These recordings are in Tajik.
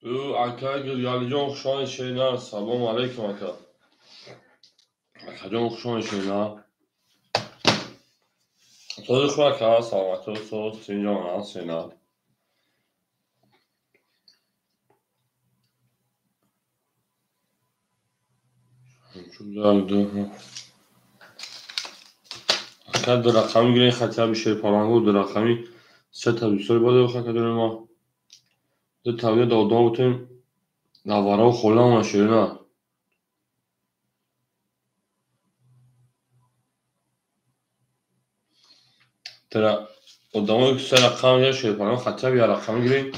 Ака Гиргалиҷон, хуш омадед, Шерина. Салому алайкум, ака. Акаҷон, хуш омадед, Шерина. Сози хуб, ака, саломатӣ, соз, тинҷон, Шерина. Ака, ду рақамӣ гирем, хотя бы шерпалангу ду рақамӣ се та бисёр бода, акаҷони ма. Ду тавия да одам бутем, наварао холӣ намонад, Шерина. Одамое ки се рақам мегиранд, шерпаланг хотя бы як рақамӣ гирем,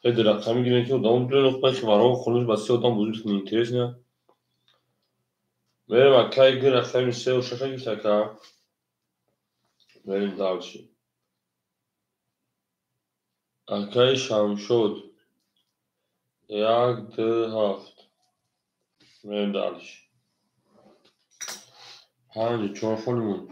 ё ду рақамӣ гирем, ки одамо бидонанд, ки варао холӣ ба се одам бозӣ неинтересно. Мерем, акаи гир, рақами сеу шаша гирифт, ака. Мерем дальше. Акаи Шамшод 1, 2, 7. Мерем дальше. 5, 4 холӣ монд.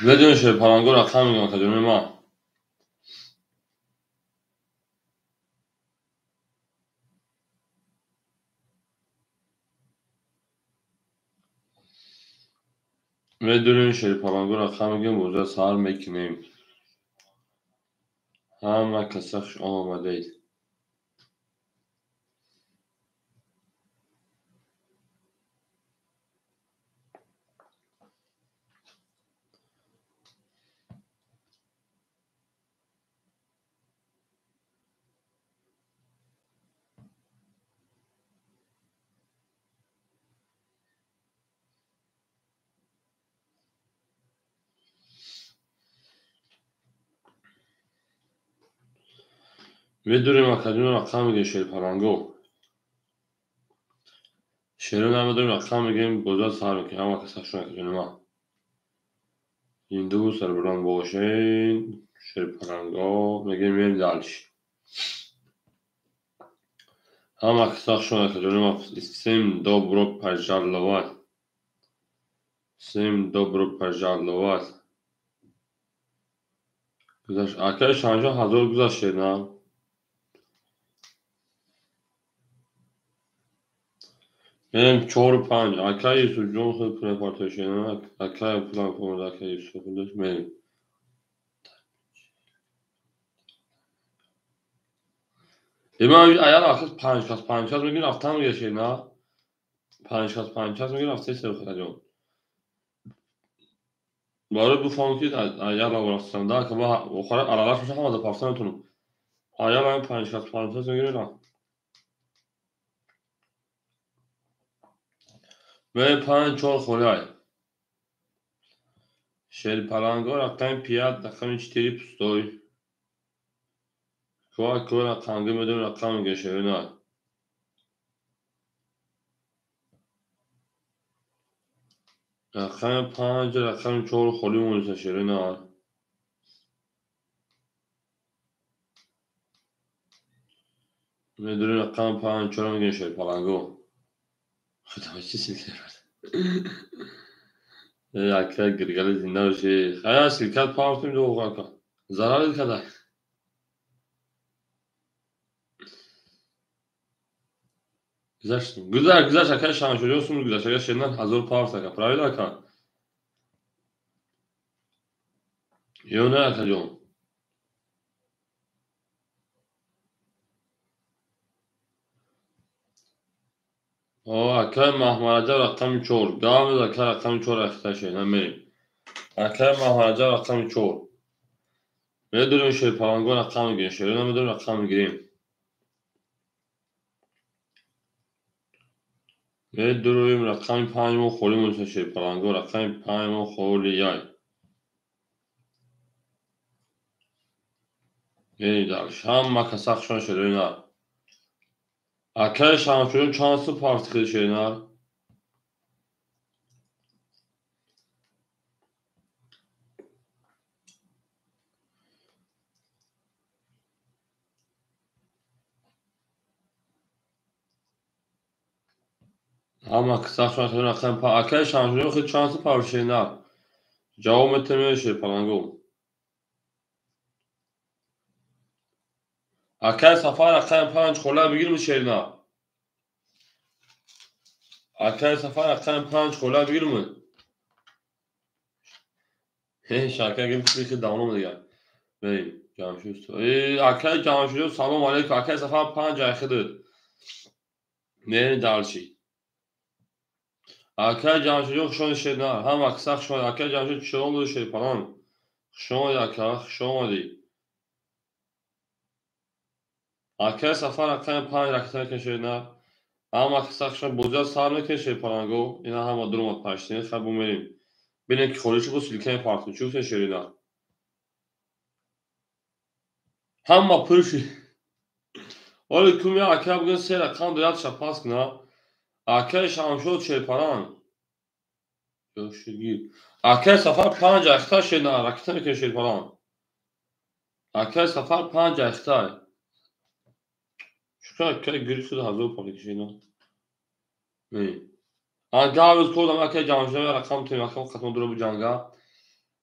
Медонед, шерпаланго рақам мегӯям, акаҷони ман. Медонем, шерпаланго рақам мегӯям, бозиро сар мекунем. Ҳама каса хуш омадед. Медонем, акаҷон, рақам мегӯем, шерпаланго. Шеро намедонем, рақам мегӯем, бозиро сар мекунем. Ҳама каса хуш омадед, акаҷони ман. Зиндаву сарбаланд бошед, шерпаланго. Мегӯем, мерем дальше. Ҳама каса хуш омадед, акаҷони ман. Всем добро пожаловать. Всем добро пожаловать. Гузашт. Акаи Шамшод 1000 гузашт, Шерина. Мерем 4, 5. Акаи Юсуфҷон хеле пула партои, Шерина. Акаи пулам омада, акаи Юсуф мерем. Ман аял ахир 5 кас, 5 кас мегирем, рафтан мегирад, Шерина. 5 кас, 5 кас мегирем, рафта истем, акаҷон. Барои буфаҳмам, ки аял рафтам. Да, ака, охара аралаш меша, ҳама да пафта метавонам. Аял ҳам 5 кас, 5 кас мегирем, рафт. Мерем 5, 4 холиай. Шерпаланго рақами 5, рақами 4 пустой. Кова кова рақамгӣ медонем, рақам мегӯем, Шерина. Рақами 5, рақами 4 холӣ монеса, Шерина. Медонем, рақами 5, 4 мегӯем, шерпаланго. Худо, чӣ силка кард? Ака Гиргали, зинда бошӣ. Хая силкат партем ду, ака. Зарар када. Гузашт. Гузашт, гузашт, ака Шамшодиён сум гузашт. Ака Шерина 1000 парт, ака. Правильно, ака? Ё не, акаҷон? О, акаи Маҳмараҷаб рақами 4. Гавмез, ака, рақами 4 ахита, Шерина, мерем. Акаи Маҳмараҷаб рақами 4. Медонем, шерпаланго рақам мегирем. Шерина медонем, рақам мегирем. Медуроем, рақами 5 мо холӣ монеса, шерпаланго, рақами 5 мо холӣ яй. Мерем дальше. Ҳама каса хуш омадед, Шерина. Акаи Шамшодиён чанд сум парт киди, Шерина? Ҳама акаи Шамшиддин худ чанд сум парвариши нар? Ҷавоб метавонед шерпалангу. Акаи Сафар рақами 5 хола бигирм шернар. Акаи Сафар рақами 5 хола бигирм. Шака гирифт давом дигар. Берем Ҷамшид. Акаи Ҷамшид салом алейкум. Акаи Сафар 5 айхидид. Мерем дальше. Акаи Ҷамшидҷон хуш омадед шернар. Ҳама каса хуш омадед. Акаи Ҷамшид чӣ омадед шерпаланг? Хуш омадед ака, хуш омадед. Акаи Сафар рақами 5 ракета мекунед шернар. Ҳама каса хуш омадед. Бозиро сар мекунед шерпалангу. Ина ҳама дуромад паштин. Хай бумерем. Бинем ки холӣ шуд бо силкаи партум. Чӣ гуфтед шеринар? Ҳама пур шуд. Оли кумя ака бугун се рақам дорад ша пас куна. Акаи Шамшод шерпаланг. Акаи Сафар 5 айхта шернар. Ракета мекунед шерпаланг. Акаи Сафар 5 айхта. Чӣ акаи гирифт шуд 1000 пали кишина. Не. Гавз кодам акаи Ҷамшид рақам тем рақам қатма дура бу ҷанга.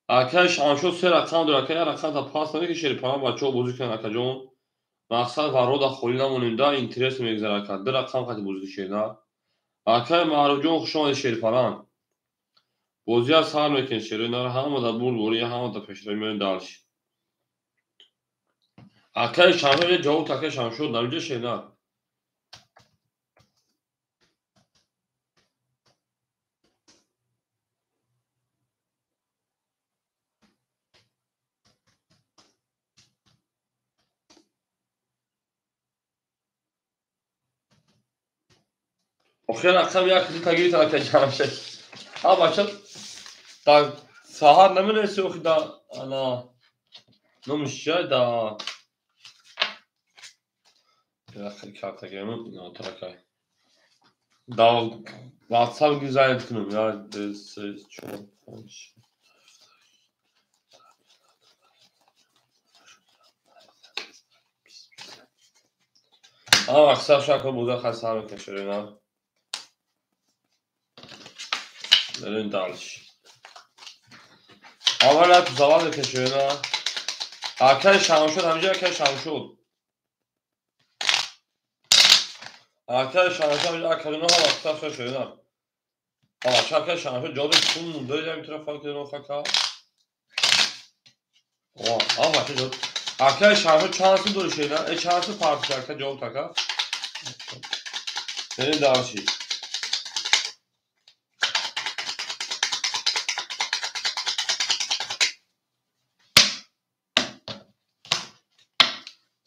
Акаи Шамшод се рақам дорад. Акаи рақам та пас намекунед шерпаланг бачаҳо бозӣ кунанд акаҷон. Мақсад варода холӣ намонем да интерес мегзарад ака. Ду рақам қати бозӣ шернар. Акаи Маъруфҷон хуш омадед шерпаланг. Бозиро сар мекунед шеринар. Ҳама да бурдборӣ, ҳама да пешравӣ меоем дальше. Акаи Шамшод ҷавоб акаи Шамшод намиҷа шернар. Охир рақам як дута гирифт акаи Ҷамшед. Ҳа бача дар саҳар наменаиси охи да ана номиш чия да картагирем инотаракай. Да WhatsApp гизайд кунем. 1 2 3 4 5 Ама мақсад шако буда хай сар мекунем. Мерем дальше. Аввал як завал мекашем. Акаи Шамшод ҳаминҷа акаи Шамшод. Акаи Шамшод ҳаминҷа акаи ҳама вақта шуда. Ҳа акаи Шамшод ҷоби кун мунда як тараф фалк хака. О, ҳама чӣ ҷо. Акаи Шамшод чанд сум дори шена? Э чанд сум партиш ака ҷавоб така? Мерем дальше.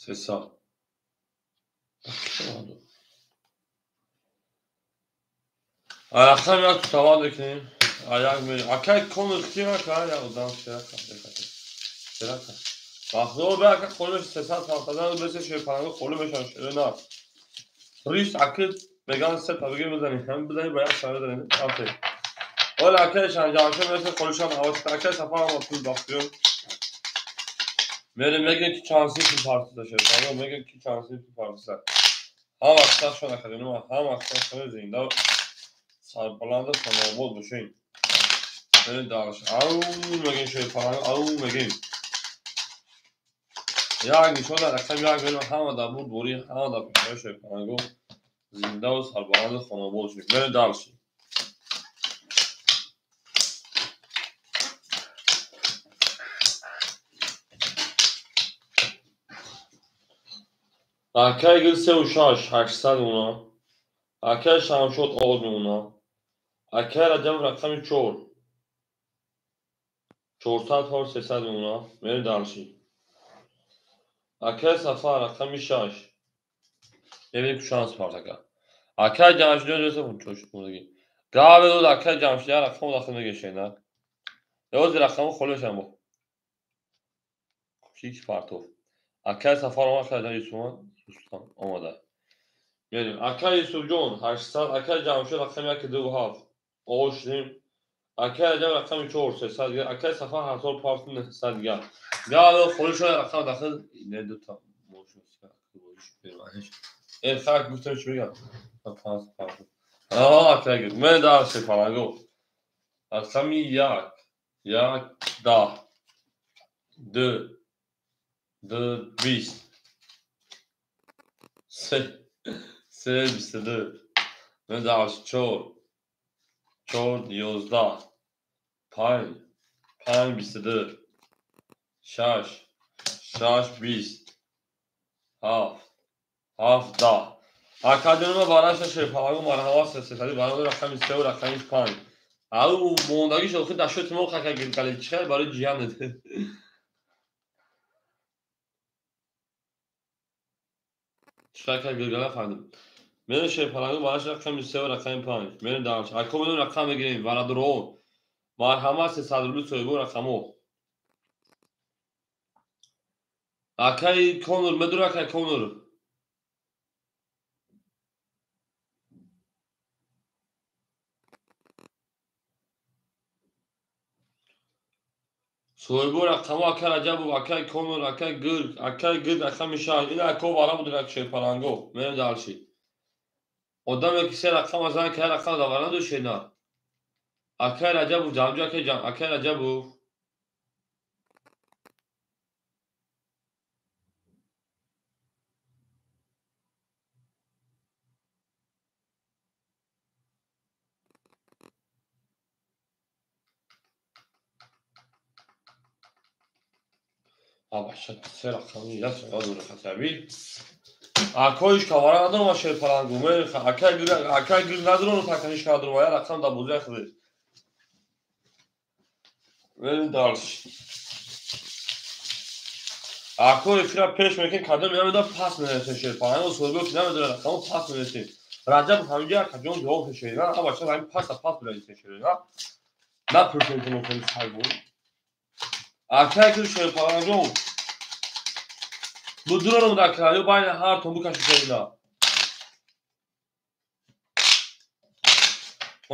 C'est ça. Рақам як савол мекунем. Як мерем. Акай кон ихтиёр ака, як одам шерака. Шерака. Вақто бе ака холиш 370 бесе шерпаланг холӣ мешан шерина. Рис аки меган се та бигир бизанӣ. Ҳам бизанӣ ба як шаҳр бизанӣ. Афе. Ола акай Шанҷамшед месе холишам ҳавас акай Сафар ҳам пул бахтиёр. Мерем мегӯем ки чанд сум пул партида шерпаланг, мегӯем ки чанд сум пул партида. Ҳама вақта шона кардем, ҳама вақта шона зинда сарбаланду хонобод бошем. Мерем дальше. Ау мегӯем шерпаланг, ау мегӯем. Як нишон рақам як мерем ҳама дар бурдборӣ, ҳама дар пешравӣ шерпалангу зиндаву сарбаланду хонобод бошем. Мерем дальше. Акаи гул 3 6 800 мона. Акаи Шамшод овоз мемона. Акаи Раҷаб рақами 4 400 ҳор 300 мемона. Мерем дальше. Акаи Сафар рақами 6. Мебинем ки шанс партака. Акаи Ҷамшидҷон ҷоса чошмодаги. Гаве дод акаи Ҷамшид як рақам дахл мегешена. Ёзи рақаму холӣ мешавам бо. Кучик партов. Акаи Сафар омад акаи Юсуф Рустам омада. Мерем. Акаи Юсуфҷон 800, акаи Ҷамшид рақами 1 2 7. Оғоз шудем. Акаи Раҷаб рақами 4 300 дигар. Акаи Сафар 1000 партов 900 дигар. Гаве холӣ шуда рақам дахл не дута мошин. Э хак гуфтам чӣ мегам? 5 партов. Акай гирг. Мен дар шерпаланго. Рақами 1, 1, 10, 2, 2, 20, 3, 3, 22. Мен дар 4, 4, 11, 5, 5, 22, 6, 6, 20, 7, 7, 10. Академия бараша шерпаланго марҳамат сесади барои рақами 3 ва рақами 5. Ау мондагиш охир дашоти мо хака гиргали чихел барои ҷиянет. Чихел гиргала фаҳмидем. Мен шерпаланго бараша рақами 3 ва рақами 5. Мен дарш. Ако мен рақам мегирем варадуро. Марҳамат 300 рубли соҳибо рақамо. Акай Конур медур акай Конур. Соҳибо рақамо акай Раҷабов, акай Конур, акай Гирг, акай Гирг рақами 6. Ин ако вара буд рак шерпаланго. Мерем дарши. Одаме ки се рақам азан ки рақам давара надошена. Акай Раҷабов ҷамҷу акай ҷам, акай Раҷабов. Абаша се рақами як савол хатаби. Акоиш кавара надорам шерпалангу. Мен акай гир, акай гир надорам таканиш надорам. Я рақам да бозия худиш. Мен дарш. Ако эфира пеш мекин кадом намеда пас мерасем шерпалангу соҳибо ки намедора рақаму пас мерасем. Раҷаб ҳамҷа акаҷон ҷавоб шерина. Абаша ҳамин паса пас мерасем шерина. На пурсем ки мо хеле саг буд. Акай ки шерпалангу будурорум дар краю байни ҳартон букаши шерина.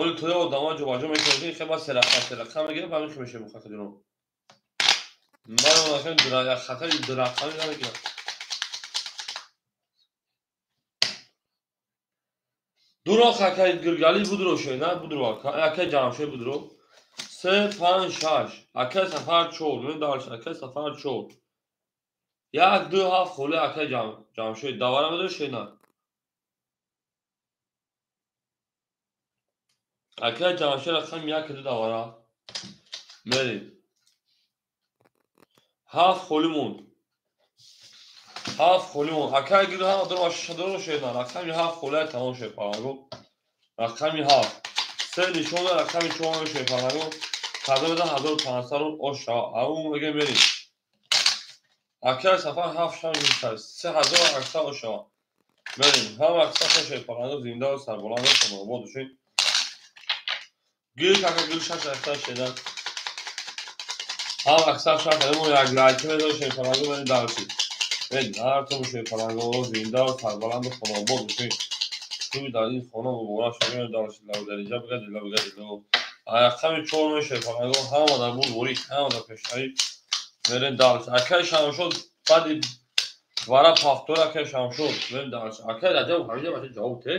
Оли тоя одама ҷобаҷо мекунем ки хеба серақа мегирем ҳамин хи мешем хатаҷоно. Ман онакан хатари дурақами намегирам. Дуро акай Гиргали будро шена будро акай Ҷамшед будро. 3, 5, 6. Акай Сафар 4. Мен дарш акай Сафар 4. 1, 2, 7 холе акай Ҷамшед давара медор шена. Акай Ҷамшед рақам 1 2 давара. Мерем. 7 холи монд. 7 холи монд. Акай гир ҳама дорам шадоро шена. Рақами 7 холе тамом шед палаго. Рақами 7. Се нишона рақами 4 шед палаго. Кадом 1500 рубл оша. Ау меге мерем. Акай Сафар 7 6 3800 оша. Мерем. Ҳама акса шед палаго зинда ва сарбаланд ва хонобод бошед. Гир кака гир 6 акса шеда. Ҳам акса 6 мо як лайк медо шед палаго мерем дарши. Мерем ҳартон шед палаго зинда ва сарбаланд ва хонобод бошед. Туй дар ин хона муборак шавед дарши лав дариҷа бигад лав бигад лав. Рақами 4 мешед палаго ҳама дар буд ворид ҳама дар пешравӣ мерем дарш. Акай Шамшод баъди вара пафтор акай Шамшод мерем дарш. Акай Раҷабов ҳамиҷа бача ҷавоб те.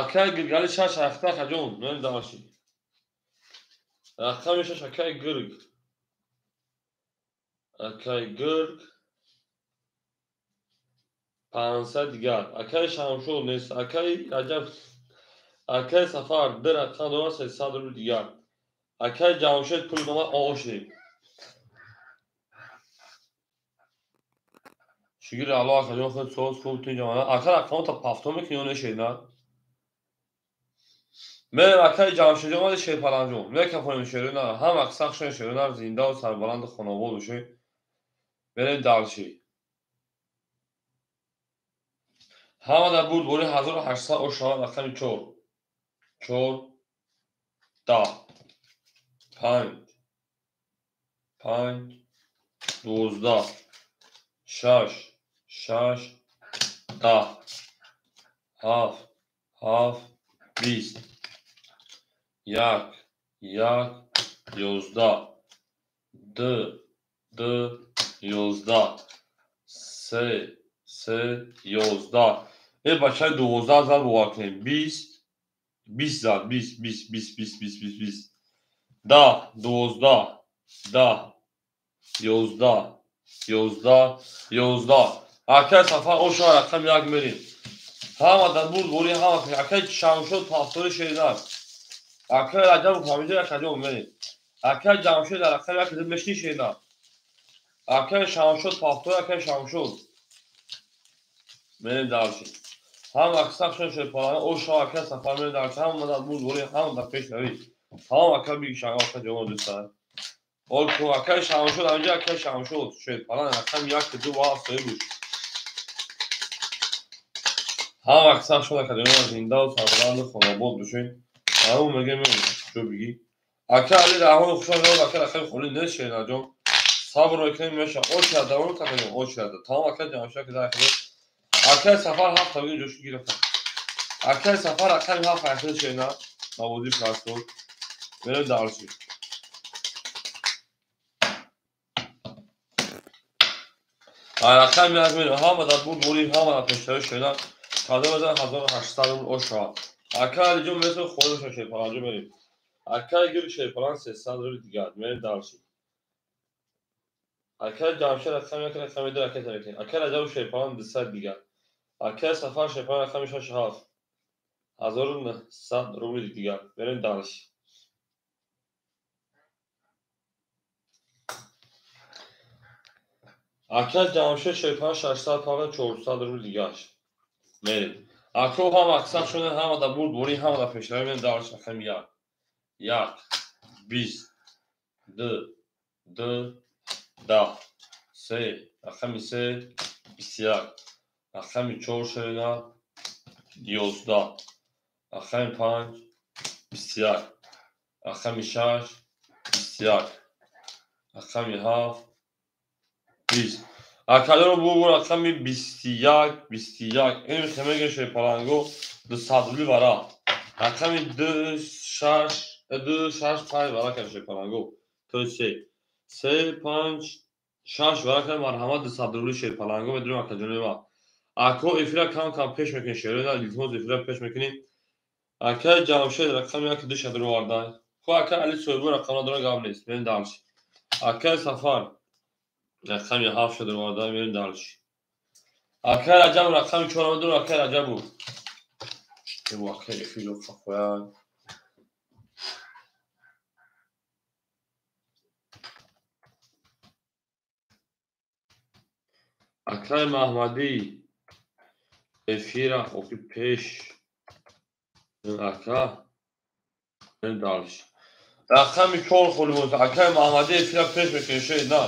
Акай Гиргали 6 ҳафта хаҷон мерем дарши. Рақами 6 акай Гирг. Акай Гирг 500 дигар. Акай Шамшод нест. Акай Раҷаб акай Сафар 2 рақам дорад 300 рубл дигар. Акай Ҷамшед пули ба ман ошдем. Шукр Аллоҳ акаҷон худ соз хуб ту ҷамона. Ака рақамота пафто мекунӣ ё нешед на? Мерем акай Ҷамшедҷон омади шерпаланҷон. Мекафонем шерона. Ҳам аксақ шон шерона зинда ва сарбаланду хонобод бошед. Мерем дарши. Ҳама дар бурд бори 1800 ошава рақами 4. 4 10 5 5 12 6 6 10 7 7 20 1 1 11 2 2 11 3 3 11. Бачаи 12 зад бовар кунем. 20 20 зад 20 20 20 20 20 20 20 10 12 10 11 11 11. Акай Сафар оша рақами 1 мерем. Ҳама дар бурд бори ҳама акай Шамшод пафтори шеринар. Акай Раҷабов ҳамиҷо якаҷо мерем. Акай Ҷамшед дар рақами 1 мешни шеринар. Акай Шамшод пафтори акай Шамшод. Мерем дальше. Ҳама аксар шерпалан оша акай Сафар мерем дальше. Ҳама дар бурд бори ҳама дар пеш рави. Ҳама акай биги шанга ака ҷавон дӯстар. Олку акай Шамшод ҳамиҷо акай Шамшод шерпалан рақами 1 2 ва 3 буш. Ҳама аксар шуд академия зиндаву сарбаланду хонобод бошед. Ҳамон мегем чо бигӣ. Ака Али Раҳмонов хуш омадед, ака рақами холӣ нест шернаҷон. Сабр мекунем меша. Очередь давом такадем, очередь. Тамом ака Ҷамшед ки дар хидмат. Акай Сафар 7 табигин ҷошки гирифта. Акай Сафар рақами 7 ахир шерна. Навози прастор. Мерем дарси. Рақами 1 мерем. Ҳама дар бурд бори, ҳама дар пештари шерна. 1800 рубл оша. Ака Алиҷон метавон холиша шерпаланҷо мерем. Акай гир шерпалан 300 рубл дигар. Мерем дарси. Акай Ҷамшед рақами 1 рақами 2 ракета мекунем. Акай Раҷабов шерпалан 200 дигар. Акай Сафар шерпалан рақами 6 7 1900 рубл дигар. Мерем дарси. Акай Ҷамшед шерпалан 600 палан 400 рубл дигар. Мерем. Ако ҳама аксар шуда, ҳама дар бурд бори, ҳама дар пешравӣ мерем дарс рақами 1 1 20 2 2 10 3 рақами 3 21 рақами 4 шерина 11 рақами 5 21 рақами 6 21 рақами 7 20. Акалеро бугу рақами 21 21. Ин хемеге шерпаланго 200 рубли вара. Рақами 2 6 2 6 5 вара кар шерпаланго. То 3 3 5 6 вара кар марҳамат 200 рубли шерпаланго медурем акаҷони ма. Ако эфира кам кам пеш мекунем шерона, илтимос эфира пеш мекунем. Акай Ҷамшед рақами 1 2 шадро вардан. Хо акай Али Соҳибо рақамро дора гап нест. Мерем дальше. Акай Сафар рақами 7 шадро вардан, мерем дальше. Акай Раҷаб рақами 4 медурем, акай Раҷабу. Эбу акай эфир қафоян. Акай Маҳмадӣ эфира охи пеш. Ака мерем дальше. Рақами 4 холӣ монд. Акай Маҳмадӣ эфира пеш мекунем шед на.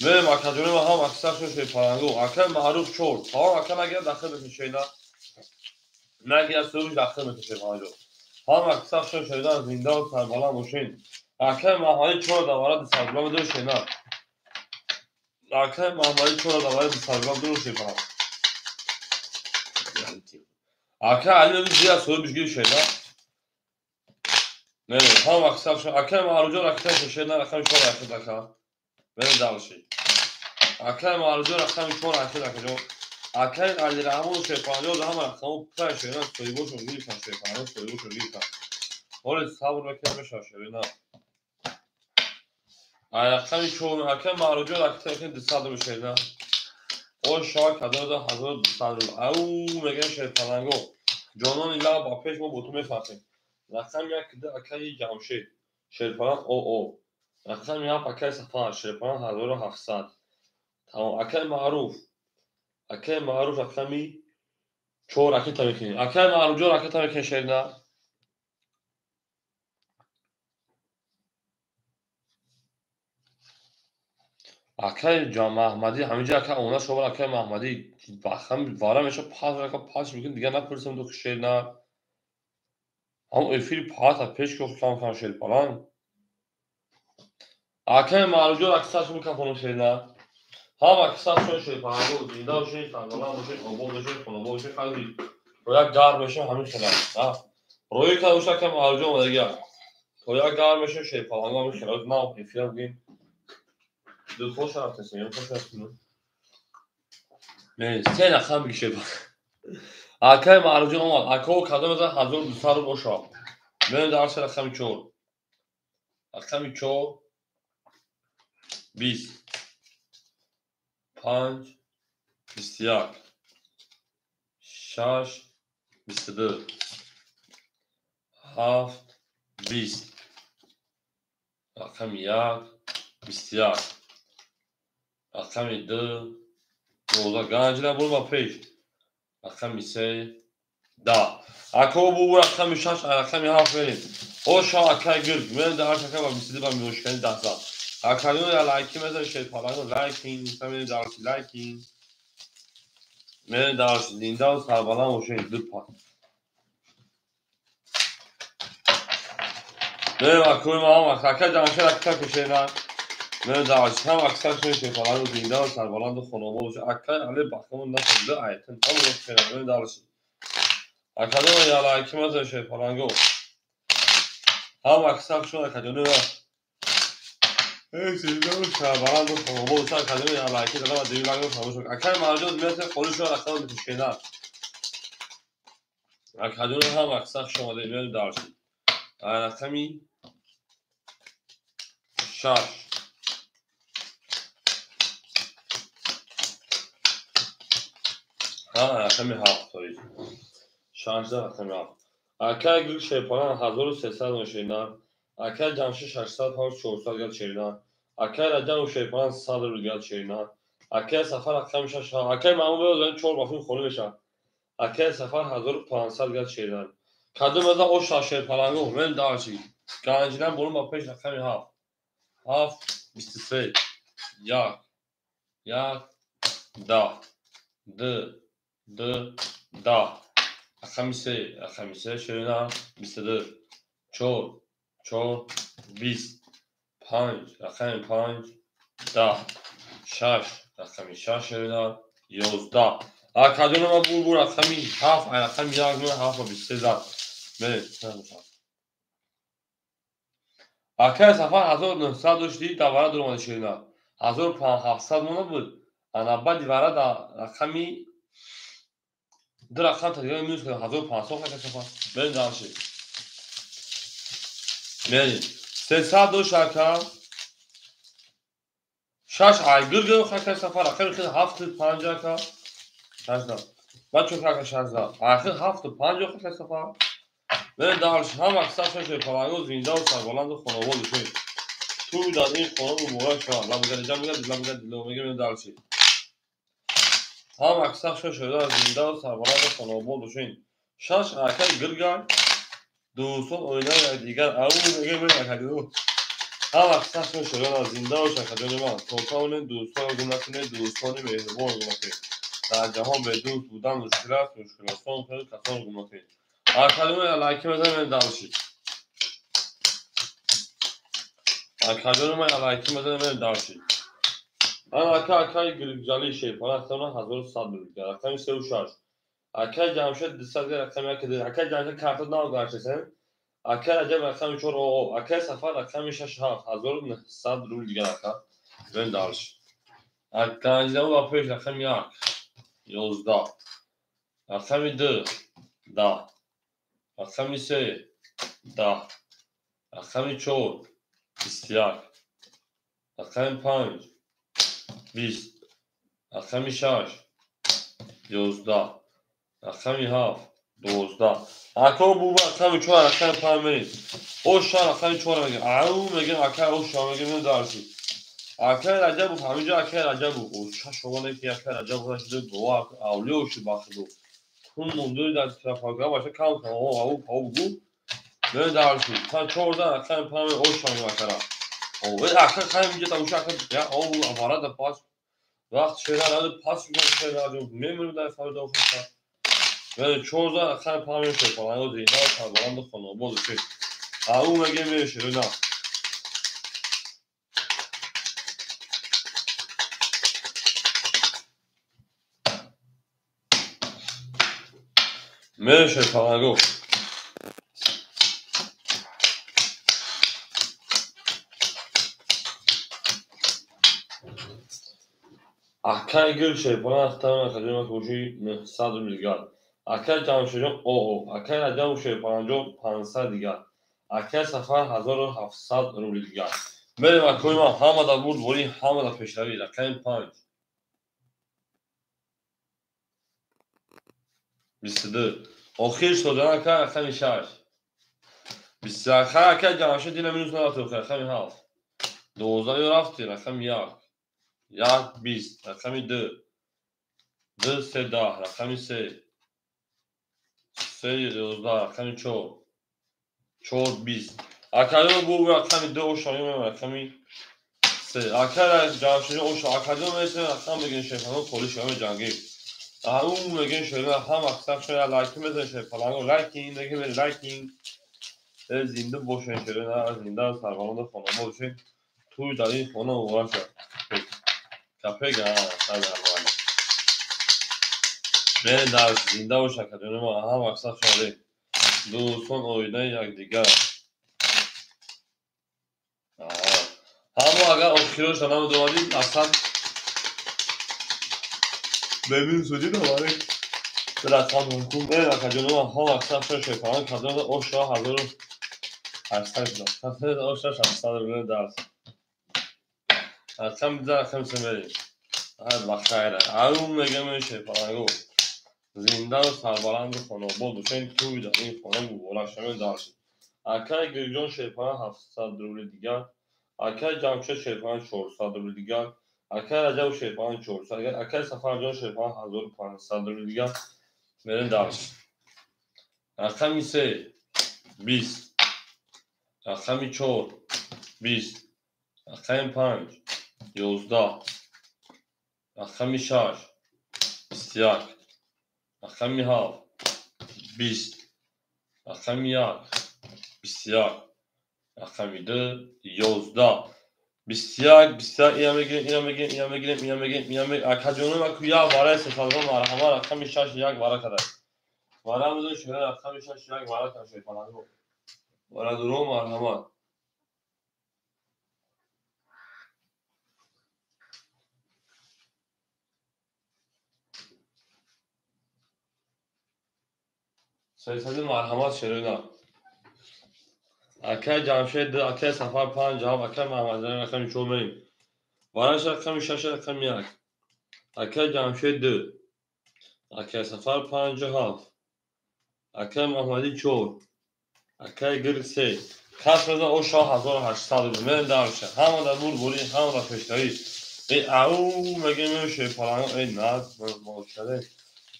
Мерем акаҷони ма ҳам аксар шуд шерпаланго. Акай Маъруф 4. Тамом ака нагирад дахил мекунем шед на. Нагирад соҳибаш дахил мекунем шерпаланго. Ҳам аксар шуд шедан зиндаву сарбаланд бошед. Акай Маҳмадӣ 4 давара 200 рубла медоред шед на. Акай Маҳмадӣ 4 давара 200 рубла медоред шерпаланго. Акай Али мегӯяд зиёд соҳибаш гир шед на. Мерем ҳам аксар шуд. Акай Маъруфҷон ракета шед на рақами 4 ракет ака. Мерем дальше. Акай Маъруфҷон рақами 4 ракет акаҷон. Акай Али Раҳмонов шерпаланҷо ҳама рақамҳо пай шерина соҳибошон гирифтан шерпаланҷо соҳибошон гирифтан. Ҳоле сабр мекунем мешавад шерина. Рақами 4 акай Маъруфҷон ракета мекунем 200 рубл шерина. О шава кадода 1200 рубл. Ау мегӯем шерпаланго. Ҷонони лаб ба пеш мо бо ту мефархем. Рақами 1 2 акаи Ҷамшед шерпалан ОО. Рақами 7 акаи Сафар шерпалан 1700. Тамом акаи Маъруф. Акаи Маъруф рақами 4 ракета мекунем. Акаи Маъруфҷон ракета мекунем шерина. Акаи Маҳмадӣ ҳаминҷо ака она шобар акаи Маҳмадӣ вара меша пас рака пас мекунем дигар напурсем ду шерина. Ҳам эфири паата пеш ки кам кам шерпалан. Акаи Маъруфҷон аксар шумо кафоно шерина. Ҳам аксар шумо шерпаланго зинда бошед, сарбаланд бошед, обод бошед, хонобод бошед, хайр. Бо як гарм мешем ҳамин хела. Рои кадуша кам арҷо омадагия. То як гарм меша шерпаланго ами хелот нав эфир бигин. Дудхош рафтесен, ё хош рафтесен. Не, се рақам биги шерпаланго. Акай марҷон омад. Ако кадом аз 1200 рубл боша. Мен дарс рақами 4. Рақами 4 20 5 21 6 22 7 20 рақами 1 21 рақами 2 12 ганҷина бур ба пеш рақами 3 10 ако бу рақами 6 рақами 7 мерем оша акай гирд мен дар шака ба 22 ба миёшкани 10 зад акаён я лайки мезан шерпаланго лайкин самени дарси лайкин мен дарси зинда сарбаланд бошед ду па мен акои ма ака ҷамшед ака кушена мен дарси ҳам аксар шуни шерпаланго зинда сарбаланду хонобод бошед ака али бахтамон нафаҳмида айтин ҳам кушена мен дарси акадон я лайки мезан шерпаланго ҳам аксар шун акаҷони акай марҷон месе холишо рақам битушена акаҷон ҳам аксар шомаде меоем дарси рақами 6 ҳа рақами 7 тоист 6 рақами 7 акай гул шерпалан 1300 мошина акай ҷамшид 600 400 гал шерина акай раҷаб шерпалан 100 рубл гал шерина акай сафар рақами 6 акай маъмул беозан 4 бафин холӣ мешавад акай сафар 1500 гал шерина кадом аза оша шерпаланго мен дарчи ганҷинан болум ба пеш рақами 7 7 23 1 1 10 2 2 10 рақами 3 рақами 3 шерина 22 4 4 20 5 рақами 5 10 6 рақами 6 шерина 11 акаҷон ма бур бур рақами 7 рақами 1 7 ва 23 зад мерем акай сафар 1900 дошти давара дуромада шерина 1700 монда буд ана баъди вара да рақами ду рақам тадига минус кардам 1500 акай сафар мерем дальше мерем 300 дошт ака 6 айгир гирифт акай сафар рақами хел 7 5 ака 6 бачо ака 6 ахир 7 5 акай сафар мерем дальше ҳам аксар шерпаланго зинда ва сарбаланду хонобод бошед ту дар ин хона муборак шавад лабгади ҷамга лабгади мегӯем дальше ҳам аксар шуда зинда ва сарбаланду хонобод бошед 6 акай гиргай дӯстон оина якдигар ау мегӯем акаҷон ҳам аксар шуда зинда бош акаҷони ман то тавонед дӯстонро гум накунед дӯстони меҳрубонро гум накунед дар ҷаҳон бедӯст будан мушкил аст мушкилосон хеле касонро гум накунед акаҷон лайки мезанем дальше акаҷони ман лайки мезанем дальше ан ака акаи гиргҷали шерпалан 1100 рубл рақами 3 6 акай ҷамшед 200 рақами 1 акай ҷамшед карта нав гаштесен акай раҷаб рақами 4 о акай сафар рақами 6 7 1900 рубл дигар ака бен дальше ганҷинамо ба пеш рақами 1 11 рақами 2 10 рақами 3 10 рақами 4 21 рақами 5 20 рақами 6 11 рақами 7 12 ако бу рақами 4 рақами 5 мерем оша рақами 4 мегем ау мегем акай оша мегем дарси акай раҷабов ҳаминҷо акай раҷабов шаш овоне ки акай раҷабов шуда бовар авлиё шуд бахшиду кун мунду дар трафалгар баша кам кам о ау ау гу мен дарси та 14 рақами 5 оша мегем акара о ака кай инҷо тамоша ака я о аварада пас вақт шера раду пас шера мемирем дар фарда оха мен 14 рақами 5 шерпаланго зинда сарбаланду хонобод бошед ау мегем мешерина Мешерпаланго Акай гул шерпаланг хитаи акаҷон боши 900 рубли дигар. Акай Ҷамшедҷон акай Раҷаб шерпалангҷон 500 дигар. Акай Сафар 1700 рубли дигар. Мерем акои ман, ҳама дар бурдборӣ, ҳама дар пешравӣ. Рақами 5 22. Охир шудан акай рақами 6 21. Акай Ҷамшед дина минус нарафти, рақами 7 12 ё рафти, рақами 1 1 20, рақами 2 2 3 10, рақами 3 3 11, рақами 4 4 20. Акаҷон бу рақами 2 ошоим, рақами 3. Акай Ҷамшед ошо акаҷон месен рақам мегин шефано холиш ҳама ҷангӣ. Ау мегин шена ҳама аксар шена лайк мезан шефаланго лайкин мегин лайкин. Зинда бошен шена зинда сарбаланд хона бошен. Туй дар ин хона муборак шад. Капега сарбаланд. Мен дар зинда бош акаҷон ма ҳама аксар шона дӯстон оидаи якдигар. Ҳамо агар охироша намедонадӣ асад бемин суди доварӣ рақам мумкин. Акаҷонова ҳама аксар шефалан кадом оша 1800 шуда. Оша 600 рубл дарс. Рақам бида рақам се мерем. Ба хайр. Ау мегам шефаланго. Зиндаву сарбаланду хонобод бошед, туй дар ин хона муборак шавед дарс. Акай Гирҷон шефалан 700 рубли дигар. Акай Ҷамшед шерпаланг 400 рубли дигар. Акай Раҷаб шерпаланг 400 дигар. Акай Сафарҷон шерпаланг 1500 рубли дигар. Мерем дарс. Рақами 3 20. Рақами 4 20. Рақами 5 11. Рақами 6 21. Рақами 7 20. Рақами 1 21. Рақами 2 11. 21 21 ина мегирем, ина мегирем, ина мегирем, ина мегирем, ина мегирем. Акаҷоном аку як вараи сесадро марҳама рақами 6 як вара кадай. Вара мезон шура рақами 6 як вара кадай шефаланго. Вара дуро марҳамат. Сесади марҳамат шерина. Акай Ҷамшед 2, акай Сафар 5, 7, акай Маҳмадҷон рақами 4 мерем. Вараш рақами 6 рақами 1. Акай Ҷамшед 2, акай Сафар 5 7, акай Маҳмадӣ 4, акай Гир 3. Кас мезан оша 1800 рубл. Мерем дарша. Ҳама дар бурдборӣ, ҳама дар пешравӣ. Эй ау мегем шефаланго, эй наз мошаде.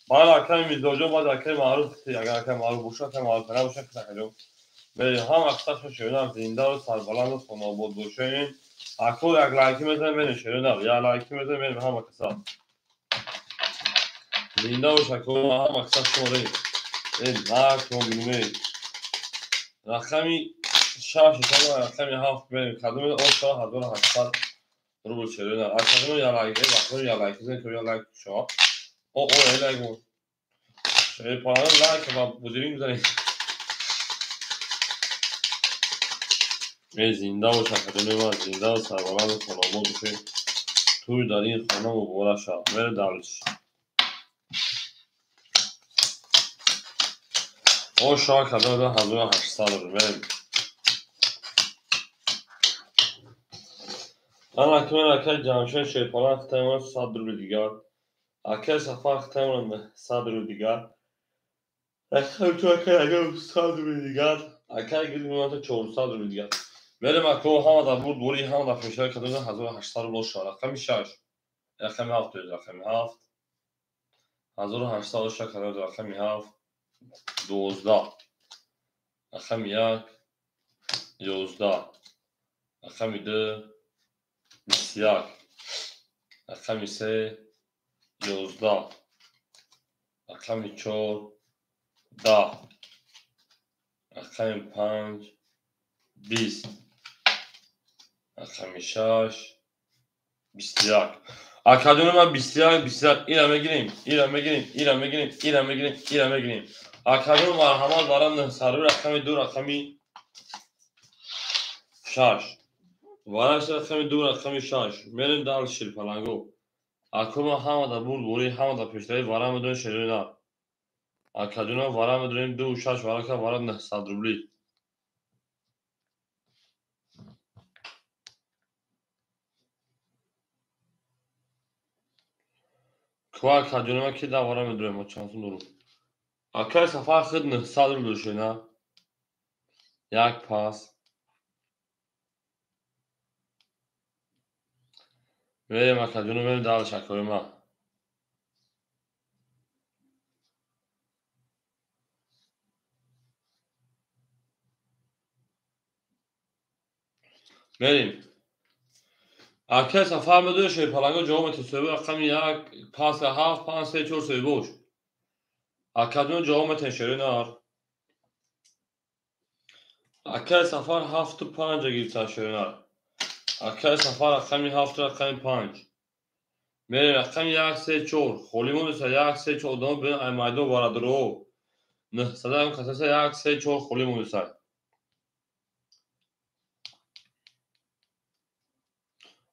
Баъд акай Мирзоҷон, баъд акай Маъруф, агар акай Маъруф бошад, акай Маъруф набошад, акаҷон. Ҳам аксаршо шеринам зиндаву сарбаланду хонобод бошем. Ако як лайки мезанем, мерем шеринам, як лайки мезанем, мерем ҳама каса. Зинда бош ако, ҳама каса шуморем. Э накун бинем. Рақами 6 рақами 7 мерем. Кадом оша 1800 рубл шеринам. Акадом як лайк, э як лайк мезанем, як лайк шо. О о лайк. Шерпалан лайк ва бузирин мезанем. Зинда бош акаҷони ман, зиндаву сарбаланду хонобод бошед. Туй дар ин хона муборак шавад. Мере дарс. Оша кадом 1800 рубл мерем. Ман акман акай Ҷамшед шерпаланг хитаи 100 рубли дигар. Акай Сафар хитаи 100 рубли дигар. Акай Раҷаб 100 рубли дигар. Акай Гирҷон 400 рубли дигар. Мерем ако ҳама дар бурдборӣ, ҳама дар пешравӣ кадом 1800 рубл оша. Рақами 6, рақами 7, рақами 7 1800 оша кадом рақами 7 12, рақами 1 11, рақами 2 21, рақами 3 11, рақами 4 10, рақами 5 20, рақами 6 21. Акаҷони ман 21 21 ина мегирем, ина мегирем, ина мегирем, ина мегирем, ина мегирем. Акаҷон марҳамат барам 900 рақами 2 рақами 6. Вараш рақами 2 рақами 6. Мерем дар ширпаланго. Акома ҳама да бурдборӣ, ҳама да пешравӣ вара медонем шерои нар. Акаҷонам вара медонем 2,6 варака вара 900 рубли. Ко акаҷонама ки да вара медонем, ма чанд сум дорум. Акай Сафар худ 900 рубл шена. Як пас. Мерем акаҷонам, мерем дал шакои ма. Мерем. Акай Сафар медонӣ шерпаланго ҷавоб метавад соҳиби рақами 1 пас 7 5 3 4 соҳибош. Акаҷон ҷавоб метавад шерои нар. Акай Сафар 7 5 гирифтан шерои нар. Акай Сафар рақами 7 рақами 5. Мерем рақами 1 3 4. Холӣ мондеса 1 3 4 одам бин ай майдон варадро. 900 касаса 1 3 4 холӣ мондеса.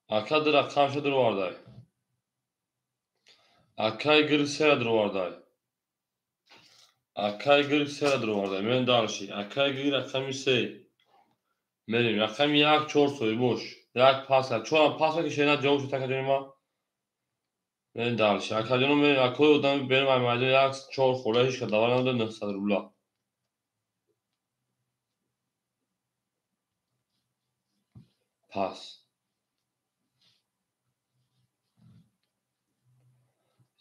Ака ду рақамша дуровардай. Акай гир сера дуровардай. Акай гир сера дуровардай. Мерем дальше. Акай гир рақами 3. Мерем рақами 1 4 соҳибош. 1 пас 4 пас ки шена ҷавоб шуд акаҷони ма. Мерем дальше. Акаҷоно мерем акои одам берем ай майдон 1 4 хола ҳеч ка давар надода 900 рубла. Пас.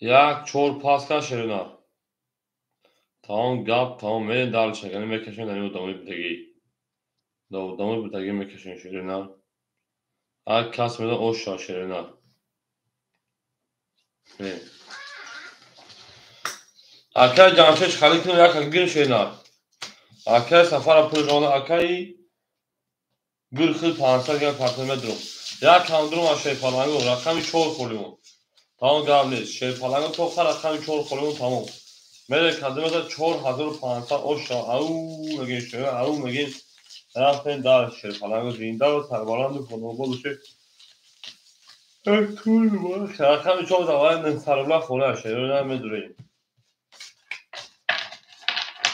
1 4 пас ка шерина. Тамом гап, тамом мерем дальше. Яъне мекашем дар ин одамои будагӣ. Дар одамои будагӣ мекашем шерина. Ҳар кас медон оша шерина. Акай Ҷамшед халӣ кунем як гир шерина. Акай Сафара пул жона акай гир хил 500 грамм партон медрум. Як ҳамдурум аз шерпаланго рақами 4 холимон. Тамом гап нест. Шерпаланго то ха рақами 4 холимон тамом. Мере кадимата 4500 оша ау мегин шерина ау мегин рафтем дар шерпаланго зинда ва сарбаланду хонобод бошед. Рақами 4 давай 900 рубла хола шерина медурем.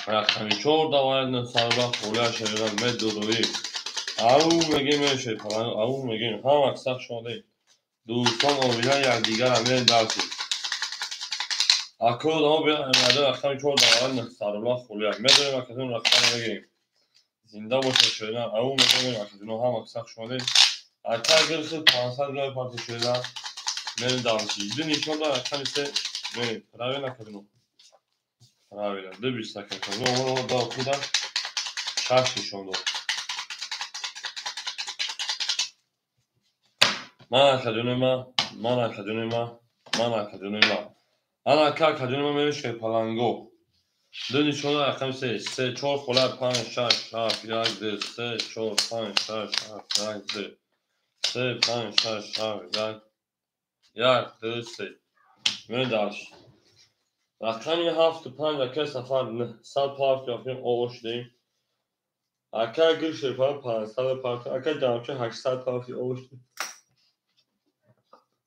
Рақами 4 давай 900 рубла хола шерина медурем. Ау мегин мере шерпаланго ау мегин ҳама аксар шодаем. Дӯстон оила якдигарам мерем дарси. Акои одамо биён майдон рақами 4 давай 900 рубла холия. Медонем акаҷон рақамро мегирем. Зинда бошед шерина ау мегӯем акаҷоно ҳама аксар шодаем. Акай гир хил 500 рубла парти шерина. Мерем дарси. Ду нишон дар рақами 3 мерем. Правильно акаҷоно. Правильно. Ду бист акаҷоно. Омода да охида 6 нишон дод. Ман акаҷони ма, ман акаҷони ма, ман акаҷони ма. Ана ака акаҷони ма мерем шерпаланго. Ду нишон дар рақами 3 3 4 хола 5 6 7 1 2 3 4 5 6 7 1 2 3 5 6 7 1 1 2 3. Мерем дальше. Рақами 7 5 акай Сафар 900 партия ёфтем оғоз шудем. Акай гир шерпаланго 500 партия, акай Ҷамшед 800 партия оғоз шудем.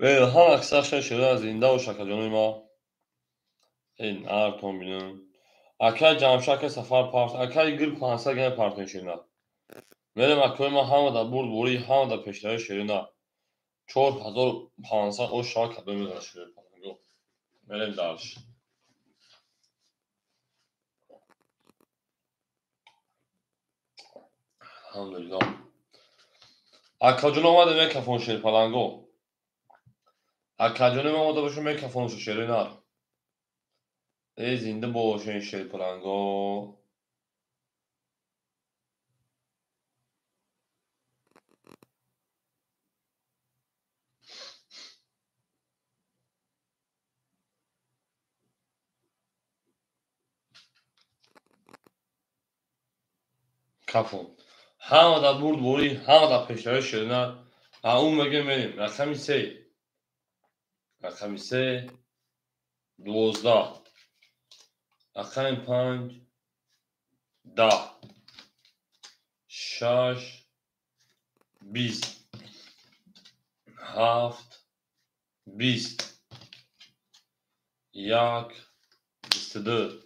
Ҳама аксар шерина зинда бош акаҷони ма. Ин артон бинам. Акай Ҷамшед акай Сафар парт, акай гир 500 грамм партон шерина. Мерем акои ма ҳама да бурдборӣ, ҳама да пешравӣ шерина. 4500 ош шава кадом медонад шерпаланго. Мерем дальше. Алҳамдулиллоҳ. Акаҷон омада мекафон шерпаланго. Акаҷони ма омода бошед мекафоншу шерои нар. Эй зинда бошен шерпаланго. Кафон. Ҳама дар бурдборӣ, ҳама дар пешравӣ шерина. Ау мегӯем мерем. Рақами 3. Рақами 3 12. Рақами 5 10. 6 20. 7 20. 1, 22,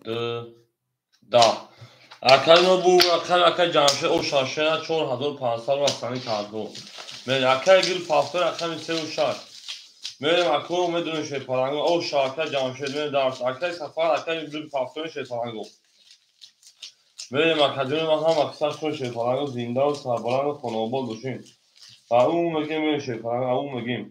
2, 10. Акаи мо бу акаи Ҷамшед О шаш 4500 растани кардо. Мерем акаи гил пафтор рақами 3 ва 6. Мерем ако медонем шерпаланго О ша акаи Ҷамшед мерем дарс. Акаи Сафар акаи гил пафтор шерпаланго. Мерем акаҷони ман ҳам аксар шуд шерпаланго зинда ва сарбаланду хонаобод бошем. Ва ӯ мегем мерем шерпаланго, ӯ мегем.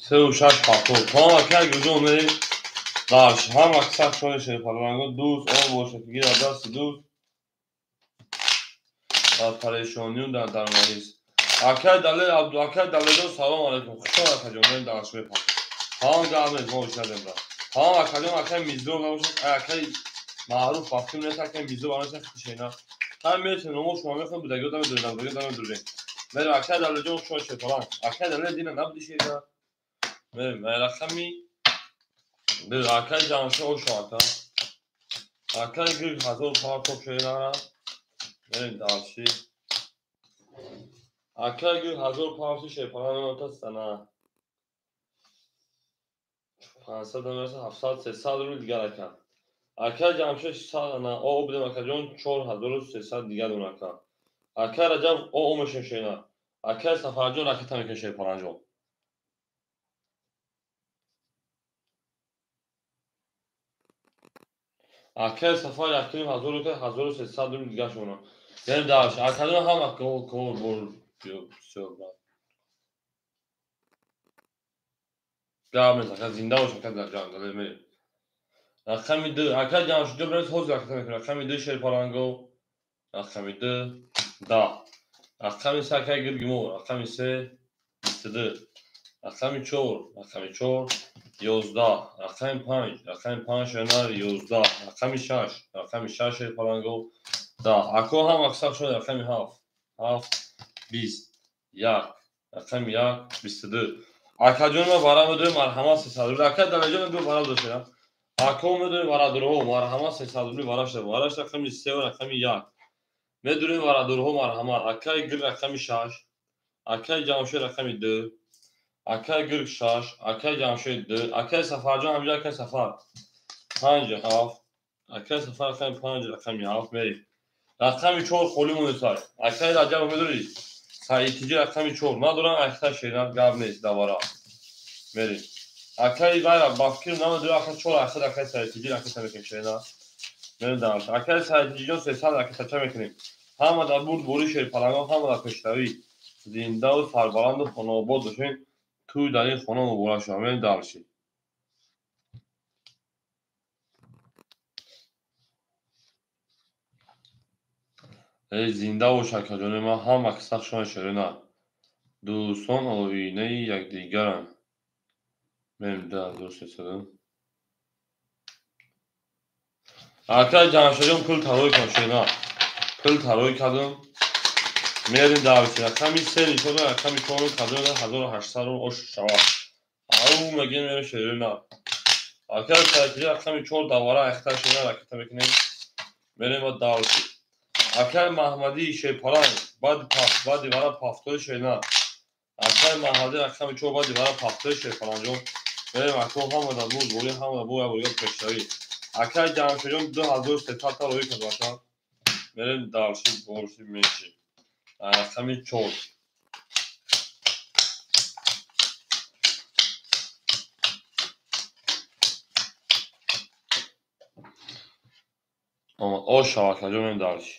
3 ва 6 70. Тамом акаи гулҷон мерем дарс. Ҳам аксар шуд шерпаланго дӯст он бошад ки гирад дасти дӯст дар парешонию дар дармонист. Акаи Далер Абду акаи Далерҷон салом алайкум. Хуш омад акаҷон, мерем дарс мепахт. Тамом гап нест, мо бишнавем брат. Тамом акаҷон, акаи Мирзо набошад, акаи Маъруф вақти нест, акаи Мирзо барои хишена. Ҳам мерсем номо шумо мехоҳем будагиё даме дурем, будагиё даме дурем. Мерем акаи Далерҷон хуш омад шерпаланг. Акаи Далер дина набуди шера. Мерем рақами акаи Ҷамшед Ошо ака. Акаи Гул 1000 партоб шерара. Мерем дарси. Акаи Гул 1000 партоб шерпаланг натастана. 500 намераса 700 300 рубл дигар ака. Акаи Ҷамшед 600 на о будем акаҷон 4300 дигар дон ака. Акаи Раҷаб о мешем шена. Акаи Сафарҷон ракета мекунем шерпаланҷон. Акаи Сафар 1500 рубл 1300 рубл дигар шона. Мерем дарс. Акаҷон ҳама кор бор всё брат. Гап нест ака зинда бош ака дар ҷанг далер мерем. Рақами 2 акаи Ҷамшедҷон бред ҳозир ракета мекунем. Рақами 2 шерпаланго. Рақами 2 10. Рақами 3 акаи Гиргимо. Рақами 3 22. Рақами 4 рақами 4 11. Рақами 5 рақами 5 шернар 11. Рақами 6 рақами 6 шерпаланго 10. Ако ҳам аксар шуд рақами 7 7 20 1 рақами 1 22. Акаҷон ма бара медорем марҳамат 300 рубл. Акаи Далерҷон бигӯ бара дошта. Ако медорем варадурҳо марҳамат 300 рубл барашта. Барашта рақами 3 ва рақами 1. Медорем варадурҳо марҳамат. Акаи Гир рақами 6. Акаи Ҷамшед рақами 2. Акаи Гир 6. Акаи Ҷамшед 2. Акаи Сафарҷон ҳамҷо акаи Сафар 5 7. Акаи Сафар рақами 5 рақами 7 мерем. Рақами 4 холӣ монесай. Акаи Раҷаб медорӣ? Саидтиҷи рақами 4 надорам, акта шерна гап нест давара. Мерем. Акаи вайра ба фикр намедорам, ака 4 аксад акаи Саидтиҷи ракета мекунем шерна. Мерем дарс. Акаи Саидтиҷиҷон 300 ракетача мекунем. Ҳама дар бурд бори шерпалангон, ҳама дар пешравӣ. Зиндаву сарбаланду хонаобод бошем. Тӯй дар ин хона муборак шавад. Мерем дарси. Эй зинда бош акаҷони ман ҳам аксар шумо шерина. Дӯстон оинаи якдигаранд. Мерем 2300. Акаи Ҷамшедҷон пул тарой кун шерина. Пул тарой кардам. Мерем дарси. Рақами 3 нишон рақами 4 кардам 1800 рубл ош шавад. Ау мегем мерем шерина. Акаи Саидтиҷи рақами 4 давара ахта шерина ракета мекунем. Мерем ба дарси. Акаи Маҳмадӣ шерпаланг баъди пафт баъди вара пафтои шерина. Акаи Маҳмадӣ рақами 4 баъди вара пафтои шерпаланҷон. Мерем ако ҳама дар бурд борӣ ҳама дар бо як пешравӣ. Акаи Ҷамшедҷон 2300 та роӣ кард баша. Мерем дарси борси меши. Рақами 4. О шава акаҷон мерем дарси.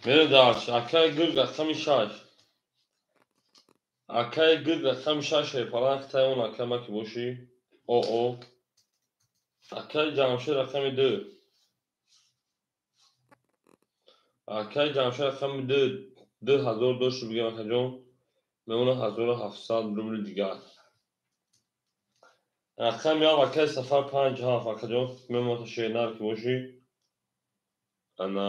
Мерем дарс. Акаи Гул рақами 6. Акаи гирд рақами 6 шерпаланг хитаи он акаи ма ки бошӣ. О. Акаи Ҷамшед рақами 2. Акаи Ҷамшед рақами 2 2000 дошт бигем акаҷон. Мемона 1700 рубли дигар. Рақами 7 акаи Сафар 5 7 акаҷон мемона шернар ки бошӣ. Ана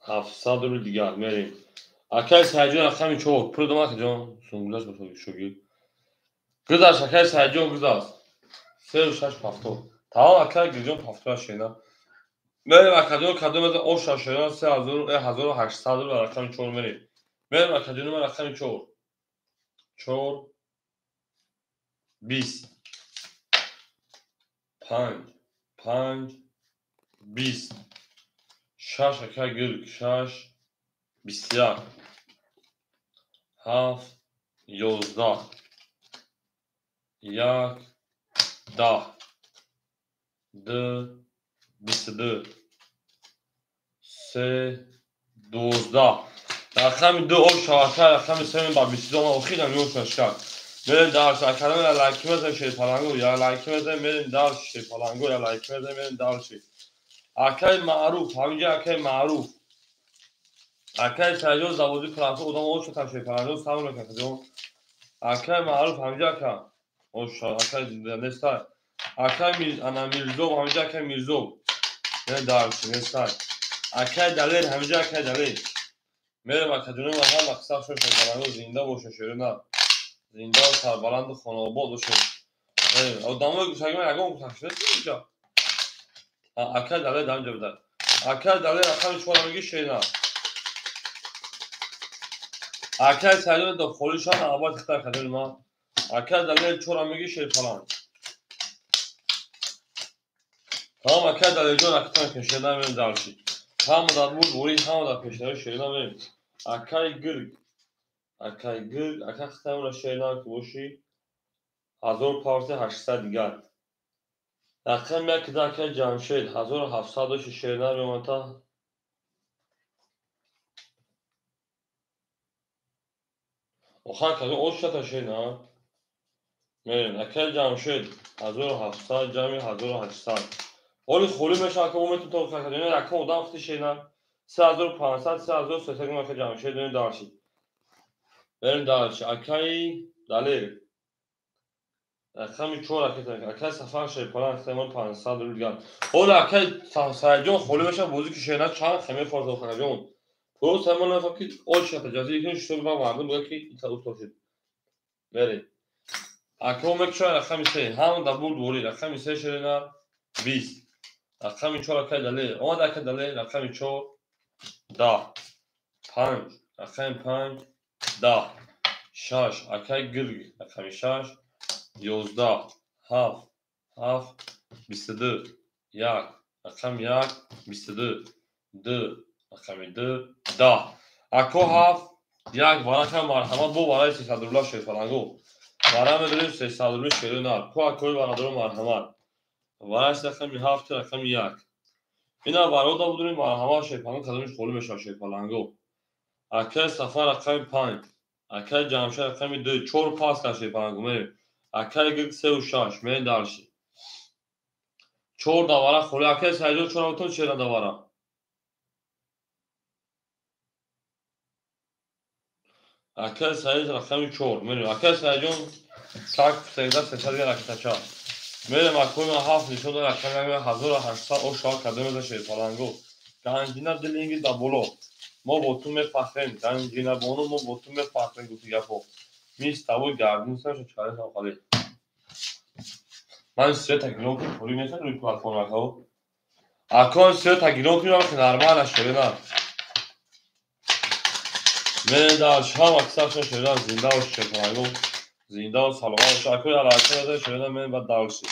700 рубли дигар мерем. Акаи Саидҷон рақами 4 пул дом акаҷон. Сунгулаш бошад шогирд. Гузашт акаи Саидҷон гузашт. 3 6 70. Тамом акаи Гирҷон 70 шена. Мерем акаҷон кадом аз оша шена 3800 рубл рақами 4 мерем. Мерем акаҷон ма рақами 4. 4 20 5 5 20 6 акаи Гирг 6 21 7 11 1 10 2 22 3 12 рақами 2 оша ака рақами 3 ба 22 охирам ёшаш кард. Мерем дарс академ я лайки мезанем шерпалангу я лайки мезанем мерем дарс шерпалангу я лайки мезанем мерем дарс. Акаи Маъруф ҳаминҷа акаи Маъруф акаи Саидҷон заводи планто одам оша та шерпалангу салом алейкум акаҷон. Акаи Маъруф ҳаминҷа ака оша акаи нестай. Акаи ана Мирзов ҳаминҷа акаи Мирзов мерем дарс нестай. Акаи Далер ҳаминҷа акаи Далер мерем акаҷони ман ҳама қисса шон шерпалангу зинда бошед шерина. Зинда сарбаланду хонаобод бошед. Одамои гӯшагӣ ягон гӯшак нест инҷа. Акаи Далер дар инҷа буда. Акаи Далер рақами 4 меги шерина. Акаи Саидҷон до холишан абад хита акаҷони ман. Акаи Далер 4 меги шерпаланг. Тамом акаи Далерҷон акатон пешина мерем дарши. Ҳама дар бурд бурӣ ҳама дар пешинаи шерина мерем. Акаи Гирг акаи Гирг ака хитаи шерина ки бошӣ 1000 парти 800 дигар. Рақами 1 да акаи Ҷамшед 1700 дошти шерина мемонад. Охар кадом ошата шерина? Мерем акаи Ҷамшед 1700 ҷамъи 1800. Оли холӣ мешавад ака умедтон то акаҷон рақам одам хити шерина 3500 3300 ака Ҷамшед мерем дарши. Мерем дарши. Акаи Далер рақами 4 акаи Сафар шерпаланг хитаи 500 рубл дигар. Оли акаи Саидҷон холӣ мешавад бозӣ ки шерина чанд хе мефорад акаҷон. Просто ҳамон нафар ки очата ҷазӣ ки шуд ба мардум буга ки ита устошид. Мерем. Ака мекушад рақами 3 ҳам дар бурд бурӣ рақами 3 шерина 20 рақами 4 акаи Далер омад акаи Далер рақами 4 10 5 рақами 5 10 6 акаи Гирг рақами 6 11 7 7 22 1 рақами 1 22 2 рақами 2 10 ако 7 1 варака марҳамат бо вараи 300 рубла шерпалангу. Вара медорем 300 рубли шерина. Ко акои варадоро марҳамат. Вараи рақами 7 рақами 1. Ина варода будурем марҳамат шерпалангу кадомиш холӣ мешавад шерпалангу. Акаи Сафар рақами 5 акаи Ҷамшед рақами 2 4 пас кард шерпалангу мерем. Акаи Гирг 3 6 мерем дарши. 4 давара холӣ акаи Саидҷон 4 бутун шерина давара. Акаи Саид рақами 4 мерем. Акаи Саидҷон как всегда 300 ракетача. Мерем акои ман 7 нишон дод рақами 1800 оша кадом за шерпалангу. Ганҷина дилинги да боло. Мо бо ту мефахрем. Ганҷина бону мо бо ту мефахрем гуфти гапо. Мис табои гардин саша чаресам хале. Ман света гирон кунем, пули нестам рӯи платформа акао. Акон света гирон кунем, ки нормально шерина. Мерем дарш ҳама кисашон шерина зинда бош шерпалангу. Зинда ва саломат бош. Акои алака мезанем шерина мерем баъд дарши.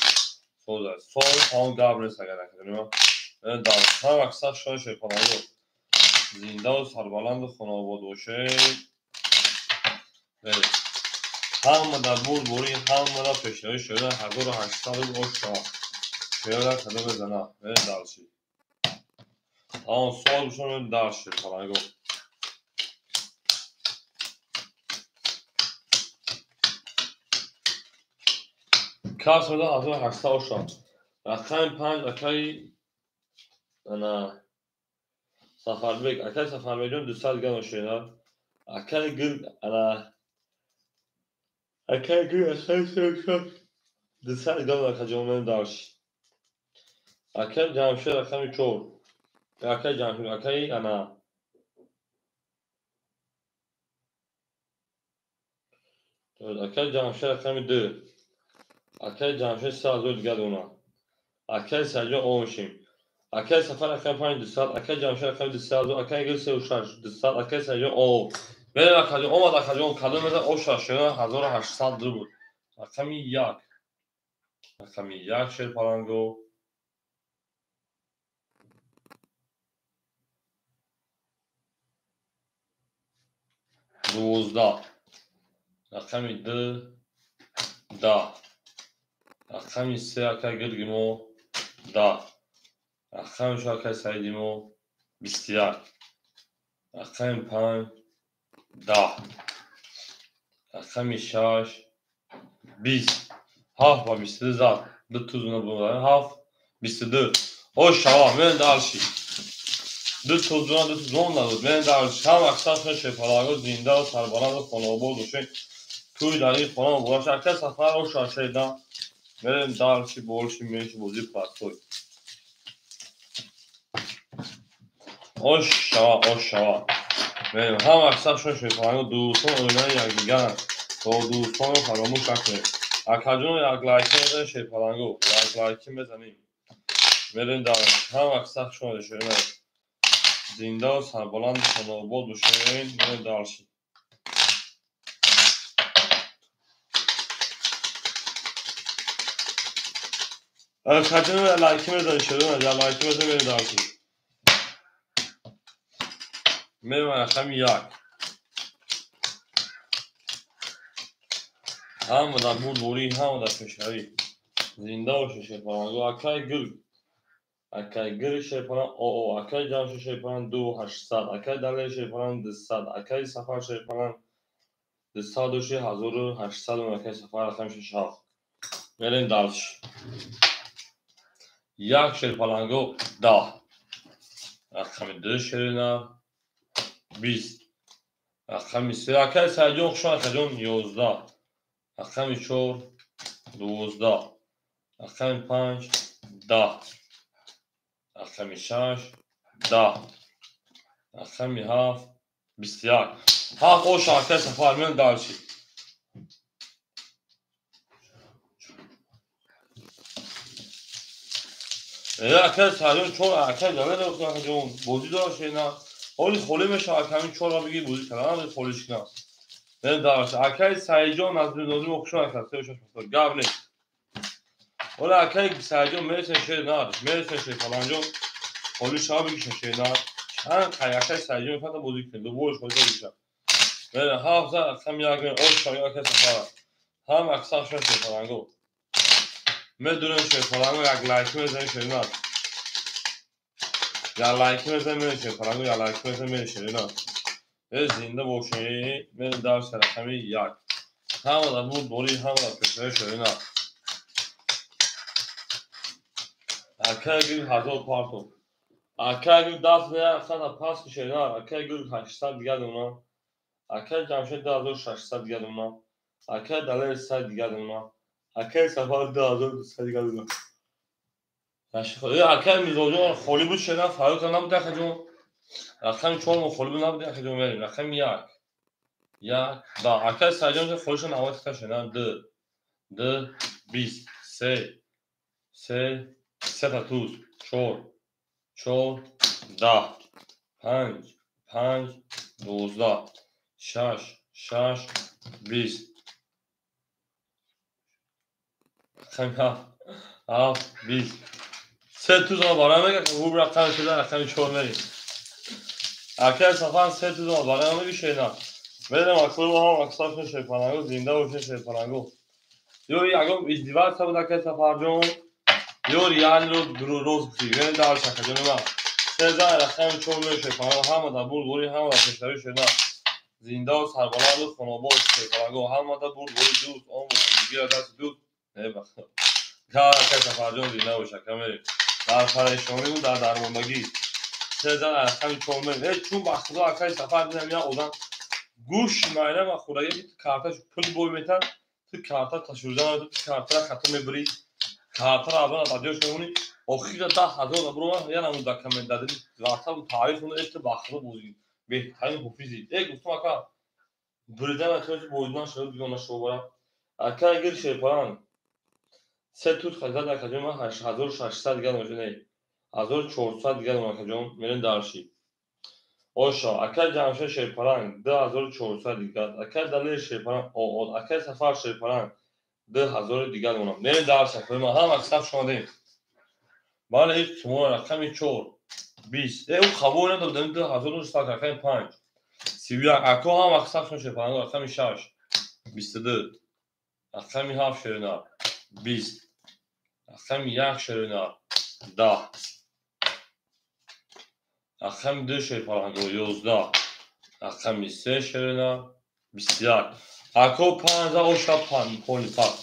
Соза. Сол тамом гап нест агар академия. Мерем дарш ҳама кисашон шерпалангу. Зинда ва сарбаланду хонаобод бошед. Мерем. Ҳама дар бурд бурӣ ҳама дар пешниҳоди шерина 1800 рубл ош шавад. Шерина кадом мезана. Мерем дарши. Тамом, суол бишон дар шерпаланго. Кас меда 1800 оша. Рақами 5 акаи ана Сафарбек, акаи Сафарбекҷон 200 грамм шена. Акаи гул ана акаи гул акаи 200 грамм акаҷон мен дарш. Акаи Ҷамшед рақами 4. Акаи Ҷамшед, акаи ана акаи Ҷамшед рақами 2. Акаи Ҷамшед 3000 дигар дона. Акаи Саидҷон омшим. Акаи Сафар рақами 5 200, акаи Ҷамшед рақами 200, акаи Гул 36 200, акаи Саидҷон о. Мерем акаҷон, омад акаҷон, кадом мезан оша шена 1800 рубл. Рақами 1. Рақами 1 шерпаланго. 12. Рақами 2 10. Рақами 3 акаи Гирги мо 10. Рақами 4 акаи Саиди мо 21. Рақами 5 10. Рақами 6 20. 7 ба 22 зад. Ду тузуна буда. 7 22. Ош шава, мен дарши. Ду тузуна, ду тузун надод. Мен дарши. Ҳам аксар шерпаланго зинда ва сарбаланд ва хонаобод бошед. Тӯй дар ин хона муборак. Акаи Сафар оша шеда. Мерем дарши болши меши бозӣ партой. Ош шава, ош шава. Мерем ҳам аксар шерпаланго дӯстон оинаи якдигаранд. То дӯстонро фаромӯш накунед. Акаҷон як лайки мезанем шерпаланго, як лайки мезанем. Мерем дарши. Ҳам аксар шерпаланго зинда ва сарбаланд хонаобод бошед. Мерем дарши. Акаҷон лайки мезанем шерпаланго, як лайки мезанем мерем дарши. Мерем рақами 1. Ҳама дар бурдборӣ, ҳама дар пешравӣ. Зинда бошед шерпаланго. Акаи Гул, акаи Гул шерпаланг оо, акаи Ҷамшед шерпаланг 2800, акаи Далер шерпаланг 200, акаи Сафар шерпаланг 200 1800, акаи Сафар рақами 67. Мерем дарш. 1 шерпаланго 10. Рақами 2 шерина 20. Рақами 3 акаи Саидҷон хуш омад, акаҷон 11. Рақами 4 12. Рақами 5 10. Рақами 6 10. Рақами 7 21. 7 оша акаи Сафар мен дарши. Акаи Саидҷон 4 акаи Jalal акаҷон бозӣ дора шена. Ҳоли холӣ мешавад ҳамин 4-ро бигӣ бозӣ кардан, холиш кунам. Мерем дарш. Акаи Саидҷон Назринозим хуш омад, 36 гап нест. Ҳола акаи Саидҷон мересен шер нар, мересен шерпаланҷон холӣ шава бигишен шер нар. Чанд қай акаи Саидҷон мефата бозӣ кунед, дубориш холӣ бигишад. Мерем 7 зад рақами 1 ош шава акаи Сафар. Ҳам аксар шуна шерпаланго. Медурем шерпаланго як лайк мезанем шер нар. Як лайк мезанем мерем шерпаланго, як лайк мезанем мерем шер нар. Зинда бошед. Мерем дарс рақами 1. Ҳама дар бурдборӣ, ҳама дар пешравӣ шер нар. Акаи Гул 1000 партов. Акаи Гул даст меяхсад пас шер нар. Акаи Гул 800 дигар дона. Акаи Ҷамшед 2600 дигар дона. Акаи Далер 100 дигар дона. Акаи Сафар 2200 дигар дона. Акаи Мирзоҷон холӣ буд шер нар, фарёд кард набуд акаҷон. Рақами 4 мо холӣ буд набуд акаҷон мерем. Рақами 1. 1 10. Акаи Саидҷон холиша 90 та шер нар. 2 2 20 3 3 3 та туз 4 4 10 5 5 12 6 6 20. Рақами 7 7 20. 3 туз барои мега хуб рақами шуда рақами 4 мерем. Акаи Сафар 3 туз барои меги шена. Мерем аксар ҳам аксар шерпаланго зинда бошед шерпаланго. Ё ягон издиваться буд акаи Сафарҷон, ё реально роз гуфтӣ. Мерем дарш акаҷони ман. Се зан рақами чор мерем шерпаланго. Ҳама дар бурдборӣ, ҳама дар пешравӣ шернар. Зиндаву сарбаланду хонобод шерпаланго. Ҳама дар бурдборӣ дӯст, он бигира дасти дӯст. Не бахт. Акай Сафарҷон зинда бош, ака мерем. Дар парешониву дар дармондагӣ. Се зан рақами чор мерем. Э чун ба худо акай Сафар дидам як одам гӯш майна ма хӯрдагӣ ки карташ пул бой метад, ту карта ташурда ту картара хато мебирӣ, картара аввал аз ҷош мемонӣ, охира 10 000 рубл я намуд дар комментарий ватсап таъриф кунад, э ту ба худо бозӣ беҳтарин ҳофизи. Э гуфтам ака буридан акаи бойдан шуд бигона шобара. Ака гир шерпаланг. Се тут хазат акаҷон ман 1600 дигар дорам, не 1400 дигар дорам акаҷон, мерем дальше. Оша, акай Ҷамшед шерпаланг 2400 дигар, акай Далер шерпаланг акай Сафар шерпаланг 2000 дигар дорам. Мерем дальше, акаи ман ҳама саф шумадем. Бале, ин шумо рақами чор бист. Э ӯ қабул надодам 2000 рақами панҷ 31. Ако ҳама саф шумо шерпаланг рақами шаш 22, рақами ҳафт шеринар 20, рақами як шеринар 10, рақами ду шерпаланго 11, рақами се шеринар 21. Ако панҷа оша поли пак.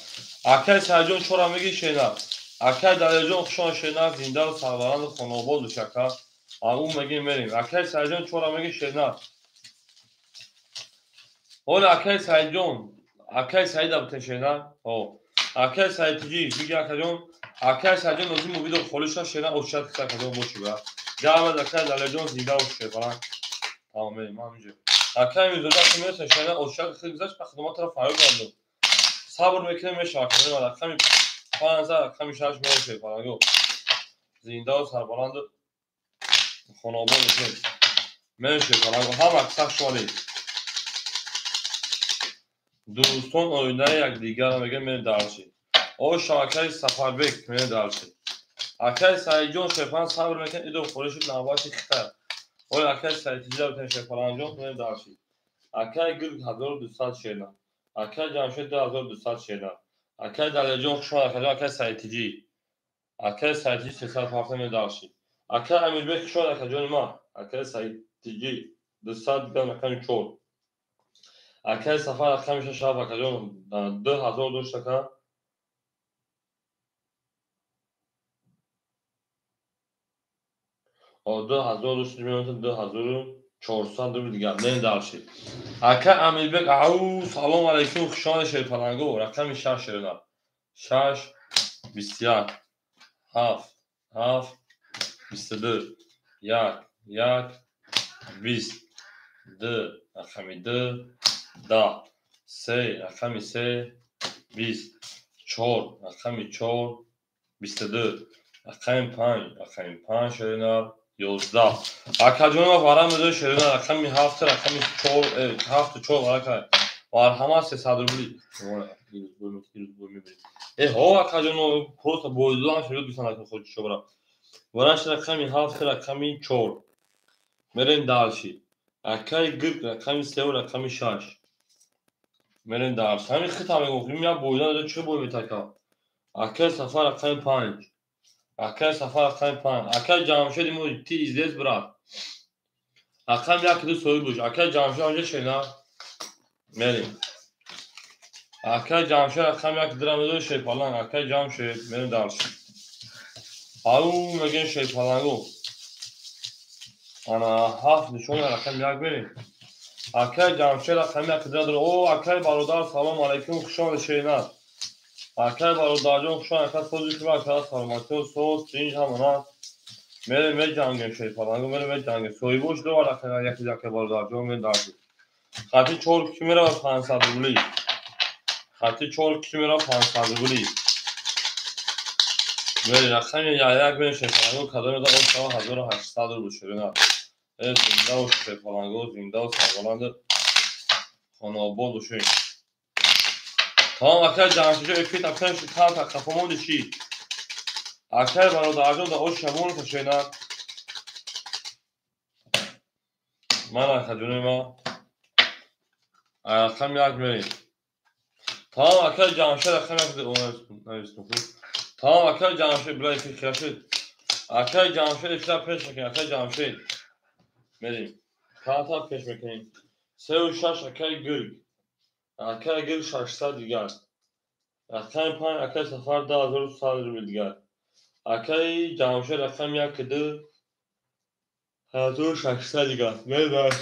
Акай Саидҷон чора меги шеринар. Акай Далерҷон хушон шеринар, зиндаву сарбаланду хонобод бош ака. Ӯ мегим мерем. Акай Саидҷон чора меги шеринар. Ҳоли акай Саидҷон, акай Саида бутен шеринар. Ҳо. Акай Саидтиҷӣ биги акаҷон. Акай Саидҷон нозим мубидо холиша шеринар ошад киса акаҷон боши ба. Гаваз акай Далерҷон зинда бош шерпаланг. Тамом мерем ҳаминҷо. Акай Мирзода ки мераса шеринар ошад хел гузашт ба хидматро фарёд кардам. Сабр мекунем мешава акаҷон рақами панҷ рақами шаш мерем шерпаланго. Зиндаву сарбаланду хонобод бошед. Мерем шерпаланго. Ҳама саф шумадед. Дӯстон оинаи якдигарро мегӯянд мерем дальше. Оша акаи Сафарбек мерем дальше. Акаи Саидҷон шерпаланг сабр мекунад идо холӣ шуд навбати хитар. Оё акаи Саидтиҷира бутен шерпалангҷон мерем дальше. Акаи Гирг 1200 шернар. Акаи Ҷамшед 2200 шернар. Акаи Далерҷон хушомад акаҷон акаи Саидтиҷӣ. Акаи Саидтиҷӣ 307 мерем дальше. Акаи Амирбек хушомад акаҷони ман. Акаи Саидтиҷӣ 200 дигар рақами чор. Акаи Сафар рақами шаш ҳафт акаҷон 2000 дошт ака. 2000 дошт меёнад 2400 рубл дигар. Мерем дальше. Акаи Амирбек ау салом алайкум хушомадед шерпаланго. Рақами шаш шернар. Шаш 21 ҳафт ҳафт 22 як як 20 ду рақами ду 10 се рақами се 20 чор рақами чор 22 рақами панҷ рақами панҷ шеринар 11. Акаҷонова варам медои шеринар рақами ҳафт рақами чор ҳафту чор варака марҳамат 300 рубли. Э ҳо акаҷоно просто боидулам шерид бисан худ шобра. Вараш рақами ҳафт рақами чор. Мерем дальше. Акаи Гирг рақами севу рақами шаш. Мерем дальше. Ҳамин хита мегӯм як боидан чӣ бой метака. Акаи Сафар рақами панҷ. Акаи Сафар рақами панҷ. Акаи Ҷамшед имо ты здесь брат. Рақами як ду соҳиб бош. Акаи Ҷамшед ҳамҷа шена. Мерем. Акаи Ҷамшед рақами як дира медои шерпаланг. Акаи Ҷамшед мерем дальше. Ау мегӯем шерпаланго. Ана ҳафт нишони рақами як мерем. Акаи Ҷамшед рақами як дира дора. О акаи бародар салом алайкум хушомадед шеринар. Акаи бародарҷон хушомадед ака сози шумо ака саломатиё соз тинҷ ҳамона. Мерем меҷангем шерпаланго мерем меҷангем. Соҳибош довар рақами як акаи бародарҷон мерем дальше. Хати чор ки меравад 500 рубли. Хати чор ки меравад 500 рубли. Мерем рақами як мерем шерпаланго кадоме да он шава 1800 рубл шеринар. Э зинда бош шерпаланго зиндаву сарбаланду хонобод бошед. Тамом акаи Ҷамшедҷон эфир акаи карта қафо монди чӣ? Акаи бародарҷон да ош шабону шеринар. Ман акаҷони ман рақами як мерем. Тамом акаи Ҷамшед рақами як навистум. Тамом акаи Ҷамшед била эфир хира шуд. Акай Ҷамшед эфира пеш мекунем, акай Ҷамшед. Мерем. Каната пеш мекунем. 3 6 акай Гирг. Акай Гирг 600 дигар. Рақами 5 акай Сафар 2100 рубл дигар. Акай Ҷамшед рақами 1 2 1600 дигар. Мерем.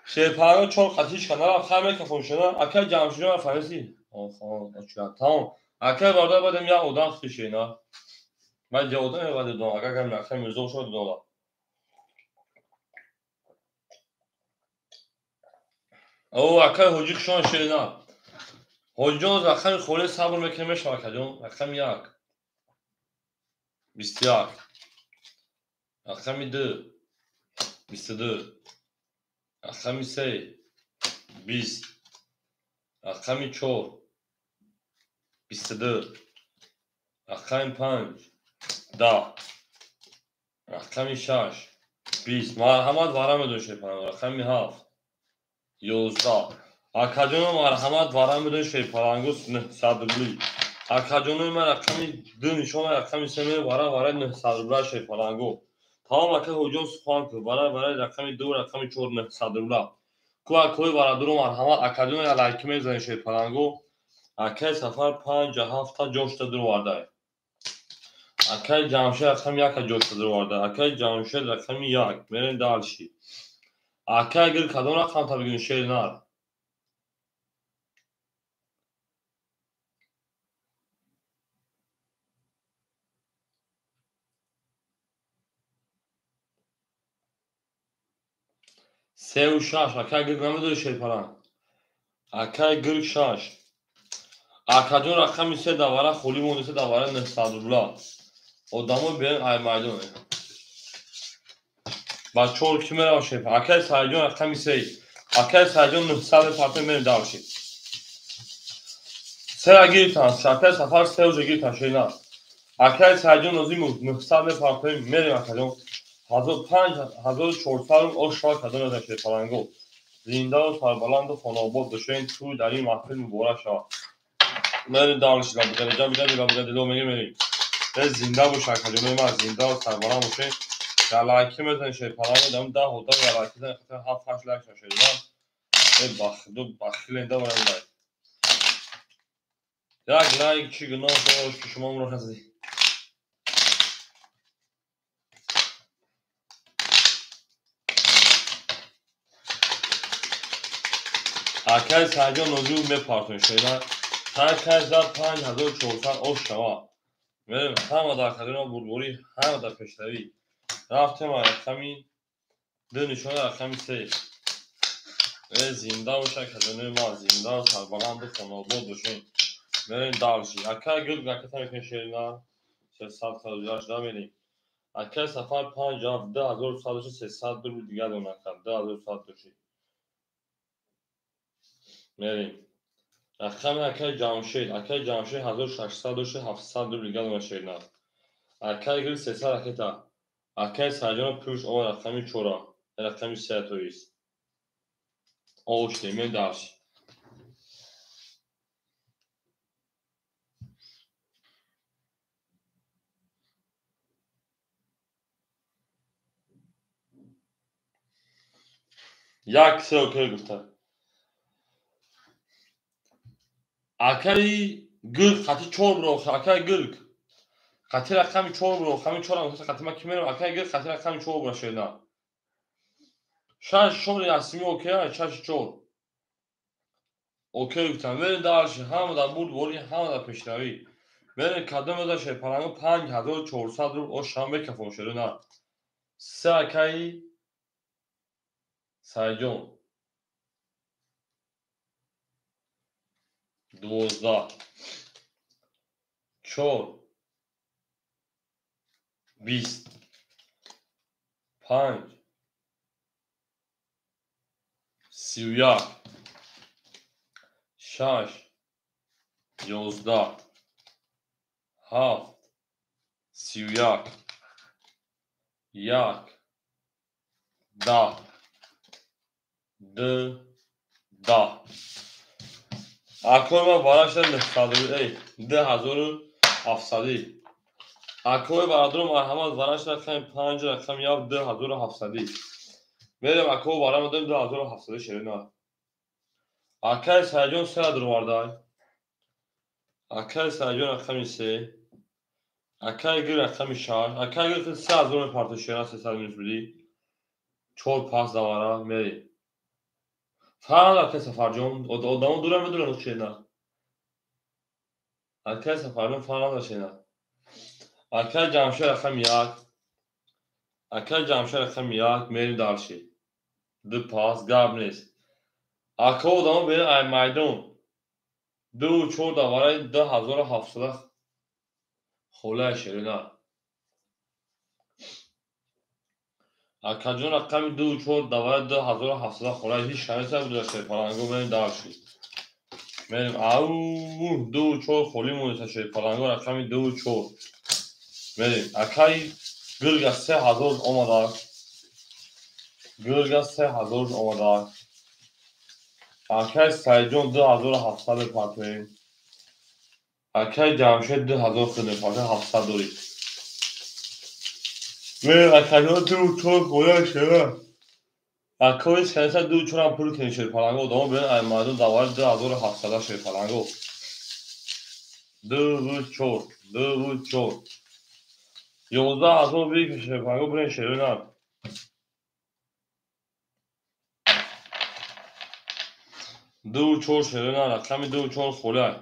Шерпаро чор қатиш канала хай мекафон шуда. Акай Ҷамшед фаҳмиси? Тамом. Акай бародар бадем як одам хишена. Ман я одам бадем, агар гам акай Мирзо шуд дола. О, акай Ҳоҷи хушон шена. Ҳоҷиҷон рақами холи сабр мекунем мешава акаҷон. Рақами 1 21, рақами 2 22, рақами 3 20, рақами 4 22, рақами 5 10, рақами 6 20. Марҳамат вара медон шерпаланг. Рақами 7 11. Акаҷоно марҳамат вара медон шерпалангу 900 рубли. Акаҷонои ман рақами 2 нишона рақами 3 ме вара вара 900 рубла шерпалангу. Тамом ака Ҳоҷон сухан кун. Вара вара рақами 2 рақами 4 900 рубла. Ку акои варадуро марҳамат акаҷоно я лайки мезанед шерпалангу. Акай Сафар 5 7 ҷошта дуровардай. Акай Ҷамшед рақами 1 ҷошта дуровардай. Акай Ҷамшед рақами 1. Мерем дальше. Акай Гир кадом рақам та бигирем шери нар? 3 6. Акай Гирг намедори шерпаланг? Акай Гирг 6. Акаҷон рақами 3 давара холӣ монда, 3 давара 900 рубла. Одамо биён ай майдон. Ба чор ки мерава шерпаланг? Акай Саидҷон рақами 3. Акай Саидҷон 900 партои мерем дальше. Сера гирифтан. Акай Сафар се уже гирифтан шерина. Акай Саидҷон Нозимов 900 мепартои мерем акаҷон. 5400 рубл ош шава кадом мезанем шерпалангу. Зиндаву сарбаланду хонаобод бошед, тӯй дар ин маҳфил муборак шавад. Мерем дальше. Лабиганиҷа бигади лабигади ло мегем мерем. Зинда бош акаҷонои ман, зиндаву сарбаланд бошед. Я лайки мезанем шерпалангу, дам 10 одам я лайки занем, хатар 7 8 лайк шава шерина. Бахду бахиленда барам лайк. Як лайк чӣ гуноҳ дошт ки шумо умро назадед? Акай Саидҷон Нозимов мепартоем шерина. Акай зад 5400 ош шава. Мерем ҳама дар акаҷоно бурдборӣ, ҳама дар пешравӣ. Рафтем рақами 2 нишона рақами 3. Зинда бош акаҷонои ман, зиндаву сарбаланду хонаобод бошед. Мерем дальше. Акай Гирг ракета мекунем шерина. 300 шуда мерем. Акай Сафар 5 7 2100 300 рубл дигар дона кард. 2100 доши. Мерем. Рақами акай Ҷамшед. Акай Ҷамшед 1600 доши 700 рубл дигар дона шерина. Акай Гирг 300 ракета. Акай Саидҷон пӯш ова рақами 4. Рақами 3 тоист. Оштем, мерем дальше. Як се окей гуфта. Акай Гирг қати 4 биро, акай Гирг. Қати рақами 4 биро, рақами 4 ам қати ма ки мерам, акай Гирг қати рақами 4 биро шерина. 6 4 ясими окей, 6 4. Окей гуфтам. Мерем дальше. Ҳама дар бурдборӣ, ҳама дар пешравӣ. Мерем кадом меза шерпалангу 5400 рубл ош шава мекафон шерина. Се акай Саидҷон 12 4 20 5 31 6 11 7 31 1 10 2 10. Акои ман вара шуда 900 эй 2700. Акои бародаро марҳамат, вараш рақами 5 рақами 7 2700. Мерем ако вара мадем 2700 шерина. Акай Саидҷон 3 дурвардай. Акай Саидҷон рақами 3. Акай Гир рақами 6. Акай Гир 3000 мепартои шерина 300 минус бидӣ. 4 пас давара мерем. Фарқ акай Сафарҷон, одамо дура медуранд шерина. Акай Сафарҷон фарқ надорад шерина. Акай Ҷамшед рақами 1. Акай Ҷамшед рақами 1 мерем дарши. 2 пас гап нест. Ака одамо берем ай майдон. 2 4 давараи 2700 холаи шерина. Акаҷон рақами 2 4 давараи 2700 холаи ҳеҷ шанса набуда шерпаланго мерем дарши. Мерем ау 2 4 холӣ монеса шерпаланго рақами 2 4. Мерем. Акай Гирга 3000 омада. Гирга 3000 омада. Акай Саидҷон 2700 мепартоем. Акай Ҷамшед 2000 худ мепартоем, 700 дорӣ. Мерем акаҷон 2 4 холаи шера. Акои шанса 2 4 ам пул кунем шерпаланго. Одамо берем ай майдон давари 2700 шерпаланго. 2 4 2 4 11000 биг шерпаланго бирем шерина. Ду чор шерина рақами 2 4 холай.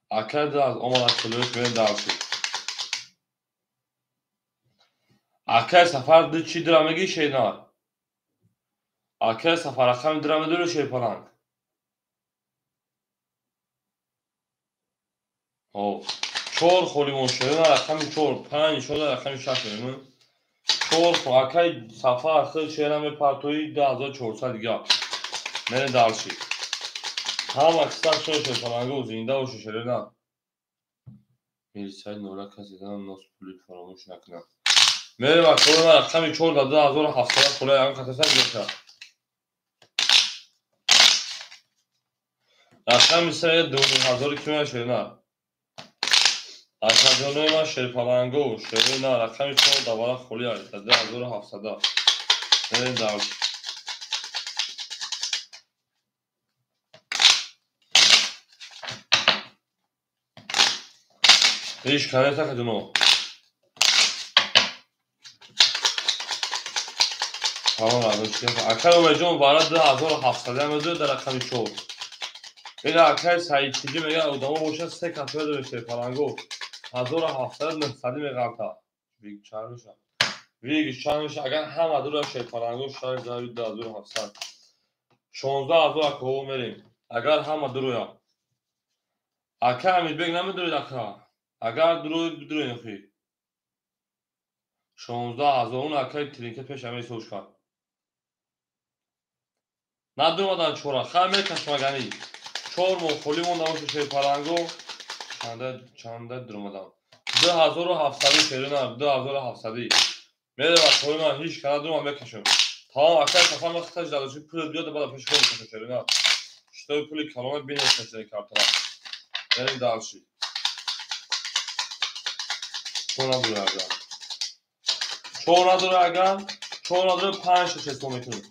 Акай аз омада килош мерем дарши. Акай Сафар ду чи дира меги шерина. Акай Сафар рақами дира медури шерпаланг. О, 4 холимон шерина рақами 4, 5 шода рақами 6 шерина. 4 акай Сафар хел шерина мепартои 2400 дига. Мерем дарши. Ҳама кисак шо шерпаланго зинда боши шерина. Милисаи нора касе занам нос пули фаромӯш накунам. Мерем акои ман рақами 4 да 2700 холаи ягон касеса гирифта. Рақами 3 2000 кимя шерина. Акаҷонои ман шерпаланго шерина рақами 4 давара холи аст 2700. Мерем дарши. Ҳеҷ канест акаҷоно. Салом алайкум. Акай Умедҷон бара 2700 медуд дар рақами 4. Ин акай Саид чиҷи мега одамо бошад 3 касра дорем шерпаланго. 1700 900 меғалта. Виг чанд меша? Виг чанд меша? Агар ҳама дура шерпаланго 6 2700. 16000 акаҳо мерем. Агар ҳама дуроя. Акай Амирбек намедуред ака. Агар дуроед бидуроед охи. 16000 он акай тринкет пеш ҳама ҳисоб кард. Надуромадан чора. Хай мекашам агани. 4 моҳ холӣ монда боша шерпаланго. Чанда дуромадам. 2700 шерина 2700. Мерем акои ман ҳеҷ кана дуромад мекашам. Тамом акай Сафар ман хиташ дадоши пул биёд баъд пеши худам мекашам шерина. Шитоби пули калона бинес кашида картара. Мерем дарши. 4 надора агар. 4 надора агар, 4 надора 5 6 ҳисоб мекунем.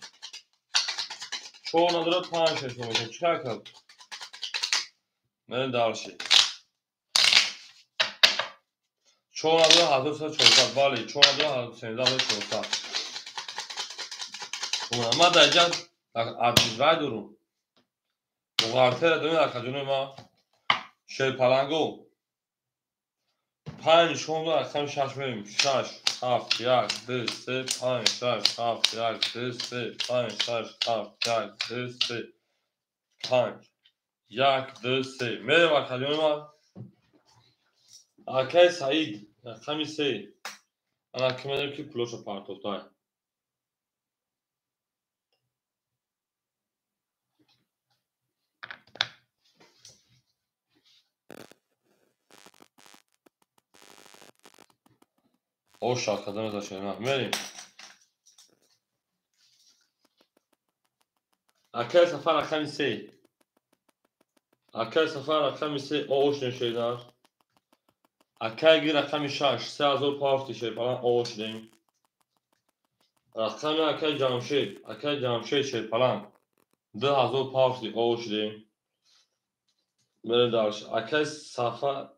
4 надора 5 6 ҳисоб мекунем. Чӣ кар кард? Мерем дарши. 4 надора 1400, бале, 4 надора 1400. Ман дар инҷа вай дорум. Буғартера дорем акаҷонои ман. Шерпаланго. 5 16 рақами 6 мерем. 6 7 1 2 3 5 6 7 1 2 3 5 6 7 1 2 3 5 1 2 3. Мерем акаҷонои ман. Акай Саид рақами 3. Ана ки медонем ки пулошо партофтай. Ош академ зашена. Мерем. Акай Сафар рақами 3. Акай Сафар рақами 3 ош нешедар. Акай ги рақами 6, 3000 пафти шерпаланг оғоз шудем. Рақами акай Ҷамшед, акай Ҷамшед шерпаланг 2000 пафти оғоз шудем. Мерем дальше. Акай Сафар,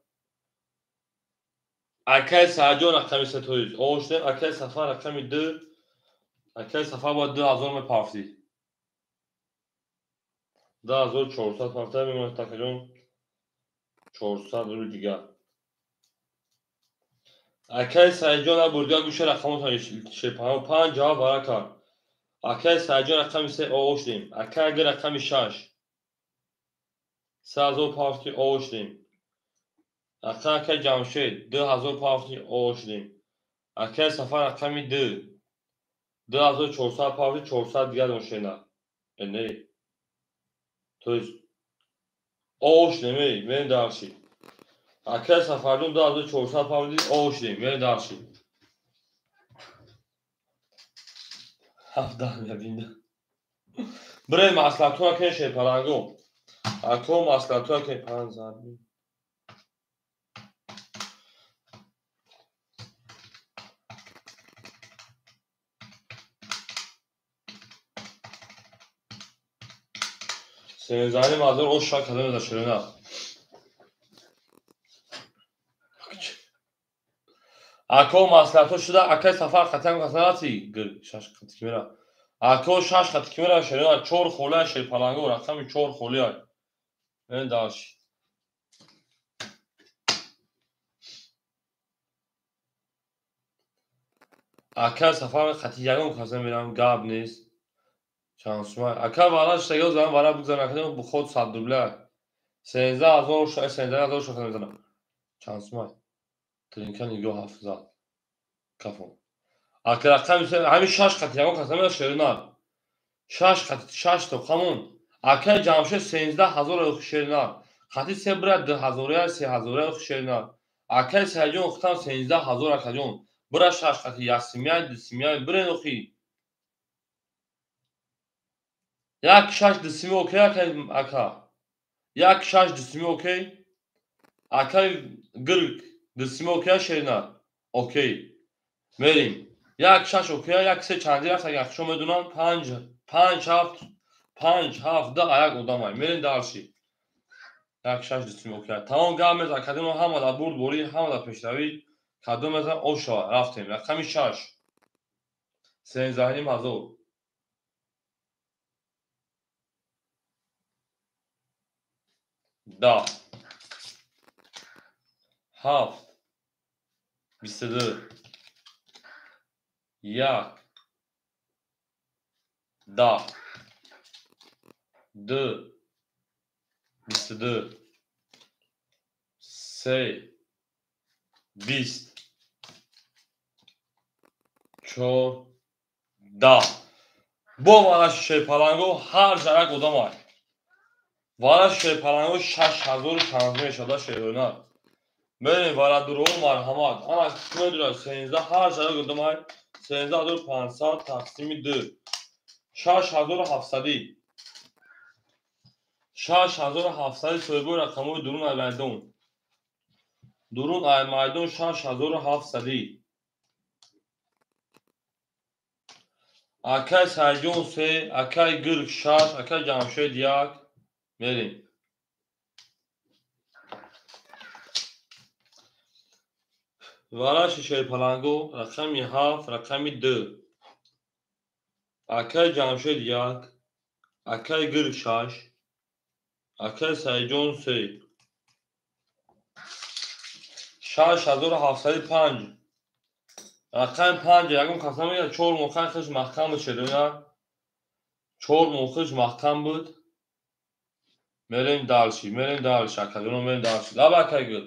акай Саҷон рақами 3 тоиз оғоз шудем. Акай Сафар рақами 2, акай Сафар бояд 2000 мепафтӣ. 2400 пафта мемонад такаҷон 400 рӯи дигар. Акай Саидҷон абурдига гӯша рақамотон шерпаланг 5 ҷавоб вара кард. Акай Саидҷон рақами 3 оғоз шудем. Акай Г рақами 6, 3000 пафти оғоз шудем. Рақами акай Ҷамшед 2000 пафти оғоз шудем. Акай Сафар рақами 2, 2400 пафти 400 дигар дошена. Не. То есть оғоз шудем, эй, мерем дальше. Акай Сафарҷон 2400 пафти оғоз шудем, мерем дальше. 17 мебинда. Бирем маслиҳатҳоро кунем шерпаланго. Ако маслиҳатҳоро кунем 5 зарби. Сензани мазор ош шак кардем за ширина. Ако маслиҳатҳо шуда, акай Сафар қатъиян касанати гир шаш қати ки мера. Ако шаш қати ки мера ширина 4 холия шерпаланго рақами 4 холия. Мен дальше. Акай Сафар қати ягон каса мерам гап нест. Чанд сумай. Ака вара штагио зан вара бигзар накардем буход 100 рубля. 13000 13600 мезанам. Чанд сумай. Тринка нигоҳ ҳафзад. Кафон. Ака рақами ҳамин 6 қати ягон каса мера шерина. 6 қати 6 то қамон. Акай Ҷамшед 13000 шерина. Қати се бира 2000 3000 шерина. Акай Саидҷон хутам 13000 акаҷон. Бира 6 қати ясимяй, дусимяй бирен охи. Як шаш дусими окей акай ака. Як шаш дусими окей. Акай гирг дусими окей шерина. Окей. Мерим. Як шаш окей, як се чанди рафт агар шумо медонам 5 5 7 5 7 2 як одамай. Мерим дальше. Як шаш дусими окей. Тамом гап мез академо ҳама дар бурд борӣ, ҳама дар пешравӣ. Кадом мезан оша рафтем. Рақами 6. 13500. 10 7 22 1 10 2 22 3 20 4 10. Бо вараши шерпаланго ҳар жарак одамай. Вара шерпаланго 6500 мешавад шерона. Мерем вара дуро марҳамат. Ана медурад 13 ҳар жарак одамай 13500 тақсими 2 6700. 6700 соҳибои рақамҳои дурун ай майдон. Дурун ай майдон 6700. Акай Саидҷон 3, акай Гирг 6, акай Ҷамшед 1. Мерем. Вараши шерпаланго рақами 7, рақами 2. Акай Ҷамшед 1, акай Гирг 6, акай Саидҷон 3. 6705. Рақами 5 ягон каса мегӯяд 4 моҳ хеш маҳкам буд шерона. 4 моҳ хеш маҳкам буд. Мерем дальше, мерем дальше, акаҷоно мерем дальше. Лаба акай гул.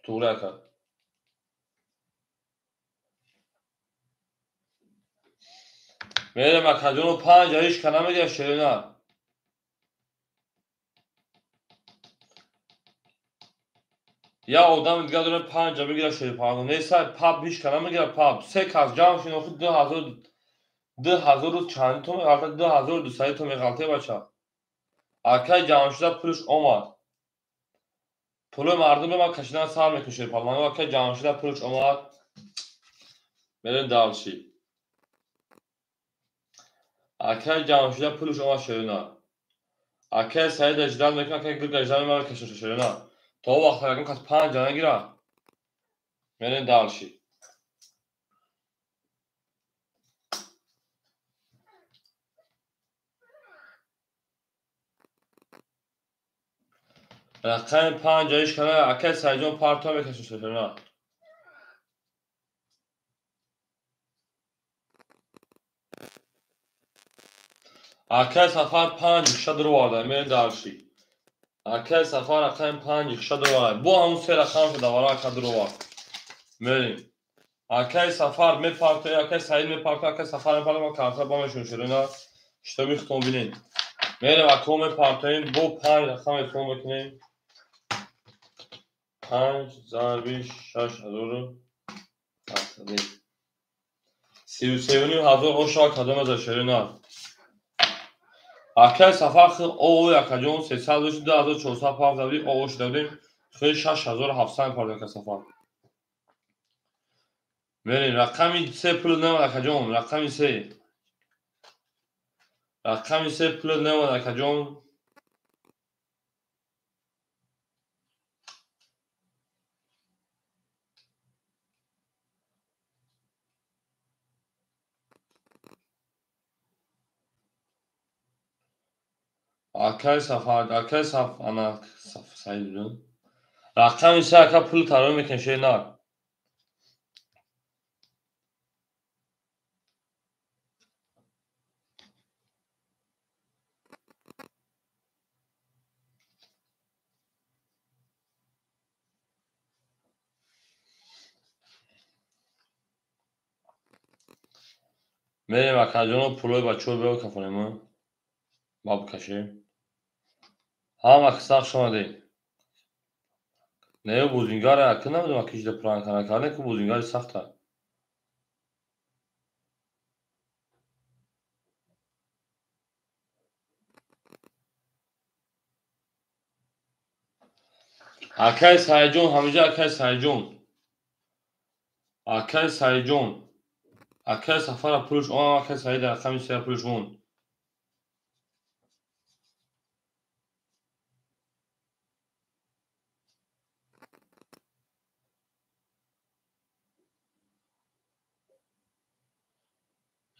Туғри ака. Мерем акаҷоно 5 ҳеч ка намегӯяд шерона. Я одами дигар дорем 5 мегирад шерпаланго. Несай паб ҳеч ка намегирад паб. Се кас ҷамъ шуд охир 2000 2000 чанд то меғалта 2200 то меғалта бача. Акай Ҷамшида пулш омад. Пули мардум ма кашидан сар мекунем шерпаланго. Акай Ҷамшида пулш омад. Мерем дальше. Акай Ҷамшида пулш омад шерина. Акай Саида ждал мекунам, акай Гирга ждал мекунам, кашидан шерина. То вақт ягон кас 5 нагира. Мерем дальше. Рақами 5 иш кана акай Саидҷон парто мекашем шерина. Акай Сафар 5 иша дуроварда, мерем дальше. Акай Сафар рақами 5 иша дуроварда. Бо ҳамун се рақам шуда вара ака дуровард. Мерем. Акай Сафар мепартои, акай Саид мепартои, акай Сафар мепартои, ма карта ба мешун шерина. Шитоби хитон бинед. Мерем ако мепартоем, бо 5 рақам ҳисоб мекунем. 5 зарби 6700. 33 500 оша кадом аз шерина. Акай Сафар хел оой акаҷон 300 2400 пафт ооо шуда будем. Хел 6700 пардохт акай Сафар. Мерем рақами 3 пул намад акаҷон, рақами 3. Рақами 3 пул намад акаҷон. Акай Сафар, акай Саф, ана Саид будем. Рақами 3 ака пул тарои мекунем шерина. Мерем акаҷоно пулои бачаҳо биё кафонем, ба бикашем. Ҳама сахт шомадед. Не, бозингаре ака намедонам ака ижда пранка накарде, ку бозингари сахта. Акай Саидҷон, ҳамиҷа акай Саидҷон. Акай Саидҷон. Акай Сафара пулш омад, акай Саида рақами 3 пулш монд.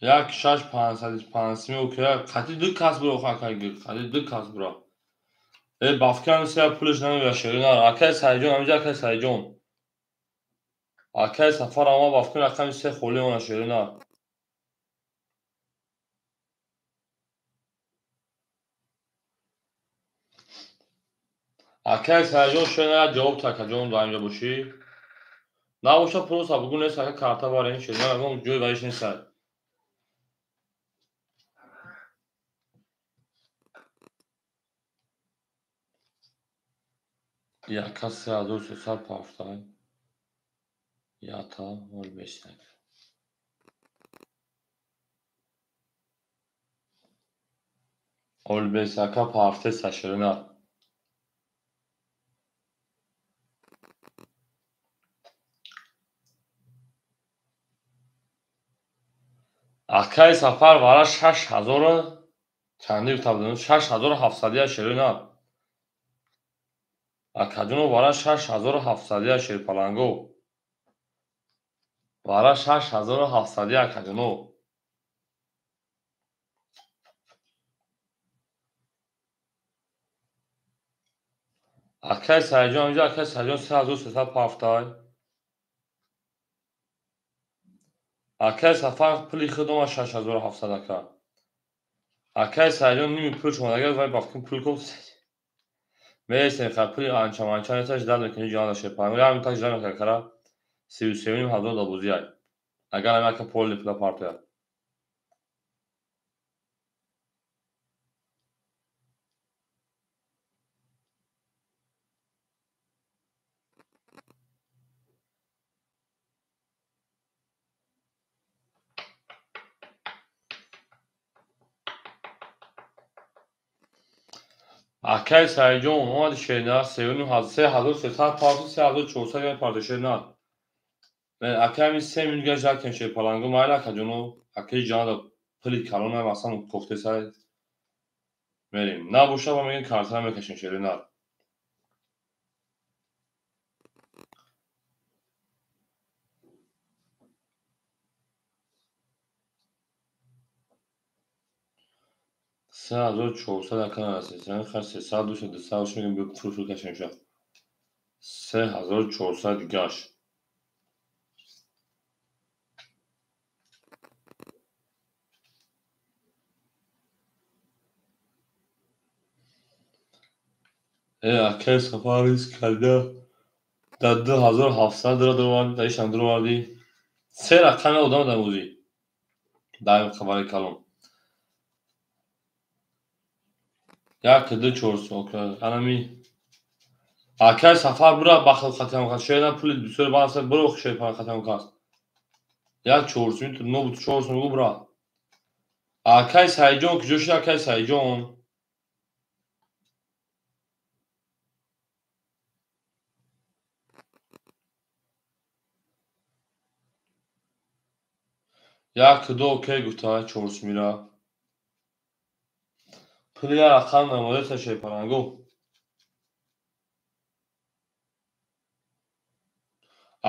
Як шаш панҷсаду панҷсими окей, қати ду кас буро акай гир, қати ду кас буро. Э бафкан се пулш намея шерина. Акай Саидҷон, ҳамиҷа акай Саидҷон. Акай Сафар ама бафкан рақами 3 холӣ она шерина. Акай Саидҷон шерина ҷавоб та акаҷон дар инҷа бошӣ. Набоша просто бугун нест ака карта барем шерина, ягон ҷой бариш нест. Яка 3300 пафтай. Ята 05 так. Олбес ака пафте саширина. Акай Сафар вара 6000 чанди гуфта будем? 6700 ширина. Акаҷоно вара 6700 шерпаланго. Вара 6700 акаҷоно. Акай Саидҷон, инҷа акай Саидҷон 3300 пафтай. Акай Сафар пули худ омад 6700 ака. Акай Саидҷон ними пул шумад, агар вай бафкин пул кофт. Мересем хай пули анча манча несташ ждал мекунӣ ҷонада шерпаланго. Як минутак ждал мекунӣ кара 33 500 да бозӣ ай. Агар ҳами ака полни пула партояд. Акай Саидҷон омади шернар 3300 парту 3400 парту шернар. Акай ами 3 минут гашт ракем шерпаланго майла акаҷоно. Акаи ҷанада пули калона масалан кофтесай мерем. Набоша ба мегӯем картара мекашем шернар. 3400 ака нарасид. Хар 300 душа 200 мегӯем биё фурфур кашем ша. 3400 гаш. Акай Сафар риск карда дар 2700 дора дароварди, дар ишам дароварди. Се рақами одам дар бозӣ. Дар хабари калон. 1 2 4 анами акай Сафар бура бахл хатам кас. Шояд пули бисёр баъса буро шояд хатам кас. 1 4 сум 9 4 сум бура. Акай Саидҷон куҷо шуд акай Саидҷон? 1 2 окей гуфта 4 сумира. Пули як рақам намодаста шерпаланго.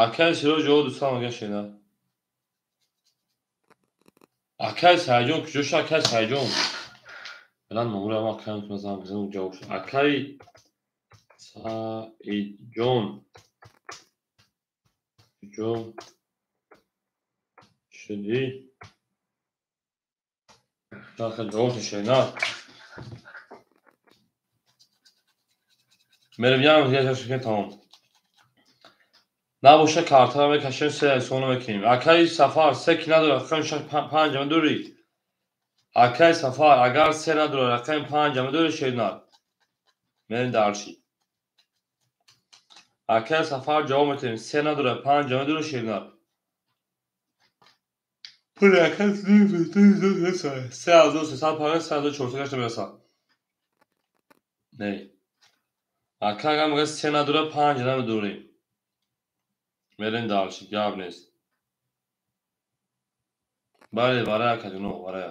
Акай Сироҷ ҷавоб дусад мага шена. Акай Саидҷон куҷо шуд акай Саидҷон? Баланд номури ама акай метавонам занг бизанам ҷавоб шуд. Акай Саидҷон куҷо шудӣ? Ҷавоб шуд шена. Мерем як тамом. Набоша картара мекашем се сона мекунем. Акай Сафар се ки надора рақами 6 5 медорӣ. Акай Сафар агар се надора рақами 5 медорӣ шернар. Мерем дарши. Акай Сафар ҷавоб метавем се надора 5 медорӣ шернар. Пули акай 3300 пара 3400 гашта мерасад. Не. Ака агар мегӯяд се надора 5 намедорем. Мерем дарши, гап нест. Бале, барай акаҷоно, барай.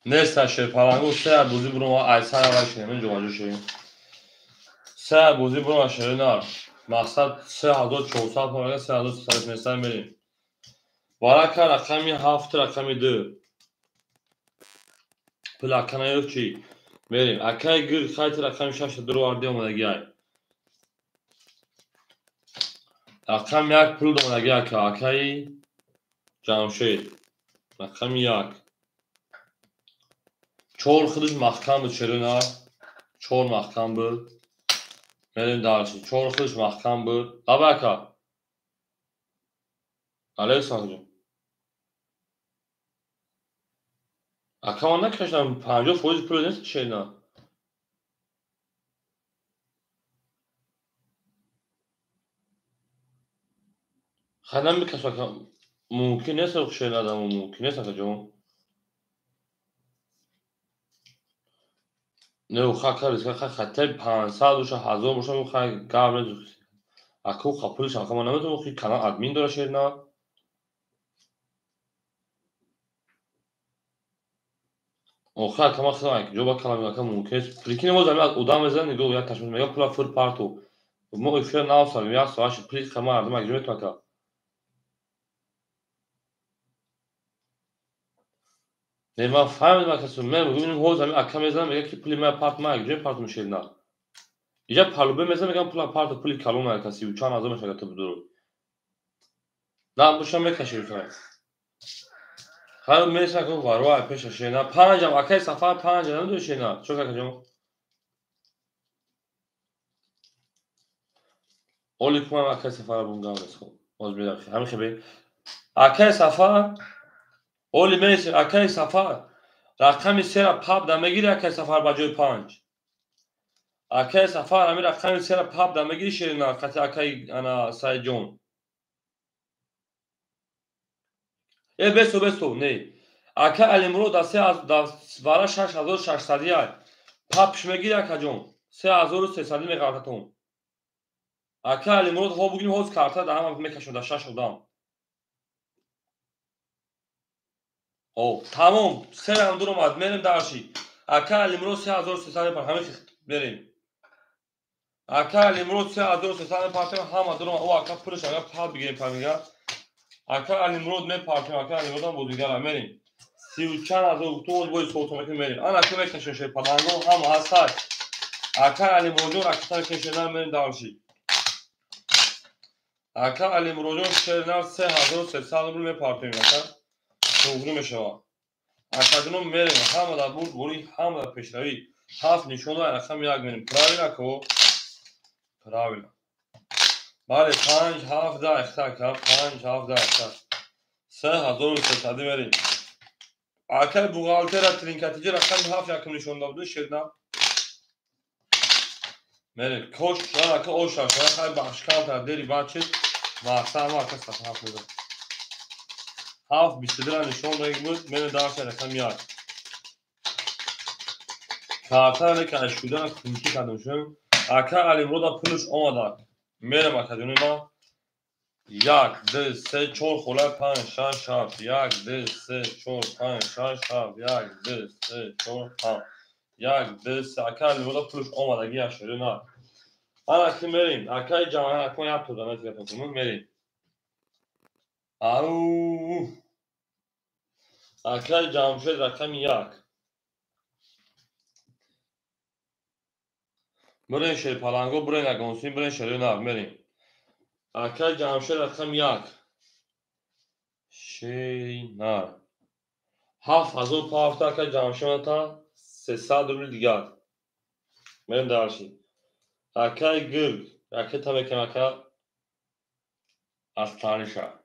Нест шерпаланго се бозӣ буром айсар аввал шудем, ҷобаҷо шудем. Се бозӣ буром шернар. Мақсад 3400 пора 3300 места мерем. Варака рақами 7 рақами 2. Пул аканаё чӣ? Мерем. Акай гир хайт рақами 6 дароварди омадагӣ ай. Рақами 1 пул омадагӣ ака, акаи Ҷамшед. Рақами 1. 4 худаш маҳкам буд шерина. 4 маҳкам буд. Мерем дарши. 4 худаш маҳкам буд. Лаба ака. Алейкум ҷон. Ака ман накашидам 50% пул нест шерина. Хай намекашам ака. Мумкин нест шерина адам мумкин нест ака ҷон. Не, хака риска ха хатаи 500 боша 1000 боша хай гап нест. Аку ха пулиш ака ман наметавонам хи канал админ дора шерна. Охир ака ман худам ҷо ба калам ака мумкин нест. Прикинь мо замин одам мезанад нигоҳ як ташмиш мега пула фур парту. Мо эфир навсарем як соат шуд пули ха мардум ак ҷо метавонам ака. Не, ман фаҳмидам ака су мен мегӯям ҳоз ҳамин ака мезанад мега ки пули ман парт ман як ҷо парту мешерна. Иҷа палубе мезанад мегам пула парту пули калон ака 30 чанд ҳазор мешавад ту бидур. На боша мекаши хай. Хай меса ку варо пеша шена панҷам акай Сафар панҷам намедони шена. Чо ака ҷон? Оли кумам акай Сафар бунгам нест хоб. Боз мерам ҳамин хебе. Акай Сафар Оли мересем акаи Сафар. Рақами сера паб да мегири акаи Сафар ба ҷои панҷ. Акаи Сафар ами рақами сера паб да мегири шерина қати акаи ана Саидҷон. Э бесо бесо не. Ака Алимурод да се да вара 6600 ай. Папш мегири акаҷон. 3300 меғалтатон. Ака Алимурод ҳо бугирим ҳоз карта да ҳама мекашон да шаш одам. О, тамом, серам дур омад, мерем дарши. Ака Алимурод 3300 мепар, ҳамин мерем. Ака Алимурод 3300 мепартем, ҳама дур омад. О, ака пулш ага пал бигирем памига. Ака Алимурод мепартем, ака Алимуродам бозигара мерем. Сию чанд ҳазор гуфтум, оз бои соатон мекунем мерем. Ана ки мекашем шерпаланго, ҳама ҳастай. Ака Алимуродҷон ракета мекашем, мерем дарши. Ака Алимуродҷон шернар 3300 рубл мепартем, ака. Туғри мешавад. Акаҷоном мерем, ҳама дар бурд бурӣ, ҳама дар пешравӣ. Ҳафт нишона рақами як мерем. Правильно ко? Правильно. Бале, 5 7 да ихта ака, 5 7 да ихта. 3300 мерем. Акай бухгалтера тринкатиҷи рақами 7 якум нишон дод шерна. Мерем. Кош, ака оша, хай бахшкан та дери бачит. Мақсад ма ака сафа ҳафт мезан. 7 22 нишон дод буд, мерем дарса рақами 1. Картара ки аз шудан кунчи кардам шум. Ака Алимурода пулш омада. Мерем акаҷони ма. 1 2 3 4 хола 5 6 7 1 2 3 4 5 6 7 1 2 3 4 5 1 2 3 ака Алимурода пулш омадаги ашӯри на. Ана ки мерем. Акаи ҷамъа акон як тода метигатон мерем. Ау. Акаи Ҷамшед рақами 1. Бирен шерпаланго, бирен агонсин, бирен шери нар, мерем. Акаи Ҷамшед рақами 1. Шери нар. 7000 пафта акаи Ҷамшед та 300 рубл дигар. Мерем дарши. Акаи Гирг, ракета мекунем ака аз таниша.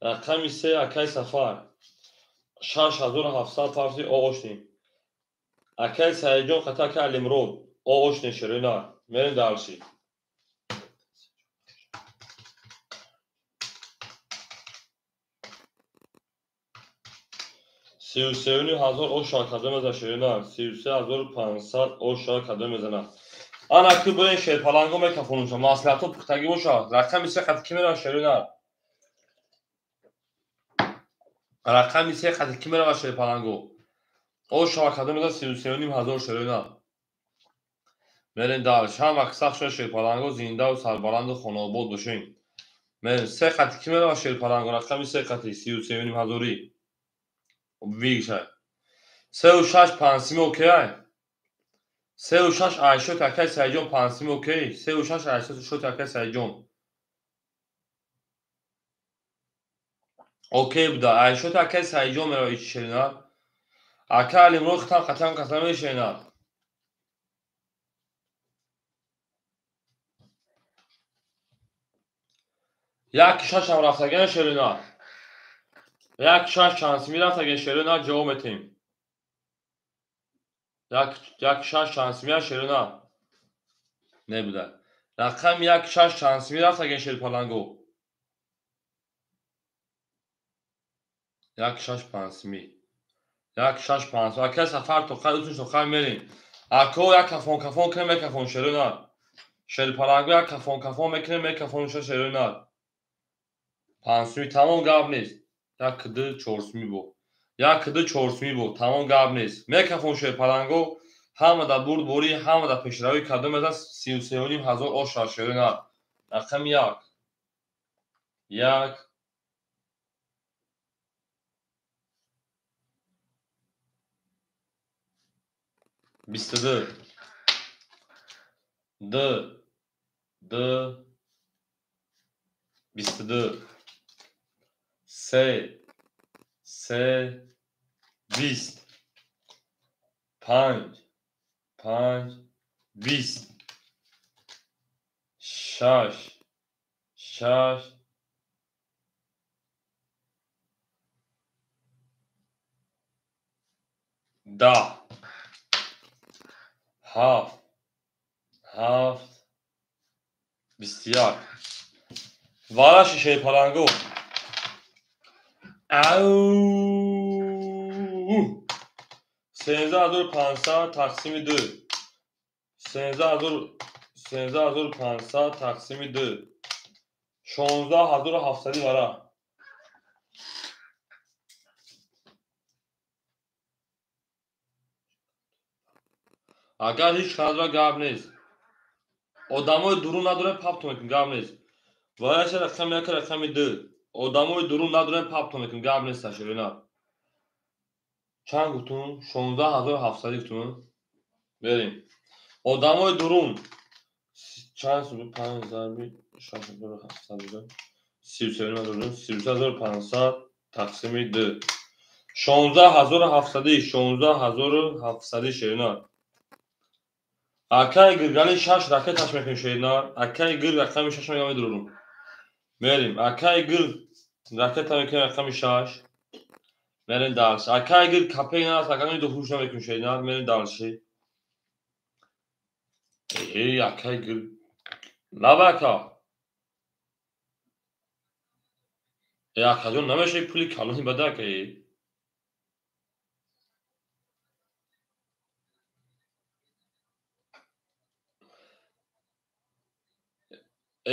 Рақами 3 акаи Сафар. 6700 пафти оғоштем. Акаи Саидҷон қата акаи Алимурод оғоштем шерина. Мерем дарши. 33 500 оша кадом мезана шерина. 33 500 оша кадом мезана. Ана ки бирен шерпаланго мекафонумша. Маслиҳатҳо пухтагӣ бошад. Рақами 3 қати ки мерава шерина? Рақами 3 қати ки мерава шерпаланго? Оша кадом мезана 33 500 шерина. Мерем дар ҳама сахт шуда шерпаланго зиндаву сарбаланду хонаобод бошем. Мерем 3 қати ки мерава шерпаланго? Рақами 3 қати 33 500-и. Вигша. 3 6 пансими окей? 3 6 айшот акаи Саидҷон пансими окей? 3 6 айшот акаи Саидҷон. Окей буда. Айшот акаи Саидҷон мерава ичи шерина. Ака Алимурод хитам қатам қатам мешерина. Як шашам рафтаган шерина. 1 6 чанд рафтаган шерина ҷавоб метем. 1 6 чанд шерина. Не буда. Рақами 1 6 чанд рафтаган шерпаланго. 1 6 пансими. 1 6 5. Ака Сафар тоқай утун тоқай мерем. Ако як кафон кафон кунем мекафон шерина. Шерпаланго як кафон кафон мекунем мекафон шерина. Пансими тамом гап нест. 1 2 4 суми бо. 1 2 4 суми бо. Тамом гап нест. Мекафон шерпаланго ҳама дар бурд бурӣ, ҳама дар пешравӣ кардом мезан 33 500 оша шерина. Рақами 1. 1 22 2 2 22 3 3 20 5 5 20 6 6 10 7 7 21. Вараши шерпаланго. Ау! 13500 тақсими 2. 13500 тақсими 2. 16700 вара. Агар ҳеҷ қадра гап нест. Одамои дурун надорем паптон мекунем, гап нест. Вараши рақами 1 рақами 2. Одамои дурун надорем паптон мекунем, гап нест ширина. Чанд гуфтум? 16700 гуфтум. Берем. Одамои дурун чанд сум? 5 зарби 6700 33 33500 тақсими 2. 16700 16700 ширина. Акай гиргали 6 ракеташ мекунем ширина. Акай гир рақами 6 мегам медурум. Мерим. Акай гир ракета мекунем рақами 6. Мерим дальше. Акай гир капей нас, акай ду хуш намекунем ширина. Мерим дальше. Эй, акай гир. Лаба ака. Эй, акаҷон, намешавӣ пули калони бада ака?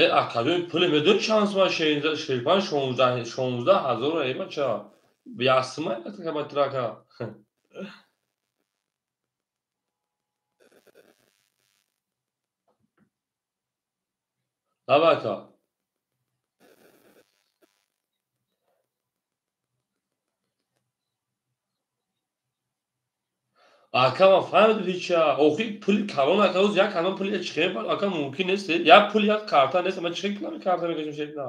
Эй, акаҷон, пули медонӣ чанд сум шерпан? 16000 эй бача. Ясма батрака. Лаба ака. Ака, ман фаҳмидам ҳеча. Охи пули калон ака, оз як калон пули чӣ ака мумкин нест. Як пул як карта нест, ман чӣ пулами карта мекашам шерина?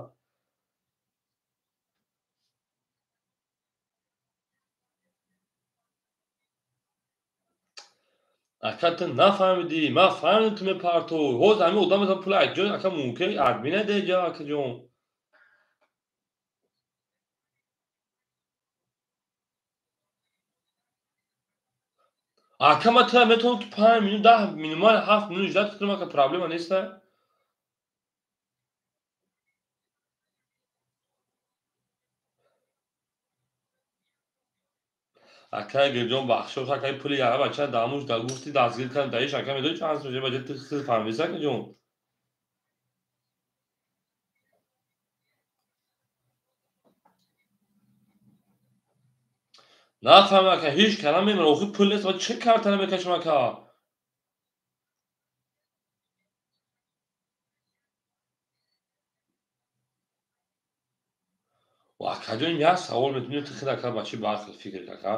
Ака ту нафаҳмидӣ, ман фаҳмидам ту мепартоӣ. Ҳоз ҳамин одам мезанад пули аҷоиб ака мумкин админа деҷа акаҷон. Ака ман тура метавонам ту 5 минут, 10 минут, 7 минут ждать кунам, ака проблема нест. Ака гирҷон бахшош, ака пули яра бача дамуш да гуфти дастгир кардам, даиш ака медонӣ чанд сум бача ту хел фаҳмидӣ акаҷон. Нафаҳмам ака, ҳеҷ калам мемонам, охи пул нест, ман чӣ картара мекашам ака? Акаҷон, як савол метавонӣ ту хел ака бачи баақл фикр ака.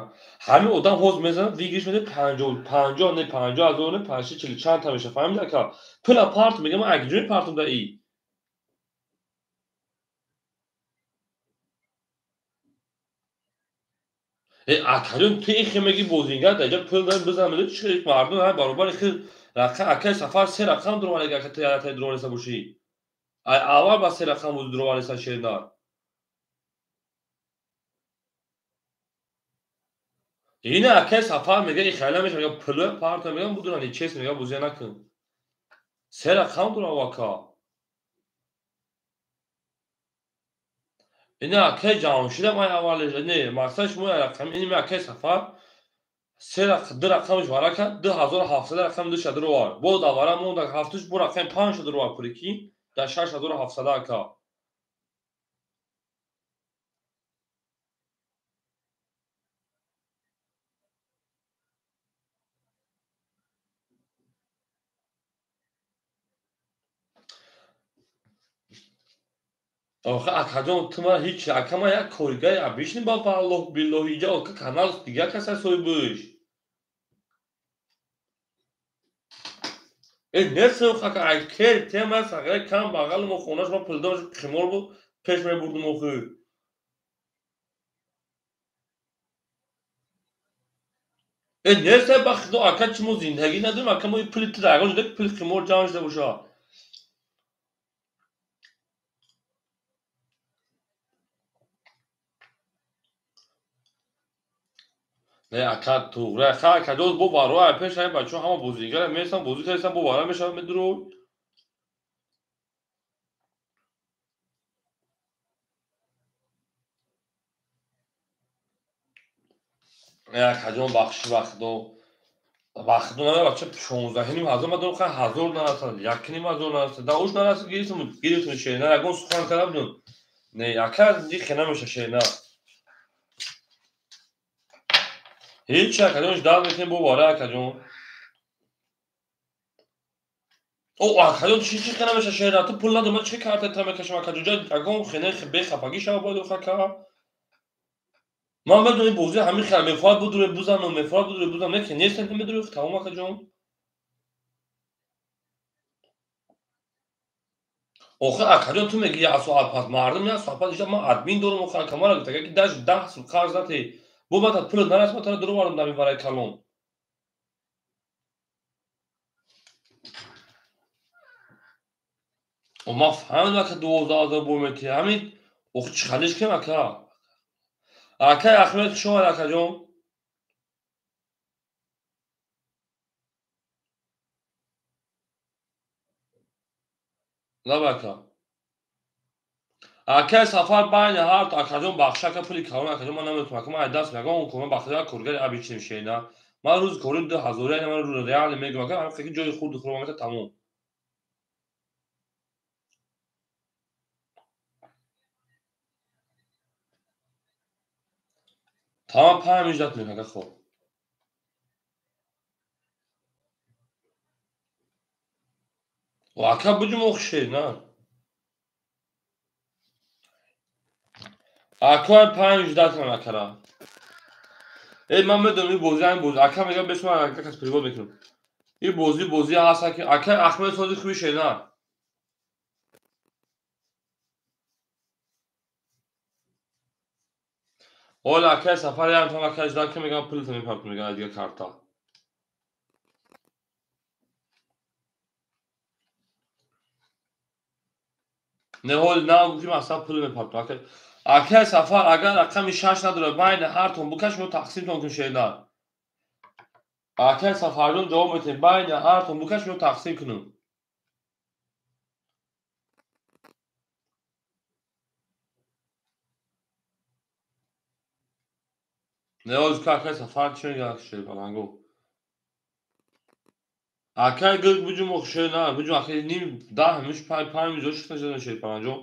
Ҳамин одам ҳоз мезанад, вигириш медиҳад 50 не 50 ҳазор не 50 40 чанд та мешавад, фаҳмидӣ ака? Пула парту мегӯям, ман акҷои партум да и. Акаҷон, ту ихе мегӣ бозингар даҷа пул дорем бизан, медонӣ чӣ мардум ҳай баробари хел рақам акаи сафар се рақам дуровард, ака ту яратаи дурованиста бошӣ. Ай аввал ба се рақам буд дурованиста шернар. Ина акаи сафар мега и хайла меша, мега пуле парта мегам будуран, и чест мега бозия накун. Се рақам дурав ака. Ина акаи Ҷамшидам ай аввалеш, не, мақсад шумо рақам, ин акаи сафар се ду рақамаш вара кард, 2700 рақам ду ша дуровар. Боз давара монда ҳафтуш бо рақами 5 ша дуровар пули ки дар 6700 ака. Охе акаҷон, ту ман ҳеҷ ака ман як коригари обычный ба валлоҳ биллоҳ иҷа ока канал дигар каса соҳибаш. Э нест ака, ай кер тема сағира кам бағали мо хонаш ма пулдор қимор буд пеш мебурдум охи. Э нест ба худо ака чи мо зиндагӣ надорем ака мо пули ту дар ягон ҷо пули қимор ҷамъ шуда боша. Не ака туғра ака кадоз бо барои пеш ай бачо ҳама бозигара месан бозӣ кардасан бо бара мешавад медурӯй. Акаҷон бахши вақтдо вақтдо наме бача 16,5 ҳазор ман дорам хай ҳазор нарасад 1,5 ҳазор нарасад да уш нарасад гирифтум гирифтум шена ягон сухан карда будум не ака дихе намеша шена ҳеч акаҷон ждал мекунем бо бара акаҷон о акаҷон чи чи хе намеша шена ту пул надорам ман чи карта та мекашам акаҷон ҷа ягон хене бехафагӣ шава бояд охака ман медонам бозӣ ҳамин хел мефоҳад будуре бузану мефоҳад будуре бузану не ки нест намедуре тамом акаҷон охир акаҷон ту мегӣ як соат пас мардум як соат пас ман админ дорам охир ака мара гуфт агар ки даже 10 сум қарз натӣ бо ман пулат нарасад ман тара дуровардам дар мибараи калон. Ман фаҳмидам ака 12 ҳазор бо метӣ ҳамин охир чӣ халиш кунем ака акай Ахмед хуш омад акаҷон. Лаб ака акай Сафар байни ҳар акаҷон бахша ака пули калон акаҷон ман наметавонам ака ман ай даст ягон кор ман бахша коргари обычный шена ман рӯзи кори 2000 ман реально мегӯям ака ҳамин ки ҷои хурди хӯрок мета тамом. Тамом 5 ждать мекунам ака хоб. Ака буҷум ох шена ака 5 ждать кунам акара э ман медонам ин бозӣ ҳамин бозӣ ака мегӯям беш ман ака кас перевод мекунам ин бозӣ бозӣ ҳаст ки ака Ахмед сози хуби шена. Ҳола акай Сафар ям там ака ждать ки мегӯям пулата мепартам мегӯям дигар карта. Не ҳоли на гуфти ман аслан пул мепартам ака акай Сафар агар рақами шаш надорад байни ҳартон букаш мо тақсимтон кун шена акай Сафарҷон ҷавоб метиҳем байни ҳартон букаш мо тақсим кунем. Не ҳозир ка акай Сафар чӣ мегӯяд шерпаланго акай гирд буҷум ох шена буҷум акай ним даҳ миш панҷ панҷ мизо шуд нашуда шерпаланҷон.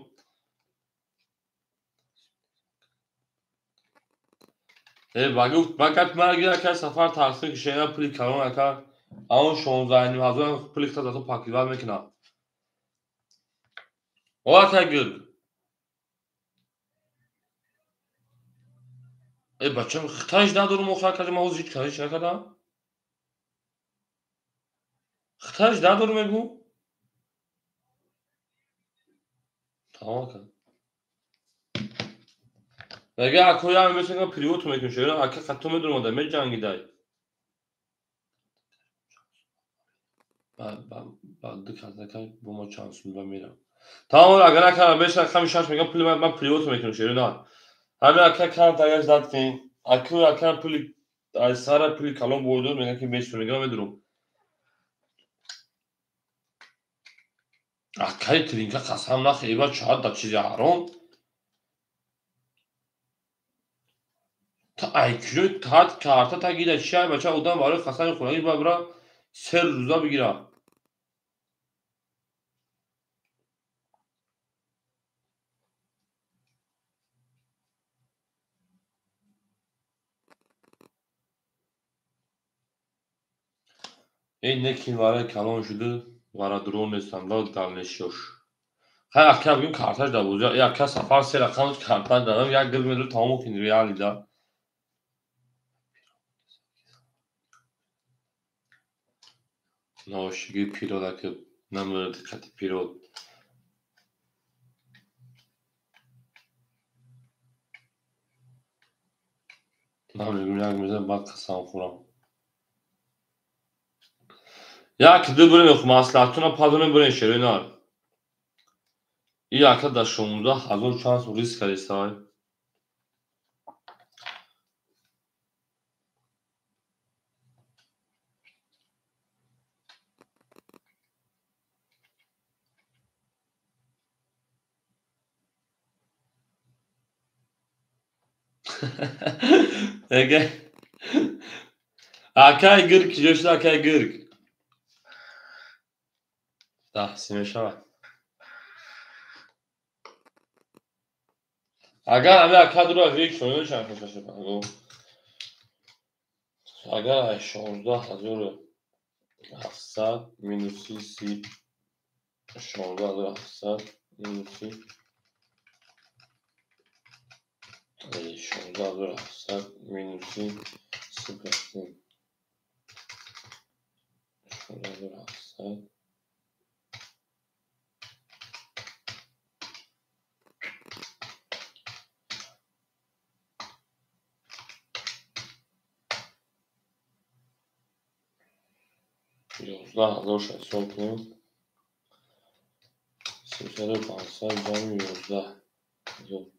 Э ба гуфт ба гапи ман гир акай Сафар тақсим ки шена пули калон ака амон 16,5 ҳазор пули хита зато покрывать мекунад. О акай гирд э бачам хитаиш надорум охир акаҷон ман ҳозир ҳеҷ калиш накардам хитаиш надорум мегӯ тамом ака мега ако як месагам перевод мекунем шена ака хато медонам да меҷангидай ба ду кас бо ма чанд сум ба мерам тамом агар накардам беш рақами шаш мегам пули ман перевод мекунем шена ҳамин ака камтагаш дад ки аку ака пули аз сара пули калон бойдод мегам ки беш мегам медурум акаи тринка қасам нахе ива чаҳат да чизи ҳаром та айкӯ тат карта тагида чи ай бача одам барои қасами хӯрагӣ бояд бира се рӯза бигира. Эй не ки вараи калон шуду вара дурон нестам ла далнешиёш хай ака бигӯм карташ дар бозӣ э ака Сафар се рақам карташ дадам як гир медур тамом кунӣ реали да. Ношиги пирод ака намедонад диққати пирод ман мегӯям як мезанам баъд қасам хӯрам як ду бирем маслиҳатона падонем бирем шерои нар и ака дар 16 ҳазор чанд сум риск кардистай. Эга. Акай гирк ҷо шуда, акай гирк. 10 си мешавад. Агар ҳами ака дура вик шоён чанд шашпанго. Агар 16 700 минуси 30, 16 700 минуси 16 700 минуси 30%, 16 700 11 600 кунем, 3500 ҷамъи 11 000.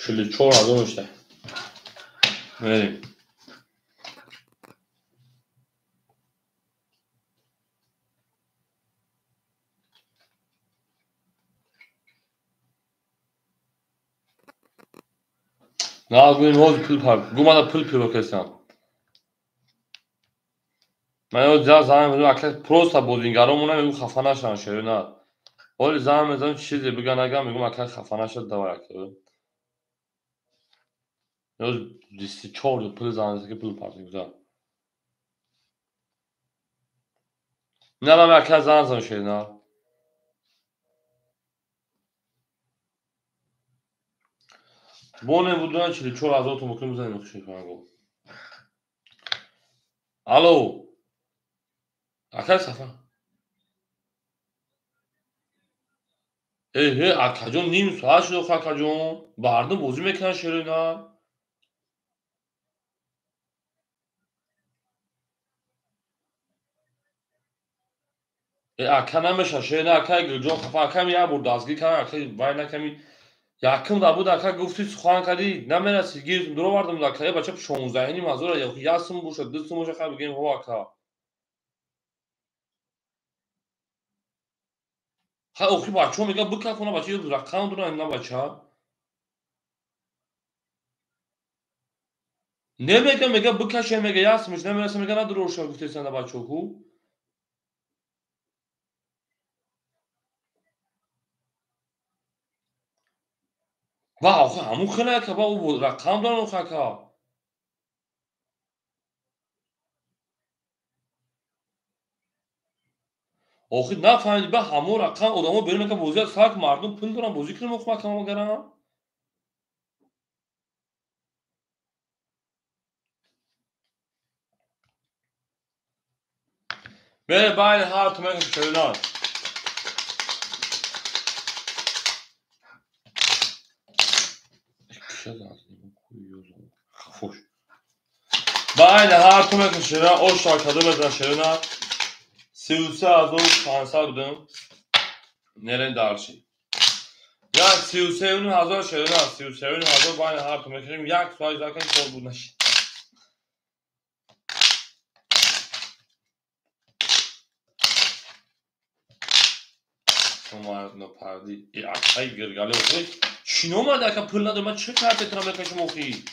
44 000 мешта. Мерем. На гӯем, ҳозир пул гумада, пул пиро кесам. Ман ҳозир занг мезанам, ака, просто бозингаромона мегӯм, хафа нашаванд, шерина. Ҳоли занг мезанам, чизе биган, агар мегӯм, ака, хафа нашад, давай, ака. Ҳозир 24 пул занг ки пул партигузар. На, ман ака занг занам, шерина. Бонем будуна 44 000 тум бикунем, бизанем шерпанго. Алло. Акай Сафар. Эҳе, акаҷон, ним соат шуд охо, акаҷон. Мардум бозӣ мекунанд, шерина. Э, ака, намеша, шерина, акай Гулҷон хафа, акам як бор дастгир кардам, акай вай наками. Якум да буд, ака, гуфти, сухан кардӣ, намерасӣ, гирифтум, дуровардам, ака, э бача 16 500 як сум бошад, 2 сум бошад, хай бигем, ҳо, ака. Хай, охи бачаҳо мегӯянд, бикафона, бача рақам доранд, на бача. Не мега, мега бикаше, мега як сумш намераса, мега надуроша, гуфтесанда бачаҳо ку. Ба охи ҳамун хеле, ака, ба рақам доранд охи, ака. Охи нафаҳмидӣ, ба ҳамон рақам одамо берун мекунанд, бозият сак, мардум пул доранд, бозӣ кунем охи, ака, магарам. Бере байни ҳар туман шӯлан. Байни ҳар туме ки шира ош кадо мезан, ширина, 33 500 будем. Нерен дальше. Як 33 500, ширина, 33 500 байни ҳар туме кишем, як соат закан кор буд нашид. Парди. Э, акай гиргали охи. Чӣ номад, ака, пул надорам, ман чӣ карте тра мекашам охи?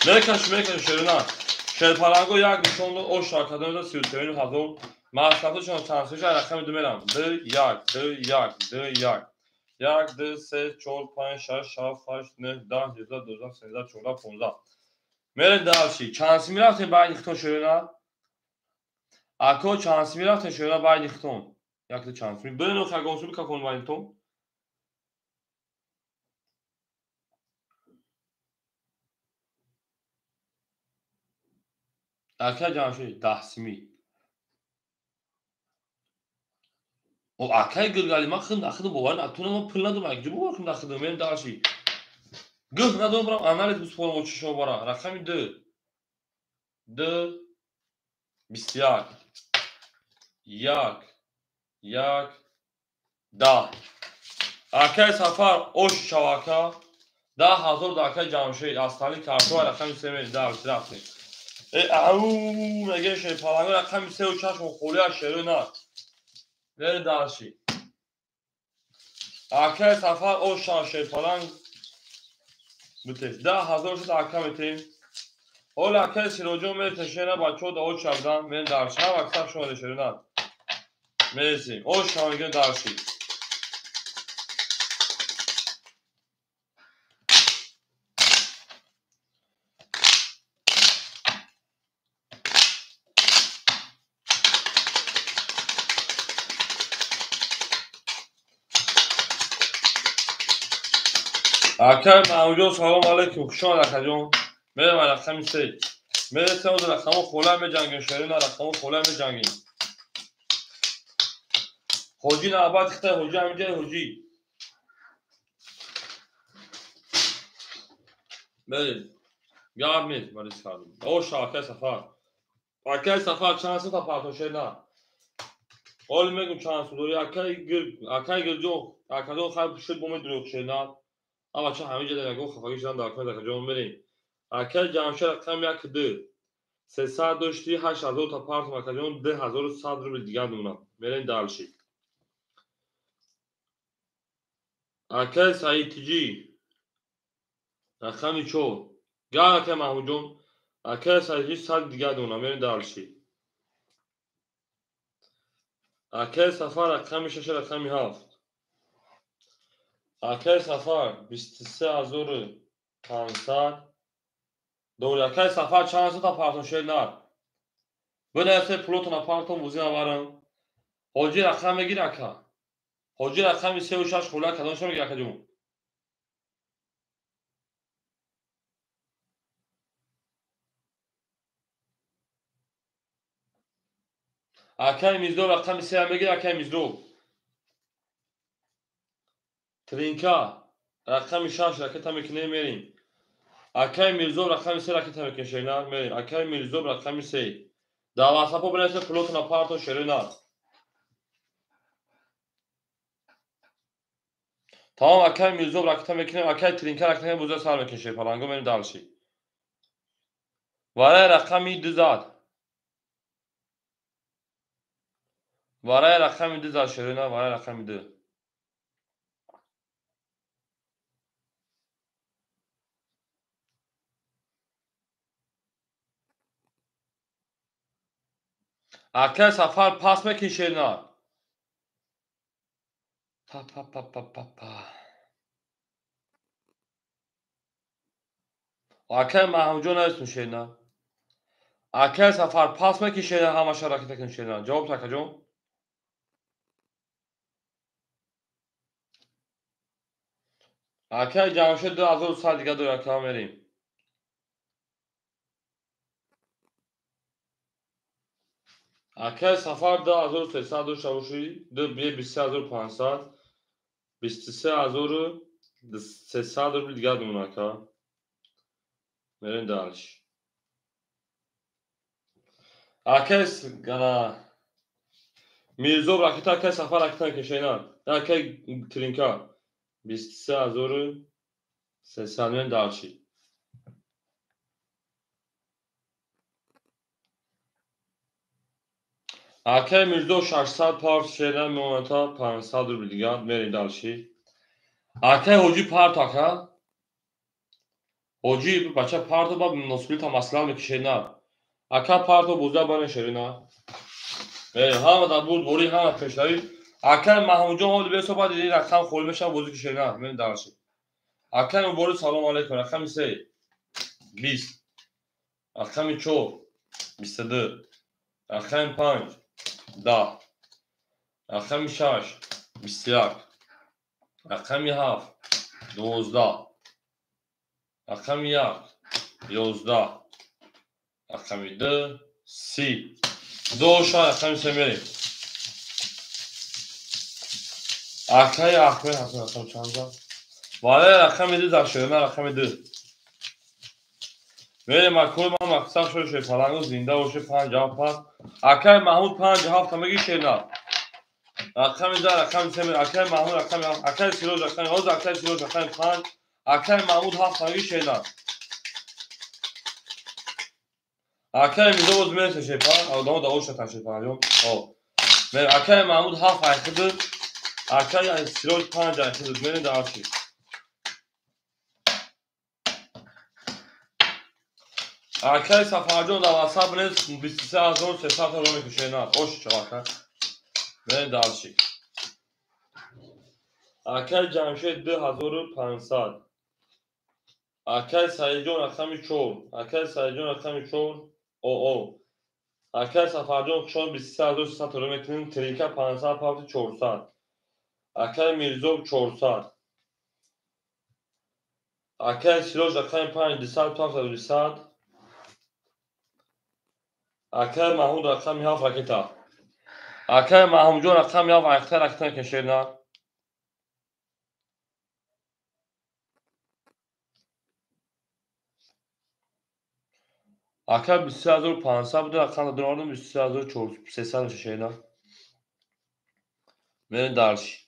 Мекаш, мекаш, шерина. Шерпаланго як нишон дод, ош академия 33 500. Маслаҳатшон чанд сеша рақами ду мерам. Д як, д як, д як. Як, ду, се, чор, панҷ, шаш, ҳафт, ҳашт, нӯҳ, 10, 11, 12, 13, 14, 15. Мерем дальше. Чанд си мерафтем байни хитон, шерина? Ако, чанд си мерафтем, шерина, байни хитон? Якта чанд си. Бирен охи, ягон су бикафон байни хитон. Ака Ҷамшед, 10 сими. О, акай Гиргали, ман худам нахудам бовар натунам, ман пул надорам, як ҷо бовар кунам нахудам, мерем дальше. Гӯх надорам, барам анализ бисупорам очи шумо бара. Рақами ду. Ду, 21. Як, як, 10. Акай Сафар ош шавака 10,000 да акай Ҷамшед астали картоа рақами 3 мерем дарш рафтем. Ау меге шерпаланго рақами 3 ва 6 холия шеро на. Мерем дарши. Акай Сафар ош шерпаланг бутес 10,000 шуд ака метем. Ҳола акай Сироҷон мерете шена бачаҳо да ош шавдан мерем дарши. Ҳам аксар шумо шеро на. Мересем. Ош шаванги дарши. Акай Маҳмудҷон салом алейкум. Хуш омад акаҷон. Мерем рақами 3. Мересем оз рақамо хола меҷангем. Шерина рақамо хола меҷангем. Ҳоҷи навбат хитай ҳоҷи ҳаминҷа ҳоҷи. Мерем. Гап нест барис кардем. Ош акай Сафар. Акай Сафар чанд сум та партон шерина? Ҳоли мегум чанд сум дори акай гир акай гирҷон акаҷон хайр шуд бо медурӯғ шерина. Ама ча ҳамин ҷода ягон хафагӣ шудан дар кор акаҷон мерем. Акай Ҷамшед рақами 1 2 300 дошти 8,000 та партом акаҷон 2,100 рубл дигар мемонад. Мерем дарши. Акай Саид Тиҷӣ рақами 4. Гар акай Маҳмудҷон акай Саид Тиҷӣ 100 дигар мемонад. Мерем дарши. Акай Сафар рақами 6 рақами 7. Акай Сафар 23,500 дори. Акай Сафар чанд сум та партон шер нар? Бинависе пулотона партон бозӣ наварам. Ҳоҷи рақам мегир ака. Ҳоҷи рақами 3 ва 6 хола кадомша мегир акаҷон? Акай Мирзо рақами 3 мегир акай Мирзо. Тринка рақами 6 ракета мекунем мерем. Акай Мирзо рақами 3 ракета мекунем шерина мерем. Акай Мирзо рақами 3. Дар ватсапо бинависе пулотона партон шерина. Тамом акай Мирзо ракета мекунем, акай Тринка ракета мекунем, боза сар мекунем шерпаланго мерем дарши. Варай рақами 2 зад. Варай рақами 2 зад шерина, варай рақами 2. Акай Сафар пас мекунӣ шерина. Па па па па па па. Акай Маҳмудҷон нависун шерина. Акай Сафар пас мекунӣ шерина ҳамаша ракета кунӣ шерина. Ҷавоб акаҷон. Акай Ҷамшед 2,100 дига дори ака мерем. Акай Сафар 2,300 дошта бошӣ, 23,500, 23,300 рубл дигар мемонад ака. Мерем дарш. Акай гана Мирзо ракета акай Сафар ракета мекашена. Акай Тринка 23,300 мерем дарши. Акай Мирзо 600 парт шера мемонад та 500 рубл дигар мерем дарши. Акай Ҳоҷӣ парт ака. Ҳоҷӣ бача парто ба носбилта маслиҳат мекишена. Ака парто боза барен шерина. Мерем ҳама дар бурд борӣ ҳама пешравӣ. Акай Маҳмудҷон ҳоли бесобат диди рақам холӣ мешавад бозӣ кишена. Мерем дарши. Акай Муборик салом алейкум. Рақами 3 20. Рақами 4 22. Рақами 5 10. Рақами 6 21. Рақами 7 12. Рақами 1 11. Рақами 2 30. Доша рақами 3 мерем. Акай Аҳмед Ҳасан рақам чанд зад? Вале рақами 2 зад шерина рақами 2. Мерем акои ман мақсад шуд шерпаланго зинда боше 5 7 пас. Акай Маҳмуд 5 7 меги шерина. Рақами 10, рақами 3, акай Маҳмуд рақами 7, акай Сироҷ рақами 8, акай Сироҷ рақами 5, акай Маҳмуд 7 танги шена. Акай Мирзо боз мераса шепа, одамо да оша тан шепа, ҷон. О. Мер акай Маҳмуд 7 айхиди, акай Сироҷ 5 айхиди, мерем дар арши. Акай Сафарҷон дар WhatsApp нест, 23300 та роме кушена. Ош чавака. Мерем дар арши. Акай Ҷамшед 2500. Акай Саидҷон рақами 4. Акай Саидҷон рақами 4. О. Акай Сафарҷон хушон 23300 та роме кунем. Тринка 500, павти 400. Акай Мирзо 400. Акай Сироҷ рақами 5, 200, павти 200. Акай Маҳмуд рақами 7 ракета. Акай Маҳмудҷон рақами 7 айхта ракета кешерна. Акай 23500 буда, рақам додам 23300 шешерна. Мерем дарши.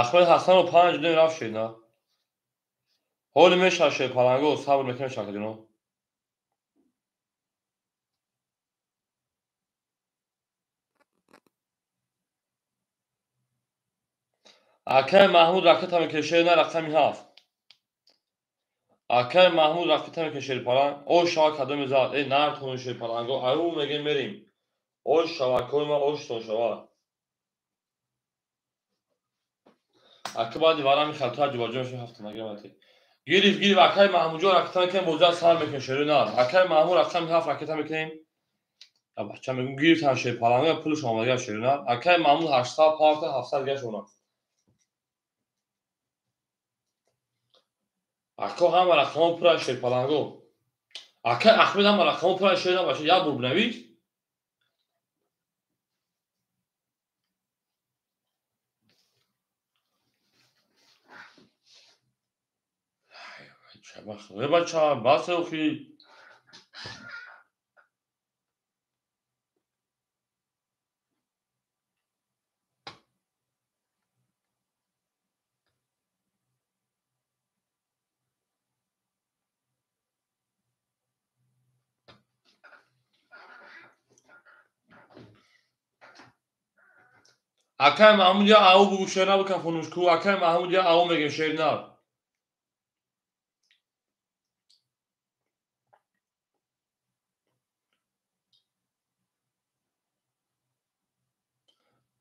Ахмед Ҳасанов 5 дем рафт шена. Ҳоли мешавад шерпаланго, сабр мекунем шакаҷоно. Акай Маҳмуд ракета мекунед на рақами 7. Акай Маҳмуд ракета мекунед шерпаланг. О шава кадоме зад? Э нартон шерпаланго. Аю мегем мерим. О шавакои ма оштон шава. Ака баъди варами халтуа ҷубаҷо мешавад ҳафта нагирам. Гириф, гириф, акай Маҳмудҷон ракета мекунем, бозиа сар мекунем, шерои нар. Акай Маҳмуд рақами 7 ракета мекунем. Бача мегум гирифтан шерпаланга, пулш омадагар шерои нар. Акай Маҳмуд 800 парта, 700 дигар шона. Ако ҳама рақамҳо пура шерпаланго. Акай Аҳмед ҳама рақамҳо пура шерои нар, бача як бор бинавис. Бача, басе охи. Акай Маҳмуд я ау бугу шерна бикан хунушку, акай Маҳмуд я ау мегем шерна.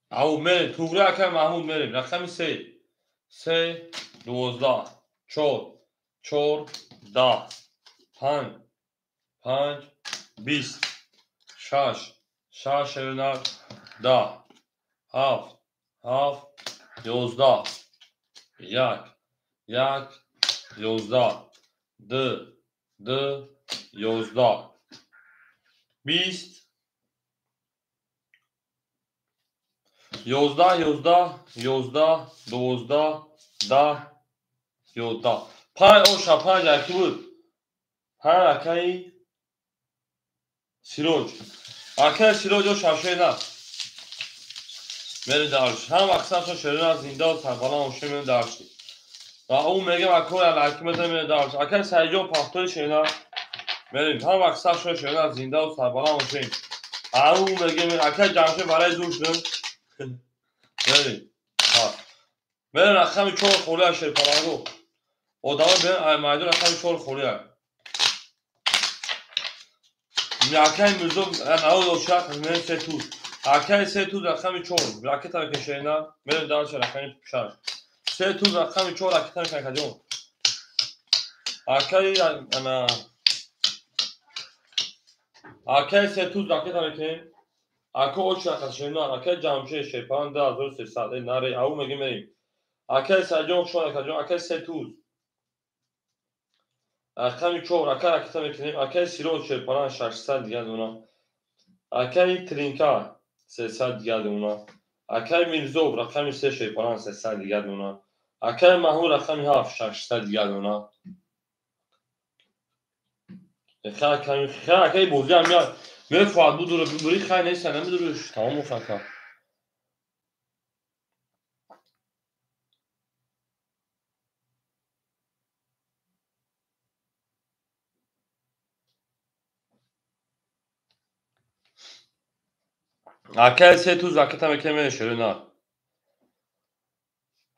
Ау мерем, туғри акай Маҳмуд мерем. Рақами 3. 3, 12, 4, 4, 10, 5, 5, 20, 6, 6, шерна, 10, 7, 7, 11, 1, 1, 11, 2, 2, 11, 20, 11, 11, 11, 12, 10, 11. 5 оша, 5 аки буд. 5 акаи Сироҷ. Акаи Сироҷ оша шена. Мерем дарш. Ҳам аксаршон шерина зинда ва сарбаланд оша мерем дарши. Ва ӯ мегем акои алайки мезанем мерем дарш. Акаи Саидҷон пахтои шена. Мерем. Ҳам аксаршон шерина зинда ва сарбаланд ошем. Ау мегем акаи Ҷамшед барои зур шудем. Мерем. Ҳа. Мерем рақами 4 холия шерпаланго. Одамо берем ай майдон рақами 4 холия. Акаи Мирзо 96 мерем 3 туз. Акаи 3 туз рақами 4 ракета мекунем шерина. Мерем дарша рақами 6. 3 туз рақами 4 ракета мекунем акаҷон. Акаи ана акаи 3 туз ракета мекунем. Ако оч рақам шерина, акаи Ҷамшед шерпалан 2300. Э наре, ау мегем мерем. Акаи Саидҷон хушон акаҷон, акаи 3 туз. Рақами 4 ака ракета мекунем. Акаи Сироҷ шерпалан 600 дигар дона. Акаи Тринка 300 дигар дона. Акаи Мирзо рақами 3 шерпалан 300 дигар дона. Акаи Маҳмуд рақами 7 600 дигар дона. Хай бозӣ ҳам мефоҳад будура бибурӣ хай неста намедуриш тамом ака. Акай се туз аката мекунем шерина.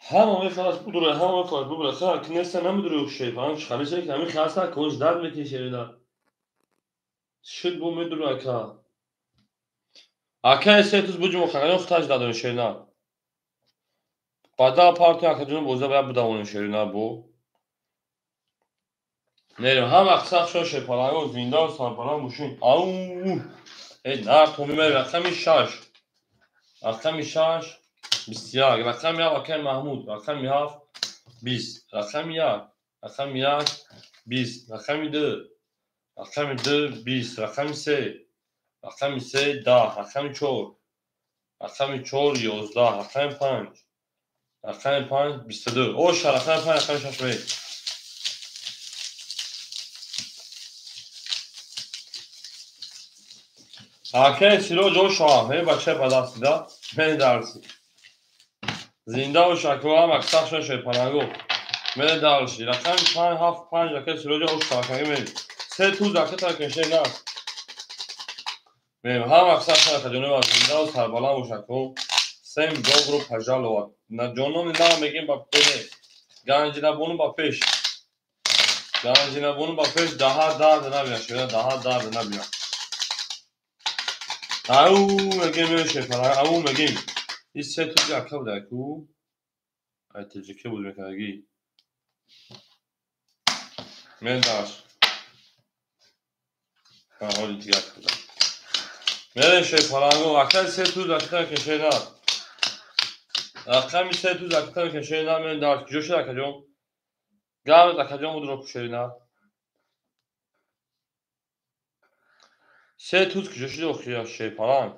Ҳама мефаҳмад будура, ҳама мефаҳмад бубура, хай ки неста намедуриш шерпан чхалиша ки ҳамин хаста конш дард мекунӣ шерина. Шуд бу медура ака. Акай се туз буҷум хагаён хуташ дадон шерина. Бада партия акаҷон боза бояд будавонем шерина бу. Мерем ҳама қисақ шерпаланго зинда сарбаланд бошин. Ау! Эй нар томи мерем рақами 6. Рақами 6 21. Рақами 7 акай Маҳмуд, рақами 7 20. Рақами 1, рақами 1 20. Рақами 2, рақами 2 20. Рақами 3, рақами 3 10. Рақами 4, рақами 4 11. Рақами 5, рақами 5 22. Оша рақами 5 рақами 6 мерем. Акай Сироҷ оша, эй бача ба даст да, мен дарси. Зинда бош ако ҳам аксар шерпаланго. Мен дарси. Рақами 5 7 5 акай Сироҷ оша акай мен. Се туз аката кеше на. Мен ҳам аксар шерпаланго зинда ва сарбаланд бош ако. Сем добро пожаловать. На ҷонони на мегим ба пене. Ганҷинабону ба пеш. Ганҷинабону ба пеш даҳа дард набина шуда, даҳа дард набина. Ау мегим шерпаланг, ау мегим. Ин се тузи ака буда ку. Ай таҷике буд мекардаги. Мен даш. Ҳоли дига ака буда. Мерем шерпаланго, акай се туз ака кешена. Рақами се туз ака кешена мен даш. Куҷо шуд акаҷон? Гамет акаҷон будро кушерина. Се туз куҷо шуд охир шерпаланг?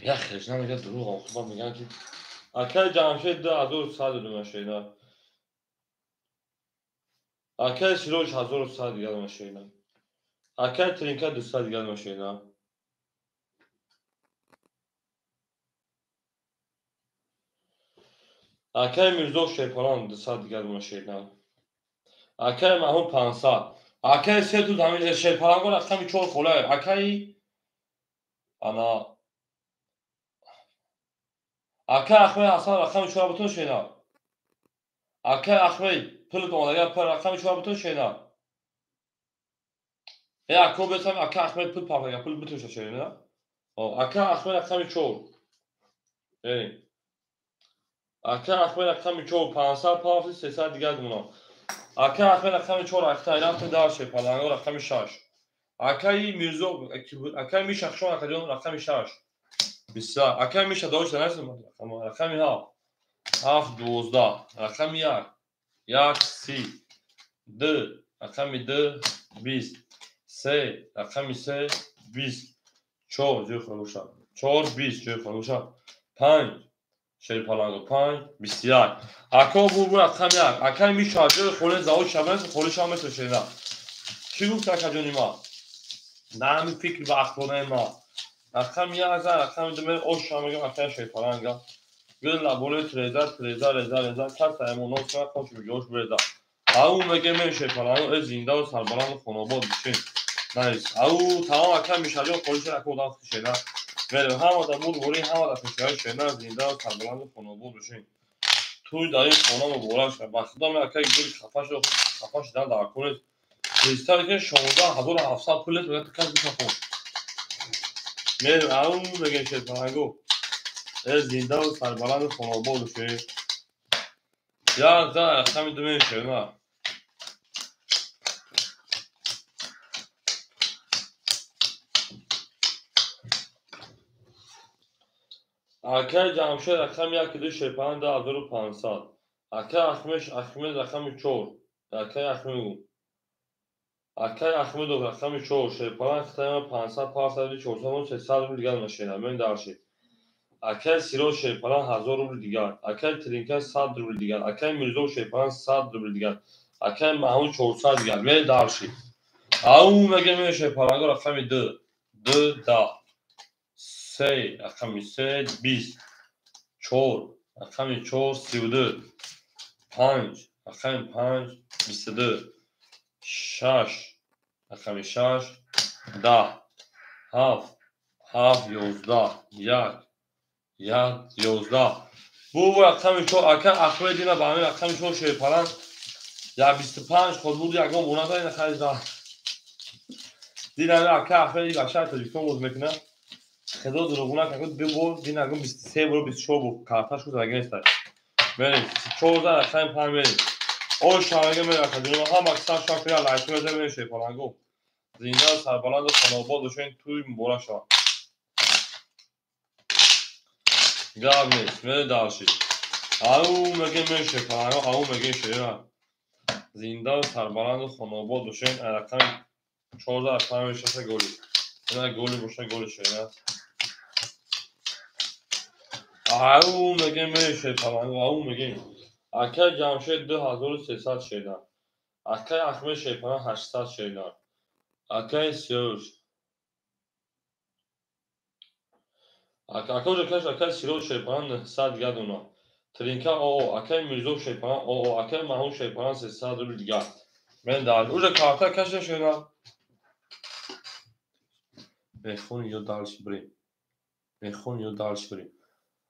Як хелш намегӯяд дурӯғ охир мегӯянд ки акай Ҷамшед 2100 дума шерина. Акай Сироҷ 1100 дигар дума шерина. Акай Тринка 200 дигар дума шерина. Акай Мирзо шерпалан 200 дигар дума шерина. Акай Маҳмуд 500. Акай се туз ҳамин шерпаланго рақами 4 хола. Акай ана Акай Ахмед Ҳасан рақами 4 бутун шена. Акай Ахмед пулт омадага рақами 4 бутун шена. Э ако бесам акай Ахмед пул пафага пул бутун шена. Акай Ахмед рақами 4. Э. Акай Ахмед рақами 4 500 пафти 300 дигар гумона. Акай Ахмед рақами 4 актай рафта дар шерпаланго рақами 6. Акай Мирзо акай Миша хшон акаҷон рақами 6. Бисёр. Акай Миша дошта насим рақами 7. 7 12. Рақами 1. 1 30. 2 рақами 2 20. 3 рақами 3 20. 4 ҷои холуша. 4 20 ҷои холуша. 5 шерпаланго 5 21. Ако бурбу рақами 1. Акай Миша ҷои холе завод шабанс холиша месо шена. Чӣ гуфт акаҷони ма? На ҳамин фикр ба ақлонаи ма. Рақами 1 рақами 2 мен оша мегам акай шерпаланга. Гул лаболе треза треза реза реза каса эмонос ма хош миҷош бреза. Ау мегем мен шерпаланго э зинда ва сарбаланд хонобод бишин. Найс. Ау тамом акай Мишаҷон холиша ака одам шена. Мерем ҳама да бурбури ҳама да хушҳои шена зинда ва сарбаланд хонобод бишин. Туй дар ин хона муборак шавад. Ба худо мен акай гул хафа шуд, хафа шудан дар кор нест. Представь ки 16700 пул нест, мегӯяд ту кас бихафон. Мерем ау мегем шерпаланго. Э зинда ва сарбаланд хонобод бошед. Як за рақами 2 мен шена. Акай Ҷамшед рақами 1 2 шерпаланг 2500. Акай Ахмед рақами 4. Акай Ахмед. Акай Ахмедов рақами 4 шерпаланг хитаи 500 500 400 300 рубл дигар машина. Мен дарши. Акай Сироҷ шерпаланг 1000 рубл дигар. Акай Тринка 100 рубл дигар. Акай Мирзо шерпаланг 100 рубл дигар. Акаи Маҳмуд 400 дигар. Мерем дарши. Ау мегем мешавад паланго рақами 2. 2 10. 3 рақами 3 20. 4 рақами 4 32. 5 рақами 5 22. 6 рақами 6 10. 7 7 11. 1 1 11. Бу рақами 4 ака Ахмед дина ба ҳамин рақами 4 шерпаланг я 25 ход буд ягон бона ина харида. Дина ака Ахмед ба шаҳри Тоҷикистон боз мекунад. Худо дурӯғ накунад, ду бор дина ягон 23 бор 24 бор карташ шуд ага нест. Мерем 14 рақами 5 мерем. О шаҳрга мерем ака ҷоно ҳама сар шаф я лайк мезанем мерем шерпаланго. Зинда сарбаланду хонобод бошед, туй муборак шавад. Гап нест, мерем дарши. Ау мегем мерем шерпаланго, ау мегем шера. Зинда сарбаланду хонобод бошед, рақами 14 рақами 6 голи. Ина голи боша голи шера. Ау мегем мерем шерпаланго, ау мегем. Акаи Ҷамшед 2300 шера. Акаи Ахмед шерпаланг 800 шера. Акаи Сиёш. Ака уже каш акаи Сироҷ шерпаланг 900 дигар дона. Тринка оо, акаи Мирзо шерпаланг оо, акаи Маҳмуд шерпаланг 300 рубл дигар. Мен дар уже карта каша шера. Мехони ё дарши бирем. Мехони ё дарши бирем.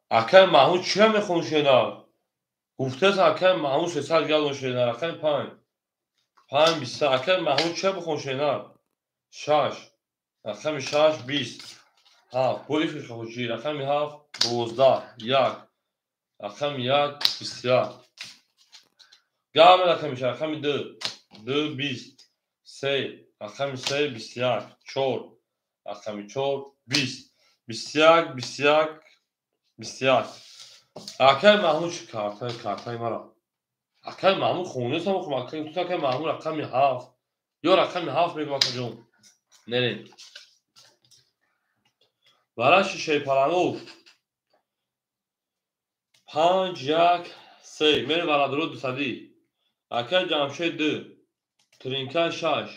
Акаи Маҳмуд чия мехони шера? Гуфтааст акаи Маҳмуд 300 дигар дона шера. Рақами 5. 5 20. Акаи Маҳмуд чия бихони шера? 6. Рақами 6 20. 7. Бо ифи хохочи. Рақами 7 12. 1. Рақами 1 21. Гап рақами 6. Рақами 2. 2 20. 3. Рақами 3 21. 4. Рақами 4 20. 21 21 21. Акаи Маҳмуд чӣ карта картаи мара. Акаи Маҳмуд хонесам хум акаи ту акаи Маҳмуд рақами 7. Ё рақами 7 мегӯм акаҷон. Нерем. Бараши шерпалангов 5 1 3 мерем барадуро 200. Акаи Ҷамшед 2. Тринка 6.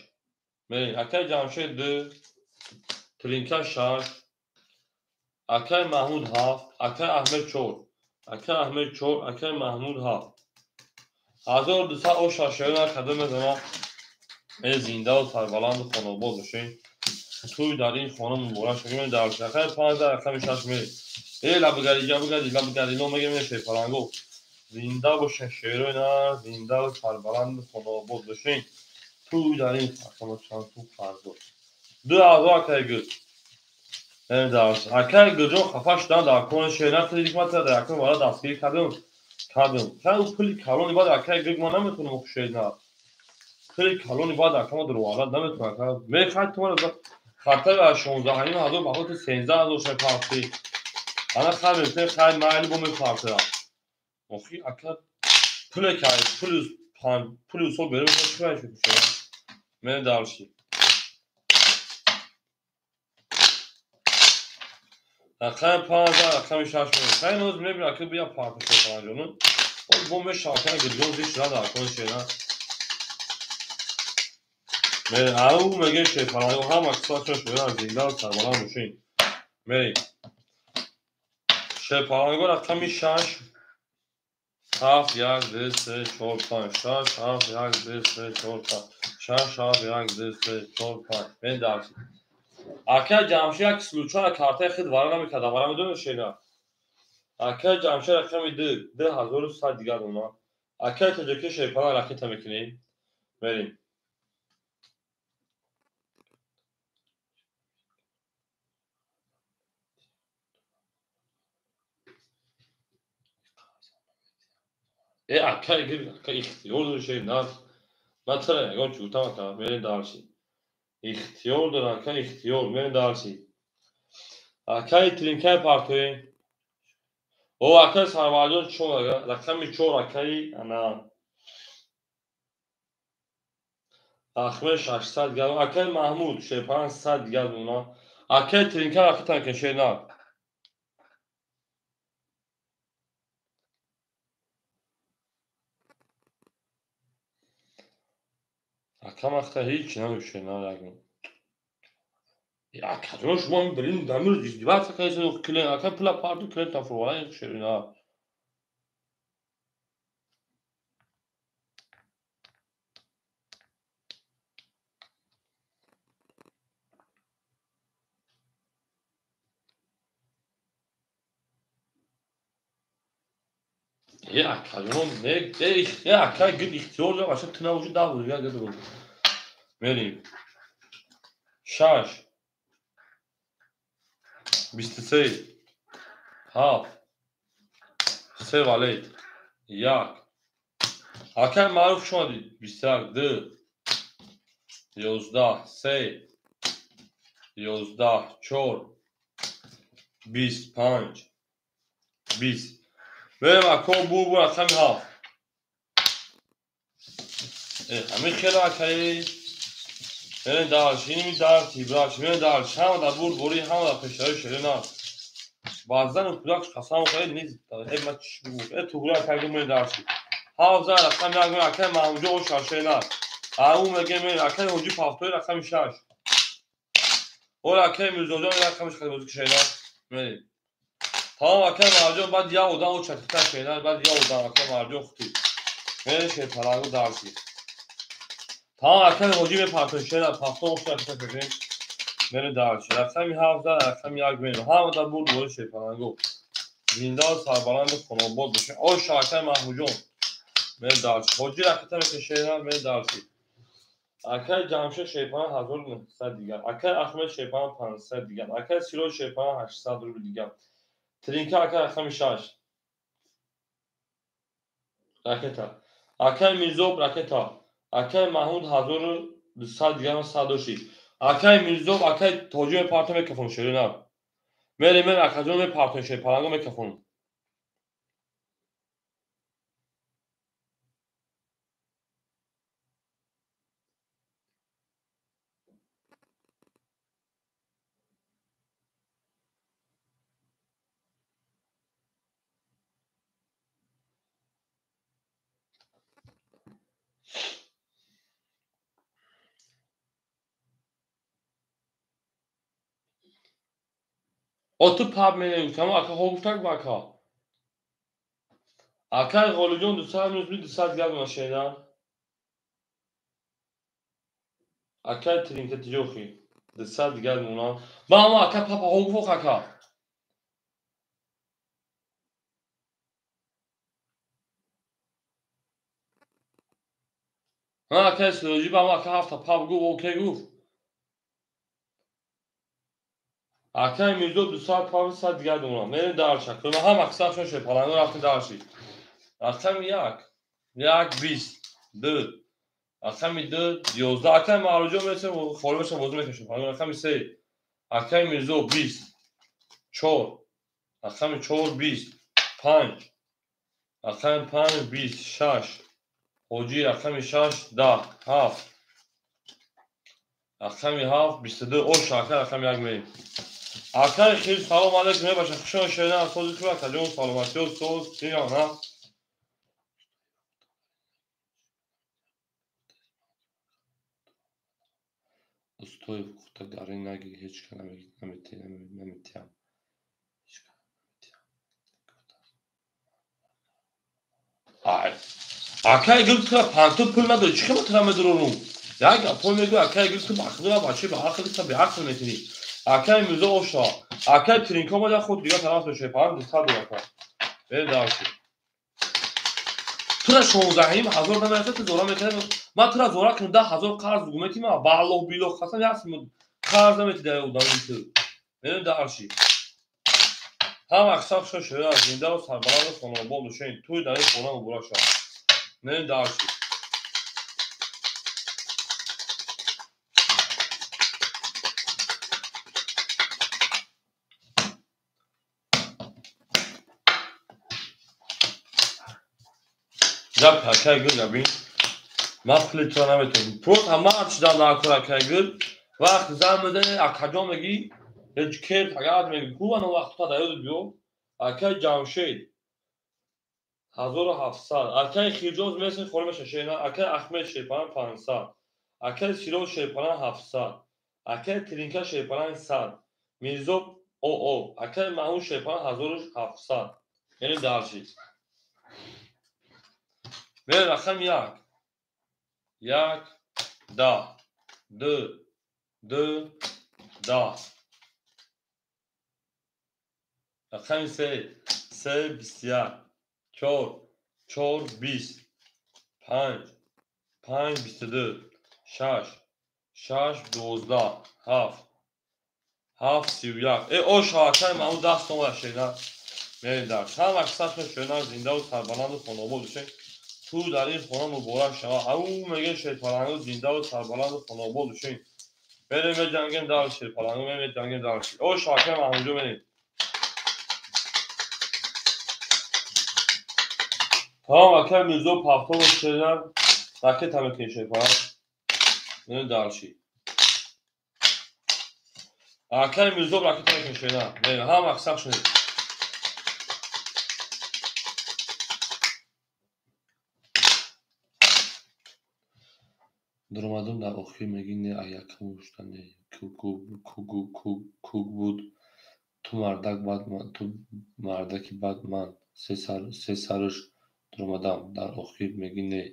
Мерем акаи Ҷамшед 2. Тринка 6. Акаи Маҳмуд 7. Акаи Аҳмед 4. Акаи Аҳмед 4. Акаи Маҳмуд 7. 1200 о шашоёна кадом мезанам. Э зиндаву сарбаланду хонобод бошед. Туй дар ин хона муборак шавад. Дар рақами 5 рақами 6 мерем. Э лабгари ҷабгари лабгари ном мегем шерпаланго. Зинда бошед шерои на, зиндаву сарбаланду хонобод бошед. Туй дар ин хона чанд ту қарздор. 2000 акаи гул. Акаи Гулҷон хафа шудан дар кони шер натри дар якум вара дастгирӣ кардам. Кардам. Хай пули калони баъд акаи Гул ман наметавонам шер на. Пули калони баъд акама дурвара наметавонам. Ака мехай ту мара хатар аз 16 ҳазор ба хотир 13 ҳазор шер партӣ. Ана хай мефтем хай майли бо мепартам. Охи ака пуле кай плюс 5 плюс сол берем чӣ мешуд шер. Мен дарши. Рақами 5 рақами 6 мерем. Хай ноз мебинам ака бия парта шерпаланҷону. Боз бо мешавкана Гулҷон зиш шуда дар кони шера. Мерем ау мегем шерпаланго ҳама кисачон шуда зинда сарбаланд бошед. Мерем. Шерпаланго рақами 6 7 1 2 3 4 5 6 7 1 2 3 4 5 6 7 1 2 3 4 5. Мен дарси. Акаи Ҷамшед як случайно картаи худ вара намекард, вара медонед шера. Акаи Ҷамшед рақами 2 2100 дигар дона. Акаи Тоҷикӣ шерпаланг ракета мекунем. Мерем. Э акаи гир ака ихтиёр дори шер на. Ман чара ягон чӣ гуфтам ака, мерем дарси. Ихтиёр дор ака ихтиёр, мерем дарси. Акаи тринкаи партоем. О акаи Сарварҷон чор рақами 4 акаи ана Ахмед 600 дигар, акаи Маҳмуд шерпаланг 100 дигар дона. Акаи тринка рақитан ки шер на. Ака махта ҳеҷ намешуд, на. Акаҷон, шумо блин дамир издеваться кардед, клиент ака пула парту клиент тафровала шерина. Е акаҷон, не, е ака гид ихтиёр дорам, аша ту набоши 10 рӯз дигар гид. Мерим. 6 23 7 3 валет 1. Акай маъруф шумо дид 21 2 11 3 11 4 25 20. Мерем ако бу рақами 7. Ҳамин хеле акаи. Мерем дарш, иними дарс, ибраш, мерем дарш, ҳама дар бур бори, ҳама дар пешаи шерин аст. Баъзан кӯдак қасам хӯред низ, ма чӣ бигӯ, туғри акай мерем дарши. 7 зан рақами 1 акай Маҳмуҷон ош шерин аст. Ау меге мерем акай Ҳоҷи Пафтои рақами 6. Ор акай Мирзоҷон рақами 6 бозӣ шерин аст. Мерем. Тамом акай Марҷон баъд як одам о чатита шерин аст, баъд як одам акай Марҷон хути. Мерем шерпалангу дарши. Тамом акай Ҳоҷи мепартон шерин аст, пафтон ош чатита шерин. Мерем дарши. Рақами 7 зан рақами 1 мерем. Ҳама дар бурд бори шерпалангу. Зинда сарбаланду хонобод бошед. Ош акай Маҳмуҷон. Мерем дарши. Ҳоҷи ракета мекашед, мерем дарши. Акай Ҷамшед шерпаланг 1900 дигар. Акай Аҳмед шерпаланг 500 дигар. Акай Сироҷ шерпаланг 800 рубл дигар. Тринка акай рақами 6. Ракета. Акай Мирзоб ракета. Акай Маҳмуд 1200 дигар 106. Акай Мирзоб акай Тоҷи мепартон мекафон шерина. Мерем мерем акаҷон мепартон шерпаланго мекафон. О ту паб менависам, ака хо гуфтак ба ака. Акай Ғолиҷон 200 минус 200 дигар машина. Акай Тринка тиҷохи 200 дигар мона. Ба ама ака папа хо гуфт ака. Ҳа акай Сироҷи ба ама ака ҳафта паб гуфт, окей гуфт. Акай Мирзо 200 паб 100 дигар мона. Мерем дарша. Кӯма ҳам аксаршон шерпаланго рафтем дарши. Рақами 1 1 20 2 рақами 2 11. Акай Маъруфҷон мерасем холӣ бошам бозӣ мекашем. Рақами 3 акай Мирзо 20 4 рақами 4 20 5 рақами 5 20 6 Ҳоҷи рақами 6 10 7 рақами 7 22. Ош акай рақами 1 мерем. Акай хир салом алейкум мебошад. Хушон шерина сози хуб акаҷон саломатиё соз чиёна. Устои гуфта гарӣ наги ҳеҷ ка наметиҳам. Ай акай гул тура панту пул надори, чӣ хела тура медурорум? Як гапҳо мегӯ акай гул ту бахдура бачи ба ақли та беақл метинӣ. Акай Мирзо оша. Акай Тринка омада худ дигар тараф мешавад. Панҷ 200 доллар ака. Бер дарши. Тура 16 ҳазор намерасад, ту зора мекунӣ. Ман тура зора кунам 10 ҳазор қарз бугум мети ма ба Аллоҳ биллоҳ қасам як сум қарз намети дар одами ту. Мерем дарши. Ҳам аксар шо шуда зинда ва сарбаланд ва хонобод бошед. Туй дар ин хона муборак шавад. Мерем дарши. Гап акай гул габин. Ман пули тура наметавонам. Просто ман ҳарчи дар накор акай гул. Вақти зан мезанӣ акаҷон мегӣ, ҳеҷ кер агар мегӣ, ку ана вақт та дар ёдат биё. Акай Ҷамшед 1700. Акай Хирҷоз месин холӣ меша шерина. Акай Аҳмед шерпаланг 500. Акай Сироҷ шерпаланг 700. Акай Тринка шерпаланг 100. Мирзо ОО. Акай Маҳмуд шерпаланг 1700. Мерем дальше. Мерем рақами 1. 1, 10, 2, 2, 10. Рақами 3, 3, 21, 4, 4, 20, 5, 5, 22, 6, 6, 12, 7, 7, 31. Ош акай Маҳмуд 10 сомон шена. Мерем дальше. Ҳама сахт шена, зиндаву сарбаланду хонобод бошед. Ту дар ин хона муборак шава. Ау мегӯем шерпалангу зиндаву сарбаланду хонобод бошед. Мерем меҷангем дальше шерпалангу, мерем меҷангем дальше. Ош акай Маҳмудҷон мерем. Тамом акай Мирзо пахтобо шена, ракета мекунем шерпаланг. Мерем дальше. Акай Мирзо ракета мекунем шена. Мерем ҳама сахт шунед. Дуромадум дар охир мегӣ не якам гӯшта не кук буд ту мардак бад ту мардаки бад ман се сарш дуромадам дар охир мегӣ не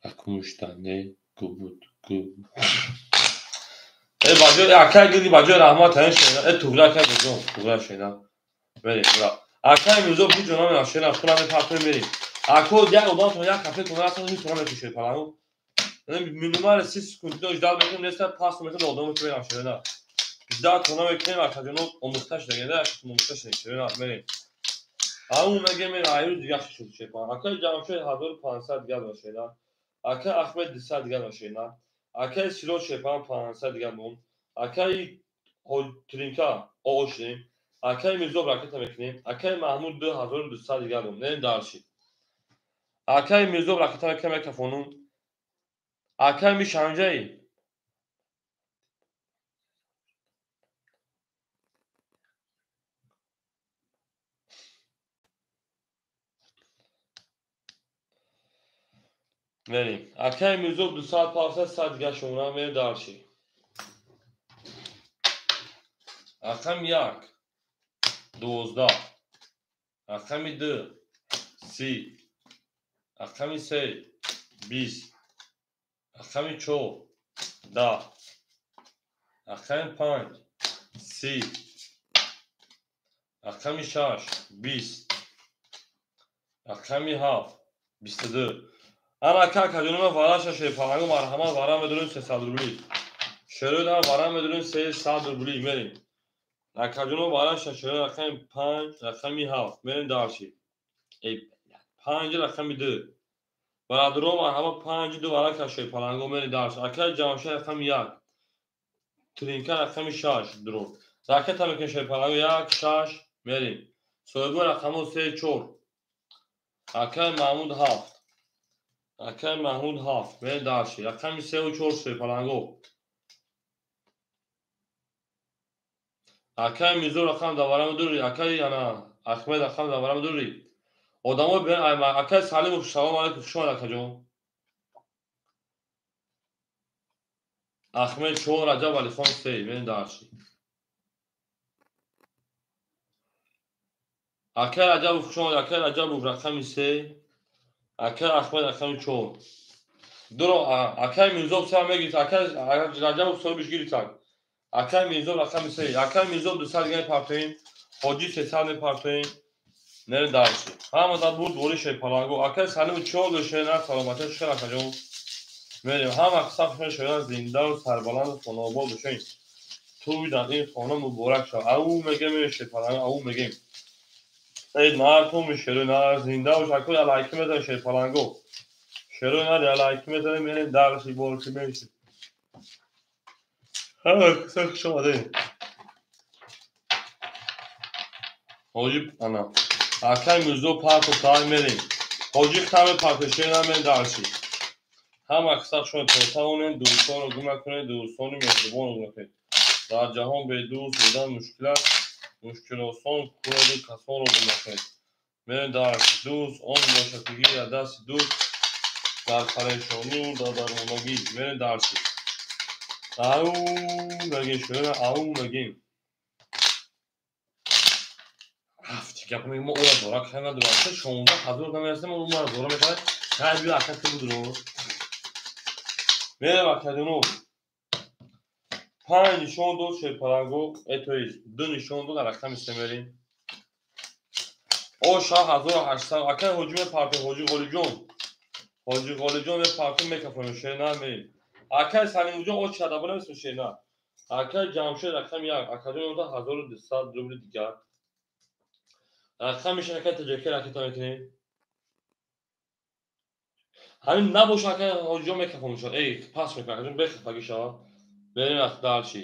якумушта не гу буд гу. Баҷои акай гири баҷои раҳмат ҳамин шена. Туғра акай Мирзо туғра шена. Мерем ура. Акай Мирзо ҳеҷ ҷо намерам шена пула мепартоем мерем. Ако як одамтон як кафе тон рафтан ҳеҷ ҷо намекушед палангу. Минимал 30 секунд ждал мекунем, неста пас метр одамро мерам шена. Ждал тона мекунем, акаҷоно омӯхта шуда, омӯхта шуда шена мерем. Ау мегем аю дигар шуд шепа. Акай Ҷамшед 1500 дигар дошт шена. Акай Аҳмед 200 дигар дошт шена. Акай Сироҷ шепа 500 дигар мон. Акай Тринка ОО шудем. Акай Мирзо ракета мекунем. Акай Маҳмуд 2200 дигар мон. Мерем дальше. Акай Мирзо ракета мекунем микрофонум. Акай Мишанҷаи. Мерем. Акай Мирзо 200 павса 100 дигар шумора мерем дальше. Рақами 1 12, рақами 2 30, рақами 3 20, рақами 4 10, рақами 5 30, рақами 6 20, рақами 7 22. Ана ака акаҷонума вараша шерпалангу марҳамат вара медорем 300 рубли. Шерои вара медорем 300 рубли мерем. Акаҷоно вараша шерои рақами 5 рақами 7 мерем дальше. 5 рақами 2. Бародаро марҳамат 5 2 варака шерпалангу мерем дальше. Акаи Ҷамшед рақами 1. Тринка рақами 6 дро. Ракета мекунем шерпалангу 1 6 мерем. Соҳиби рақамҳо 3 4. Акаи Маҳмуд 7. Акаи Маҳмуд 7 мерем дальше. Рақами 3 4 шерпалангу. Акаи Мирзо рақам даварам дури, акаи ана Аҳмед рақам даварам дури. Одамо бен акаи Салимов салом алейкум, хуш омад акаҷон. Аҳмед 4, Раҷаб Алихон 3, мерем дальше. Акаи Раҷабов хуш омад, акаи Раҷабов рақами 3, акаи Аҳмед рақами 4. Дуро акаи Мирзо 3 мегирифт, акаи Раҷабов соҳибиш гирифт. Акаи Мирзо рақами 3, акаи Мирзо 200 дигар мепартоем, Ҳоҷӣ 300 мепартоем. Мерем дальше. Ҳама да бурд бори шерпалангу. Акаи Салимов 4 дошена, саломатӣ шукр акаҷон. Мерем ҳама саф шуда зиндаву сарбаланду хонобод бошем. Туй дар ин хона муборак шав. Ау мегем шерпалангу, ау мегем. Эй мардум шерои нар зинда бош, акои алайки мезанем шерпалангу. Шерои нар алайки мезанем, мерем дальше борки мешем. Ҳама саф шумо. Ҳоҷӣ ана акаи Мирзо парто тай мерем. Ҳоҷӣ хаме парто шена мерем дальше. Ҳама саф шумо тавонем дӯстонро гум накунед, дӯстони меҳрубонро гум накунед. Дар ҷаҳон бе дӯст будан мушкил аст, мушкилосон кунеду касонро гум накунед. Мерем дальше. Дӯст он бошад ки гирад дасти дӯст, Дар парешонию дар дармондагӣ. Мерем дарси. Ау нагем шуна, ау нагем. Ҳафт гап мо ора дора кай надорам. 16 000 намерасем, мо мара дора мехоҳад. Кай биё ака ту будро. Мерем акадино. 5 нишон дод шерпаланго, то есть 2 нишон дод, рақами 3 мерем. О 6800 акай ҳоҷи мепартем, ҳоҷи Ғолибҷон. Ҳоҷи Ғолибҷон мепартем, мекафонем, шерна мерем. Акай Салимҷон о чада бона мисл шерна. Акай Ҷамшед рақами 1, акаҷон 1200 рубли дигар. Рақами 6 акай Таҷакӣ ракета мекунем. Ҳамин набоша акай ҳоҷиҷон мекафонем шуд. Эй, пас мекунам, акаҷон бехафагӣ шава. Мерем дальше.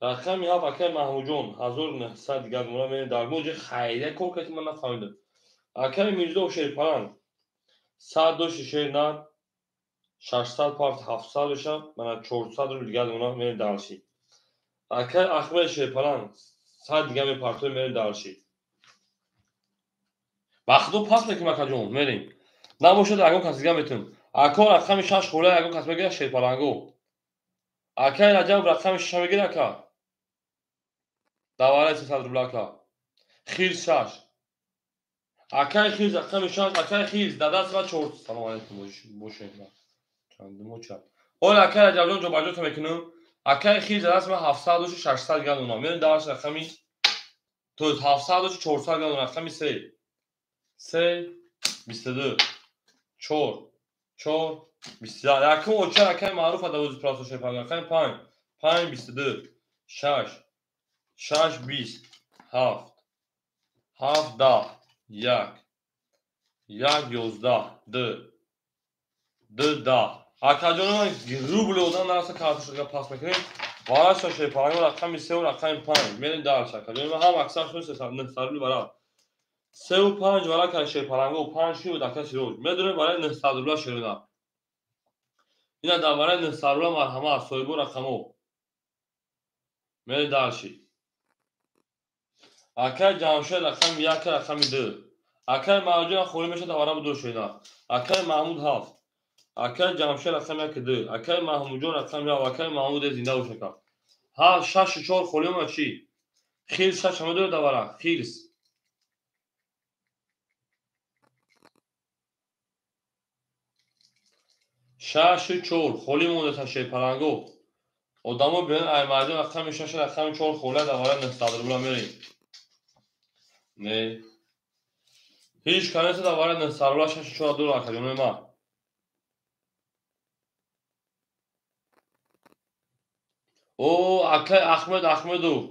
Рақами 7 акай Маҳмудҷон 1900 дигар мона мерем дар моҷи хайрия кор кардем, ман нафаҳмидам. Акай Мирзо Шерпаланг 100 дошти шер на 600 парт 700 беша, мана 400 рубл дигар мона мерем дальше. Акай Ахмед Шерпаланг 100 дигар мепартоем, мерем дальше. Ба худо пас мекунем акаҷон, мерем. Набошад ягон кас дигар метавонем. Ако рақами 6 хола ягон кас мегирад Шерпаланго. Акай Раҷаб рақами 6 мегирад ака. Давараи 300 рубл ака. Хирс 6. Акай Хирс рақами 6, акай Хирс дадаст ва 4. Салом алейкум бошед. Чандимо чанд. Ҳол акай Раҷабҷон ҷобаҷото мекунам. Акай Хирс дадаст ва 700 дошт 600 дигар донам. Мерем даваш рақами то 700 дошт 400 дигар донам. Рақами 3. 3 22 4 4 21. Якум оча акай маъруф адавози просто шерпаланг. Рақами 5 5 22 6 6 20 7 7 10 1 1 11 2 2 10. Акаҷони ман рубли одам нараса картошка пас мекунем. Вараша шерпаланг рақами 3 ва рақами 5. Мерем дальше. Акаҷони ман ҳам аксар шуд 900 рубли варақ. 3 ва 5 варақ кай шерпаланго 5 шуд ака Сироҷ. Медонем барои 900 рубла шерина. Ина дар барои 900 рубла марҳамат соҳибо рақамо. Мерем дальше. Акай Ҷамшед рақами 1 рақами 2. Акай Маҳмудҷон холӣ мешавад давара буду шуина. Акай Маҳмуд 7. Акай Ҷамшед рақами 1 2. Акай Маҳмудҷон рақами 7. Акай Маҳмуд зинда бошад. Ҳа 6 4 холӣ омад чӣ? Хирс 6 ҳама дорад давара. Хирс. 6 4 холӣ монда та шерпаланго. Одамо биён ай мардум рақами 6 рақами 4 холӣ давара 900 рубла мерем. Не. Ҳеҷ канеса давара 900 рубла 6 4 доллар акаҷони ман. О акай Ахмед Ахмедов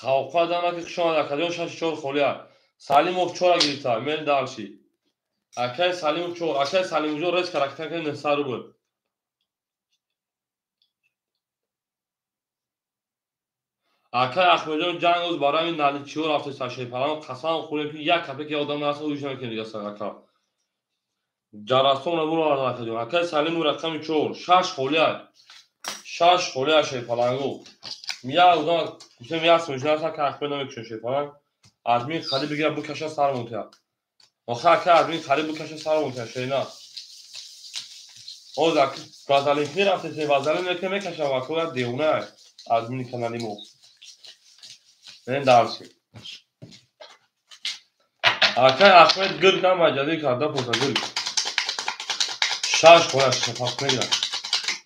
қавқа дамаки хуш омад акаҷон 6 4 холӣ. Салимов 4 гирифта. Мерем дальше. Акай Салимов 4, акай Салимовҷон рез карактер кунед 900 рубл. Акай Ахмедҷон ҷанг оз барои наличиҳо рафта сашерпаланг қасам хӯрем ки як капеки одам нараса уш намекунем дига ака. Ҷарасон буровардан акаҷон. Акай Салимов рақами 4, 6 холӣ. 6 холӣ шерпаланго. Як одам гуфтем як сомиш нараса ака Ахмед намекушем шерпаланг. Админ хари бигира бикаша сар монтия. Охир ака админ хари бикаша сар монтия шерина. Оз ака вазалин рафтесем, вазалин мекунем мекашам ака як девона админи канали мо. Мерем дальше. Акай Ахмед гир кам маҷазӣ карда поса гир. 6 хола 6 пап мегирад.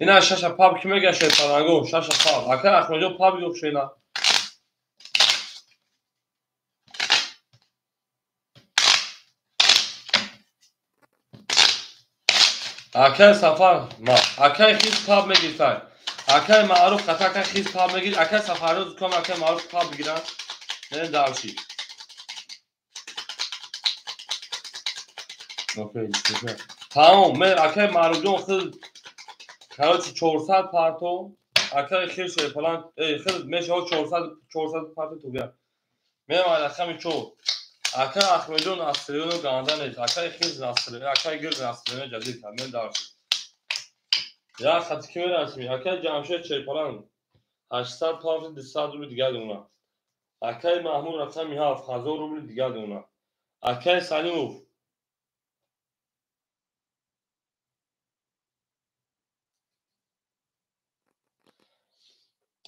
Ина 6 пап ки мегирад шерпаланго 6 пап. Акай Ахмедҷон пап гирифт шена. Акай Сафар ма. Акай Хиз пап мегирифтай. Акай Маъруф қата акай Хиз пап мегирид. Акай Сафарёз кам акай Маъруф пап бигиранд. Мерем дальше. Окей, тамом. Мер акай Маъруфҷон хил короче 400 парто. Акай Хиз шерпаланг, хил мешава 400 парто то бия. Мерем рақами 4. Акай Ахмедҷон Асриёно ганда нест. Акай Хиз Насриёно, акай Гир Насриёно ҷазир кард. Мерем дальше. Я хати ки мерасем. Акай Ҷамшед шерпаланг 800 парто 200 рубли дигар дона. Акай Маҳмуд рақами 7 1000 рубли дигар дона. Акай Салимов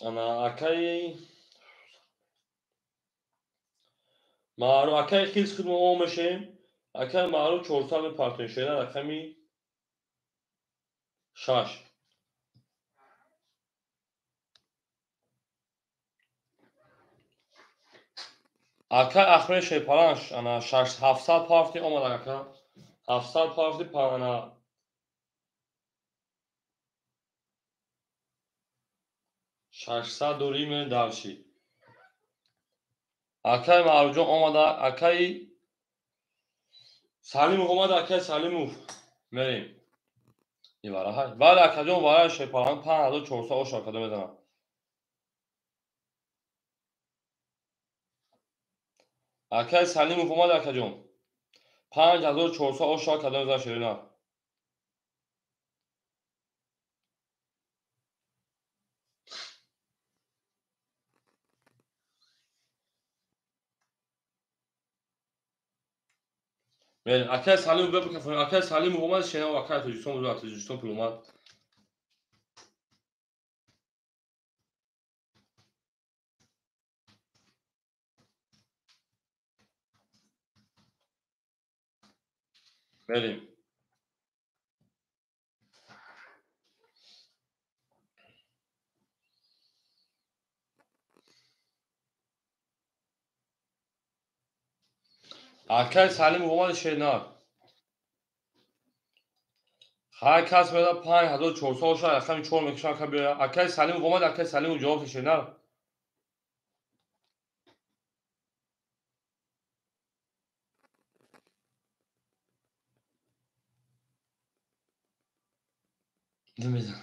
Ана акаи Маъруф, акаи хилс худ мо мешем. Акаи Маъруф 400 мепартоем. Шена рақами 6. Акаи Ахмед Шерпаланг ана 700 партӣ омад ака. 700 партӣ ана 600 дорим дарши. Акаи Маъруфҷон омада, акаи Салимов омада, акаи Салимов. Мерем. Ивараҳай. Бале акаҷон, вараи Шерпаланг 5400 ош акада мезанам. Акаи Салимов омада акаҷон. 5400 ош акада мезанам ширина. Мерем. Акаи Салимов бепакафон. Акаи Салимов омада шена акаи Тоҷикистон бузург, Тоҷикистон пул омад. Мерем. Акаи Салимов омада шенар. Ҳар кас меояд 5400 оша рақами 4 мекушам ака биёяд. Акаи Салимов омада, акаи Салимов ҷавоб шенар. Намедонам.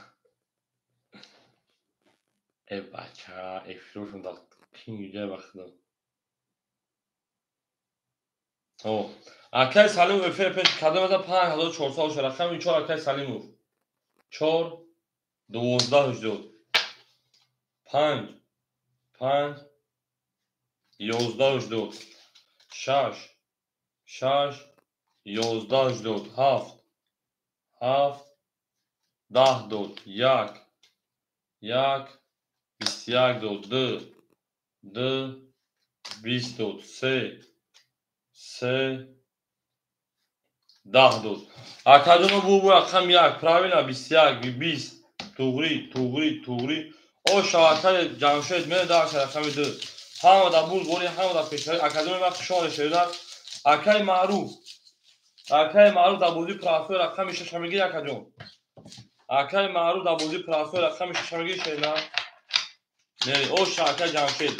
Э бача, эфирошон дар кинг ҷай вақтидам. О, акаи Салимов эфир пеш кадом мезанад 5400 оша рақами 4 акаи Салимов. 4 12 80 5 5 11 80 6 6 11 80 7 7 10 дод 1 1 21 дод 2 2 20 дод 3 3 10 дод. Акаҷоно бу рақам 1 правильно 21 20 туғри туғри туғри. О шавакаи Ҷамшед мере дар рақами 2. Ҳама дар бурд бори, ҳама дар пешравӣ. Акаҷоно вақт шумо шеридар. Акаи Маъруф. Акаи Маъруф дар бозии простой рақами 6 мегири акаҷон. Акаи Маъруф дар бозии простой рақами 6 мегири шеридар. Мере о шавакаи Ҷамшед.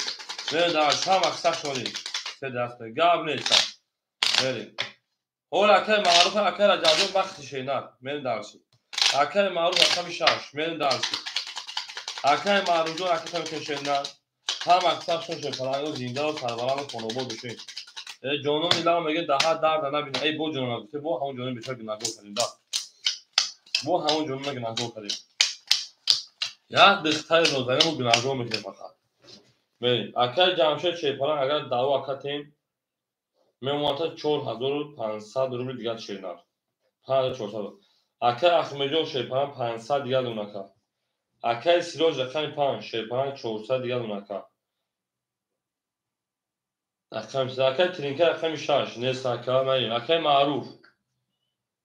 Мере дар ҳама сахт шудӣ. Се даст гап нест. Мере. Ҳол акаи Маъруф, акаи Раҷабҷон вақти шенар. Мере дарси. Акаи Маъруф рақами 6 мере дарси. Акаи Маъруфҷон аката мекашенар. Ҳама сахт шуд шепаланго зинда ва сарбаланд хонобод бошед. Э ҷонони лав мегӯяд даҳа дарда набина. Эй бо ҷонона гуфте бо ҳамон ҷонони бечора гунаҳгор кардем. Да. Бо ҳамон ҷонона гунаҳгор кардем. Як духтари нозанинро гунаҳгор мекунем фақат. Мерем. Акаи Ҷамшед Шерпаланг агар даъво акатем мемонад 4500 рубли дигар шернар. 5400. Акаи Ахмедҷон Шерпаланг 500 дигар лунака. Акаи Сироҷ рақами 5 Шерпаланг 400 дигар лунака. Рақами акаи Тринка рақами 6 нест ака мерем. Акаи Маъруф.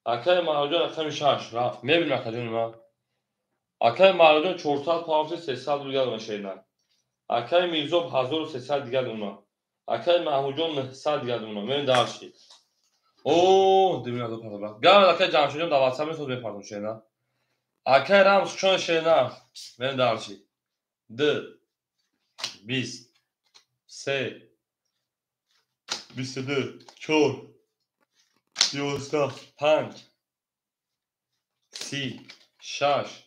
Акаи Маъруфҷон рақами 6 рафт. Мебинем акаҷони ман. Акаи Маъруфҷон 400 пафти 300 дигар луна шернар. Акаи Мирзоб 1300 дигар луна. Акаи Маҳмудҷон 900 дигар луна. Мерем дарши. О, димина до пардон. Гап акаи Ҷамшедҷон дар WhatsApp месоз мепардон шена. Акаи Рамз чон шена. Мерем дарши. 2 20 3 22 4 11 5 30 6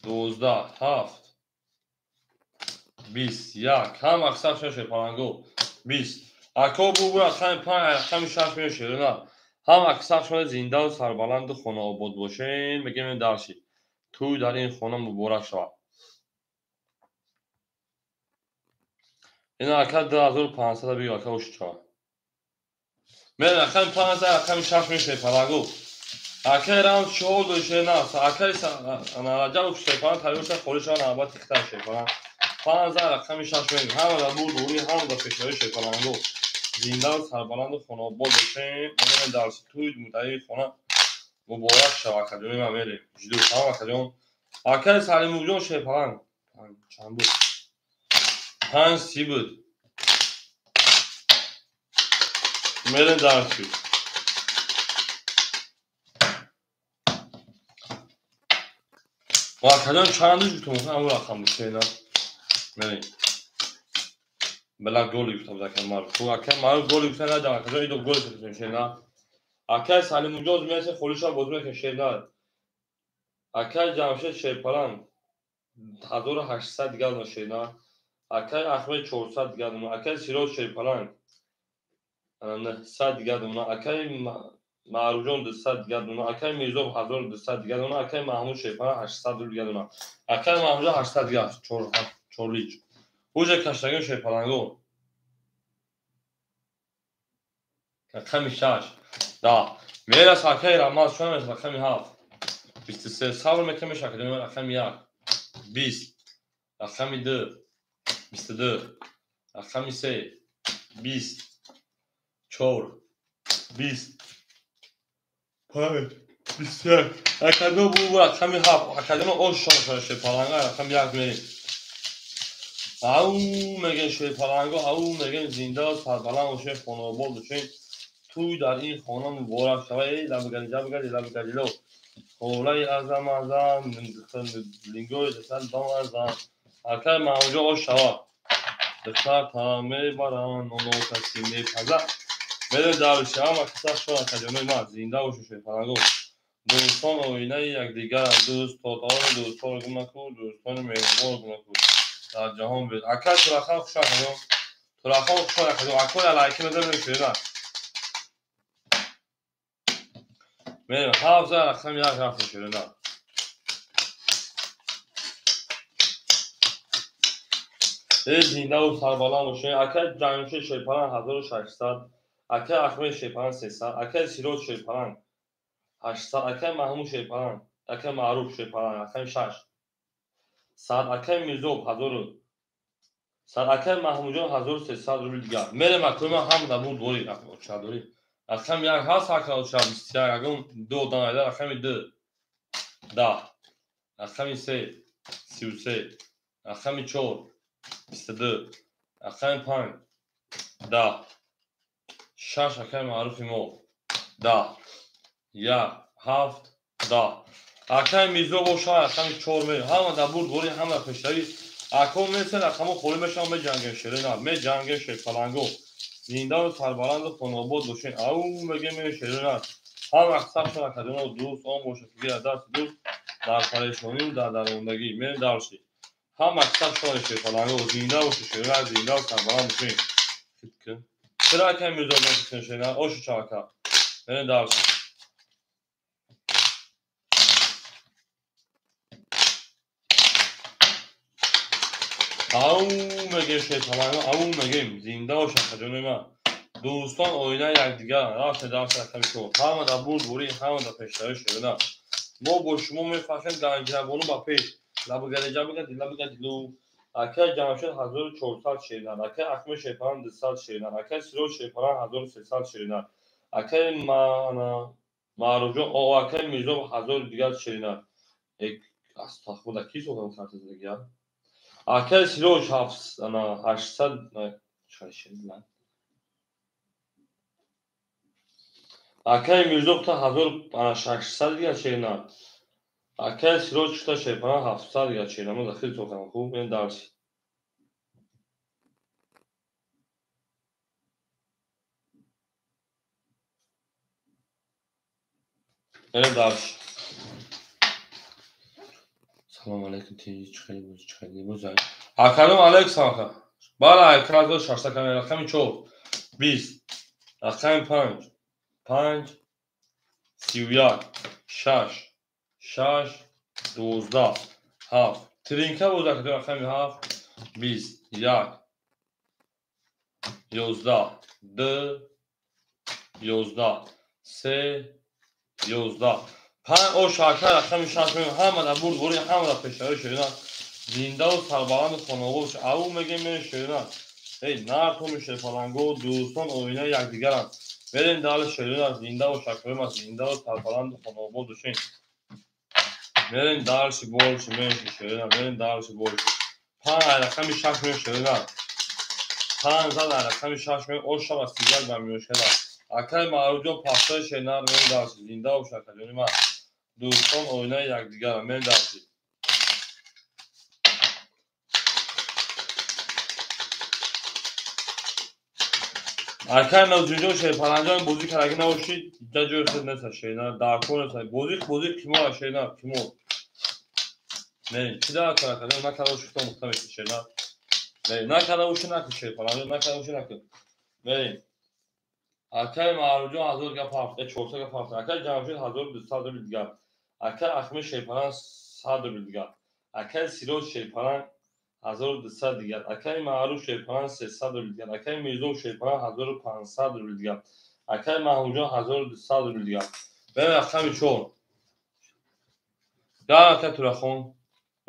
12 7 21. Ҳама сахт шуд шерпаланго. 20. Ако бу рақами 5 рақами 6 меояд шерина. Ҳама сахт шуд зинда ва сарбаланду хонаобод бошем. Мегӯем дарши. Тӯй дар ин хона муборак шавад. Ин ака 2500 бигир ака оши чава. Мерем рақами 5 рақами 6 меояд шерпаланго. Акай раунд чор дошена. Акай Раҷабов шерпаланг тайёр шуд, холӣ шавад навбати хитар шерпаланг. 5 рақами 6 мерем. Ҳама дар бурдборӣ, ҳама дар пешравӣ шерпаланго. Зинда сарбаланду хонаобод бошем. Мерем дар туй муддаи хона муборак шава акаҷони ман мерем. Жиду салом акаҷон. Акай Салимуҷон шерпаланг. Чанд буд? 5:30 буд. Мерем дар туй. Акаҷон чанд гуфтам, ҳамон рақам буд шена. Мерем. Бела голи гуфтам акай Маъруф. Хуб акай Маъруф голи гуфта надам акаҷон, идо голи гуфтам шена. Акай Салимуҷон мерсе холӣ шава бозӣ мекунад шена. Акай Ҷамшед шерпаланг 1800 дигар дона шена. Акай Аҳмед 400 дигар дона. Акай Сироҷ шерпаланг 900 дигар дона. Акай Маъруфҷон 200 дигар дона. Акай Мирзоб 1200 дигар дона. Акай Маҳмуд шерпаланг 800 рубл дигар дона. Акай Маҳмудҷон 800 дигар чорлич. Уҷа каштагон шерпаланго. Рақами 6. Да. Мерас акай Рамаз чун мерас рақами 7. 23. Сабр мекунем акаҷон рақами 1. 20. Рақами 2. 22. Рақами 3. 20. 4. 20. 5. 21. Акаҷон бу рақами 7. Акаҷон ош шон шерпаланга рақами 1 мерем. Ау мегӯем шерпаланго, ау мегӯем зинда сарбаланд бошем, хонаобод бошем. Туй дар ин хона муборак шава. Эй лабгари ҷабгари лабгарило. Холаи азам азам, лингои дасал дом азам. Акай Маҳмудҷон ош шава. Духтар та мебаранд, ноно каси мепазад. Мерем дарши ҳама каса шон акаҷонои ман зинда бошед шерпаланго. Дӯстон оинаи якдигаранд. Дӯст то тавони дӯстонро гум накун, дӯстони меҳрубонро гум накун. Дар ҷаҳон бед. Акай Турахан хуш акаҷон. Турахан хуш акаҷон. Акой алайки мезанем шерина. Мерем 7 рақами 1 рафтем шерина. Эй зиндаву сарбаланд бошед. Акай Ҷамшед шерпаланг 1600. Акай Аҳмед шерпаланг 300. Акай Сироҷ шерпаланг 800. Акай Маҳмуд шерпаланг, акай Маъруф шерпаланг рақами 6. 100. Акай Мирзоб 1000. 100. Акай Маҳмудҷон 1300 рубл дигар. Мерем акои ман ҳам дар бурдборӣ очадорӣ. Рақами 1 ҳаст ака оча 21 ягон ду одам айда рақами 2 10. Рақами 3 33. Рақами 4 22. Рақами 5 10. 6 акай Маъруфи мо 10. 1 7 10. Акай Мирзо боша рақами 4 мерем. Ҳама дар бурдборӣ, ҳама дар пешравӣ. Ако месен рақамо холӣ мешаванд, меҷангем шерина, меҷангем шерпаланго. Зиндаву сарбаланду хонаобод бошед. Ау мегӯем мерем шерина. Ҳама сабшон акаҷоно дӯст он бошад ки гирад дасти дӯст дар парешонию дар дармондагӣ. Мерем дарши. Ҳама сабшон шерпаланго. Зинда бошед шерина, зиндаву сарбаланд бошед. Чиро акай Мирзо мешикнем шерина? Ошу чавака. Мерем дарши. Ау мегӯем шерпаланго, ау мегӯем зинда бошад акаҷонои ман. Дӯстон оинаи якдигаранд. Рафтем дарси рақами 4. Ҳама дар бурдборӣ, ҳама дар пешравӣ шерина. Мо бо шумо мефахрем ганҷинабону ба пеш. Лабгари ҷабгари лабгари лу. Акай Ҷамшед 1400 шерина. Акай Аҳмед шерпаланг 200 шерина. Акай Сироҷ шерпаланг 1300 шерина. Акай Маъруфҷон, акай Мирзоб 1000 дигар шерина. Астағфируллоҳ, ки сохтам карта задагия? Акай Сироҷ 800 шерина. Акай Мирзоб та 1600 дигар шерина. Акай Сироҷ шута шерпаланг 700 дигар шерина. Мо захир сохтам, хуб, мен дарси. Мерем дарси. Салом алейкум, ти чӣ хеле буд, чӣ хеле буд. Акалом алейкум ака. Бала ака 600 кам рақами 4 20 рақами 5 5 31 6 6 12 7. Тринка буд ака рақами 7 20 1 11 2 11 3 11 5 ош ака рақами 6 меем ҳама дар бурдборӣ ҳама дар пешравӣ шерина зиндаву сарбаланду хонобод ау мегем мерем шерина эй нартоми шерпаланго дӯстон оинаи якдигаранд мерем дали шерина зиндаву шакоим аст зиндаву сарбаланду хонобод бошем мерем дальше больше меньше шерина мерем дальше больше 5 рақами 6 меем шерина 5 зад рақами 6 меем ош шава сигар ба миёшкада акай маъруфҷон пахтаи шернар мерем дальше зиндаву шакаҷони ман дӯстон оинаи якдигаранд мерем дальше акай нозирҷон шерпаланҷон бозӣ кардаги набошид ҷа ҷои худ неста шерна даркор неста бозӣ бозӣ қимора шерна қимор мерем чӣ дар кор акаҷон накарда боши худо мухта меши шерна мерем накарда боши накун шерпаланҷон накарда боши накун мерем акай маъруфҷон 1000 гап ҳафт 400 гап ҳафт акай ҷамшед 1200 рубл дигар акай ахмед шерпаланг 100 рубл дигар акай сироҷ шерпаланг 1200 дигар акай маъруф шерпаланг 300 рубл дигар акай мирзо шерпаланг 1500 рубл дигар акай маҳмудҷон 1200 рубл дигар берем рақами 4 гар акай турахон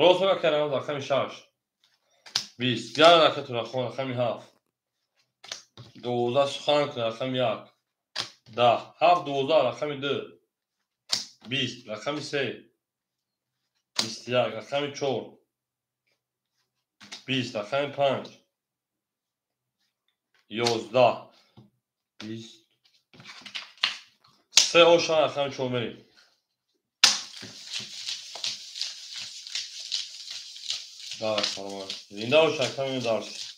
рост акай рамаз рақами 6 20 гар акай турахон рақами 7 12 сухан кун рақами 1 10 7 12 рақами 2 20 рақами 3 21 рақами 4 20 рақами 5 11 20 3 оша рақами 4 мерем дар саломат зинда бош рақами дарс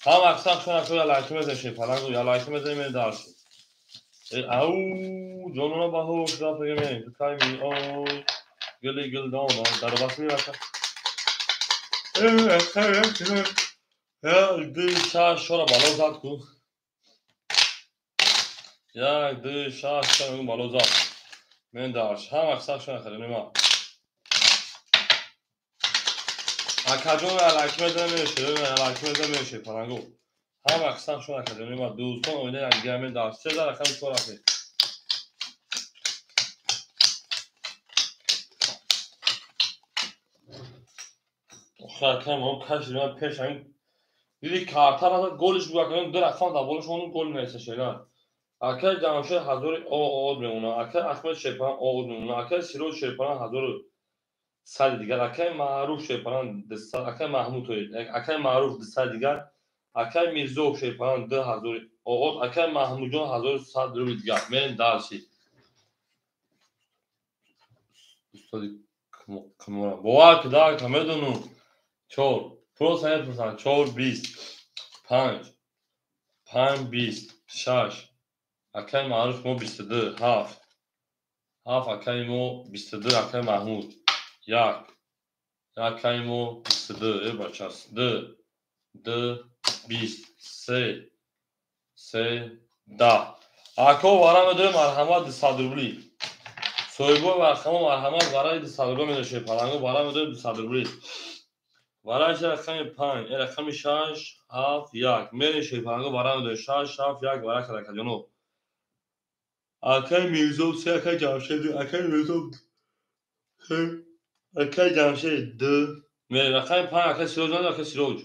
ҳам аксар шуна ку я лайки мезанем шерпалангу я лайки мезанем мерем дарс ау ҷонона баҳош рафт мерем ту кай меой гули гулдона дар бас мерафта 1 2 6 чора бало зад ку 1 2 6 чора бало зад мен дарш ҳам аксар шуна харима акаҷон лайки мезанем мерем лайки мезанем мерем шерпалангу ҳам аксар шуна акаҷони ма дӯстон оинаи якдигар мен дарш се зад рақами 4 рафтем акай мо кашидем ман пеш ҳамин диди карта назад голиш буд акай ду рақам дар болош он гол неста шена акай ҷамшед 1000 оод мемонад акай ахмед шерпаланг оод мемонад акай сироҷ шерпаланг 1100 дигар акай маъруф шерпаланг 200 акай маҳмуд акай маъруф 200 дигар акай мирзо шерпаланг 2000 оод акай маҳмудҷон 1100 рубл дигар мерем дальше устоди қимора бовар ки дар медонум 4 просто мепурсанд 4 20 5 5 20 6 акай маъруф мо 22 7 7 акай мо 22 акай маҳмуд 1 акай мо 22 э бача 2 2 20 3 3 10 ако вара медорем марҳамат 200 рубли соҳибои рақамо марҳамат вараи 200 рубли медошед паланго вара медорем 200 рубли вараи рақами 5 рақами 6 7 1 мерем шерпаланго вара медорем 6 7 1 вара каракаҷоно акай мирзо 3 акай ҷамшед акай мирзо 3 акай ҷамшед 2 мерем рақами 5 акай сироҷ надорем акай сироҷ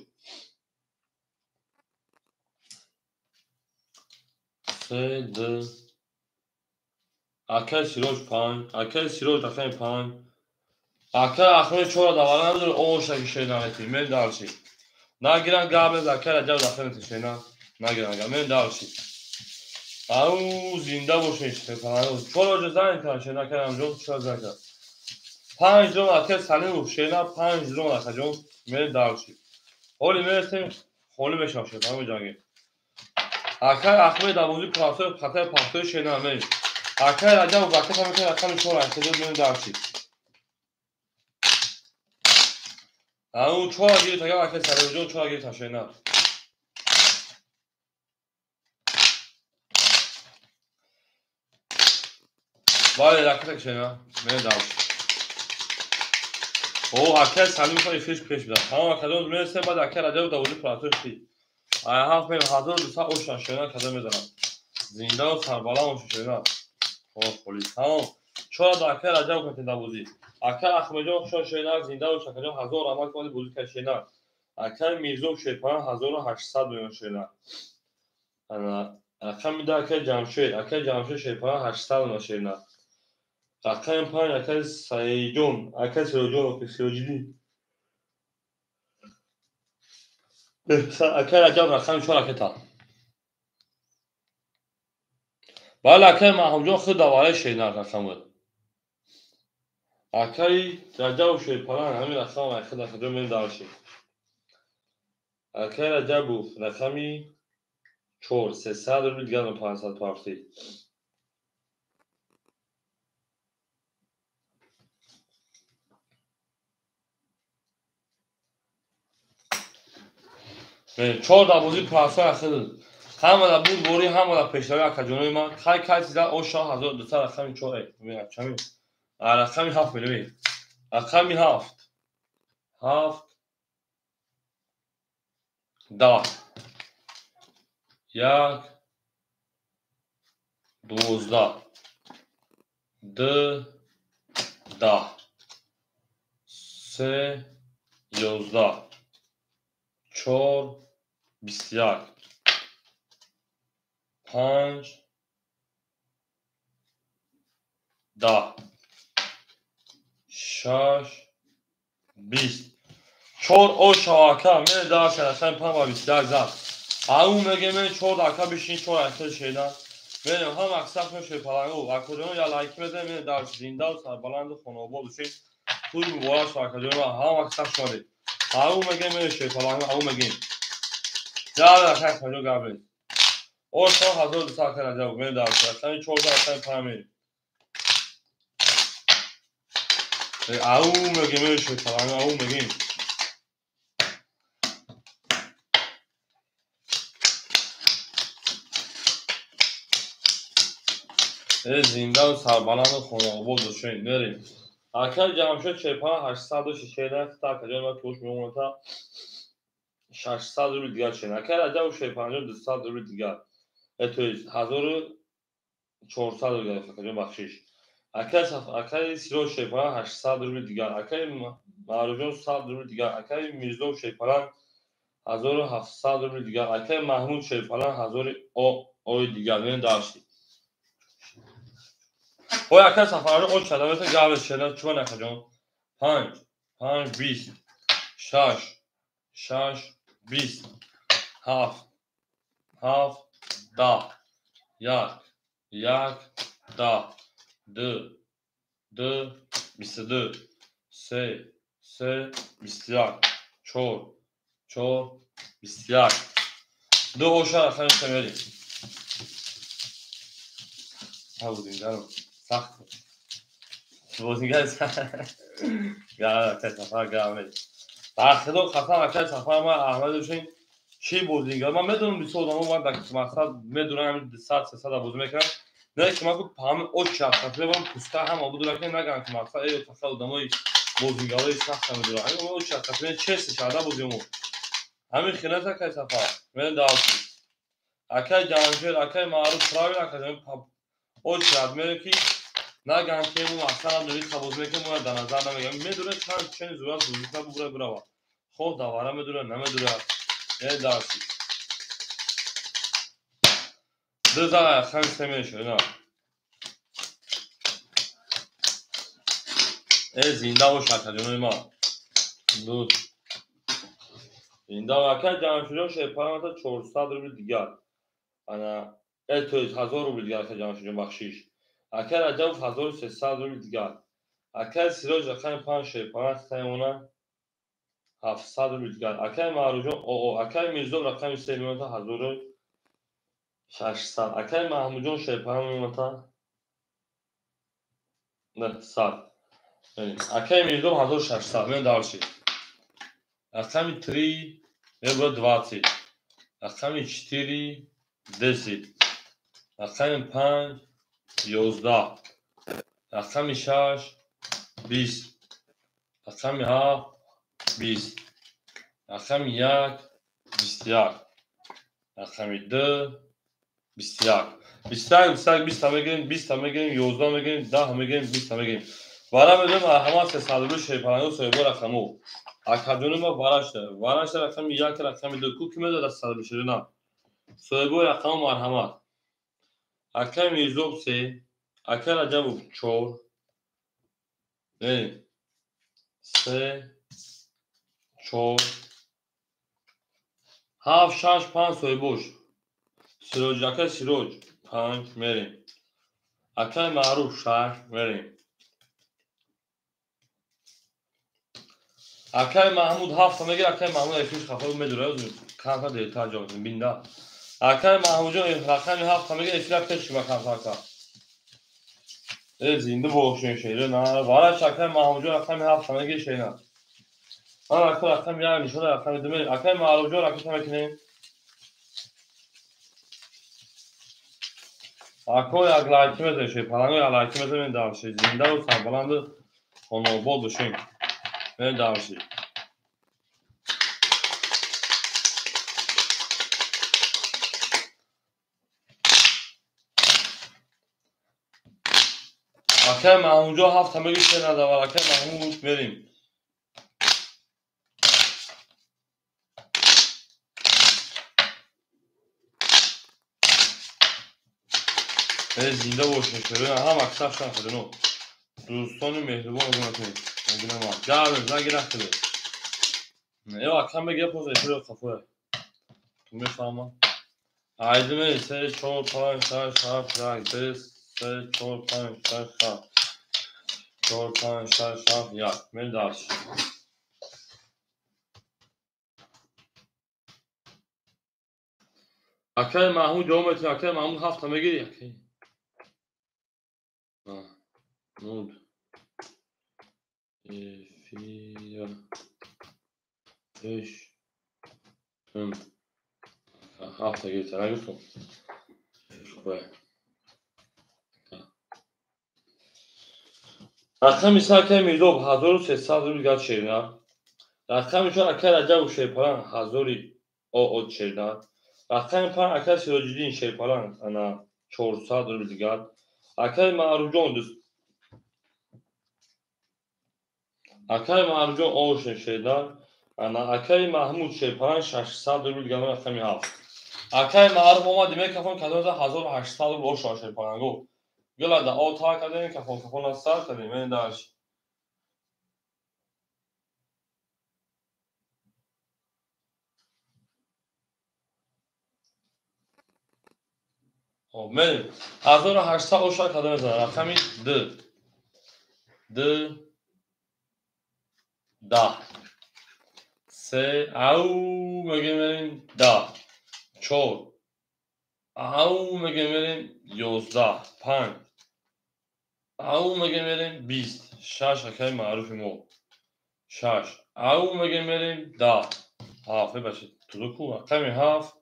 3 2 акай сироҷ 5 акай сироҷ рақами 5 акай ахмед 4 давара надорем ошаки шенамети мерем дальше нагиран гап нез акай раҷаб рафтамети шена нагиран гап мерем дальше ау зинда бошед чора ҷо занг кардам шена акай рамҷон чора занг кард 5 дрон акай салимов шена 5 дрон акаҷон мерем дальше ҳоли мерасем холӣ мешавам шерпаланго ҷангем акай ахмед дар бозии пахтои хатаи пахтои шена мерем акай раҷаб ракета мекунем рақами 4 акаҷон мерем дальше ау чора гирифт агар акай салимҷон чора гирифт шена бале ракета кишена мерем дальше о акай салимов эфирш пеш бидад ҳама акаҷон мерасем баъд акай раҷаб дар бозии пахтои хи ай ҳафт мерем 1200 ошан шена када мезанам зиндаву сарбаланд бошед шена Холис. Тамом. Чора да акай Раҷаб катен да бозӣ. Акай Аҳмедҷон хушо шенар зинда бош акаҷон 1000 раҳмат кунед бозӣ кард шенар. Акай Мирзо Шерпалан 1800 миллион шенар. Ана рақами 2 акай Ҷамшед, акай Ҷамшед Шерпалан 800 миллион шенар. Рақами 5 акай Саидҷон, акай Сироҷон, Сироҷиддин. Акай Раҷаб рақами 4 ракета. Бале акай Маҳмудҷон худ давараи шенар рақамуд. Акай Раҷаб Шерпалан ҳамин рақам худ акаҷон мерем дарши. Акай Раҷабов рақами 4 300 рубл дигар 500 партӣ. Чор да бозӣ пурасой ахид. Ҳама да буд борӣ, ҳама да пешравӣ акаҷонои ман. Кай кай сиза оша 1200 рақами 4 чами. Рақами 7 меравем. Рақами 7. 7 10 1 12 2 10 3 11 4 21 5 10 6 20 4 оша ака мене даша рақами 5 ва 21 зад. Ау меге мен 4 ака бишин 4 ака шедан. Мене ҳам аксар шерпалангу акаҷон я лайк мезанем мене дар зинда ва сарбаланду хонобод бошед. Туй муборак шуд акаҷон ҳам аксар шудед. Ау меге мене шерпалангу ау мегем. Я рақами 5 габред. Оша 1200 ака Раҷаб мене дар рақами 4 рақами 5 мене. Ау меге мене шерпалангу ау мегем. Зинда ва сарбаланду хонаобод бошед. Мерем. Акай Ҷамшед Шерпалан 806 шенар хита акаҷон ма туш мемонад 600 рубл дигар шенар. Акай Раҷаб Шерпаланҷон 200 рубл дигар. То есть 1400 рубл дигар акаҷон бахшиш. Акай Сироҷ Шерпалан 800 рубл дигар. Акай Маъруфҷон 100 рубл дигар. Акай Мирзо Шерпалан 1700 рубл дигар. Акай Маҳмуд Шерпалан 1000 ои дигар. Мен дарши. Ой акай Сафарҷон оч шада меса гавез шена чуан акаҷон 5 5 20 6 6 20 7 7 10 1 1 10 2 2 22 3 3 21 4 4 21 2 оша рақами се мерем. Ҳа сахт. Бозингар гап акай Сафар гап мерем. Дар худо қасам акай Сафар ман Аҳмадовшин чӣ бозингар. Ман медонам бисёр одамо ман дар мақсад медонам ҳамин 200 300 бозӣ мекунам. Не ки ман гуфт ҳамин очи ҳафтафлебам пуста ҳама будура ки наган ки мақсад эй фақат одамои бозингарои сахт медонам. Ҳамин очи ҳафтафле чест шада бозиму. Ҳамин хилат акай Сафар. Мен давси. Акай Ҷамшед, акай Маъруф правил акай очи ҳад мере ки наган ки мо мақсад надорем хабоз мекунем мо дар назар намегирем. Медонад чанд чени зурат бозӣ бубура бирава. Хоҳ давара медонад намедонад. Э дарси. Ду зан рақами се мешавад на. Э зинда бош акаҷонои ман. Ду зинда акай Ҷамшедҷон Шерпалан 400 рубл дигар. Ана то есть 1000 рубл дигар акай Ҷамшедҷон бахшиш. Акай Раҷабов 1300 рубл дигар. Акай Сироҷ рақами 5 Шерпалан хитаемона 700 рубл дигар. Акай Маъруфҷон акай Мирзо рақами 3 мемонад 1600. Акай Маҳмудҷон Шерпалан мемонад 900. Акай Мирзо 1600. Мен дарши. Рақами 3 мебурад 20. Рақами 4 10. Рақами 5 11. Рақами 6 20. Рақами 7 20. Рақами 1 21. Рақами 2 21. 21, 21, 20 мегирем, 20 мегирем, 11 мегирем, 10 мегирем, 20 мегирем. Вара медонем марҳамат 300 рубл шерпаланго соҳибо рақамо. Акаҷонима варашта. Варашта рақами 1, рақами 2. Ку ки медода 300 рубл шерина? Соҳибо рақамо марҳамат. Акай Мирзоб 3, акай Раҷабов 4. Мерем. 3, 4, 7, 6, 5 соҳибош. Сироҷ, акай Сироҷ 5 мерем. Акай Маъруф 6 мерем. Акай Маҳмуд 7 мегир, акай Маҳмуд эфиш хафа медура, камтар дертар ҷавоб медиҳем, бинда. Акай Маҳмудҷон рақами 7 мегир, эфира пеш шума камтар ка. Зинда бошем шеър, на, вараш акай Маҳмудҷон рақами 7 мегир шеър. Ман ака рақами 1 нишон рақами 2 мерем. Акай Маъруфҷон ракета мекунем. Ако як лайки мезанем шеър, паланго як лайки мезанем дарши. Зиндаву сарбаланду хонобод бошем. Мерем дарши. Акай Маҳмудҷон 7 мегир шеър надавар. Акай Маҳмуд мерем. Зинда бошед, ҳам аксар шан худино. Дӯстони меҳрубон огунатон. Огунама. Гавем, загира худо. Ё акам мегира поза эфиро қафоя. Ту мефаҳма? Айдиме 3 4 5 6 7 1 2 3 4 5 6 7 4 5 6 7 1. Мер дарш. Акай Маҳмуд ҷавоб метиҳад. Акай Маҳмуд 7 мегири? Акай Маҳмуд эфира пеш 7 гирифта нагирифтум. Хубе. Рақами 3 акай Мирзоб 1300 рубл гап шерина. Рақами 4 акай Раҷабов шерпалан 1000 оот шерина. Рақами 5 акай Сироҷиддин шерпалан ана 400 рубл дигар. Акай Маъруфҷон акай Маъруфҷон ошен шерина. Ана акай Маҳмуд шерпалан 600 рубл дигар рақами 7. Акай Маъруф омад микрофон кадоза 1800 рубл ошон шерпаланго. Гила да о та кардем, кафон кафон сар кардем, мен даш. Хоб, мерем. 1800 оша кардем мезанам. Рақами 2. 2 10 3 ау мегем мерем 10 4 ау мегем мерем 11 5 ау мегем мерем 20 6 акай маъруфи мо 6 ау мегем мерем 10 7 бача тузуку рақами 7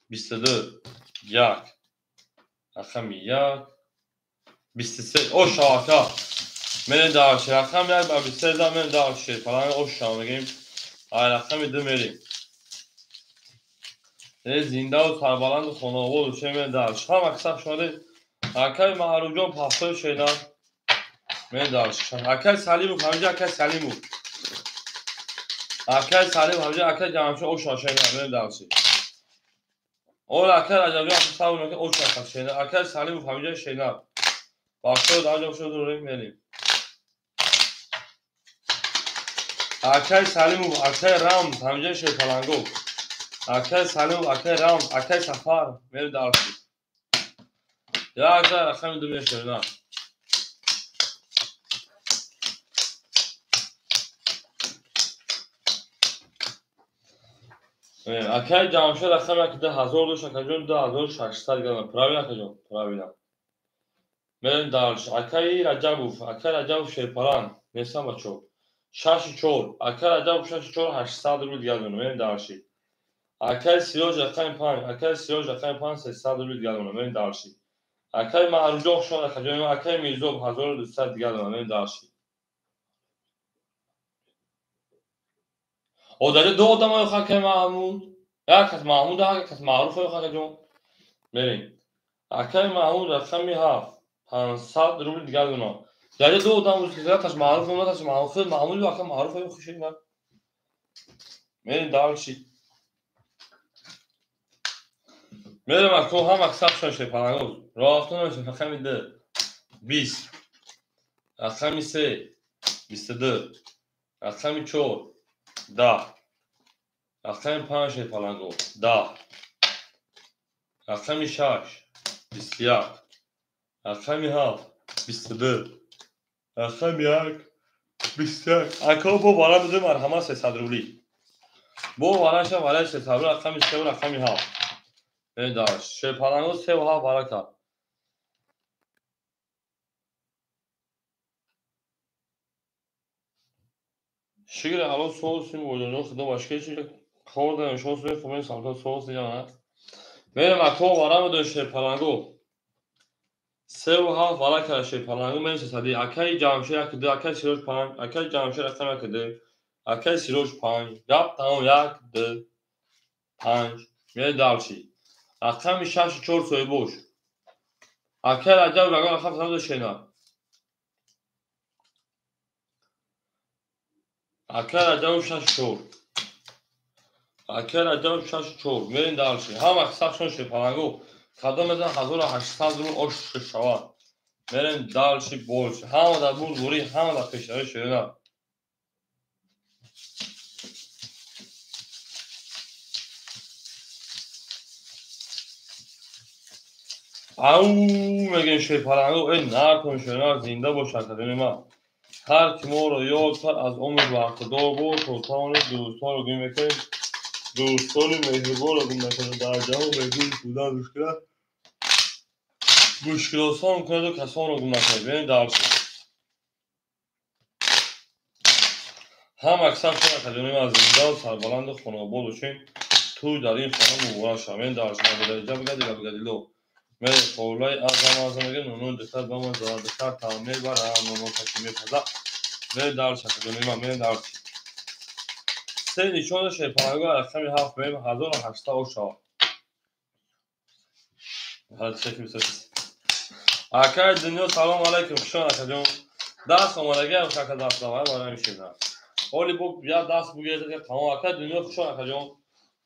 22 1 рақами 1 23 оша ака мерем дарши рақами 1 ба 23 да мерем дарши паланг оша мегем ай рақами 2 мерем. Зиндаву сарбаланду хонободу че мерем дарш. Ҳам аксар шунаде акай Маъруфҷон пафтои шена мерем дарш. Акай Салимов ҳамҷа акай Салимов. Акай Салимов ҳамҷа акай Ҷамшед оша шена мерем дарш. Ола акай Раҷабҷон сабр накун оша шена. Акай Салимов ҳамҷа шена. Бахшо дар ҷо шуд рӯ мерем. Акай Салимов акай Рамз ҳамҷа шерпаланго. Акай Салимов акай Рамз акай Сафар мерем дарш. Як рақами 2 мешавад. Акай Ҷамшед рақами 2000 дошт, акаҷон 2600 грамм. Правильно акаҷон? Правильно. Мерем дарш. Акай Раҷабов шерпалан. Нестам бачо. 6 4. Акай Раҷабов 6 4 800 рубл дигар донам. Мерем дарши. Акай Сироҷ рақами 5. Акай Сироҷ рақами 5 300 рубл дигар донам. Мерем дарши. Акай Маъруфҷон хушомад акаҷон. Акай Мирзоб 1200 дигар донам. Мерем дарши. Одари ду одам акай Маҳмуд. Як кас Маҳмуд, як кас Маъруф акаҷон. Мерем. Акаи Маҳмуд рақами 7 500 рубл дигар дона. Дар ду одам рӯз маъруф омадаш маъруф Маҳмуд ака маъруф ай хушина. Мерим дальше. Мерим ако ҳама сабшон шепаланго. Роҳ афтон рақами 2 20 рақами 3 22 рақами 4 10 рақами 5 шепаланго 10 рақами 6 21 рақами 7 22 рақами 1 21. Ако бо вара биду марҳама 300 рубли. Бо вараша вараи 300 рубли рақами 3 ва рақами 7. Медаш шепаланго 3 ва 7 вара кард. Шигр ало соусим боҷонҷон худо башкечи хӯрдем шос мехӯрем самта соус яна. Мерем ако вара медои шепаланго. 3 ва 7 вара кард шепаланго мерем 300. Акаи Ҷамшед 1 2 акаи Сироҷ 5 акаи Ҷамшед рақам 1 2 акаи Сироҷ 5 гап тамом 1 2 5. Мерем дальше. Рақами 6 4 соҳибош. Акаи Раҷаб рақам 7 шена. Акаи Раҷаб 6 4. Акаи Раҷаб 6 4. Мерем дальше. Ҳама сахшон шепаланго. Кадом мезан 1800 рубл ош шавад. Мерем дальше больше. Ҳама дар бурдборӣ, ҳама дар пешравӣ шерина. Ау мегем шепаланго, эй наркон шерина зинда бошад кадоми ман. Ҳар ки моро ёд кард аз умр бархӯрдор буд, то тавонед дӯстонро гум мекунед. Дӯстони меҳрубонро гум накунед. Дар ҷаҳон бегум будан мушкил аст. Мушкилосон кунеду касонро гум накунед. Бинед дальше. Ҳам аксар шуна кадоми ман зиндаву сарбаланду хонаобод бошем. Тӯй дар ин хона муборак шавад. Бинед дальше. Набудаиҷа бигади габигадило. Мерем холаи азам азам мегӯем нуну духтар ба мо зара духтар та мебарам нуну каши мепаза. Мерем дальше кадоми ман мерем дальше. Се нишона шепаланго рақами 7 мерем 1800 ош шавад. Акаи дунё салом алайкум хушон акаҷон. Даст омадагиам шака даст давай барои мешина. Оли бо я даст бугиред тамом акаи дунё хушон акаҷон.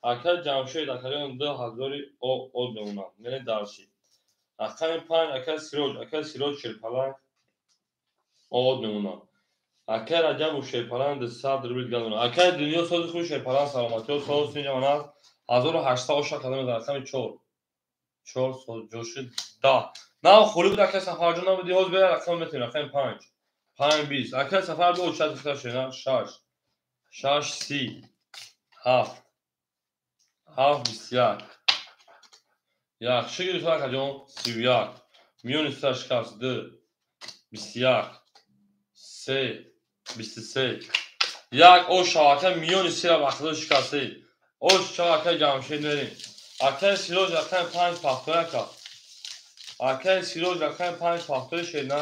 Акаи Ҷамшед акаҷон 2000 од мемонад. Мерем дальше. Рақами 5 акаи Сироҷ, акаи Сироҷ шерпаланг од мемонад. Акаи Раҷабу шерпаланг 200 рубл дигар мемонад. Акаи дунё сози худ шерпаланг саломатиё соз инҷа ман аст. 1800 оша кадом рақами 4. 4 соз ҷоши 10. На хули буд акаи Сафарҷон набуди ҳоз бера рақам метавонем рақами 5. 5 20. Акаи Сафар бо 4 хита шена 6. 6 30. 7. 7 21. Як шигир акаҷон 31. Миёни сута шикаст 2 21 3 23. Як ош шава ака миёни сира вақтидо шикастед. Ош шава акаи Ҷамшед мерем. Акаи Сироҷ рақами 5 пахтои ака. Акаи Сироҷ рақами 5 пахтои шена.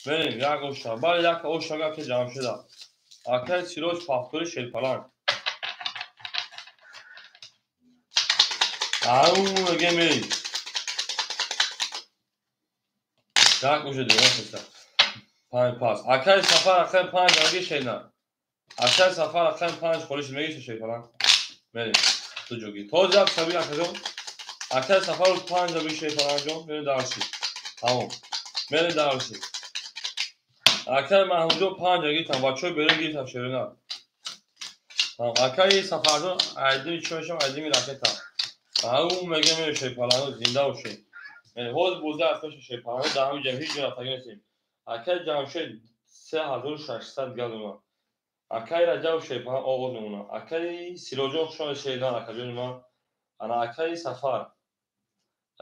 Мерем як ош шава. Бале як ош шава акаи Ҷамшеда. Акаи Сироҷ пахтои шерпаланг. Ау мегем мерем. Так уже девон шеста. 5 пас. Акаи Сафар рақами 5 аги шена. Акаи Сафар рақами 5 холиш мегиша шерпаланг. Мерем. Ту ҷоги. Тоз як саби акаҷон. Акаи Сафар 5 аги шерпаланг ҷон. Мерем дальше. Тамом. Мерем дальше. Акаи Маҳмудҷон 5 аги там бачаҳои берун гирифтам шерина. Тамом. Акаи Сафарҷон айдими чӣ мешавам? Айдими ракета. Ау мегем мерем шерпаланг зинда бошед. Ҳоз боза аз пеши шерпаланг дар ҳамин ҷо ҳеҷ ҷо рафтагӣ нестем. Акаи Ҷамшед 3600 дигар мемонад. Акаи Раҷаб шерпаланг оғоз мемонад. Акаи Сироҷон хушон шеридан акаҷони ман. Ана акаи Сафар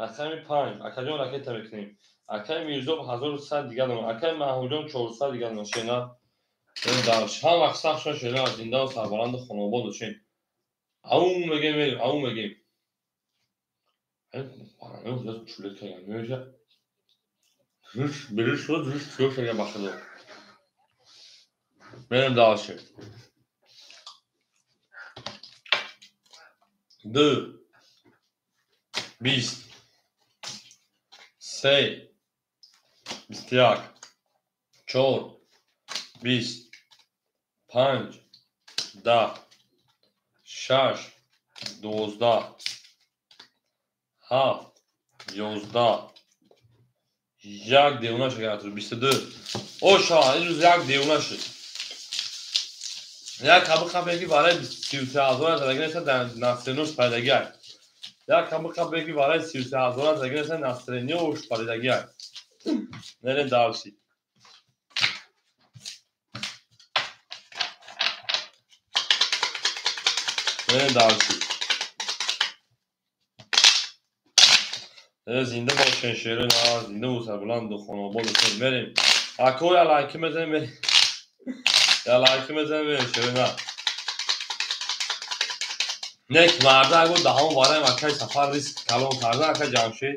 рақами 5 акаҷон ракета мекунем. Акаи Мирзоб 1100 дигар мемонад. Акаи Маҳмудҷон 400 дигар мемонад. Шена ҳам вақт сахтшон шерина зиндаву сарбаланду хонаобод бошем. Ау мегем мерем, ау мегем. Мерем дальше. 2 20 3 21 4 20 5 10 6 12 7 11 як девона шуд 22 оша ин рӯз як девона шуд як қабл қабл ки барои 33000 задаги нест дар настроениёш пайдагӣ як қабл қабл ки барои 33000 задаги нест настроениёш пайдагӣ мерем дальше мерем дальше зинда бошен шеро зинда у сарбуланду хонобод мерем ако я лайки мезанем я лайки мезанем мерем шеро на нек мардак буд даҳон вараем акаи Сафар риск калон карда акаи Ҷамшед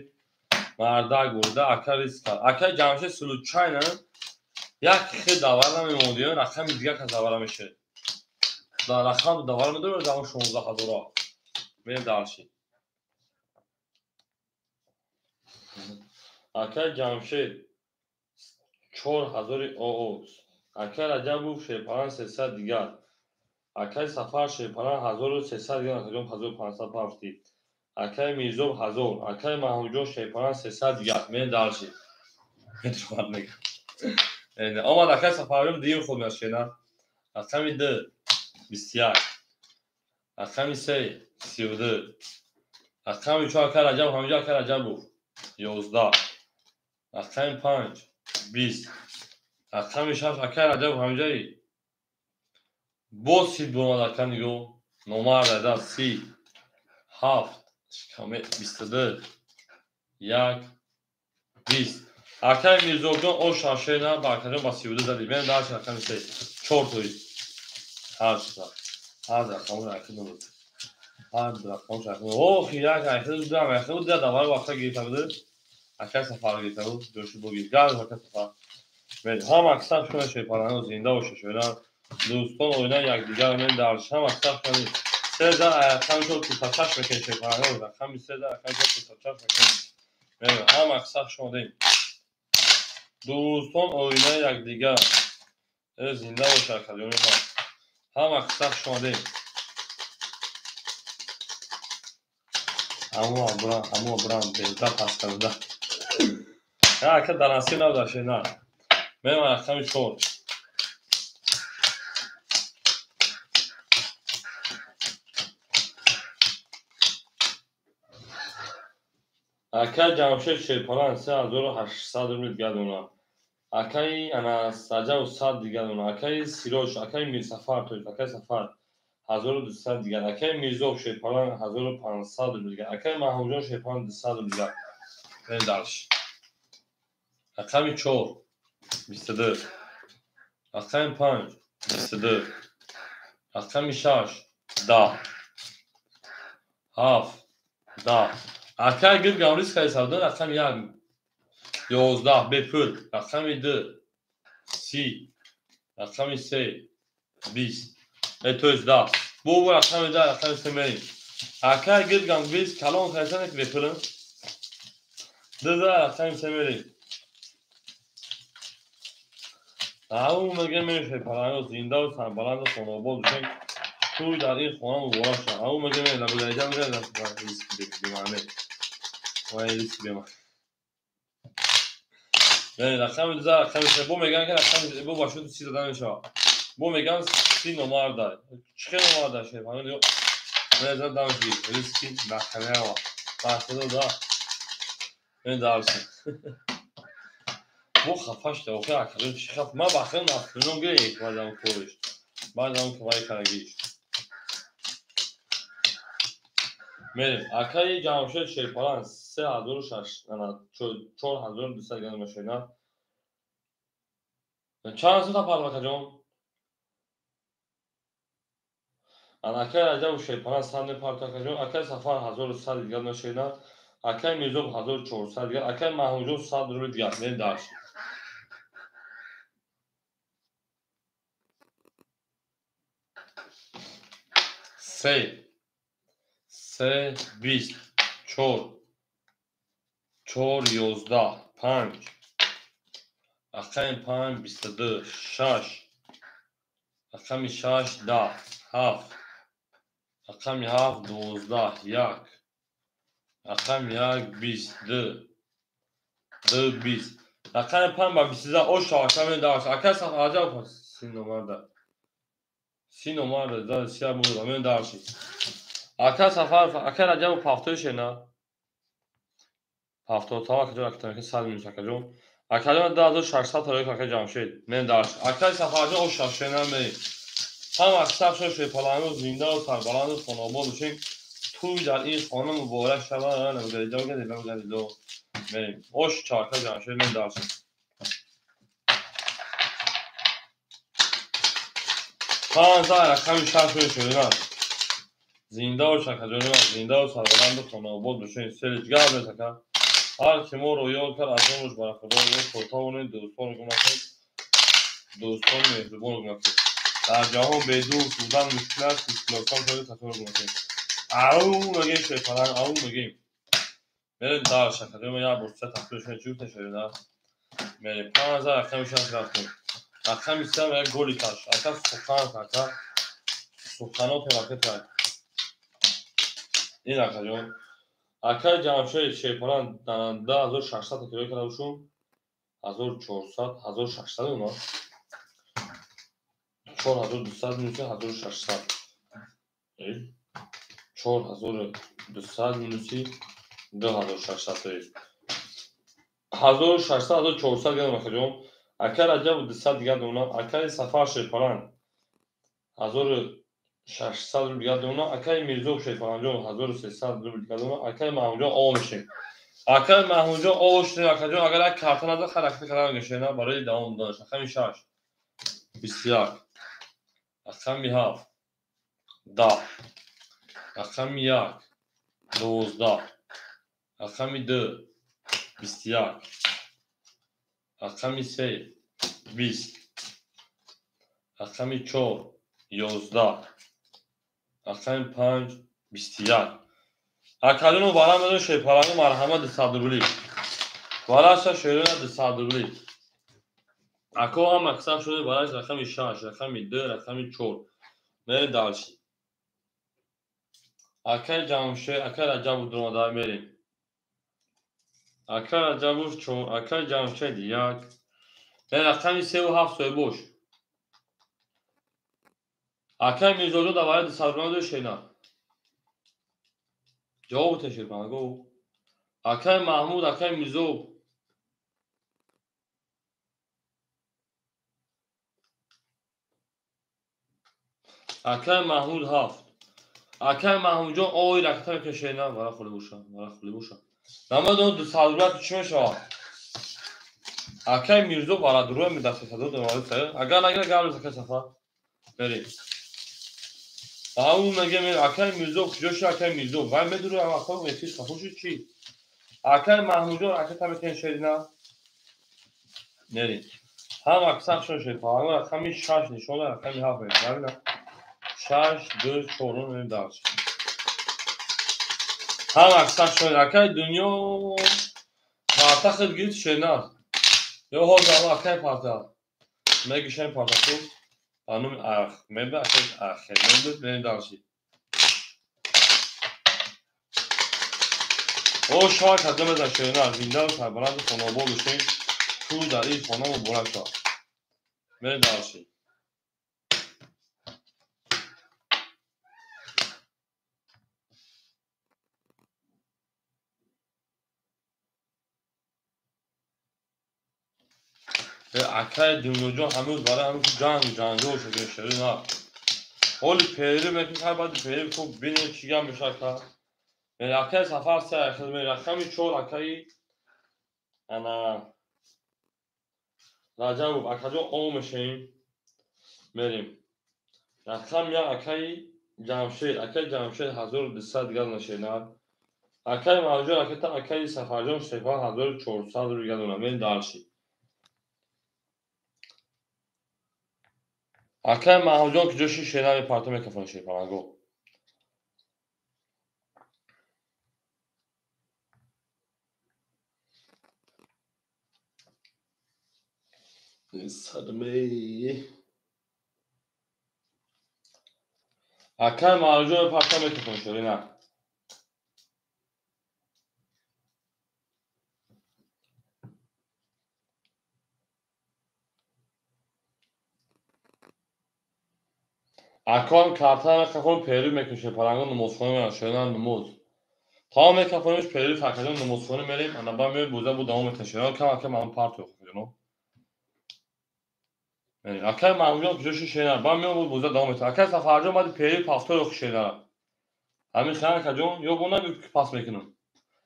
мардак бурда ака риск кард акаи Ҷамшед случайно як хел давара намемонд рақами дигар кас давара мешавад рақам давара медорад даҳон 16 000 мерем дальше акаи Ҷамшед 4000 ОО акаи Раҷабов шерпаран 300 дигар акаи Сафар шерпаран 1300 дигар акаҷон 1500 пафтид акаи Мирзоб 1000 акаи Маҳмудҷон шерпаран 300 дигар мерем дальше омад акаи Сафарҷон дуюм ход мешена рақами 2 21 рақами 3 32 рақами 4 акаи Раҷаб ҳаминҷо акаи Раҷабов 11 рақами 5 20 рақами 6 акаи Раҷабов ҳаминҷои боз сид бомад ака нигоҳ номард ада 30 7 22 1 20 акаи Мирзобҷон о шашена ба акаҷон ба 32 задӣ мерем дальше рақами 3 4 тои ҳар рақамро акидум ҳар рақамро акидум охи як акидум дам акидум да давар вақта гирифта буд акаи Сафар гирифта буд ҷоши богир газ ака Сафар ҳама аксар шуна шерпарано зинда боша шояд дӯстон оина якдигар мен дар ҳама аксар шуна се зан рақами чор куртачаш мекунем шерпарано рақами се зан рақами чор куртачаш мекунем ҳама аксар шумодем дӯстон оина якдигар зинда боша акаҷони ман ҳама аксар шумодем ҳамуа бурам безда пас карда ака дар насиб набудаше на мерем рақами 4 акаи Ҷамшед шерпаран 3800 рубл дигар дона акаи Анараҷабов 100 дигар дона акаи Сироҷ акаи Мирсафар то акаи Сафар 1200 дигар акаи Мирзоб шерпаран 1500 рубл дигар акаи Маҳмудҷон шерпаран 200 рубл дигар мерем дальше рақами 4 22 рақами 5 22 рақами 6 10 7 10 акаи гиргам риск ҳисабда рақами 1 11 бепул рақами 2 30 рақами 3 20 то есть 10 бо рақами 10 рақами 3 мерем акаи гиргам риск калон кардана ки бепулам 2 рақами 3 мерем ау мегӯям мерем шерпарано зиндаву сарбаланду хонобод бошем тӯй дар ин хона муборак шавад ау мегӯям мерем лабудаиҷа мегӯям риск бемаъне риск бемаъне рақами 2 рақами 3 бо мегӯям ки рақами бо ба шуд 30 дода мешавад бо мегӯям 30 номарда чӣ хел номарда шерпарано мезан дамш гир риски нахалява бахудо да мен дальше бо хафа шуда охир акаҷон чӣ хаф ман ба хел нафрином гирифт баъдам кориш баъдам кавай карагиш мерем акаи Ҷамшед шерпаран 3006 4200 грамм машина чанд сута пард акаҷон акаи Раҷабов шерпаран 100 мепард акаҷон акаи Сафар 1100 дигар машина акаи Мирзоб 1400 дигар акаи Маҳмудҷон 100 рубл дигар мерем дальше 3 3 20 4 4 11 5 рақами 5 22 6 рақами 6 10 7 рақами 7 12 1 рақами 1 22 2 20 рақами 5 ба 22 ош рақами 10 ака Сафарҷон си номарда си номарда си буд мен дарши ака Сафар ака Раҷабов ҳафтои шена ҳафтод тава акаҷон акатамаки 100 минус акаҷон акаҷон 2600 тарои ака Ҷамшед мен дарш акаи Сафарҷон ош шена ме ҳама аксар шепаланду зиндаву сарбаланду хонобод бошем тӯй дар ин хона муборак шавад мерем ош чарка Ҷамшед мен дарш панздаҳ рақами шаш шуда зиндаву акаҷони ман зиндаву сарбаланду хонобод бошем селич гап нест ака ҳар ки моро ёд кард аз он рӯз бархӯрдор то тавонед дӯстонро гум накунед дӯстони меҳрубонро гум накунед дар ҷаҳон бедӯст будан мушкил аст мушкилотҳо шояд касонро гум накунед ау мегем шепаланг ау мегем мерем дарш акаҷон ман як бор се тақсир шуд чӣ гуфта шуда мерем 15 рақами шаш рафтем рақами се як голи каш ака сухан ака суханоте ракета ин акаҷон акаи Ҷамшед шепаланг 2600 киро карда бошум 1400 1600 уна 4200 минуси 1600 4200 минуси 2600 1600 1400 гирам акаҷон акаи Раҷабов 200 дигар донам акаи Сафар шепаланг 1600 рубл дигар донам акаи Мирзов шепалангҷон 1300 рубл дигар донам акаи Маҳмудҷон о мешем акаи Маҳмудҷон о шудем акаҷон агар як карта назад харакат кардан мешена барои давом доданаш рақами 6 21 рақами 7 10 рақами 1 12 рақами 2 21 рақами 3 20 рақами 4 11 рақами 5 21 акаҷону барам медон шепалангу марҳамат 200 рубли вараша шерона 200 рубли ако ҳам аксар шуде бараш рақами 6 рақами 2 рақами 4 мерем дальше акаи Ҷамшед акаи Раҷабов дуромада мерем акаи Раҷабов 4 акаи Ҷамшед 1 рақами 3 ва 7 соҳибош акаи Мирзоҷон дар барои 200 рубли шена ҷавоб тешепанго акаи Маҳмуд акаи Мирзов акаи Маҳмуд 7 акаи Маҳмудҷон ой ракта мекашена вара холи боша вара холи боша намедонам 200 рубли чӣ мешавад акаи Мирзов вара дуруя медастсадо агар нагира гап нест акаи Сафар мерем ау мегем акаи Мирзов куҷо шуд акаи Мирзов вай медури акаи эфир хафо шуд чӣ акаи Маҳмудҷон ракета метавонед шерина мерем ҳам аксар шуд шепаланг рақами 6 нишон рақами 7 мешавад 6 2 4 мерем дальше ҳам аксар шуд акаи Дунё парта хид гирифт шена ё ҳозир акаи парта мегишем партаку ба номи Ахмед акаи Ахмед мерем дальше о шояд кадом мезан шена зиндаву сарбаланду хонобод бошем тӯй дар ин хона муборак шавад мерем дальше акаи Дунёҷон ҳанӯз барои ҳамин ҷанг ҷанҷол шуда шерина ҳоли пери мекунӣ ҳар баъди пери хуб бинем чӣ гап мешавад ка акаи Сафар се рақами 4 акаи ана Раҷабов акаҷон о мешавем мерем рақами 1 акаи Ҷамшед акаи Ҷамшед 1200 дигар нашенад акаи Маҳмудҷон ракета акаи Сафарҷон Штефан 1400 рубл дигар донад мерем дальше акаи Маҳмудҷон куҷо ши шена мепарто мекафонад шепаланго Садме. Акай Маҳружон парта мекунем шерина. Акоам карта мекафон перу мекунем паланго намозхона мерам шерина намоз. Тамом мекафониш перу факаҷон намозхона мерем, ана ба меоем боза бу давом мекунем шерина кам ака ман парту хӯҷоно. Акай Маҳмудҷон куҷо шуд шерина? Ба меоем боза давом мекунем. Акай Сафарҷон баъди перу пафтор охи шерина. Ҳамин хелан акаҷон ё бо нагӯ ки пас мекунам.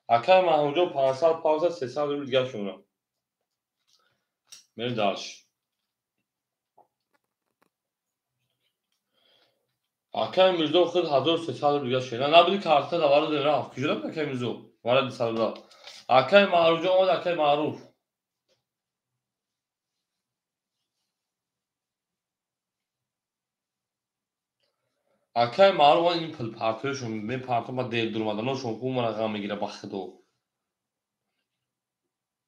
Акай Маҳмудҷон 500 500 300 рубл дигар шумра. Мерем дальше. Акай Мирзо худ 1300 рубл дигар шерина. Набуди карта давару дем рафт. Куҷо рафт акай Мирзо? Вара 200 рубл. Акай Маъруфҷон омад, акай Маъруф. Акай Маъруф омад ин пул партояшон, мен партом ба дер дуромаданошон ку мара ғам мегира ба худо.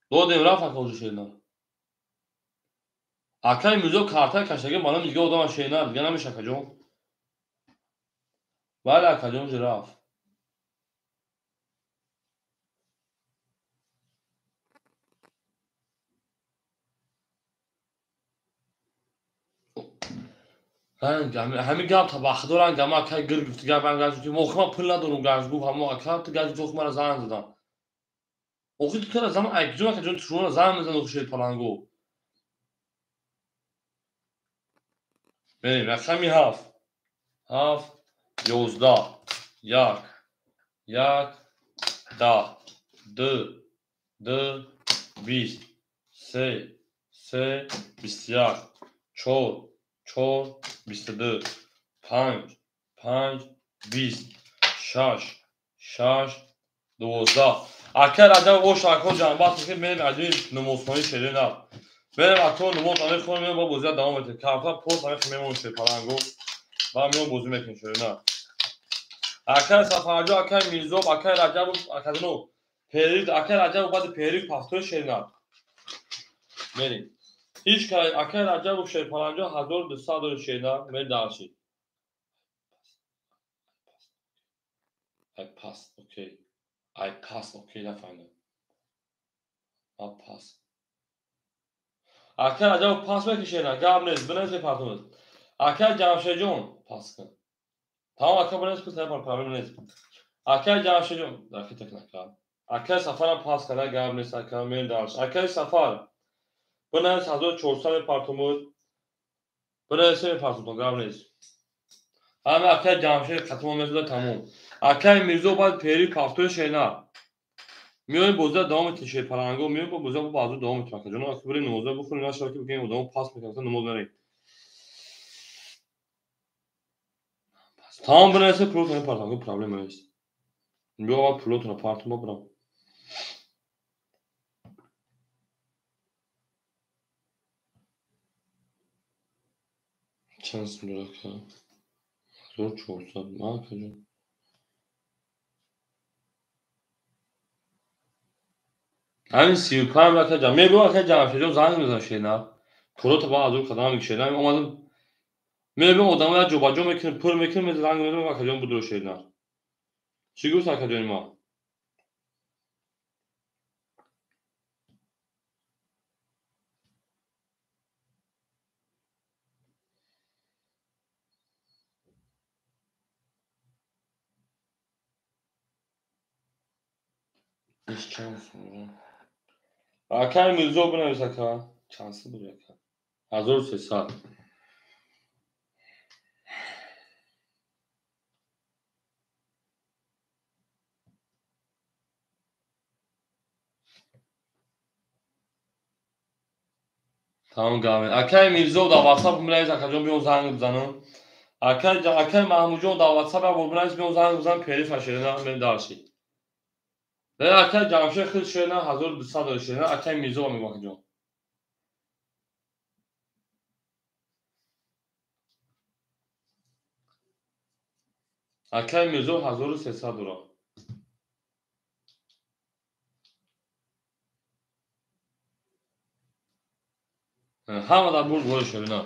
Додем рафт ака оҷо шерина. Акай Мирзо карта каштаги маълум дига одама шерина, дига намеша акаҷон. Бале акаҷон ҷи рафт. Ранг ҳамин гап та ба худо ранг ама акай гир гуфти гап ранг гуфти мо охи ман пул надорум гаш гуфт ҳамо ака ту гаш гуфт мара занг задан. Охи ту кара зан ай куҷо акаҷон ту шуморо занг мезанад охи шер паланго. Мерем рақами 7 7 11 1 1 10 2 2 20 3 3 21 4 4 22 5 5 20 6 6 12. Акай Раҷаб бош ако ҷанбаст ки мерем аҷоиб намозхонаи шерина. Мерем ако намоз мехонем, меоем бо бозия давом метем. Карта пос ҳамин мемонем шер паланго. Ба меоем бозӣ мекунем шерина. Акай Сафарҷон, акай Мирзоб, акай Раҷабов, акаҷонов, перид, акай Раҷабов баъди перид пафтои шерина. Мерем. Ҳеҷ кай акай Раҷабов шерпаланҷо 1200 дори шерина, мер дарши. Ай пас, окей. Ай пас, окей, нафаҳмидам. А пас. Акай Раҷабов пас мекунӣ шерина, гап нест, бинавис мепартонад. Акай Ҷамшедҷон пас кун. Тамом ака бинавис пул тараф проблем нест. Акай Ҷамшедҷон, дақиқ нака. Акай Сафарам пас карда, гап нест, ака мер дарш. Акай Сафар бинавис 1400 мепартомуд. Бинавис мепартомуд, гап нест. Ҳама акай Ҷамшед қатимо месуда тамом. Акай Мирзо баъд пери пафтои шерина. Меоем бозия давом метем шерпаланго, меоем бо бозия бо баъзу давом метем акаҷон. Ака бирем намоза бихонем, нашава ки бигем одамо пас мекунем, намоз нарем. Тамом бинависе пулотон мепартам, проблема нест. Биё аввал пулотонро партом бабарам. Чанд сум дорад ака? 1400. Ман акаҷон. Ҳамин 35 ака ҷам. Мебиём ака Ҷамшедҷон занг мезанам шерина. Пулото ба азур қадам мекушед. Омадам мебиём одамо як ҷобаҷо мекунем, пул мекунем, занг мезанам акаҷон будро шерина. Чӣ гуфт акаҷони ман? Иш чанд сум? Акай Мирзо бинавис ака. Чанд сум буд ака? 1300. Тамом гап. Акай Мирзо дар WhatsApp бинавис акаҷон биём занг бизанам. Акай Маҳмудҷон дар WhatsApp як бор бинавис биём занг бизанам перифа шерина мем дарши. Акай Ҷамшед худ шерина 1200 дори шерина, акай Мирзо мегӯм акаҷон. Акай Мирзо 1300 дорад. Ҳама дар бурд бори Шерина.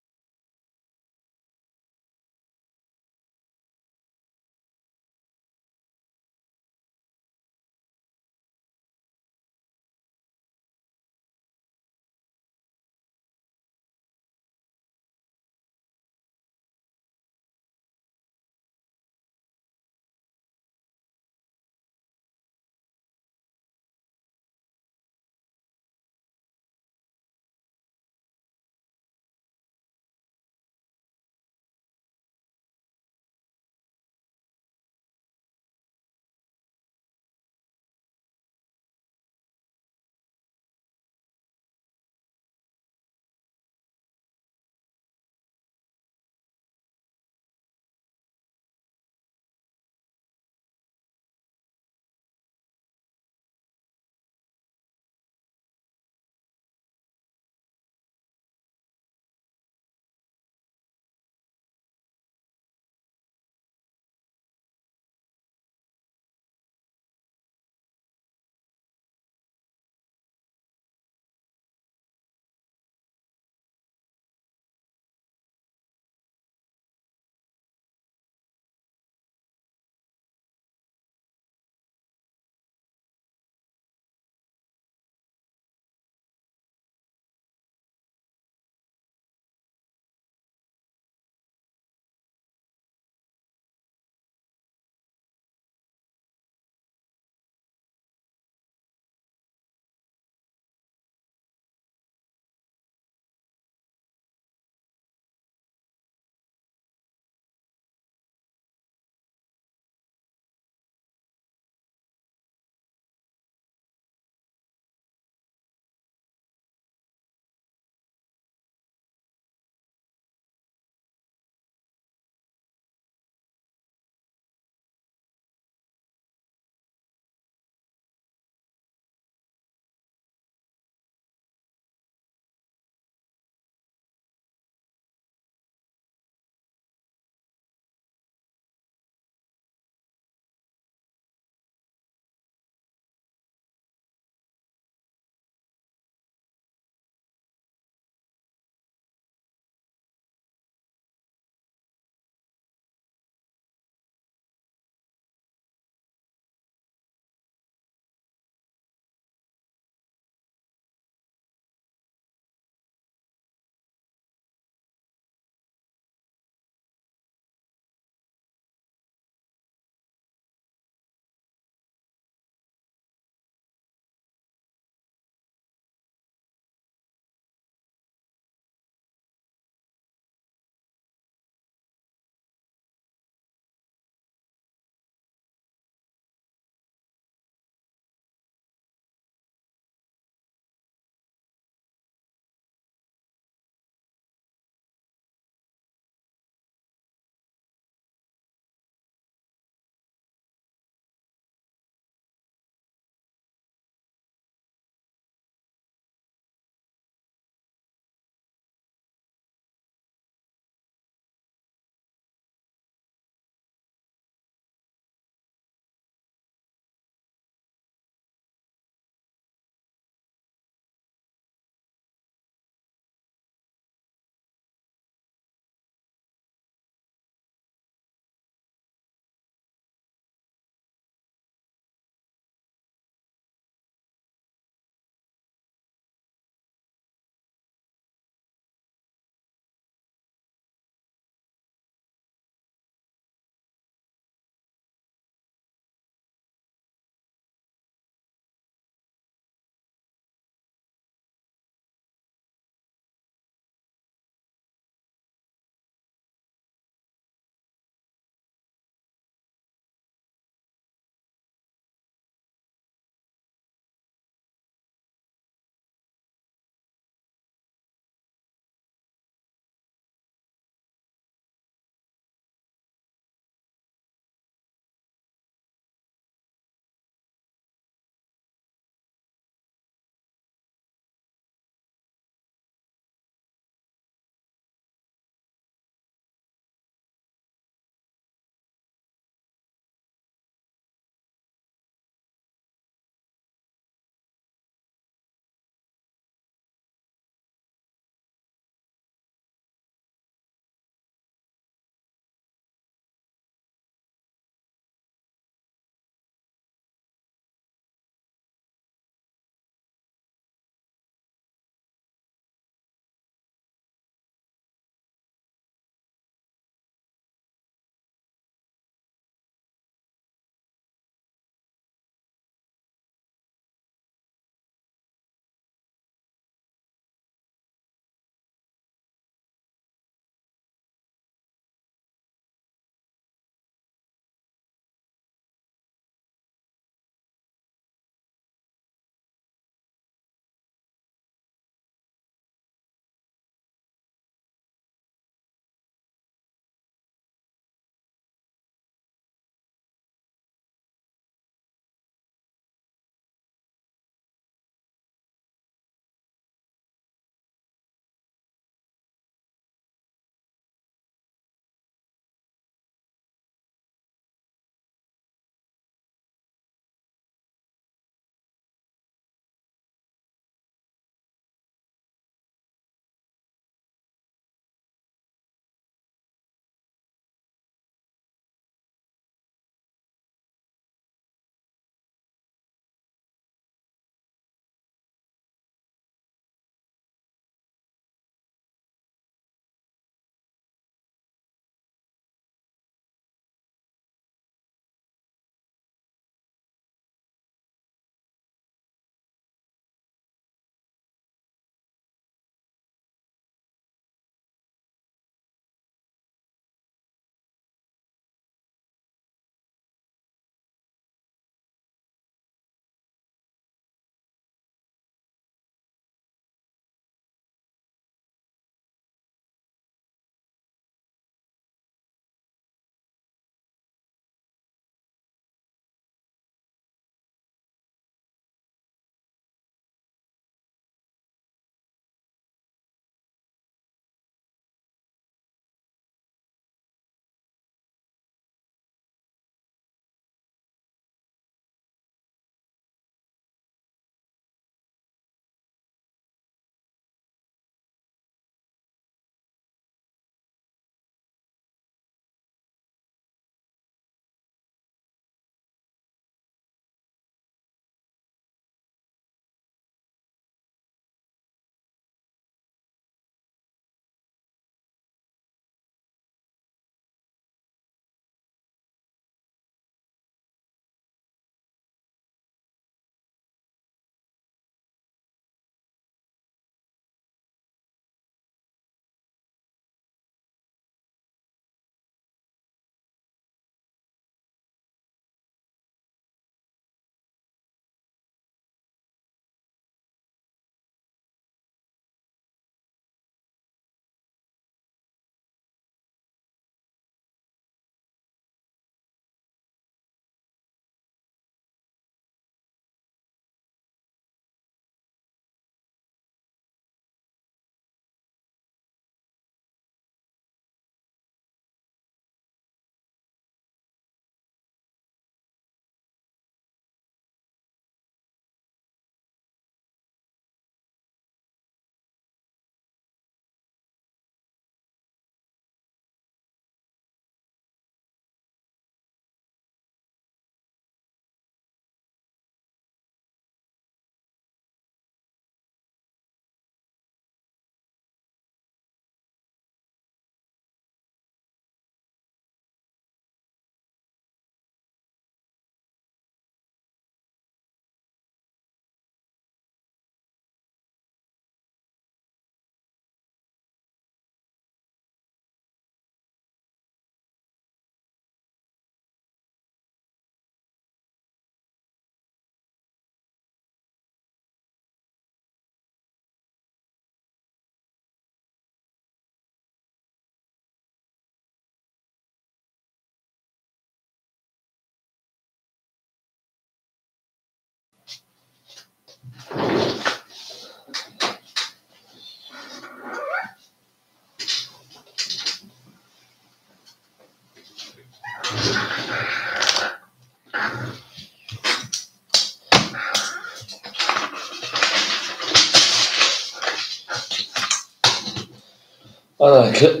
Акаи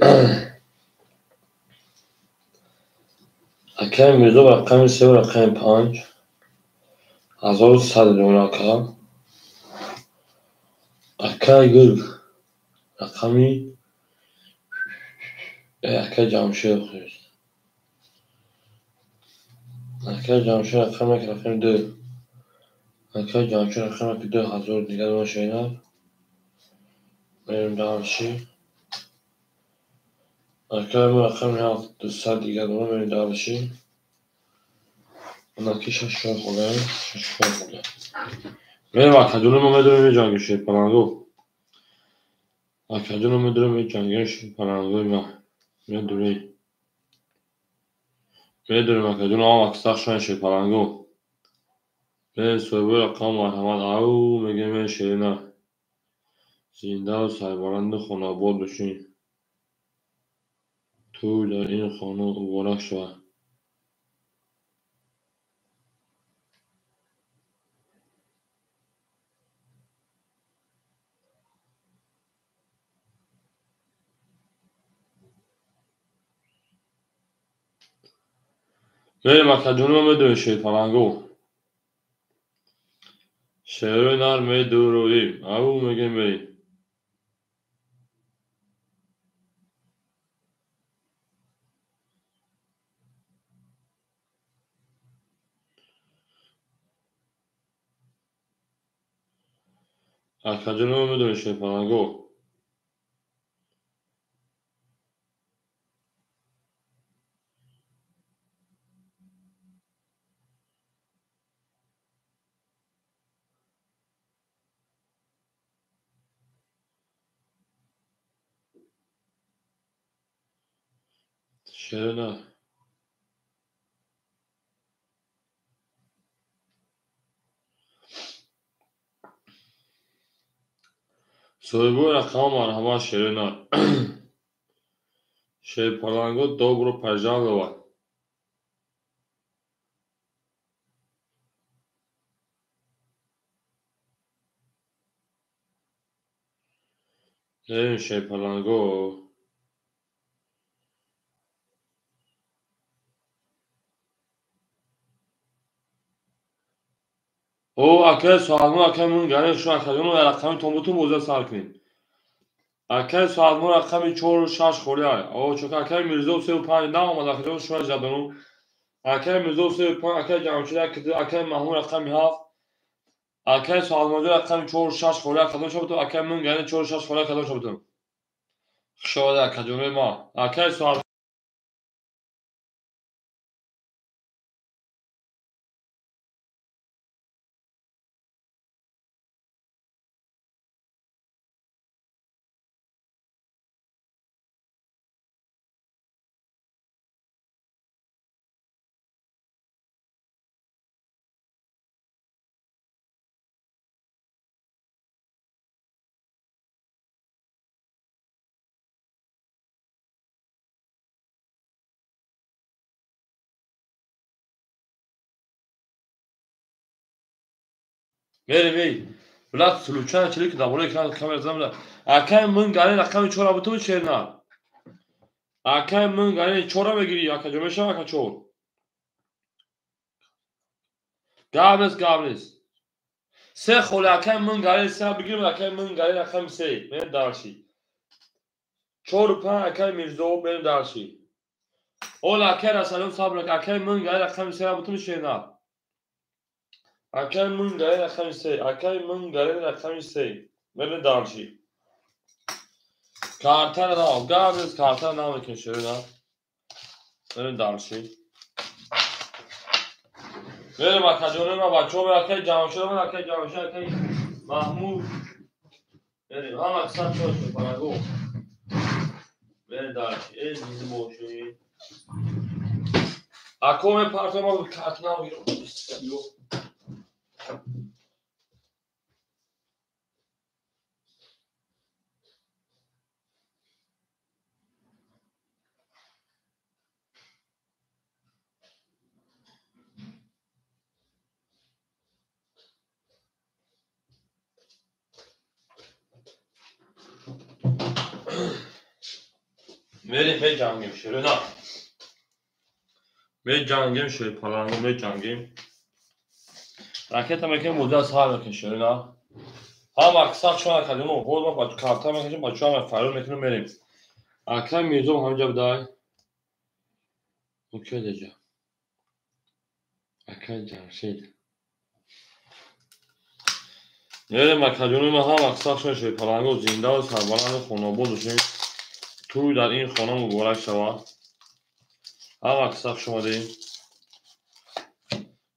Мирзо рақами 3, рақами 5, 1100 дона ака. Акаи Гург рақами акаи Ҷамшед хӯст. Акаи Ҷамшед рақами 1, рақами 2. Акаи Ҷамшед рақами 1, 2000 дигар дона шайнар. Мерем дальше. Акаи мо рақами 7, 200 дигар дона мерем дальше. Анаки 6 4 холаем, 6 4 холаем. Мерем акаҷоно, мо медонем меҷангем шерпаланго. Акаҷоно медонем меҷангем шерпалангои ма. Медонем. Медонем акаҷоно, ам аксар шоян шерпаланго. Мерем соҳибои рақам марҳамат. Ау мегем мен шерина. Зиндаву сарбаланду хонаобод бошин. Тӯй дар ин хона муборак шавад. Мерем акаҷоно, медонем шерпаланго. Шерои нар медуроим. Ау мегем мерем. Акаҷоно медонем шерпаланго. Шерина. Соҳибои рақама марҳамат шерина. Шерпаланго добро пожаловать. Мерем шерпаланго. О, акаи Соатмо, акаи Мунгари, шумо акаҷоно рақами томбутун бозиро сар кунем. Акаи Соатмо рақами 4, 6 холиай. О, чунки акаи Мирзо 3 5 наомад, акаҷоно шумо ҷадону. Акаи Мирзо 3 5, акаи Ҷамшид 1, акаи Маҳмуд рақами 7. Акаи Соатмоҷон рақами 4, 6 холиай, кадом шабутун? Акаи Мунгари 4, 6 холиай, кадом шабутун? Хуш омадед акаҷонои ма. Акаи Соат Мерем эй. Блат случайно челик дар болои экран камера зам. Акаи Мунгари рақами 4 бутун шерна. Акаи Мунгари 4 мегири, акаҷо мешава ака 4. Гап нест, гап нест. 3 холи акаи Мунгари 3 бигирем, акаи Мунгари рақами 3. Мерем дальше. 4 5 акаи Мирзо мерем дальше. Ола акаи Расалом сабр, акаи Мунгари рақами 3 бутун шерна. Акаи Мунгари рақами 3, акаи Мунгари рақами 3. Мерем дальше. Картара на, гап нест, картара намекунем шерина. Мерем дальше. Мерем акаҷони ма, бачаҳо, акаи Ҷамшед, акаи Ҷамшед, акаи Маҳмуд. Мерем, ҳама аксар чой шерпаланго. Мерем дальше. Эй, зинда бошед. Ако мепартам, ма карта намегирам. Мерем меҷангем шерона. Меҷангем шерпаланго меҷангем. Ракета мекунем бозиро сар мекунем шерона. Ҳама аксар шуна кардем, боз ма карта мекашем, бачаҳо фарёд мекунем мерем. Акай Мирзо ҳаминҷа будай. Окей деҷа. Акай Ҷамшед. Мерем акаҷони ма ҳама аксар шуна шерпаланго зиндаву сарбаланду хонобод бошем. Тӯй дар ин хона муборак шавад. Ҳама аксар хуш омадем.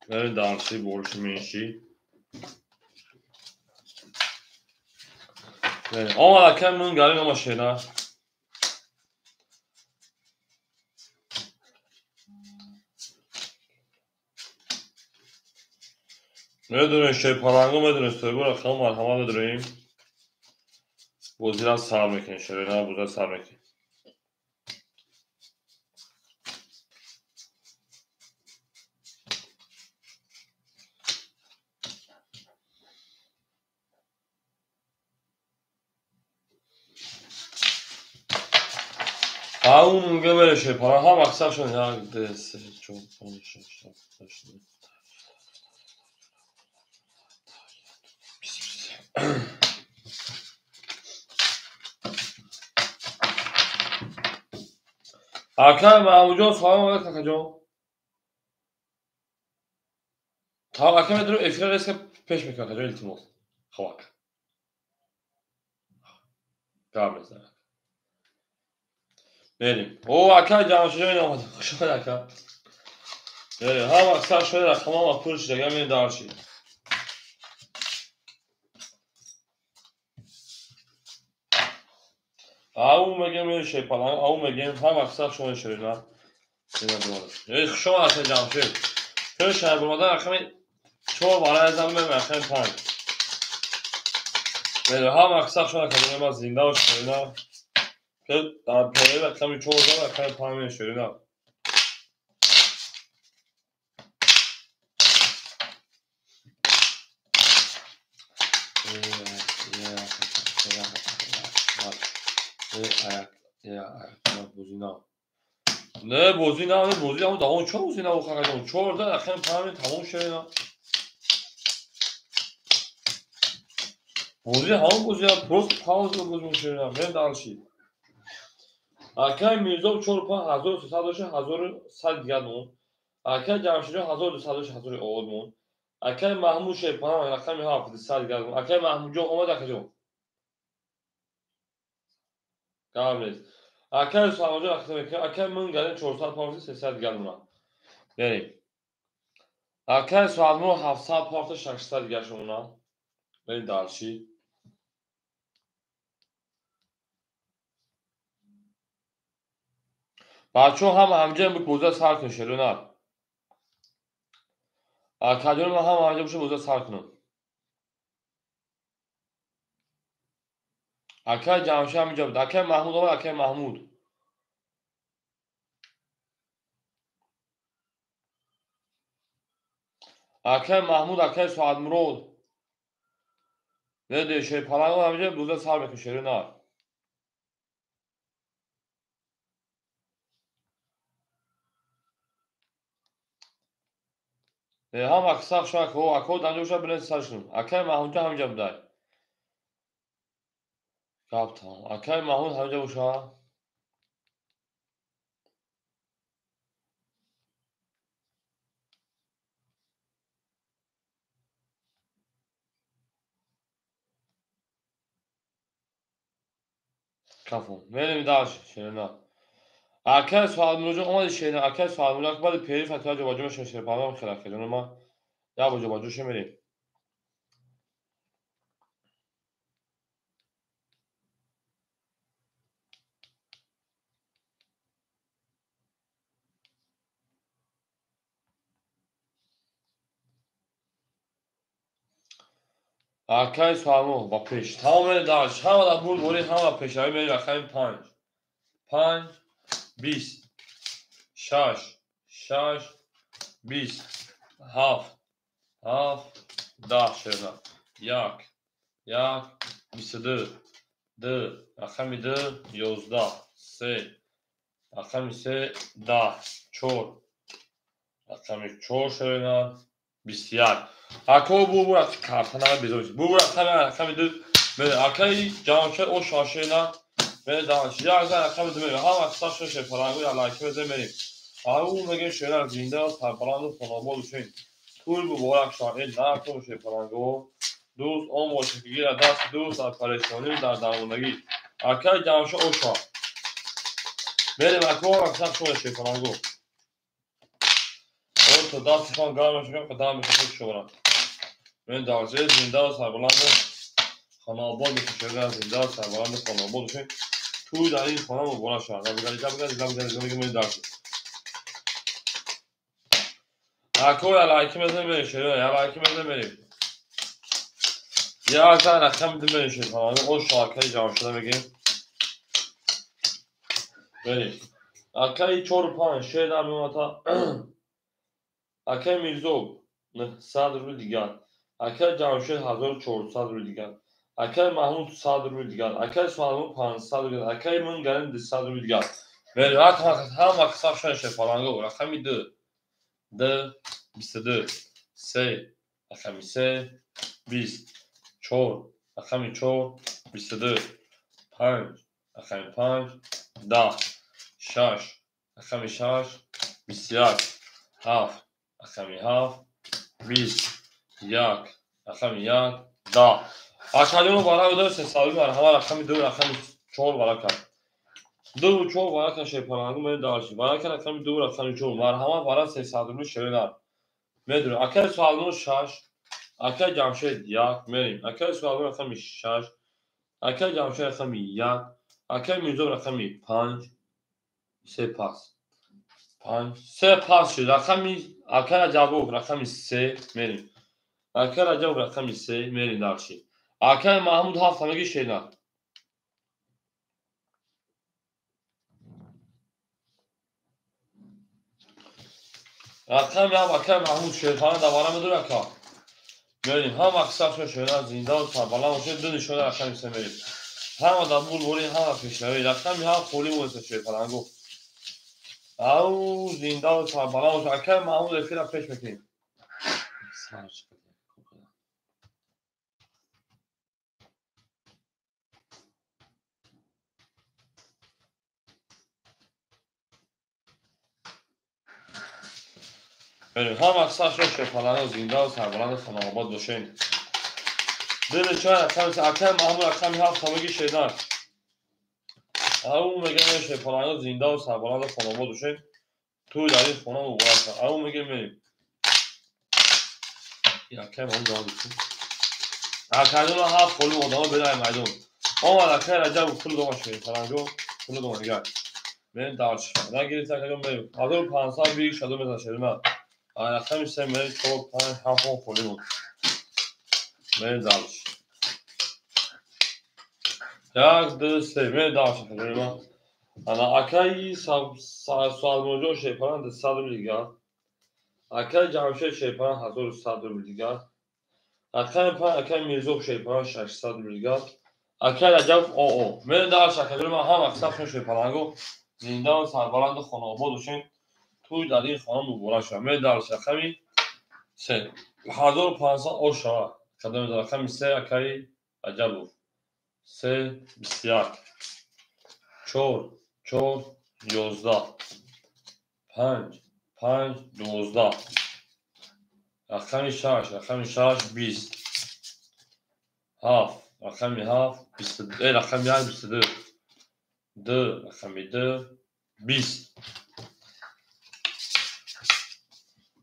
Мерем дарси бориши менши. Омад акай Мунгарин ома шера. Медонем шерпаланго медонем соҳибо рақаму марҳамат медонем. Бозиро сар мекунем шерона бозиро сар мекунем. Ау мунга мере шерпаланг ҳама аксар шуд 1 2 3 4 5 6 7 8 9. Акай Маҳмудҷон салом алайкум акаҷон. Та ака медонам эфира резка пеш мекунам акаҷон илтимос. Хоб ака. Гап мезанам. Мерем. О акай Ҷамшидҷон ин омад. Хуш омад ака. Мерем. Ҳама аксар шуд рақамҳо пур шуда мерем дарши. Ау мегем шерпаланг, ау мегем ҳама аксар шумо шерина. Эй хуш омад ака Ҷамшид. Чун шаҳр омадан рақами 4 барои зан мем рақами 5. Мерем ҳама аксар шумо акаҷон ма зинда бош шерина. Дар пиёла рақами 4 зан рақами 5 мем шерина. Не бозӣ на, не бозӣ ҳамун давом чор бозӣ на охараҷон. 4 рақами 5 тамом шерина. Бозӣ ҳамон бозӣ просто пауза бозӣ шерина. Мерем дарши. Акай Мирзо 4 5 1300 дошт 1100 дигар мон. Акай Ҷамшидҷон 1200 дошт 1000 овод мон. Акай Маҳмуд шерпаланг рақами 7 200 дигар мон. Акай Маҳмудҷон омад акаҷон. Гап нест. Акай Саҳмаҷон рақам мекунем. Акай Мунгарин 400 порти 300 дигар мона. Мерем. Акай Суадмур 700 порти 600 дигар шумона. Мерем дарши. Бачаҳо ҳама ҳамҷоя бозиро сар кунед шерона. Акаҷони ман ҳама ҳамҷоя бошад бозиро сар кунам. Акай Ҷамшид ҳаминҷа буд. Акай Маҳмуд омад, акай Маҳмуд. Акай Маҳмуд, акай Суадмурод. Неде шерпаланг ҳаминҷа бозиро сар мекунед шерона. Ҳама аксар шумо акаҳо, акаҳо данҷо бошад бинед сар шунем. Акай Маҳмудҷон ҳаминҷа будай. Гап тамом. Акай Маҳмуд ҳаминҷа бошад. Кафон. Мерем дарши шерина. Акай Суадмуродҷон омади шерина. Акай Суадмурод баъди пери фатиҳа ҷобаҷо мешавад шерпаланг хел акаҷони ма. Як бор ҷобаҷо шем мерем. Акай Суадмурод ба пеш. Тамом мерем дарш. Ҳама дар бурдборӣ, ҳама пешравӣ мерем рақами 5. 5 20 6 6 20 7 7 10 шерина. 1 1 22 2 рақами 2 11 3 Рақами се 10, 4. Рақами 4 шерина 21. Ако бу карта на безор. Бу рақами 2. Мен акаи ҷамшед о шашена. Мен даш як зан рақами 2 мерем. Ҳама қисса шефаланго я лайк мезанем. Ау мегем шерина зинда сарбаланду хонобод бошед. Туй муборак шавад. Эй нарто шефаланго. Дӯст он бошед ки гирад даст дӯст дар парешонӣ дар дармондагӣ. Акаи ҷамшед о ша. Мерем ако рақам шумо шефаланго. То дасти хон гарм мешавад, қадам мешавад шумора. Мен дарҷаи зинда ва сарбаланду хонобод мешавад, зинда ва сарбаланду хонобод бошед. Туй дар ин хона муборак шавад. Ако ялайки мезанем мерем шерина, ялайки мезанем мерем. Як зан рақам ду мерем шерина. О шакаи ҷамъшуда мегирем. Мерем. Акаи 4 5 шер мемата. Акаи Мирзо 900 рубл дигар. Акаи Ҷамшед 1400 рубл дигар. Акаи Маҳмуд 100 рубл дигар. Акаи Суҳайлмон 500 рубл дигар. Акаи Мунгарин 200 рубл дигар. Мерем. Ҳама қисса шуна шефаланго. Рақами 2. 2 22 3 рақами 3 20 4 рақами 4 22 5 рақами 5 10 6 рақами 6 21 7 рақами 7 20 1 рақами 1 10. Академия барои ду сесави марҳама рақами 2 рақами 4 барака. 2 4 барака шефаланго мен дарши. Барака рақами 2 рақами 4 марҳама бара 300 рубл шерина. Медонем. Акаи Суҳайлмон 6, акаи Ҷамшед 1 мерем. Акаи Суҳайлмон рақами 6, акаи Ҷамшед рақами 1, акаи Мирзо рақами 5, 3 пас. 5 3 пас шуд. Рақами акаи Раҷабов рақами 3 мерем. Акаи Раҷабов рақами 3 мерем дарши. Акаи Маҳмуд 7 ҳамагӣ шерина. Рақами ҳам акаи Маҳмуд шерхона давара медор ака. Мерем. Ҳама қисса шерина зинда ва сарбаланд бошед. Ду нишона рақами 3 мерем. Ҳама дар бурборӣ, ҳама пешравӣ. Рақами ҳам холӣ мониста шерфаланго. Ау зинда ва сарбаланд бошед. Акаи Маҳмуд эфира пеш мекунем. Мерем. Ҳама қисса шерфаланго зинда ва сарбаланду хонаобод бошед. Дили чой рақами акаи Маҳмуд рақами 7 ҳамагӣ шерина. Ау мегем шерфаланго зинда ва сарбаланду хонаобод бошед. Туй дар ин хона муборак шавад. Ау мегем мерем. Акаи Маҳмуд давом бикун. Акаҷон 7 холӣ одамо берай майдон. Омад акаи Раҷаб пул дома шерфаланго, пул дома дигар. Мерем дарш. Нагирифт акаҷон мерем. 1500 биг шадо мезан шерина. Рақами 3 мерем 4 5 7 холӣ буд. Мерем дарш. 1 2 3 мерем дарш акаҷон. Ана акаи Суҳайлмонҷон шерпаран 200 рубл дигар. Акаи Ҷамшед шерпаран 1100 рубл дигар. Рақами 5 акаи Мирзо шерпаран 600 рубл дигар. Акаи Раҷаб ОО. Мерем дарш акаҷон. Ҳама қисса шерпаланго зинда ва сарбаланду хонаобод бошед. Туй дар ин хона муборак шавад. Мерем дарш рақами 3 1500 о шавад. Кадом рақами 3 акаи Раҷабов. 3 21 4 4 11 5 5 12 рақами 6 рақами 6 20 7 рақами 7 22 рақами 1 22 2 рақами 2 20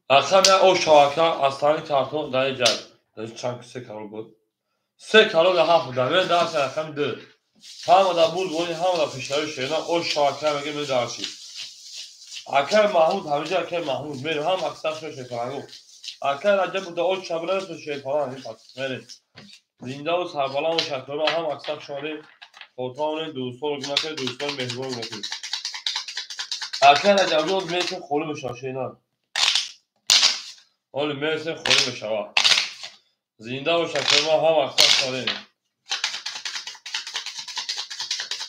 рақами о шавака аз тани картон дар ҷай. Чанд се карол буд? 3 карол 7 буд. Мен дарс рақами 2. Ҳама дар бурборӣ, ҳама дар пешравӣ шерина. О шавака мегем мен дарши. Акаи Маҳмуд ҳамиҷа акаи Маҳмуд мерем. Ҳама қисса шерфаланго. Акаи Раҷаб буда о шабра шерфаланг мерем. Зинда ва сарбаланд бошед. Ҳама қисса шумо хотаонед, дӯстонро гуна кунед, дӯстони меҳрубон гуна кунед. Акаи Раҷабҷон мерсем холӣ мешавад шерина. Ҳоли мерсем холӣ мешавад. Зинда бошед. Ҳама қисса шумо.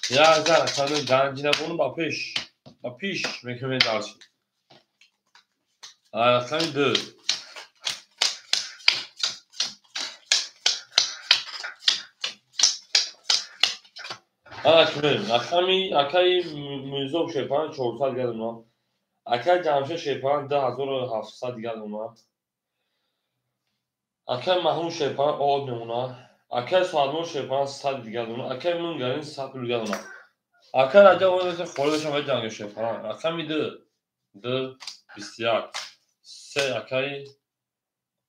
Як зан рақами ганҷинабону ба пеш. Ба пиш мекунем дальше. Рақами 2. Рақами акаи Мирзо Шерпалан 400 дигар дона. Акаи Ҷамшед Шерпалан 2700 дигар дона. Акаи Маҳмуд Шерпалан од мемона. Акаи Соатмон Шерпалан 100 дигар дона. Акаи Мунгарин 100 дигар дона. Акаи Раҷаб холидашон ва ҷанги Шерпалан. Рақами 2 2 21 3 акаи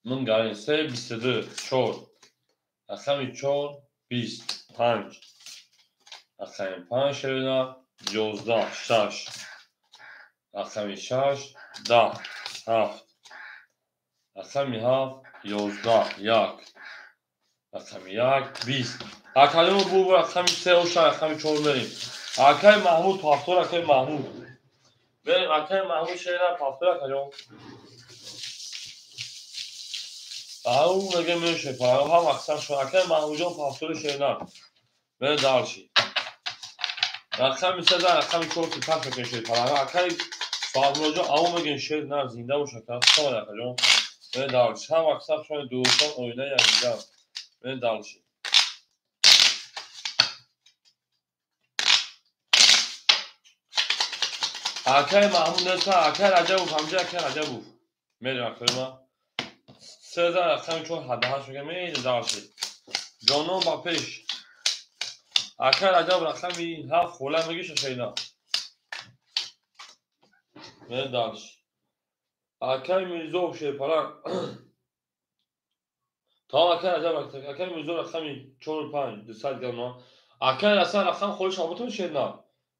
Мунгарин 3 22 4 рақами 4 20 5 рақами 5 шерина 11 6 рақами 6 10 7 рақами 7 11 1 рақами 1 20. Акаи бу рақами 3 оша рақами 4 мерим. Акаи Маҳмуд пафтор, акаи Маҳмуд мерим. Акаи Маҳмуд шерина пафтор, акаҷон. Ау меге меше ҳам аксар шо. Акаи Маҳмудҷон пафтори шерина мере дальше. Рақами 3 рақами 4 типаш мекунем шерпаланг. Акаи Фармоҷон ау мегем шер нар зинда бош ака. Салом акаҷон. Мере дальше. Ҳам аксар шо дӯстон оина якдигар. Мере дальше. Акаи Маҳмуд неста, акаи Раҷабов ҳамҷа, акаи Раҷабов. Мерем акаи ма. 3 рақами 4 ҳадаҳашт мегем, мерем дальше. Ҷонон ба пеш. Акаи Раҷаб рақами 7 хола мегиша шейна. Мерем дальше. Акаи Мирзо Шерпалан. Тамом акаи Раҷаб, акаи Мирзо рақами 4 5 200 грамм. Акаи Расан рақам холиш обутон шерна.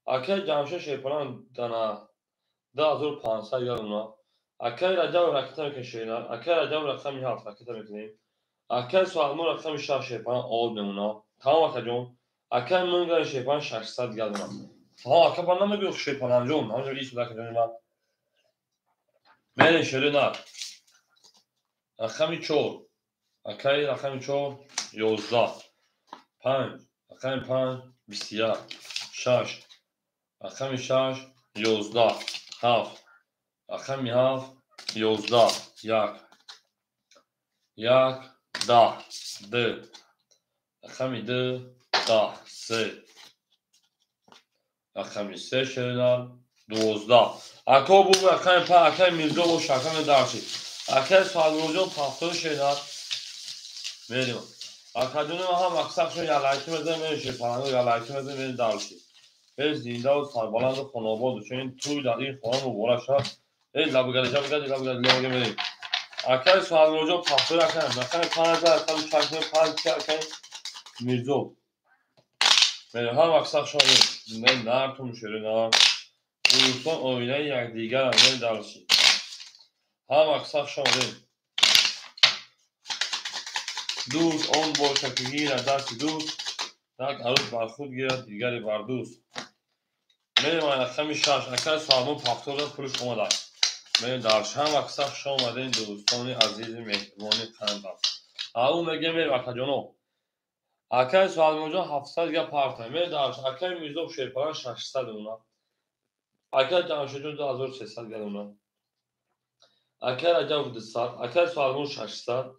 Акаи Ҷамшед Шерпалан дана 2500 грамм. Акаи Раҷаб ракета мекунем шерна. Акаи Раҷаб рақами 7 ракета мекунем. Акаи Соатмон рақами 6 Шерпалан од мемона. Тамом акаҷон. Акаи Мунгари Шерпалан 600 грамм. Тамом ака ба намегӯ Шерпаланҷон, ҳамҷо исм акаҷони ман. Мерем шерина. Рақами 4. Акаи рақами 4 11 5 рақами 5 21 6 рақами 6 11 7 рақами 7 11 1 1 10 2 рақами 2 10 3 рақами 3 шерина 12. Ако бу рақами 5 акаи Мирзо бош рақами дарши. Акаи Соатмуродҷон пафтори шерина. Мерим. Акаҷони ма ҳам аксаршон ялайки мезанем, мерем шерпаланго ялайки мезанем, мерем дарши. Эй зиндаву сарбаланду хонободу чун ин тӯй дар ин хона муборак шавад. Эй лабгари жабгари лабгари лабгари мерем. Акаи Соатмуродҷон пафтори акаи рақами 5 рақами 4 5 акаи Мирзо. Мерем ҳам аксаршон зиндаи нартум шерина. Дӯстон оинаи якдигарам, мерем дарши. Ҳам аксаршон мерем. Дӯст он бошад ки гирад дасти дӯст, як арӯс бар худ гирад, дигаре бар дӯст. Мерем рақами 6 акаи Соатмон пафтор пулиш омадааст. Мерем дарш. Ҳам аксар хуш омадем дӯстони азизи меҳрубони қандам. Ау мегем мерем акаҷоно. Акаи Соатмонҷон 700 га парта. Мерем дарш. Акаи Мирзо Шерпалан 600 дона. Акаи Ҷамшедҷон 2300 га дона. Акаи Раҷабов 200, акаи Соатмон 600,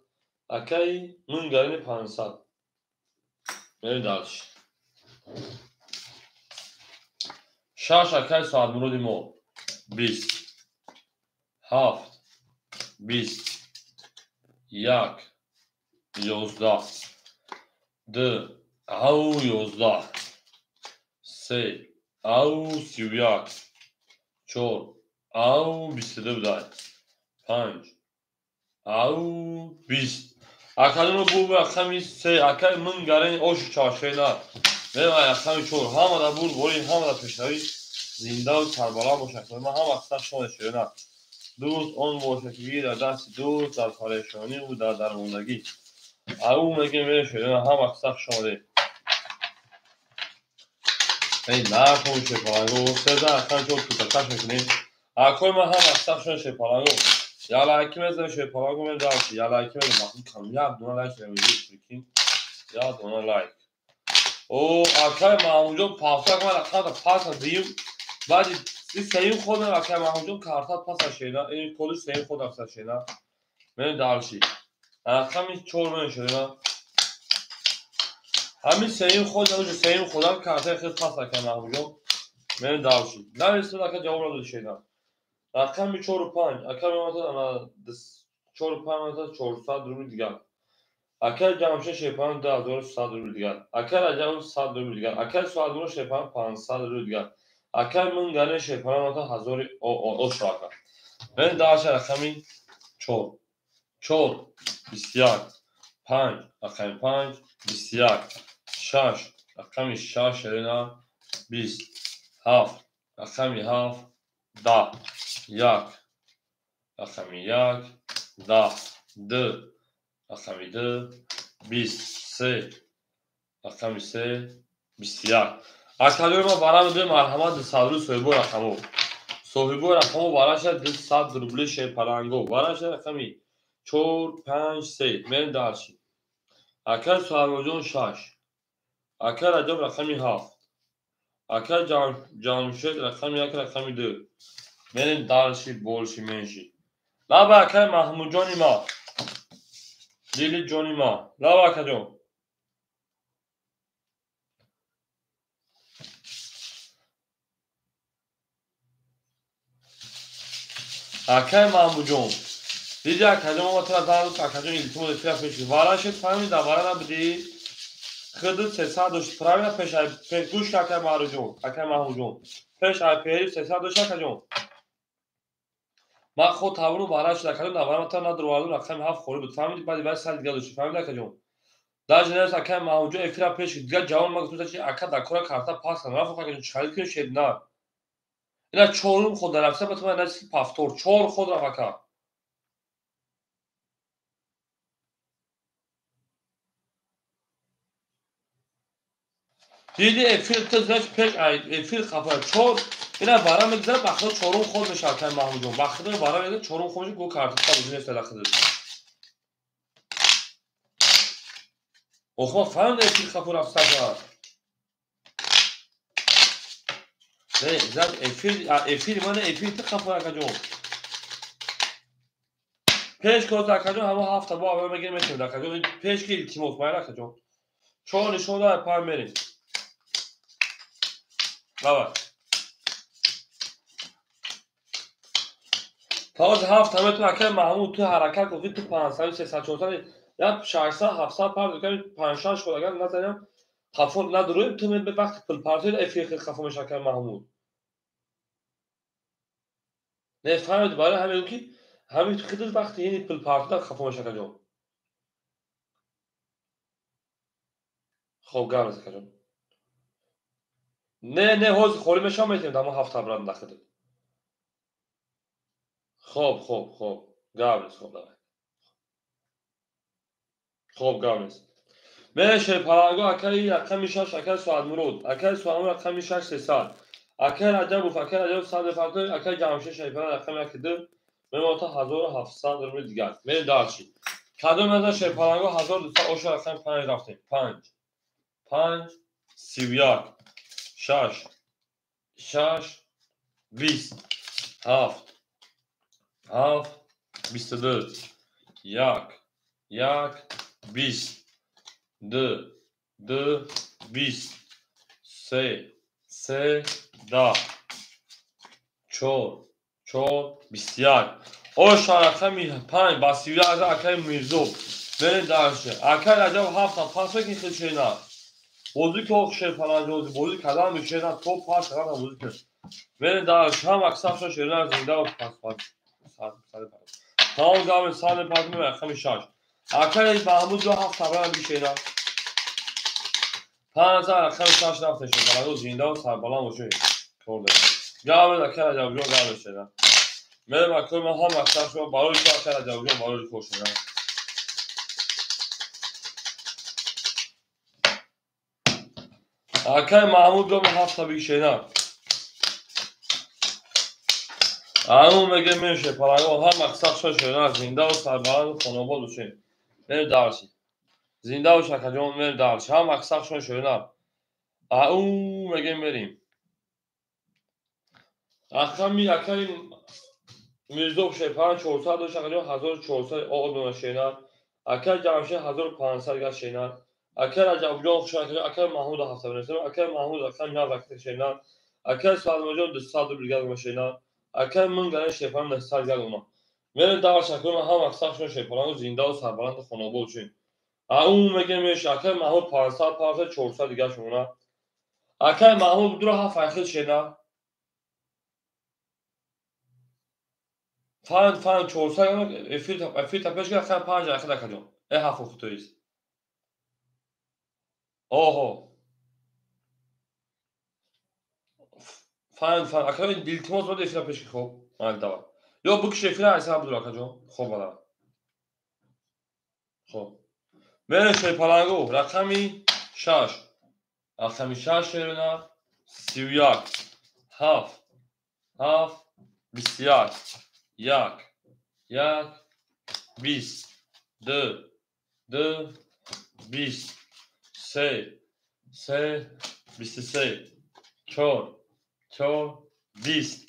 акаи Мунгарини 500. Мерем дарш. 6 акаи Соатмуроди мо 20 7 20 1 11 2 ау 11 3 ау 31 4 ау 22 будай 5 ау 20. Акаҷоно бу рақами 3 акаи Мунгарини оши чаршена. Мерем рақами 4. Ҳамада бурдборӣ, ҳамада пешравӣ, зиндаву сарбаланд бошад. Ман ҳам аксар шумо шерина. Дӯст он бошад ки гирад дасти дӯст дар парешониву дар дармондагӣ. Ау мегем мерем шерина ҳам аксар шумо. Эй нархон шерпаланго 3 рақами 4 тутакаш мекунем. Акои ман ҳам аксар шумо шерпаланго. Ялайки мезанем шерпаланго мерем дарси. Ялайки мезанем. Махлуқ кам як дона лайк мезанем, прикинь. Як дона лайк. О, акаи Маҳмудҷон пафтак ман рақамта пас дим. Баъди Ин сеюм ход акай Маҳмудҷон карта паса шена. Ин коди сеюм ход рафта шена. Мерем дальше. Рақами 4 мерем шена. Ҳамин сеюм ход, уже сеюм ходам картаи хел пас акай Маҳмудҷон. Мерем дальше. Нависед ака ҷавоб надоди шена. Рақами 4 5 ака мемонад ана 4 5 мемонад 400 рубли дигар. Акай Ҷамшед Шерпаланг 2100 рубли дигар. Акай Раҷабов 100 рубли дигар. Акай Суадмурод Шерпаланг 500 рубли дигар. Акай Мунгале Шерпаланг мемонад 1000 ошо ака. Мерем дальше рақами 4. 4 21 5 рақами 5 21 6 рақами 6 шерина 20 7 рақами 7 10 1 рақами 1 10 2 рақами 2 20 3 рақами 3 21. Акаҷои ма барам ду марҳамат 200 рубли соҳибои рақамо. Соҳибои рақамо бараша 200 рубли Шерпаланго. Бараша рақами 4 5 3. Мерем дальше. Акай Суҳайбоҷон 6. Акай Раҷаб рақами 7. Акай Ҷамшед рақами 1 рақами 2. Мерем дальше больше меньше. Лаба акай Маҳмудҷони ма. Дили ҷони ма. Лаба акаҷон. Акай Маҳмудҷон. Диди акаҷон ма тра занг акаҷон илтимос эфира пеш. Варашед фаҳмида вара набуди. Хиди 300 дошт. Правильно пеш ай гӯш акай Маҳмудҷон. Акай Маҳмудҷон. Пеш ай пери 300 дошт акаҷон. Ман худ тавру вара шуд акаҷон навара та надурварду рақами 7 холӣ буд. Фаҳмиди баъди вай сал дигар дошт. Фаҳмиди акаҷон. Даже нерс акай Маҳмудҷон эфира пеш дигар ҷавон ма гуфтам чи ака дакора карта пас кардам. Рафт акаҷон чӣ харид кунем шед на. Ина чорум ход рафта ба ту наси пафтор чор ход рафт ака. Диди эфир ту знач пеш ай эфир хафа чор ина бара мегзарад бахто чорум ход мешавад акай Маҳмудҷон. Бахто бара мегзарад чорум ход мешавад го карта бозӣ нест дахд. Охма фаҳмид эфир хафа рафт сака. Не, зад эфир эфир мана эфир ту хафа акаҷон. Пеш кор акаҷон ҳама ҳафта бо аввал мегирем метавонед акаҷон. Пеш ки илтимос майра акаҷон. Чор нишон дар пай мерем. Давай. Таоз ҳафта метавон акай Маҳмуд ту ҳаракат кун ту 500 300 400 я 600 700 пар дуками 5 6 ход агар назанем хафо надуруем ту ме вақти пул партои эфир хафо меша акай Маҳмуд. Не фаҳмид барои ҳамин ки ҳамин хидл вақти ини пул партои хафо меша акаҷон. Хоб гап акаҷон. Не, не, ҳозир холӣ мешавам метавонем дамо ҳафта брат дахд. Хоб, хоб, хоб. Гап нест, хоб давай. Хоб гап нест. Меше Паланго акаи рақами 6 акаи Суадмурод, акаи Суадмурод рақами 6 300. Акаи Раҷабов, акаи Раҷабов 100 фартои, акаи Ҷамшед Шарифпаланг рақами 1 2 мемонад 1700 рубли дигар. Мерем дальше. Кадом назар Шерпаланго 1200 оша рақами 5 рафтем. 5 5 31 6 6 20 7 7 22 1 1 20 2 2 20 3 3 10 4 4 21. Оша рақами 5 ба 31 акаи Мирзо. Мерем дальше. Акаи Раҷаб 7 пас мекунӣ хел шена. Бозӣ ки ох Шерпаланг бозӣ кардам шена то пас кардам бозӣ кардам. Мерем дальше. Ҳам аксаршон шена зинда пас пас. Тамом гап сад пас мемонад рақами 6. Акаи Маҳмуд 7 табран бишена. 5 рақами 6 рафта Шерпаланг зинда ва сарбаланд бошед. Кор дорад. Гап акаи Раҷабҷон гап шена. Мерем акаи ман ҳам аксаршон барои ту акаи Раҷабҷон барои кор шена. Акаи Маҳмуд ҷон 7 бишена. Ану меге меше Паланго ҳам аксаршон шена зинда ва сарбаланд хонобод бошед. Мерем дальше. Зинда бош акаҷон мерем дальше. Ҳам аксаршон шена. Ау меге мерем. Рақами акаи Мирзоб шерпаланг 400 дошт, акаҷон 1400 дона шернар. Акаи Ҷамшед 1500 газ шернар. Акаи Раҷабҷон хуш акаҷон, акаи Маҳмуд ҳафта бинависам, акаи Маҳмуд рақами 9 акаи шернар. Акаи Салмоҷон 200 рубл газ дона шернар. Акаи Мунгарин шерпаланг 900 газ дона. Мерем давр шакур ман ҳам аксар шерпалангу зиндаву сарбаланду хонобод шин. Ау мегем меш акаи Маҳмуд 500 500 400 дигар шумона. Акаи Маҳмуд дура ҳафт айхил шернар. Фан фан 400 эфир та пеш гирифт, акаи 5 айхил акаҷон. Э ҳафт хутоист. Оҳо. Фан фан акаи илтимос бояд эфира пеш хоб. Ман давай. Ё бикш эфира айса буду акаҷон. Хоб бада. Хоб. Мерем шерпалангу рақами 6. Рақами 6 шерна 31 7 7 21 1 1 20 2 2 20 3 3 23 4 4 20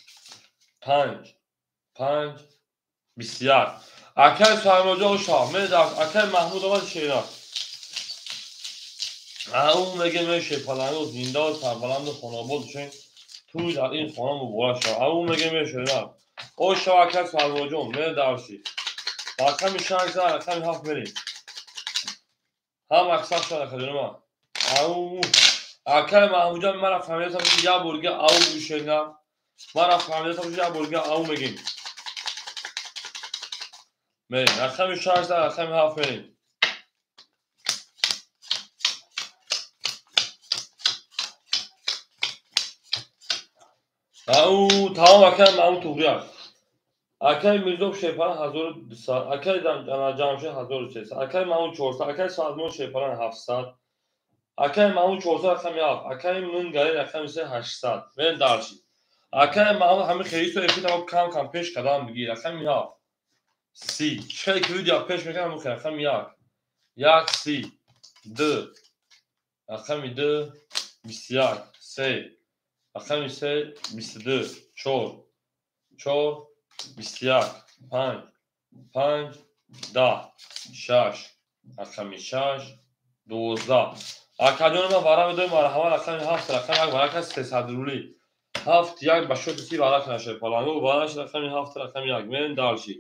5 5 21. Акаи Сармоҷон шоҳ медав, акаи Маҳмуд омад шернар. Ау мегем эй шерпалангу зиндаву сарбаланду хонобод шин туй дар ин хона муборак шав. Ау мегем эй шернар. О шав акаи Сармоҷон медавши. Рақами 6 рақами 7 мерем. Ҳам аксар шуд акаҷон ма. Ау акаи Маҳмудҷон мара фаҳмидам ки як бор дига ау бу шернар. Мара фаҳмидам ки як бор дига ау мегем. Мерем. Рақами 6 рақами 7 мерем. Ау тамом акаи Маҳмуд туғрияк. Акаи Мирзоб шерпаланг 1200, акаи Ҷамшед 1300, акаи Маҳмуд 400, акаи Салмон шерпаланг 700, акаи Маҳмуд 400 рақами 7, акаи Мунгарин рақами 3 800. Мерем дарши. Акаи Маҳмуд ҳамин хелисо эфир тамо кам кам пеш кардам бигир. Рақами 7 30. Чӣ ки видео пеш мекардам ҳамин хел рақами 1 1 30 2 рақами 2 21 3 рақами 3 22 4 4 21 5 5 10 6 рақами 6 12. Акаҷон ман вара медоем марҳамат рақами 7 рақами 1 варака 300 рубли. 7 1 ба шоти 30 варака нашед палангу вараш рақами 7 рақами 1 мерем дарши.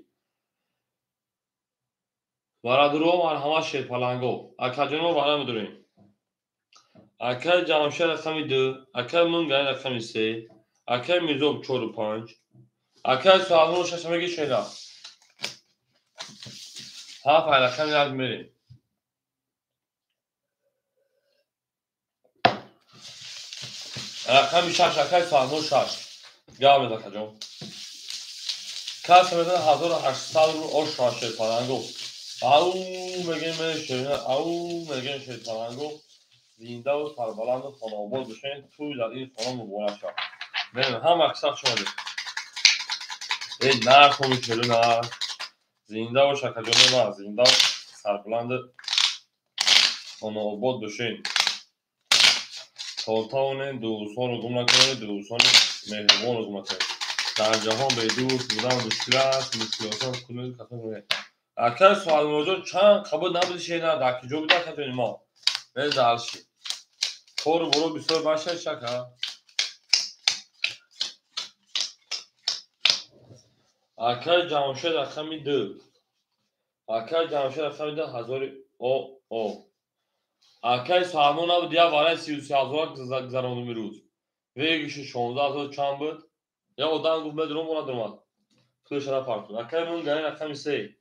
Варадуро марҳамат шерпалангу. Акаҷон мо вара медорем. Акаи Ҷамшед рақами 2, акаи Мунгарин рақами 3, акаи Мирзоб 4 5, акаи Салмон 6 меги шена. 7 рақами 1 мерем. Рақами 6 акаи Салмон 6. Гап мезад акаҷон. Кас мезад 1800 рубл ош шерпалангу. Ау мегем шерна, ау мегем шерпалангу. Зиндаву сарбаланду хонобод бошед, туй дар ин хона муборак шав. Мерем ҳам аксар шумоде. Эй нарх хоми шеру нарх. Зинда бош акаҷони ман, зинда сарбаланду хонаобод бошед. То тавонем дӯстонро гум накунед, дӯстони меҳрубонро гум накунед. Дар ҷаҳон бедӯст будан мушкил аст, мушкилотро кунед касо кунед. Акаи Суҳайлмуроҷон чанд қабул набуди шернар, дар куҷо буда акаҷони мо? Мерем дарши. Кору боро бисёр башад шака. Акаи Ҷамшед рақами 2. Акаи Ҷамшед рақами 2 ҳазори о о. Акаи Салмон набуд як вараи 33 ҳазор гузарондум имрӯз. Вегиши 16 ҳазор чанд буд? Як одам гуфт медурам, о надурмад. Пулаша напартуд. Акаи Мунгарин рақами 3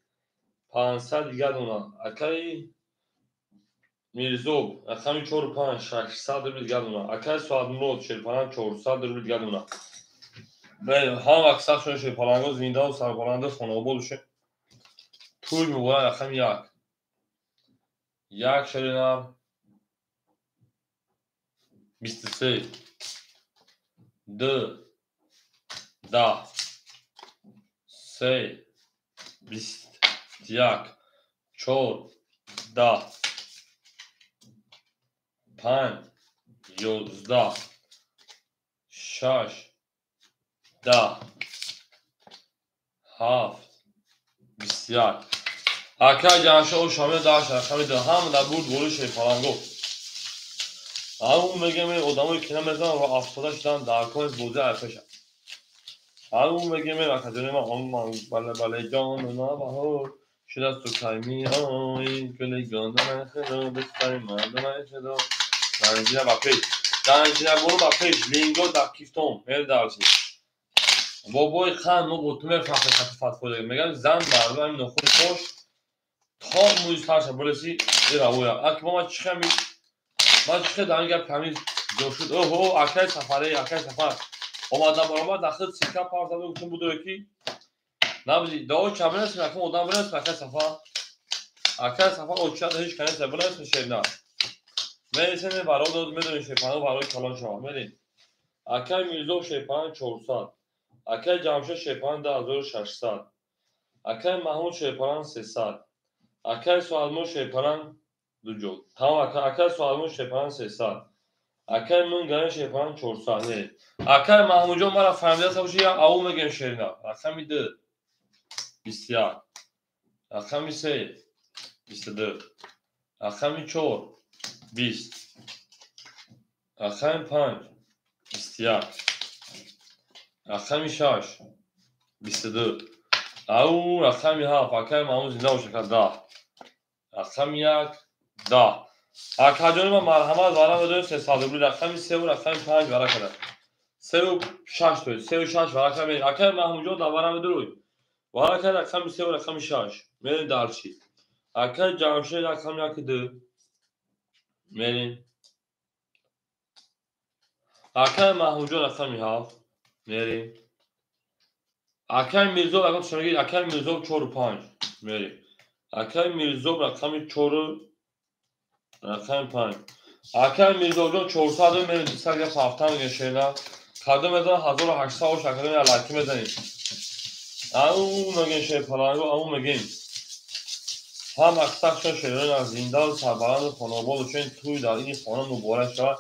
500 дигар дона. Акаи Мирзоб рақами 4 5 600 рубл дигар дона. Акаи Суадмурод шерпаланг 400 рубл дигар дона. Ҳам аксар шуна шерпалангҳо зиндаву сарбаланду хонаобод бошед. Туй муборак рақами 1. 1 шеринар 23 2 10 3 21 4 10 5 11 6 10 7 21. Акай Ҷамшед ошамиё даҳ рақами 2 ҳама дар бурд бори шерпаланго. Ҳамун мегем одамое ки намезананд ро афтода шудан дар конс бозӣ айпеша. Ҳамун мегем акаҷони ман бале бале ҷон баҳор шудасту каймиҳои гули гандумай худо бистари мардумай худо. Ганҷина ба пеш, ганҷина буру ба пеш, линго дар кифтон мери дарси. Бобои қанд мо бо ту мефахрем хати фатфода. Мегӯям зан мардум ҳамин нохуни пош то мӯи сарша биреси иравоя. Аки мо ман чихе ман чихе дар ин гап ҳамин ҷо шуд. Оҳо, акай Сафаре, акай Сафар омада баромад дар худ сикка партада гуфтем будое ки набзи дао ча бинасем, акам одам бинасем, акай Сафар. Акай Сафар очият ҳеҷ канеса бинасем шерна. Мересем баро дод медонем шерпано барои калон шава. Мерем. Акай Мирзо шерпан 400. Акай Ҷамшед шерпан 2600. Акай Маҳмуд шерпан 300. Акай Суалмо шерпан ду ҷо. Тамом акай Суалмо шерпан 300. Акай Мунгари шерпан 400. Не. Акай Маҳмудҷон мара фаҳмидаста боши як аву мегем шерина. Рақами 2 21. Рақами 3 22. Рақами 4 20. Рақами 5 21. Рақами 6 22. Ау рақами 7 акай Маҳмуд зинда боша ака 10. Рақами 1 10. Акаҷони ман марҳамат вара медорем 300 рубли рақами 3 ва рақами 5 вара када. 3 ва 6 то 3 ва 6 вара када. Акай Маҳмудҷон дар вара медорӣ. Вара када рақами 3 ва рақами 6. Мерем дарчи. Акай Ҷамшед рақами 1 2. Мерем. Акай Маҳмудҷон рақами 7. Мерем. Акай Мирзо рақами шумоги акай Мирзо 4 5. Мерем. Акай Мирзо рақами 4 рақами 5. Акай Мирзоҷон 400 мерем 200 гап ҳафта мегем шена. Кадом мезанам 1800 ош академи алаки мезанем. Ау мегем шерпаланго, ау мегем. Ҳам аксаршон шерони аз зиндаву сарбаланду хонободу чун тӯй дар ини хона муборак шавад.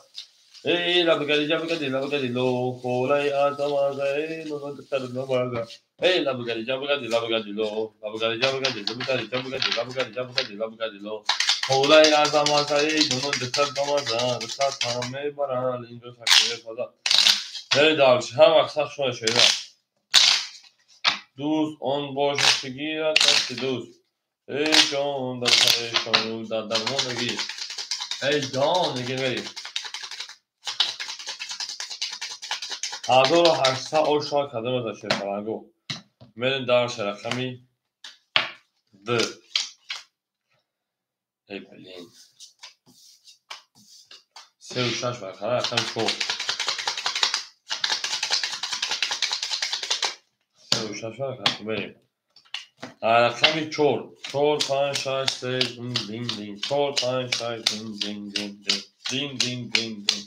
Эй лабгади ҷабгади лабгади ло холаи азамаза эй лабгади эй лабгади ҷабгади лабгади ло лабгади ҷабгади лабгади ҷабгади лабгади ҷабгади лабгади ло холаи азамаза эй дунон духтар дамаза духтар там мебаранд инҷо сакине фаза. Эй дарч ҳам аксаршон шеро. Дӯст он бошад ки гирад дасти дӯст. Эй ҷон дар парешону дар дармонагӣ. Эй ҷон мегем мерем. 1800 ош шава кадом аз шерпаланго. Мерем дарша рақами 2. Эй блин. 3 ва 6 варақара рақами 4. 3 ва 6 варақара мерем. Рақами 4. 4 5 6 3 дин дин 4 5 6 дин дин дин дин дин дин дин.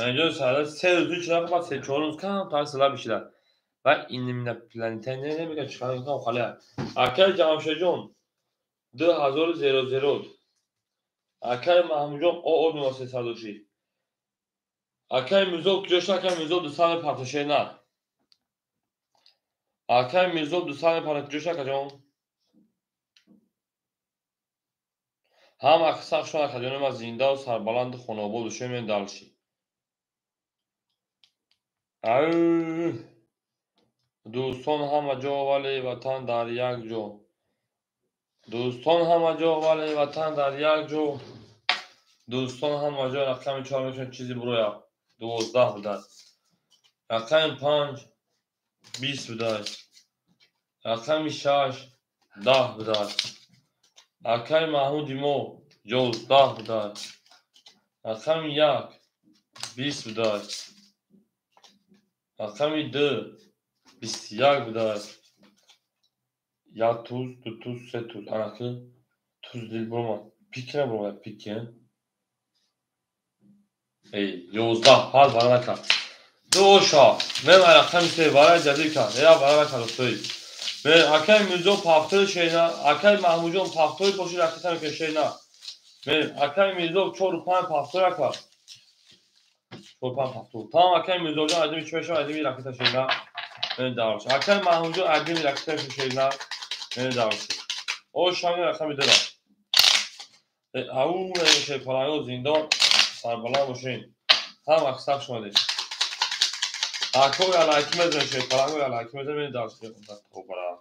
Инҷо сара се рӯз чира ба се чор рӯз камтар сила бишида. Ва инопланетяне намегӯяд чӣ кор мекунам халия. Акай Ҷамшедҷон 2000. Акай Маҳмудҷон ОО 306. Акай Мирзо куҷо шуд? Акай Мирзо 200 партошена. На. Акай Мирзо 200 партошена куҷо шуд акаҷон? Ҳам аксаршон акаҷони ман зиндаву сарбаланду хонободу шуд дарчи. Ау дӯстон ҳама ҷо вале ватан дар як ҷо. Дӯстон ҳама ҷо вале ватан дар як ҷо. Дӯстон ҳама ҷо рақами 4 мешавад чизи буроя 12 будааст. Рақами 5 20 будааст. Рақами 6 10 будааст. Акай Маҳмуди мо 11 будааст. Рақами 1 20 будааст. Рақами 2 21 будааст. Як туз, ду туз, се туз. Анаки туз дил бурмад. Пик набурмад, пик. Эй, 11 ҳал вара накард. Ду оша. Мен рақами 3 вара ҷадид кард. Я вара накард устои. Мен акай Мирзо пафтои шена, акай Маҳмудҷон пафтои боши ракета мекунад шена. Мен акай Мирзо 4 5 пафтои акар. 4 5 7. Тамом акай Мирзоҷон адими чӣ мешавад? Адими ракета шена. Мен дарш. Акай Маҳмудҷон адими ракета шена. Мен дарш. О шами рақами дора. Ау шерпаланго зиндон сарбаланд бошед. Ҳам аксар шумадед. Ако ялайки мезанед шерпаланго ялайки мезанед мен дарш. Обара.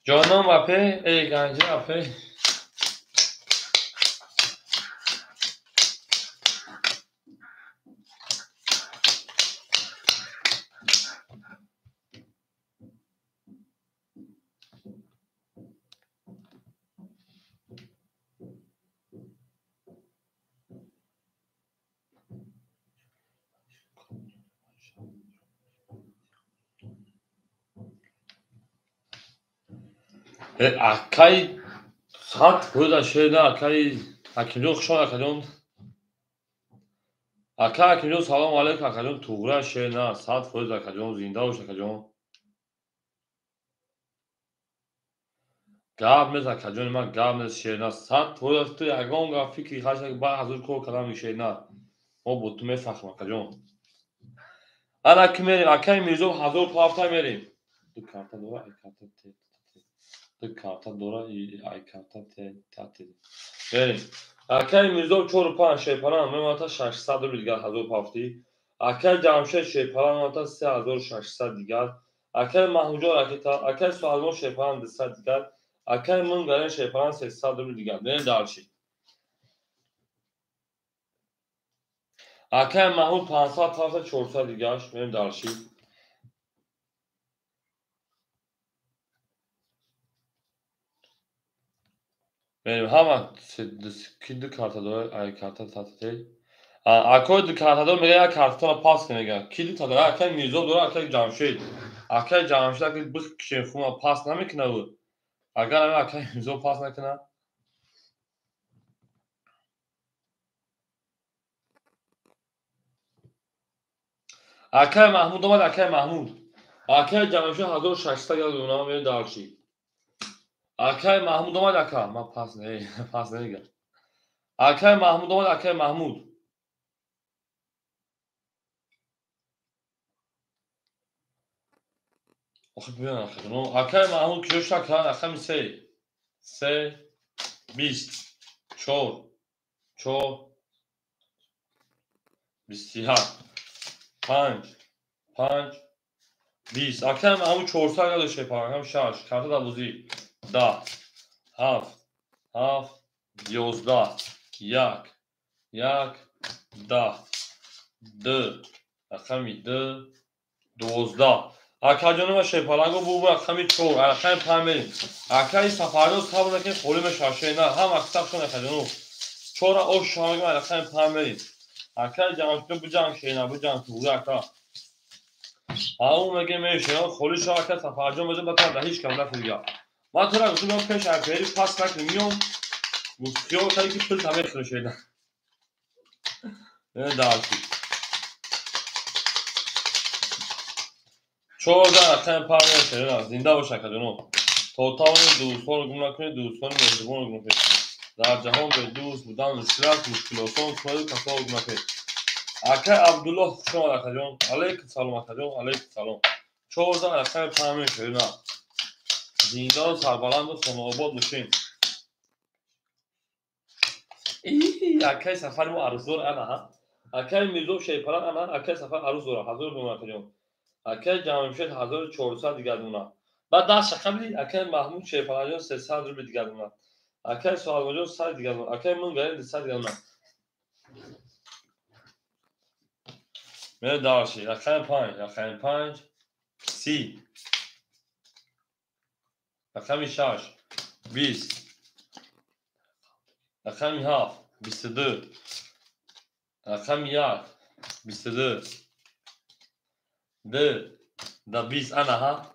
Ҷонон апе, эй ганҷа апе. Акай сад фоиза шена акай Ҳакимҷон хушомад акаҷон. Ака Ҳакимҷон салом алейкум акаҷон туғра шена 100% акаҷон зинда бош акаҷон. Гап нест акаҷони ман гап нест шена 100% ту ягон гап фикри хаша ба ҳазур кор кардам шена. Мо бо ту мефахрем акаҷон. Ана ки мерем акай Мирзо 1000 пафта мерем. Ду карта дора ай карта те ду карта дора ай карта те та те. Мерем. Акай Мирзо 4 5 шерпалан мемонад 600 рубл дигар 1000 пафтӣ. Акай Ҷамшед шерпалан мемонад 3600 дигар. Акай Маҳмудҷон ракета, акай Суҳайлмон шерпалан 200 дигар. Акай Мунгарен шерпалан 300 рубл дигар. Мерем дальше. Акай Маҳмуд 500 пафта 400 дигар. Мерем дальше. Мерем ҳама ки ду карта дора ай карта татате. Акои ду картадор мега як картатонро пас кун мега. Ки ду та дора? Акай Мирзо дора, акай Ҷамшед. Акай Ҷамшед аки бикшем хума пас намекуна ӯ. Агар ами акай Мирзо пас накуна. Акай Маҳмуд омад, акай Маҳмуд. Акай Ҷамшед 1600 гал дона мерем дальше. Акай Маҳмуд омад ака. Ман пас не, пас намегам. Акай Маҳмуд омад, акай Маҳмуд. Охи биён акаҷон. Акай Маҳмуд киҷо шуд ака? Рақами 3. 3 20 4 4 21 5 5 20. Акай Маҳмуд 400 гал дошт рақами 6. Карта дар бозӣ. 10 7 7 11 1 1 10 2 рақами 2 12. Акаҷони ма шерпаланго бу рақами 4 рақами 5 мерем. Акаи Сафарҷон сабр накунед холӣ мешавад шена. Ҳам аксар акаҷону. 4 ош шамагим рақами 5 мерем. Акаи Ҷамшед биҷанг шена биҷанг туғри ака. Ҳамун меге мешена холӣ шава ака Сафарҷон бизан ба та ҳеҷ кам нафига. Ман тура гуфтам пеш айпери пас накунем миём. Гуфт хиёл кардӣ ки пул тамехӯрӣ шена. Дальше. 14 рақами 5 шена. Зинда бош акаҷоно. То тавонед дӯстонро гум накунед, дӯстони меҳрубонро гум накунед. Дар ҷаҳон бе дӯст будан мушкил аст, мушкилосон кунеду касонро гум накунед. Акай Абдуллоҳ хуш омад акаҷон. Алейкум салом акаҷон, алейкум салом. 14 рақами 5 шена. Зиндаву сарбаланду хонаобод бошем. Акай Сафари мо арӯсдор ана ҳа. Акай Мирзо шерпалан ана, акай Сафар арӯс дора 1000 дона акаҷон. Акай Ҷамшед 1400 дигар дона. Баъд даст шақа бидид акай Маҳмуд шерпаланҷон 300 рубл дигар дона. Акай Суҳайлмонҷон 100 дигар дона. Акай Мунгарин 200 дигар дона. Мерем дальше. Рақами 5, рақами 5 30. Рақами 6 20. Рақами 7 22. Рақами 1 22. 2 да 20 ана ҳа.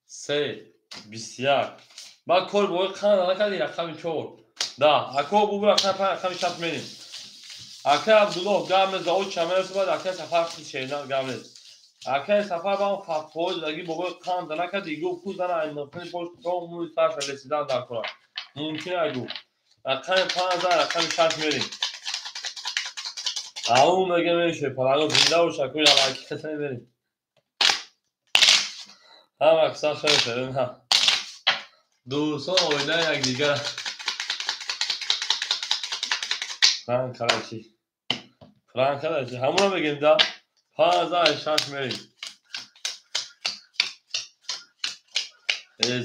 3 21. Баъд кор бо қанд накарди рақами 4. Да, ако бу рақами 5 рақами 6 мерем. Акай Абдуллоҳ гап нест, о чамерас баъд акай Сафар шена гап нест. Акай Сафар ба фатвои даги бобои қанд накарди, гуфт ку зана ай нуқтаи пош то мӯи сарша лесидан дар кора. Мумкин ай гуфт. Рақами 5 зан, рақами 6 мерем. Ау мега меше, паланго зинда боша, ку ялаки хата мерем. Ҳама аксар шояд на. Дӯстон оила якдигар. Франк карачи. Франк карачи. Ҳамуро мегем да. 5 зан 6 мерем.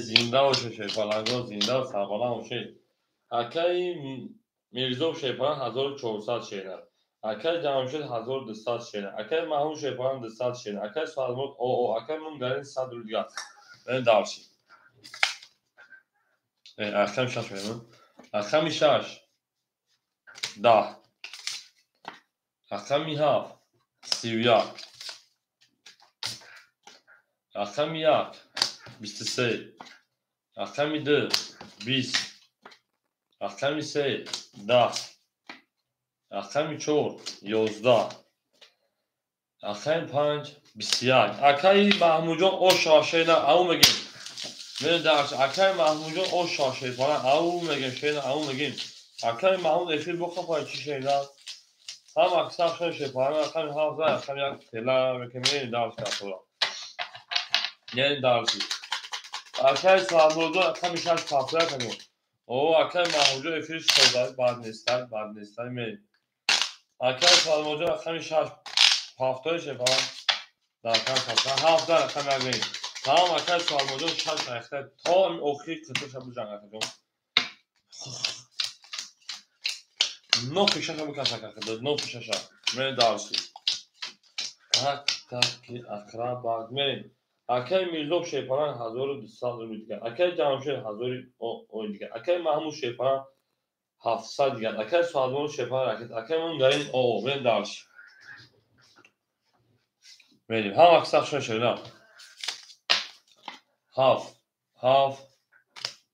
Зинда боша шерпаланго, зинда сарбаланд бошед. Акаи Мирзов шерпаланг 1400 шена. Акаи Ҷамшед 1200 шена. Акаи Маҳмуд шерпаланг 200 шена. Акаи Салмон оо, акаи Мунгарин 100 рубл дигар. Берем дальше. Рақами 6 мерем. Рақами 6 10. Рақами 7 31. Рақами 1 23. Рақами 2 20. Рақами 3 10. Рақами 4 11. Рақами 5 21. Акаи Маҳмудҷон оша шена ау мегем. Мерем дальше. Акаи Маҳмудҷон оша шерпаланг ау мегем, шена ау мегем. Акаи Маҳмуд эфир бохапай чӣ шена? Ҳама аксар шена шерпаланг рақами 7 зан, рақами 1 тела мекем. Мерем дальше катора. Мерем дальше. Акаи Салмонҷон рақами 6 пафлая кардем. О, акаи Маҳмудҷон эфир шода, бад нестай, бад нестай, мерем. Акаи Салмонҷон рақами 6 пафтои шерпаланг дар рақами 7 зан, рақами 1 мерем. Тамом акаи Салмонҷон 6 рақта то охири қитъаша буҷанг акаҷон. Нофи шаша бикаш акаҷон, нофи шаша. Мерем дальше. Так, так, акрабак мерем. Акаи Мирзов шерпаланг 1200 рубл дигар. Акаи Ҷамшед 1000 о дигар. Акаи Маҳмуд шерпаланг 700 дигар. Акаи Салмон шерпаланг ракет. Акаи Мунгарин о, мерем дальше. Мерем. Ҳама аксар шона шерна. 7 7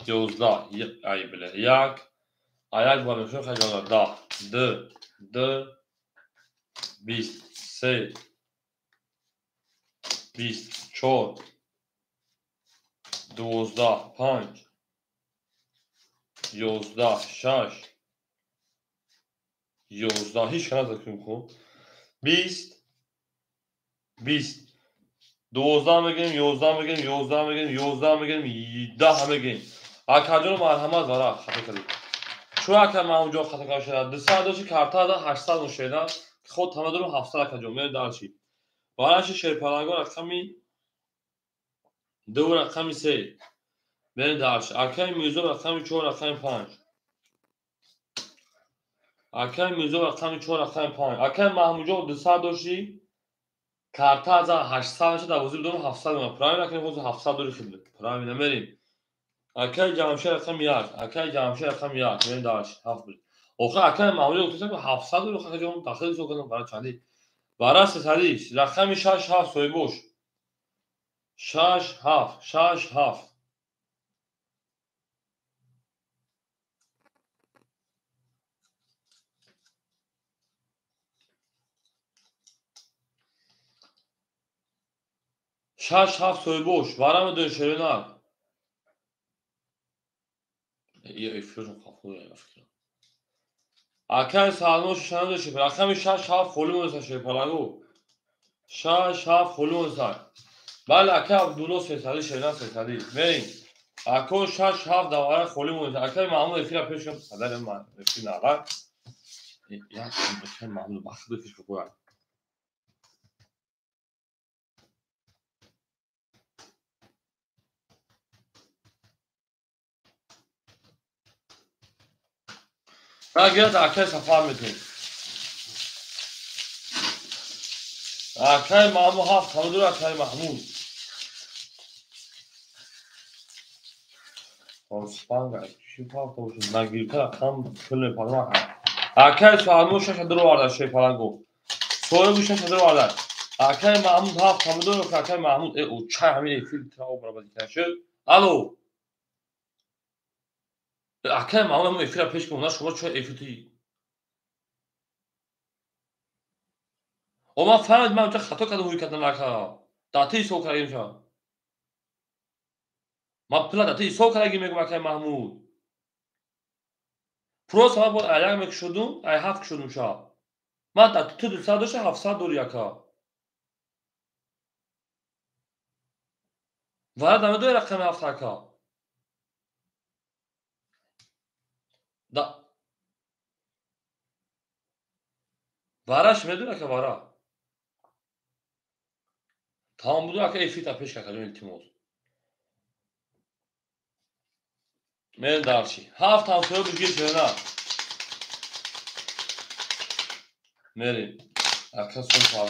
11 ай биле 1 аяк ба мешон хаҷона 10 2 2 20 3 20 4 12 5 11 6 11 ҳеҷ кана закунем хуб 20 20 12 мегирем, 11 мегирем, 11 мегирем, 11 мегирем, 10 мегирем. Акаҷон марҳамат вара хато кардед. Чун ака Маҳмудҷон хато карда шуда, 200 дошти карта 800 мошена, худ тама дорум 700 акаҷон, мерем дальше. Вараши шерпаланго рақами 2 рақами 3. Мерем дальше. Акаи Мирзо рақами 4 рақами 5. Акаи Мирзо рақами 4 рақами 5. Акаи Маҳмудҷон 200 дошти карта 800 меша, дар ҳозир дорум 700 мема. Правильно акаи ҳозир 700 дори хидмат. Правильно мерем. Акаи Ҷамшед рақами 1. Акаи Ҷамшед рақами 1. Мерем дальше. 7 буд. Охир акаи Маҳмудҷон гуфтам 700 дори акаҷон дахил ҳисоб кардам барои чанди. Бара сесади рақами 6 7 соҳибош. 6 7 6 7. 6 7 соҳибош. Вара медони шеринак. Эфиршон хафо фикрам. Акаи Салмон шашана дошт. Рақами 6 7 холӣ монеса шерпаланго. 6 7 холӣ монеса. Бале акаи Абдулло сесади шерина сесади. Мерем. Ако 6 7 давара холӣ монеса. Акаи Маҳмуд эфира пеш кардам. Садари ман эфир нава. Як акаи Маҳмуд бахт пеш кунам. Нагирад акаи Сафар метавонем. Акаи Маҳмуд 7 ҳамадур акаи Маҳмуд. Спанга чӣ пафта бошад? Нагирта рақам пул мепарам. Акаи Салмон 6 дур оварда шерпаланго. Соҳибу 6 дур оварда. Акаи Маҳмуд 7 ҳамадур акаи Маҳмуд. Э, о чай ҳамин эфир тра обра базӣ шуд. Алло. Акаи Маҳмуд ҳамон эфира пеш кун, на шумо чой эфир ти. О ман фаҳмид, ман ча хато кардам, ҳуй кардам ака. Дар ти ҳисоб кардагим ша. Ман пула дар ти ҳисоб кардагим мегӯм акаи Маҳмуд. Просто ман бояд аяк мекушудум, ай ҳафт кушудум ша. Ман дар ту 200 дошта, 700 дори ака. Вара намедои рақами ҳафт ака. Да вараш медои ака вара. Тамом буду ака эфирта пеш ака ҷон илтимос. Мен дарчи. Ҳафт ҳамсоя бугир шена. Мерим. Ака сон пар.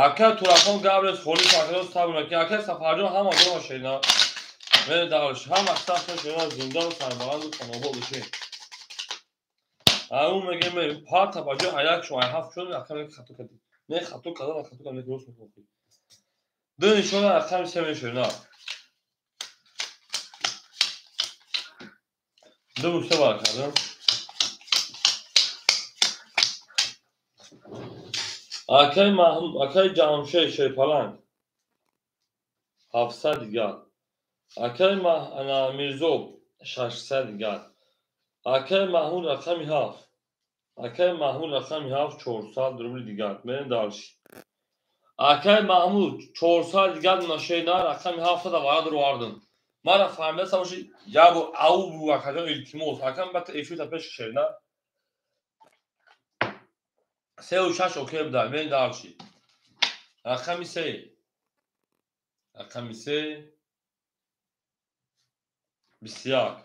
Ака Турахон Габрес Холис ака сабр ки ака Сафарҷон ҳама ҷо шена. Мен дарчи. Ҳама сахт шена зинда ва сарбаланд ва хонобод бошед. Ау мегем парта ба ҷо аяк шо ай ҳафт шуд ака мег хато кардӣ. Не хато кардан, хато кардан рост мекунӣ. Ду нишона рақами се мешавад. Ду се бар кардам. Акаи Маҳмуд, акаи Ҷамшед Шерпаланг 700 дигар. Акаи Мирзо 600 дигар. Акаи Маҳмуд рақами 7. Акаи Маҳмуд рақами 7 400 рубли дигар. Мерем дальше. Акаи Маҳмуд 400 дигар нашена рақами 7 да варад ровардам. Мара фаҳмида боши як бор ау бу акаҷон илтимос. Акам бата эфирта пеш шена. 3 ва 6 окей буда. Мерем дальше. Рақами 3. Рақами 3 21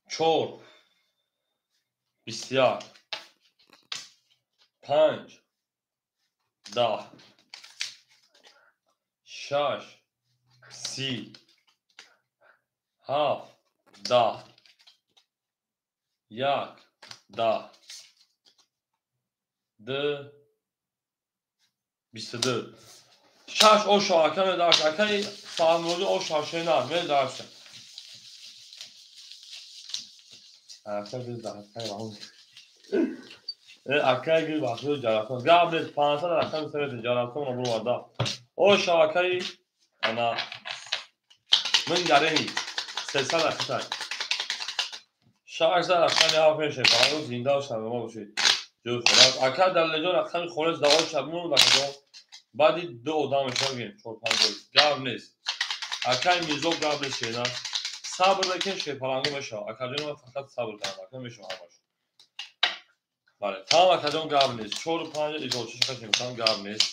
4 21 5 10 6 30 7 10 1 10 2 22 6 ошо ака медарш акаи Саҳмуродӣ ошо шена медарш ака акаи гил бахшиду ҷарасон гап нест 500 рақами савети ҷарасонро буроварда ошо акаи ана мин гарени 300 рақитай 600 рақами ҳафт мешавад. Фарух зинда ва шабама бошед. Ҷои худо. Ака Далелҷон рақами холис давои шабмон акаҷон. Баъди ду одам мешавад гем 4-5 рӯз. Гап нест. Акаи Мирзо гап нест шена. Сабр лекин шерпалангу мешавад. Акаҷон ман фақат сабр кардам. Ака мешавад ҳамаш. Бале, тамом акаҷон гап нест. 4-5 изочи шакашем гап нест.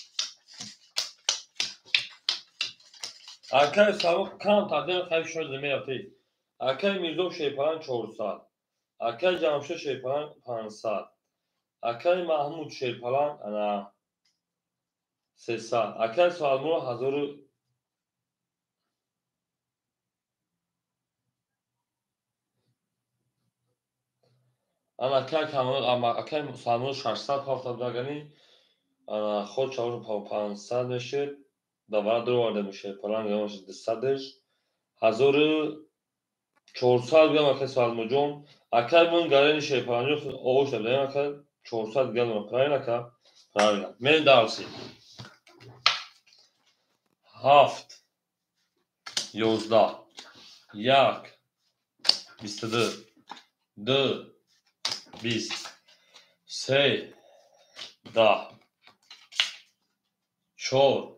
Акаи Сабуқ кам тақдим хайр шуд мерафтед. Акаи Мирзо шерпаланг 400. Акаи Ҷамшед шерпаланг 500. Акаи Маҳмуд шерпаланг ана 300. Акаи Салмуро 1000 ана акаи Камол акаи Салмуро 600 ҳафта дагани ана худ 500 мешид. Давара дуроварда шерпаланг ямаш 200-ш. 1400 грамм акаи Салмуҷон. Акаи мон гарени шерпаланг оғош дадаем ака 400 грамм правильно ака? Правильно. Мен дарси. 7 11 1 22 2 20 3 10 4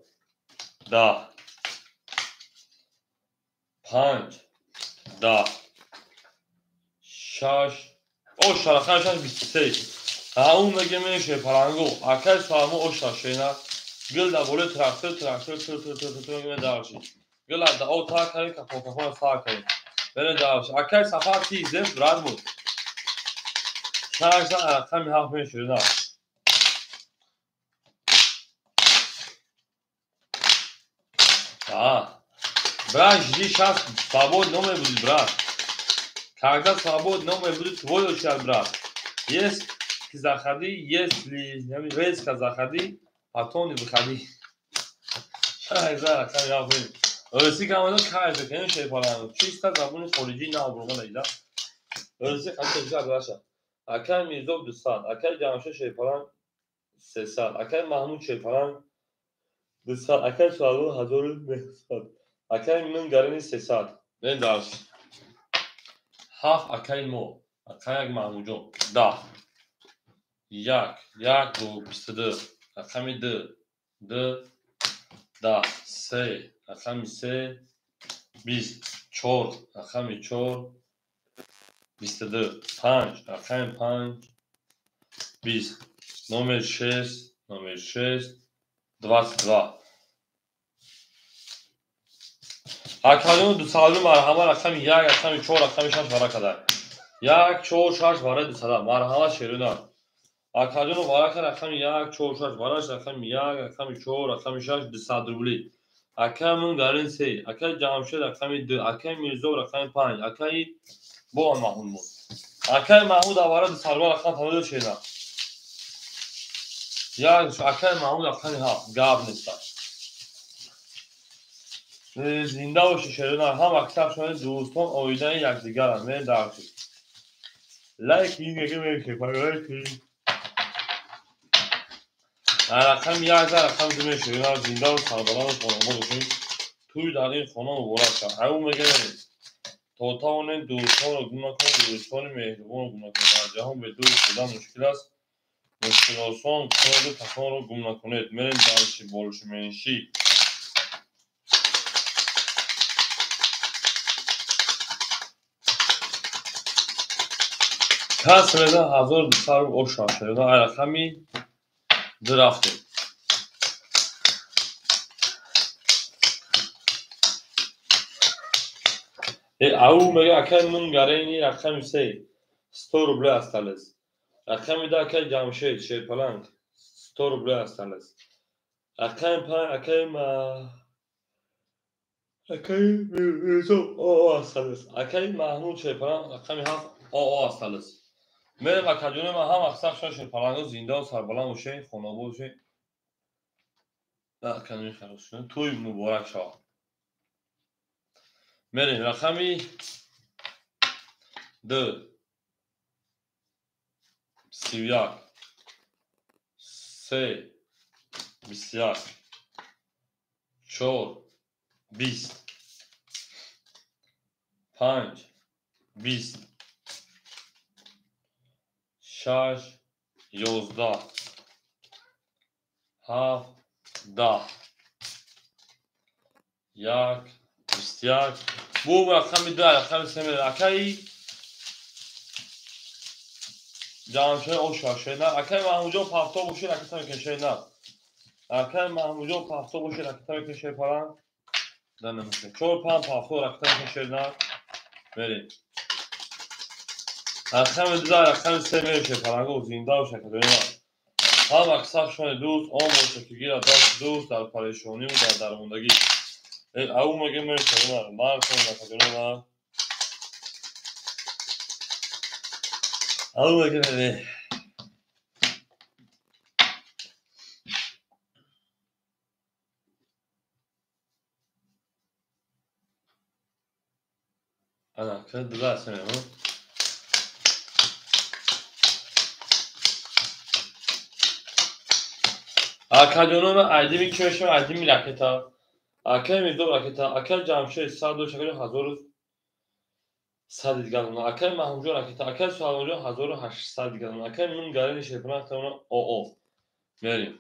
10 5 10 6 оша рақами 6 23. Ау мегем шерпалангу. Акаи Салму оша шена. Гил дар болои трактор трактор тр тр тр тр мегем дарши. Гил да о та кари капон капон са кари. Бере дарши. Акаи Сафар тизем брат буд. 6 рақами 7 мешуда. Да. Брат, жди сейчас свободно будет, брат. Когда свободно будет твой очередь, брат. Если заходи, если резко заходи, потом не выходи. Русӣ гамадо кайф кунем шерпаланг. Чисто забони хориҷӣ наобурма дида. Русӣ қати раша. Акай Мирзо 200, акай Ҷамшед шерпаланг 300. Акай Маҳмуд Шерпаланг 200. Акай Суалон 1900. Акай Мингарини 300. Мен дарс. 7 акай мо. Акай як Маҳмудҷон 10. 1 1 2 22. Рақами 2 2 10 3. Рақами 3 20 4. Рақами 4 22 5. Рақами 5 20. Номер 6, номер 6 22. Академия 200 марҳама рақами 1, рақами 4, рақами 6 вара кадар. 1 4 6 вара 200 марҳама шерина. Академия варака рақами 1 4 6 вараш рақами 1, рақами 4, рақами 6 200 рубли. Акай Мунгарин 3, акай Ҷамшед рақами 2, акай Мирзо рақами 5, акай Бо Маҳмуд буд. Акай Маҳмуд аввала 200 рубл рақам тамоми шерина. 1 акай Маҳмуд рақами 7 гап нест. Зинда бошед шерина, ҳам аксар шумо дӯстон оидаи якдигаранд. Мен дарсид. Лайк мекунед, лайк. Рақами 1 рақами 2 мешавед. Зинда ва сарбаланд ва хонобод бошед. Тӯй дар ин хона муборак шавад. Аю мегӯям то тавонед дӯстонро гум накунед, дӯстони меҳрубонро гум накунед. Дар ҷаҳон бе дӯст будан мушкил аст. Мушкилосон кунеду касонро гум накунед. Мерем дарши больше меньше. Кас мезан 1200 рубл ош шавад. Ай рақами 2 рафтем. Ау мега акай Мунгарини рақами 3 100 рублей осталось. Рақами 2 акай Ҷамшед Шерпаланг 100 рублей осталось. Рақами 5 акай акай Мирзо ОО осталось. Акай Маҳмуд Шерпаланг рақами 7 ОО осталось. Мерем акаҷони ман ҳам аксар шумо шерпалангҳо зинда ва сарбаланд бошед, хонобод бошед. Акаҷони халос шуд. Тӯй муборак шавад. Мерем рақами 2 31 3 21 4 20 5 20 6 11 7 10 1 21. Бу рақами 2 рақами 3 мерем. Акай Ҷамшед оша шена. Акай Маҳмудҷон пафто бошед, ракета мекунед шена. Акай Маҳмудҷон пафто бошед, ракета мекунед шерпаланг. Да намешавад. 4 5 пафто ракета мекунед шена. Мерем. Рақами 2 рақами 3 мерем шерпаланго зинда бошад академия. Ҳам аксар шумо дӯст он бошад ки гирад даст дӯст дар парешонӣ ва дар дармондагӣ. Ау мегӯем мерем шерпаланг. Маркон академия. Ау мегӯем мерем. Ана, 2 3 мерем. Акаҷонона айдими ки мешавад? Айдими ракета. Акай Мирзо ракета. Акай Ҷамшед 100 шакаҷон 1100 дигар дона. Акай Маҳмудҷон ракета. Акай Суҳайлонҷон 1800 дигар дона. Акай Мунгарини Шерпаланг тавона ОО. Мерем.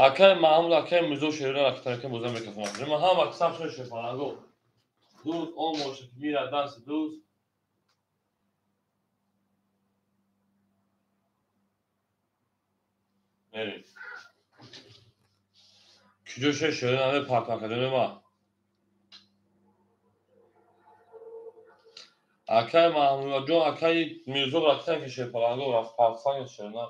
Акай Маҳмуд, акай Мирзо Шерина ракета мекунем, бозам микрофон. Ма ҳам аксар шумо шерпаланго. Дӯст он бошад ки мирад дасти дӯст. Мерем. Куҷо шуд шерина ме парк академия ма? Акай Маҳмудҷон, акай Мирзо ракета ки шерпаланго рафт парксанг шерина.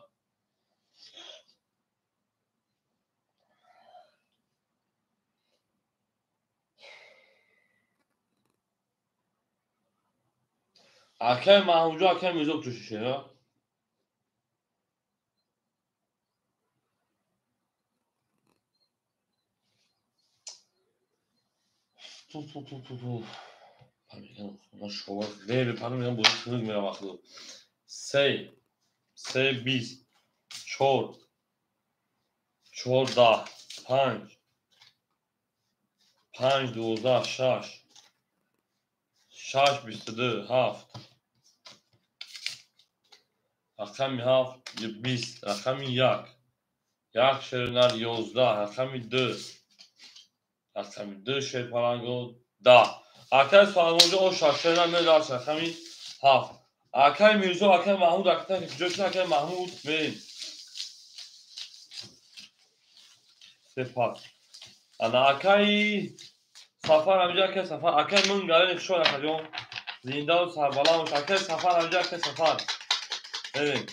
Акай Маҳмудҷон, акай Мирзо куҷо шуд шерина? Ту ту ту ту ту. Мегам бозӣ хунук меравад. 3 3 20 4 4 10 5 5 12 6 6 22 7 рақами 7 20 рақами 1 1 шернар 11 рақами 2 рақами 2 шерпаланго 10 акай Салмонҷон о 6 шернар медарс рақами 7 акай Мирзо акай Маҳмуд акай ҷош акай Маҳмуд мерим сепас ана акай Сафар ҳамҷа акай Сафар акай мун гарани хушҳол акаҷон зиндаву сарбаланд бош акай Сафар ҳамҷа акай Сафар мерим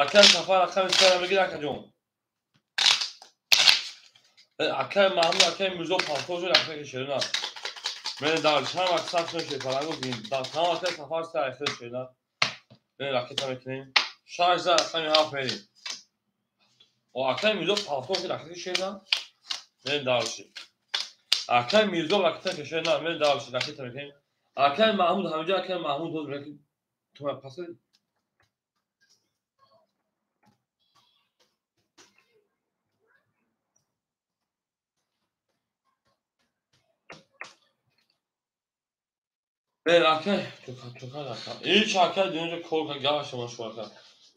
акай Сафар рақами сера мегир акаҷон акай Маҳмуд акай Мирзо пантоҷо акай шерина мен дар чанд вақт саф шуд шерпаланго дар акай Сафар се акай шерина мен ракета мекунем 6 за рақами 7 мерим о акай Мирзо пантоҷо ракета шерина мен дарши акай Мирзо ракета шерина мен дарши ракета мекунем акай Маҳмуд ҳамҷа акай Маҳмуд ҳоз ту пас акай ҳеч акай дунёҷо кор гашама шу ака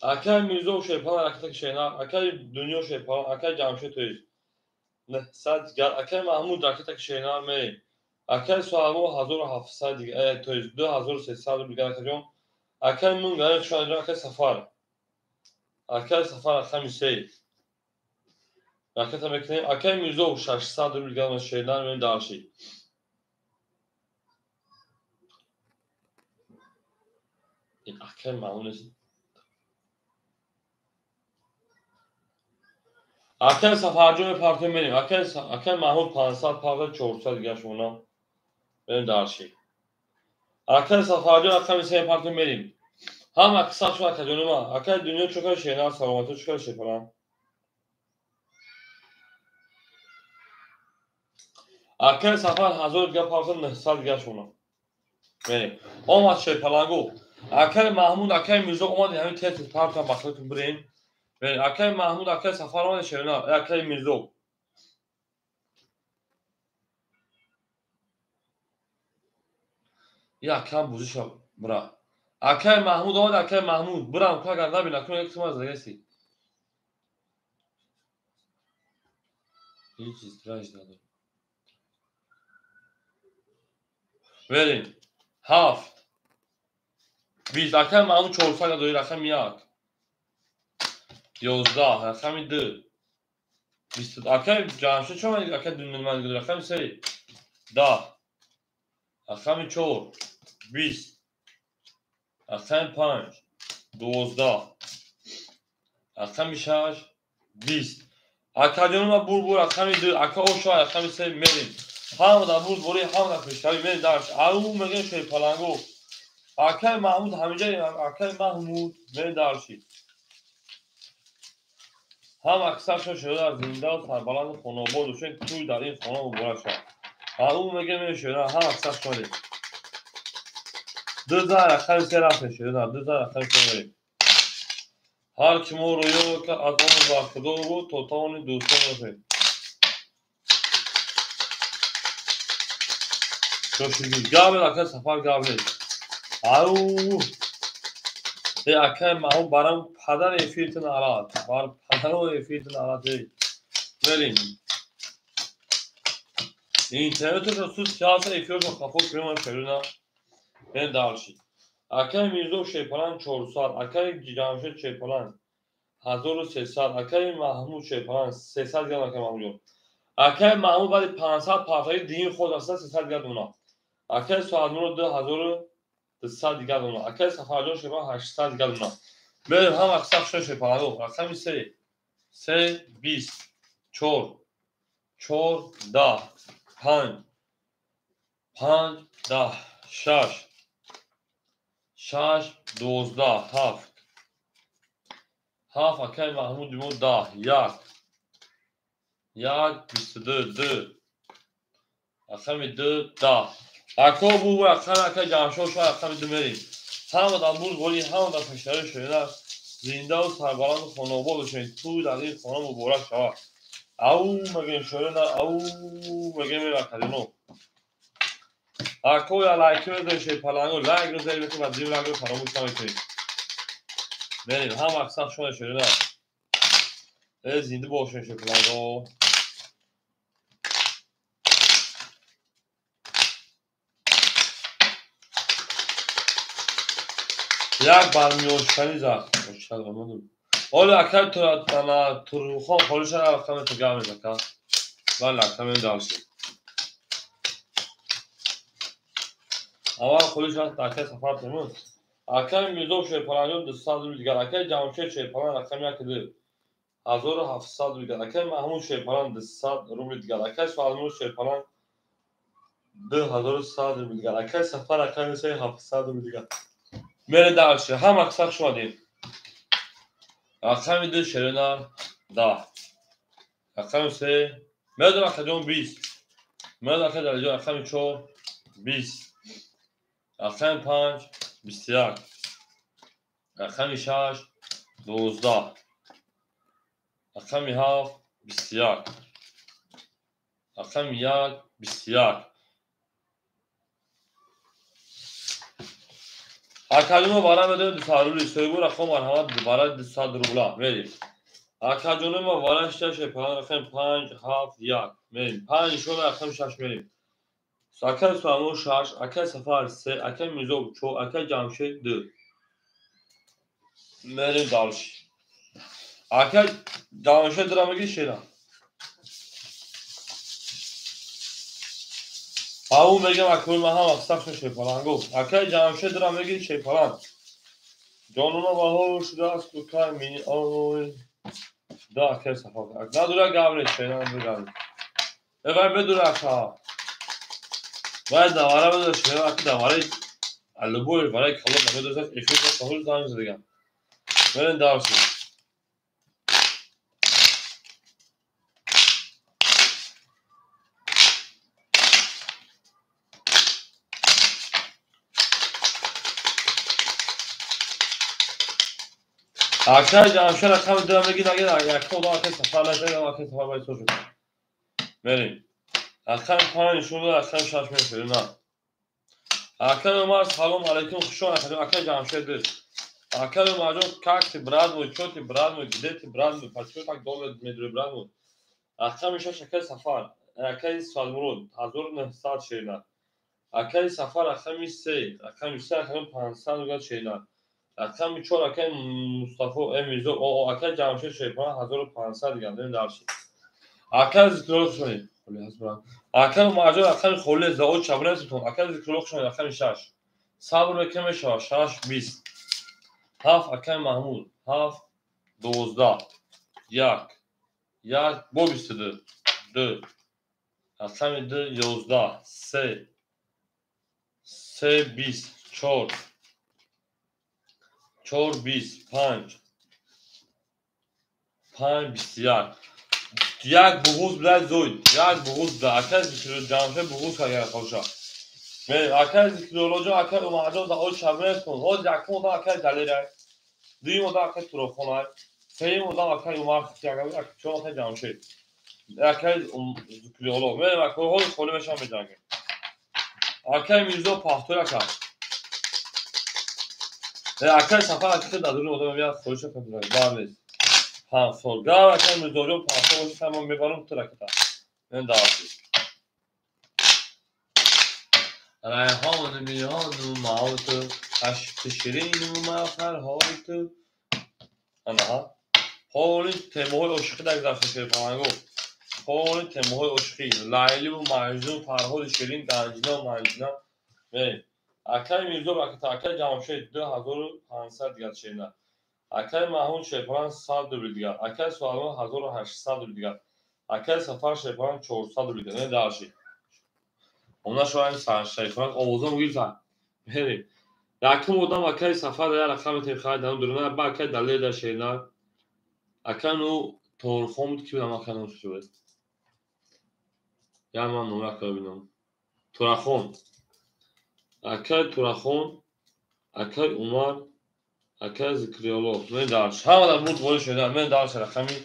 акай Мирзо шерпалан ракета шерна акай Дунё шерпалан акай Ҷамшед тоиз 900 дигар акай Маҳмуд ракета шерна мерем акай Суалмо 1700 дигар тоиз 2300 дигар акаҷон акай мун гари шуаҷон акай Сафар рақами 3 ракета мекунем акай Мирзо 600 рубл дигар шерна мерем дарши акай Маҳмуд акай Сафарҷон мепартем мерем акай Маҳмуд 500 парта 400 дигар шуна мерем дарши акай Сафарҷон рақами 3 мепартем мерем ҳама қисса шуд акаҷонума акай Дунё чӯкар шерна саломатӣ чӯкар шерпалан акай Сафар 1000 дигар парта 900 дигар шуна мерем омад шерпалангу акай Маҳмуд акай Мирзо омад ҳамин тез партам бахтатон бирем акай Маҳмуд акай Сафар омад шерна акай Мирзо якам бузиша бира акай Маҳмуд омад акай Маҳмуд бирам ку агар набина ку як тума загаси ҳеҷ чиз надорам верем 7 20 акай Маҳмуд 400 дори рақами 1 11 рақами 2 20 акай Ҷамшед чо ман акай Дунё ман рақами 3 10 рақами 4 20 рақами 5 12 рақами 6 20 акаҷонума бурбур рақами 2 ака Ошо рақами 3 мерем ҳама дар бурдборӣ ҳама дар пешравӣ мерем дарш ау мегӯем шерпалангу акай Маҳмуд ҳамиҷа акай Маҳмуд мерем дарши ҳам аксаршон шуда зиндаву сарбаланду хонаобод бошед тӯй дар ин хона муборак шавад ау мегӯем шуда ҳам аксар шудем 2 за рақами 3 рафтем шуда 2 за рақами 3 мерем ҳар ки мо рӯё кард аз он бархӯрдор буд то тавонӣ дӯстон бошед гап акай Сафар гап нест ау акай Маҳмуд барам падар эфиртон арад бар падаро эфиртон арад мерем интернеташон суст ҳаста эфиршон хафо кунем шерина мерем дарши акай Мирзо шерпалан 400 акай Ҷамшед шерпалан 1300 акай Маҳмуд шерпалан 300 дигар акай Маҳмудҷон акай Маҳмуд баъди 500 партаги дини худ аста 300 дигар дона акай Соатмуро 2200 дигар дона акай Сафарҷон шерпалан 800 дигар дона мерем ҳама қисса шуд шерпалангу рақами 3 3 20 4 4 10 5 5 10 6 6 12 7 7 акай Маҳмуди мо 10 1 1 22 2 рақами 2 10 ако бу рақами акай Ҷамшод шуд рақами 2 мерем ҳама дар бурдборӣ ҳама дар пешравӣ шуда Зиндаву сарбаланду хонобод бошед. Тӯй дар ин хона муборак шавад. Ау мегем шоирона, ау мегем акаҷоно. Ако я лайки мезоред шерпаланго, лайк розаред бикунед ва зим лайкро фаромӯш намекунед. Мерем, ҳам аксар шумо шоирона. Э зинда бошед шерпаланго. Як бармиёншиканӣ зад. Оли акай Турхон холиша рақами ту гап мезака. Бале акай далши. Аввал холиш аст акай Сафар Темур. Акай Мирзо Шерпаланҷон 200 рубл дигар. Акай Ҷамшед Шерпалан рақами 1 1700 рубл дигар. Акай Маҳмуд Шерпалан 200 рубл дигар. Акай Суалмур Шерпалан 2100 рубл дигар. Акай Сафар рақами 700 рубл дигар. Мере дальше. Ҳам аксар шумадем. Рақами 2 шерина 10. Рақами 3 медон акаҷон 20. Медон акаҷон рақами 4 20. Рақами 5 21. Рақами 6 12. Рақами 7 21. Рақами 1 21. Акаҷоно вара медонем 200 рубли. Соҳибу рақам марҳамат вара 200 рубла. Мерем. Акаҷоно ма вара 6 шерпалан рақами 5 7 1. Мерем. 5 нишона рақами 6 мерем. Акай Суалмон 6, акай Сафар 3, акай Мирзо 4, акай Ҷамшед 2. Мерем дальше. Акай Ҷамшед дра меги шера. Ау мегам акой ма ҳам аксар шерпаланго. Акай Ҷамшед дра меги шерпалан. Ҷонуна баҳор шудааст кай мини ой. Да акай Сафар. Надура гавре шера бигам. Эвай бедура ака. Вай давара бедура шера ака давара любой варай калон намедура эфир сахул занг задагам. Мерем дальше. Акай Ҷамшед рақами 2 меги наги якта одам акай Сафар нашад, акай Сафар бай сошуд. Мерем. Рақами 5 нишон дод, рақами 6 мефирем на. Акай Умар салом алейкум, хуш омадед акай Ҷамшед. Акай Умарҷон, как ты, брат мой, чё ты, брат мой, где ты, брат мой, почему так долго медурӣ, брат мой? Рақами 6 акай Сафар, акай Салмурод 1900 шерина. Акай Сафар рақами 3, рақами 3 рақами 500 рубл шерина. Рақами 4 акай Мустафо Мирзо, акай Ҷамшед Шерпалан 1500 дигар. Мерем дальше. Акай Зикрулло хушонед. Акай Умарҷон рақами холе заод чабреситон. Акай Зикрулло хушонед рақами 6. Сабр мекунем мешавад 6 20. 7 акай Маҳмуд 7 12 1 1 бо 22 2 рақами 2 11 3 3 20 4 4 20 5 5 21. Як буғуз билад зоид. Як буғуз да. Акай Зикрулло Ҷамшед буғуз кагар хоша. Мерем. Акай Зикруллоҷон, акай Умарҷон за оз шабрестон. Ҳоз якум одам акай Далерай. Дуюм одам акай Турофонай. Сеюм одам акай Умар Хитягав, чорум акай Ҷамшед. Акай Зикрулло. Мерем акай ҳоз холӣ мешавам меҷангем. Акай Мирзо Пахтор ака. Акай Сафар акай дар дуруни одам меяд холиша кардурай. Бар нест. 5 сол. Гав акай Мирзоҷон 5 сол бошад, ман мебарам ту ракета. Мен даъват. Райҳону миёну маоту, ашки ширину ма фарҳои ту. Анаҳа. Ҳоли темаҳои ошиқӣ дар гузашта шерпаланго. Ҳоли темаҳои ошиқӣ. Лайливу Маҷнун, Фарҳоди Ширин, Ганҷина Манҷина. Мерем. Акай Мирзо ракета, акай Ҷамшед 2500 дигар шерина. Акай Маҳмуд Шерпалан 100 рубл дигар. Акай Суалмон 1800 рубл дигар. Акай Сафар Шерпалан 400 рубл дигар. Не дальше. Она шояд шайхонак овозон гирифтан. Мерем. Якум одам акай Сафар я рақами техай дан дурна ба акай Далер да шерина. Акай ну Торхон буд ки будам акай ну шуд. Я ман номи акай бинам. Турахон. Акай Турахон, акай Умар, Акай Зикриёлов. Мен дарш. Ҳама дар бурд ворид шуда. Мен дарш рақами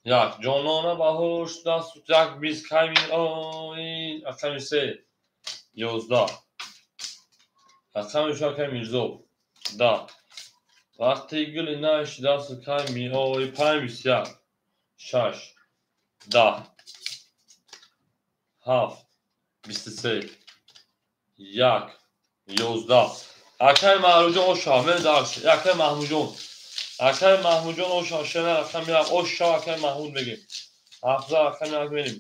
як. Ҷонона ба ҳуш даст як бист ками ой рақами се 11. Рақами чор акай Мирзо. 10. Вақти гули наш даст ками ой 5 21. 6 10 7 23 1 11. Акай Маҳрӯҷон оша, мен дарш. Акай Маҳмудҷон. Акай Маҳмудҷон оша, шена рақами як оша акай Маҳмуд мегем. 7 рақами як мерим.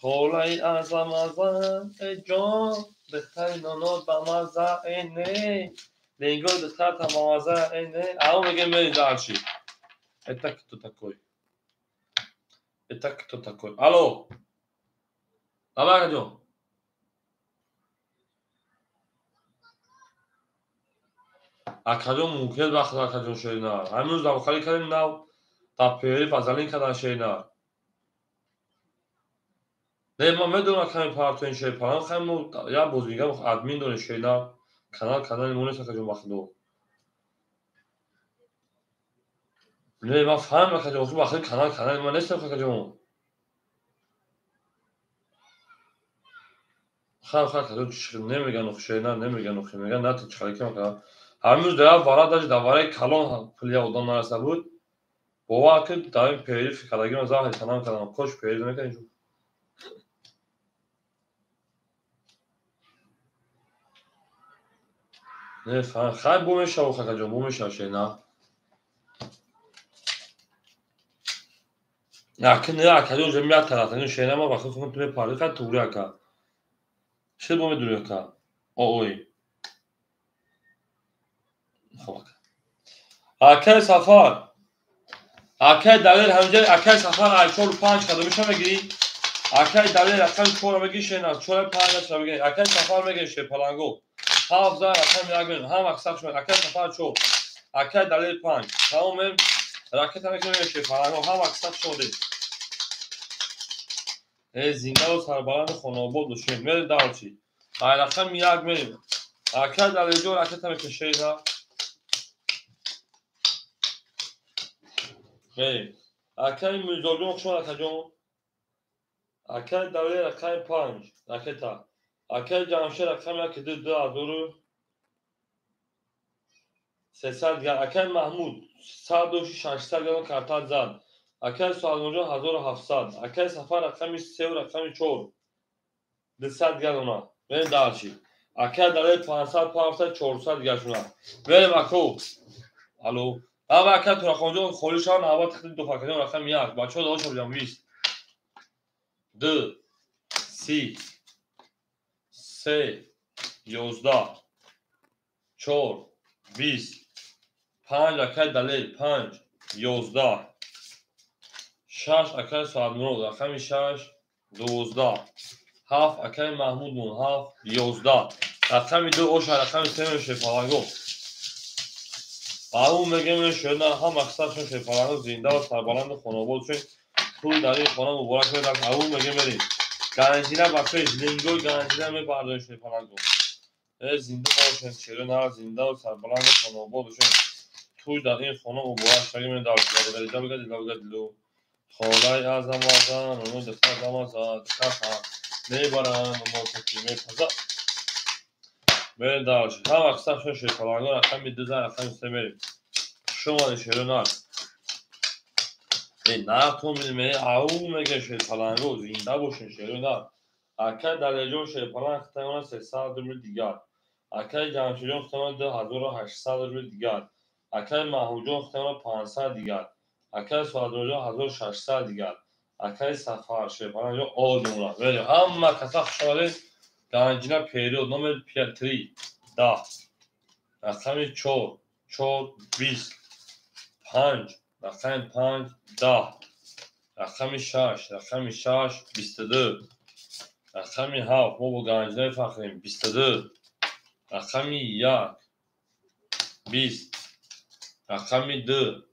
Холаи азамаза, эй ҷон, духтари нонот ба маза, эй не. Ленгои духтарта ба маза, эй не. Ау мегем мерим дарши. Это кто такой? Это кто такой? Алло. Давай, акаҷон. Акаҷон мумкин вақт акаҷон шерина. Ҳамин рӯз давхалӣ кардем нав дар пери фазалин кардан шерина. Не, ман медонам ками партоин шерпалан хай мо як бозингар админ дорем шерина. Канал канали мо нест акаҷон вақто. Не, ман фаҳмам акаҷон, охир вақти канал канали ман нест акаҷон. Хай хай акаҷон немеган охи шерина, немеган охи меган нати чиқари ки акаҷон. Ҳамин рӯз дар як вара даже дар вараи калон пули як одам нараса буд. Бовар кун дар ин пери фикрдагиро заҳри танам кардам. Кош пери намекардем ҷо. Не, хай бо мешава акаҷон, бо мешава шерина. Аки не акаҷон уже меяд тараф, шерина ман вақти худам ту мепарди хай туғри ака. Чӣ бо медури ака? Ой. Хоб ака. Акай Сафар. Акай Далер ҳамҷа акай Сафар ай 4 5 кадомиша мегирӣ? Акай Далер рақами 4 мегирӣ шена 4 5 мегирӣ. Акай Сафар мегирӣ шерпаланго. 7 за рақами 1 мегирӣ. Ҳам аксар шуд. Акай Сафар 4. Акай Далер 5. Тамомем ракета мегирем шерпаланго. Ҳам аксар шуд. Э зиндаву сарбаланду хонаобод бошем. Мерем дарчи. Ай рақами 1 мерем. Акай Далерҷон ракета мекашед. Мерем. Акай Мирзоҷон хуш омад акаҷон. Акай Далер рақами 5 ракета. Акай Ҷамшед рақами 1 2 2300 дигар. Акай Маҳмуд 100 600 грамм картат зад. Акай Суалмоҷон 1700. Акай Сафар рақами 3 рақами 4 200 дигар дона. Мерем дарчи. Акай Далер 500 500 400 дигар шуна. Мерем ако. Алло. Ава ака Турахонҷон холӣ шава навбат хиди ду факаҷон рақами 1. Бачаҳо дода шавҷам 20 2 30 3 11 4 20 5 акай Далер 5 11 6 акай Соатмурод рақами 6 12 7 акай Маҳмуд мон 7 11 рақами 2 оша рақами 3 шерпаланго. Ау мегем шена ҳам мақсадшон шерпаланго зинда ва сарбаланду хонаобод шуд. Пул дар ин хона муборак шуд. Ау мегем мерем. Ганҷина ба пеш лингои ганҷина мебардорем шерпаланго. Э зинда бошед шерона зинда ва сарбаланду хонаобод шуд. Тӯй дар ин хона муборак шуд. Мегем дар дараҷа бигад дила. Холаи азам азан, оно духтар замаза, духтар мебаранд, мо таки мепаза. Мерем дарш. Ҳам мақсадшон шерпаланго рақами 2 за рақами 3 мерем. Хуш омадед шерона. Э натомин ме ау мега шерпаланго зинда бошед шерона. Акай Далерҷон шерпаланг хитамона 300 рубл дигар. Акай Ҷамшидҷон хитамона 2800 рубл дигар. Акай Маҳмудҷон хитамона 500 дигар. Акай Суадмуродҷон 1600 дигар. Акай Сафар шерпаланг одумра. Мерем. Ҳама каса хуш омадед. Ганҷина период номер 3 10 рақами 4 4 20 5 рақами 5 10 рақами 6 рақами 6 22 рақами 7 мо бо ганҷинаи фахрем 22 рақами 1 20 рақами 2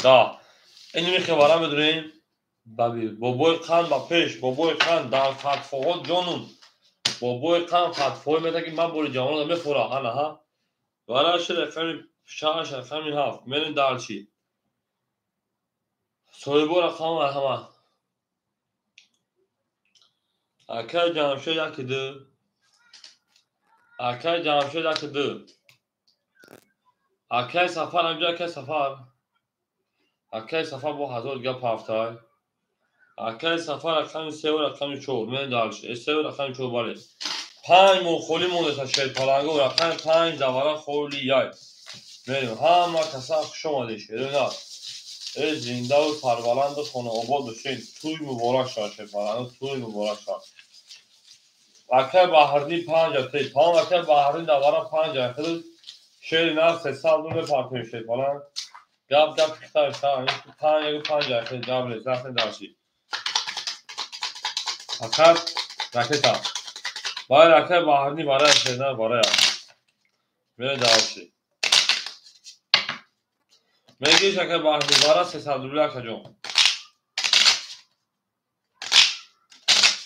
10. Ин мехебара медонем. Бобои қанд ба пеш, бобои қанд дар фатфоҳо ҷонум. Бобои қанд фатфоҳо мета ки ман бори ҷавонро мехӯрам. Ана ҳа. Бараш рақами 6, рақами 7. Мерем дальше. Соҳибо рақам марҳамат. Акай Ҷамшед 1 2. Акай Ҷамшед 1 2. Акай Сафар ҳамҷо, акай Сафар. Акай Сафар бо 1000 гап ҳафтай. Акай Сафар рақами 3 ва рақами 4. Мерем дальше. 3 ва рақами 4 бале. 5 моҳ холӣ мондааст шерпаланго, рақами 5 давара холи яй. Мерем. Ҳама каса хуш омадед, шерона. Э зиндаву сарбаланду хонаобод бошед. Тӯй муборак шавад шерпаланго, тӯй муборак шавад. Акай Баҳриддин 5 атей. Тамом акай Баҳриддин давара 5 атей. Шери нар 300 рубл мепартоем шерпаланг. Гап гап пихта шава. 5 ягу 5 атей гап рез. Рафтем дальше. Фақат ракета. Барои акай Баҳриддин, барои шерна, барои. Мерем дальше. Мегириш акай Баҳриддин, бара 300 рубл акаҷон.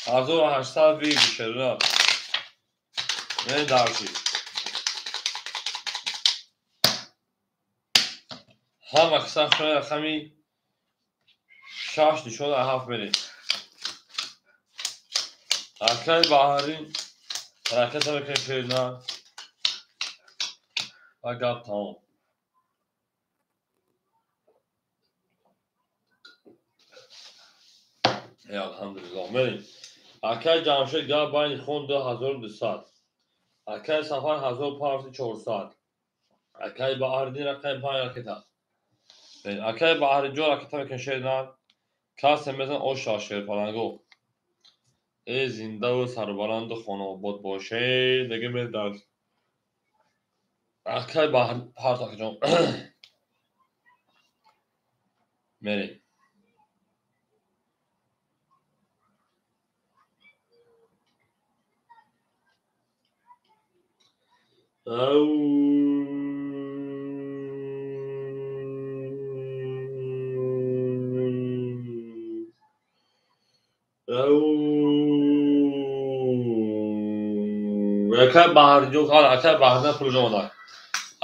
1800 вигир шерна. Мерем дальше. Ҳама каса шуна рақами 6 нишон 7 мерем. Акай Баҳриддин ҳараката мекунем шерна. Ва гап тамом. Э алҳамдулиллоҳ. Мерем. Акай Ҷамшед гап байни хон 2200. Акай Сафар 1400. Акай Баҳриддин рақами 5 ракета. Акай Баҳридҷон ракета мекунем шерна. Касе мезан оша шерпаланго. Э зиндаву сарбаланду хонаобод бошед. Дега мерем дальше. Акай Баҳр парт акаҷон. Мерем. Акай Баҳриддин, акай Баҳриддин пул ҷамъ омад.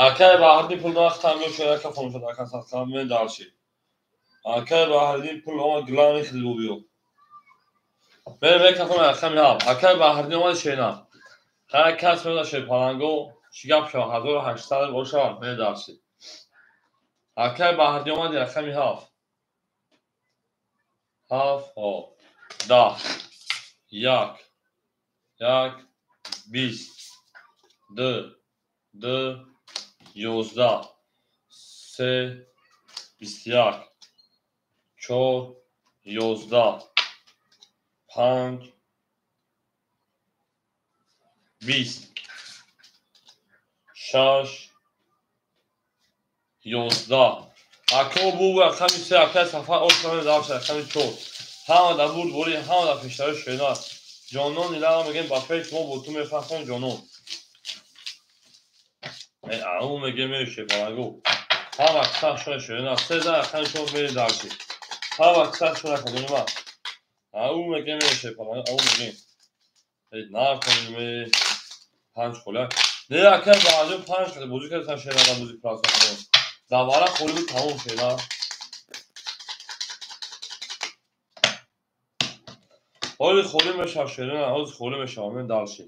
Акай Баҳриддин пул вақт ҳам шуд, ака фон шуд, ака сахтам мен дальше. Акай Баҳриддин пул омад, главный хилбобиё. Мерем мекафон рақами 7. Акай Баҳриддин омад шена. Ҳар кас меояд шерпаланго, чӣ гап шавад? 1800 бошад, мерем дальше. Акай Баҳриддин омад рақами 7. 7 10 1 1 20 2 2 11 3 21 4 11 5 20 6 11. Ако бу рақами 3, акай Сафар ошона дальше рақами 4. Ҳама дар бурдборӣ, ҳама дар пештари шена. Ҷонон илаҳа мегӯем ба пеш мо бо ту мефахрем ҷонон. Э ау мегӯем шепаланго. Ҳама каса шона шена. 3 рақами 4 мерем дальше. Ҳама каса шона кадонима. Ау мегӯем шепаланго, ау мегӯем. Э накунем 5 хола. Не акай Баҳриддин 5 хола бозӣ кардам шена дар бозӣ пласа. Давара холи буд тамом шена. Ҳоли холӣ мешавад шерина, ҳозир холӣ мешавад, мен дальше.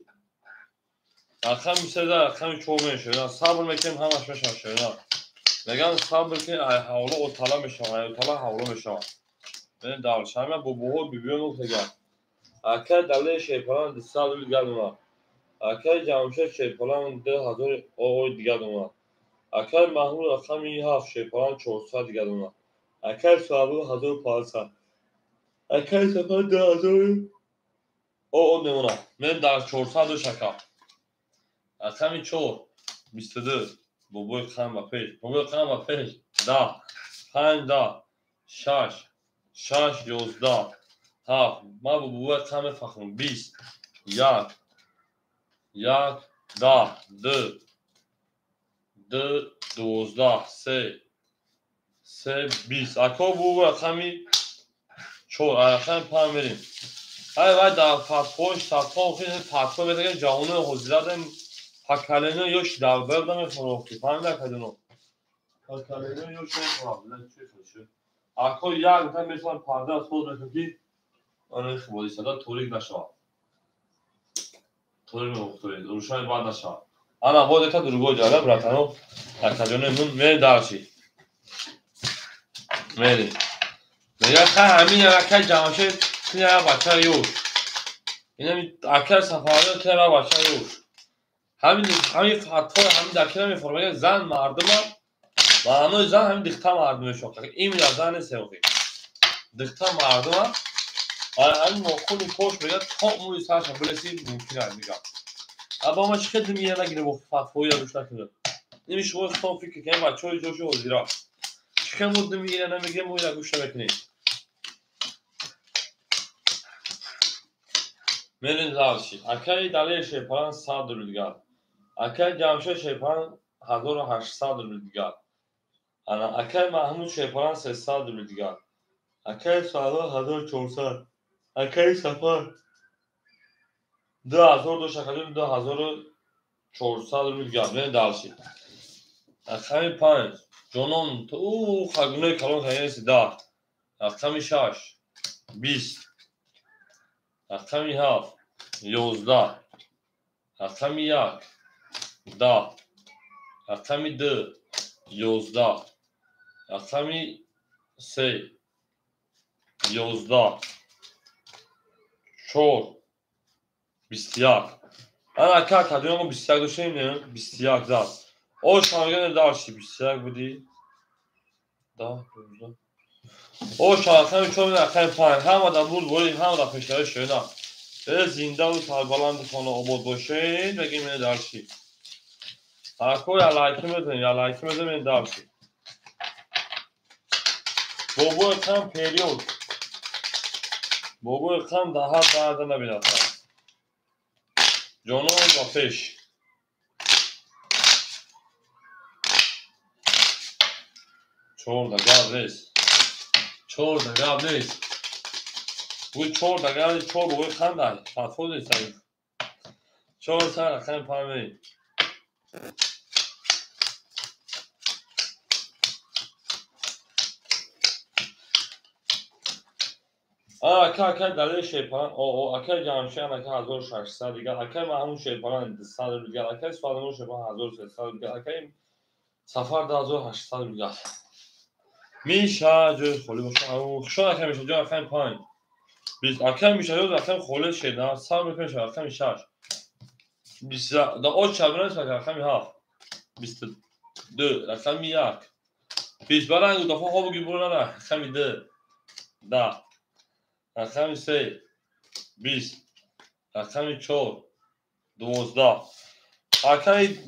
Рақами 3 рақами 4 мерем шерина. Сабр мекунем, ҳамаш мешавад шерина. Мегӯянд сабр кунед, ай ҳавло отала мешавад, ай отала ҳавло мешавад. Мен дальше. Ҳама бобоҳо бибиён гуфтаган. Акай Далери шерпалан 200 рубл дигар донад. Акай Ҷамшед шерпалан 2000 ой дигар донад. Акай Маҳмуд рақами 7 шерпалан 400 дигар донад. Акай Суҳабул 1500. Акай Сафар 2000 о мемонад. Мен дар 400 шака. Рақами 4 22 бобои қам ба пеш. Бобои қам ба пеш 10 5 10 6 6 11 7. Ман бо бобои қам мефахрам. 20 1 1 10 2 2 12 3 3 20. Ако бу рақами 4, рақами 5 мерем. Ай вай дар фатҳои садҳо фатҳо метагем ҷавонои ҳозира дем Поколение ёш дар мефурохти. Фаҳмида акаҷоно? Поколение ёш мефурохт. Ако як та метавон парда соз мекунад ки ана хибодисада торик нашавад. Торик мехӯред, рӯшани бад нашавад. Ана вот это другой ҷара, братано. Акаҷоно мун мери дарши. Мери. Мега хай ҳамин акай Ҷамшед тина бача ёш. Инами акай Сафарӣ тина бача ёш. Ҳамин ҳамин фатво ҳамин дакира мефармояд зан мардума маънои зан ҳамин дихта мардум мешавад. Именно зан нест охи. Дихта мардума ҳамин нохуни пош мегӯяд то мӯи сарша билеси мумкин аст мегӯяд. Аба ма чӣ хел мия нагирем бо фатвои гӯш накунем. Ини шумо худтон фикр кунед бачаҳои ҷоши ҳозира. Чӣ хел мо мия намегирем, мо ира гӯш намекунем. Мерем дальше. Акаи Далер Шерпаран 100 рубл дигар. Акаи Ҷамшед Шерпаран 1800 рубл дигар. Ана акаи Маҳмуд Шерпаран 300 рубл дигар. Акаи Саҳро 1400. Акаи Сафар 2000 дошт, акаҷон 2400 рубл дигар. Мерем дальше. Рақами 5. Ҷонон, ту хагунои калон кардани 10. Рақами 6. 20. Рақами 7. 11. Рақами 1. 10. Рақами 2. 11. Рақами 3. 11. 4. 21. Ана ака акаҷон мо 21 доштем, не? 21 зад. Ош ҳамган дарши 21 буди. 10, 11. Ош рақами 4, рақами 5. Ҳама дар бурд бори, ҳама дар пешравӣ шуда. Зиндаву сарбаланду хонаобод бошед, мегем ин дарши. Ако я лайки мезанем, я лайки мезанем ин дарши. Бобои кам период. Бобои кам даҳа дарда набинад. Ҷонон ба пеш. Чорда гап нест. Чорда гап нест. Буй чорда гап нест, чор бобои қандай. Фатво нест. Чор сар рақами панҷ мерем. Ака акай Далер Шерпаран, акай Ҷамшед ака 1600 дигар, акай Маҳмуд Шерпаран 200 рубл дигар, акай Суалмон Шерпаран 1300 дигар, акай Сафар 2800 дигар. Миша ҷои холӣ боша. Хушон акай Миша ҷон рақами 5. Бист акай Миша ҷон рақами холӣ шеда, сар мекунем рақами 6. Бист да оч шабран рақами 7. 22 рақами 1. Бист баранг дафа хобу гибура рақами 2. 10. Рақами 3. 20. Рақами 4. 12. Акаи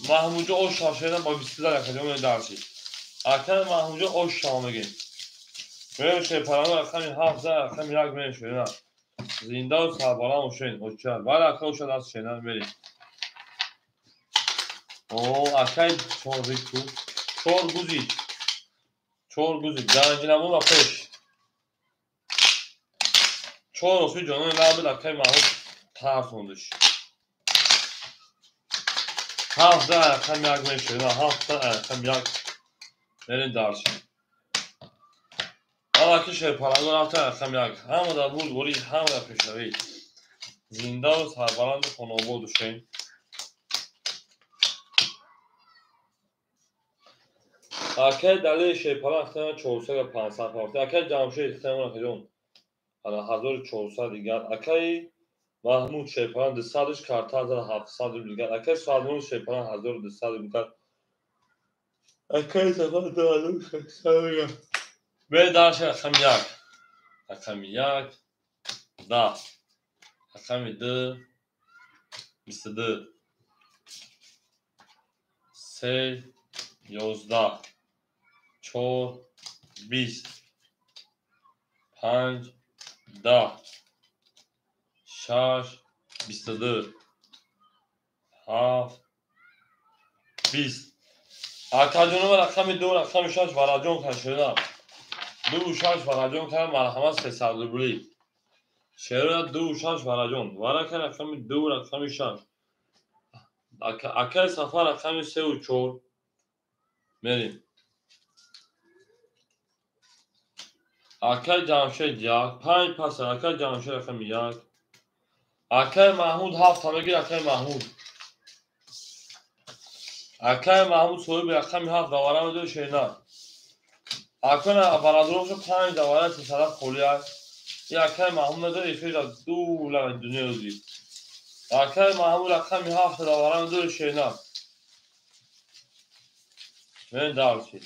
Маҳмудҷон ош шашеда бо 22 рақами дарси. Акаи Маҳмудҷон ош шава мегем. Мерем Шерпаран рақами 7 за рақами 1 мерем шена. Зиндаву сарбаланд бошед. Оча. Бале ака оша даст шена мерем. О, акаи чор рику. Чор гузид. Чор гузид. Ганҷинамон ба пеш. Чор охи ҷонони лаб акаи Маҳмуд тарсондиш. 7 рақами 1 мешавад. 7 рақами 1 мерем дарси. Аки Шерпарангон 7 рақами 1. Ҳама дар бурдборӣ, ҳама дар пешравӣ. Зиндаву сарбаланду хонаобод бошед. Акаи Далери Шерпаран 400 500 пафта. Акаи Ҷамшед 4 1400 дигар. Акаи Маҳмуд Шерпаран 200 карта 700 рубл дигар. Акаи Суалмон Шерпаран 1200 рубл дигар. Акаи Сафар 2600 дигар. Бе дарши рақами 1. Рақами 1 10. Рақами 2 22. 3 11. 4 20. 5 10. 6 22. 7 20. Акаҷонова рақами 2 рақами 6 вараҷон кард шуда. 2 6 вараҷон кард марҳамат 300 рубли. Шеруя 2 6 вараҷон. Варака рақами 2 рақами 6. Акаи Сафар рақами 3 4. Мерем. Акаи Ҷамшед 1, 5 пас акаи Ҷамшед рақами 1. Акаи Маҳмуд 7 мегир акаи Маҳмуд. Акаи Маҳмуд соҳиби рақами 7 давара медори шена. Акана бародарошо 5 давара сесара холӣ аст. И акаи Маҳмуд медори эфирра ду лави дунё ёзид. Акаи Маҳмуд рақами 7 давара медори шена. Мен дарси.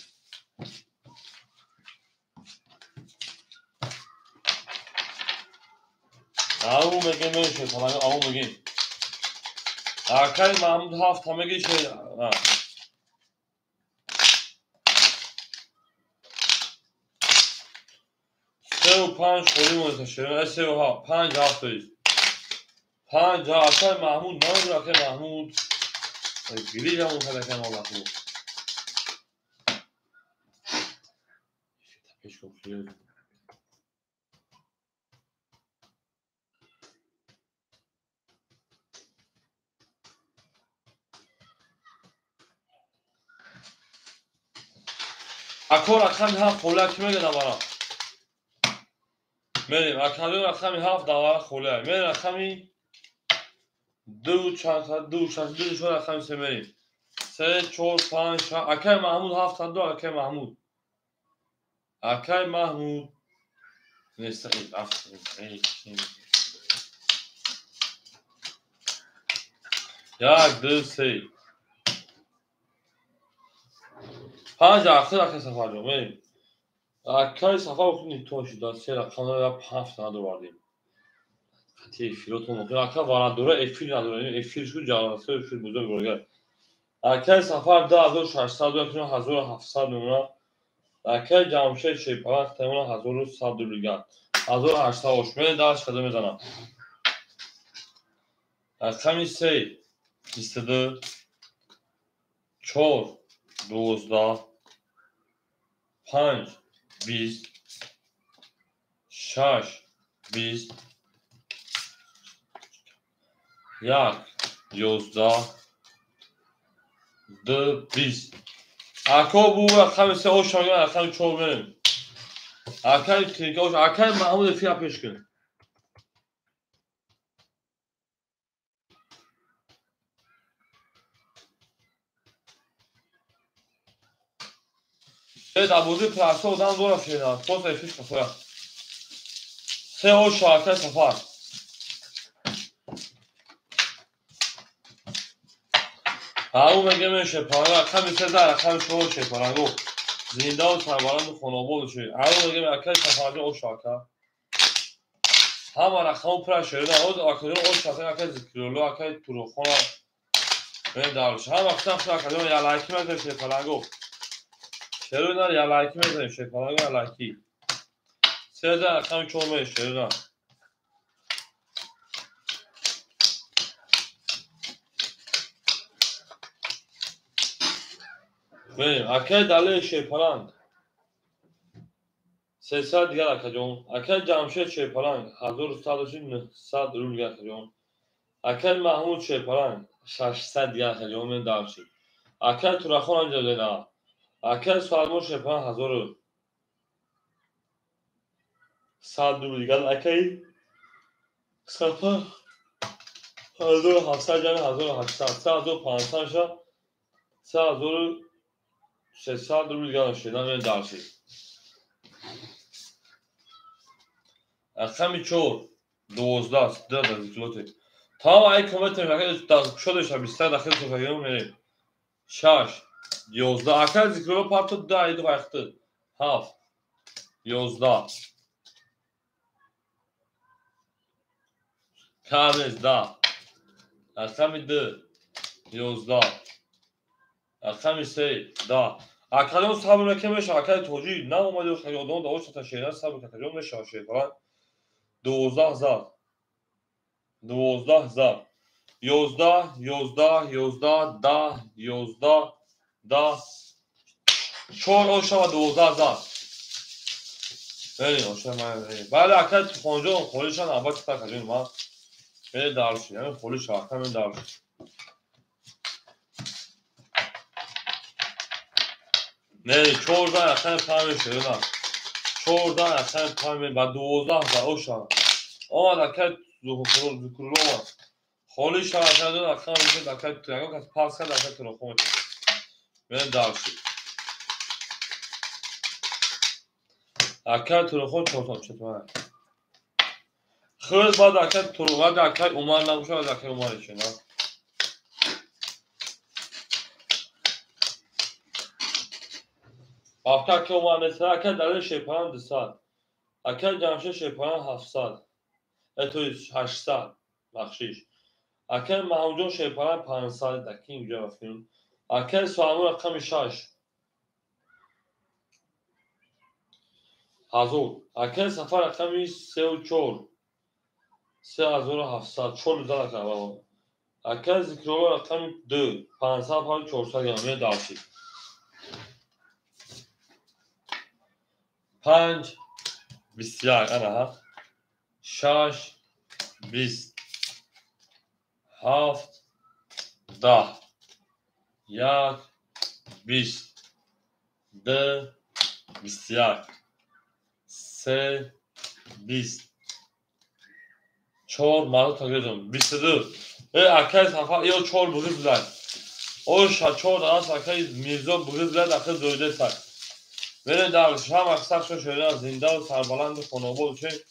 Ау мегем мешед, ау мегем. Акаи Маҳмуд 7 меги шена. Се 5 холӣ монда шена, 3 7, 5 7 аст. 5 акаи Маҳмуд, намедонам акаи Маҳмуд. Гирижам он акаи Маҳмуд. Пеш кун. Ако рақами 7 холия ки мега давара? Мерем, акаҷон рақами 7 давара холия. Мерем рақами 2 4 2 6 2 4 рақами 3 мерем. 3 4 5 6 акаи Маҳмуд 7 2 акаи Маҳмуд. Акаи Маҳмуд. Нест, 7 1 2 3 5 ахир акаи Сафарҷон мерем. Акаи Сафар охир то шуда се рақамро 7 надовардем. Қати эфиротон охир ака варадора эфир надорем. Эфир шу ҷаласа эфир бузург боргар. Акаи Сафар 2600 1700 мемонад. Акаи Ҷамшед Шерпаланг тамона 1100 рублиган. 1800 ош мерем дарш қадам мезанам. Рақами 3 22 4 12 5 20 6 20 1 11 2 20. Ако бу рақами 3 ош мегирам, рақами 4 мерем. Акаи Тирка ош, акаи Маҳмуд эфира пеш кун. Дар бозии прасо одам дора шена, просто эфир қафоя. 3 ош акаи Сафар. Ау мегем шепаланг, рақами 3 рақами 4 шепаланго. Зиндаву сарбаланду хонобод шуд. Ау мегем акаи Сафарҷон ош ака. Ҳама рақаму пура шерина, акаҷон ош ака, акаи Зикрулло, акаи Турухон. Мен дарш. Ҳама қисм акаҷон ялайки мезанем шепаланго. Шерина ялайки мезанем шепаланго ялайки. 3 рақами 4 меем шерина. Мерем, акаи Далери Шерпаланг 300 дигар акаҷон. Акаи Ҷамшед Шерпаланг 1100 рубл дигар акаҷон. Акаи Маҳмуд Шерпаланг 600 дигар акаҷон. Мен даршид. Акаи Турахон ҳамҷо дена. Акаи Салмон Шерпаланг 1100 рубл дигар. Акаи Сафар 1700 ҷамъи 1800 3500 ша 3600 рубл дигар шедан мен даршид. Рақами 4 12 2 зиклоте. Тамом ай комментар ака кушода ша 20 дахил софагиён мерем. 6 11 ака зикрро парто 2 ай 2 айхты. 7 11 Камез 10. Рақами 2 11 рақами 3 10. Акаҷон сабр накунем мешавад. Акаи Тоҷӣ наомади одам да ошта шена сабр акаҷон мешавад шерпаланг. 12 зад. 12 зад. 11 11 11 10 11 10 4 оша ва 12 зад. Мерем оша ман. Бале акаи Тухонҷон холишан абат акаҷон ман. Мере дарши. Ҳамин холиш ака мен дарши. Не, 14 рақами 5 ширина. 14 рақами 5 ба 12 за оша. Омад акай Зукрулло. Холи шава акай рақами 5 акай ягон кас пас кард акай турохон. Мен дальше. Акай турохон 445. Худ баъд акай туро баъд акай Умар набошад, баъд акай Умар шина. Афта акай Умар нест, акай Далил Шерпаран 200. Акай Ҷамшед Шерпаран 700. То есть 800, бахшиш. Акай Маҳмудҷон Шерпаран 500, дакин ҷо рафтем. Акай Суҳамур рақами 6. 1000. Акай Сафар рақами 3 4. 3700. 4 зан акай. Акай Зикрулло рақами 2. 500 панҷ 400 грамм медавшид. 5 21 ана 6 20 7 10 1 20 2 21 3 20 4 мард тагирҷон 22. Акай Сафар ё 4 буғиз билад. Оша 4 аст акай Мирзо буғиз билад акай зоида сак. Мерем дар ҳама сахшо шуда зинда ва сарбаланду хонобод шед.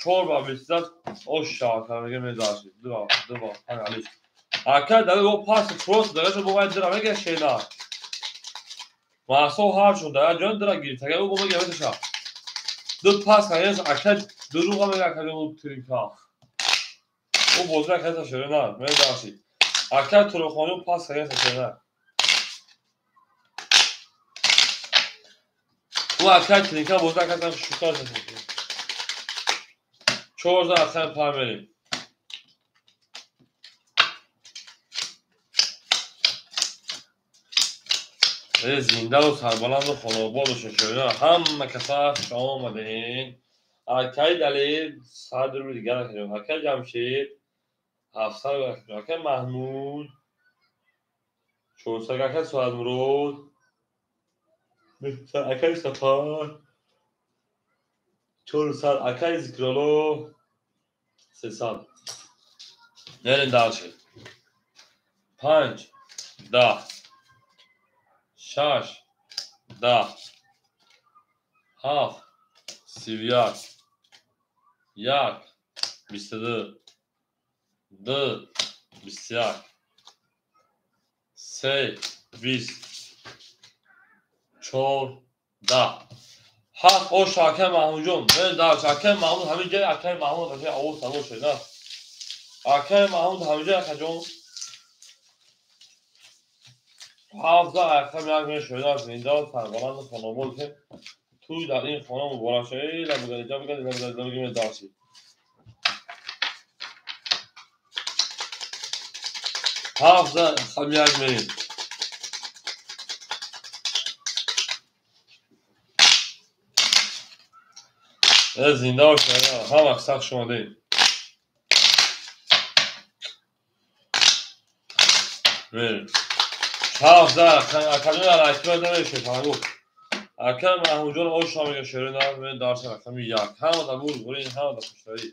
4 ба 22 оша акай мега медашид. 2 2 5 алиш. Акай дар о пас просто дар бо вай дира мега шена. Масо ҳар шуд дар ҷон дира гирифт. Агар ӯ бо мега меташа. Ду пас кардем акай дуруға мега акай ӯ трика. Ӯ бозӣ акай шуда медашид. Акай Турухонӣ пас кардем шуда. Ӯ акай трика бозӣ акай шука шуда. 14 акай пай мерем. Зинда ва сарбаланду хонобод бошед шуда. Ҳама каса хуш омадед. Акай Далил 100 рубл дигар акаҷон. Акай Ҷамшед 700 рубл акаҷон. Акай Маҳмуд 400, акай Суҳатмурод 900, акай Сафар 400, акай Зикрулло 300. Мерем дальше. 5 10 6 10 7 31 1 22 2 21 3 20 4 10 7. Оша акай Маҳмудҷон. Мерем дальше. Акай Маҳмуд ҳамин ҷай акай Маҳмуд акай овоз садо шуд. Акай Маҳмуд ҳамин ҷай акаҷон. 7 рақам як мешуда зинда ва сарбаланду хонобод ки туй дар ин хона муборак шуд. Эй лабигани ҷабигани лабигани лабигани медашид. 7 рақам як мерем. Зинда бошед. Ҳама сахт шумодед. Мерем. 7 акаҷон дар акиба намешед фаргу. Акай Маҳмудҷон оша мега шерина мен дарси рақами 1. Ҳама дар бурд ҳама дар хушҳолӣ.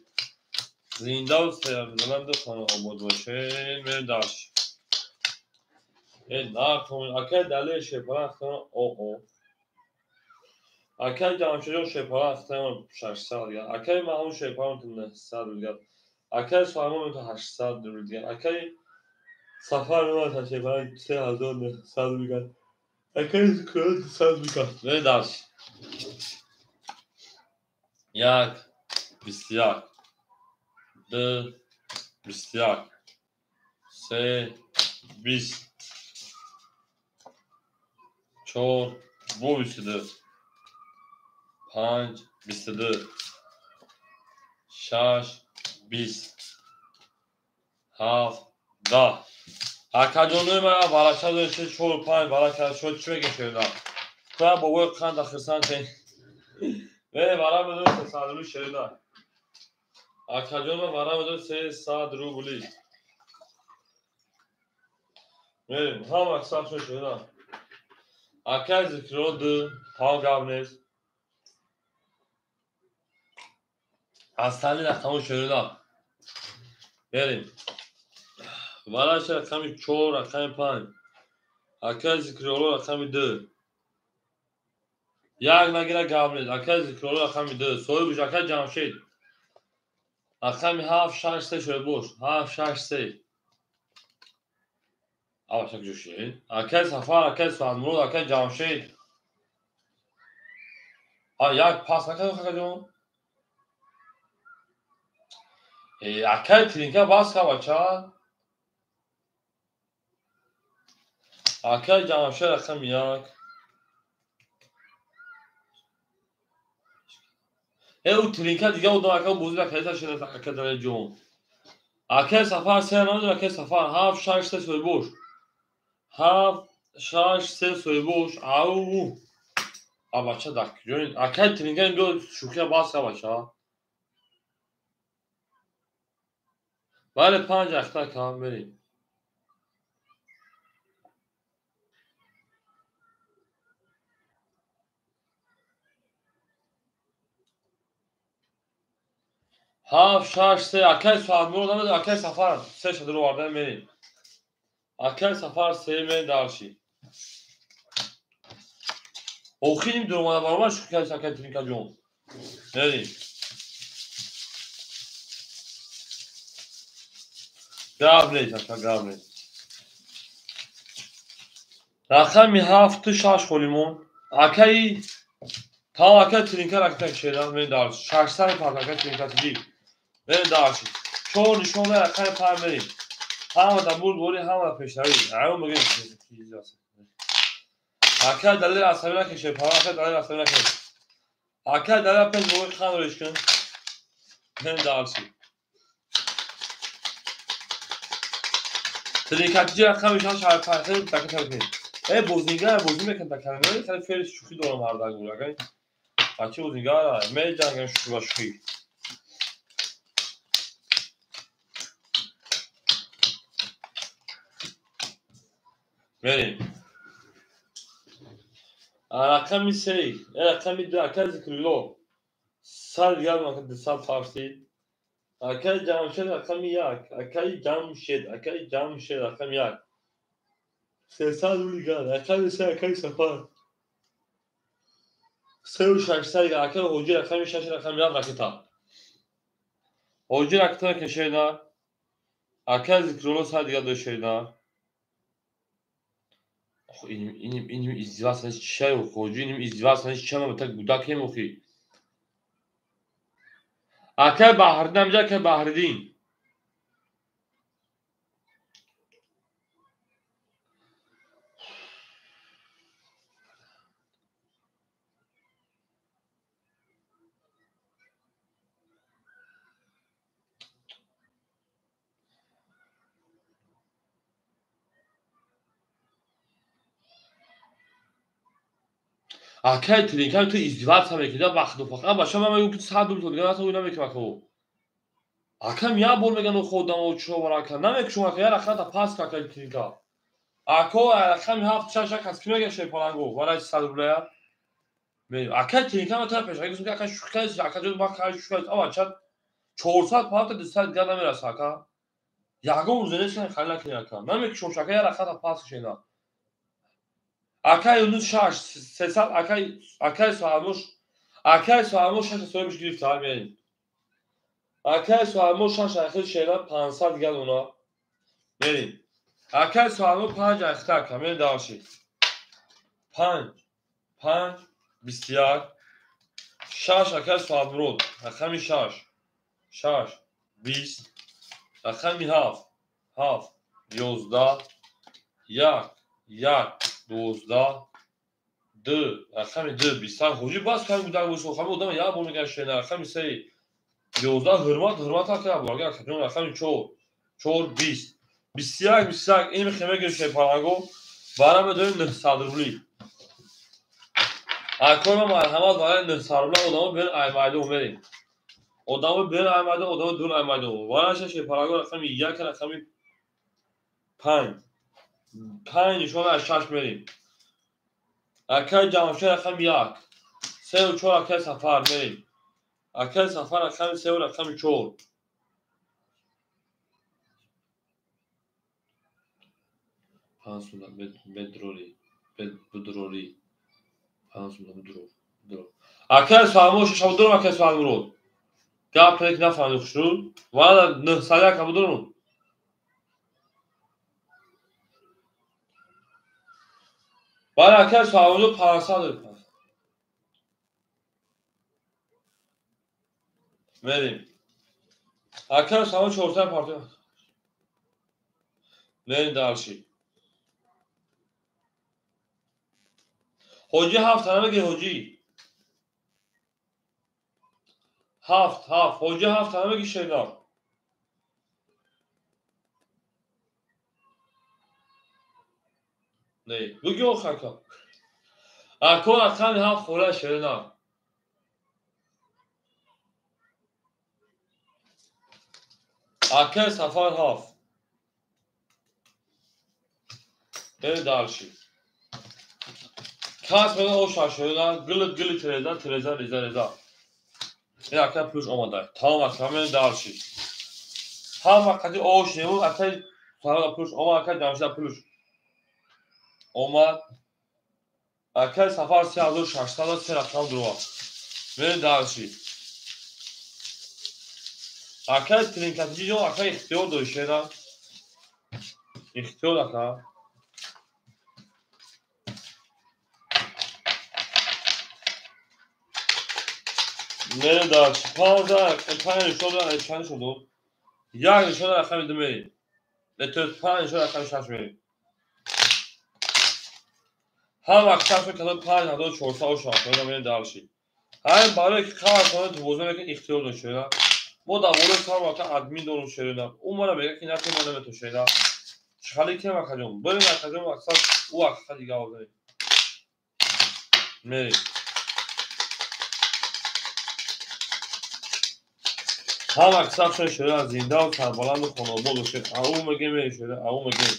Зинда ва сарбаланду хонаобод бошед. Мерем дарси. Накун акай Далил Шерпаран о. Акай Ҷамшедҷон Шерпаран 600 дигар. Акай Маҳмуд Шерпаран 900 дигар. Акай Сулаймон 800 рубл дигар. Акай Сафар Шерпаран 3900 дигар. Акай Зикрулло 200 дигар. Мерем дарси. 1 21 2 21 3 20 4 22 5 22 6 20 7 10. Акаҷонои ман варача доште 4 5 варака шуд чӣ мега шуда? Та бобои қанд ахирсан че. Вара медо 300 рубли шуда. Акаҷон ман вара медо 300 рубли. Мерем ҳама сахт шуда. Акай Зикрило 2, тамом гап нест. Аз тани рақами шерина. Берем. Вараша рақами 4, рақами 5. Акай Зикрило рақами 2. Як нагира гап нест. Акай Зикрило рақами 2. Соҳибш акай Ҷамшед. Рақами 7, 6, 3 шоҳибош. 7, 6, 3. Авашак ҷӯшед. Акай Сафар, акай Суадмурод, акай Ҷамшед. Як пас накард акаҷон. Акай Тринка бас ка бача. Акай Ҷамшед рақами 1. Ӯ Тринка дига одам ака бозӣ накарда шуда ака Далерҷон. Акай Сафар 3 намедонам, акай Сафар 7, 6, 3 соҳибош. 7, 6, 3 соҳибош. Ау. А бача дар куҷоин? Акай Тринка биё шӯхия бас ка бача. Бале 5 ахта кам мерем. 7, 6, 3. Акай Суадмурод намедонам, акай Сафар 3 шадро оварда мерем. Акай Сафар 3 мерем дарши. Охирим дуромада баробар шӯхӣ кардӣ акай Тринкаҷон. Мерем. Гап нест ака, гап нест. Рақами 7, 6 холимон. Акаи тамом акай Тринка ракета кшеда мерем дарши. 600 пас акай Тринка тиди. Мерем дарши. 4 нишон рақами 5 мерем. Ҳама дар бурдборӣ, ҳама дар пешравӣ. Аю мегӯем. Акай Далер асабӣ накаше, пара акай Далер асабӣ накаше. Акай Далер пеш бовои хан реш кун. Мерем дарши. Тринкатиҷи рақами 6 5 хеле дака кунед. Бозингар бозӣ мекунад дар калима, хеле фери шӯхӣ дорам ҳар даг акай. Бача бозингар меҷангам шӯхӣ ба шӯхӣ. Мерем. Рақами 3, рақами 2 акай Зикрило. Сар дигар мака 200 фарсид. Акай Ҷамшед рақами 1, акай Ҷамшед, акай Ҷамшед рақами 1. 300 рубл дигар, рақами 3 акай Сафар. 3 600 дигар, акай Ҳоҷӣ рақами 6 рақами 1 ракета. Ҳоҷӣ ракета кашеда. Акай Зикрило 100 дигар дошеда. Иним издеваться чай, ҳоҷӣ иним издеваться чай, ма так гудакем охи. Акай Баҳридин амҷа, акай Баҳридин. Акай Тринка ту издеваться мекунӣ, вақту фақат бача ман мегӯям ки 100 рубл дигар ҳатто намекунам ака. Акам як бор мегӯянд охо одамо чо вара ака. Намекушам ака, як рақамта пас ка акай Тринка. Ако рақами 7, 6 кас ки мегӯяд шерпаланго, вара 100 рублая. Акай Тринка ман тара пеш гуфтам ки ака шӯхӣ кардӣ, ака ҷон ман кай шӯхӣ кардӣ. Ава ча 400 палата 200 дигар намераса ака. Ягон рӯзе нест ки хали накунӣ ака. Намекушам ака, як рақамта пас кушена. Акай Юнус 6, 300, акай Суалмош, акай Суалмош 6 соҳибш гирифт, ҳа мерем. Акай Суалмош 6 ахир шера 500 дигар уна. Мерем. Акай Суалмош 5 ахта ака, мерем дарши. 5, 5, 21, 6 акай Суалмурод, рақами 6, 6, 20, рақами 7, 7, 11, 1, 1, 12, 2, рақами 2, 20. Ҳоҷӣ бас кам гудак бошо, ҳама одам як бор мегӯянд шена, рақами 3, 11, ҳурмат, ҳурмат ака, агар акаҷон, рақами 4, 4, 20, 21, 21, ин мехе мегирем шерпаланго, бара медорем 900 рубли. Акои ман марҳамат барои 900 рубла одамо берин ай майдон мерем. Одамо берин ай майдон, одамо дурун ай майдон. Вараша шерпаланго рақами 1, рақами 5. 5 нишона аз 6 мерем. Акай Ҷамшед рақами 1. 3 ва 4 акай Сафар мерем. Акай Сафар рақами 3 ва рақами 4. Панҷ сумда бедрорӣ, будрорӣ. 5 сумда будрор. Акай Салмон шаша будурам, акай Салмурод. Гап ки нафаҳмидӣ хушрӯ. Вала 901 будурам. Бале, акай Салмурод 500. Мерем. Акай Салмон 400 партия. Мерем дальше. Ҳоҷӣ 7 намегӣ ҳоҷӣ. 7 7 ҳоҷӣ 7 намегӣ шернар. Не, буги охир ака. Ако рақами 7 хӯра шернар. Акай Сафар 7. Мерем дальше. Кас мена оша шернар, гилит гилит тереза, тереза реза реза. Ин акай пулш омада. Тамом ака, мерем дальше. Ҳама қади ош нему, акай Сафар пулш омад, акай Ҷамшид пулш омад. Акай Сафар 3600 се рақам дуруа. Мерем дальше. Акай Тринкатиҷи ҷон, акай ихтиёр дори шера. Ихтиёр ака. Мерем дальше. 15 5 нишон чанд шуд? 1 нишон рақами 2 мерем. То 5 нишон рақами 6 мерем. Ҳама касо кадо 5400 ошад, мерем дальше. Ҳамин барое ки қавр ту бозӣ мекунӣ ихтиёр дошт шера. Мо дар болои сар ака админ дорум шерина. Ӯ мара мегӯяд ки натон ма наметон шерина. Чӣ кем акаҷон? Бирем акаҷон мақсад ӯ ҳақиқат дига оварем. Мерем. Ҳама касабшон шерина зиндаву сарбаланду хонобод бошед. Ау мегем мерем шерина, ау мегем.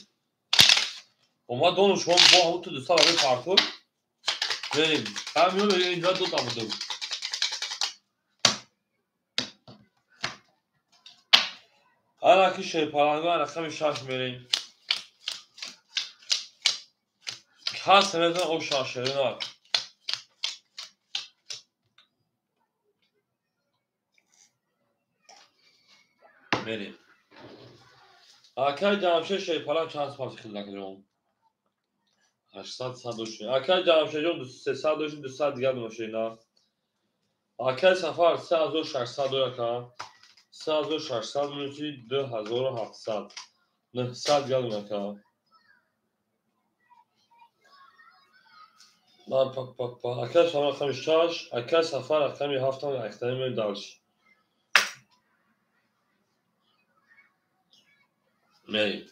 Омад дону шумо бо ҳамун ту дусад рабе партур. Мерем. Ҳамин мегем инҷа ду та будум. Ана ки шерпаланган рақами 6 мерем. Кас наметавонад оша шерина. Мерем. Акай Ҷамшед шерпаланг чанд супар хилд акаҷон? 800 100 дошт. Акай Ҷамшедҷон 300 дошт, 200 дигар дошт. Акай Сафар 3600 дор ака. 3600 минуси 2700. 900 дигар ака. Ман пак пак пак. Акай Сафар рақами 6, акай Сафар рақами 7 ам ахтани мерем дальше. Мерем.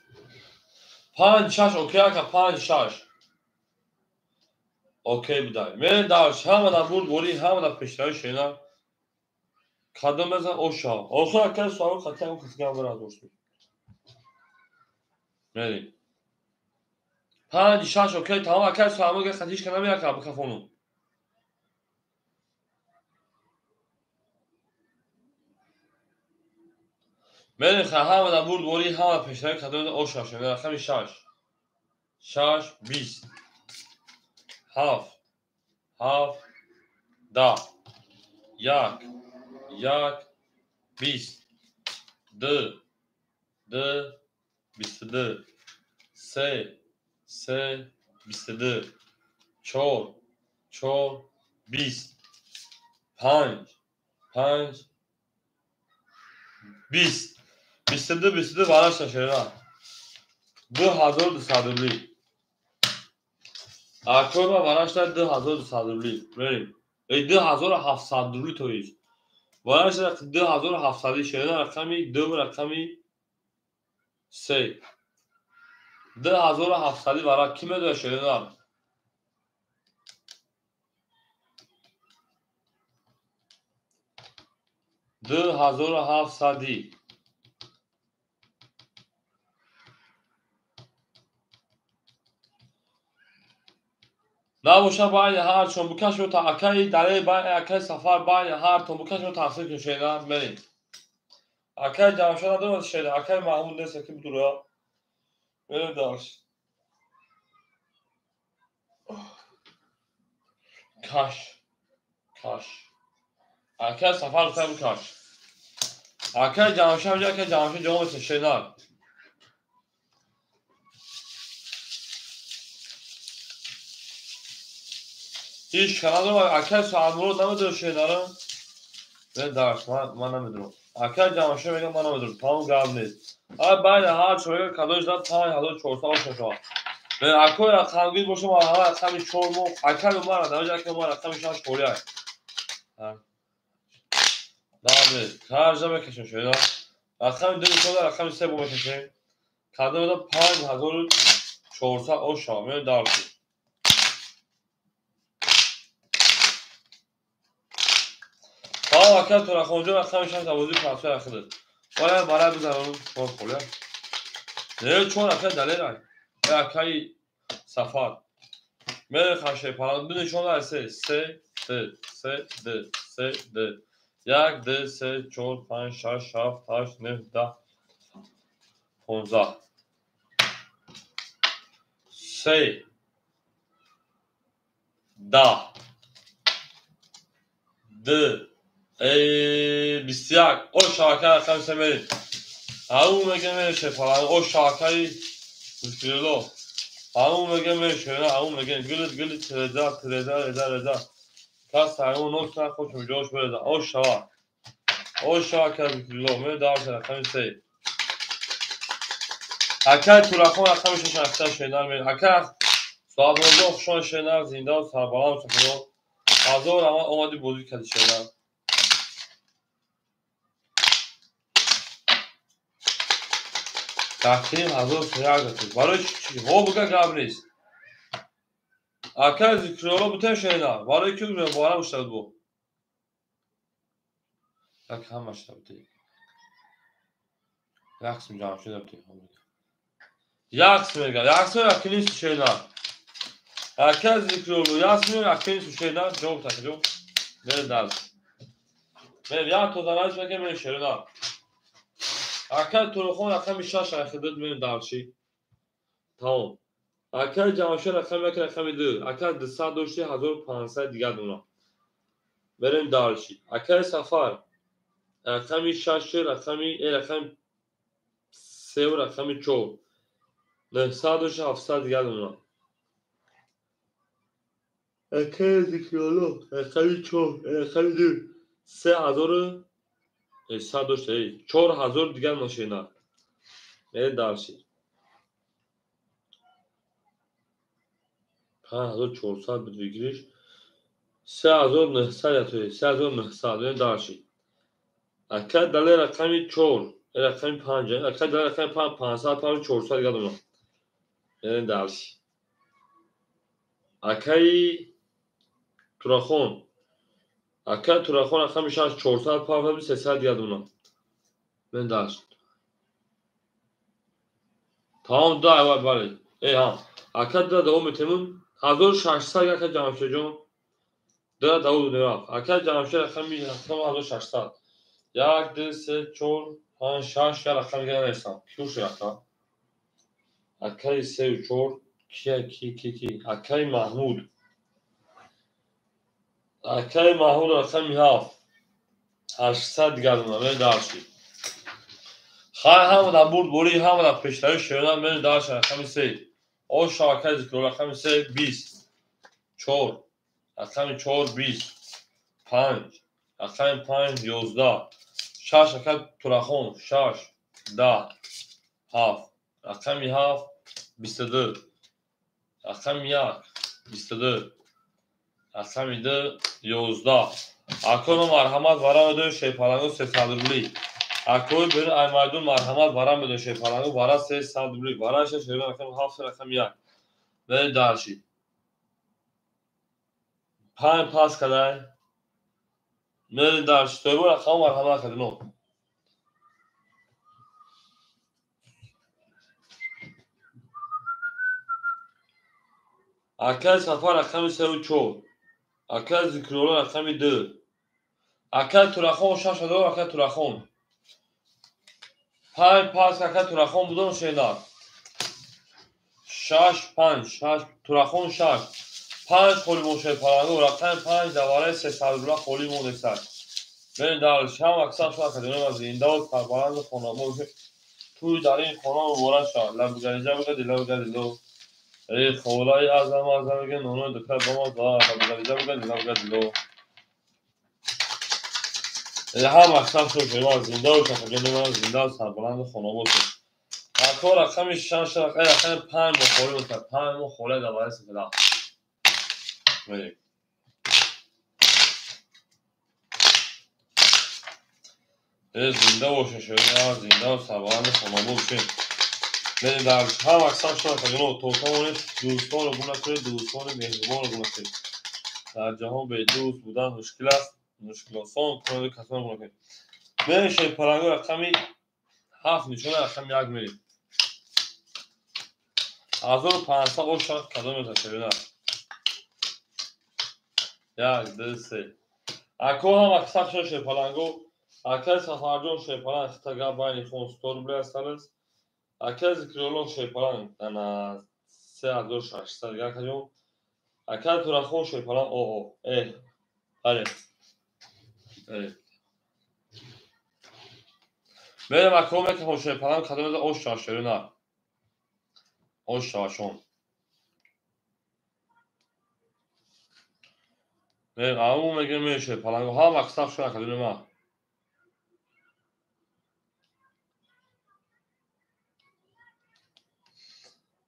5 6 окей ака 5 6. Окей будай. Мерем дальше. Ҳама дар бурдборӣ, ҳама дар пешравӣ шена. Кадом мезан оша. Охир акай суал қатъи ҳам касиган бирад бошад. Мерем. 5 6 окей тамом акай суал га қатъиш кана меяка бикафону. Мерем ҳама дар бурдборӣ, ҳама пешравӣ кадом мезан оша шена. Рақами 6. 6 20 7 7 10 1 1 20 2 2 22 3 3 22 4 4 20 5 5 20 22 22 варашта шера. 2200 рубли. Акома варашта 2200 рубли. Мерем. 2700 рубли то есть. Варашта 2700 шера рақами 2 рақами 3. 2700 вара ки медояд шерина? 2700. Набоша байни ҳарчон букашо та акаи далел байни акаи Сафар байни ҳартон букашо тақсим кун шена мерем. Акаи Ҷамшед надорад шена, акаи Маҳмуд нест ки бидура. Мерем дарс. Каш. Каш. Акаи Сафар гуфтам каш. Акаи Ҷамшед акаи Ҷамшед ҷавоб медиҳад шена. Ҳеҷ канал акаи Саадмурод намедонад шенара? Не дарс, ман намедонам. Акаи Ҷамшед мегӯяд ман намедонам, тамом гап нест. Ай байни ҳар чор кадош дад 5400 шашава. Акои рақамгир боша марҳама рақами 4 мо, акаи Умар намеҷа акаи Умар рақами 6 холия. Гап нест. Каржа мекашем шена. Рақами 2 нишон рақами 3 бо мекашем. Кадом дад 5400 ошава. Меоем дарс. Ака Турахонҷон рақами 6 авози 500 ахидад. Оя барай бизанам чор холия. Не чор ака далер ай. Акаи Сафар. Мере хаше палан ду нишон ай се се д се д се д. 1 2 3 4 5 6 7 8 9 10 15. 3 10 д 21. О шабака рақами се мерем. Ҳамун мега мереше фалан. О шабакаи Зикрилло. Ҳамун мега мереше, ҳамун мега гилит гилит реза реза реза реза. Кас ҳамун нок нахош ҷош береза. О шаба. О шабака Зикрилло. Ме дарс рақами се. Акаи Турахон рақами 6 ахта шенар мерем. Ака Соатмуродҷон хушон шенар зинда сарбаланд шуд. Ҳазор ама омади бозӣ кардӣ шенар. Тақрибан 1001 барои чӣ? Ҳо буга гап нест. Акаи Зикрилло бутен шена. Барои ки бора муштабуд бу. Як ҳамаш табди. Як қисм Ҷамшед табди. Як қисм мега. Як қисм акинис шена. Акаи Зикрилло як қисм акинис шена. Ҷавоб та ҷавоб. Мере дарс. Мере як то занаш мега мере шена. Акаи Турахон рақами 6 ахидад мерем дарши. Тамом. Акаи Ҷамшед рақами 1 рақами 2. Акаи 200 дошти 1500 дигар дона. Мерем дарши. Акаи Сафар рақами 6 рақами рақами 3 рақами 4. 900 дошти 700 дигар дона. Акаи Зикрилло рақами 4 рақами 2 3000 100 дошта, 4000 дигар машина. Мере дарши. 5400 буд бигириш. 3900 ятои, 3900 мере дарши. Ака дале рақами 4, рақами 5, ака дале рақами 5, 500, 5, 400 дигар дона. Мере дарши. Акаи Турахон. Ака Турахон рақами 6, 400, 5, 300 дигар дона. Мен дарш. Тамом да айвай бале. Ҳа. Ака да давом метемун. 1600 ака Ҷамшедҷон. Да давом рафт. Ака Ҷамшед рақами 1600. 1 2 3 4 5 6 я рақами дигар нарасам. Кӣ шуд ака? Акаи 3 4 ки ки ки ки. Акаи Маҳмуд. Акаи Маҳмуд рақами 7. 800 дигар дона. Мере дарши. Хай ҳамада бурд бурӣ ҳамада пештари шена мере дарши рақами 3. О шабакаи Зикрилло рақами 3 20. 4 рақами 4 20. 5 рақами 5 11. 6 акаи Турахон 6 10 7 рақами 7 22. Рақами 1 22. Рақами 2 11. Акои марҳамат вара медои шерпалангу 300 рубли. Акои бери аймайдун марҳамат вара медои шерпалангу вара 300 рубли. Вара 6 рақами 7 рақами 1. Бери дарши. 5 пас кадай. Бери дарши. Тойбо рақам марҳамат кардино. Акай Сафар рақами сеу чор. Акай Зикрулло рақами ду. Акай Турахон 6000, акай Турахон. Панҷ пас акай Турахон будон шенар. Шаш панҷ, шаш Турахон шаш. Панҷ холи мошаи паланго, рақами панҷ давараи 300 рубла холи монесад. Бен дар шам аксар шуд академия зинда ва сарбаланд хонабод. Туй дар ин хона муборак шавад. Лабгариҷа бигӯ, дила бигӯ, дило. Эй холаи азам азам бигӯ, нонои духтар ба мо за. Лабгариҷа бигӯ, дила бигӯ, дило. Ҳам аксар шуд шуд зинда ва академия зинда ва сарбаланд хонабод шуд. Ако рақами шаш, рақами панҷ мо холи бошад. Панҷ мо холаи давараи сефеда. Мерем. Зинда бошед, зинда ва сарбаланд хонабод бошед. Мерем дар ҳам аксар шуд академия то тавонед дӯстонро гум накунед, дӯстони меҳрубонро гум накунед. Дар ҷаҳон бе дӯст будан мушкил аст. Мушкилосон кунед, касонро гум накунед. Мерем шерпаланго рақами ҳафт нишона рақами як мерем. 1500 оша кадом меташавед? Як, ду, се. Ако ҳам аксар шуд шерпаланго. Акай Сафарҷон шерпаланг хита гап байни хон 100 рубля асталес. Акай Зикрулло шерпаланг ана 3600 гакаҷон. Акай Турахон шерпаланг о бале. Бале. Мерем ако мекахон шерпаланг кадом меза ош шава шерина. Ош шавашон. Мерем ау мегирем мерем шерпаланг ҳам аксар шуд академия ма.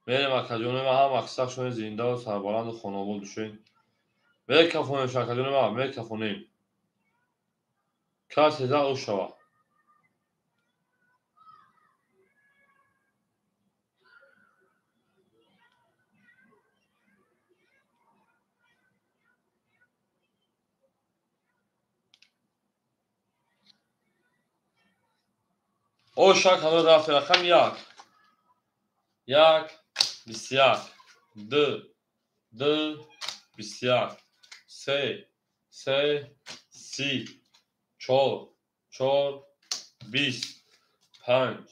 Мерем акаҷони ма ҳам аксар шуд зинда ва сарбаланду хонобод бошед. Мекафонем шакаҷони ма, мекафонем. Касе за ош шава. Оша кадом рафт рақам як. Як, бисту як, ду, ду, бисту як, се, се, си, чор, чор, бист, панҷ,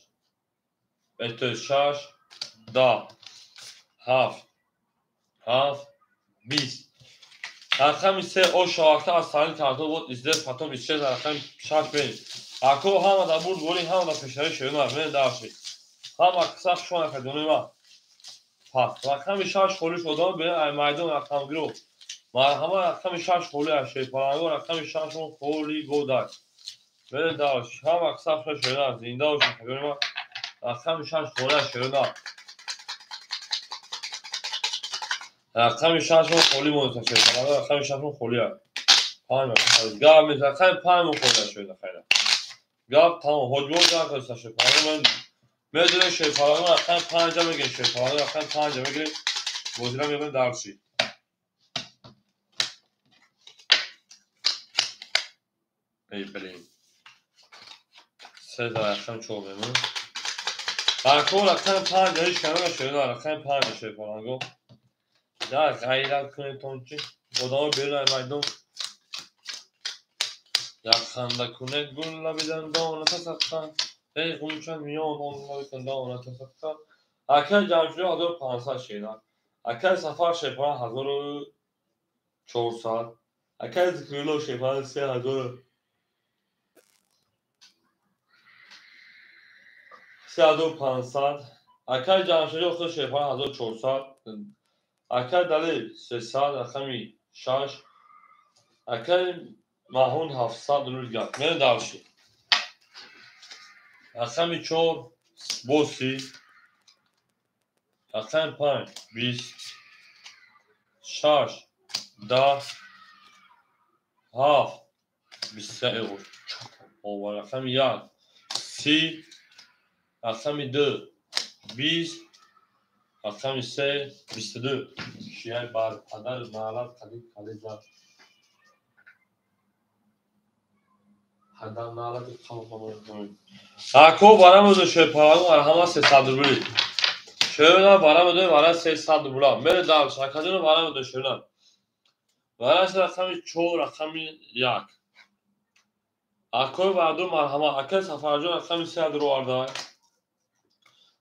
шаш, даҳ, ҳафт, ҳафт, бист. Рақами се оша вақта аз таълим карда буд, издес потом исчез рақами шаш бен. Ако ҳама дар бурд борӣ, ҳама дар пешравӣ шерина, мен дарши. Ҳама аксар шумо академия ма. Пас рақами шаш холӣ шудам, бе ай майдон рақамгиро. Марҳама рақами шаш холӣ аз шерпаланго рақами шаш холӣ годай. Мен дарш ҳама аксар шумо шерина, зинда бошед академия ма. Рақами шаш холӣ аз шерина. Рақами шаш холӣ монд шерпаланго рақами шаш холӣ аст. Панҷ гап рақами панҷ холӣ аз шерина хайра. Гап тамом ҳоҷибо гап аст шерпаланго мен медонем шерпаланго рақами панҷа мегирем шерпаланго рақами панҷа мегирем бозира мебарем дарши. Эй блин. Се дар рақами чор мемонем. Ако рақами панҷа ҳеҷ кам шерина рақами панҷа шерпаланго. Да ғайрат кунед тончи. Одамо берун ай майдон. Як ханда кунед гул лаби дандона тасаққан. Эй ғунча миён он лаби дандона тасаққан. Акай Ҷамшидо 1500 шерина. Акай Сафар шерпаланг 1400. Акай Зикрулло шерпаланг 3000. 3500. Акай Ҷамшидо худ шерпаланг 1400. Акай Далел 300 рақами шаш. Акай Маҳун 700 рубл гап. Мерем дарши. Рақами чор боси. Рақами панҷ бист. Шаш даҳ. Ҳафт бисту рақами як си. Рақами ду бист. Рақами се бисту ду. Шияй бар падар маълат қадим кализа. Падар маълати қалқамон. Ако барамозу шерпаланго марҳама 300 рубли. Шерна вара медои вара 300 рубла. Мере дальше. Акаҷоно вара медои шерна. Вара рақами 4, рақами 1. Акои варду марҳамат. Акаи Сафарҷон рақами 3 дуровардай.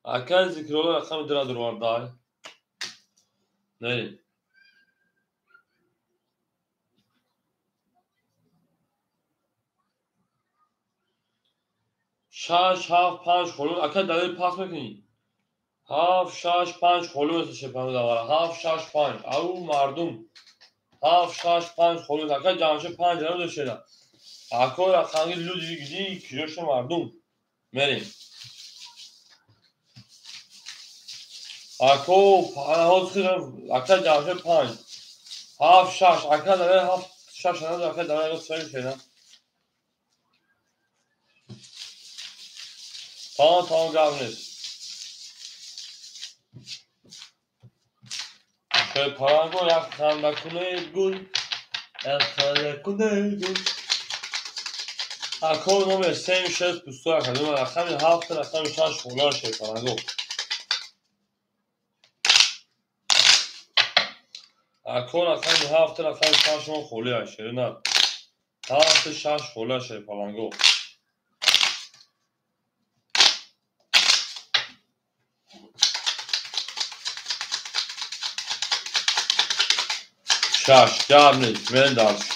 Акаи Зикрулло рақами 2 дуровардай. Не. Шаш, ҳафт, панҷ холум. Ака далел пас мекунӣ? Ҳафт, шаш, панҷ холум аст шепану давара. Ҳафт, шаш, панҷ. Ау мардум. Ҳафт, шаш, панҷ холум. Ака ҷамшед панҷ намедошена. Ако рақамги люди гиди киҷоша мардум. Мерем. Ако ака ҷамшед панҷ. Ҳафт, шаш. Ака далел ҳафт, шаш намедо. Ака далел шена. Тамом, тамом гап нест. Шерпаланго як ханда кунед гул, як ханда кунед гул. Ако номер 7, 6, 21, рақами 7, рақами 6 хонар шерпаланго. Ако рақами 7, рақами 6 он холӣ аст шерина. 7, 6 холӣ шерпаланго. Шаш, гап нест, мерем дальше.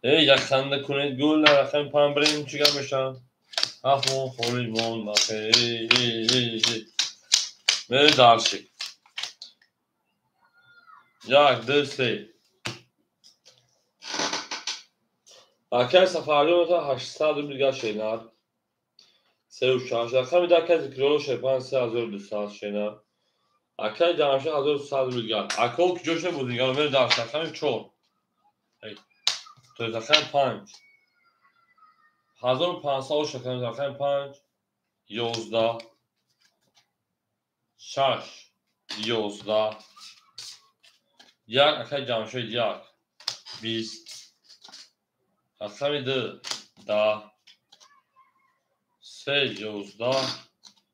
Эй, як ханда кунед гул, рақами панҷ бирем, чӣ гап мешавад? Ҳафт мон холӣ монд, эй, эй, эй, эй. Мерем дальше. Як, ду, се. Акаи Сафарҷон 800 рубл дигар шенад. Сеу шаш. Рақами даҳ акаи Зикрулло шерпанҷ 3200 шенад. Акаи Ҷамшед 1100 рубл дигар. Ако киҷоша буд дигар? Мерем дальше. Рақами 4. То рақами 5. 1500 ош рақами 5, 11, 6, 11, 1, акаи Ҷамшед 1, 20, рақами 2, 10, 3, 11,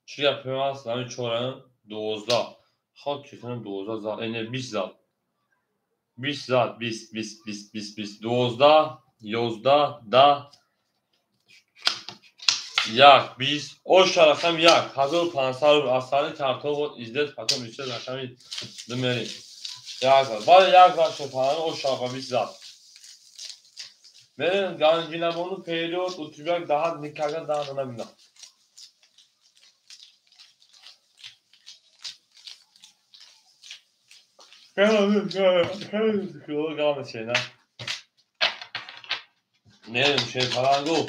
чӣ гап аст? Рақами 4, 12. Хок чекунам 12 зад, не 20 зад. 20 зад, 20, 20, 20, 20, 20, 12, 11, 10, 1, 20, оша рақами 1, 1500 рубл. Аз сари картон вот издет, потом исчез рақами 2 мерем. 1 зад. Баъд 1 зад шепанан оша ба 20 зад. Мерем ганҷинабону период у тебя даҳат никогда даҳ набинам. Мерем шерпалангу.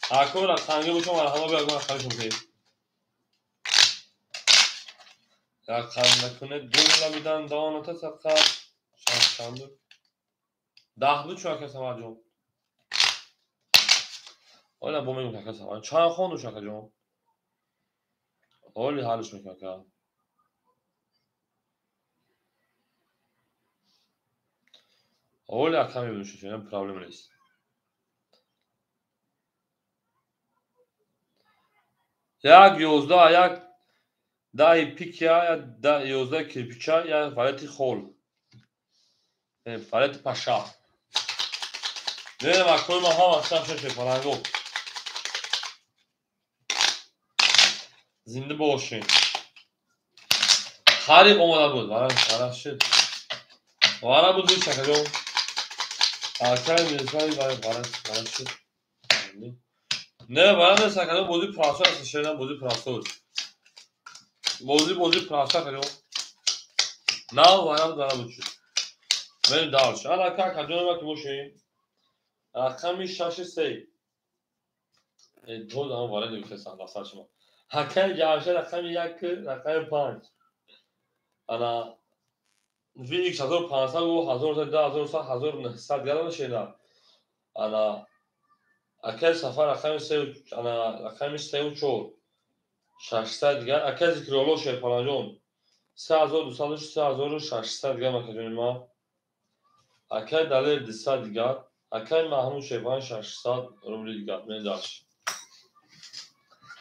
Ако рақамги бошам, марҳама биё, ман рақамишон кунем. Як ханда кунед, гул набидан, доната садқа. Шаш чанд буд? 10 буд чун ака Сафарҷон. Ола бо мегӯм ака Сафарҷон. Чанд хонду акаҷон? Оли ҳаллиш мекунам ака. Оли ака мебинем шуд, проблема нест. Як 11, як даҳи пикя, як 11 кирпича, як валети хол. Валети паша. Мерем акои ма ҳама шаш шерпаланго. Зинда бошед. Хариб омада буд. Вара шуд. Вара буд буд шакаҷон. Акаи мирсаи вара вара шуд. Не, вара нест акаҷон, бозӣ прасо аст, шерна бозӣ прасо. Бозӣ прасо акаҷон. На, вара буд, вара буд шуд. Мерем дальше. Ана ака акаҷон ма ки бошем. Рақами 6 3. Ду замон вара нагуфтасан дафтар шумо. Акаи Ҷамшед рақами 1, рақами 5. Ана VX 1500 ва 1100, 1900 дигар шена. Ана акаи Сафар рақами 3, ана рақами 3 4. 600 дигар. Акаи Зикрулло Шерпаланҷон 3200, 3600 дигар макаҷони ма. Акаи Далер 200 дигар. Акаи Маҳмуд Шерпалан 600 рубли дигар. Мерем дальше.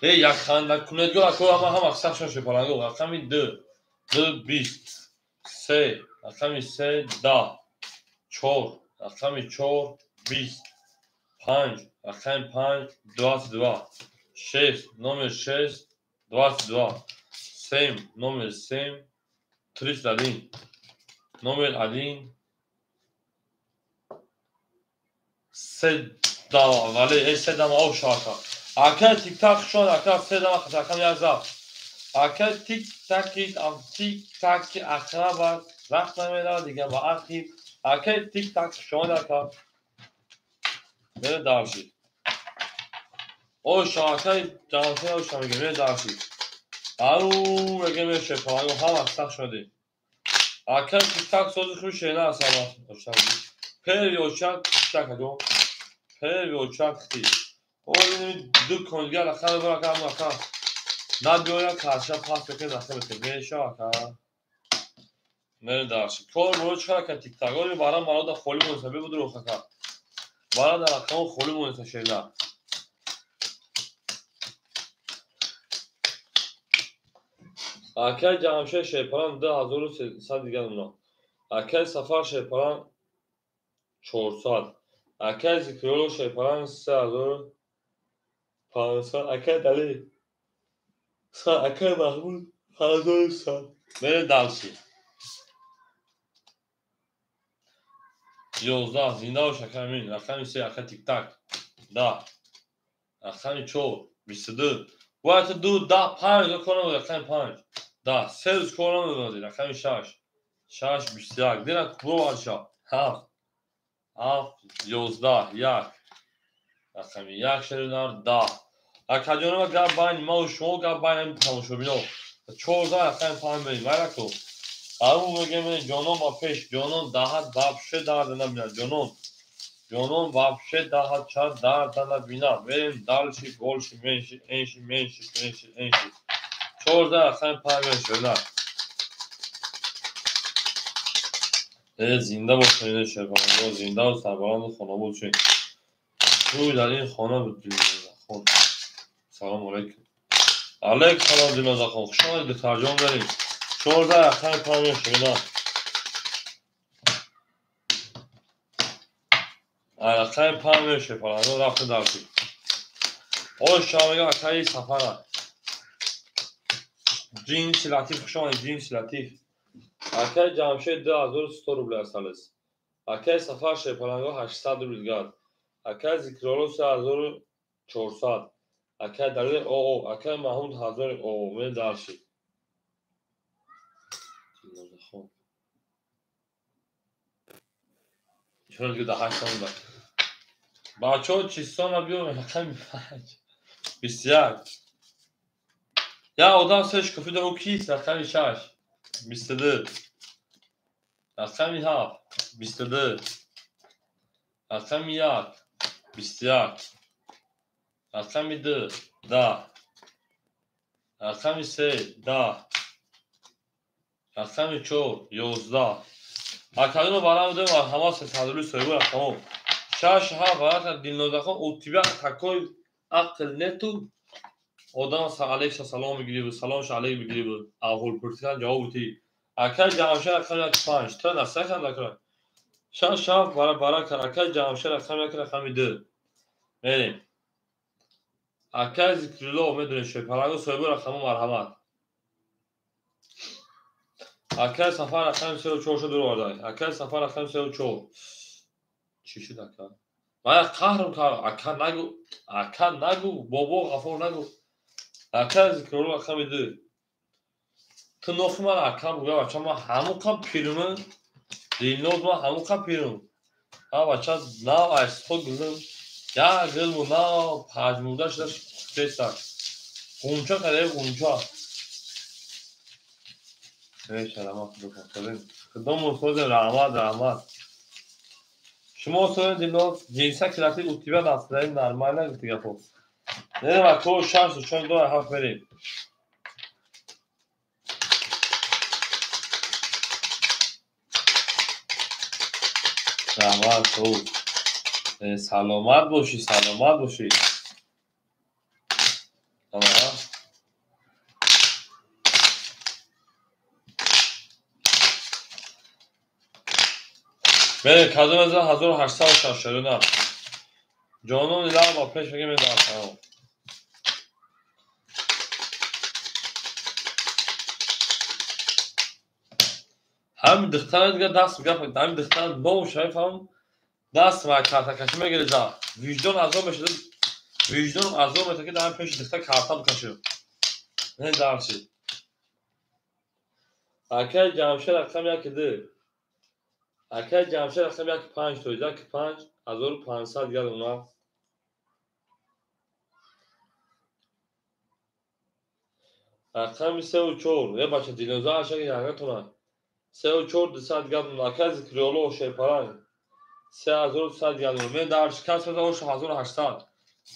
Як ханда кунед, ако ама ҳама сахшон шепаланго. Рақами 2, 2 20, 3, рақами 3 10, 4, рақами 4 20, 5, рақами 5 22, 6, номер 6 22, 7, номер 7 31, номер 1 3 дама, вале 3 дама об шака. Ака тик-так шон, ака 3 дама рақам 1 зав. Ака тик-таки, тик-таки ақраба вақт намедавад дига ба ақиб. Ака тик-так шон ака. Мере дарши. О шака ҷамшед о шамеге мере дарши. Ау меге меше паланго ҳама сах шуди. Ака тик-так сози хуш шена асама. Первый очаг тик-так аго. Первый очаг ти. О ду конгя рақам бара ака ака. Набиёя карша пас бекун рақам бекун. Меша ака. Мере дарши. Кор боро чикар ака тик-так. Ори бара марода холи монеса бебуд рух ака. Бара дар рақам холи монеса шена. Акай Ҷамшед Шерпалан 2300 дигар муна. Акай Сафар Шерпалан 400. Акай Зикрулло Шерпалан 3500. Акай Дали акай Маҳмуд 1100. Мере дарси. 11 зинда бош акай Амин. Рақами 3 акай Тик-так. 10. Рақами 4 22. Бояд 2 10 5 кор намуд рақами 5. 10 3 рӯз кор намуд рақами 6. 6 21. Дина кубро варша. 7 7 11 1. Рақами 1 шеринар 10. Акаҷонама гап байни ма ва шумо гап байни тамошобино. 14 рақами 5 берем. Вайрако. Ару мегем ҷонон ба пеш, ҷонон даҳат вообще дарда набинад. Ҷонон. Ҷонон вообще даҳат чад дарда набинад. Мерем дальше, больше, меньше, меньше, меньше, меньше, меньше. 14 рақами 5 берем шеринар. Зинда бошед шерпаланго, зинда ва сарбаланду хона бошед. Рӯй дар ин хона буд Дилнозахон. Салом алейкум. Алейк салом Дилнозахон. Хуш омадед, духтарҷон берем. 14 рақами 5 шеринар. Рақами 5 шерпаланго рафта дарси. Ой шумо мегам акаи Сафара. Ҷинси Латиф хуш омадед, Ҷинси Латиф. Акай Ҷамшед 2100 рубл асталес. Акай Сафар Шерпаланго 800 рубл дигар. Акай Зикрулло 3400. Акай Далер оо, акай Маҳмуд 1000 оо, ме дарши. Чаро дига даҳ ҳашт монда. Бачаҳо чистона биё рақами 5 21. Я одам се шкофи дора, ӯ кист? Рақами 6 22. Рақами 7 22. Рақами 1 21. Рақами 2 10. Рақами 3 10. Рақами 4 11. Акадино барам дем ҳама 300 рубли соҳиби рақамо. 6 7 варақа Дилнозахон у тебя такой ақл нету. Одам алейкум салом мегириб, саломш алейк мегириб, аҳвол пурсидан ҷавоб бутӣ. Акай Ҷамшед рақами 1 5. Та насахан накра. 6 7 бара барака. Акай Ҷамшед рақами 1 рақами 2. Мерем. Акай Зикрулло медонед шерпаланго соҳиби рақамо марҳамат. Акай Сафар рақами 3 4 шуд дурвардай. Акай Сафар рақами 3 4. Чӣ шуд ака? Ман қаҳрм кардам. Ака нагу, ака нагу, бобо Ғафор нагу. Акай Зикрулло рақами 2. Ту нохи ман акам буга бача ман ҳамон қам пирум. Дилноз ман ҳамон қам пирум. Ҳа бача нав айсхо гулм. Я гулму нав пажмурда шуда куфтесак. Ғунча кадаи ғунча. Шарама худо созем. Худомон созем, раҳмат, раҳмат. Шумо созем Дилноз, ҷинса килати у тебя настроение нормально гуфти гапо. Мерем ако 6 4 2 7 мерем. Раҳмат, хуб. Саломат бошӣ, саломат бошӣ. Ана. Мерем кадом аз 1806 шерона. Ҷонон ила ба пеш мегем дар. Ҳамин духтара дига даст гап, ҳамин духтара нов шарифам даст ва картакашӣ мегиреза. Виҷдон азоб мешавад, виҷдон азоб мешавад, ки дар пеши духтар карта бикашад. Не дарши. Акай Ҷамшед рақами 1 2. Акай Ҷамшед рақами 1 5 то 1 5 1500 дигар уна. Рақами 3 4. Е бача Дилноза ашаги ягатона. 3 4 200 дигар уна. Акай Зикриёло Шерпаранг. 3200 дигар уна. Мен дар шикаст мезанам 1800.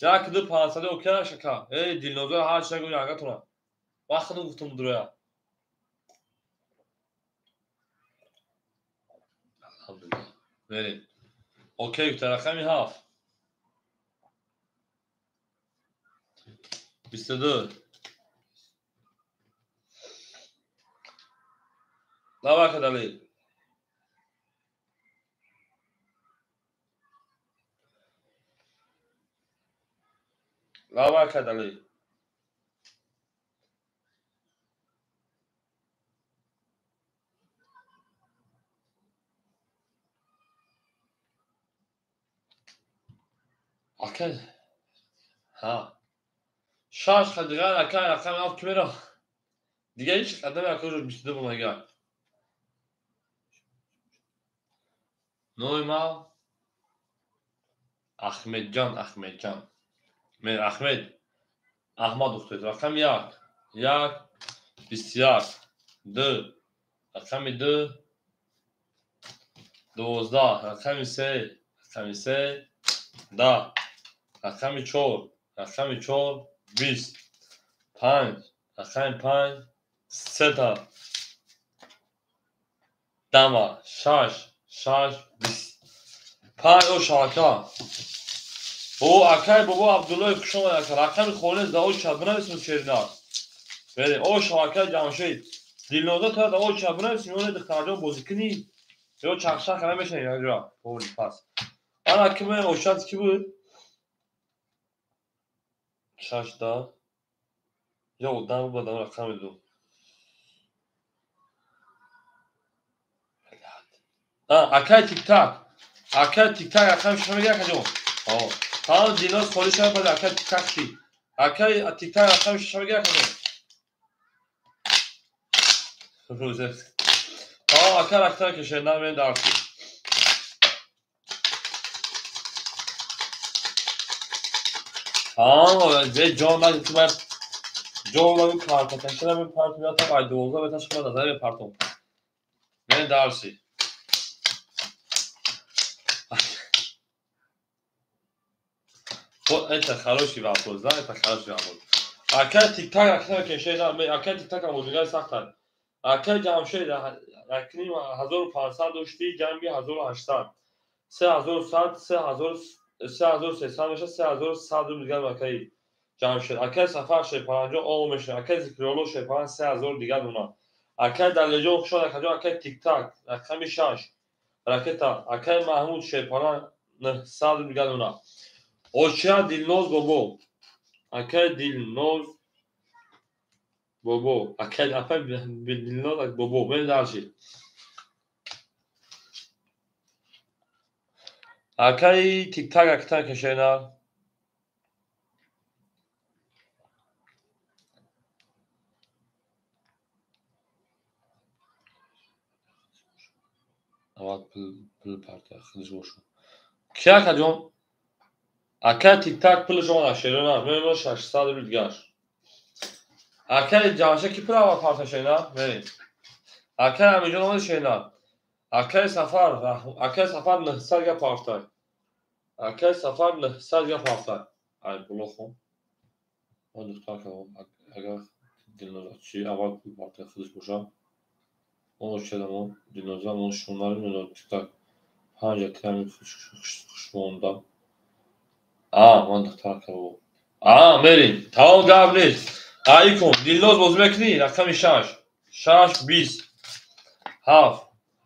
1 2 500 окей шака. Эй Дилноза ҳар чиз ягатона. Вақтро гуфтум дуроя. Алҳамдулиллаҳ. Мерем. Окей, рақами 7. 22. Давай, Далил. Давай, Далил. Акай. Ҳа. Шаш дигар акай рақами 7 ки мера. Дигар ҳеҷ қадами акай уже 22 бомага. Номи ман Ахмедҷон, Ахмедҷон. Мен Ахмед Аҳмад ухтед. Рақами 1. 1 21 2 рақами 2 12 рақами 3 рақами 3 10 рақами 4 рақами 4 20 5 рақами 5 сета дама 6 6 20 5 о шака. О акай бобо Абдуллоев хуш омад ака. Рақами холи завод шаб бинависем шерина. Берем. О шака Ҷамшед. Дилноза то завод шаб бинависем ёне духтарҷон бозӣ кунӣ. Ё чақчақ намешавӣ якҷо. Повли пас. Ана киме ошад ки буд? Шаш да. Ё одам буд бадам рақами ду. Акай тик-так. Акай тик-так рақами шумо мегӯяд акаҷон. Тамом Дилноз холӣ шавад баъд акай тик-так чӣ? Акай тик-так рақами шумо мегӯяд акаҷон. Тамом ака рақами кашед намем дарси. Тамом ҷон нагӯ ки ман ҷон нагӯ картакашӣ намепартом ё там ай 12 меташи ман назар мепартом. Мен дарси. Вот это хороший вопрос, да, это хороший вопрос. Акай тик-так рақами кашед, акай тик-так ҳам сахтар. Акай Ҷамшед якним 1500 доштӣ, ҷамъи 1800. 3100, 3300 мешавад, 3100 рубл дигар акай Ҷамшед. Акай Сафар Шерпаранҷон о мешавад, акай Зикриёло Шерпаранҷ 3000 дигар дона. Акай Далелҷон хуш омад акаҷон, акай тик-так рақами 6 ракета, акай Маҳмуд Шерпаранҷ 900 рубл дигар дона. Оча Дилноз бобо. Акай Дилноз бобо. Акай апай Дилноз бобо. Мен дарши. Акай тик-так актан кашена. Аввал пул партия худиш бошу. Ки акаҷон? Акай тик-так пулаш омад шерона. Меҳмон 600 рубл дигаш. Акай Ҷамшед ки пул аввал парта шена? Мерем. Акай Амиҷон омад шена. Акай Сафар, акай Сафар 900 га парта. Акай Сафар 900 га парта. Ай блохом. Он духтар агар Дилноза чи аввал пул парта худиш боша. Он очедамо Дилноза мон шумари мено тик-так панҷа тирами хушмонда. А, ман духтар кабо. Мерим. Тамом гап нест. Ай кун. Дилноз бозӣ мекунӣ? Рақами 6. 6 20. 7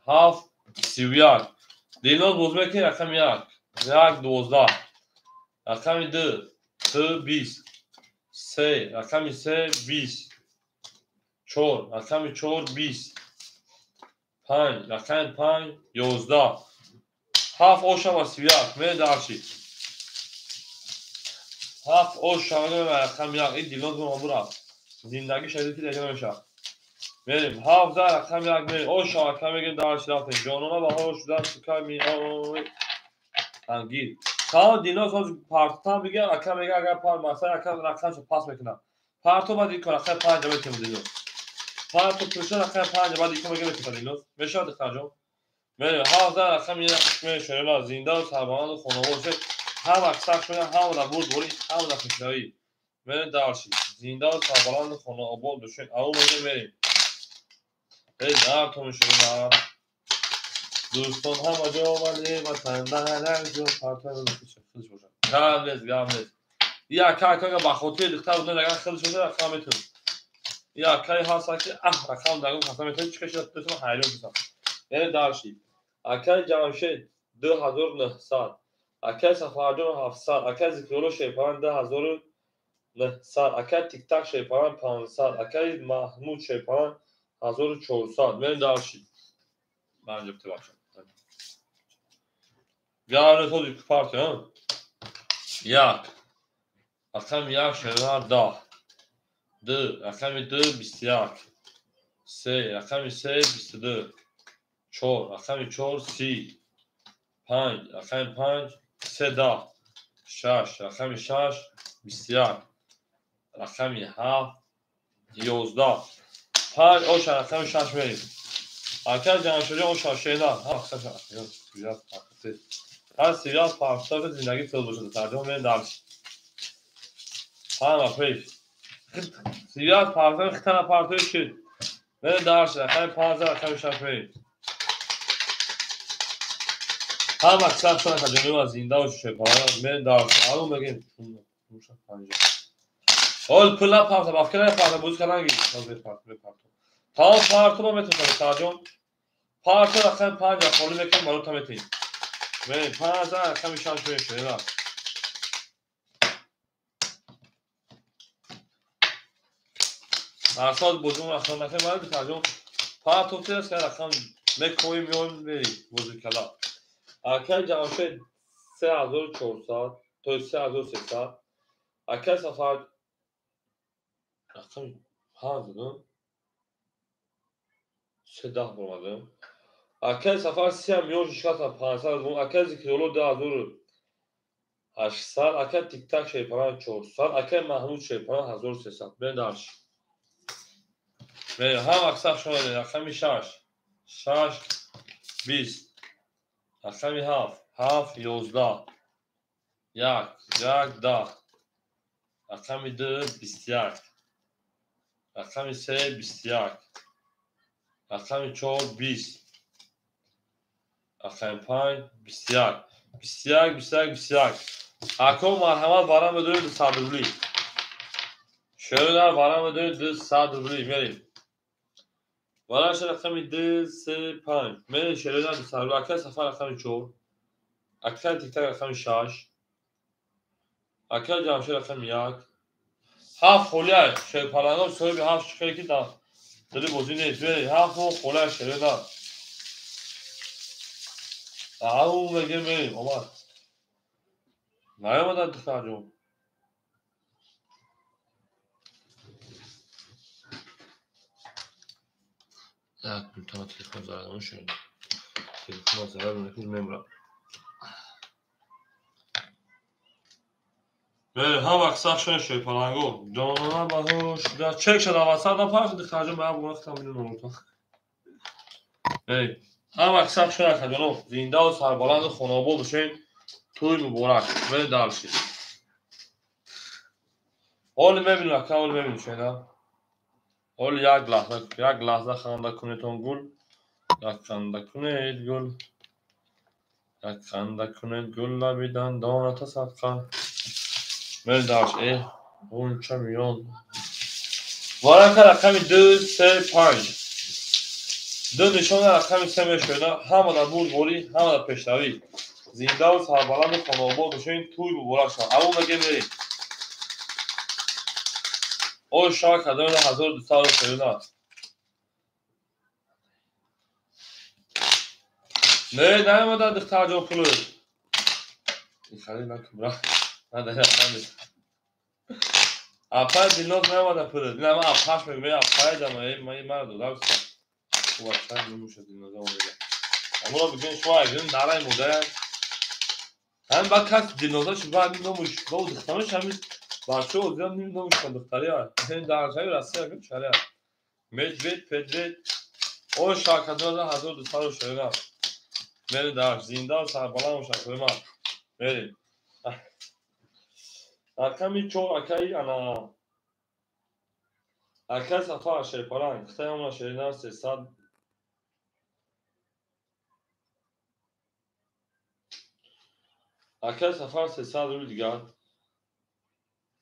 7 31. Дилноз бозӣ мекунӣ? Рақами 1. 1 12. Рақами 2 2 20. 3 рақами 3 20. 4 рақами 4 20. 5 рақами 5 11. 7 ошава 31. Мере дарчи. 7 ошава рақами 1. Ин Дилноз бо рафт. Зиндагӣ шадид ки дега намешавад. Мерем. 7 рақами 1 мерем. Ошава кам мегирем дарчи рафтем. Ҷонона баҳор шуда сука миой. Ангир. Тамом Дилноз ҳозир партотам бигирам, ака мега агар пар масала ака рақамшо пас мекунам. Парто баъд ин кор рақами 5 метем Дилноз. Парто пуша рақами 5 баъд ин кор мега метем Дилноз. Мешавад духтарҷон? Мерем. 7 рақами 1 мешавад. Зинда ва сарбаланд хонавод шед. Ҳама сахт шуда, ҳама дар бурдборӣ, ҳама дар пешравӣ. Мерем дарши. Зинда ва сарбаланд хонаобод бошед. Аввал мега мерем. Эй, нар то мешавад. Дӯстон ҳама ҷо вале ватан дар ҳар ҷо партои худш бошад. Гап нест, гап нест. Як ака ба хотири духтар будан агар худш бошад рақам метавонад. Як акаи ҳаст ки рақам дар он хаса метавонад чӣ кашид дӯстон ҳайрон шудам. Яъне дарши. Акаи Ҷамшед 2900, акаи Сафарҷон 700, акаи Зикрулло Шерпаран 2900, акаи Тиктак Шерпаран 500, акаи Маҳмуд Шерпаран 1400. Мерем дарши. Ман ҷо бачам. Гавне то ди партия, 1. Рақами 1 шервар 10. 2 рақами 2 21. 3 рақами 3 22. 4 рақами 4 30. 5 рақами 5 3 10. 6 рақами 6 21. Рақами 7 11. 5 оша рақами 6 мерем. Ака Ҷамшедҷон оша шена. Ҳа, ҳар сиёс партоф зиндагӣ тил бошад. Тарҷума мерем дарш. Ҳама пеш. Сиёс партоф хитана партоф шуд. Мерем дарш. Рақами 5 рақами 6 мерем. Ҳама сахт шудан таҷриба зинда бошед. Мерем дарш. Алу мегем. Ҳол пула партоф, афкара партоф, бозӣ кардан гир. Партоф. Тамом партоф метавонад тарҷум. Партоф рақами 5 холӣ мекунем, барота метавонем. Мерем 5 рақами 6 мешавад. Арсод бозӣ рақам накунем, вале тарҷум партоф чиз аст, рақам мекоем, меоем, мерем бозӣ кала. Акаи Ҷамшед 3400, то 3300. Акаи Сафар рақами 5 додам. 3 10 баромадам. Акаи Сафар 3 миллион 6500, акаи Зикрулло 2800, акаи Тиктак Шерпаран 400, акаи Маҳмуд Шерпаран 1300. Мерем дарш. Мерем. Ҳама сахт шуд. Рақами 6 6 20. Рақами 7 7 11. 1 1 10. Рақами 2 21. Рақами 3 21. Рақами 4 20. Рақами 5 21. 21 21 21. Ако марҳамат барам медоред 200 рубли. Шеродар барам медоред 200 рубли. Мерем. Бараш рақами 2 3 5. Мерем шеродар 200 рубли. Акаи Сафар рақами 4. Акаи Тиктак рақами 6. Акаи Ҷамшед рақами 1. 7 холия шерпалангон соҳиби 7 чиқае ки дар дили бозӣ нест. Мерем 7 холия шеродар. Ау мегем мерем. Омад. Наёмадад духтарҷон. Як минута телефон зарар нашуд. Телефон зарар накунад мемрам. Мерем ҳама сахт шуд шерпаланго. Ҷонона баҳор шуда. Чек шуда васат напарх духтарҷон ба як вақт ҳам миллион. Мерем. Ҳама сахт шуд акаҷоно. Зинда ва сарбаланд хонаобод бошед. Тӯй муборак. Мерем дарши. Ҳоли мебинем ака, ҳоли мебинем шена. Ҳоли як лаҳза ханда кунедтон гул. Як ханда кунед гул. Як ханда кунед гул лаби дандоната садқа. Мерем дарш. Онча миён. Варақа рақами 2, 3, 5. Ду нишона рақами 3 мешавад. Ҳамада бурдборӣ, ҳамада пешравӣ. Зиндаву сарбаланду хонаобод бошед, тӯй муборак шавад. Аввал мегем мерем. Ой шава кадом 1200 шавад. Не, наомада духтарҷон пулу. Ихали накун, бра. Апай Дилноз наомада пулу. Не, ман апаш мегӯям, апай дама, ман мара додам. Хуб, намуша Дилноза омада. Амро бигӯем шумо агин нарай мудая. Ҳам ба кас Дилноза шу ба номуш, ба духтарош ҳамин бачаҳо озиам ним номуш духтари. Ин дар шаҳри Россия гум шариа. Медвед, педвед. Ой шакадона 1200 шариа. Мерем дар зинда сарбаланд бошад ман. Мерем. Рақами 4 акаи ана акаи Сафар Шерпаранг. Хитаи шерина 300 акаи Сафар 300 рубл дигар.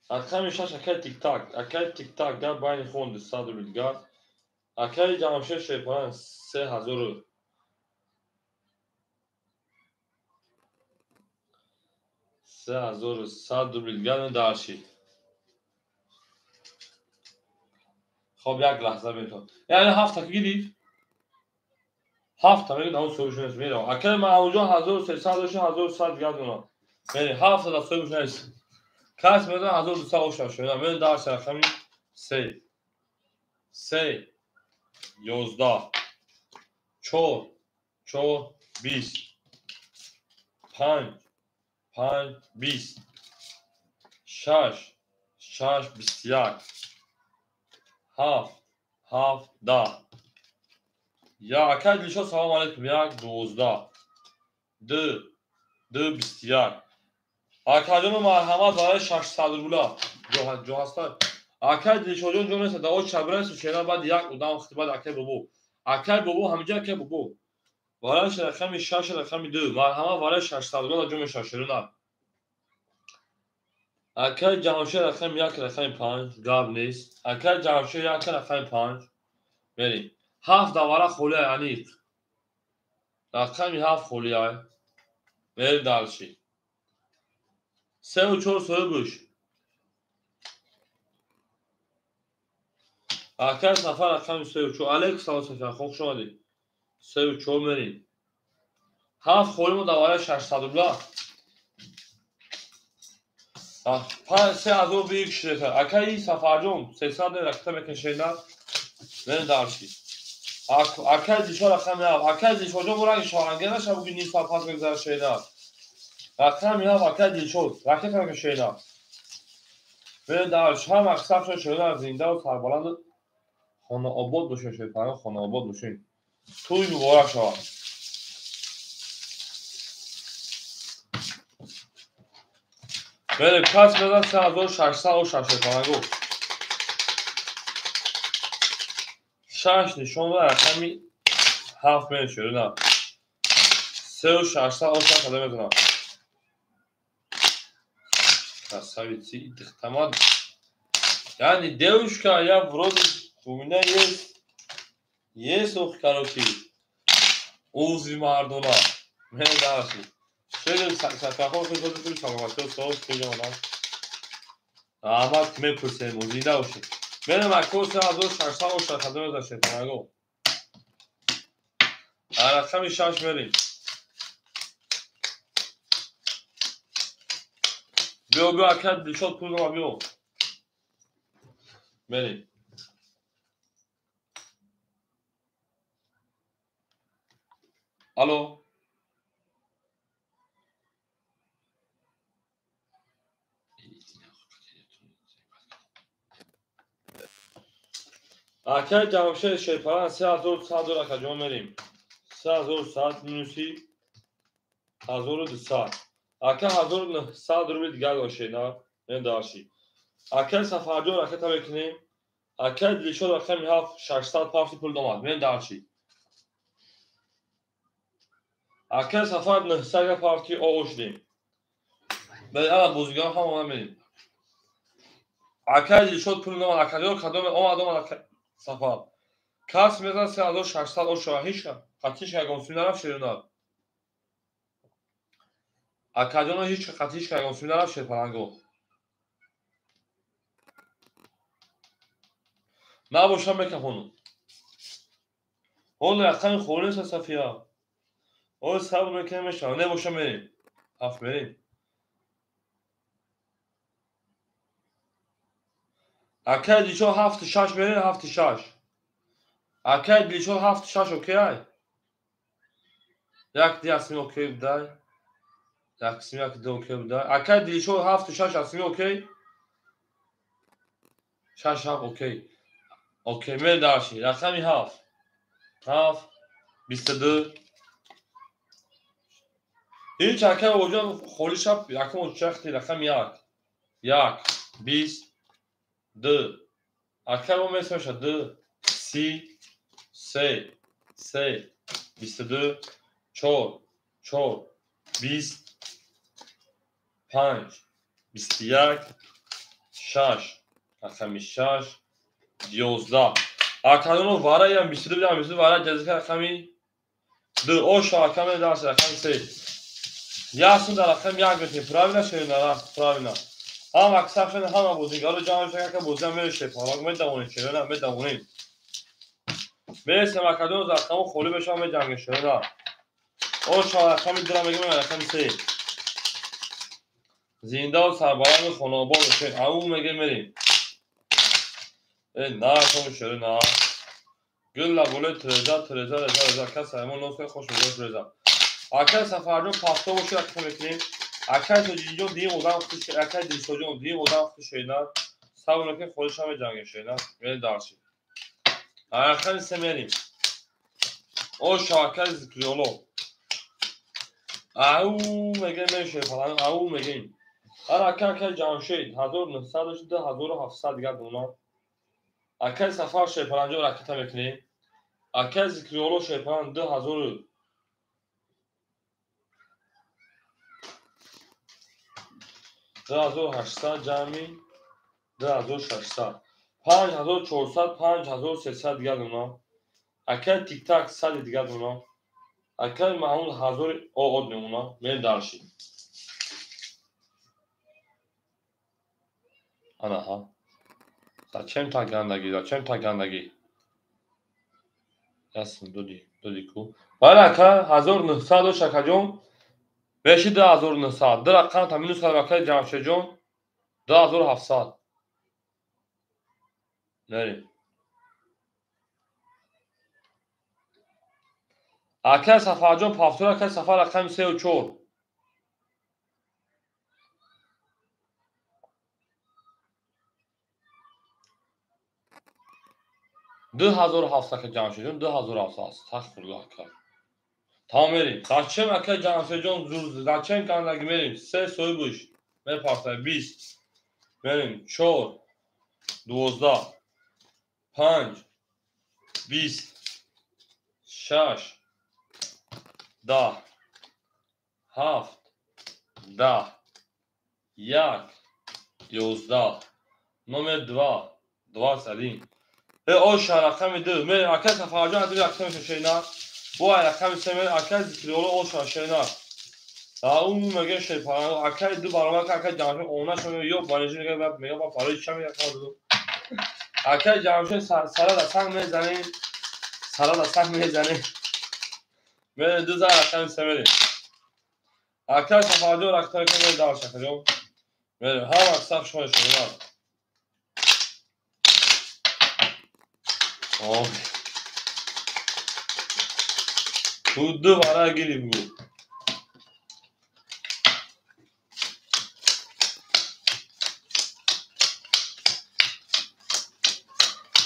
Рақами 6 акаи Тиктак. Акаи Тиктак гап байни хон 200 рубл дигар. Акаи Ҷамшед Шерпаранг 3000 3100 рубл дигар даршид. Хоб як лаҳза метавон. Яъне ҳафта гирифт. Ҳафта мегӯяд ҳамон соҳибш нест меравад. Акаи Маҳмудҷон 1300 дошт, 1100 дигар донад. Мерем ҳафта дар соҳибш нест. Кас мезанад 1200 оша шуда. Мерем дарси рақами 3 3 11 4 4 20 5 5 20 6 6 21 7 7 10. Я акай Дилшод салом алейкум. 1 12 2 2 21. Акаҷону марҳамат барои 600 рубла. Ҷо ҳаста. Акай Дилшодҷон ҷо нест. Дао чабрас шена баъд як одам хитбат акай бобо. Акай бобо ҳамиҷа акай бобо. Барои рақами 6 рақами 2. Марҳамат барои 600 рубла ҷо мешавад шерина. Акай Ҷамшед рақами 1 рақами 5 гап нест. Акай Ҷамшед 1 рақами 5. Мерем. 7 давара холия аниқ. Рақами 7 холия. Мерем дарши. 3 ва 4 соҳибш. Акай Сафар рақами 3 ва 4. Алейкум салом Сафар, хуш омадед. 3 ва 4 мерем. 7 холимо давара 600 рубла. 5 3000 бик ширета. Акай Сафарҷон 300 ракета мекашена. Мерем дарши. Акай Дилшод рақами 7. Акай Дилшодҷон буранги шоҳанге наша буги ним соат пас мегузара шена. Рақами 7 акай Дилшод ракета мекашена. Мерем дарш. Ҳам аксар шуда зинда ва сарбаланд хонаобод бошед, шерпарон хонаобод бошед. Тӯй муборак шавад. Мерем кас мезан 3600 оша шерпарангу. 6 нишон ва рақами 7 мерем шерина. 3600 оша қадам мезанам. Красавицы, дихтамад. Яъне девушка, я вроде у меня есть ох, короче, узри мардона. Мен дарши. Шеди сафаҳо худро саломатӣ соз куҷона. Раҳмат мепурсем, зинда бошед. Мерем акко 3600 оша қадам мезанам шерпараго. Рақами 6 мерем. Биё биё ака Дилшод пул дома биё. Мерем. Алло. Акай Ҷамшед Шерпаран 3100 акаҷон мерем. 3100 минуси 1200. Ака 1900 рубл дигар дошена, мен дарши. Акай Сафарҷон ракета мекунем. Акай Дилшод рақами 7 600 пафти пул домад, мен дарши. Акай Сафар 900 пафти оғо шудем. Бале, ана бозигарон ҳама мерем. Акай Дилшод пул номад, акадёр кадом омад омад Сафар. Кас мезан 3600 ошава, ҳеч қатиш ягон сум нарафт шерунар. Акаҷоно ҳеч қатиш ягон сум нарафт шерпаланго. Набошам мекафонум. Ҳоло рақами холиса Сафия. Ҳоло сабр мекунем мешава. Небошам мерем. Ҳафт мерем. Акай Дилшод 7-6 мерем, 7-6. Акай Дилшод 7-6 окей ай? Як ди асми окей будай. Як қисми як ди окей будай. Акай Дилшод 7-6 асми окей? 6-7 окей. Окей, мерем дарши. Рақами 7. 7 22. Ҳеч акай Бобоҷон холи шаб якум очахти рақами 1. 1 20 2. Акай бо месмеша 2 3 3 3 22 4 4 20 5 21 6 рақами 6 11. Акадоно вараям 22 бидам 22 вара ҷазика рақами 2. Оша акаме дарс рақами 3. Ясун дар рақами 1 метем. Правильно шерина? Правильно. Ҳама аксар ҳама бозигаро ҷамъ мешаванд, ки бозиам мерешем. Палак медавонем, шерина медавонем. Мересем акадоно дар рақами холӣ мешавам меҷангем шерина. Оша рақами 2 мегӯем рақами 3. Зиндаву сарбаланду хонобод бошед. Ау мегӯем мерем. На ком шерина. Гулла болои треза, треза, реза, реза. Кас аймон нос хош мегӯяд реза. Акай Сафарҷон пафто бошед акта мекунем. Акай Тоҷинҷон дигим одам хуш, акай Дилшодҷон дигим одам хуш шена. Сабр мекунем холиша меҷангем шена. Мерем дарши. Рақами 3 мерем. Оша акай Зикриёло. Ау мегӯем мерем шерпаланг, ау мегӯем. Ара акай акай Ҷамшед 1900 2700 дигар дона. Акай Сафар шерпаланҷон ракета мекунем. Акай Зикриёло шерпаланг 2000 2800 ҷамъи 2600 5400 5300 дигар дона. Акай Тиктак 100 дигар дона. Акай Маҳмуд 1000 оод мемона. Мерем дарши. Анаҳа. Зачем так гандагӣ? Зачем так гандагӣ? Ясн доди, доди ку. Бале ака 1900 дош акаҷон. Меши 2900. Ду рақам та минус кардам акаи Ҷамшедҷон 2700. Мерем. Акаи Сафарҷон пафтур, акаи Сафар рақами 3 ва 4. 2700 ака Ҷамшедҷон 2700. Астағфируллоҳ ака. Тамом мерем. Зачем ака Ҷамшедҷон зур, зачем гандагӣ мерем? 3 соҳибуш мепартад 20. Мерем 4 12 5 20 6 10 7 10 1 11 номер 2 21. Оша рақами 2 мерем. Ака Сафарҷон аз рақами шена. Бо рақами 3 мерем. Ака Зикриёло оша шена. Ау мега шерпаланг. Акай ду баробар акай Ҷамшед она шо ё банежи мега мега ба барои ча мега кардум. Акай Ҷамшед сара да санг мезанем. Сара да санг мезанем. Мерем ду зар рақами 3 мерем. Акай Сафарҷон рақами мерем дар шакаҷон. Мерем ҳама саф шумо шумо. Ду вара гири бугу.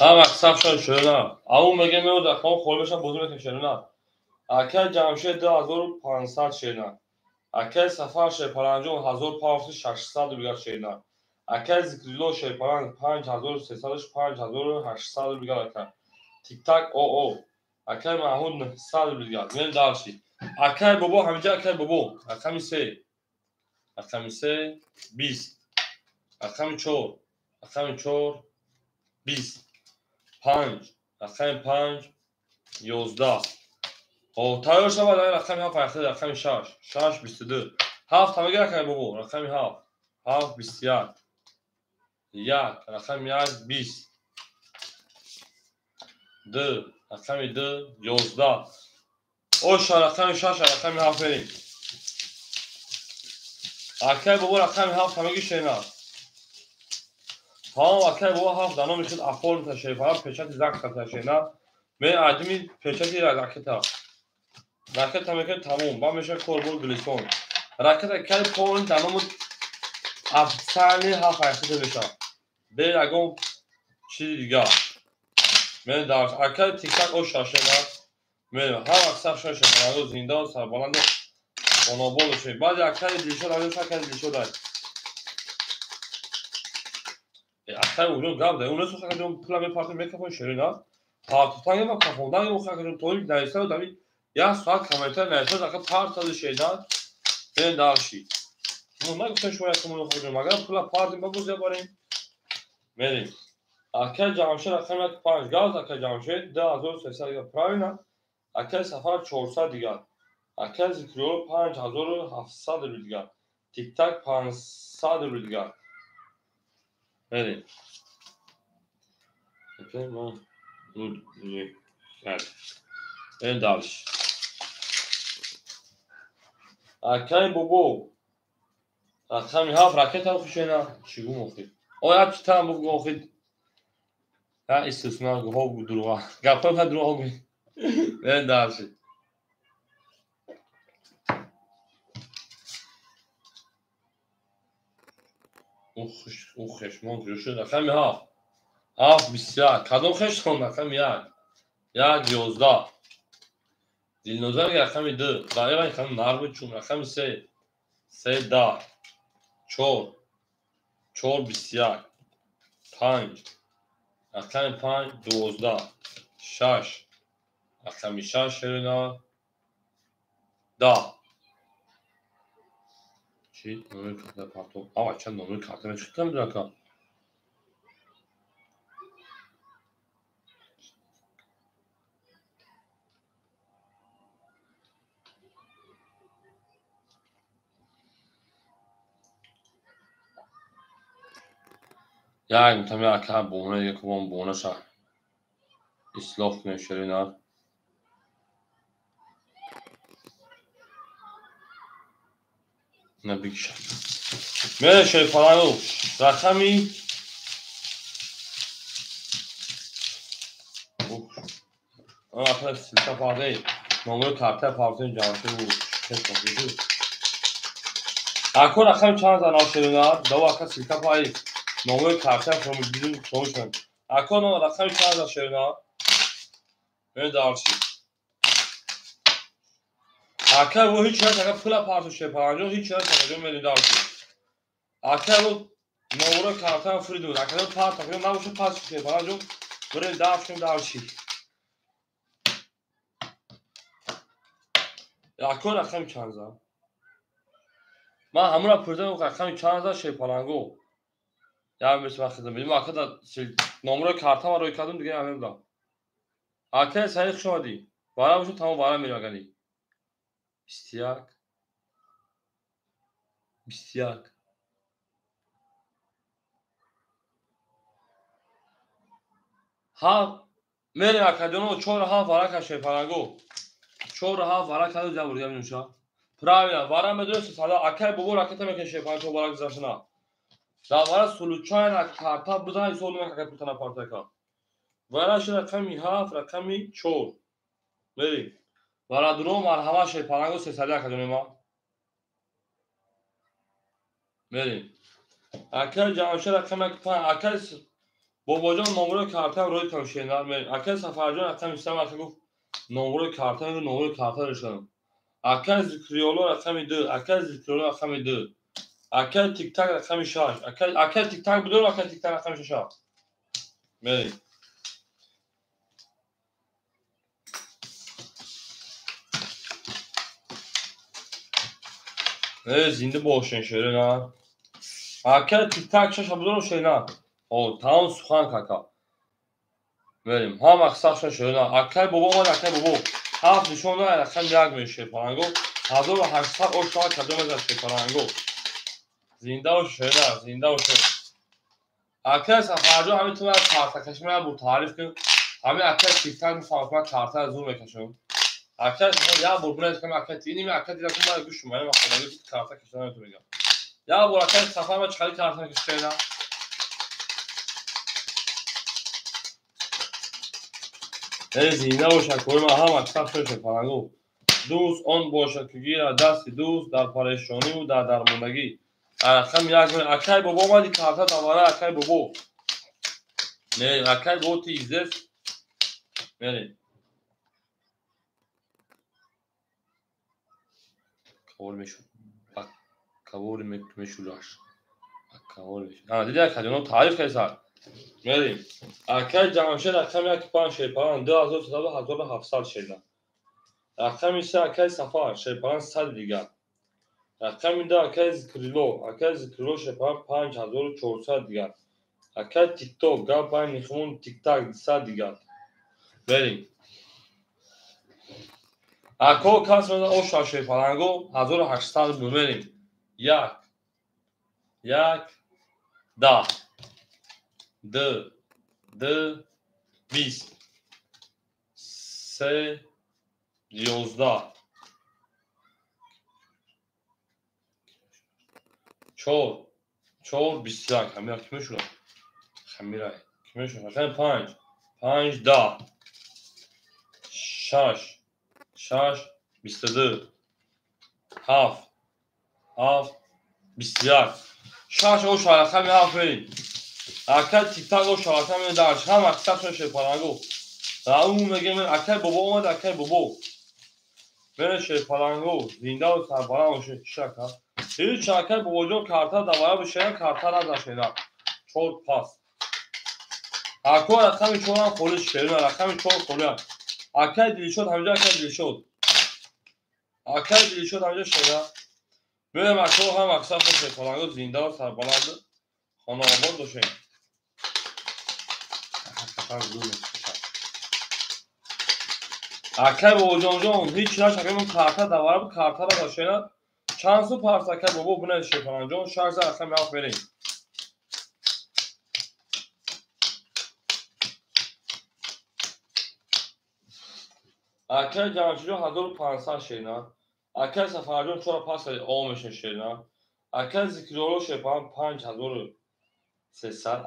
Ҳама саф шумо шумо. Ау мега меояд рақам холӣ мешавад бозӣ мекунем шумо. Акай Ҷамшед 2500 шена. Акай Сафар шерпаланҷон 1600 рубля шена. Акай Зикрилло шерпаланг 5300 5800 рубля ака. Тиктак оо. Акай Маҳмуд 900 рубля. Мерем дарши. Акай Бобо ҳаминҷа акай Бобо. Рақами 3. Рақами 3 20. Рақами 4. Рақами чор 20. Панҷ. Рақами панҷ 11. Тайёр шавад рақами ҳафт айхта рақами шаш. Шаш 22. Ҳафт ҳамагӣ рақами бобо. Рақами ҳафт. Ҳафт 21. Як. Рақами як 20. Ду. Рақами ду 11. Оша рақами шаш рақами ҳафт мерем. Акай бобо рақами ҳафт ҳамагӣ шена. Тамом акай бобо ҳафт дар номи худ оформ ташриф, печати закс ташена. Мен адими печати ракета. Ракета мекунем тамом, ба меша корбор гулистон. Ракета кай пон дар номи официальный ҳафт айхта меша. Бе ягон чизи дигар. Мен дар акай тиктак оша шена. Мен ҳар вақт саф шоша зинда ва сарбаланд хонобод бошед. Баъзе акаи Дилшод алё акаи Дилшод ай. Акаи уҷо гап дай. Унесу хакаҷон пула мепартем мекафон шерина. Партутан ма кафондан ё хакаҷон тоик нависа дами як соат комментар нависа ака партади шедан. Мен дарши. Ну нагуфтем шумо якум хакаҷон магар пула партем ба боз барем. Мерем. Акаи Ҷамшед рақами як панҷ газ акаи Ҷамшед 2300 дигар правильно. Акаи Сафар 400 дигар. Акаи Зикриёло 5700 рубл дигар. Тиктак 500 рубл дигар. Мерем. Мерем дальше. Акаи бобо рақами ҳафт ракета хушена чӣ гум охир? Оя читам бугу охир? Я истисно гуҳо дурӯға. Гапҳои ха дурӯға гӯй. Мерем дальше. У хешмон куҷо шуд? Рақами ҳафт. Ҳафт 21. Кадом хештон? Рақами як. Як 11. Дилноза мега рақами ду. Даира рақами нарбу чун. Рақами се. Се 10. Чор. Чор 21. Панҷ. Рақами панҷ 12. Шаш. Рақами шаш шерина 10. Чӣ? Номери карта партов. Ава чанд номери карта мечӣ намедонам ка. Як мутам ака бона якубон бонаша ислоҳ кунем шерина. На бикша. Мере шерфалану рақами Ахла силка парде номери карта партем ҷамшед бу. Ако рақами чанд зан шерина? Дава ака силка пай номери карта фромидим фромишон. Ако рақами чанд зан шерина? Мере дарши. Ака бо ҳеҷ кас ака пула парту шерпаланҷо ҳеҷ кас ака мере дарши. Ака бо номери карта фриду. Ака парта набоша пас шерпаланҷо бире даршим дарши. Ако рақами чанд зан? Ман ҳамура пурсидам рақами чанд зан шерпаланго. Як мис вақт дидам. Ака да номери картама рӯй кардам дига намедонам. Ака саид хуш омадӣ. Вара бошад тамом вара мерем агани. 21 21 ҳафт мерем акаҷоно чор ҳафт вара ка шерпаланго. Чор ҳафт вара каду ҷабр габинуша. Правильно, вара медонест сада акай бобо ракета мекунад шерпаланго вара гузаштана. Дар вара случайно карта бизан ҳисоб намекунад ака пултана партака. Вара ши рақами ҳафт рақами чор. Мерем. Варадуро марҳама шерпаланго сесади акаҷони ма. Мерем. Акай Ҷамшед рақами панҷ. Акай бобоҷон номери картам рӯй кам шенар. Мерем. Акай Сафарҷон рақами се ака гуфт номери карта номери карта рӯшанам. Акай Зикриёло рақами ду. Акай Зикриёло рақами ду. Акай Тиктак рақами шаш. Акай Тиктак бидор акай Тиктак рақами шаш. Мерем. Зинда бошен шерина. Акай Тиктак шаш бидор шерина. Тамом сухан кака. Мерим. Ҳама мақсадшон шерина. Акай бобо омад, акай бобо. Ҳафт нишон на рақам як меши шерпаланго. 1800 ош кадом аз шерпаланго. Зинда бош шерина, зинда бош. Акай Сафарҷон ҳамин ту карта кашима бу таъриф кун. Ҳамин акай тиктак мефаҳмад карта зур мекашам. Акай я бор бунед кам акай тини акай дила кун гӯш ман худо карта кашидан ту мегам. Я бор акай Сафар ма чақари карта кашида. Эй зинда бош акой ма ҳама мақсад шерпаланго. Дӯст он бошад ки гирад дасти дӯст дар парешониву дар дармондагӣ. Рақам як акай бобо омади карта давара акай бобо. Не акай бобо ти издес. Мерем. Кавор мешуд. Кавор мешудаш. Кавор мешуд. Ана диди акай ҷоно таъриф кардисад. Мерем. Акай Ҷамшед рақами 1 5 шерпалан 2300 1700 шерна. Рақами 3 акай Сафар шерпалан 100 дигар. Рақами 2 акай Зикрило, акай Зикрило шерпалан 5400 дигар. Акай Тикток гап бай нихмон тиктак 200 дигар. Мерем. Ако кас меза оша шерпаланго 1800 рубл мерем. 1 1 10 2 2 20 3 11 4 4 21 ҳамира ки мешуд? Ҳамира ки мешуд? Рақами 5 5 10 6 6 22 7 7 21 6 оша рақами 7 мерем. Акай тиктак оша рақами 10 ҳама мақсадшон шерпаланго. Раум мегем акай бобо омад, акай бобо. Мере шерпаланго зинда ва сарбаланд бошед чишака. Ҳеҷ акай бобоҷон карта давара бишена карта назашена. 4 пас. Ако рақами 4 ҳам холис шерина, рақами 4 холия. Акай Дилшод ҳамҷа акай Дилшод. Акай Дилшод ҳамҷа шерина. Мерем ако ҳам мақсадшон шерпаланго зинда ва сарбаланд хонаобод бошед. Акай бобоҷонҷон ҳеҷ нашакай карта давара бу карта назашена. Чанд су парс акай бобо бунед шерпаланҷон 6 рақами 7 мерем. Акай Ҷамшидҷон 1500 шерина. Акай Сафарҷон 4 пас о мешин шерина. Акай Зикрилло шерпалан 5300.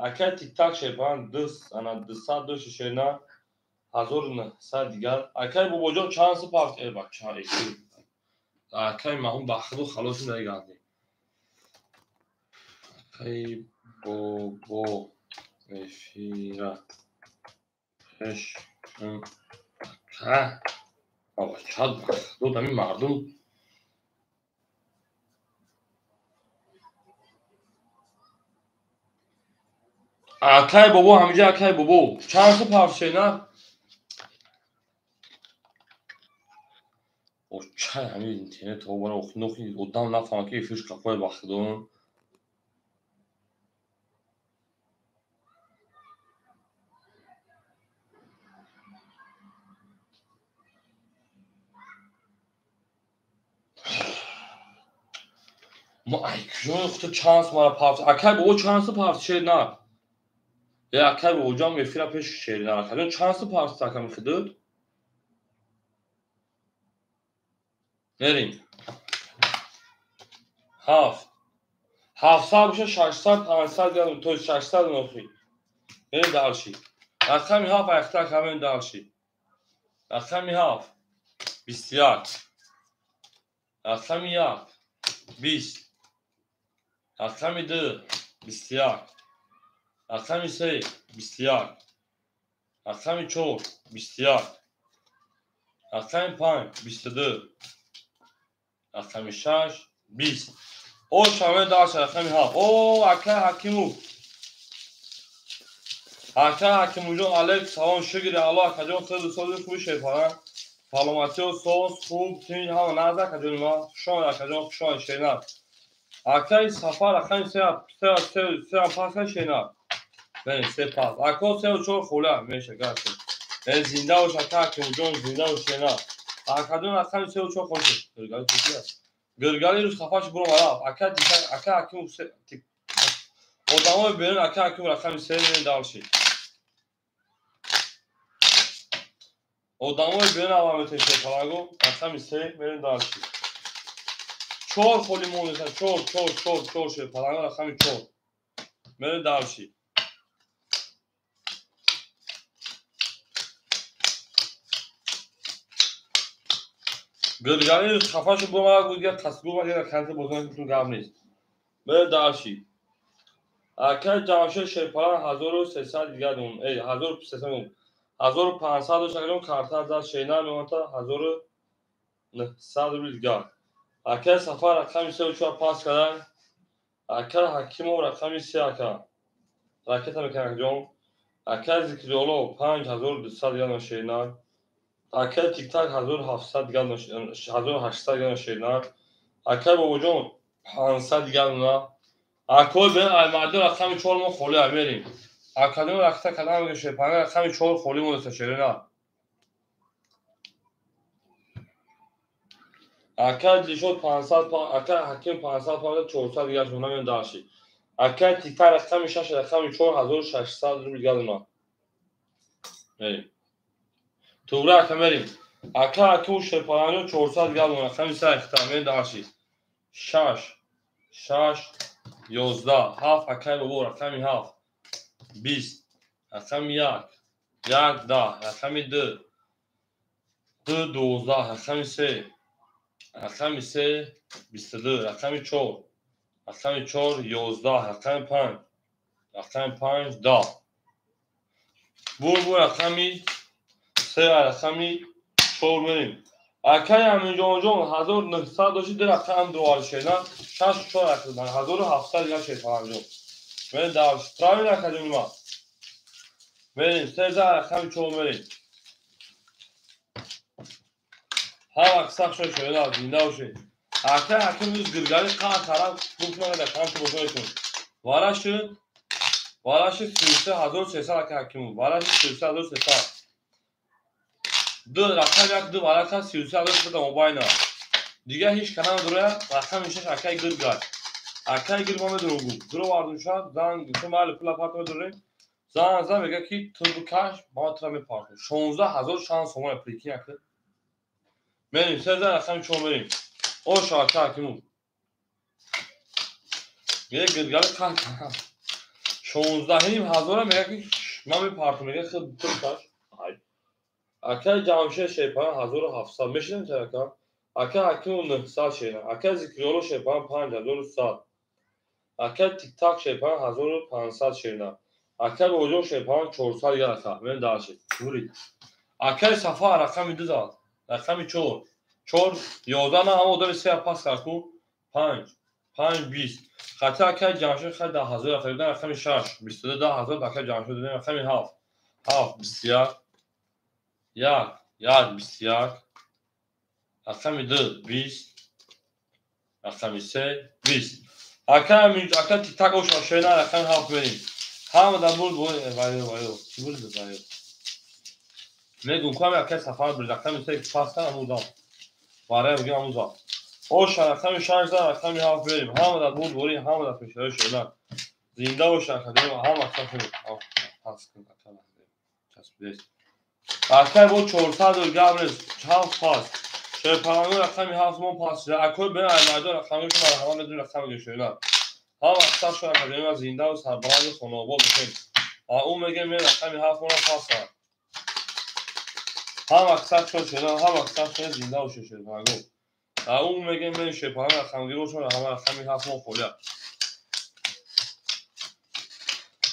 Акай Тиктак шерпалан 200 шерина 1900 дигар. Акай бобоҷон чанд су парс бача акай маҳум ба худо халос нагарди. Акай бобо эфира пеш ака бача ба худо дами мардум акай бобо ҳамиҷа акай бобо чанд су парс шена? Чай ҳамин интернет обара охинохи одам нафаҳмад ки эфирш қафои ба худо. Ма ай куҷо худо чанд су мара парс акай бобо чанд су парс шер на? Е акай бобоҷон эфира пеш шер на. Акайҷон чанд су парс ака мехудуд? Мерим. 7 700 боша 600 500 градус, то 600 нохи. Мерим дальше. Рақами 7 айхта камем дальше. Рақами 7 21. Рақами 1 20. Рақами 2 21. Рақами 3 21. Рақами 4 21. Рақами 5 22. Рақами 6 20. О шаме дальше рақами 7. О акай Ҳакимов. Акай Ҳакимовҷон алейк салом шукри Аллоҳ акаҷон хеле сози хуби шерпалан. Саломатиё соз хуб тинҷ ҳама назд акаҷони ма. Хуш омад акаҷон хуш омад шерина. Акай Сафар рақами 3 3 3 пас шерина. Мерем се пас. Ако сеу чор хола меша гаша. Зинда бош ака Ҳакимҷон, зинда бош шена. Акаҷон рақами сеу чор хоша. Гиргали чӣ аст? Гиргали рӯз хафаш буром рафт. Ака ака Ҳаким одамои берун ака Ҳаким рақами се мерем дальше. Одамои берун ава метем шерпаланго рақами се мерем дальше. Чор холи монеса, чор, чор, чор, чор шерпаланго рақами чор. Мерем дальше. Гиргали хафашу буром рафт, гуфт қасгу ва дигар канти бозон гап нест. Мерем дальше. Акай Ҷамшед шерпаланг 1300 дигар дум, 1300 дум. 1500 дошт, карта зад шена меонта 1900 рубл дигар. Акай Сафар рақами 34 пас кардан. Акай Ҳакимов рақами 3 ака. Ракета мекунад ҷон. Акай Зикрулло 5200 дигар шена. Акай Тиктак 1700 дигар 1800 дигар шена. Акай Бобоҷон 500 дигар на. Акой бен Аймадон рақами 4 мо холӣ мерем. Академия рақта кадам мегӯ шерпаланг рақами 4 холӣ монеса шерина. Ака Дилшод 500, ака Ҳаким 500 500 400 дигар шуна мен дальше. Ака Тиктак рақами 6 рақами 4600 рубл дигар дуна. Мерем. Туғра ака мерем. Ака Ҳаким шерпаланг 400 дигар дуна рақами 3 ихта мен дальше. 6 6 11 7 акай бобо рақами 7 20 рақами 1 1 10 рақами 2 2 12 рақами 3 рақами 3 22 рақами 4 рақами 4 11 рақами 5 рақами 5 10 бур бур рақами 3 рақами 4 мерем. Акай Аминҷонҷон 1900 дошти ду рақам дувар шена 6 4 рақам 1700 дигар шерпаланҷон. Мерем дальше. Правильно акаҷон ма. Мерем 13 рақами 4 мерем. Ҳар вақт сахт шуд шояд зинда бошед. Акай Ҳаким рӯз гиргали қаҳр карам гуфт ман дар канти бозоритон. Вараши 33300 акай Ҳакимов. Вараши 33300. Ду рақам як ду варақа 33300 мобайна. Дигар ҳеҷ канам дуроя рақами 6 акай гиргал. Акай гир ма медонам гуфт. Дуро вардум шад, занг гуфт майли пула партом медорем. Занг зад мегӯяд ки ту бикаш, ма тура мепартом. 16600 сомон прикинь ака. Мерем 13 рақами 4 мерем. Ош ака Ҳакимов. Мегӯяд гиргали қаҳр кардам. 16500 мегӯяд ки ман мепартом, мегӯяд худ ту бикаш. Акай Ҷамшед шерпаланг 1700 мешинам ча ака? Акай Ҳакимов 900 шена. Акай Зикрулло шерпаланг 5100. Акай Тиктак шерпаланг 1500 шена. Акай Бобоҷон шерпаланг 400 дигар ака. Мерем дальше. Бурид. Акай Сафар рақами 2 зад. Рақами 4. 4 11 на ҳама одами 3 пас кард ку. 5 5 20. Хати акай Ҷамшед хай 10000 рақами рақами 6 22 10000 акай Ҷамшед додем рақами 7 7 21 1 1 21 рақами 2 20 рақами 3 20. Ака ака Тиктак оша шена рақами 7 мерем. Ҳама дар бурд вайо вайо. Чӣ бурд вайо? Мегум кам ака Сафар бурд рақами 3 пас кард аму дам. Варай мегум аму зад. Оша рақами 6 зад рақами 7 мерем. Ҳама дар бурд бори ҳама дар пешаи шена. Зинда боша ака ҳама ака пас кун ака. Часпидест. Акай бо 400 гап нест. 7 пас. Шерпаланго рақами 7 мон пас. Акой бен Аймадон рақами шумо ҳама медонем рақами гӯшена. Ҳама сахт шуд академия зинда ва сарбаланди хонаобод бошем. А ӯ мегӯяд мен рақами 7 мона пас кардам. Ҳама сахт шуд шена, ҳама сахт шуд зинда бошед шерпаланго. А ӯ мегӯяд мен шерпаланг рақамгир бошам, ҳама рақами 7 мон холия.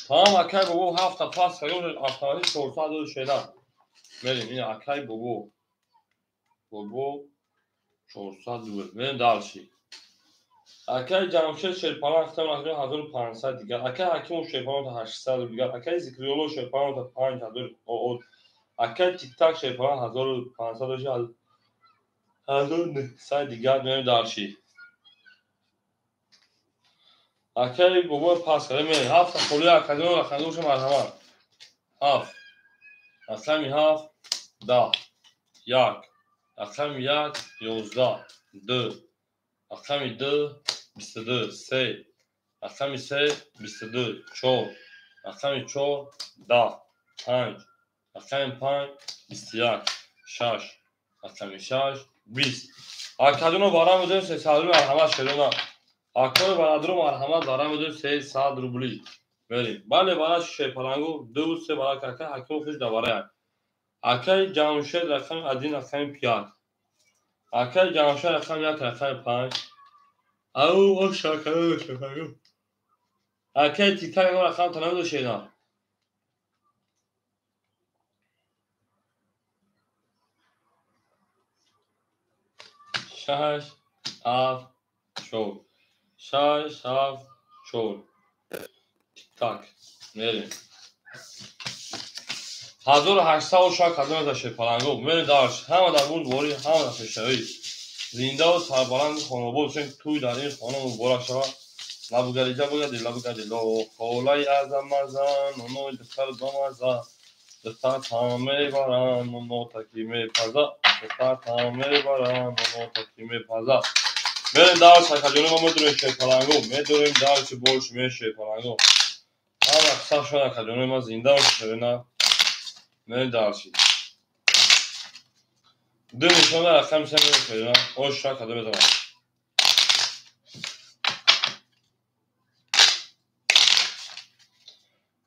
Тамом акай бобо 7 пас кард, автоматик 400 шена. Мерем ин акай бобо. Бобо 400 рубл. Мерем дальше. Акай Ҷамшед шерпаланг 1500 дигар. Акай Ҳакимов шерпаланг 800 рубл дигар. Акай Зикрулло шерпаланг 5000. Акай Тиктак шерпаланг 1500 1900 дигар. Мерем дальше. Акаи бобо пас карда мерем. Ҳафта холӣ академия рақамдоша марҳамат. Ҳафт. Рақами ҳафт 10. 1. Рақами 1 11. 2. Рақами 2 22. 3. Рақами 3 22. 4. Рақами 4 10. 5. Рақами 5 21. 6. Рақами 6 20. Академия барам медем 300 рубли марҳамат шерона. Акои барадару марҳамат барам медем 300 рубли. Мерем. Бале бара шерпалангу 2 3 бара кака ҳаким хуш да бара як. Акаи Ҷамшед рақами 1 рақами 5. Акаи Ҷамшед рақами 1 рақами 5. Ау ошакаю шакаю. Акаи тиктак рақам танамиду шена. Шаш, ҳафт, чор. 6, 7, 4. Тик-так. Мерем. 1806 ҳазор за шерпалангу. Мерем дарш. Ҳама дар бурдборӣ, ҳама дар пешравӣ. Зиндаву сарбаланду хонобод бошем. Тӯй дар ин хона муборак шавад. Лабугалиҷа бугади, лабугалило. Холаи азамазан, онои духтар бамаза. Духтар там мебаранд, оно таки мепаза. Духтар там мебаранд, оно таки мепаза. Мерем дарш, акаҷони мо медурем шерпалангу. Медурем дарши больш ме шерпалангу. Ҳама қисса шуд акаҷони ма зинда бошед, на. Мерем дарши. Ду нишона рақами се мерем, ош шак када мезанам.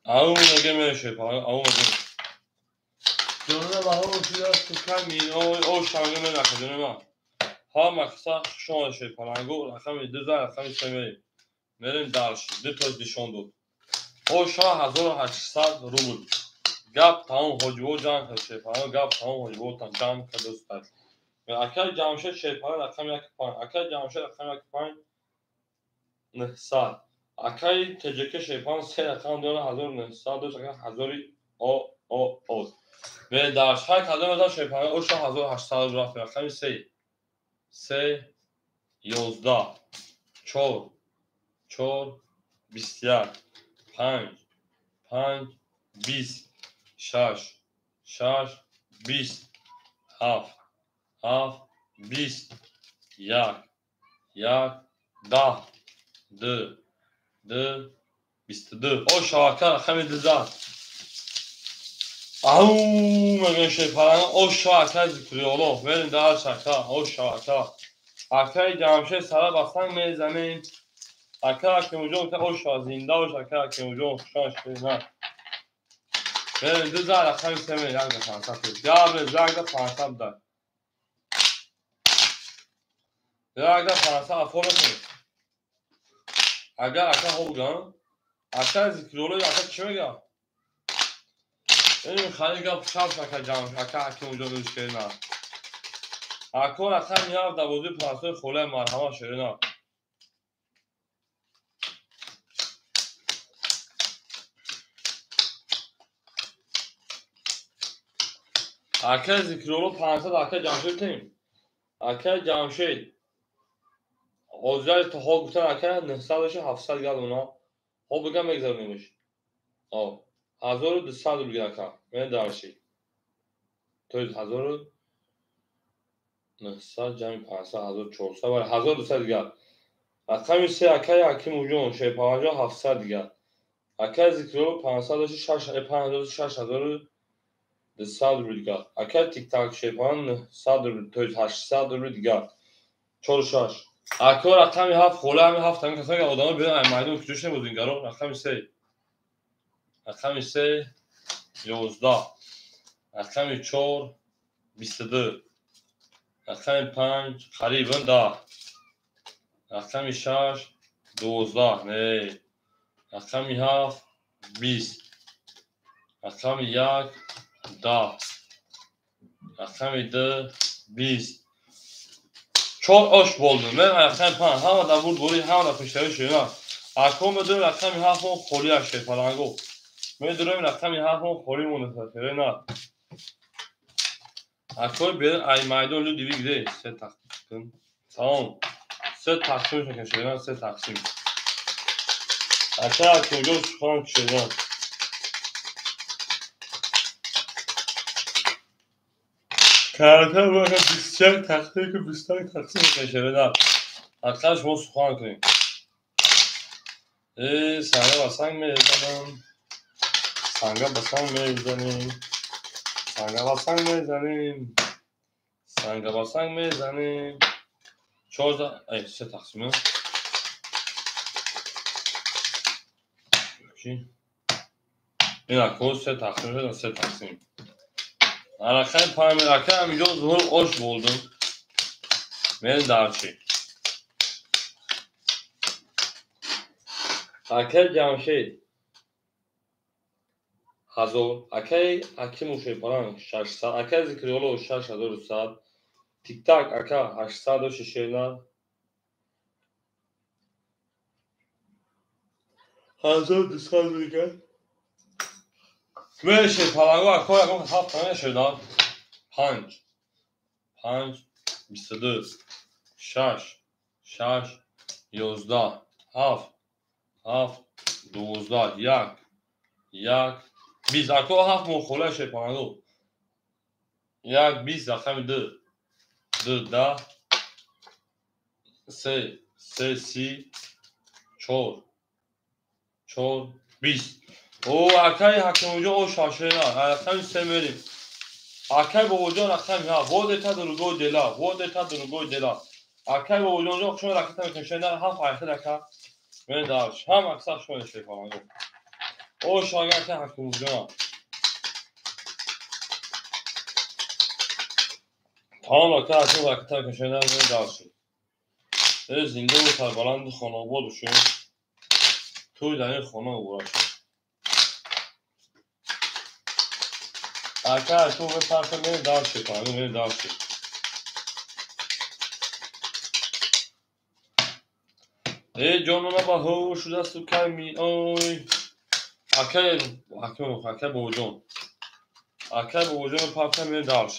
Ау меге мерем шерпалангу, ау меге. Ҷонона баҳо шуда ками, ой, ош шанга мерем акаҷони ма. Ҳама қисса шумо шерпалангу рақами 2 за рақами 3 мерем. Мерем дарши. Ду то нишон дод. Оша 1800 рубл. Гап тамом ҳоҷиво ҷанг кард шерпалангу, гап тамом ҳоҷиво ҷанг кард дӯстак. Акаи Ҷамшед шерпаланг рақами 1 5. Акаи Ҷамшед рақами 1 5 900. Акаи ТҶК шерпаланг 3 рақам дорад 1900 дошт, ака ҳазори о о о. Мерем дарш. Ҳар кадом аз шерпаланг оша 1800 рубл рафт. Рақами 3. 3 11 4 4 21 5 5 20 6 6 20 7 7 20 1 1 10 2 2 22. Оша ака рақами 2. Ау мегӯем шерпаланг оша ака Зикриёло. Мерем дарш ака, оша ака. Акаи Ҷамшед сара ба санг мезанем. Ака Акимуҷон оша зинда бош, ака Акимуҷон хушон шерина. Мерем 2 за рақами 3 мерем, 1 да 500. Габре 1 да 500 дар. 1 да 500 афоро кунед. Агар ака хоб гам, ака Зикриёло ака чӣ мегӯяд? Ин хали гап шаб ака Ҷамшед, ака Акимуҷон шерина. Ако рақами 7 дар бозии пасои холаи марҳамат шерина. Акаи Зикриёло 500 акаи Ҷамшед тем. Акаи Ҷамшед ҳозираи то ҳол гуфтан ака 900 доша 700 гал уна. Ҳол бигам мегзаронемш. О 1200 рубл ака. Мен дарши. То есть 1900 ҷамъи 500 1400 вале 1200 дигар. Рақами 3 акаи Акимуҷон шерпаланҷон 700 дигар. Акаи Зикриёло 500 доши 6 5 6200 рубл дигар. Акаи Тиктак шерпаланг 900 рубл, то есть 800 рубл дигар. 4 6. Ако рақами 7 хола ҳами 7 ҳамин касоне ки одамо биён ай майдон куҷо шуда бозингаро. Рақами 3. Рақами 3 11. Рақами 4 22. Рақами 5 қарибан 10. Рақами 6 12. Не. Рақами 7 20. Рақами 1 10. Рақами 2 20. 4 ош болду. Мен рақами 5 ҳама дар бурдборӣ, ҳама дар пешравӣ шудем. Ако медонем рақами 7 мо холӣ аст шерпалангу. Медонем рақами 7 мо холӣ монда шерина. Акои берун ай майдон люди вигде се тақсим. Салом. Се тақсим шерина, се тақсим. Акай Ҳакимҷон сухан кушодан. Карта бояд 21 тақсим ки 21 тақсим мешавад. Ҳақиқат шумо сухан кунед. Санга ба санг мезанам. Санга ба санг мезанем. Санга ба санг мезанем. Санга ба санг мезанем. 14 3 тақсим. Ин ако 3 тақсим шуд, 3 тақсим. Арақаи памир ака ҳаминҷо зуҳур ош болдум. Мерем дарчи. Акаи Ҷамшед 1000, акаи Ҳакиму Шерпаланг 600, акаи Зикриёло 6100, Тиктак ака 806, 1200 дигар. Мерем Шерпаланго ако ягон 7 мешудад. 5 5 22 6 6 11 7 7 12 1 1 20. Ако 7 мухола Шерпаланго 1 20 рақами 2 2 10 3 3 30 4 4 20. О акаи Ҳакимҷон о шашена рақами 3 мерем. Акаи Бобоҷон рақами 7. Вот это другое дело. Вот это другое дело. Акаи Бобоҷонҷон шумо ракета мекунед. 7 айхид ака. Мен дарш. Ҳам аксар шумо Шерпаланго. О шага акаи Ҳакимҷон. Тамом ака ҳаким ракета мекунед. Мен дарш. Зинда ва сарбаланди хонаобод бошед. Тӯй дар ин хона муборак шуд. Ака ҳаким мепарта мерем дарш Шерпаланго мерем дарш. Ҷонона баҳор шудасту кай меой. Акаи Ҳаким, акаи Бобоҷон. Акаи Бобоҷон мепарта мерем дарш.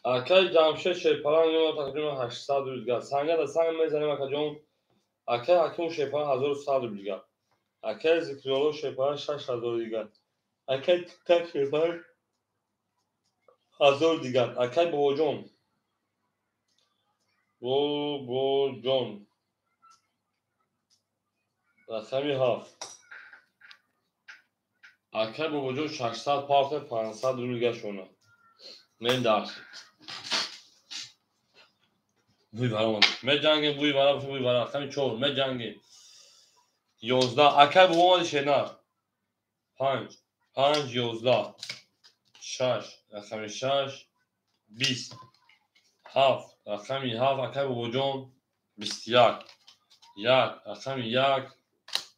Акаи Ҷамшед Шерпаланг тақрибан 800 рубл дигар. Санга да санг мезанем акаҷон. Акаи Ҳакиму Шерпаланг 1100 рубл дигар. Акаи Зикриёло Шерпаланг 6000 дигар. Акаи Тиктак Шерпаланг 1000 дигар. Акаи Бобоҷон. Бобоҷон. Рақами 7. Акаи Бобоҷон 600 парта 500 рубл дигар шона. Мен дарс. Бӯй вара омад. Меҷангем, бӯй вара, бӯй вара. Рақами 4 меҷангем. 11. Акаи бобо омади Шернар. 5 5 11 6 рақами 6 20 7 рақами 7 акаи Бобоҷон 21 1 рақами 1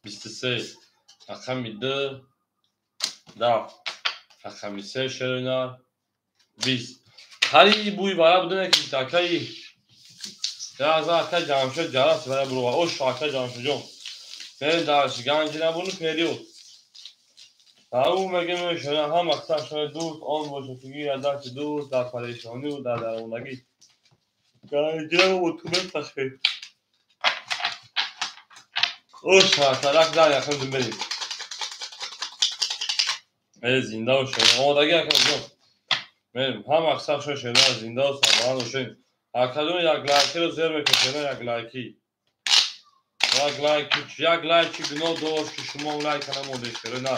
23 рақами 2 10 рақами 3 Шернар 20. Ҳари бӯй вара будане ки акаи акаи Ҷамшед ҷарас вара бурова. Ош акаи Ҷамшедҷон. Мерем дарш ганҷинабону период. Ау мегем шона ҳам аксар шона дӯст он бошад ки гирад дасти дӯст дар парешониву дар дармондагӣ. Ганҷинабо ту мепахед. Ош тарак дар яқин мерем. Зинда бошед. Омодагӣ акаҷон. Мерем ҳам аксар шона шона зинда ва сарбаланд бошед. Акаҷон як лайкиро зер мекунед, як лайки. Як лайк, як лайк чӣ гуноҳ дошт ки шумо лайка намондед, на.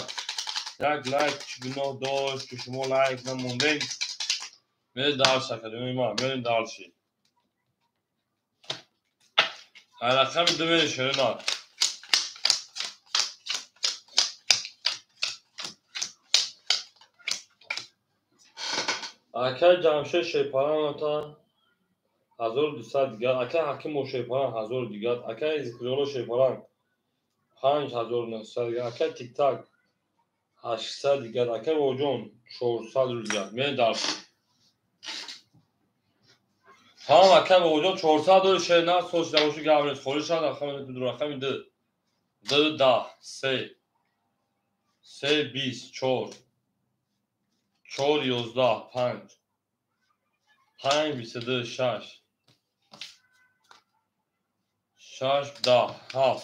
Як лайк чӣ гуноҳ дошт ки шумо лайк намондед. Мерем дарс акаҷони ман, мерем дарси. Рақами 2 мерем шона. Акаи Ҷамшед Шерпаланг 1200 дигар. Акаи Ҳакиму Шерпаланг 1000 дигар. Акаи Зикриёло Шерпаланг 5900 дигар. Акаи Тиктак 800 дигар. Акаи Бобоҷон 400 рубл дигар. Мерем дарс. Тамом акаи Бобоҷон 400 рубл Шернар соз шуда боши гап нест. Холӣ шуд рақами 2 2 10 3 3 20 4 4 11 5 5 22 6 6 10 7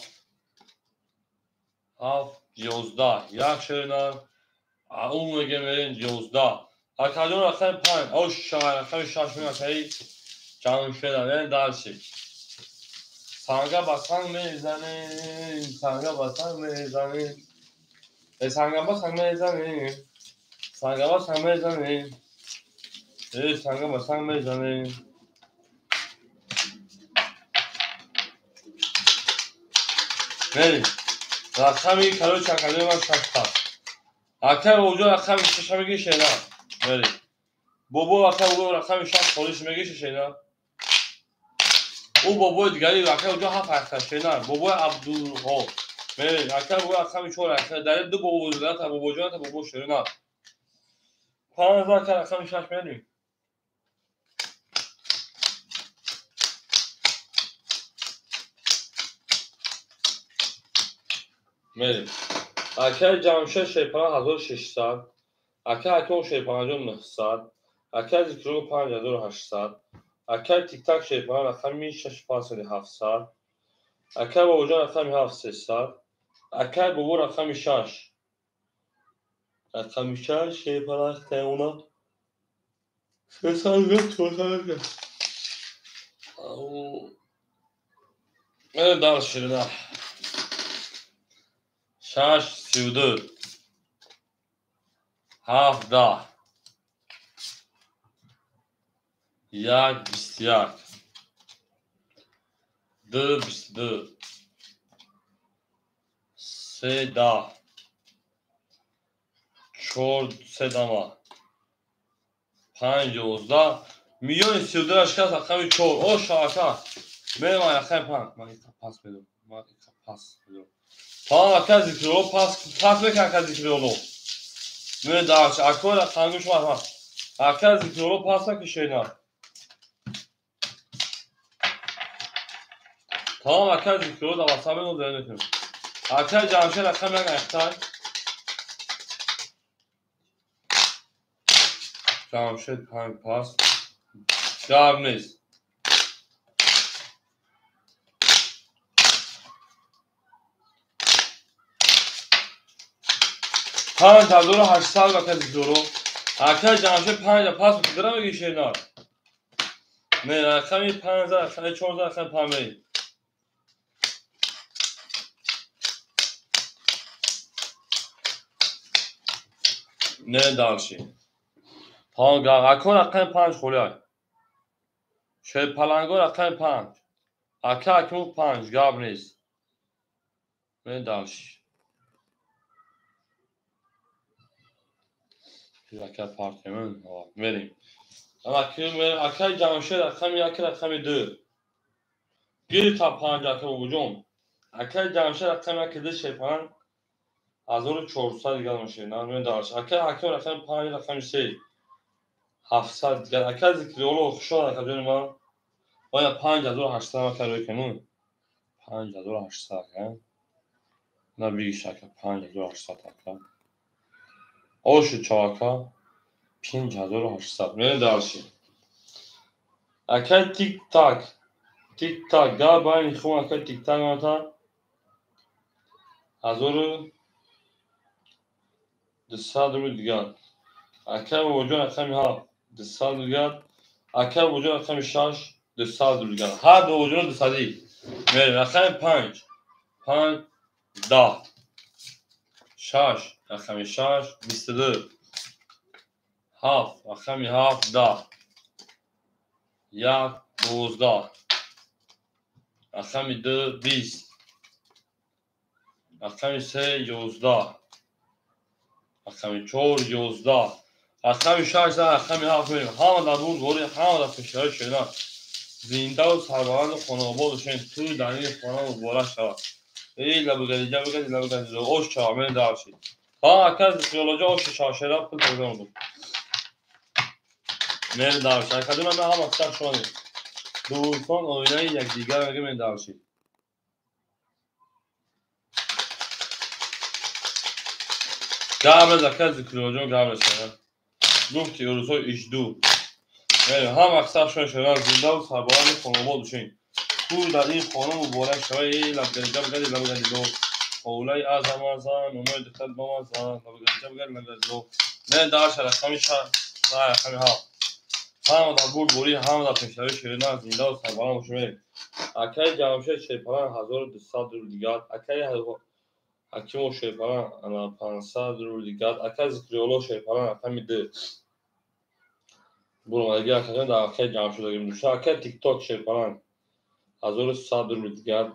7 11 як шерина ау меге мерем 11 акаҷон рақами 5 ош рақами 6 меакаи ҷамшеда мерем дальше санга ба санг мезанем санга ба санг мезанем санга ба санг мезанем санга ба санг мезанем санга ба санг мезанем мерем рақами короче акаҷони ман 6 пас акай бобоҷон рақами 6 мегишена мерем бобо акай бобо рақами 6 холиш мегишена ӯ бобои дигари акай оҷо 7 ҳақта шена бобои Абдулҳо мерем акай бобои рақами 4 ҳақта дар ду бобо та бобоҷон та бобо шерина 5 акай рақами 6 мерем мерем акай Ҷамшед Шерпалан 1600 акай Ҳакимов Шерпаланҷон 900 акай Зикрулло 5800 акай Тиктак Шерпалан рақами 6 700 акай Бобоҷон рақами 7 300 акай Бобо рақами 6 рақами 6 Шерпалан теуна 300 400 мерем дальше ширина 6 32 7 10 1 21 2 22 3 10 4 3 дама 5 11 миллиони 32 шикаст рақами 4 о шака мерем рақами 5 ман иқа пас медам ман иқа пас медам тамом ака Зикрулло пас пас мекунад ака Зикрулло мерем дальше акои рақамгӯш шумо ака Зикрулло пас накишена тамом ака Зикрулло дар ватсап меноза мекунем ака Ҷамшед рақами 1 ахтай Ҷамшед 5 пас гап нест 5800 ака Зикрулло ака Ҷамшед 5 пас дара мегишена не рақами 5 рақами 4 рақами 5 мерем не дальше тамом ако рақами 5 холиай Шерпаланго рақами 5 ака Ҳакимов 5 гап нест не дальше ака партиямон мерем акаи Ҷамшед рақами 1 рақами 2 гир та 5 ака бобоҷон акаи Ҷамшед рақами 1 2 Шерпаланг 1400 дигар мошина мен дальше акаи Ҳаким рақами 5 рақами 3 700 дигар ака Зикрулло хушҳол акаҷони ман оя 5800 ака рӯй кунун 5800 ака на бигиш ака 5800 ака ошу чо ака 5800 мерем дальше акай Тик-так Тик-так гап байни хум акай Тик-так мата 1200 рубл дигар акай Бобоҷон рақами 7 200 дигар акай Бобоҷон рақами 6 200 рубл дигар ҳар бобоҷоно 200 мерем рақами 5 5 10 6 рақами 6 22 7 рақами 7 10 1 12 рақами 2 20 рақами 3 11 рақами 4 11 рақами 6 рақами 7 мерем ҳама дар бурдборӣ ҳама дар пешрави шена зиндаву сарбаланду хонаобод бошед тӯи данини хона муборак шавад эй лабгариҷа бгади лабгариҷа ош чава мерем дальше ҳа ака Зикруллоҷон оши чава шера пул додам буд мерем дальше акаҷон ма ҳама сар шумо дӯстон оинаи якдигар мега мерем дальше гап ака Зикруллоҷон гап шера гуфти рӯзҳои ижду мерем ҳама сар шумо шера зиндаву сарбаланду хонаобод бошед. Тӯй дар ин хона муборак шавад. Эй лабгариҷа бгари лабгаридо. Ҳовлаи азам азан, онои духтар бамазан, лабгариҷа бгари лабгаридо. Не дарша рақами 6, рақами 7. Ҳама дар бурдборӣ, ҳама дар пешравӣ шерина зинда ва сарбаланд бошем. Акаи Ҷамшед Шерпалан 1200 рубл дигар, акаи Ҳакимов Шерпалан 500 рубл дигар, акаи Зикриёлло Шерпалан рақами 2. Буромадагӣ акаҷон дар акаи Ҷамшед дагим душа, акаи Тикток Шерпалан 1100 рубл дигар,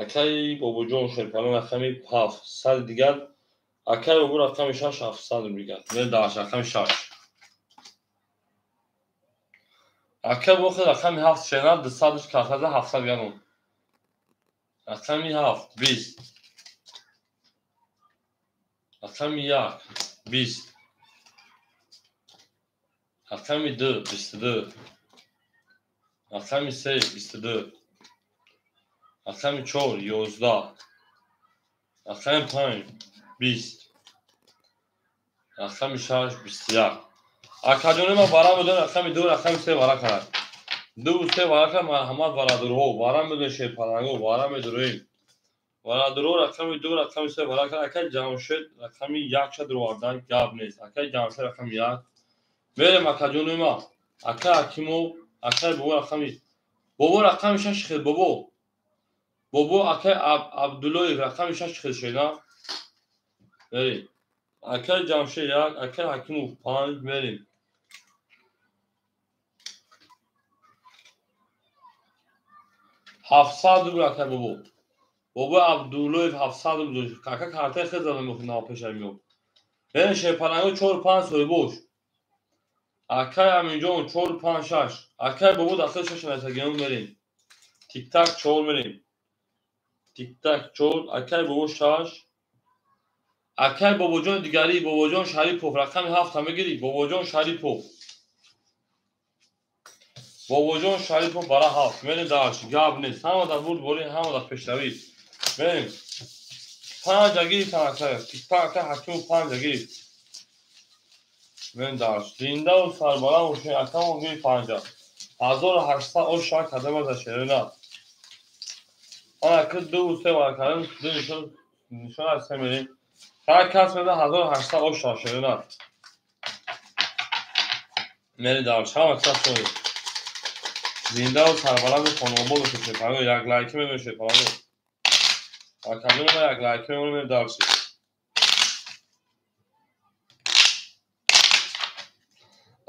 акаи Бобоҷон Шерпалан рақами 700 дигар, акаи Бобо рақами 6 700 рубл дигар. Не дарш рақами 6. Акаи Бобо рақами 7 шена 200 картада 700 дигар. Рақами 7 20. Рақами 1 20. Рақами 2 22. Рақами 3 22. Рақами 4 11. Рақами 5 20. Рақами 6 21. Акаҷони ман вара медон рақами 2 рақами 3 вара кард. 2 3 вара кард. Марҳамат бародарҳо, вара медон шерпалангҳо, вара медороем. Бародарҳо рақами 2 рақами 3 вара кард. Акаи Ҷамшед рақами 1 шад ровардан гап нест. Акаи Ҷамшед рақами 1. Мерем акаҷони ман. Акаи Ҳакимов, акаи Бобо рақами Бобо рақами 6 хел Бобо. Бобо акаи Абдуллоев рақами 6 хел шена. Мерем. Акаи Ҷамшед 1, акаи Ҳакимов 5 мерем. 700 рубл акаи Бобо. Бобо Абдуллоев 700 рубл дошт. Ака картаи хел зада мехӯрд нав пеша меёб. Мерем шерпалангҳо 4 5 соҳибош. Акаи Аминҷон 4 5 6. Акаи Бобо дастаи 6 насагиён мерем. Тик-так 4 мерем. Тик-так 4, акаи Бобо 6. Акаи Бобоҷон дигарӣ, Бобоҷон Шарипов рақами 7 мегирӣ. Бобоҷон Шарипов. Бобоҷон Шарипов бара 7. Мерем дарш, гап нест. Ҳама дар бурдборӣ, ҳама дар пешравӣ. Мерем. 5 гирифтан акаи. Тик-так акаи Ҳакимов 5 гирифт. Мерем дарш. Зинда ва сарбаланд бошед. Акамон гирифт 5. 1800 ош шак кадам аз шерина. Ана ки 2 3 вара кардем, 2 нишон аз се мерем. Ҳар кас меда 1800 ош шак шерина. Мерем дарш. Ҳама кас шоед. Зинда ва сарбаланд хонобод бошед. Шерпаланг як лайки медонед шерпаланг. Акаҷон ма як лайки мемонем дарш.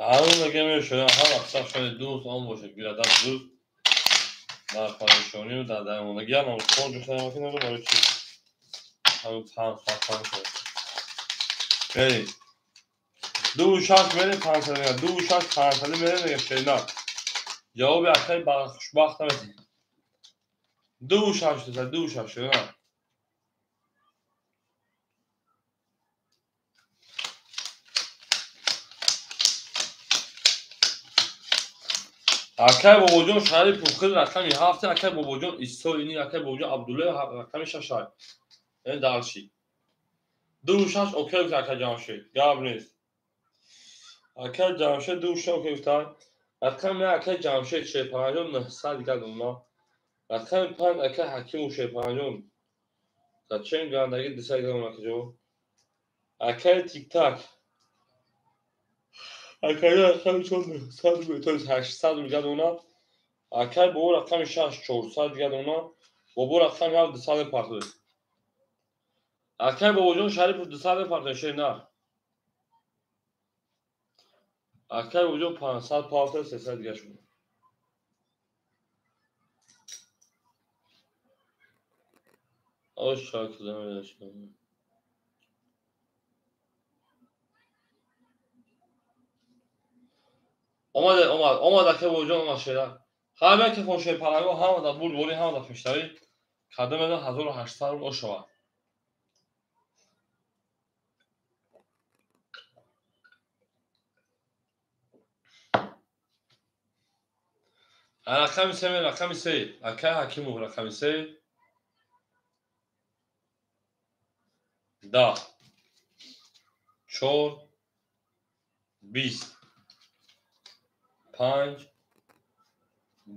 Ҳамон мегӯям шояд ҳама қисм шояд дӯст он бошад, гирадат дӯст дар парешонӣ ва дар дармондагӣ ҳам хон ҷӯшта мекунад барои чӣ? Ҳамин 5 7 5 шояд. Мерем. 2 6 мерем 500 мега. 2 6 500 мерем мега шерина. Ҷавоби акаи хушбахт наметӣ. 2 6 2 6 шерина. Акаи Бобоҷон Шарипов хел рақами 7, акаи Бобоҷон Исоини, акаи Бобоҷон Абдуллоев рақами 6. Яъне дарши. 2 6 окей гуфт акаи Ҷамшед. Гап нест. Акаи Ҷамшед 2 6 окей гуфтан. Рақами 1 акаи Ҷамшед Шерпаланҷон 900 дигар дона. Рақами 5 акаи Ҳакимов Шерпаланҷон. Зачем гандагӣ 200 дигар дона акаҷон? Акаи Тик-так. Акаи рақами 4 900 рубл, то есть 800 рубл дигар дона. Акаи Бобо рақами 6 400 дигар дона. Бобо рақами 7 200 партоед. Акаи Бобоҷон Шарипов 200 партоед шерина. Акаи Бобоҷон 500 партоед, 300 дигар шуд. Ош шак замедашам. Омад, омад, омад акаи Бобоҷон омад шера. Ҳар яке хон шерпалангҳо ҳама дар бурдборӣ, ҳама дар пешравӣ. Кадом медон 1800 рубл ош шавад. Рақами 3 рақами 3. Акаи Ҳакимов рақами 3. 10 4 20 5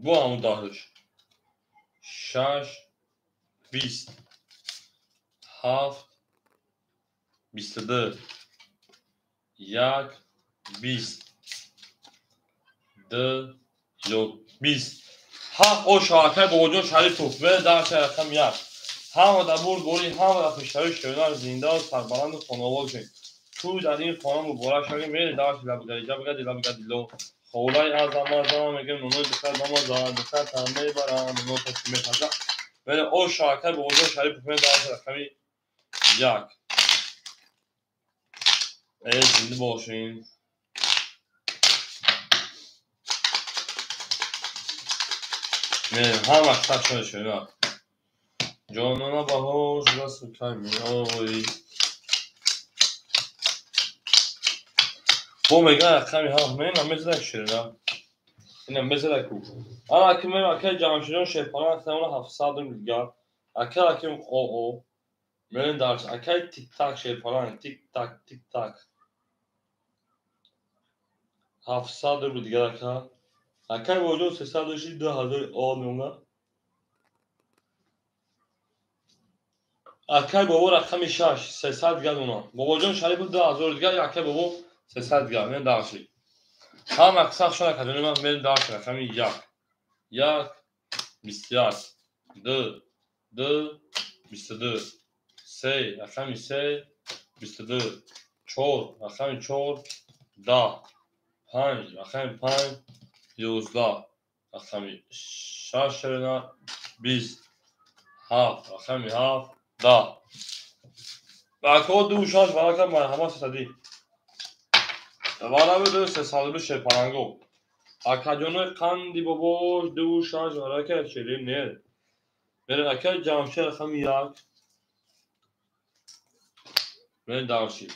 бо ҳамун даҳш. 6 20 7 22 1 20 2 20 7 ош акай Бобоҷон Шарипов дар рақами 1. Ҳама дар бурдборӣ, ҳама дар пешравии шоирон зинда ва сарбаланду хонавод бошед. Тӯй дар ин хона муборак шавед. Мери дар лабгариҷа бгади лабгадило. Холаи азам азам мегӯем нунои духтар дамаза духтар та мебарам нуно та чӣ мепаза. Мери ош акай Бобоҷон Шарипов дар рақами 1. Э зинда бошед. Ҳама сар шуда шоирон. Ҷонона баҳор шуда сукай меоӣ. Бо мегӯяд рақами 7 мена мезада ширина. Ина мезада ку. Ана аки мем акай Ҷамшидҷон Шерпаланг ҳастам 700 рубл дигар. Акай аким оо мерем дарс. Акай тик-так Шерпаланг тик-так тик-так. 700 рубл дигар ака. Акай Бобоҷон 300 2000 о меомад. Акай бобо рақами 6 300 дигар меомад. Бобоҷон Шарипов 2000 дигар, акай бобо 300 дигар. Мерем дарси. Ҳама сахт шуда кадони ман мерем дарси рақами 1 1 21 2 2 22 3 рақами 3 22 4 рақами 4 10 5 рақами 5 11 рақами 6 20 7 рақами 7 10. Бако 2 6 варака марҳамат сади. Вараби 2 300 Шерпаланго. Акаҷонои қанди бобош 2 6 варака шерим не. Мере акай Ҷамшед рақами 1. Мере дарши.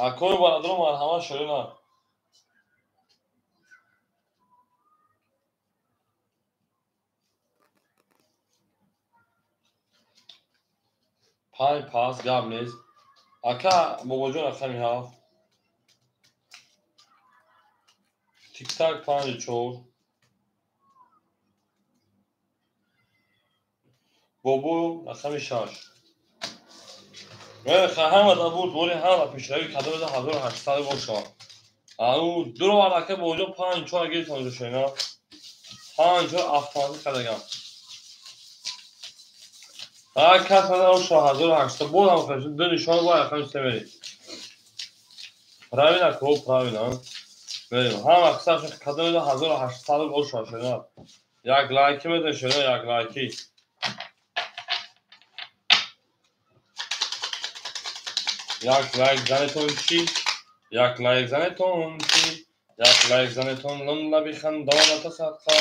Акои бародаро марҳамат шерина. Панҷ пас гап нест. Ака Бобоҷон рақами 7. Тик-так 5 4. Бобо рақами 6. Ҳама дар бурдборӣ, ҳама пешравӣ кадом 1800 бошад. Ау дуро ака Бобоҷон 5 4 гирифтан шоина. 5 4 автоматик кардагам. Кас мада 1800 боз ҳам хеш ду нишон бо рақами 3 мерем. Правильно ко правильно. Мерем. Ҳама қисмаш кадом 1800 бошад шоина. Як лайки меден шоина, як лайки. Як лайк занетон чӣ? Як лайк занетон чӣ? Як лайк занетон лон лаби хандоната садқа.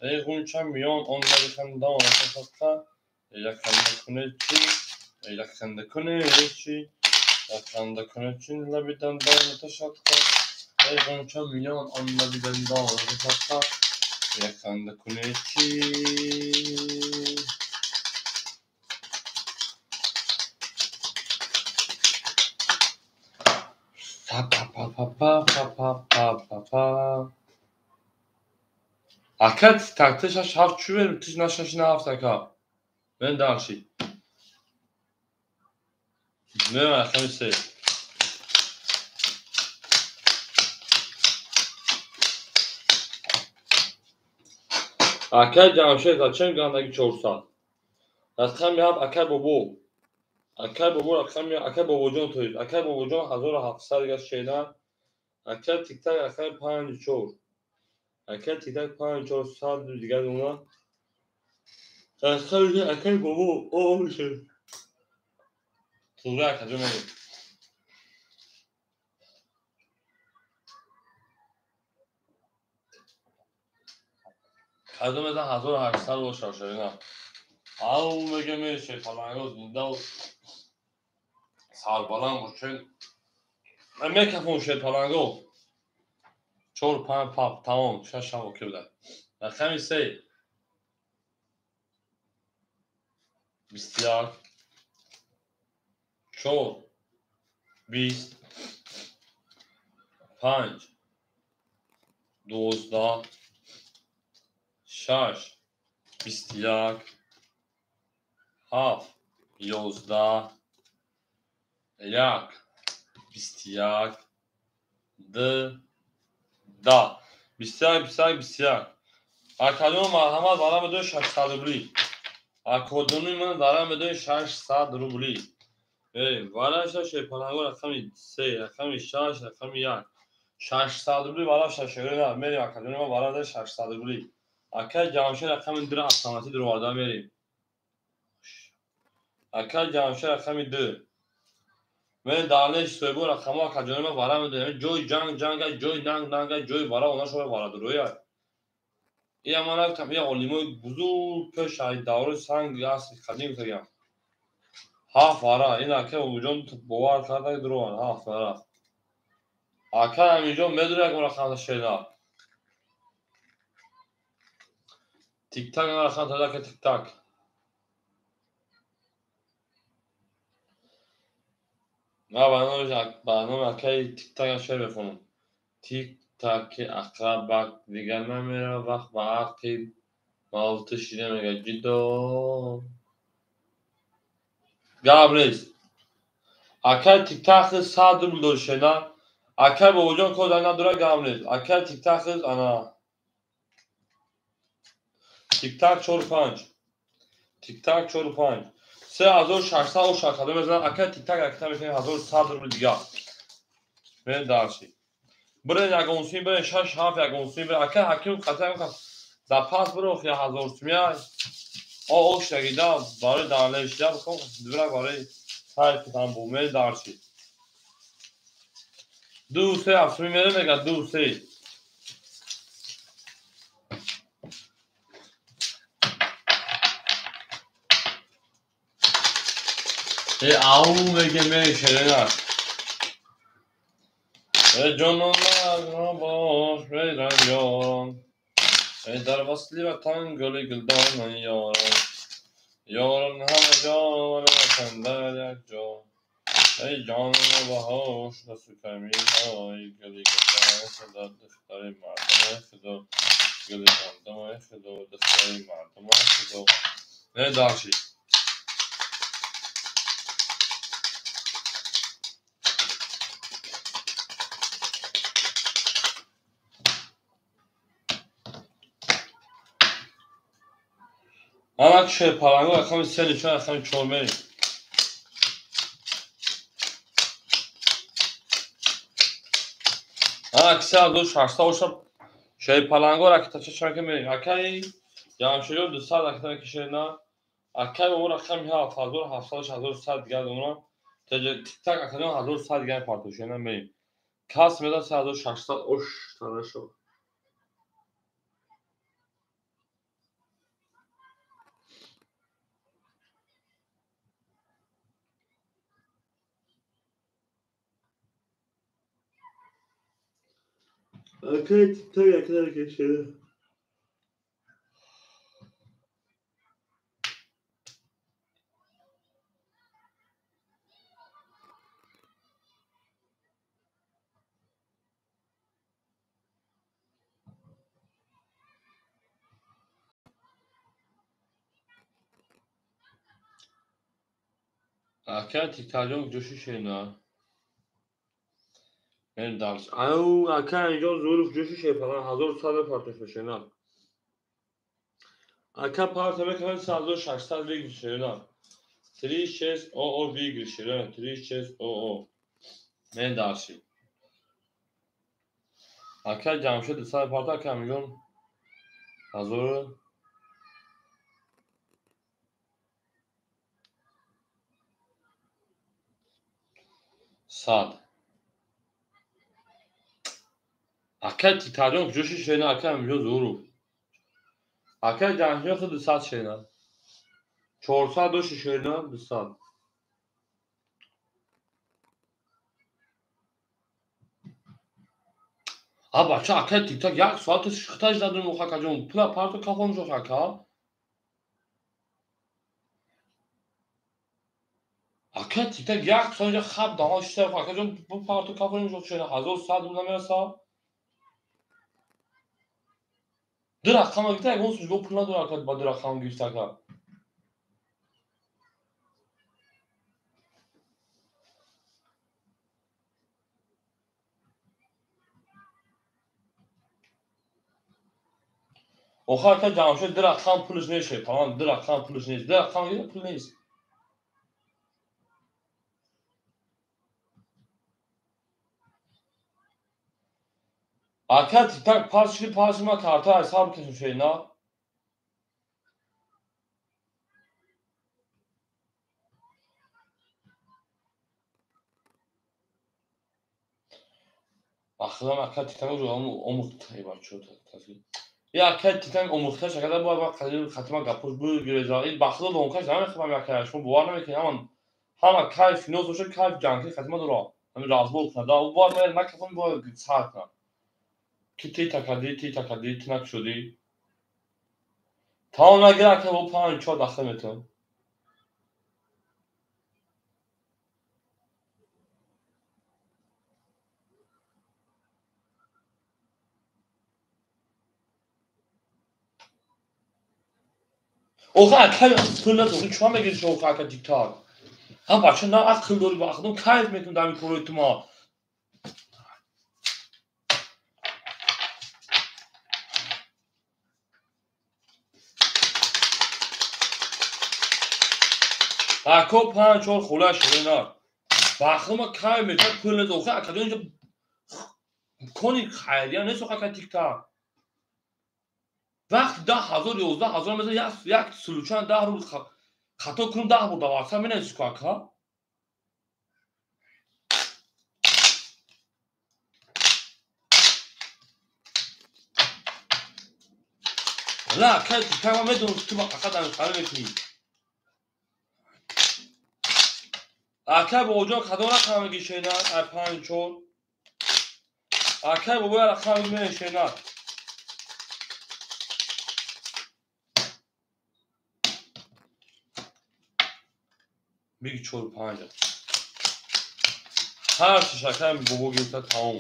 Эй ғунча миён он лаби хандоната садқа. Як ханда кунед чӣ? Як ханда кунед чӣ? Як ханда кунед чӣ лаби дандоната садқа. Эй ғунча миён он лаби дандоната садқа. Як ханда кунед чӣ? Па па па па па па па па. Ака так 6 7 чӣ верим? Тиш на 6 на 7 ака. Мен дарши. Мерем рақами 3. Акай Ҷамшед зачем гандаги 400? Рақами 7 акай бобо. Акай бобо рақами акай Бобоҷон тоид. Акай Бобоҷон 1700 дигар шена. Акай тик-так рақами 5 4. Акай тик-так 5 4 100 дигар уна. Рақами акай бобо о мешад. Тура акаҷон мерем. Кадом мезан 1800 бошад шоина. Ау мегӯям Шерпаланго зинда сарбаланд бошед. Мекафон Шерпаланго. 4 5 пап тамом 6 ҳам окей буда. Рақами 3 21 4 20 5 12 6 21 7 11 1 21 2 10 21 21 21. Академия марҳамат барам медои 600 рубли. Академия ман дарам медои 600 рубли. Вараша шепаланго рақами 3, рақами 6, рақами 1. 600 рубли вараша шерена мерим академия ман барам 600 рубли. Акай Ҷамшед рақами 2 автоматӣ дуроварда мерим. Акай Ҷамшед рақами 2. Мен далеш соҳибо рақамҳо акаҷони ман вара медоям. Ҷои ҷанг ҷанга, ҷои нанг нанга, ҷои вара она шоя вара дуроя. Ия ман нагуфтам, ия олимои бузург пеш аз давраи санг асри қадим гуфтагиам. 7 вара, ин ака Умиҷон бовар карда дуровард, 7 вара. Ака Амиҷон медури як рақамта шена. Тик-так рақам тада ака тик-так. Ман ба номи акаи тик-так шеър мехонам. Тик-таки ақрабак дигар намерав вақт ба ақиб мавту шида мегӯяд ҷидо. Гап нест. Акаи тик-так 100 рубл дори шена. Акаи Бобоҷон кор дар надора гап нест. Акаи тик-так ана тик-так 4-5. Тик-так 4-5. 3600 ош акадо мезанад. Акаи тик-так ракета мекунем 1100 рубл дигар. Мерем дарши. Бирен ягон сум, бирен 6-7 ягон сум, бирен акаи Ҳаким қатъан запас биро 1000 сумия. Ош нагида барои далешида бикун, бирак барои сайт кутам бу. Мерем дарши. 2-3 7 сум мерем мега 2-3. Ау меге мери шерена. Ҷонон бош мерам ёрон. Дар васли ватан гули гулдон ёрон. Ёрон ҳама ҷо вале ватан дар як ҷо. Эй ҷонон баҳош дасту камиҳои гули гулдон худо духтари мардумои худо гули гандумои худо духтари мардумои худо. Не дарши. Ана шерпаланго рақами 3 нишон рақами 4 мерим. Ана 3600 оша шерпаланго ракетача чанка мерим. Акаи Ҷамшедҷон 200 ракета мекашена. Акаи бобо рақами 7 1700 1100 дигар дорам. Тик-так акаҷон 1100 дигар партошена мерим. Кас меда 3600 ош тарашо. Акаи тик-так ракета мекашена. Акаи тик-такҷон ҷӯши шена. Мерем дарс. Ау акаи инҷо зурф ҷӯши шепалан 1100 партош мешена. Ака парта мекунад 3600 выигрыш шена. 36 ОО выигрыш шена. 36 ОО. Мерем дарси. Ака Ҷамшед 200 парта ака Амиҷон 1000 100. Акаи тик-такҷон ҷӯши шена, акаи Амиҷон зуру. Акаи Ҷамшед худ 200 шена. 400 доши шена 200. А бача акаи тик-так як соат шихташ надорем охо акаҷон. Пула парто кафон шох ака. Акаи тик-так як соат инҷа хаб даҳон шиша акаҷон бу парто кафон шох шена 1100 рубл намераса. Ду рақама гирифта, ягон сужбо пул надора ака, ба ду рақам гирифта ака. Охир ака Ҷамшед ду рақам пулш нест, тамом, ду рақам пулш нест, ду рақам гирифта пул нест. Ака тиктак пас шуди, пас шуди, ман карта ҳисоб кашам шена. Ахирам ака тиктак омӯхтаи бачаҳо. Я ака тиктак омӯхташ акада бояд ма хатима гапош бугиреза. Ин бахло лонкаш намехӯрам ака, шумо бовар намекунед, ҳаман ҳама кайф ниёз бошад, кайф ҷангӣ хатима дора. Ҳамин разбор кунад. Бояд ма накафам, бояд сар кунад. Ки ти такадӣ, ти такадӣ, ти накушодӣ. Тамом нагир ака, бо 5-4 дахил метавон. Охир ака пул надорӣ, чӣ мегирӣ шумо охир ака тиктак? Ҳа бача, на ақл дорӣ, ба ақлдон кайф мекунӣ дар ин корои ту ма. Ако 5-4 хола шуда. Бахлма кайф мекунад, пул нест. Охир ака инҷо кони хайрия нест охир ака тиктак. Вақти 10 000, 11 000 мезанад, як случайно 10 рубл хато кунам, 10 бор даварса менависӣ ку ака. На ака тиктак, ман медонам, ки ту фақат дар мекунӣ. Акай бобоҷон, кадом рақам мегӣ шена? Ай 5-4. Акай бобоя рақам мегӣ шена. Биги 4-5. Ҳар чиш акай бобо гирифта тамом.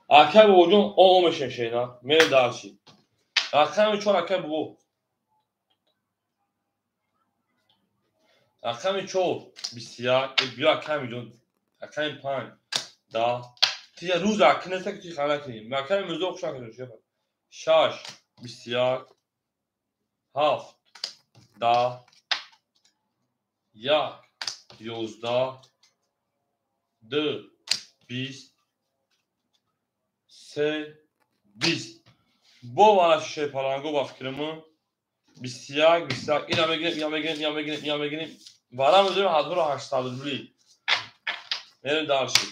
Акай бобоҷон о мешем шена. Мерем дарши. Рақами 4 акай бобо. Рақами 4 21, биё акай миҷон. Рақами 5 10. Ти рӯз акӣ неста ки ти хана кунӣ. Акай мирзо хуш накунӣ. 6 21 7 10 1 11 2 20 3 20. Бо вара шепаланго ба фикримон 21 21 ина мегирем, ина мегирем, ина мегирем, ина мегирем. Вара мезорем 1800 рубли. Мерем дальше.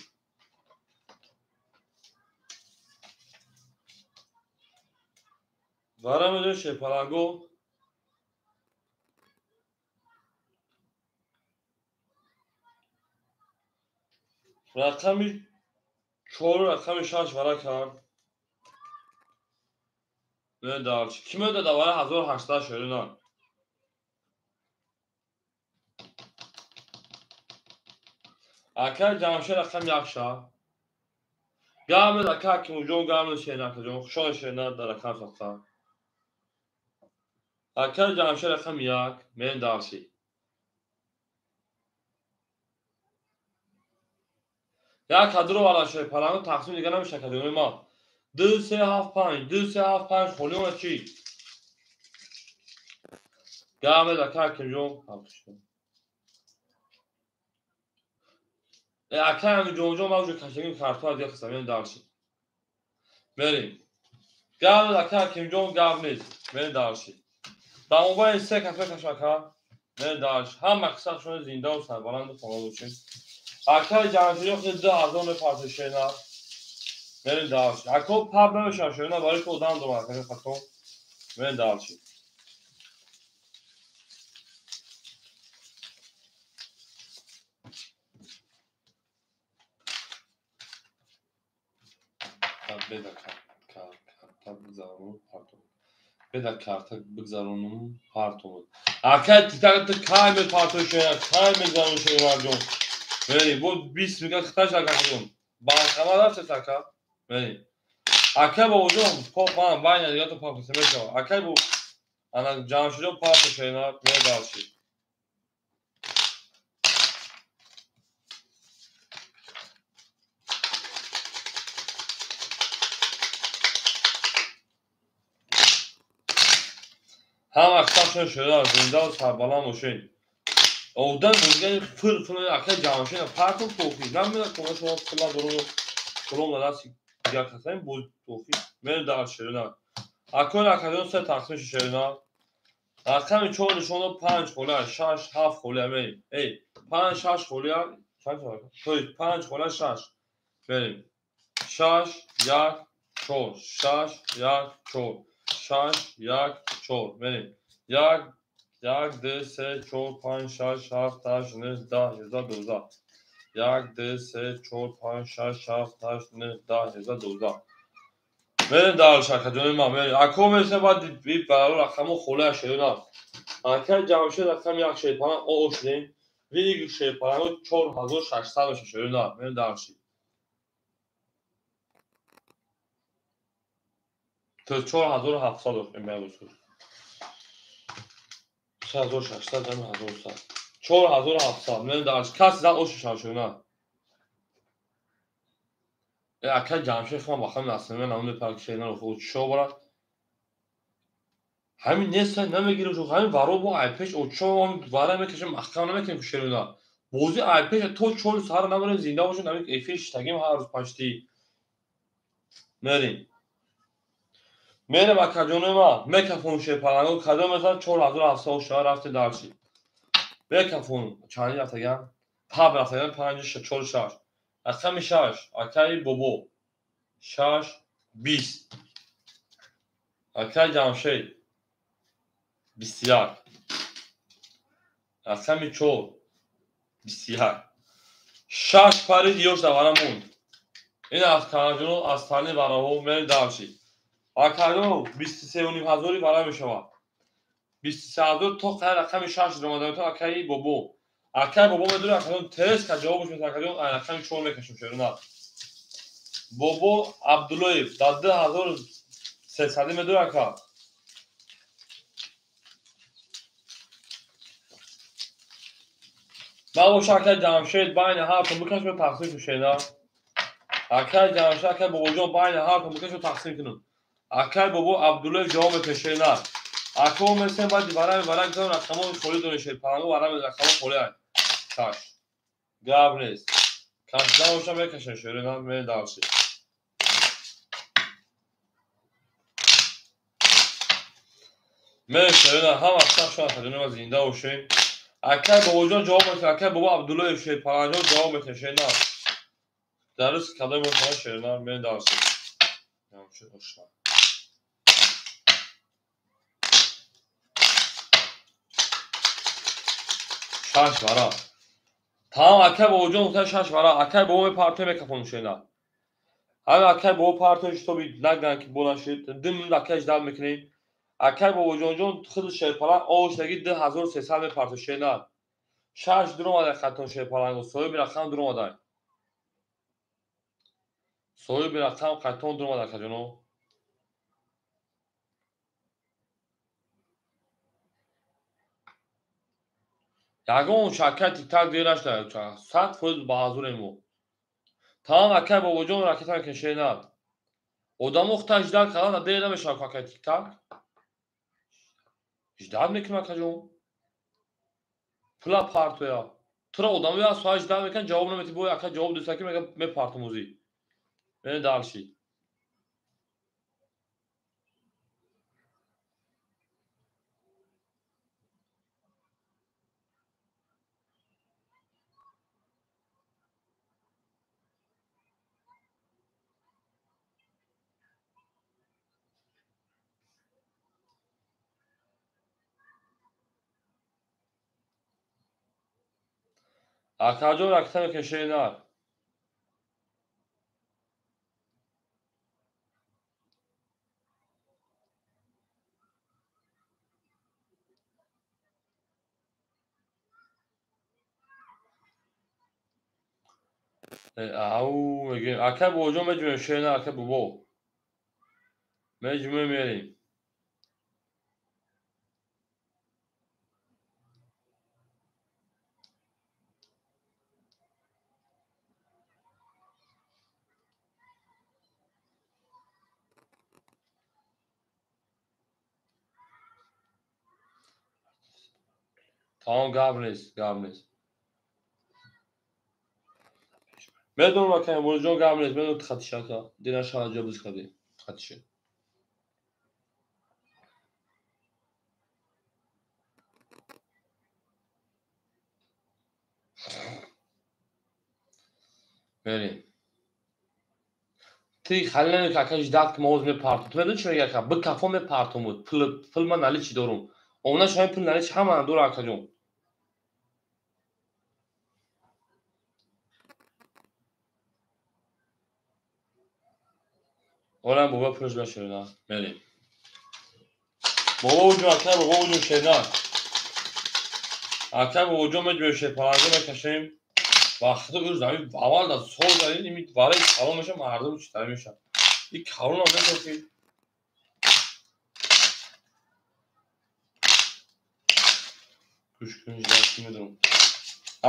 Вара мезорем шепаланго. Рақами 4 рақами 6 вара кард. Не дальше. Ким өдө да вара 1800 шерина. Ака Ҷамшед рақам якша. Гамед ака Акимуҷон, гамед шена акаҷон. Хушон шена дар рақам сохта. Ака Ҷамшед рақам 1, мен дарси. Як кадро вара шуд, паранго тақсим дига намеша кадрои ма. 2 3 7 5, 2 3 7 5 холӣ омад чӣ? Гамед ака Акимҷон. Ака Амиҷонҷон, ман уже кашагим картоа дига хастам, мерем дарси. Мерем. Гамед ака Акимҷон, гап нест. Мерем дарси. Дар мобайни се кас мекашам ака. Мерем дарси. Ҳама қиссашон зиндаву сарбаланду хона бошем. Акаи Ҷамшедҷон худи 2000 мепарсед шена. Мерем дарси. Ако паб намешавам шена, барои ки одам дорам ака хато. Мерем дарси. Беда карта бигзаронум партом. Беда карта бигзаронум партом. Ака титак ту кай мепартои шена, кай мегзаронӣ шена ҷон. Мерем, бо 20 мига хиташ ака ҷон. Банкама рафтес ака. Мерем. Акай бобоҷон, ман байна дига то папа мешава. Акай бо ана Ҷамшидҷон папа шена медалши. Ҳама хушашон шуда, зинда ва сарбаланд бошед. Одам мегӯяд фир фир акай Ҷамшид парту тофи. Намедонам кона шумо пула дору пулом дар дасти дигар касани буд тофи. Мери дар шерина. Акои акаҷон се тақсим шуд шерина. Рақами чор нишоно панҷ холия, шаш, ҳафт холия мерим. Эй, панҷ, шаш холия, чанд то есть панҷ холия, шаш. Мерим. Шаш, як, чор, шаш, як, чор, шаш, як, чор. Мерим. Як, як, ду, се, чор, панҷ, шаш, ҳафт, ҳашт, нӯҳ, даҳ, 11, 12. Як, ду, се, чор, панҷ, шаш, ҳафт, ҳашт, нӯҳ, даҳ, 11, 12. Мерем дар шакаҷони ман, мерем. Ако мересем баъд баро рақамо холия шерина. Акай Ҷамшед рақами як шерпалан о шудем. Виг шерпаланго 4600 меша шерина. Мерем дар ши. То 4700 мегӯсуд. 3600 ҷамъи 1100. 4700. Мерем дар каси зад ошу шавшуна. Акай Ҷамшед хам бахам насиме намуди парк шерина хо чо бара. Ҳамин нест намегирем шо ҳамин варо бо айпеш очо вара мекашем маҳкам намекунем шерина. Бози айпеш то 4 саҳар намерем зинда бошем намек эфир штагим ҳар рӯз пашти. Мерем. Мерем акаҷони ман мекафон шерпаланго кадом мезан 4700 шава рафти дарши. Мекафон чанди рафтаган? Паб рафтаган 5 4 6. Рақами 6 акаи бобо 6 20. Акаи Ҷамшед 21. Рақами 4 21. Шаш парид ёш давара монд. Ин аз канаҷоно аз тани вараҳо мерем дарши. Акаҷоно 23,5 ҳазори вара мешавад. 23 ҳазор то қай рақами 6 омада метавон акаи бобо. Акаи бобо медонад акаҷон тез ка ҷавобаш метавон акаҷон рақами 4 мекашем шерина. Бобо Абдуллоев дар 2300 медонад ака. Ман боша акаи Ҷамшед байни ҳартон бикашем тақсим кун шерина. Акаи Ҷамшед акаи бобоҷон байни ҳартон бикашем тақсим кунем. Акаи бобо Абдуллоев ҷавоб метавон шерина. Ако месем баъди варами вара гузарем рақамҳои холӣ дорем шерпаланго варами рақамҳо холӣ каш. Гап нест. Кашида боша мекашем шерина мерем дарши. Мерем шерина ҳама шахшон акаҷони зинда бошем. Акаи бобоҷон ҷавоб метавон акаи бобо Абдуллоев шерпаланҷон ҷавоб метавон шерина. Дар рӯзи кадом мехонад шерина мерем дарши. Шаш вара. Тамом акай бобоҷон гуфтан шаш вара. Акай бобо мепартои мекафонум шерина. Ҳамин акай бобо партои шитоби наган ки бонашид. 2 минут акай ждал мекунем. Акай бобоҷонҷон худ шерпалан оштаги 2300 мепарто шерина. Шаш дуромада хатон шерпаланго соҳиби рақам дуромада. Соҳиби рақам қайтон дуромада акаҷоно. Ягон шакай тиктак дер нашуда 100% ба ҳазурем мо. Тамом акай бобоҷон ракета мекунем шерина. Одамо хута ждал кардан дер намешавад акай тиктак. Ждал мекунем акаҷон. Пула партоя. Тура одамо як соат ждал мекунанд ҷавоб наметӣ бо ака ҷавоб дӯстаки мега мепартум ӯзи. Мерем дарши. Акаҷон ракета мекунем шерина. Ау мегӯем. Ака бобоҷон меҷумем шена, ака бобо. Меҷумем мерем. Тамом гап нест, гап нест. Медонам ака Муродҷон гап нест, медонам хатиша ака. Дина шаҳр ҷо биз кардем. Хатиша. Мерем. Ти хали намекунӣ ака ждать ки мо ҳозир мепартом. Ту медонӣ чӣ мегӯяд ака? Бикафо мепартом. Пул пул ман наличи дорум. Омада шумо пул наличи ҳама дора акаҷон. Орам бобо пулш баширна. Мерем. Бобо уҷум ака бобо уҷум шерна. Ака бобоҷон меҷумем шерпаланга мекашем. Вақти ӯ замин аввал дар сол замин ими вараи калон меша мардум читар меша. И калонам мекаши. Гӯш кун ждать медорам.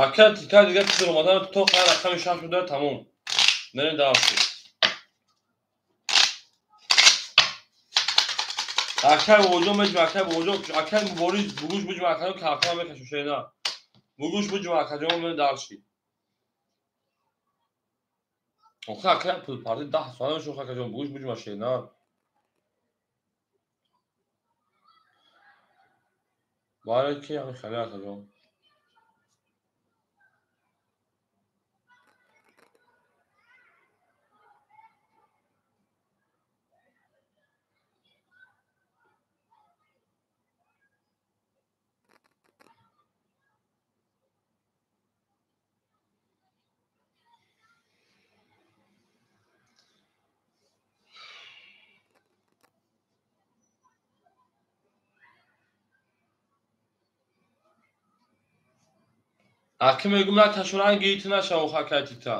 Ака тика дига тизр омадан то қай рақами шаш буда тамом. Мерем дарси. Акай бобоҷон меҷум, акай бобоҷон, акай мубориз бугӯш буҷум, акаҷон картона мекашем шена. Бугӯш буҷум, акаҷон мерем дарси. Охир акай пулпарди 10 сола мешавад акаҷон, бугӯш буҷум шена. Баре ки ҳамин хеле акаҷон. Аки мегӯм накашон ранги ту нашав акай тита.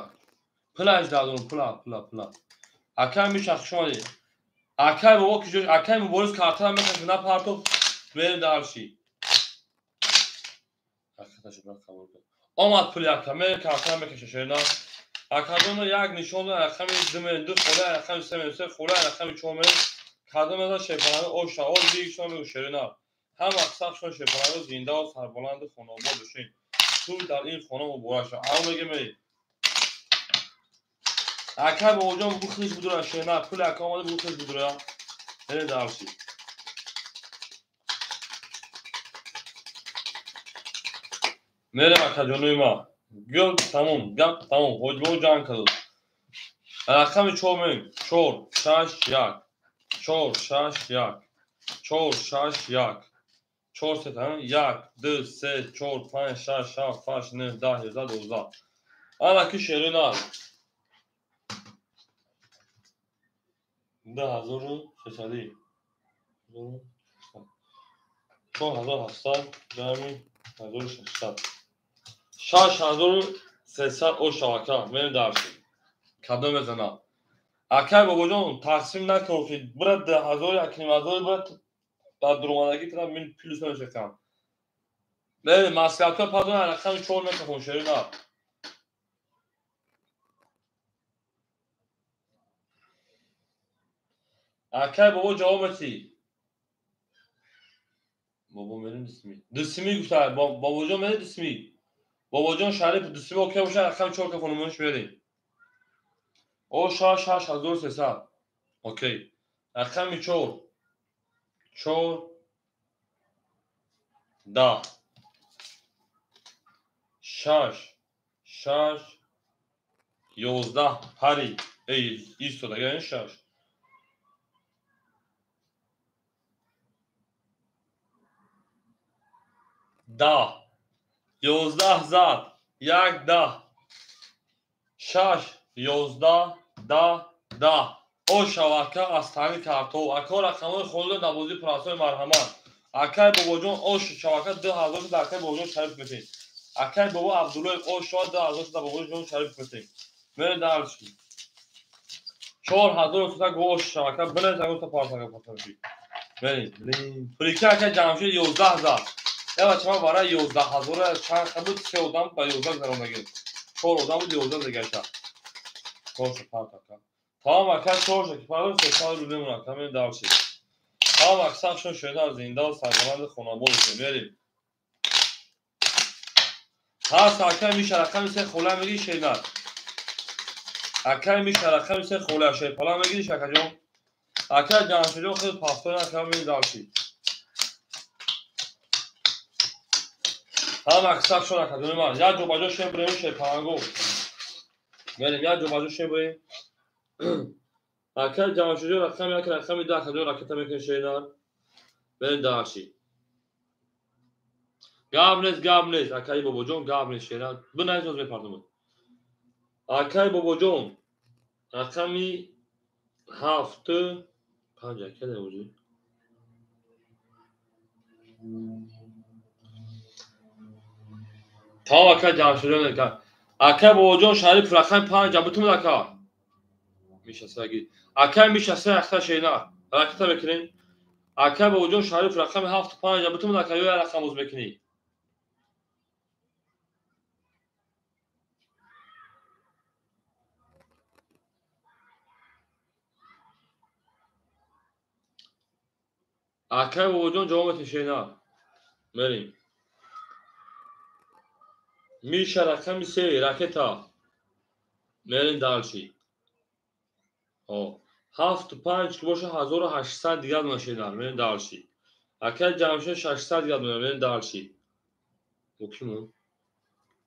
Пулаш дадон пула пула пула. Акай мешахшони. Акай бобо ки ҷош акай мубориз картара мекашон напартов мерем дарши. Омад пули ака мерем картара мекаша шена. Акадоно як нишон рақами 2 мен 2 хола рақами 3 мен 3 хола рақами 4 мен кадом аз шефалани оша оз бигшон мегӯ шерина. Ҳама сахшон шефалани зинда ва сарбаланду хонобод бошед. Ту дар ин хона муборак шав. Ав мегем эй. Ака бобоҷон бухлиш будура шена, пули ака омада бухлиш будура. Мере дарси. Мерем акаҷонои ма. Гап тамом, гап тамом. Ҳоҷибо ҷанг кард. Рақами 4 меем. 4 6 1. 4 6 1. 4 6 1. 4 сета, 1 2 3 4 5 6 7 8 9 10 11 12. Ана ки шерина. 2300. 4700 ҷамъи 1600. 6300 оша ака, мерем дарси. Кадом мезанам? Акай бобоҷон тақсим накун ки бира 2000 1500 бира дар дуромадагӣ тара мин плюс намешакам. Мерем маслиҳатҳо падон рақами 4 мекафон шерина. Акай бобо ҷавоб метӣ. Бобо мерем дисми. Дисми гуфта бобоҷон мерем дисми. Бобоҷон Шариф дисми окей боша рақами 4 кафонумонш мерем. Оша 6300. Окей. Рақами 4. 4 10 6 6 11 пари. Эй, истода, яъне 6. 10 11 зад 1 10 6 11 10 10. Оша ака аз тани картов. Ака рақамҳои холида дар бозии прасои марҳамат. Акай бобоҷон ош шавака 2000 дар акай бобоҷон Шариф метем. Акай бобо Абдуллоев ош шава 2000 дар бобоҷон Шариф метем. Мерем дальше. 4300 гош шака бинавис агута партака паташи. Мерем. Прикинь ака Ҷамшед 11 зад. Я бача ман барои 11000 чанд буд се одам ба 11 зарондагӣ. 4 одам буд 11 загаша. 4 партака. Тамом ака 4 ки пардон 300 рубл мемонад. Тамом дальше. Тамом аксаршон шуда зинда ва сарбаланд хонабод бошед. Мерем. Ҳаст ака миша рақами се хола мегири шернар. Ака миша рақами се хола шерпала мегири шакаҷон. Ака Ҷамшедҷон хеле пафтон ака мерем дальше. Ҳам аксаршон акаҷони ман. Як ҷо ба ҷо шем бирем шерпаланго. Мерем як ҷо ба ҷо шем бирем. Ака Ҷамшедҷон рақами як рақами ду акаҷон ракета мекунем шернар. Мерем дальше. Гап нест, гап нест. Акаи бобоҷон гап нест шернар. Бинавис боз мепардомад. Акаи бобоҷон рақами 7 5 ака дар Тамом ака Ҷамшедҷон ака. Акаи бобоҷон Шариф рақами 5 бутун ака. Миша саги. Акаи Миша се ахта шернар. Ракета мекунем. Акаи бобоҷон Шариф рақами 7 5 бутун ака ё як рақам боз мекунӣ. Акаи бобоҷон ҷавоб метин шернар. Мерем. Миша рақами 3 ракета. Мерем дальше. 7 5 ки боша 1800 дигар дона шернар. Мерем дальше. Акаи Ҷамшед 600 дигар дона. Мерем дальше. Бо кимон?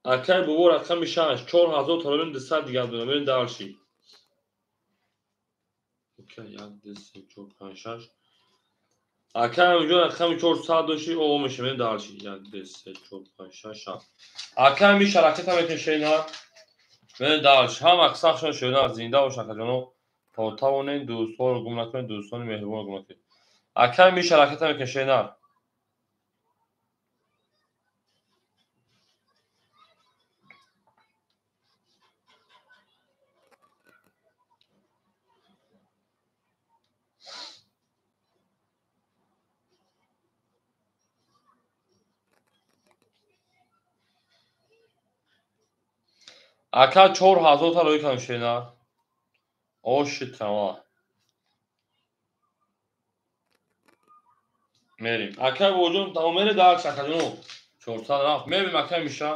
Акаи бобо рақами 6 4000 таробим 200 дигар дона. Мерем дальше. 1 2 3 4 5 6. Акаи Амиҷон рақами 400 дошти о меша. Мерем дальше. 1 2 3 4 5 6 7. Акаи Миша ракета мекунем шернар. Мерем дальше. Ҳам аксаршон шернар зинда бош акаҷоно. То тавонем дӯстҳоро гум накунем, дӯстони меҳрубонро гум накунем. Акаи Миша ракета мекунем шернар. Ака 4000 та рӯй кардем шернар. Оши тамом. Мерем. Акаи бобоҷон тамом мере дальше акаҷоно. 400 рафт. Мерем акаи Миша.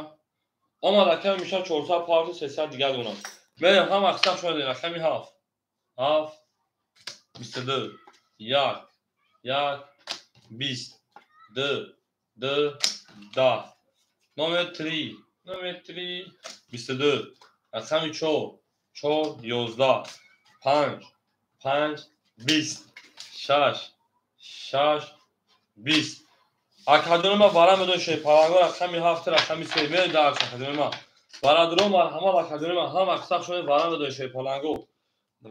Омад акаи Миша 400 парти 300 дигар дона. Мерем ҳам аксар шумо дидем рақами 7. 7 22 1 1 20 2 2 10. Номер 3. Номер 3 22. Рақами 4 4 11 5 5 20 6 6 20. Акаҷони ман вара медон шерпаланго рақами 7 рақами 3 мерем дальше акаҷони ман. Бародарон марҳамат акаҷони ман ҳам аксар шумо вара медон шерпаланго.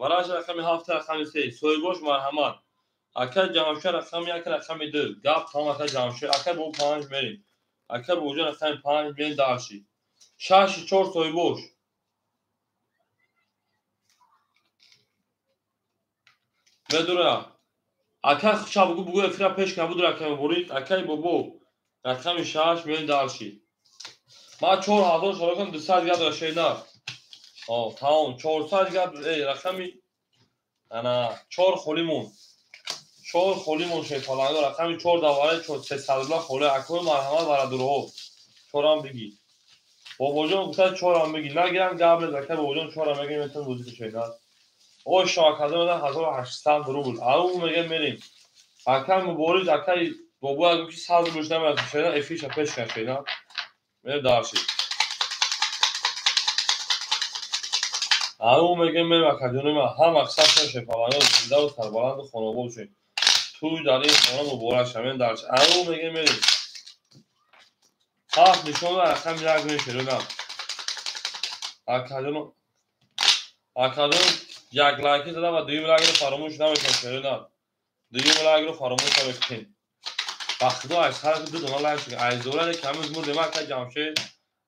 Вараш рақами 7 рақами 3 соҳибош марҳамат. Ака Ҷамшед рақами 1 рақами 2 гап тамом ака Ҷамшед. Ака бо 5 мерем. Ака бобоҷон рақами 5 мерем дальше. 6 4 соҳибош. Медура. Ака хша бугу бугу эфира пеш кна будура ака муборид. Акаи бобо рақами 6 мерем дальше. Ман 4000 шоро кардам 200 дигар дора шернар. Тамом 400 дигар рақами ана 4 холӣ монд. 4 холӣ монд шерпаланго рақами 4 давараи 300 рубла холӣ. Акои марҳамат бародарҳо. 4-ам бигӣ. Бобоҷон гуфта 4-ам бигӣ. Нагирам гап нест ака бобоҷон 4-ам мегирем метавон бозӣ кунем шернар. Ой шоакадон 1800 рубл. Ау мегем мерем. Акаи Мубориз акаи бобо гуфт ки 100 рублш намерасад шернар эфирша пеш кан шернар. Мерем дальше. Ау мегем мерем акаҷони ман ҳам аксаршон шерпаланго зинда ва сарбаланду хонобод бошед. Тӯй дар ин хона муборак шавад. Мерем дальше. Ау мегем мерем. 7 нишон рақами 1 мерем шернар. Акаҷон акаҷон як лайки зада ва дуюм лайкро фаромӯш намекунем шернар. Дуюм лайкро фаромӯш намекунем. Ба худо аз ҳар ду дона лайк шуд. Аз зора камиз мурдем ака Ҷамшед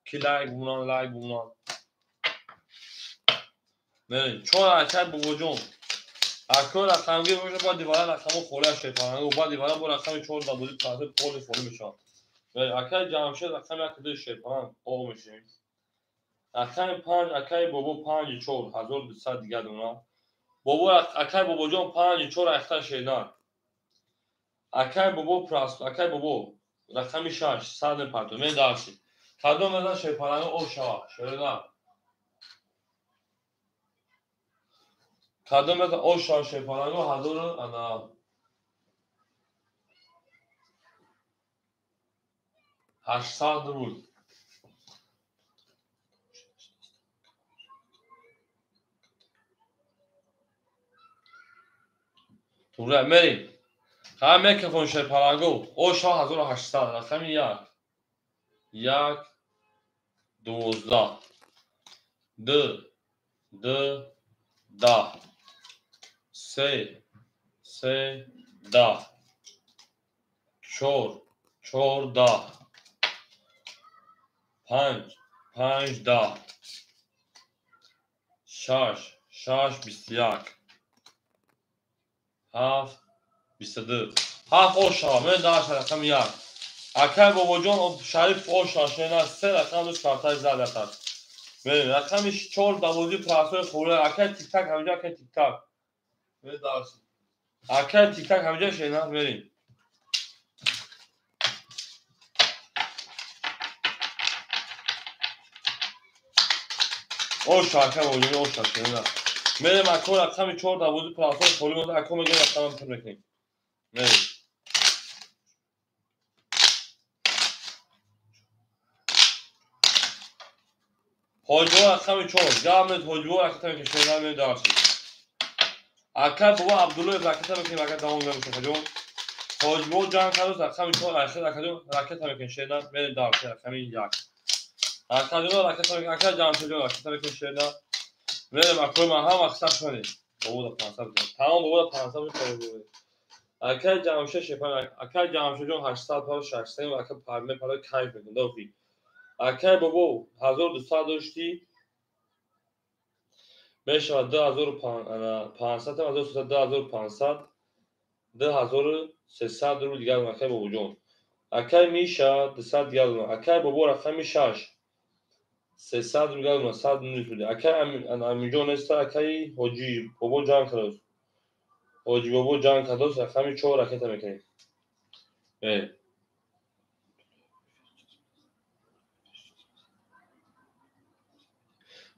ки лайк бумонанд, лайк бумонанд. Мерем. Чор акай бобоҷон. Акой рақамгир боша, баъди вара рақамҳо холӣ аз шерпаланго, баъди вара бо рақами чор дар бозӣ прастой поли холӣ мешавад. Акай Ҷамшед рақами як ду шерпаланг о мешавем. Рақами панҷ акай бобо панҷи чор 1200 дигар дона. Бобо акай бобоҷон панҷи чор ахта шернар. Акай бобо праст, акай бобо рақами шаш сад мепартод. Мен дарси. Кадом мезан шерпаланго об шава, шернар. Кадом мезан об шава шерпаланго ҳазору ана 800 рубл. Тура мерим. Ҳа микрофон шерпаланго о шава 1800 рақами як. Як 12 ду ду даҳ се се даҳ чор чор даҳ панҷ панҷ даҳ шаш шаш 21 ҳафт 22 ҳафт о шава мен даҳ рақами як. Акай бобоҷон Шариф о шава шена се рақам дӯст картаи зад ятад. Мерем рақами чор давози прасои хӯра акай тиктак ҳамҷа акай тиктак. Мен дарс. Акай тиктак ҳамҷа шена мерем. О шава акай бобоҷон о шава шена. Мерем ако рақами чор давози прасои холӣ монда ако мегӯем рақамам пур мекунем. Мерем. Ҳоҷибо рақами чор. Гап нест ҳоҷибо ракета мекунем шена мерем дарси. Акай бобо Абдуллоев ракета мекунем ака давом мегӯем Мустафоҷон. Ҳоҷибо ҷанг кардааст рақами чор айхел акаҷон ракета мекунем шена мерем дарси рақами як. Акаҷон ракета мекунем акай Ҷамшедҷон ракета мекунем шена. Мерем акои ман ҳама хисаб шунед. Бобо да 500 тамом бобо да 500 мепарад. Акай Ҷамшед шепан акай Ҷамшедҷон 800 пара 600 ака мепарад кайф мекунад дофи. Акай бобо 1200 доштӣ мешавад 2500 1300 2500 2300 рубл дигар акай бобоҷон. Акай Миша 200 дигар акай бобо рақами шаш 300 рубл дигар 100 минус буд. Акай Аминҷон неста акай Ҳоҷи бобо ҷанг кардааст. Ҳоҷи бобо ҷанг кардааст рақами чор ракета мекунем.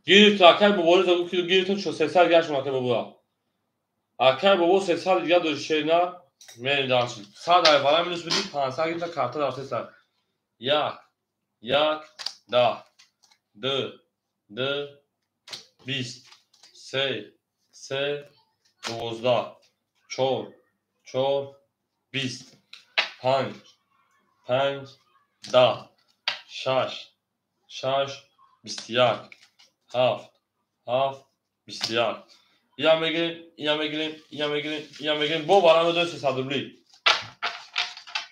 Гирифт акай бобо гирифт 300 гашт акай бобо. Акай бобо 300 дигар дошт шена мерем дарси. 100 ай вара минус буди 500 гирифта карта дар 300. Як як даҳ ду ду бист се се 12 чор чор бист панҷ панҷ даҳ шаш шаш 21 ҳафт ҳафт 21. Я мегирем, я мегирем, я мегирем, я мегирем. Бо вара медои 300 рубли.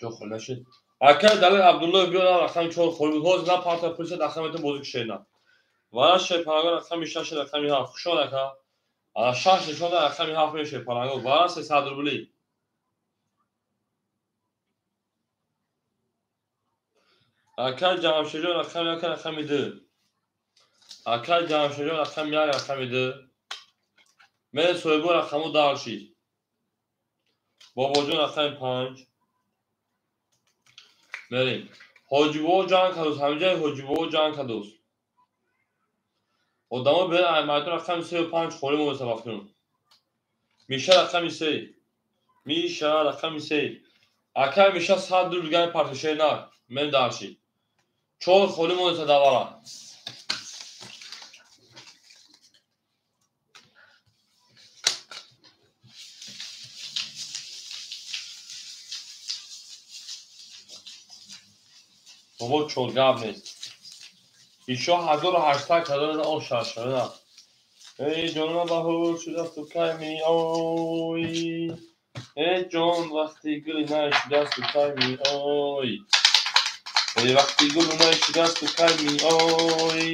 Ҷо холӣ нашид. Акай Далер Абдуллоев биё рақами чор холӣ буд. Ҳозир на парта пулсад рақам метон бозӣ кушед на. Вара шерпаланго рақами шаш рақами ҳафт. Хушон ака. Ана шаш нишонда рақами ҳафт мешавад шерпаланго. Вара 300 рубли. Акай Ҷамшедҷон рақами як рақами ду. Акай Ҷамшедҷон рақами як рақами ду. Мере соҳибо рақаму даршид. Бобоҷон рақами панҷ. Мерем. Ҳоҷибобо ҷанг кардааст. Ҳамиҷаи ҳоҷибобо ҷанг кардааст. Одамо берен аймайдон рақами сею панҷ холӣ монеста вақтун. Миша рақами се. Миша рақами се. Акай Миша 100 рубл дигар партишаи на. Мерем даршид. Чор холӣ монеста давара. Бобо чор гап нест. Ишо 1800 кардана о шашана. Эй ҷонма баҳор шудасту кай меоӣ. Эй ҷон вақти гули най шудасту кай меоӣ. Эй вақти гули най шудасту кай меоӣ.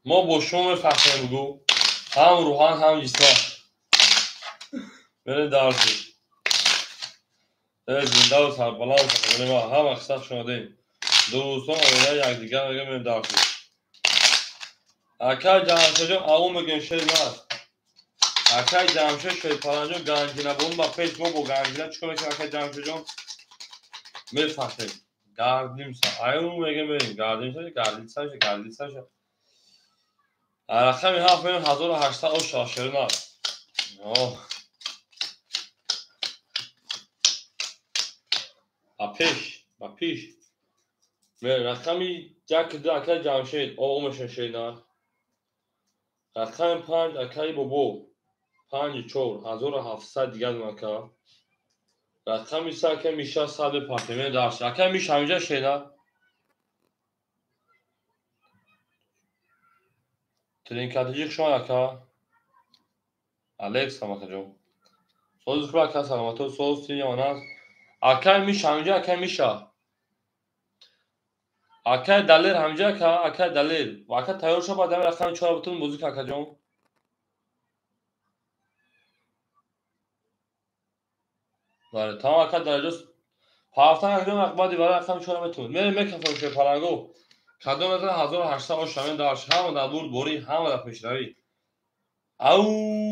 Мо бо шумо мефахрем, бугӯ. Ҳам рӯҳан, ҳам ҷисман. Мерем дарси. Зиндаву сарбаланд ҳама қисса шунодем. Дӯстон, оила якдигар мегӯям, мерем дарси. Акай Ҷамшедҷон, аввал мегӯем шер наст. Акай Ҷамшед Шерпаланҷон, ганҷина бон ба пеш, мо бо ганҷина чӣ кор мекунем, акай Ҷамшедҷон? Мефахрем. Гардимса. Аю мегӯем, мерем. Гардимса, гардица, гардица. Рақами 7 мерем, 1800 оша шер наст. Ба пеш, ба пеш. Рақами 1, акай Ҷамшед, омашон шер наст. Рақами 5, акай Бобо, 5 4, 1700 дигар ака. Рақами 3, акай Миша, 100 партимен дарс. Акай Миша ҳаминҷа шена. Тринкатиҷи хушомад ака. Алекс ҳам акаҷон. Сози хуб ака, саломато, соз тиёнас. Акай Миша ҳаминҷа, акай Миша. Акай Далер ҳаминҷа ака, акай Далер. Ака тайёр шав, баъд ҳамин рақами 4 бутун бозӣ кун, акаҷон. Бале, тамом ака дараҷа ҳафтан акаҷон, баъди барои рақами 4 метавонед. Мерем мекафем Шерпаланго. Кадом мезанад 1800 ош ҳамин дарш, ҳама дар бурдборӣ, ҳама дар пешравӣ. Ау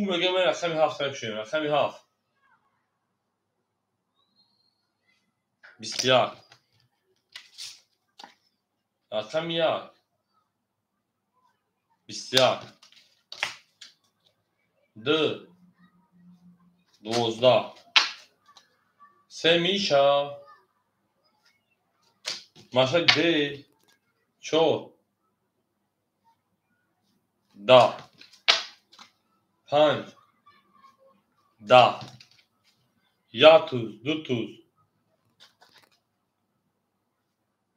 мегӯям, рақами 7 мекушем, рақами 7. 21. Рақами 1. 21. 2. 12. 3 Миша. Маша где? 4. 10. 5. 10. 1 туз, 2 туз.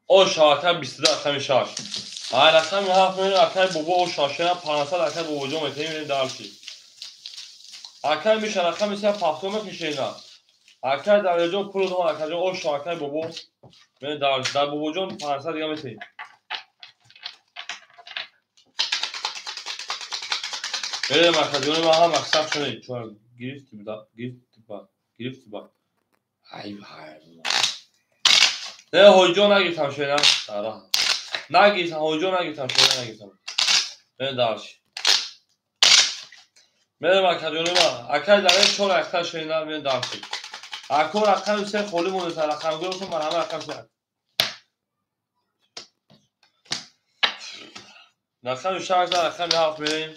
Оша акай 22, рақами 6. Ай рақами 7 мерем, акай Бобо оша шена 500, акай Бобоҷон метавонем, мерем дарси. Акай Миша рақами 3 пахто мекушена. Акай Далерҷон пул дом, акаҷон оша, акай Бобо мерем дарси. Дар Бобоҷон 500 дига метавонем. Мерем акаҷони ман ҳам мақсад шунед. Чор гирифти ба, гирифти ба, гирифти ба. Ай вай. Не, ҳоҷиҷон нагирифтам шена. Нагирифтам, ҳоҷиҷон нагирифтам шена, нагирифтам. Мерем дарси. Мерем акаҷони ман. Акай Далер 4 якта шена, мерем дарси. Ако рақами 3 холӣ монда, рақамгӯ кун, ман ҳама рақами 3. Рақами 6, рақами 7 мерем.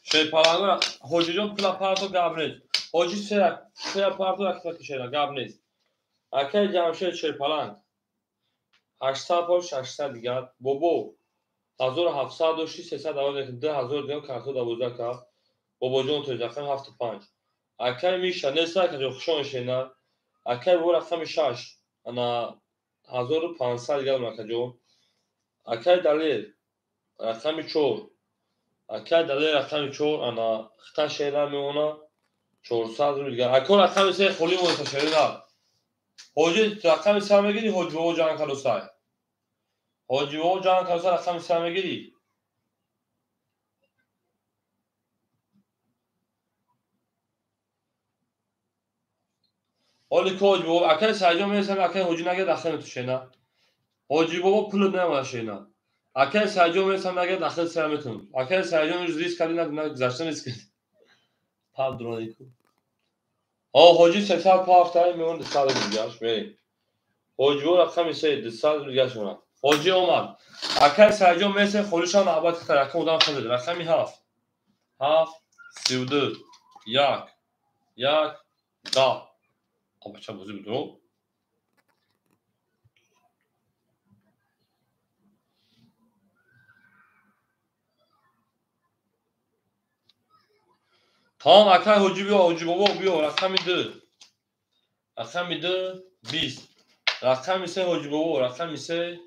Шерпаланго, ҳоҷиҷон пула парто гап нест. Ҳоҷи се парто якта кишена, гап нест. Акай Ҷамшед Шерпаланг 800 пор, 600 дигар. Бобо 1700 дошти, 300 аваз мекунем, 2000 дигар, карто 12 ка. Бобоҷон то рақами 7 5. Акай Миша нест, акаҷон хушон шена. Акай Бобо рақами 6, ана 1500 дигар, акаҷон. Акай Далер рақами 4. Акай Далер рақами 4, ана хита шера мемона 400 рубл дигар. Ако рақами 3 холӣ монда шера. Ҳоҷи рақами 3 мегирӣ, ҳоҷи бобо ҷанг кардосай. Ҳоҷи бобо ҷанг кардосай, рақами 3 мегирӣ. Ҳоли ко ҳоҷи бобо, акай Сайҷон мерасам, акай ҳоҷи нагирад, дахл метушена. Ҳоҷи бобо пулат намемонад шена. Акай Сайҷон мерасам, нагирад, дахл сера метунам. Акай Сайҷон риск кардӣ, на гузашта риск кардӣ. Пабдронику. Ҳоҷи 300 пафтай мемон 200 рубл дигар. Мерем. Ҳоҷи бобо рақами 3 200 рубл дигар шуна. Ҳоҷи омад. Акай Сайҷон мерасем, холишам навбат хитар, рақам одам хеле. Рақами 7. 7 32 1 1 10. Бача бозӣ буд. Тамом акай ҳоҷи биё, ҳоҷи бобо биё, рақами 2. Рақами 2 20. Рақами 3 ҳоҷи бобо, рақами 3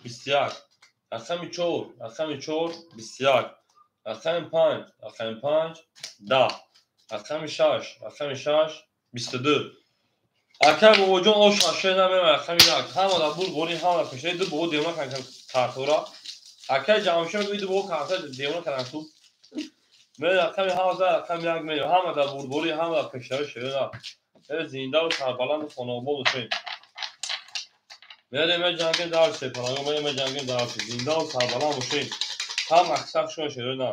21. Рақами 4, рақами 4 21. Рақами 5, рақами 5 10. Рақами 6, рақами 6 22. Акай бобоҷон ош шена мема рақами 1. Ҳама дар бурдборӣ, ҳама дар пешравӣ, ду бобо девона кан. Картора. Акай ҷамшед мегӯяд бо карта девона кардам ту. Мерем рақами ҳафт рақами як мерем. Ҳама дар бурдборӣ, ҳама дар пешравӣ шерона. Зинда ва сарбаланду хонаобод бошем. Мерем меҷангем дар шерпаланго, мерем меҷангем дар зинда ва сарбаланд бошем. Ҳама аксар шумо шерона.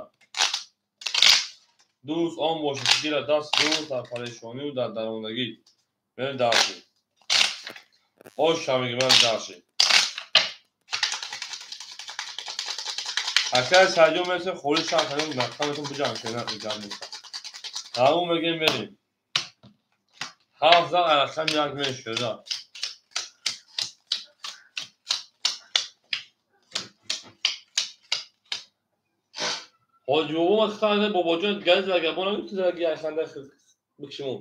Дӯст он бошад ки гирад даст дӯст дар парешонию дар дармондагӣ. Мерем дарши. Ош шавем мерем дарши. Акай Сайҷон мерасем холи шаҳр кардем, рақаметон биҷанг шерона иҷанг нест. Ҳамун мегем мерем. Ҳафт зан рақами як мерем шерона. Ҳоҷи бобо ма хитан бобоҷон газ вагабона гуфт ки яханда бикшимон.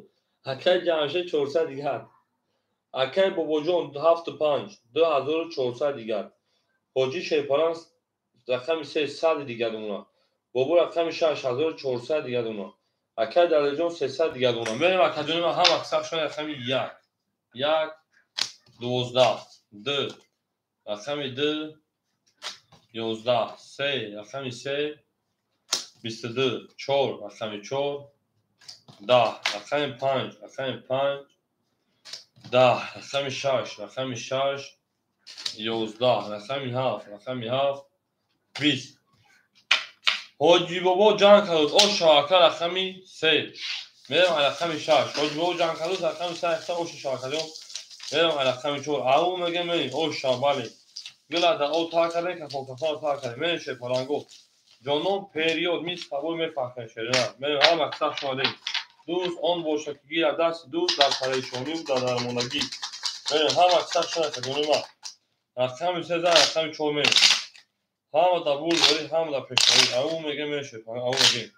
Акай Ҷамшед 400 дигар. Акай бобоҷон 7 5 2400 дигар. Ҳоҷи Шерпалан рақами 3 100 дигар уна. Бобо рақами 6 1400 дигар уна. Акай Далерҷон 300 дигар уна. Мерем акаҷони ман ҳама аксар рақами 1 1 12 2 рақами 2 11 3 рақами 3 22 4 рақами 4 10 рақами 5 рақами 5 10 рақами 6 рақами 6 11 рақами 7 рақами 7 20. Ҳоҷи бобо ҷанг кард о шавака рақами 3 мерем рақами 6. Ҳоҷи бобо ҷанг кард рақами 3 оши шавакаҷон мерем рақами 4 ау мегем мерем о шава бале гила дар о тар кардем кафон кафон тар кардем мерем шерпаланго. Ҷонон период мис ҳавой мефахрем шерона. Мерем ҳама аксар шомадем. Дӯст он бошад ки гирад дасти дӯст дар парешонию дар дармондагӣ. Мерем ҳама аксар шомад ҷони ман. Рақами 3 рақами 4 мерем. Ҳама дар бурдборӣ, ҳама дар пешравӣ. Ау мегем мерем шерпаланго, ау мегем.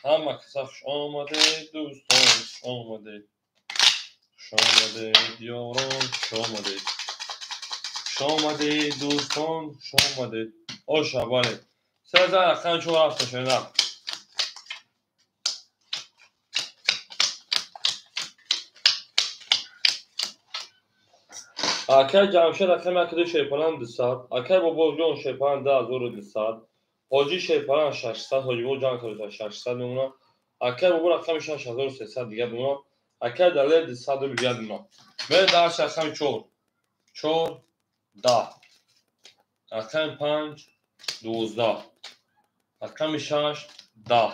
Ҳама каса хуш омадед, дӯстон, хуш омадед. Хуш омадед, ёрон, хуш омадед. Хуш омадед, дӯстон, хуш омадед. Оша, бале. Се зан рақами 4 рафта шерона. Акай Ҷамшед рақами 1 Шерпалан 200, акай Бобоҷон Шерпалан 2200, Ҳоҷи Шерпалан 600, Ҳоҷи бобо ҷанг кард 600 мемонад. Акай бобо рақами 6300 дигар мемонад. Акай Далер 200 рубл дигар мемонад. Мерем дарси рақами 4 4 10 рақами 5 12 рақами 6 10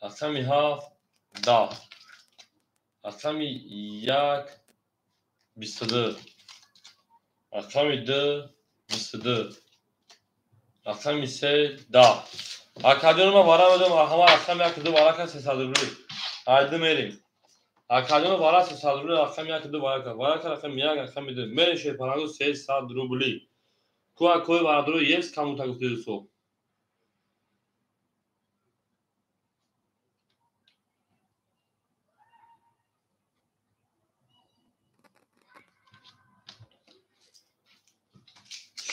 рақами 7 10 рақами 1 22 рақами 2 22 рақами 3 10. Акаҷони ман вара медам ҳама рақами 1 2 варака 300 рубли. Айди мерем. Акаҷони вара 300 рубли рақами 1 2 варака. Варака рақами 1 рақами 2. Мерем шерпаланго 300 рубли. Куа кои варадро есть кому-то гуфтедусо.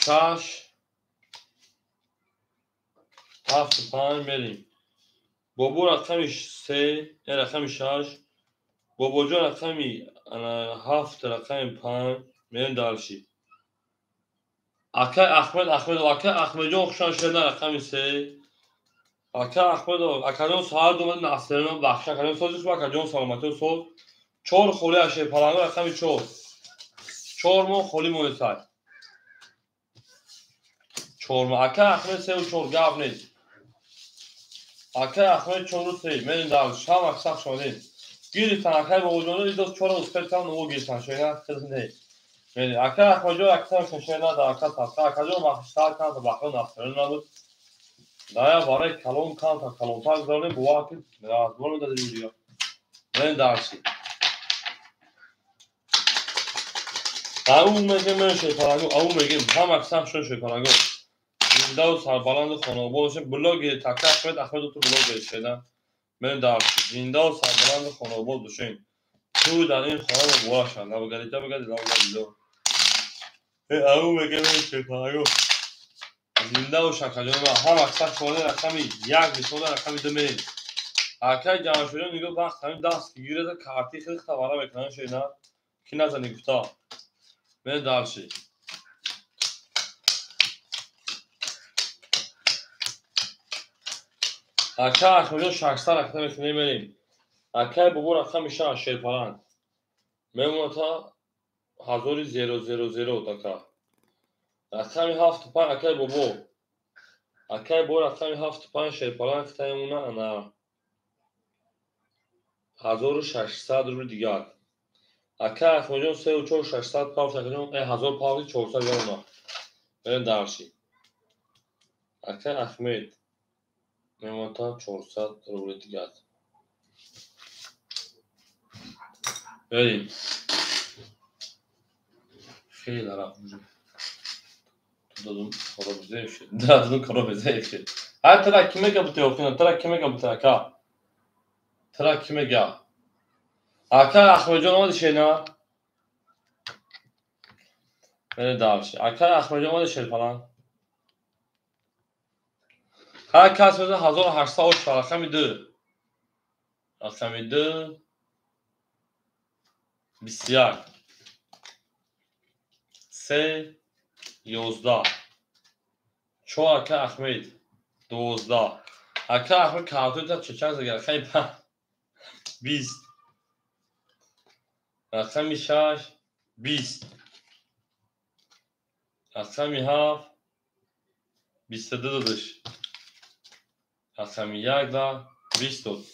Шаш ҳафту панҷ мерем. Бобо рақами се, рақами шаш, бобоҷон рақами ҳафт, рақами панҷ мерем дарши. Акай Ахмед Ахмедов, акай Ахмедҷон хушан шуда рақами се. Акай Ахмедов, акаҷон саҳар омад насрина бахша, акаҷон сози хуб, акаҷон саломатиё соз. Чор холи аз шерпаланго рақами 4. 4 моҳ холӣ монесай. 4 моҳ. Акай Ахмед сеу чор гап нест. Акай Ахмед чору се. Мерем дарш. Ҳама сахт шомадем. Гирифтан акай бобоҷоно идос чора успетан ӯ гирифтан шояд хел не. Мерем. Акай Ахмедҷон аксар шояд дар ака тафта. Акаҷон бахштар канта бахро насрина набуд. Дая барои калон канта калонтар гузаронем бовар ки разбор медадем дига. Мерем дарши. Ау мегем мерем шерпаланго, ау мегем ҳама сахт шуд шерпаланго. Зиндаву сарбаланду хонаобод бошем. Блогери така Ахмед Ахмедов ту блогери шеда. Мерем дарши. Зиндаву сарбаланду хонаобод бошем. Ту дар ин хона муборак шавад. Набагарита багари набагари. Ау мегем мерем шерпаланго. Зиндаву шакаҷон ма ҳама сахт шуд рақами 1 бисода рақами 2 мерем. Акай Ҷамшедон нигоҳ вақт ҳамин даст ки гирада карти хеле хабара мекунанд шеда. Ки назани гуфта. Мерем дарши. Ака Ахмедҷон 600 рақам мекунем мерем. Акай бобо рақами 6 шерпаланг. Мемонад та 1000 ака. Рақами 7 5 акай бобо. Акай бо рақами 7 5 шерпаланг хитаемона ана 1600 рубли дигар. Акай Ахмедҷон 3 4 600 павш акаҷон 1000 павш 400 мемона. Мерем дарши. Акай Ахмед мемонад та 400 рубли дигар. Берем. Хеле рафт уже. Додум коробзе шуд. Додум коробзе шуд. Ҳа тра ки мега бутэ охина, тра ки мега бутэ ака. Тра ки мега. Ака Ахмедҷон омади шена? Бере дарши. Ака Ахмедҷон омади шерпалан. Ҳар кас меза 1800 ош рақами 2. Рақами 2 21 3 11 4 ака Ахмед 12 ака Ахмед картоита чечан зага рақами 5 20 рақами 6 20 рақами 7 22 додаш рақами 1 да 20 дод.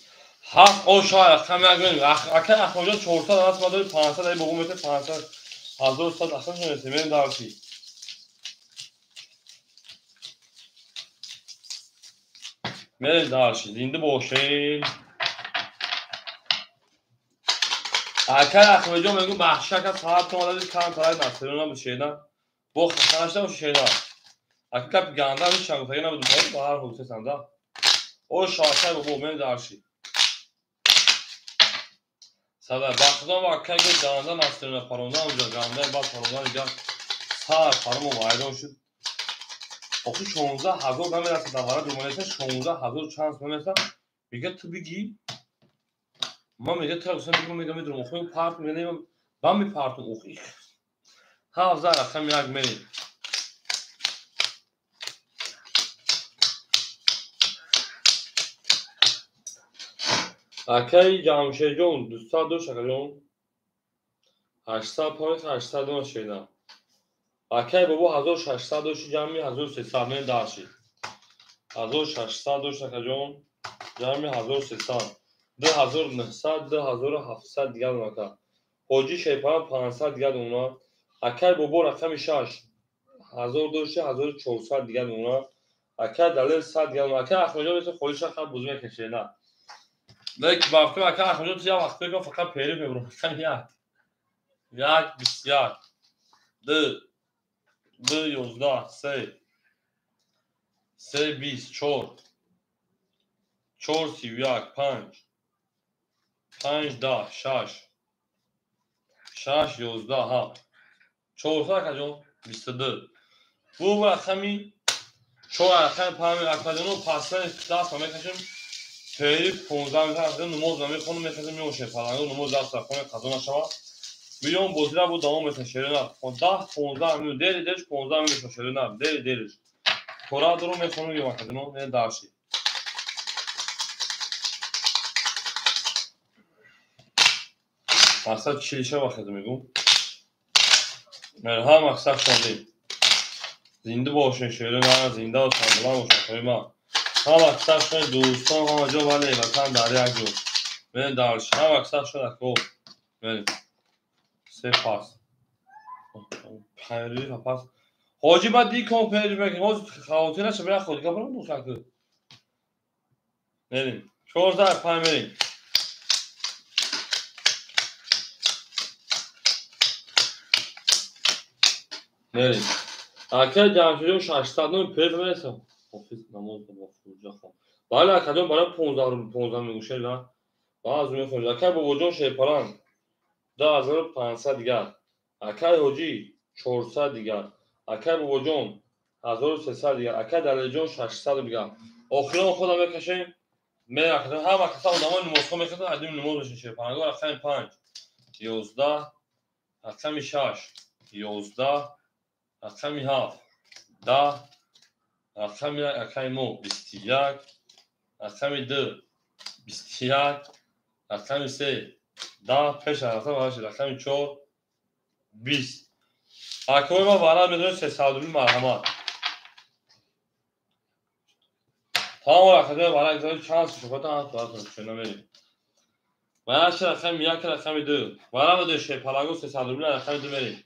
7 оша рақами 1 ака Ахмедҷон 400 аст ма дори 500 ай богу мете 500 1100 аслан шунесе мерем дарси. Мерем дарси. Зинда бошем. Ака Ахмедҷон мегӯ бахши ака саат томадади кам тарай насирона буд шеда. Бо хафа нашуда бош шеда. Ака гапи ганда ҳеч нагуфтагӣ набуд ба ҳар ҳол сесанда. Оша ака бобо мерем дарси. Сада бахтон ва акай гуфт ганда насирона паронда онҷо гандаи баъд паронда дигар сар паромо вайрон шуд. Охи 16000 намерасад давара думонеса 16000 чанд намерасад. Мега ту бигӣ ман мега тура гуфтам бигӯ мега медурам охи парт мега ман мепартум охи ҳафт рақами 1 мерем. Акай Ҷамшедҷон 200 дошт акаҷон 800 павеш 800 дона шеда. Акай бобо 1600 дошти ҷамъи 1300 мен дарши. 1600 дошт акаҷон ҷамъи 1300 2900 2700 дигар дона ака. Ҳоҷи Шерпалан 500 дигар дона. Акай бобо рақами 6 1000 дошти 1400 дигар дона. Акай Далер 100 дигар дона. Акай Ахмедҷон меса холиша хат бозӣ мекашед на. Лекин вақти ака Ахмедҷон ту як вақт мегӯям фақат пери мебурам. Рақами 1 1 21 2 2 11 3 3 20 4 4 31 5 5 10 6 6 11 7 4 акаҷон 22 бу рақами 4 рақами 5 акаҷоно пасани даст мекашем. Пери 15 минут намоз намехонам, мехезем меошем фаланго намоз даст рақами қазо нашавад. Миллион бозира бу давом метавон шерина. 10 15 минут дери дериш 15 минут шерина дери дериш. Тора дуру мехонам ё акаҷоно не дарши. Мақсад чилиша вақт мегӯм. Мерҳам мақсад шодем. Зинда бошен шерина, зинда ва сарбаланд бошен хоима. Ҳама аксар шуд дӯстон ҳама ҷо вале ватан дар як ҷо. Мерем дарш. Ҳама аксар шуд ако. Мерем. Се пас. Панҷ пас. Ҳоҷи баъд ди кон пеш мекунем. Ҳоҷи хавотир наша бира худ гапро духак. Мерем. 4 5 мерем. Мерем. Ака Ҷамшедҷон 600 ном пеш мерасам. Ҳофиз намоз бо фурҷа хон. Бале акаҷон барои 15 рубл 15 мегӯшед на. Баъз мехонед. Акай бобоҷон Шерпаланг 2500 дигар. Акай Ҳоҷӣ 400 дигар. Акай бобоҷон 1300 дигар. Акай Далерҷон 600 дигар. Охирон худам мекашем. Меракадам ҳама каса одамои намозхон мекашанд, адим намоз мешин Шерпаланго рақами 5 11 рақами 6 11 рақами 7 10 рақами 1 акаи мо 21 Рақами 2 21. Рақами 3 10 пеш рақам рақами 4 20. Акои ма вара медонед 300 рубли марҳамат. Тамом рақамҳои вара гузоред чанд шуфата ҳаст баратон шуна мерем. Вара рақами 1 рақами 2. Вара медонед шерпаланго 300 рубли рақами 2 мерем.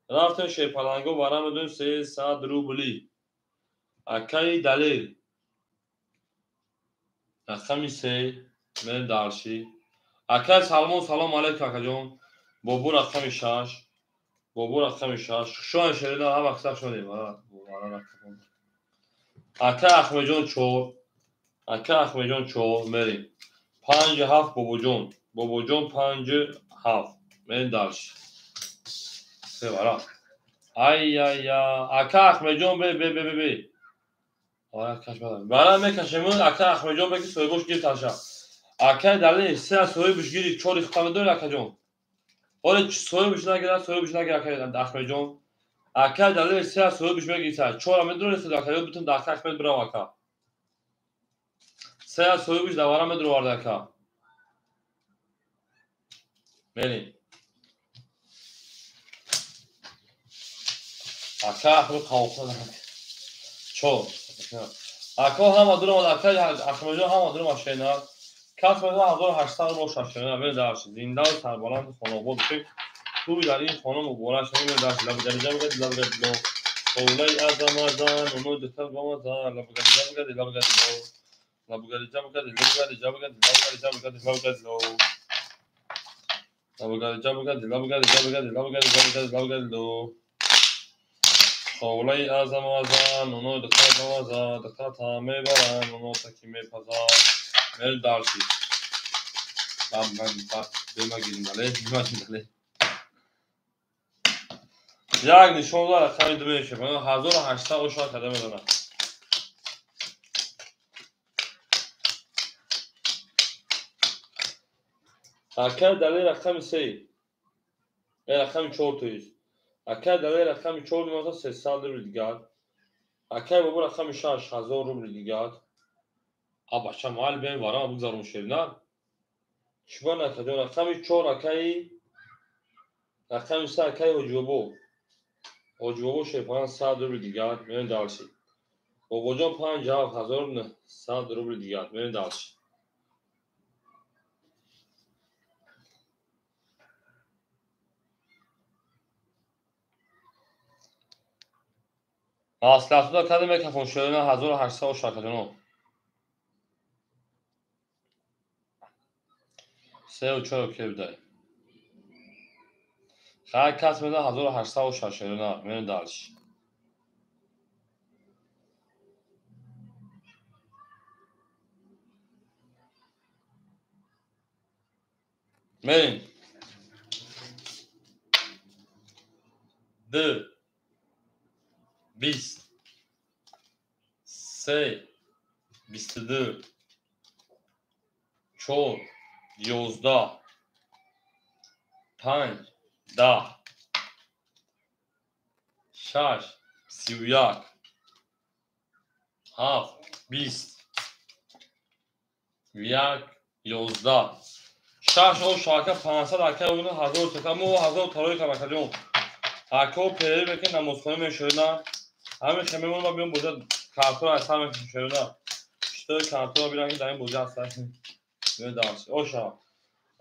Рафтем шерпаланго вара медонед 300 рубли. Акаи Далер. Рақами 3 мерем дарши. Акаи Салмон салом алейкум акаҷон. Бобу рақами 6. Бобу рақами 6. Шуан шерина ҳама қисақ шудем. Ака Ахмеджон 4. Ака Ахмеджон 4 мерем. 5 7 Бобоҷон. Бобоҷон 5 7. Мерем дарши. Се вара. Ай ай ай. Ака Ахмеджон бе бе бе бе бе. Ора каш бада. Вара мекашем ака Ахмеджон бе ки соҳибош гирифт аша. Ака Далер се соҳибш гирифт 4 хата медорӣ акаҷон. Оре соҳибш нагирад, соҳибш нагирад ака Ахмеджон. Ака Далер се соҳибш мегирад. 4 медорӣ ака ё бутун дака Ахмед бирав ака. Се соҳибш давара медровард ака. Мерем. Ака Ахмед қавқна. 4. Ака ҳама дуромад, ака Ахмеджон ҳама дуромад шена. Кас мегӯяд 1800 рубл шашона бе дарш. Зинда ва сарбаланд хонобод бошед. Ту дар ин хона муборак шавед. Дарш лабгариҷа бигад лабгариҷо. Қавлаи азамазан оно духтар бамазан лабгариҷа бигад лабгариҷо. Лабгариҷа бигад лабгариҷа бигад лабгариҷа бигад лабгариҷо. Лабгариҷа бигад лабгариҷа бигад лабгариҷа бигад лабгариҷо. Қавлаи азамазан оно духтар бамазан духтар та мебаран оно таки мепазан. Мер дарши. Бам бам бам бемагирим бале, бемагирим бале. Як нишон дора рақами 2 мешавад. 1800 ошо када медонад. Ака Далер рақами 3. Рақами 4 то есть. Ака Далер рақами 4 мемонад 300 рубли дигар. Ака Бобо рақами 6 1000 рубли дигар. А бача мал бем вара бугзарум шерна. Чиба накаҷон рақами 4 акаи рақами 3 акаи Ҳоҷибобо. Ҳоҷибобо шерпалан 100 рубли дигар мерем дарши. Бобоҷон 5 7900 рубли дигар мерем дарши. Маслиҳатуда кадем мекафон шерна 1800 ошакаҷоно. 3 4 кебдай. Хай кас меда 1806 шерна мерем дарш. Мерем. 2 20 3 22 4 11 5 10 6 31 7 20 1 11 6 о шака 500 ака 1000 та мо 1000 тарои камакаҷон. Ако пери беки намозхона мешавена. Ҳамин хемемон ма биём боза картон аз ҳама мешавена. Шитои картон бинам ки дар ин боза ҳаст. Медарс. Оша.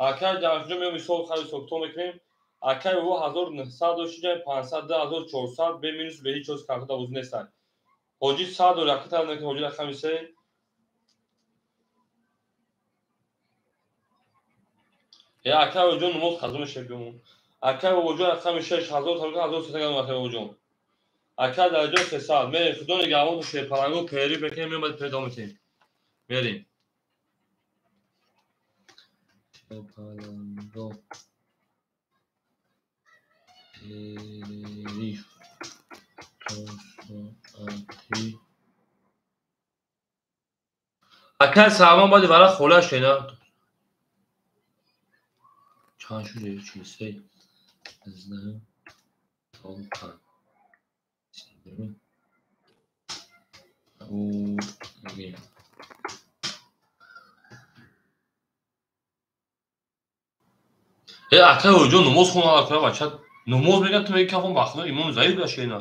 Ака ҷамшиҷо меом ҳисоб хари ҳисобкитоб мекунем. Акаи бобо 1900 дошт, 500 2400 бе минус бе ҳеҷ чиз картон дар бозӣ нестанд. Ҳоҷи 100 дорад, ака талаб мекунем ҳоҷи рақами 3. Акаи бобоҷон намоз қазо мешавад биёмон. Акаи бобоҷон рақами 6 1000 талаб 1300 гам акаи бобоҷон. Ака Дарҷон 300. Мерем худо нигаҳбон шерпаланго пери бекунем меомад пайдо мекунем. Мерем. Шерпаланго пери то соати Ака Салмон баъди вара хола шена. Чанд шуд? 43 19 5 Э, акай оҷо намоз хона, акай бача намоз мегӯяд, ту мегӯӣ кафон ба худо имони заиф дошта.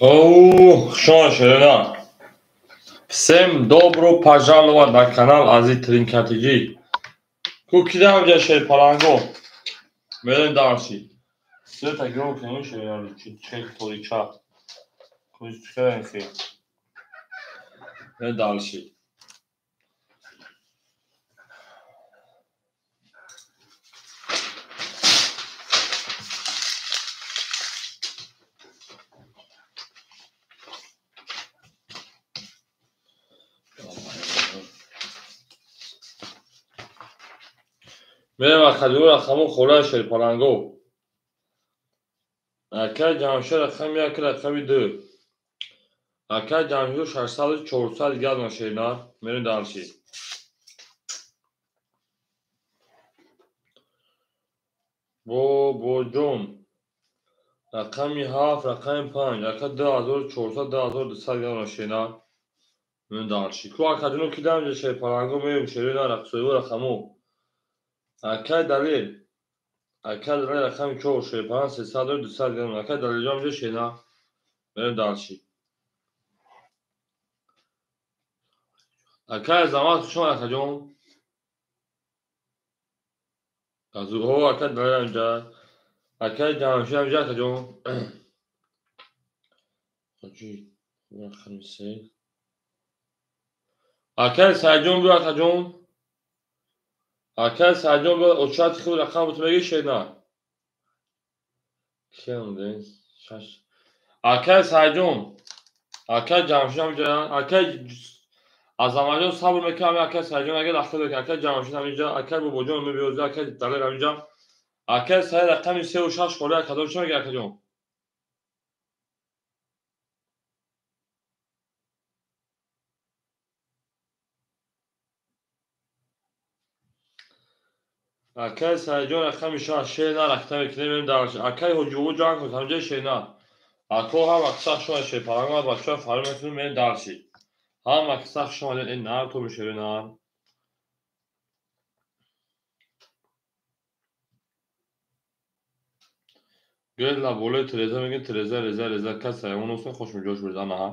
Оу, шон шерина. Всем добро пожаловать на канал Ази Тринка ТЖ. Кукидам ҷа шер паланго. Мерем дарси. Света гром кунем шерина, чи торича. Куч хе. Мерем дарси. Мерем академия рақаму холаи шерпаланго. Акай Ҷамшед рақами як, рақами ду. Акай Ҷамшед 600 400 газ шерна. Мерем дарси. Бобоҷон рақами 7, рақами 5. Ака 2400 2200 газ шерна. Мерем дарси. Ку академия кидам шерпаланго мерем шерна рақсои рақаму. Акай Далил. Акай Далил рақами 4 шерпаланг 300 200 грамм. Акай Далилҷон ҷа шена. Мерем дарси. Акай Азамат хуш омад акаҷон. Азуҳо акай Далил ҳамҷа. Акай Ҷамшид ҳамҷа акаҷон. Ҳоҷи рақами 3. Акай Саидҷон биё акаҷон. Акай Саидҷон биё очати худ рақам бут мегӣ шена. Киам шаш. Акай Саидҷон. Акай Ҷамшид ҳамҷа. Акай Азаматҷон сабр мекунам, акай Саидҷон агар дахл мекунам, акай Ҷамшид ҳаминҷа, акай Бобоҷон мебиёза, акай Далер ҳаминҷа. Акай Саид рақами 3 ва 6 холӣ акадом чӣ мегӣ акаҷон? Акай Саидҷон рақами 6 шена ракта мекунем мерем дарш. Акай Ҳоҷибобо ҷанг кун ҳамҷа шена. Ако ҳам аксар шума шерпаланг бачаҳо фарёд мекунем мерем дарси. Ҳам аксар шума ин нар то мешаве нар. Гела болои Тереза мегӯем Тереза реза реза кас ҳайвон аст хош меҷош бурда наҳа.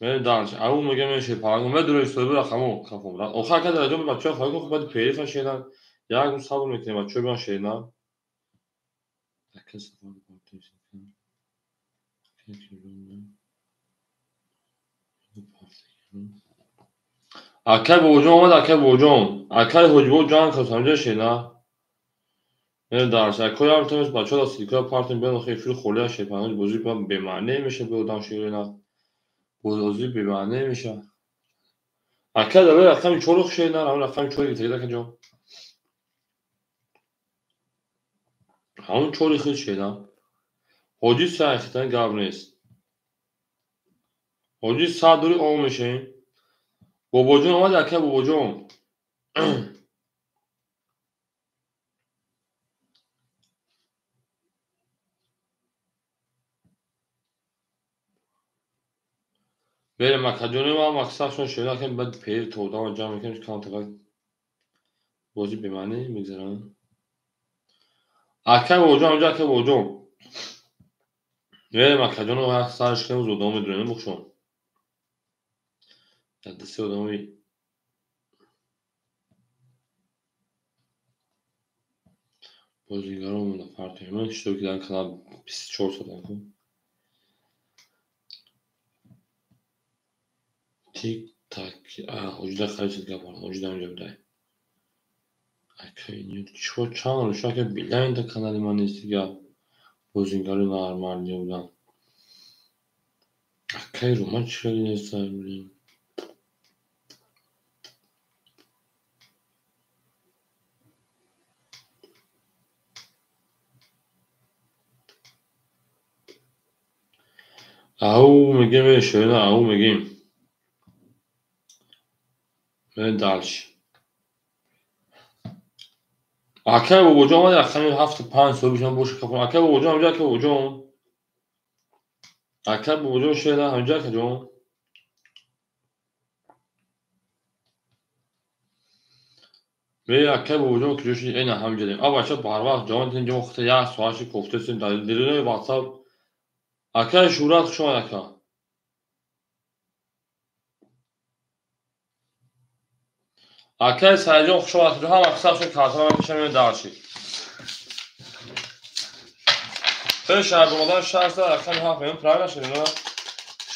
Мерем дарш. Ау мегӯем мен шерпаланг медурем соҳиби рақаму кафом. Охир ака Далерҷон бачаҳо фарёд кун баъд перифа шена. Як рӯз сабр мекунем бачаҳо биён шена. Ака сафар Акай Бобоҷон омад, акай Бобоҷон. Акай Ҳоҷибобо ҷанг кун ҳамҷа шена. Мерем дарс. Акои ҳам метавонем бачаҳо дар силкаи партем биён охир эфири холия шерпаланг бозӣ бемаъне меша биё одам шерина. Бозӣ бемаъне меша. Акай Далер рақами 4 шена, ҳамин рақами 4 гирифта акаҷон. Ҳамон 4 хел шена. Ҳоҷи сай хитан гап нест. Ҳоҷи садури ом мешавем. Бобоҷон омад, акай Бобоҷон. Берем акаҷони ма мақсадшон шена кунем, баъд пери тодама ҷамъ мекунем, камтар бозӣ бемаънӣ мегзаронем. Акай Бобоҷон ҳамҷа, акай Бобоҷон. Берем акаҷоно як сарш кунем, зудом медурем бухшон. Дар дасти одамои бозигарон монда партем. Ман иштирок дар канал 24 соат кун. Тик так. Ҳоҷида қариб чиз гап орам. Ҳоҷида ҳамҷа будай. Акай чо чанд рӯз шуд, акай билайн дар канали ман нест дигар. Бозигари нормалӣ будам. Акай Рома чӣ хеле нест блин. Ау мегем шена, ау мегем. Мерем дальше. Акай Бобоҷон омад рақами 7 5 соҳибшон боша кафон. Акай Бобоҷон ҳамҷа, акай Бобоҷон. Акай Бобоҷон шена ҳамҷа акаҷон. Ме акай Бобоҷон куҷо шуд? Ина ҳамҷа дем. А бача барвақт ҷавон дидем ҷо хата як соатши кофтасем дар дилинои WhatsApp. Акаи Шӯҳрат, хуш омад, ака. Акаи Саидҷон, хуш омад. Ҳама қисса картона мекашам, дарши. Пеш омадан 600 рақами 7 мем, правильно шуд, на?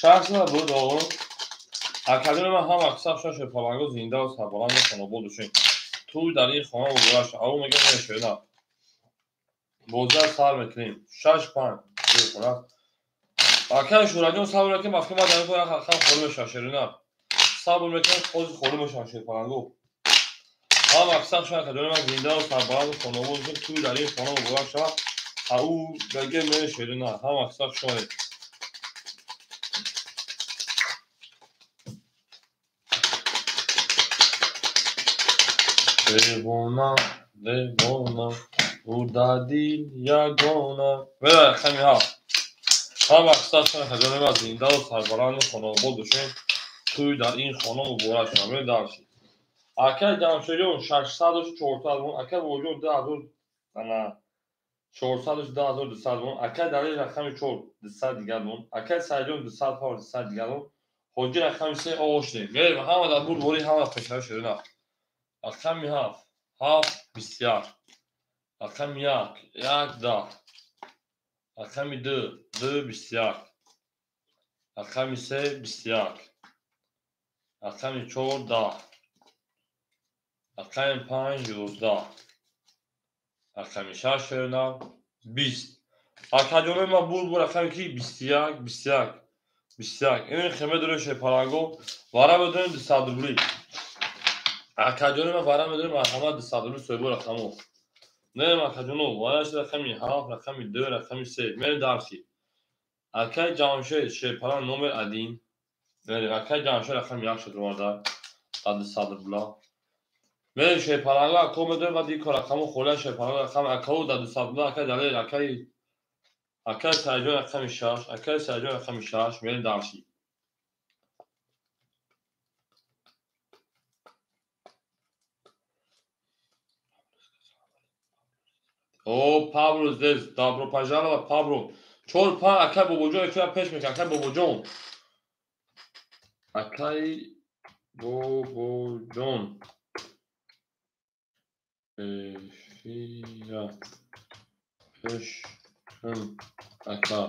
600 буд, о. Академия ман ҳама қисса шуд, паланго зинда ва сарбаланд хонобод бошед. Ту дар ин хона муборак шуд. Ау мегӯям мешавад, на. Бозиро сар мекунем. 6 5. Акаи Шӯраҷон, сабр мекунем, вақте ма дар ин рақам холӣ мешавад, шерина. Сабр мекунем, хози холӣ мешавад, шерпаланго. Ҳама қисса шуд, академия ман зинда ва сарбаланд хонобод бошед. Ту дар ин хона муборак шавад. Ау мегӯям мешавад, на. Ҳама қисса шуд. Девона, девона, ӯ дил ягона. Бера рақами 7. Ҳама қисса шуд, академия ман зинда ва сарбаланду хонобод бошед. Тӯй дар ин хона муборак шавад. Мерем дарши. Акаи Ҷамшедҷон 600 400 вон, акаи Бобоҷон 2000 ана 400 2200 вон, акаи Далер рақами 4 200 дигар вон, акаи Саидҷон 200 4 200 дигар вон, Ҳоҷи рақами 3 оғоз шудем. Мерем ҳама дар бурдборӣ, ҳама пешравӣ шудена. Рақами 7 7 21, рақами 1 1 10, рақами 2 2 21, рақами 3 21, рақами 4 10, рақами 5 11, рақами 6 шерина 20. Акаҷонои ман бурд рақами ки 21 21 21. Ин хеме дорем шерпаланго, вара медорем 200 рубли. Акаҷони ман вара медорем, марҳамат, 200 рубли соҳибо рақамо. Мерем, акаҷоно, вара шуд рақами 7, рақами 2, рақами 3. Мерем дарси. Акаи Ҷамшед шерпаланг номер 1. Мерем, акаи Ҷамшед рақами 1 шуд омада дар 200 рубла. Мерем шерпаланго, ако медорем баъд ин рақамо холия шерпаланго рақами акао дар 200 рубла, акаи Далер, акаи Саидҷон рақами 6, акаи Саидҷон рақами 6. Мерем дарси. О, Павло здесь. Добро пожаловать, Павло. Чор панҷ, акай Бобоҷон эфира пеш мекунад. Акай Бобоҷон. Акай Бобоҷон. Эфира пеш кун, ака.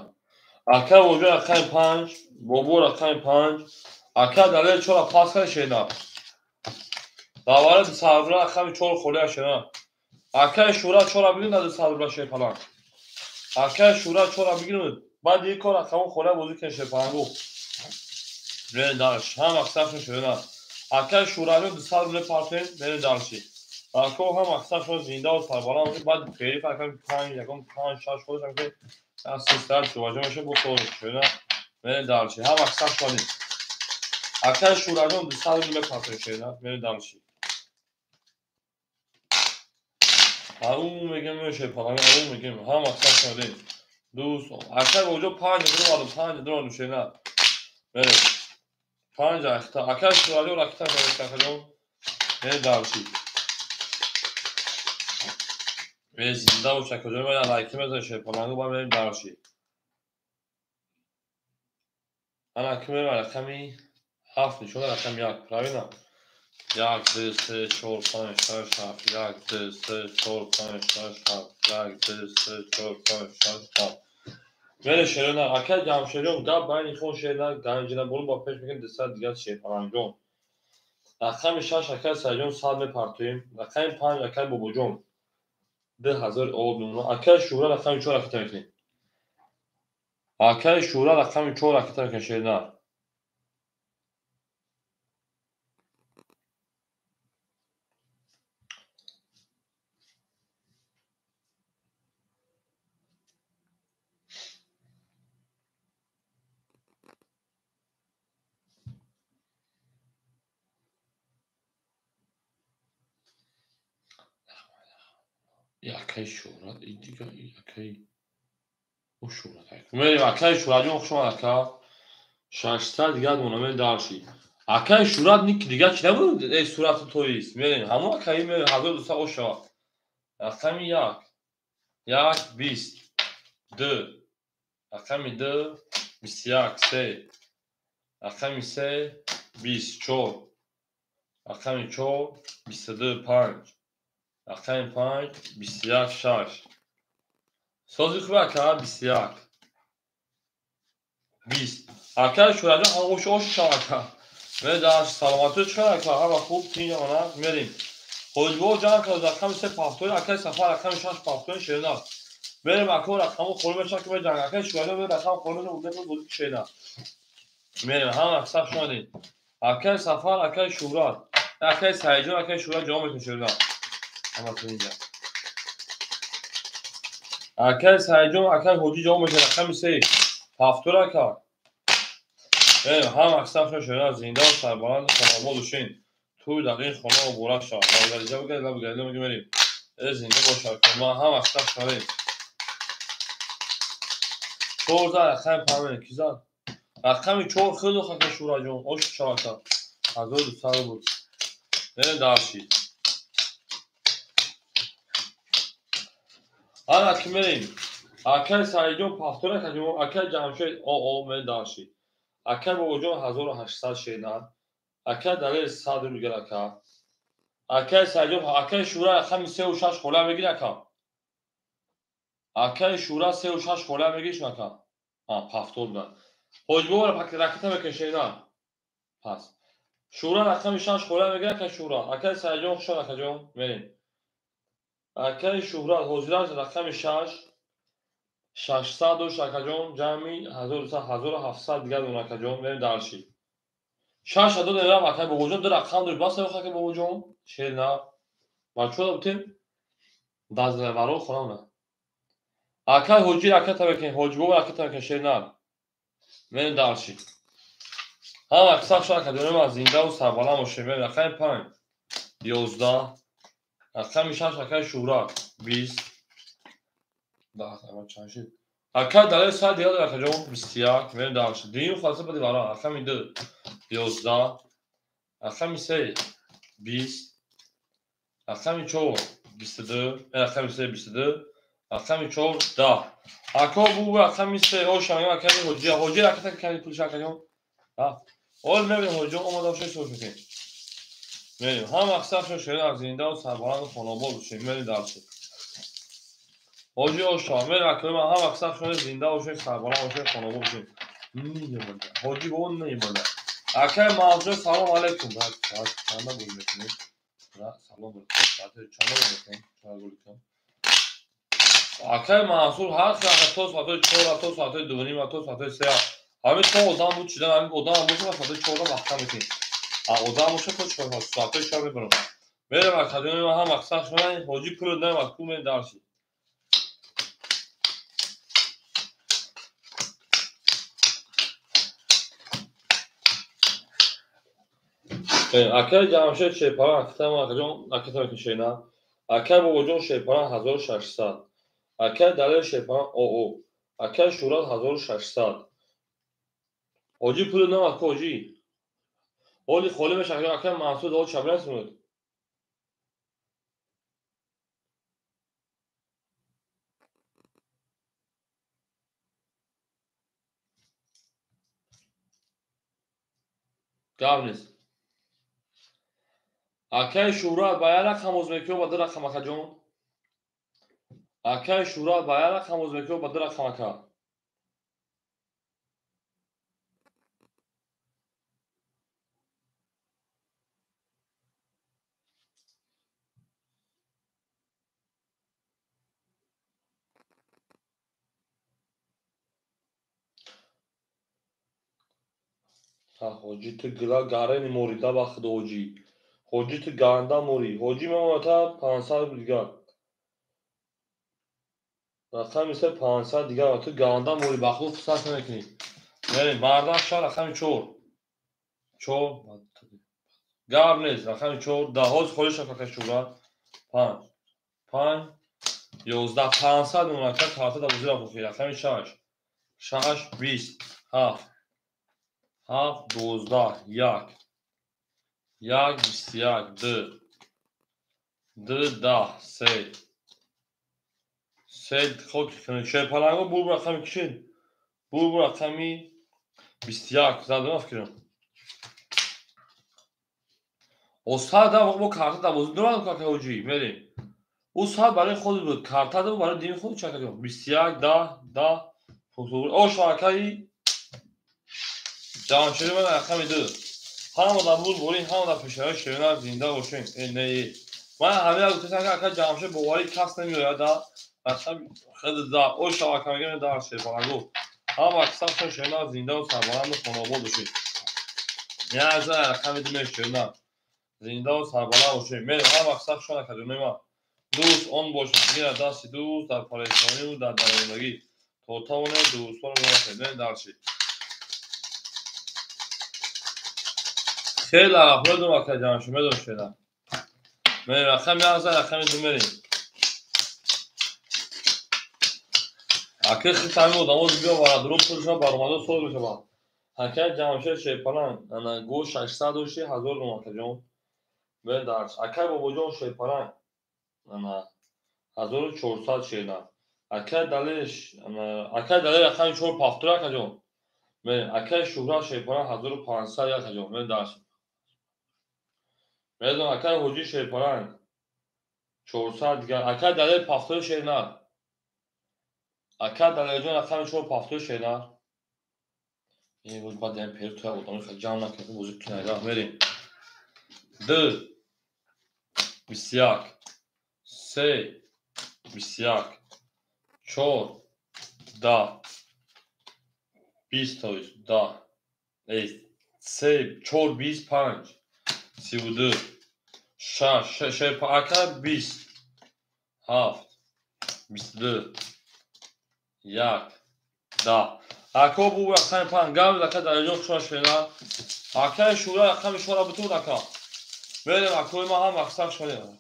Акай Бобоҷон рақами 5, Бобо рақами 5. Акай Далер чора пас кард шена. Давара сарбра рақами 4 холия шена. Акаи Шӯра чора бигир на 200 рубла шерпаланг. Акаи Шӯра чора бигир, баъд ин кор рақамо холия бозӣ кунед шерпалангу. Мерем дарш. Ҳама қиссашон шудена. Акаи Шӯраҷон 200 рубла партоем, мерем дарши. Ако ҳама қиссашон зинда ва сарбаланд бошед, баъд периф акам 5, ягон 5 6 худаш ам ки се саат ҷобаҷо мешавад, бо кор шудена. Мерем дарши. Ҳама қиссаш шудем. Акаи Шӯраҷон 200 рубла мепартоем шудена, мерем дарши. Ау мегем шерпаланг, ау мегем ҳама қисса шудем. Дӯст, акаи Бобоҷон 5 дурмаду, 5 дурмаду шена. Мерем. 5 ахта. Акаи Шӯраҷон ракита шудем, акаҷон. Мерем дарши. Зинда бош, акаҷон, ман лайки мезанем шерпалангу, ба мерем дарши. Ана ки мерем рақами 7 нишона рақами 1, правильно? 1, 2, 3, 4, 5, 6, 7, 1, 2, 3, 4, 5, 6, 7, 1, 2, 3, 4, 5, 6, 7. Мере шерона, акаи Ҷамшедҷон, гап байни хон шерна, ганҷина боло ба пеш мекунем 200 дигар шерпалангҷон. Рақами 6 акаи Саидҷон 100 мепартоем, рақами 5 акаи Бобоҷон 2000 овод мемонад, акаи Шӯра рақами 4 ракета мекунем. Акаи Шӯра рақами 4 ракета мекунем шерна. Акаи Шӯҳрат, дига акаи ӯ Шӯҳрат. Мерем, акаи Шӯҳратҷон, хуш омад, ака. 600 дигар монад, мерем дарши. Акаи Шӯҳрат ники дигар чӣ набуд? Эй сурати тоист. Мерем, ҳамон акаи мерем 1200 ош шавад. Рақами 1 1 20 2 Рақами 2 21 3. Рақами 3 24. Рақами 4 22 5. Рақами 5 21 6. Сози хуб ака 21. 20. Ака Шӯраҷон ош ош шав ака. Ме дар саломатӣ чӣ ака ҳама хуб тинҷ омана мерим. Ҳоҷибо ҷамъ кард рақами 3 пафтои акаи Сафар рақами 6 пафтои шернав. Мерим ака рақаму холӣ мешавад ки меҷанг акаи Шӯраҷон рақам холӣ мешавад бозӣ шернав. Мерим ҳама саф шудем. Акаи Сафар, акаи Шӯҳрат, акаи Саидҷон, акаи Шӯҳрат ҷавоб метавон шернав. Ҳама тинҷа. Акаи Саидҷон, акаи Ҳоҷӣ ҷавоб метавон рақами 3 пафтор ака. Мерим ҳама саф шудем зинда ва сарбаланд хонобод бошед. Туй дақиқ хона муборак шавад. Лабгарижа бигиред, лабгарижа мерим. Зинда бошад. Ма ҳама саф шудем. 4 зад рақами 5 ки зад? Рақами 4 хеле хака Шӯраҷон, ош шавака. 1200 рубл. Мерем дарши. Ана ки мерем. Акаи Саидҷон пафтор акаҷон, акаи Ҷамшед о мерем дарши. Акаи Бобоҷон 1800 шернар. Акаи Далер 100 рубл гир ака. Акаи Саидҷон, акаи Шӯра рақами 3 ва 6 хола мегир ака. Акаи Шӯра 3 ва 6 хола мегир ака. Пафтор буда. Ҳоҷибобо ракета мекашед на. Пас. Шӯра рақами 6 хола мегир ака Шӯра. Акаи Саидҷон хушон акаҷон мерем. Акаи Шӯҳрат ҳозираш рақами 6 600 дошт акаҷон ҷамъи 1200 1700 дигар дон акаҷон мерем дарши. 6 дод рам акаи Бобоҷон ду рақам дошт бас акаи Бобоҷон шер на. Бачаҳо бутем дазваро хонам на. Акаи Ҳоҷӣ ракета мекунем, Ҳоҷибобо ракета мекунем шер на. Мерем дарши. Ҳама саф шуд акаҷони ман зинда ва сарбаланд бошем. Мерем рақами 5 11 рақами 6 акаи Шӯҳрат 20 10 чанд шуд? Акаи Далер 100 дигар дорад акаҷон 21 мерем дарши. Дуюм хулоса бади вара рақами 2 11 рақами 3 20 рақами 4 22 рақами 3 22 рақами 4 10. Ако бу рақами 3 оша мегам акаи Ҳоҷӣ. Ҳоҷӣ ракета кани пулш акаҷон. Ҳол мебинем Ҳоҷиҷон омада бошад соз мекунем. Мерем ҳама саф шуд шернав зинда ва сарбаланд хонобод бошем. Мерем дарши. Ҳоҷӣ оша мерем акаи ман ҳама саф шуд зинда бошем, сарбаланд бошем, хонобод бошем. Намемонда. Ҳоҷӣ бобо намемонда. Акаи Мавзӯ салом алейкум. Соат чанда гул мекунем? Салом соат чанда гул мекунем? Чанд гул мекунем? Акаи Мансур ҳар соат то соати 4 то соати 2:30 то соати 3 ҳамин то одам буд чидан ҳамин одам бошад соати 4 маҳкам мекунем. Одам бошад то 4 соати 4 мебарам. Мерем акаҷони ман ҳама саф шудан ҳоҷӣ пул намад ку мерем дарши. Акаи Ҷамшед Шерпаран акатам акаҷон акатам кишена. Акаи Бобоҷон Шерпаран 1600. Акаи Далер Шерпаран ОО. Акаи Шӯҳрат 1600. Ҳоҷӣ пул намад ку ҳоҷӣ. Ҳоли холӣ мешавад акаи Мансур ҳол чабрас муд. Гап нест. Акаи Шӯҳрат ба як рақам боз мекунӣ ба ду рақам акаҷон? Акаи Шӯҳрат ба як рақам боз мекунӣ ба ду рақам ака? Ҳоҷӣ ту гила гарени морида ба худ ҳоҷӣ. Ҳоҷӣ ту ганда морӣ. Ҳоҷӣ мемонад 500 рубл дигар. Рақами 3 500 дигар. Ту ганда морӣ ба худ фурсат намекунӣ. Мерем мардак шаҳр рақами 4. 4 гап нест рақами 4 10 ҳоз холӣ шуд акаи Шӯҳрат 5 5 11 500 мемонад карта дар бозӣ рафт охир рақами 6 6 20 7 7 12 1 1 21 2 2 10 3 3 хок шерпаланго бур рақами кишед. Бур рақами 21 задам фикрам. О сад да бо карта да бозӣ дорам кака ҳоҷӣ мерем. Ӯ сад барои худ буд, карта да барои дини худ чака 21 10 10 О шабакаи Ҷамшед ман рақами 2. Ҳама дар бур борин, ҳама дар пешаҳои ширина зинда бошем. Э не. Ман ҳамин гуфтам ки ака Ҷамшед боварӣ кас намеояд да. Рақами худ да. О шабака мегӯям дар шербалагу. Ҳама аксар ширина зинда ва сарбаланду хонобод бошед. Як зан рақами 2 меширина. Зинда ва сарбаланд бошед. Мерем ҳама аксар шона кадунои ман. Дӯст он бошад, гира дасти дӯст дар парешониву дар даромадагӣ. То тавонем дӯстонро бинасед. Даршид. Хеле медонам ака Ҷамшед, медонам шеда. Мерем рақами як зан рақами 2 мерем. Ака хит ҳамин одамо биё варадуро пулшон баромадо сол мешавад. Акай Ҷамшед Шерпаланг ана го 600 дошти 1000 рум акаҷон. Бен дарш. Акай Бобоҷон Шерпаланг ана 1400 шена. Акай Далер ана акай Далер рақами 4 пафтур акаҷон. Мерем акай Шуҳрат Шерпаланг 1500 акаҷон. Бен дарш. Медонам акай Ҳоҷӣ Шерпаланг 400 дигар. Акай Далер пафтур шена. Акай Далерҷон рақами 4 пафтур шена. Ин буд баъд ин пер туя одами хел ҷамъ накунем, бозӣ кунем. Мерем. 2 21 3 21 4 10 20 то 10 3 4 25 32 6 6 ака 20 7 22 1 10 Ако бу рақами 5 гав ака Далерҷон хушона шена. Акаи Шура рақами 4 бутун ака. Мерем акои ма ҳам аксар шона.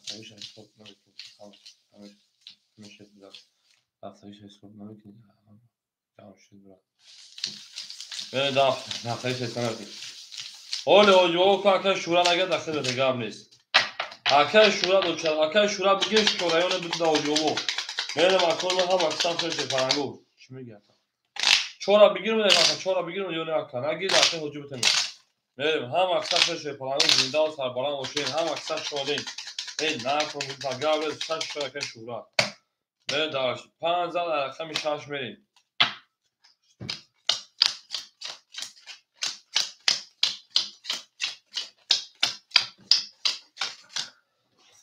Оле ҳоҷибобо акаи Шура нагирд ахир гап нест. Акаи Шура дочар, акаи Шура бигир шораёне буда ҳоҷибобо. Мерем акои ма ҳам аксар шона фарангу. Чӣ мегӯяд? Чора бигир ака, чора бигир ё не ака. Нагир ака ҳоҷи бутем. Мерем ҳам аксар шерпалангу зинда ва сарбаланд бошед, ҳам аксар шодем. Эй накун гавре шаш шуд ака Шура. Мерем дарш 5 зан рақами 6 мерем.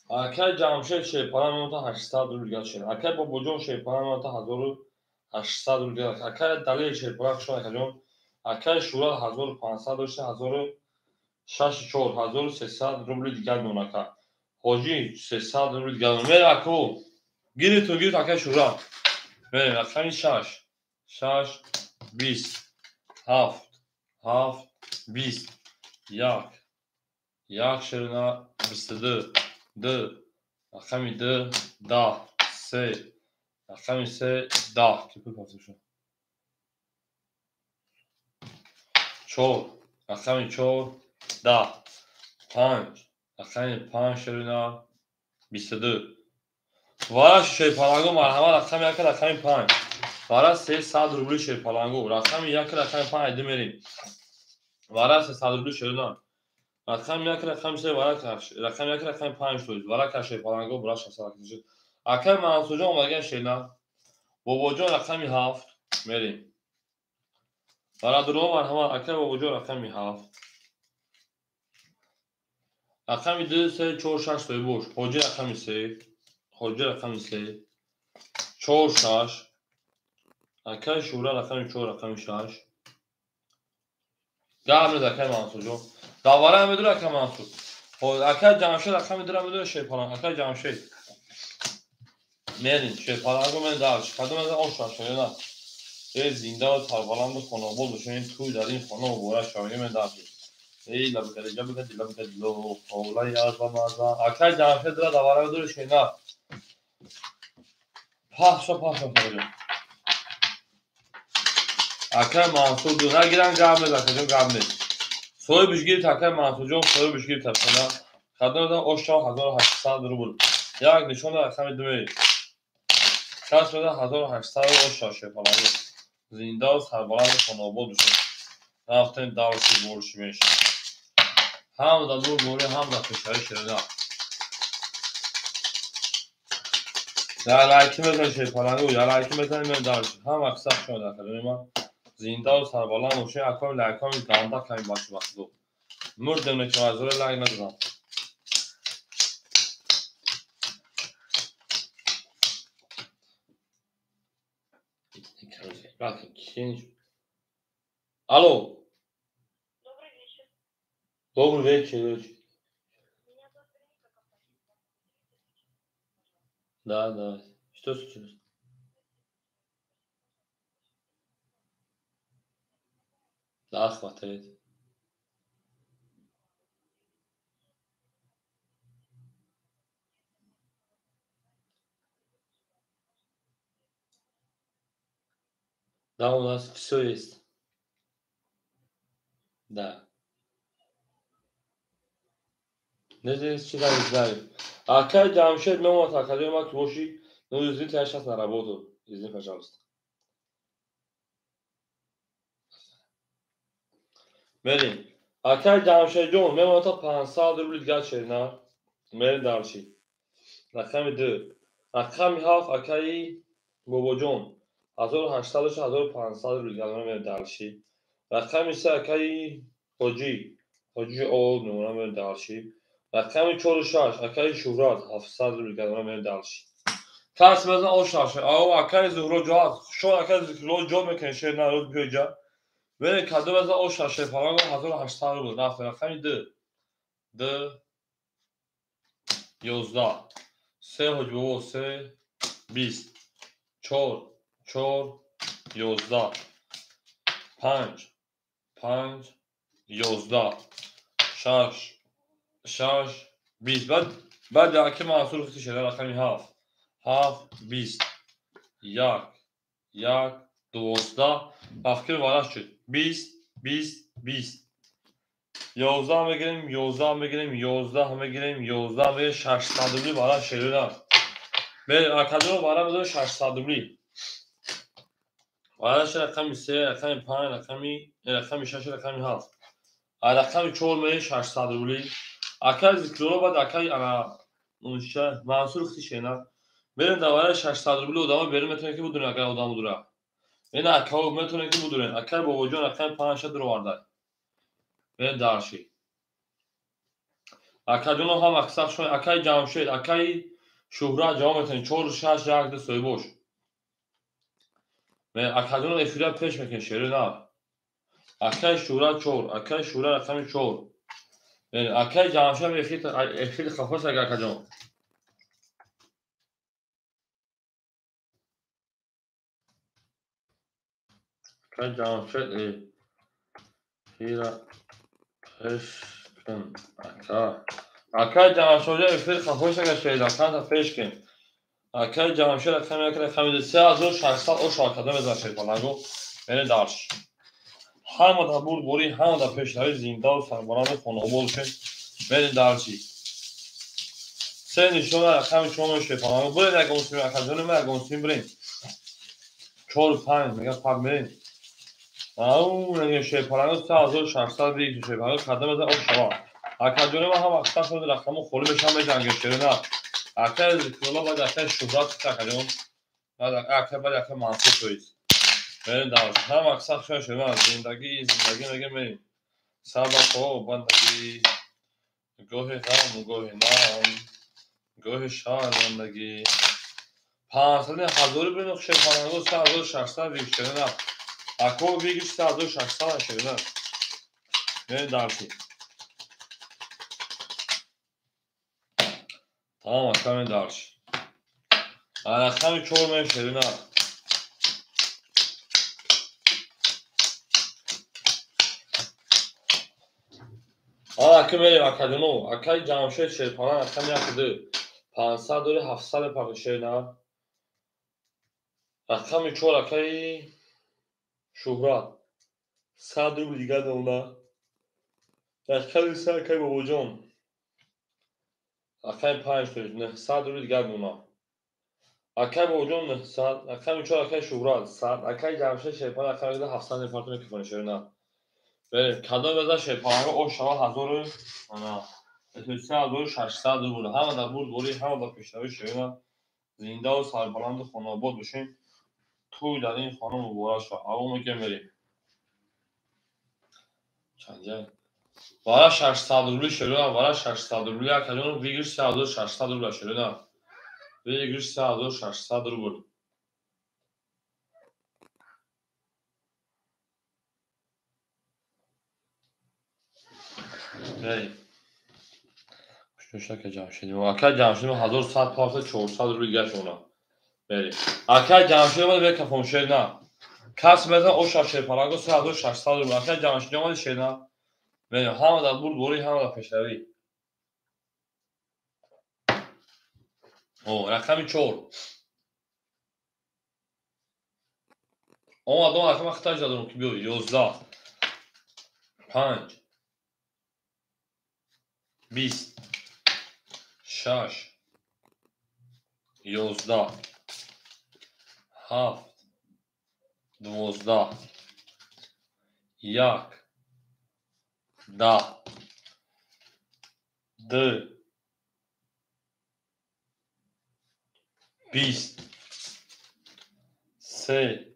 Акай Ҷамшед Шерпаланг мемонад 800 рубл дигар шер. Акай Бобоҷон Шерпаланг мемонад 1800 рубл дигар. Акай Далер Шерпаланг хуш акаҷон. Акай Шура 1500 дошта 1064 1300 рубли дигар мемонад ака. Ҳоҷӣ 300 рубли дигар мемонад. Мерем аку. Гиритон гирит акай Шура. Мерем рақами 6 6 20 7 7 20 1 1 шерина 22 2 рақами 2 10 3 рақами 3 10 ки пул пафтур шуд. 4 рақами 4 10 5 рақами 5 шерина 22 Вара Шерпалангу марҳамат рақами 1 рақами 5 Вара 300 рубли Шерпалангу рақами 1 рақами 5 айди мерем. Вара 300 рубли шерина. Рақами 1 рақами 3 вара рақами 1 рақами 5 шуд. Вара ка Шерпалангу бура 600 шуд. Акай Мансурҷон омадаган шерина. Бобоҷон рақами 7 мерем. Барадуро марҳамат акай Бобоҷон рақами 7. Рақами 2 3 4 6 тои бош. Ҳоҷӣ рақами 3. Ҳоҷӣ рақами 3. 4 6. Акай Шура рақами 4 рақами 6. Гап нест акай Мансурҷон. Давара медура акай Мансур. Акай Ҷамшед рақами 2 медура Шерпаланг. Акай Ҷамшед. Мерин Шерпалангу мен дарш. Кадом аз он шашояна. Эй зинда ва сарбаланду хонобод бошед. Ин тӯй дар ин хона муборак шавад. Мен дарш. Эй лабкади лабкади лабкади ло ҳовлаи аз ва маза. Акай Ҷамшед дора давара медура шена. Пахша пахша фарҷон. Акай Мансур ду нагиран гап нест акаҷон гап нест. Соҳибиш гирифт акай Мансурҷон соҳибиш гирифт шена. Кадом ош 1800 рубл. Як нишон рақами 2 мерем. Кас меда 1800 ош шерпалангу. Зиндаву сарбаланду хонаобод бошед. Рафтем давши борши меш. Ҳам дар бурборӣ, ҳам дар пешравӣ шерина. Дар лайки мезанем шерпалангу, дар лайки мезанем мем давши. Ҳам аксар шумо дар хаҷони ман. Зиндаву сарбаланд бошед. Акоми лайкоми ганда ками башу бахту. Мурдем ки мазура лайк надодам. Алло. Добрый вечер. Добрый вечер. Меня зовут Вероника, компания. Да, да. Что случилось? Да, хватает. Да, у нас все есть. Да. Не знаю, не знаю. Акай Джамшед мемонад академия ма ки боши. Ну, извините, я сейчас на работу. Извини, пожалуйста. Мерим. Акай Ҷамшедҷон мемонад та 500 рубли дигар шерина. Мерим дарши. Рақами 2. Рақами 7 акаи Бобоҷон. 1800 1500 рубли дигар мерим дарши. Рақами 3 акаи Ҳоҷӣ. Ҳоҷи Ол мемонад мерим дарши. Рақами 4 6 акаи Шуҳрат 700 рубли дигар мерим дарши. Кас мезан о шаш. Ау акаи Зуҳро ҷо шон акаи Зикрулло ҷо мекунед шер на рӯз биё ҷа. Вере кадо мезан о шаш фалон 1800 рубл. Рафт рақами 2. 2 11 3 ҳоҷи бобо 3 20 4 4 11 5 5 11 6 6 20. Баъд аки Мансур хити шера рақами 7 7 20 1 1 12 афкир вараш шуд 20 20 20 11 мегирем 11 мегирем 11 мегирем 11 мегирем 600 рубли вараш шерина. Академия вара мезанем 600 рубли. Вараш рақами 3 рақами 5 рақами 6 рақами 7. Рақами 4 мегирем 600 рубли. Акай Зикрулло баъд акай ана унша Мансур хити шена. Берем дар вараи 600 рубли одамо берем метавонед ки будурен агар одам будура. Ина акао метавонед ки будурен. Акай Бобоҷон рақами 5 дуроварда. Берем дарши. Акаҷоно ҳам аксар шумо акай Ҷамшед, акай Шуҳрат ҷавоб метавонед 4 6 1 2 соҳибош. Акаҷоно эфира пеш мекунед шери нав. Акай Шуҳрат 4, акай Шуҳрат рақами 4. Акай Ҷамшед эфир хафас ага акаҷон. Акай Ҷамшед эфира пеш кун ака. Акай Ҷамшед эфир хафас ага шери рақамта пеш кун. Акай Ҷамшед рақами 1 рақами 2 3600 ош акада мезанад шерпалангу. Мерем дарш. Ҳама дар бурдборӣ, ҳама дар пешравӣ зиндаву сарбаланду хонаобод бошед. Мерем дарши. Се нишона рақами 4 шерпалангу. Буред ягон сими акаҷони ма ягон сими бурем. 4 5 мега пак мерем. Ау мега шерпалангу 3600 биг шерпалангу када мезанад об шава. Акаҷони ма ҳам аксар шуд рақаму холӣ мешавад меҷангед шерина. Акай Зикрулло баъд акай Шуҳрат акаҷон. Баъд акай баъд акай Мансур тоист. Мерем дарш. Ҳам аксар шуд шерина. Зиндагӣ зиндагӣ мега мерем. Сабақо бандагӣ. Гоҳи ғам гоҳи нам. Гоҳи шармандагӣ. 500 ҳазори бинух шерпалангу 3600 биг шерина. Ако бигиш 3600 шерина. Мерем дарши. Тамом ака мерем дарш. Рақами 4 мерем шерина. Ака мерем акаҷоно. Акаи Ҷамшед шерпаланг рақами 1 2 500 дори 700 пақи шерина. Рақами 4 акаи Шуҳрат 100 рубл дигар дона. Рақами 3 акаи Бобоҷон. Рақами 5 тоист 900 рубли дигар дона. Акай Бобоҷон 900, рақами 4 акай Шӯҳрат 100, акай Ҷамшед Шерпаланг рақами 700 мепартонем микрофони шерина. Берем, кадом яза Шерпаланг ош шава 1000 ана 3600 рубл. Ҳама дар бурдборӣ, ҳама дар пешравӣ шерина. Зиндаву сарбаланду хонаобод бошем. Тӯй дар ин хона муборак шавад. Аввал мегӯям мерем. Чанҷай. Вара 600 рубли шерина, вара 600 рубли акаҷон выигрыш 3600 рубля шерина. Выигрыш 3600 рубл. Эй. Шуша Ҷамшед. Ака Ҷамшед 1100 парта 400 рубл дигар шона. Бери. Ака Ҷамшед омад бе кафон шерна. Кас мезан оша шерпалаго 3600 рубл. Ака Ҷамшед омад шерна. Бери, ҳама дар бурдборӣ, ҳама дар пешравӣ. О, рақами 4. Омад, омад, рақами хитаж дадам ки биё 11 5 20 6 11 7 12 1 10 2 20 3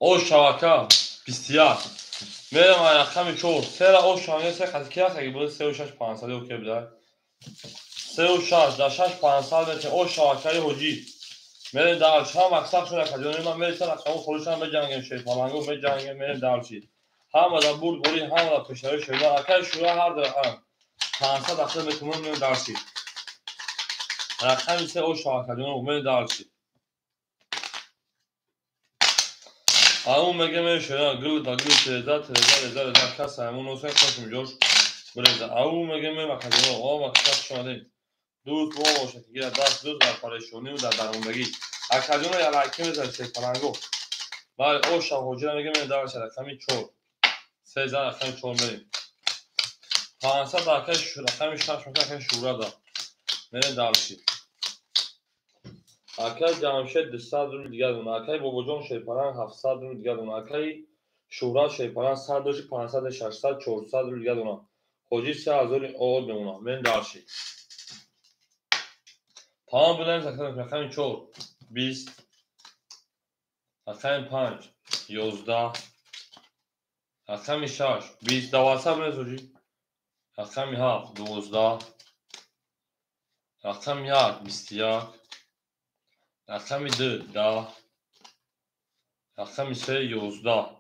Ош шавака 21 мерам рақами 4 сера ош шавака се қати ки аст аги буд 3 6 500 окей буда 3 6 да 6 500 метр ош шавакаи ҳоҷӣ мерем дар чанд мақсад шуда каҷони ман мересам рақаму холишам меҷангем шерпалангу меҷангем мерем дарчи ҳама дар бурдборӣ ҳама дар пешравӣ шерина акаи шӯра ҳар рақам 500 ақл метумон мерем дарчи рақами 3 ош шавакаҷону мерем дарчи Ау мегем шера гул да гул тереза тереза реза реза кас аймон осен косм ҷош бреза. Ау мегем макадино о максад шомадем. Дӯст бо бошад гира даст дӯст дар парешонӣ ва дар дармондагӣ. Акадино я лайки мезанед шерпаланго. Бале о шав ҳоҷира мегем дар рақами 4. 3 за рақами 4 мерем. 500 акай рақами 6 акай шӯра да. Мерем дарши. Акай Ҷамшед 200 рубл дигар дона, акай Бобоҷон Шерпаланг 700 рубл дигар дона, акай Шӯҳрат Шерпаланг 100 доши 500 600 400 рубл дигар дона. Ҳоҷӣ 3000 овод мемона. Мен дарши. Тамом будаем рақами 4 20 рақами 5 11 рақами 6 20 12 бинед ҳоҷӣ. Рақами 7 12 рақами 1 21 рақами 2 10 рақами 3 11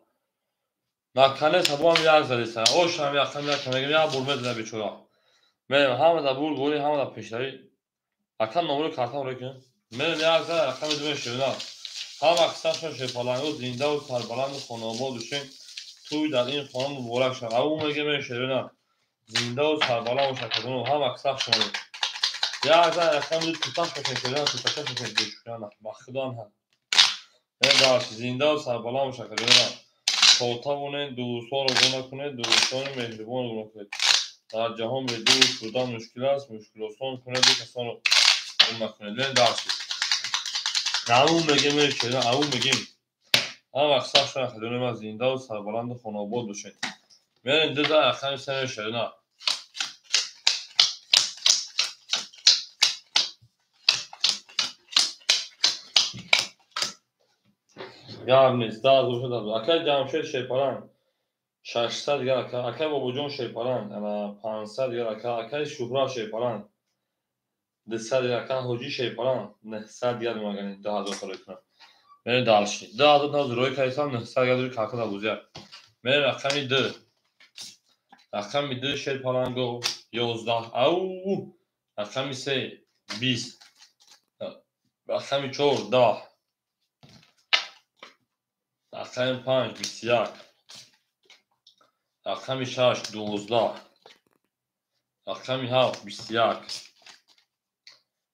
наканес ҳабоам як задеса ошам рақами як мегем як бур мезана бечора мерем ҳама дар бурдборӣ ҳама дар пешравӣ акам номро картам ро кун мерем як зада рақами 2 мешавина ҳама қисмашон шерпалангу зиндаву сарбаланду хонаобод бошем тӯй дар ин хона муборак шавад ау мегем мешавина зиндаву сарбаланд бошад кадону ҳама қисмашон як зан рақами 2 туташ бошед шерина туташа бошед бешӯяна ба худо ҳам дарси зиндаву сарбаланд бошад кадону то тавонед дӯстонро гум накунед дӯстони меҳрибонро гум накунед дар ҷаҳон бе дӯст будан мушкил аст мушкилосон кунеду касонро гум накунед лен дарси ау мегем шерина ау мегем ҳама қисмашон кадону ман зиндаву сарбаланду хонаобод бошед мерем 2 зан рақами 3 шерина Гап нест, 10 бошад. Акай Ҷамшед Шерпаланг 600 дигар ака, акай Бобоҷон Шерпаланг 500 дигар ака, акай Шӯҳрат Шерпаланг 200 дигар ака, Ҳоҷӣ Шерпаланг 900 дигар мемагани 2000 рой кунам. Мерем дарши. 2000 наз рой кардам 900 дигар рӯи карта дар бозия. Мерем рақами 2. Рақами 2 Шерпаланго 11. Ау! Рақами 3 20. Рақами 4 10. Рақами 5 21. Рақами 6 12. Рақами 7 21.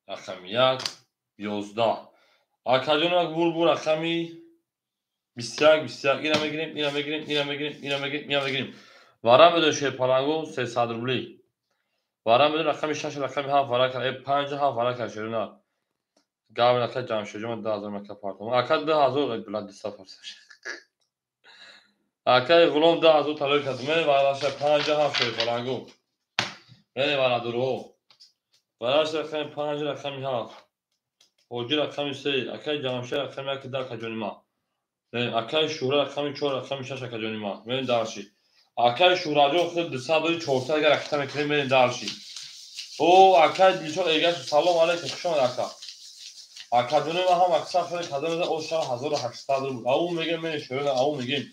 Рақами 1 11. Акаҷонак бур рақами 21 21. Ина мегирем, ина мегирем, ина мегирем, ина мегирем, ина мегирем. Вара медои шерпалангу 300 рубли. Вара медон рақами 6 рақами 7 вара кард. 5 7 вара кард шерина. Гав ака Ҷамшедҷон 2000 мака партом. Ака 2000 блад 200 фарс. Акаи Ғулом 2000 талои кард. Мен вараша 5 7 шер палангу. Мен вара дуро. Вараша рақами 5 рақами 7. Ҳоҷи рақами 3, акаи Ҷамшед рақами 1 10 акаҷони ма. Акаи Шӯҳра рақами 4 рақами 6 акаҷони ма. Мен дарши. Акаи Шӯҳраҷон худ 200 дори 400 агар ракита мекунем мен дарши. О, акаи Дилшод Эргашев салом алейкум, хуш омад ака. Акаҷони ма ҳам аксар хеле кадом мезан, о шава 1800 рубл. Ау мегем мен шӯҳра, ау мегем.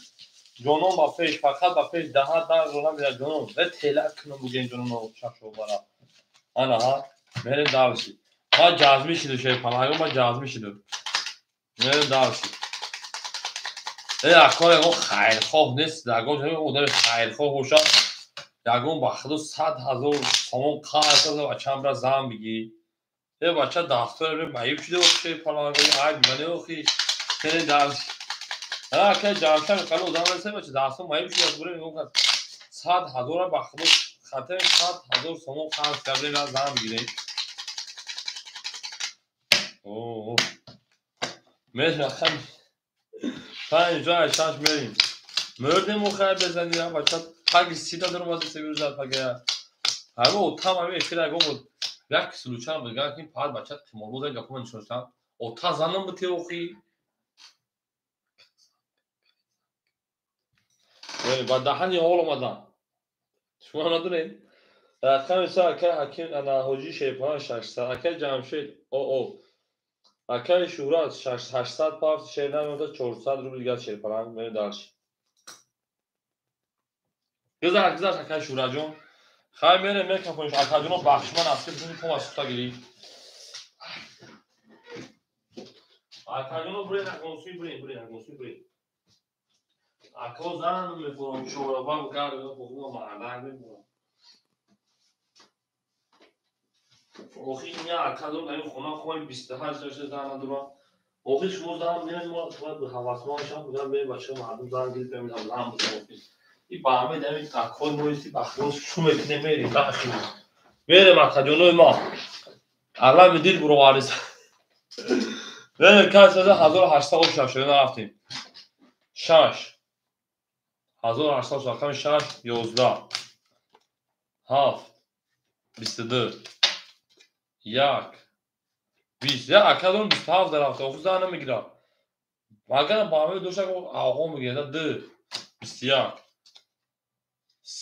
Ҷонон ба пеш, фақат ба пеш даҳа дар рона бира ҷонон. Ве тела кунам буген ҷонон шашо бара. Ана ҳа, мерем дарши. Ма ҷазмӣ шиду шер палангу ма ҷазмӣ шиду. Мерем дарши. Э акор ягон хайрхоҳ нест, ягон одами хайрхоҳ бошад, ягон ба худо 100 000 сомон қарз карда бачаам бира зан бигӣ. Э бача дастора маиб шуда шер палангу, айб мане охи. Мерем дарши. Ака Ҷамшед қали одам реса бача дастон маиб шуда бурем ягон кас 100 000 ба худо хатари 100 000 сомон қарз карда бира зан бигирем. О, мерем рақами 5 6 мерем. Мурдем охай безани бача паги сида даромада себирзад пага. Ҳама отам ҳами эфир ягон буд. Як случай буд, ки пад бача қиморбоз як гапо нишонистам. Ота занам бути охи. Ба даҳани ҳол омадам. Шумо надонед? Рақами 3 акаи Ҳаким ана Ҳоҷи Шерпалан 600, акаи Ҷамшед о акаи Шӯҳрат 800 пафт шер намеода 400 рубл дигар шерпалан мерем дарши. Гузар гузар акаи Шӯҳратҷон. Хай мерем мекафониш акаҷоно бахшман аст ки бутун пом аз суфта гирӣ. Акаҷоно бурен агонсуи бурен бурен агонсуи бурен. Ако зан мефурам чораба гар хуб мардак мефурам. Охи ня акадон дар ин хона хои 28 дошта зан надорам. Охи шумо зан меоед мо бояд ҳавасмон шам бигам бе бача мардум зан гирифт меоям зан бизан охи. И ба ҳамаи дар ин акои мо исти ба худо шу мекунем мерем бахши. Мерем акаҷонои ма. Аллами дил буроварис. Мерем кас 1800 об шав шуда нарафтем. 6 1800 рақами 6 11 7 22 1 20. Я акадон 27 дарафта оху зан намегирад. Магар ба ҳамаи дошта оғо мегирад 2 21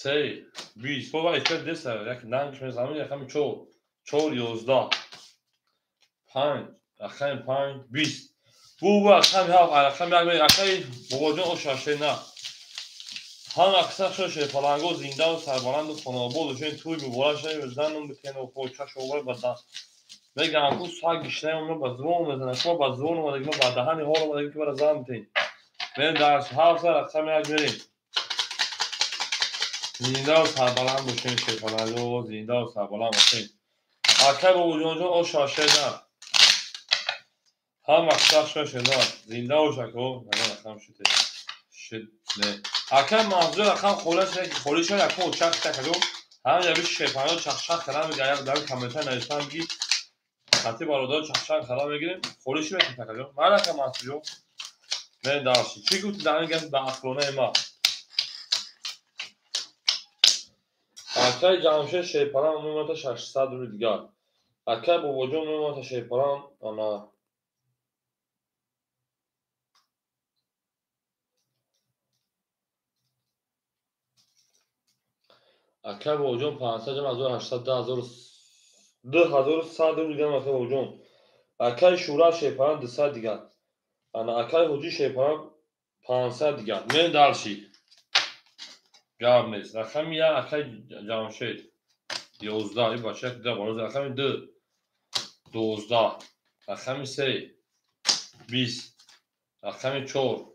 3 20. Бо ва деса як нангш мезанам рақами 4 4 11 5 рақами 5 20. Бу бу рақами 7 рақами 1 акаи бобоҷон о шаше на. Ҳам аксар шо шерпаланго зиндаву сарбаланду хонобод ошен туй муборак шавед занум битену чаш овар ба даст. Мегам ку саг гишнаем мо ба звон мезанад. Шумо ба звон омадагӣ, мо ба даҳани ҳол омадагӣ ки бара зан битен. Мерем дар 7 рақами 1 мерем. Зиндаву сарбаланд бошен шерпаланго, зиндаву сарбаланд бошен. Акай бобоҷонҷон о шаше на. Ҳам аксар шо шена. Зинда бош ако. Рақам шуд. Шуд не. Акай мавзӯ рақам холӣ шуд, холӣ шуд ако чах такаду. Ҳам яби шерпаланго чахчах кардам мегӯям, дар комментар навиштам ки хати бародар чахчах кардам мегирем, холӣ шуд такаду. Ман акай Мансурҷон. Мерем дарши. Чӣ гуфти дар ин гап ба ақлонаи ма? Акай Ҷамшед шерпалан мемонад 600 рубл дигар. Акай Бобоҷон мемонад шерпалан ана акай Бобоҷон 500 ҷам 1800 2100 рубл дигар акай Бобоҷон. Акай Шӯҳрат шерпалан 200 дигар. Ана акай Ҳоҷи шерпалан 500 дигар. Мерем дарши. Гап нест. Рақами 1 акай Ҷамшед 11 ин бача да бароз рақами 2 12 рақами 3 20 рақами 4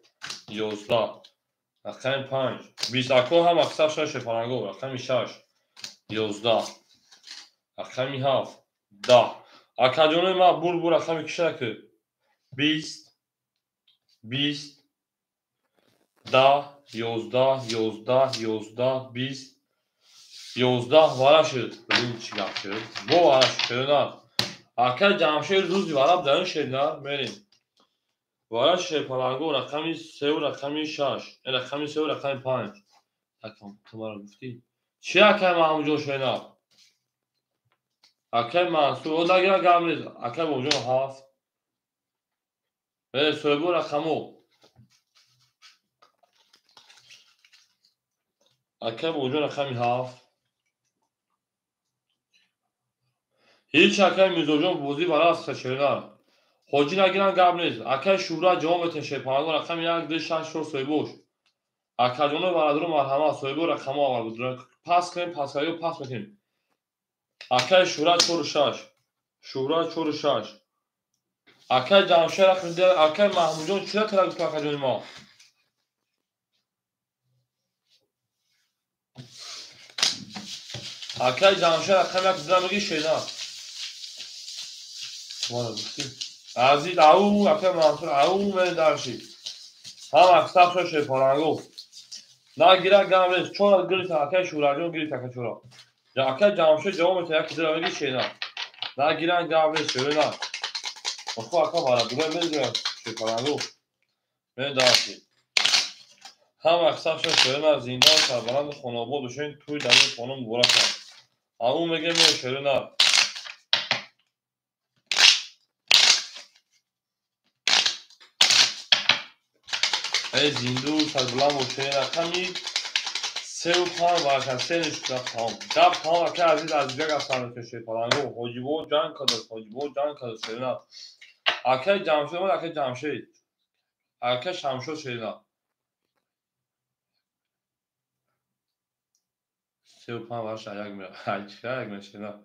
11 рақами 5 20. Ако ҳам аксар шаш шерпаланго рақами 6 11 рақами 7 10. Акаҷонои ма бур бур рақами кишак 20 20 10 11 11 11 20 11 вара шуд. Блин, чӣ гап шуд? Бо вара шуд, шернар. Акай Ҷамшед рӯзи вара будаён шернар, мерем. Вара шерпаланго рақами 3 рақами 6, рақами 3 рақами 5. Акам, ту маро гуфтӣ? Чӣ акай Маҳмудҷон шернар? Акай Мансур, о нагира гап нест. Акай Бобоҷон 7. Соҳибо рақамо. Акай Бобоҷон рақами 7. Ҳеҷ акай Мирзоҷон бозӣ вара аст шернар. Ҳоҷӣ нагирам гап нест. Акай Шӯҳрат ҷавоб метен шерпаланго рақами 1 2 6 4 соҳибош. Акаҷоно бародаро марҳамат, соҳибо рақамо аввал буд. Пас кунем, пас кунем, пас мекунем. Акай Шӯҳрат 4 6. Шӯҳрат 4 6. Акай Ҷамшед рақами 2. Акай Маҳмудҷон чира тара гуфт акаҷони мо? Акай Ҷамшед рақами 1 2 мегӣ шернар. Маро гуфтӣ? Азиз ау, акай Мансур ау, мен дарши. Ҳам аксар шо шерпаланго. Нагира гап нест. Чора гирифт акай Шӯраҷон гирифт акай чора. Акай Ҷамшед ҷавоб метиҳад 1 2 мегӣ шернар. Нагиран гап нест шернар. Охо ака бародаро медонам шерпаланго. Мен дарши. Ҳам аксар шо шернар зинда сарбаланд хонаобод бошед, тӯй дари хона муборак аст. Ау мегем шернар. Эй зинду сарбаланд бошед, рақами 3 5 варака 3 ништа тамом. Гап тамом акай Азиз Азизбек ҳастанд шерпаланго. Ҳоҷибо ҷанг кардааст, Ҳоҷибо ҷанг кардааст шернар. Акай Ҷамшед омад, акай Ҷамшед. Акай Шамшод шернар. 3 5 вараша як мера. Ай чӣ як мера шернар.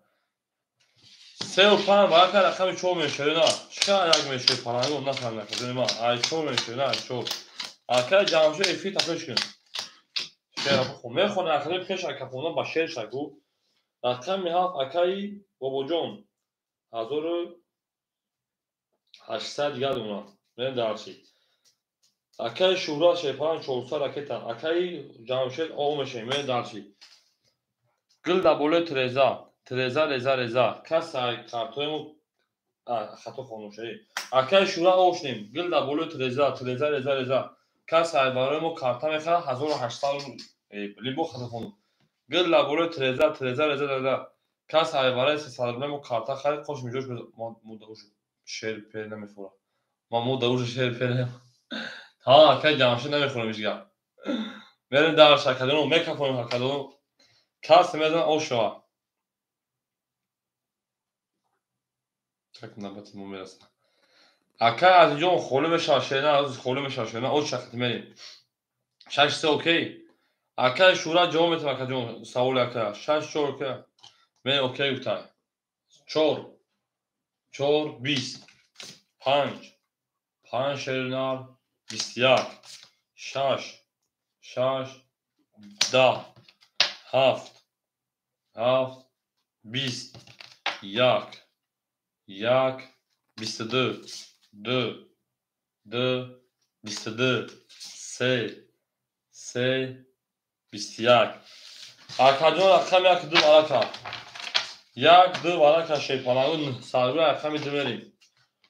3 5 варака рақами 4 мера шернар. Чӣ як мера шерпаланго нафаҳмидам акаҷони ман. Ай 4 мера шернар, ай 4. Акай Ҷамшед эфир тафеш кун. Шеър бихон. Мехонӣ акаи пеш ака хондан ба шеър шагу. Рақами 7 акаи Бобоҷон. 1800 дигар дона. Мен дарси. Акаи Шӯҳрат шерпаланг 400 ракета. Акаи Ҷамшед о мешавем. Мен дарси. Гил дар болои треза. Треза, реза, реза. Кас ай картоимо хато хонум шавӣ. Акаи Шӯҳрат о шудем. Гил дар болои треза, треза, реза, реза. Кас ай барои мо карта мехарад 1800 либо хато хонум. Гил дар болои треза, треза, реза, реза. Кас ай барои 300 рубля мо карта харид, қош миҷош мо мудауш шер пер намехӯрам. Ма мудауш шер пер Ҳа, акаи Ҷамшед намехӯрам ҳеҷ гап. Мерем дар шакадоно, мекафонем ҳакадоно. Кас мезанад ош шава. Так набати мо мерасад. Акай Азизҷон холӣ мешавад шерна, азиз холӣ мешавад шерна, ош шакати мерем. 6 3 окей. Акай Шӯҳрат ҷавоб метиҳад акаҷон саволи акая. 6 4 окей. Мен окей гуфтам. 4 4 20 5 5 шернар 21 6 6 10 7 7 20 1 1 22 2 2 22 3 3 21. Акаҷон рақами 1 2 варака. 1 2 варака шерпаланго сарбӣ рақами 2 мерем.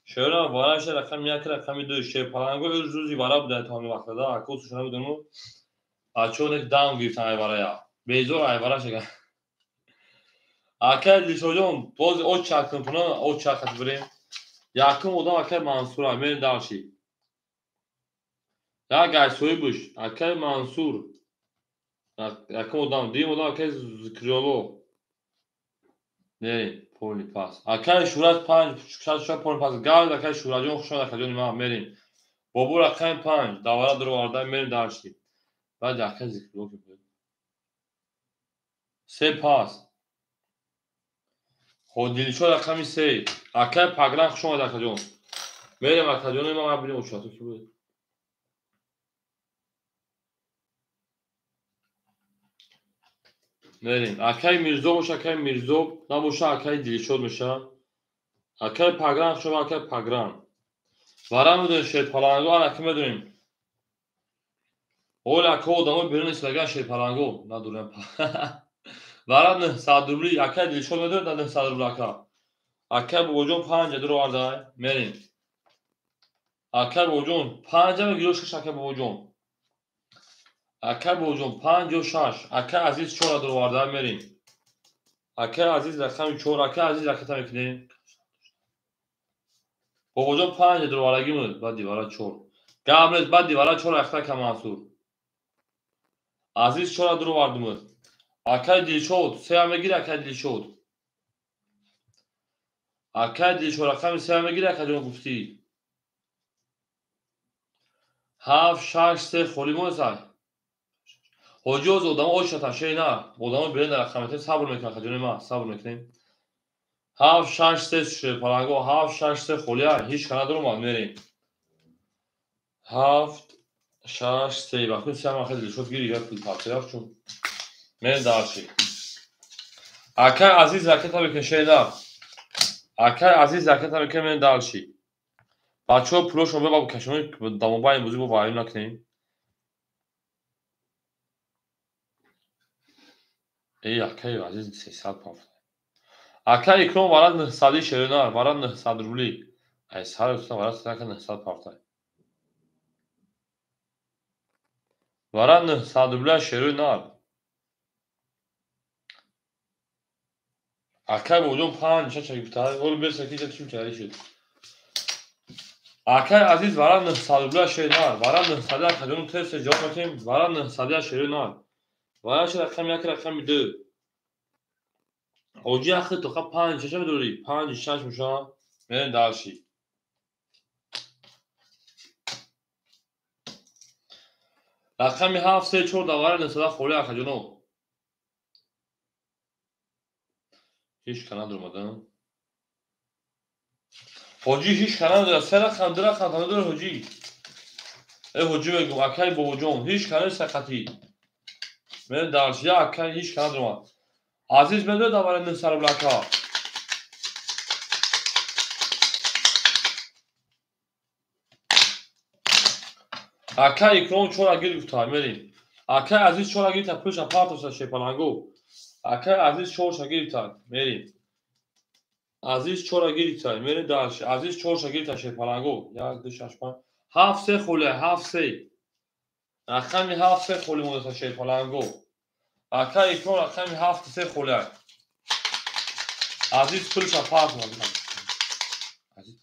Шерна вараша рақами 1 рақами 2 шерпаланго рӯзи вара буда то ҳамин вақтада ако сушана будему ачонек дам гирифтан ай варая. Безор ай вара шага. Акай Дилшодҷон боз оч чакнтуна оч чакат бирем. Якум одам акай Мансур мерем дарши. Як гай соҳибуш акай Мансур. Якум одам, дуюм одам акай Зикрулло. Не, поли пас. Акай Шӯҳрат 5, 6 6 поли пас. Гав акай Шӯҳратҷон хуш омад акаҷони ман мерем. Бобо рақами 5 давара дуроварда мерем дарши. Баъд акай Зикрулло ки буд. 3 пас. Хо Дилшод рақами 3. Акай Пагран хуш омад акаҷон. Мерем акаҷони ман бибинем очату ки буд. Мерем. Акай Мирзо боша, акай Мирзо набоша, акай Дилшод меша. Акай Пагран хуш омад, акай Пагран. Вара медонем шерпаланго, ана ки медонем. Оли ака одамо берун истодаган шерпаланго. Надорем. Вара 900 рубли, акай Дилшод медонед дар 900 рубли ака. Акай Бобоҷон 5 дуровардай, мерем. Акай Бобоҷон 5 мегирё 6 акай Бобоҷон. Акай Бобоҷон 5 ё 6. Акай Азиз 4 дуровардай, мерем. Акай Азиз рақами 4, акай Азиз ракета мекунем. Бобоҷон 5 дуровардагӣ буд, баъд дивара 4. Гап нест, баъд дивара 4 рахта ка Мансур. Азиз 4 дуровардумуд. Акай Дилшод 3 мегири, акай Дилшод. Акай Дилшод рақами 3 мегири, акаҷон гуфтӣ. 7, 6, 3 холӣ монесай. Ҳоҷи оз одамо ошатан шей на. Одамо берен дар рақам метем, сабр мекунем, акаҷони ма, сабр мекунем. 7, 6, 3 паланго, 7, 6, 3 холӣ ай, ҳеҷ ка надорум, мерем. 7, 6, 3 вақти 3 ам акай Дилшод гири, як пул партия рафт чун. Мерем дарши. Акай Азиз ракета мекунем, шей на. Акай Азиз ракета мекунем, мерем дарши. Бачаҳо пулошон беба кашони дамобайни бозӣ бо вайрон накунем. Эй, акай Азиз 300 пафт. Акай Икром варад 900 шерина, варад 900 рубли. Ай сар уста варад 900 пафта. Варад 900 рубли шерина. Акай Бобоҷон 5 6 гуфта, ҳол беса ки чим чари шуд. Акай Азиз варад 900 рубли шерина, варад 900 акаҷон тез ҷавоб мекунем, варад 900 шерина. Варад рақами 1 рақами 2. Ҳоҷи ахи тоқа 5 6 медорӣ, 5 6 меша, мерем дарши. Рақами 7 3 4 давара 900 холӣ акаҷоно. Ҳеҷ ка надоромадан. Ҳоҷи ҳеҷ ка надорад, 3 рақам 2 рақам та надорад ҳоҷи. Э ҳоҷи мегӯм, акай Бобоҷон, ҳеҷ ка нест сақатӣ. Мерем дарши, я акай ҳеҷ ка надоромад. Азиз медонед давара 900 рубл ака. Акай Икром 4 гир гуфта, мерем. Акай Азиз 4 гирифта, пулша партоша шепаланго. Акай Азиз 4 гирифта, мерем. Азиз 4 гирифта, мерем дарши. Азиз 4 гирифта шепаланго. 1 2 6 5 7 3 холӣ, 7 3. Рақами 7 3 холӣ мондаста шепаланго. Акай Икром рақами 7 3 холӣ. Азиз пулша партоша. Азиз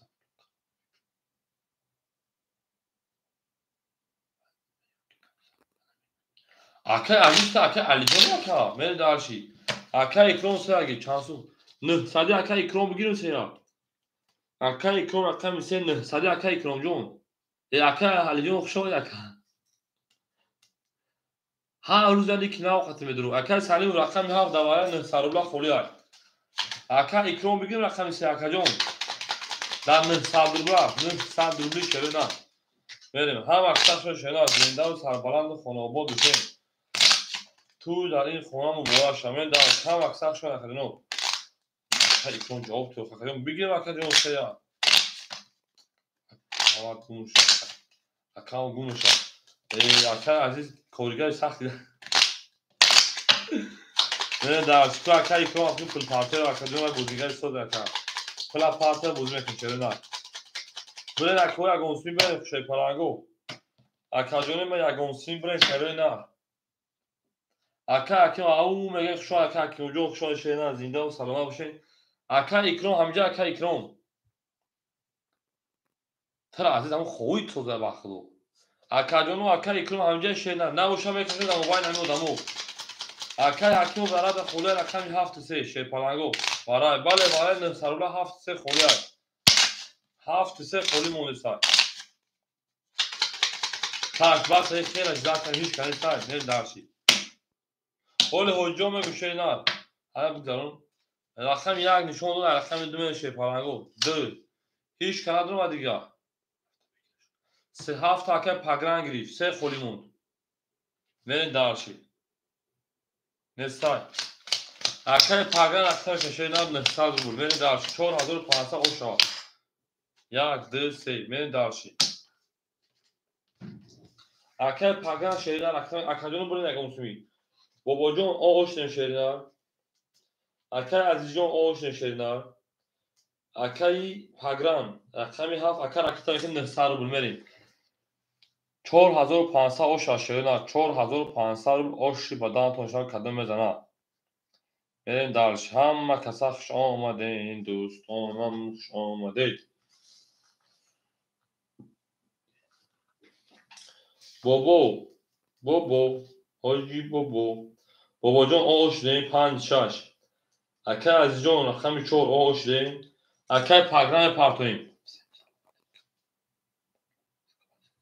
акай Азиз та акай Алиҷон ака, мерем дарши. Акай Икром 3 гир, чанд сум? 900 акай Икром бигирем 3. Акай Икром рақами 3 900 акай Икромҷон. Э акай Алиҷон хуш омадед ака. Ҳар рӯз яъне ки навқати медуру. Акай Салим рақами 7 давара 900 рубла холӣ ай. Акай Икром бигирем рақами 3 акаҷон. Дар 900 рубла, 900 рубли шерина. Мерем. Ҳар вақт шашо шерина зиндаву сарбаланду хонаобод бошем. Ту дар ин хона муборак шав. Мен дар чанд вақт сахт шуд акаҷоно. Акай Икром ҷавоб ту акаҷон бигирем акаҷон 3. Ҳава гум шуд. Акам гум шуд. Э акай Азиз коригари сахти. Не дар шукр акай Икром акну пул партер акаҷон ва бозигари соз ака. Пула партер бозӣ мекунем чаро на. Бирен акҳо ягон сим бирен шепаланго. Акаҷони ма ягон сим бирен чаро на. Ака Аким ау мега хушо ака Акимҷон хушо шена зинда ва саломат бошед. Ака Икром ҳамҷа ака Икром. Тара Азиз ҳамон хоҳӣ тоза ба худо. Акаҷону ака Икром ҳамҷа шена набоша мекашед дар мобайн ҳамин одамо. Акай Аким варада холӣ рақами 7 3 шерпаланго. Варай бале варай 900 рубла 7 3 холӣ ай. 7 3 холӣ монеса. Так бас хеле закан ҳеҷ ка нест не дарши. Ҳоли ҳоҷиҷон мегӯ шена. Ҳая бигзарон. Рақами 1 нишон дод, рақами 2 мега шерпаланго. 2. Ҳеҷ ка надорад дигар. 3 7 акай пагран гирифт, 3 холӣ монд. Мерем дарши. Нестай. Акай пагран рақами шена 900 рубл. Мерем дарши. 4500 ош шавад. 1 2 3 мерем дарши. Акай пагран шена рақами акаҷону бурен ягон сумӣ. Бобоҷон оошнем шеринар. Акай Азизҷон оошнем шеринар. Акаи Пагран рақами 7 ака ракета мекунем 900 рубл мерем. 4500 ош аз шеринар, 4500 рубл оши ба даҳантон шава кадом мезанад. Мерем дальше. Ҳама каса хуш омадед, дӯстонам хуш омадед. Бобо, бобо, ҳоҷи бобо. Бобоҷон ош дем 5 6. Акай Азизҷон рақами 4 ош дем. Акай Пагран мепартоем.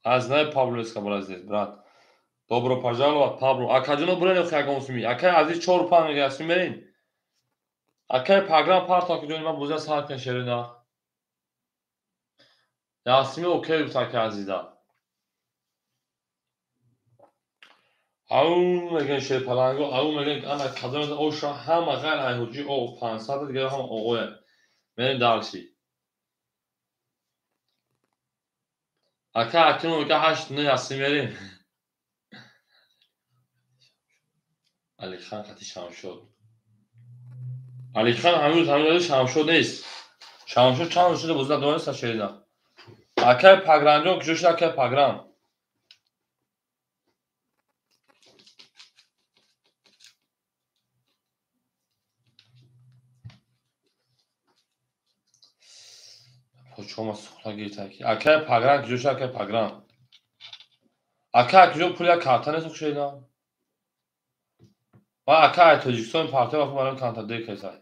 Аз знаю Пабло Эскобар здесь, брат. Добро пожаловать, Пабло. Акаҷоно бурен охи ягон суми. Акай Азиз 4 5 мега суми мерин. Акай Пагран парто акаҷони ман бозия сар кун шерина. Ясми окей гуфт акай Азиза. Ау меган шерпаланго, ау меган ана кадом оша ҳама ғайр ай ҳоҷи о 500 дигар ҳама оғоя. Мерем дальше. Ака Акимов мега 8 9 ясми мерем. Алихан қати Шамшод. Алихан ҳанӯз ҳамин Шамшод нест. Шамшод чанд рӯз шуда бозӣ надонеста шерина. Акай Пагранҷон куҷо шуд акай Пагран? Почома сухла гирифта. Акай Пагран куҷо шуд акай Пагран? Ака куҷо пул як карта нест шерина? Ва ака ай Тоҷикистон партия вақт барои контакт кесай.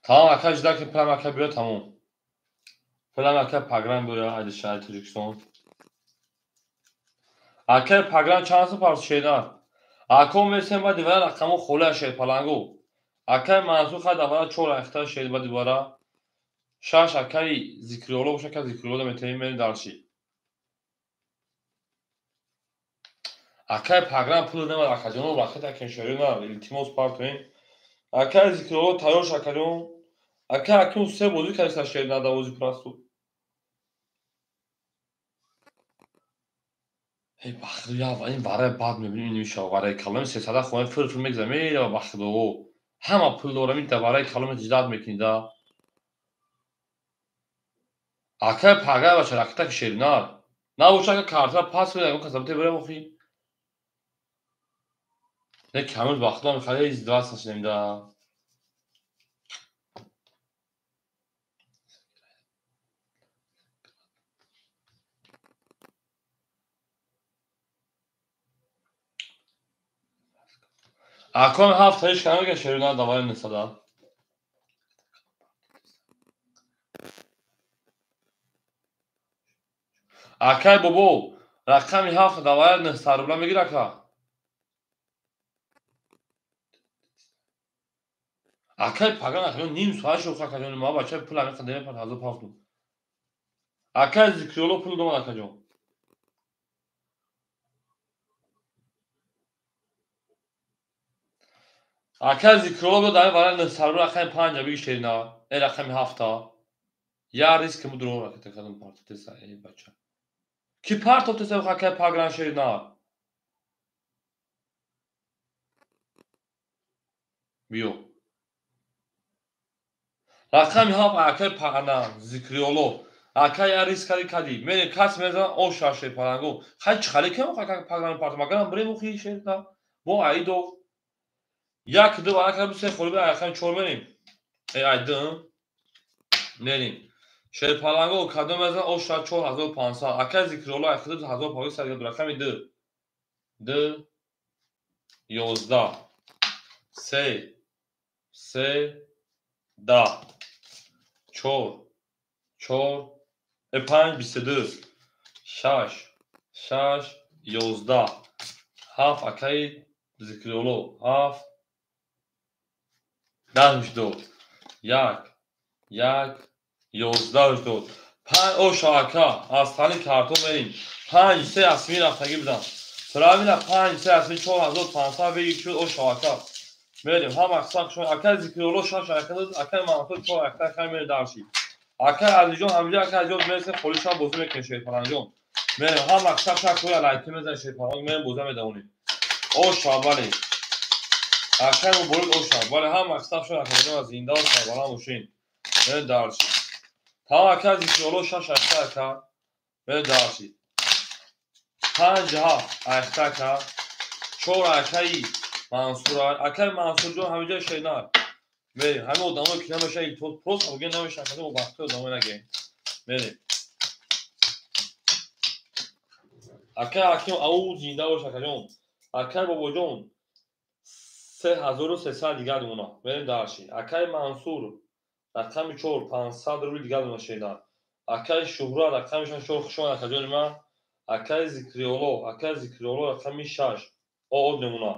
Тамом ака жида ки пулам ака биё тамом. Пулам ака Пагран биё ай шаҳри Тоҷикистон. Ака Пагран чанд сум парт шедар? Ако месем ба дивара рақамо холи шер палангу. Акай Мансур хай давара 4 ахта шер ба дивара. 6 акай Зикриолло боша ака Зикриолло метавонем мерем дарши. Акай Пагран пул намад акаҷоно ракет акен шерина илтимос партоем. Акай Зикриолло тайёр шакаҷон. Ака акун се бозӣ кардиста шерина да бозӣ прасту. Эй бахду я ин варай бад мебинем ин мешава варай каломи 300 хоҳем фир фир мегзарем мерава бахду. Ҳама пул дорам ин да варай каломи ҷидат мекунӣ да. Акай Пагран бача ракета ки шеринар. Набоша ака карта пас кунед ягон каса бите бирем охи. Не камил бахтам мехоҳад издивоҷ нашинем да. Акон 7 ҳеч кана мега шерина давари несада. Акай бобо рақами 7 давари 900 рубла мегир ака. Акай Пагран акаҷон ним соат шуд акаҷон ма бача пул ҳамин қадар мепарт 1007. Акай Зикриолло пул домад акаҷон. Акай Зикриолло биё дар вара 900 рубла рақами 5 бигир шерина. Э рақами 7. Я риск мудро ракета кардам партотеса эй бача. Ки партотеса акай Пагран шерина? Биё. Рақами 7 акай Пагран Зикриолло. Акай я риск кади кади. Мене кас мезанам о шаше паланго. Хай чхали кем акай Пагран парт магарам брем охи шерина. Бо айдо. Як ду ака се холи ба рақами 4 мерем. Эй ай ду. Мерем. Шерпаланго кадом мезанам о 4500. Акай Зикриолло ай худо 1500 рақами 2. 2 11 3 3 10 4 4 5 22 6 6 11 7 акай Зикриолло 7 10 дод 1 1 11 дод 5 оша ака аз тани карто мерим 5 3 асми рафтагӣ будам правильно 5 3 асми 4500 бегир шуд оша ака мерим ҳама қисм шуд ака Зикриолло 6 ака дод ака Мансур 4 ака хай мерим дарши ака Азизҷон ҳаминҷо ака Азизҷон мерасем холишам бозӣ мекунем шерпаланҷон. Мерем, ҳам мақсад шакоя лайки мезанем шерпаланг, мерем боза медавонем. Оша, бале. Акай муборик оша. Бале, ҳам мақсад шуд акаҷон зинда ва сарбаланд бошин. Мерем дарши. Тамом ака зикроло шаш айхта ака. Мерем дарши. 5 7 айхта ака. 4 акаи Мансур. Акаи Мансурҷон ҳамиҷа шенар. Мерем. Ҳама одамое ки намеша илтифот просто бигӯем намеша акаҷон бо вақтҳои одамое нагем. Мерем. Акай Ҳаким ау зинда бош акаҷон. Акай Бобоҷон 3300 дигар дуна. Мерем дарши. Акай Мансур рақами 4 500 рубл дигар дуна шедан. Акай Шуҳра рақами 4 хуш омад акаҷони ман. Акай Зикриоло, акай Зикриоло рақами 6 од намуна.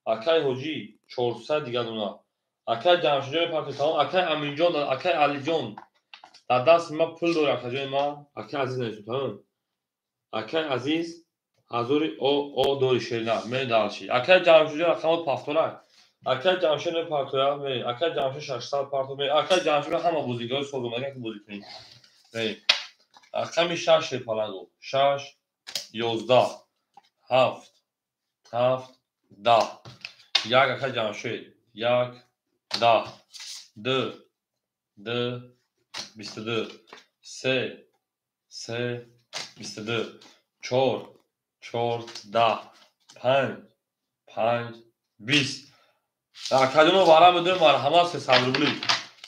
Акай Ҳоҷӣ 400 дигар дуна. Акай Ҷамшидҷон партои тамом. Акай Аминҷон, акай Алиҷон дар дасти ман пул дори акаҷони ман. Акай Азиз нависем тамом. Акай Азиз ҳазори о дори шерина. Мерем дарши. Акай Ҷамшидҷон рақамот пафторак. Акай Ҷамшид мепартоя, мерем. Акай Ҷамшид 600 парто, мерем. Акай Ҷамшид ҳама бозигари соз омада ки бозӣ кунем. Мерем. Рақами 6 шерпалангу. 6 11 7 7 10. 1 акай Ҷамшид. 1 10 2 2 22 3 3 22 4 4 10 5 5 20. Акаҷоно вара медоем марҳамат 300 рубли.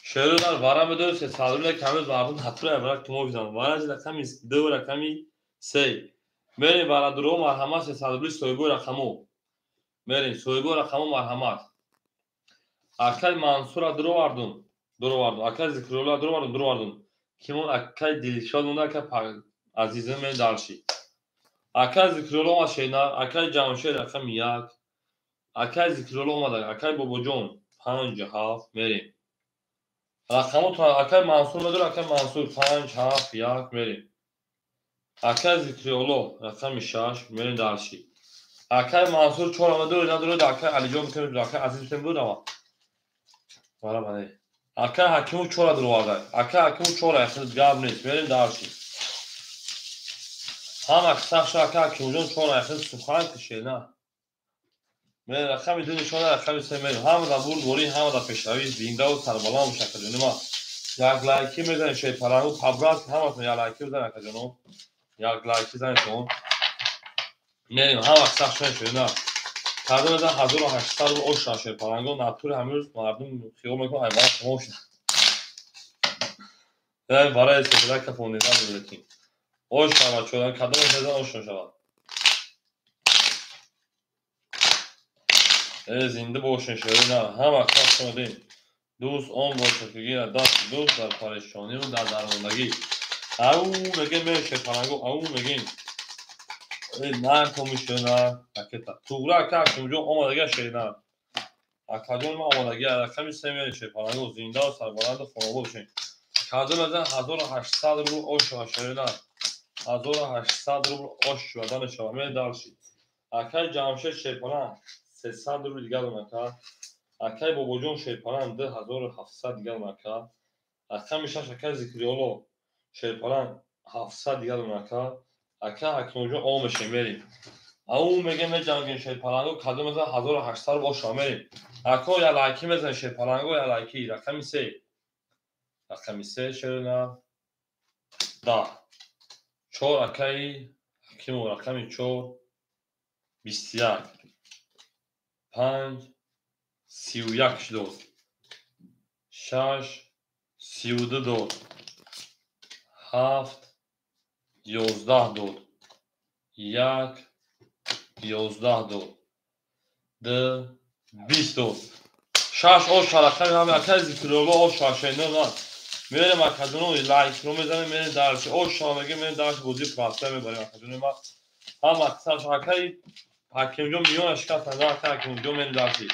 Шеродар вара медоем 300 рубли камез мардум ҳатура вара тумо бизан. Вара рақами 2 рақами 3. Мерем барадуро марҳамат 300 рубли соҳибои рақамо. Мерем соҳибои рақамо марҳамат. Акай Мансура дуровардум. Дуровардум. Акай Зикрулла дуровардум, дуровардум. Кимон акай Дилшод монда, акай Азиза мен дарши. Акай Зикрулла омад шена, акай Ҷамшед рақами 1. Акай Зикрулло омада, акай Бобоҷон 5 7 мерем. Рақамотон акай Мансур медор, акай Мансур 5 7 1 мерем. Акай Зикрулло рақами 6 мерем дарши. Акай Мансур 4 медор, надорад, акай Алиҷон метем, акай Азиз метем будама. Вара бане. Акай Ҳакимов 4 дуроварда. Акай Ҳакимов 4 ахир гап нест, мерем дарши. Ҳама сахша акай Ҳакимовҷон 4 ахир сухан кишена. Мен рақами 2 нишона, рақами 3 мерем. Ҳама дар бурдборӣ, ҳама дар пешравӣ, зиндаву сарбаланд бош акаҷони ман. Як лайки мезанем шерпалангу табраз ҳаматон як лайки бизанед акаҷоно. Як лайки занед шумо. Мерем ҳама сахт шудан шуда. Кадом мезан 1800 рубл ош шудан шерпалангу натури ҳамин рӯз мардум хиёл мекунад ай барои шумо шудан. Ай барои истифода кафонидан мелекин. Ош шавад шудан кадом мезан ош шавад. Зинда бошен шерина, ҳама кас шудем. Дӯст он бошад ки гирад дасти дӯст дар парешониву дар дармондагӣ. Ау мегем мерем шерпалангу, ау мегем. Накоми шерина, ракета. Туғра ака Ҳакимҷон омадага шерина. Акаҷон ман омадагӣ, рақами 3 мерем шерпалангу, зинда ва сарбаланду хонобод бошем. Кадом мезан 1800 рубл ош шава шерина. 1800 рубл ош шава мешава. Мерем дарши. Акай Ҷамшед шерпаланг 300 рубл дигар ака. Акай Бобоҷон шерпаланг 2700 дигар ака. Рақами 6 акай Зикриоло шерпаланг 700 дигар ака. Акай Ҳакимовҷон ом мешем мерем. Ау мегем меҷангем шерпалангу кадом мезан 1800 рубл ош шава мерем. Ако я лайки мезанем шерпалангу я лайки рақами 3. Рақами 3 шерина 10. 4 акай Ҳакимов рақами 4 21. 5 31 дод. 6 32 дод. 7 11 дод. 1 11 дод. 2 20 дод. 6 ош рақами ҳама акай Зикрулло ош шашена на. Мерем акаҷоно лайкро мезанем, мерем дарши. Ош шава мегем, мерем дарши бозии проста мебарем акаҷони ман. Ҳама саш акай Ҳакимҷон миёна шикастанд, акай Ҳакимҷон мерем дарши.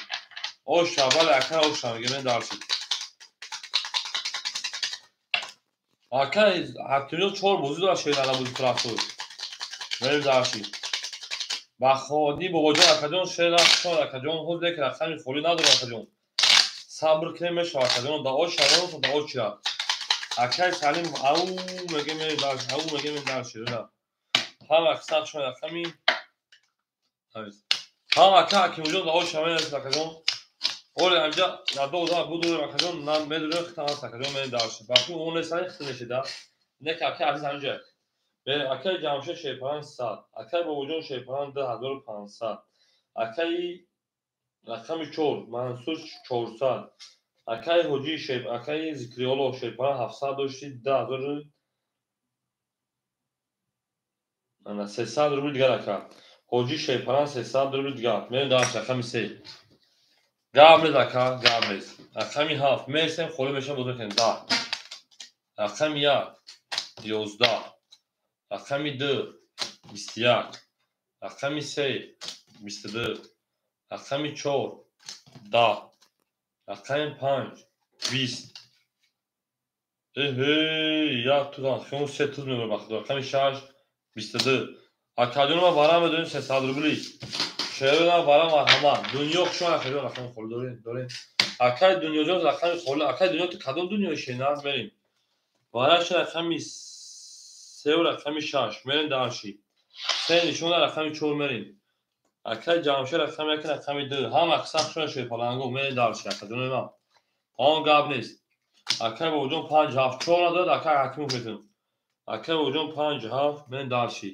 Ош шава, бале акай ош шава мегем, мерем дарши. Акай Ҳакимҷон 4 бозӣ дорад шерина бозии проста. Мерем дарши. Ба ходи Бобоҷон акаҷон шерина шон акаҷон ҳозир як рақами холӣ надорам акаҷон. Сабр кунем мешавад акаҷон, да ош шава, да ош чира. Акай Салим ау мегем мерем дарши, ау мегем мерем дарши. Ҳама сахт шуд рақами ҳама ака Ҳакимҷон дао шамед акаҷон. Оле ҳамҷа надо одам буду акаҷон на медуре хитам аст акаҷон мен дарш. Баки он несан хит мешида. Не ки ака азиз ҳамҷа. Акаи Ҷамшед Шерпаланг 100, акаи Бобоҷон Шерпаланг 2500, акаи рақами 4 Мансур 400, акаи Ҳоҷии Шер, акаи Зикриёло Шерпаланг 700 дошти 2000 ана 300 рубл дигар ака. Ҳоҷи Шерпаланг 300 рубл дигар. Мерем дарш рақами 3. Гап нест ака, гап нест. Рақами 7 мерсем холӣ мешавад боз мекунем 10. Рақами 1 11. Рақами 2 21. Рақами 3 22. Рақами 4 10. Рақами 5 20. Эҳей, як тузан, хиён се туз мебарад бахт. Рақами 6 22. Акаҷон ма варам медонем 300 рубли. Шеърам варам марҳамат. Дунё хушон акаҷон рақами холӣ дорем, дорем. Акаи Дунёҷон рақами холӣ, акаи Дунё ту кадом дунёи шенар мерем. Вараш рақами 3 рақами 6 мерем дарши. 3 нишона рақами 4 мерем. Акаи Ҷамшед рақами 1 рақами 2. Ҳама сахт шуна Шерпаланго мерем дарши акаҷони ман. Он гап нест. Акаи Бобоҷон 5 7 4 надорад, акаи Ҳакимов метавонад. Акаи Бобоҷон 5 7 мерем дарши.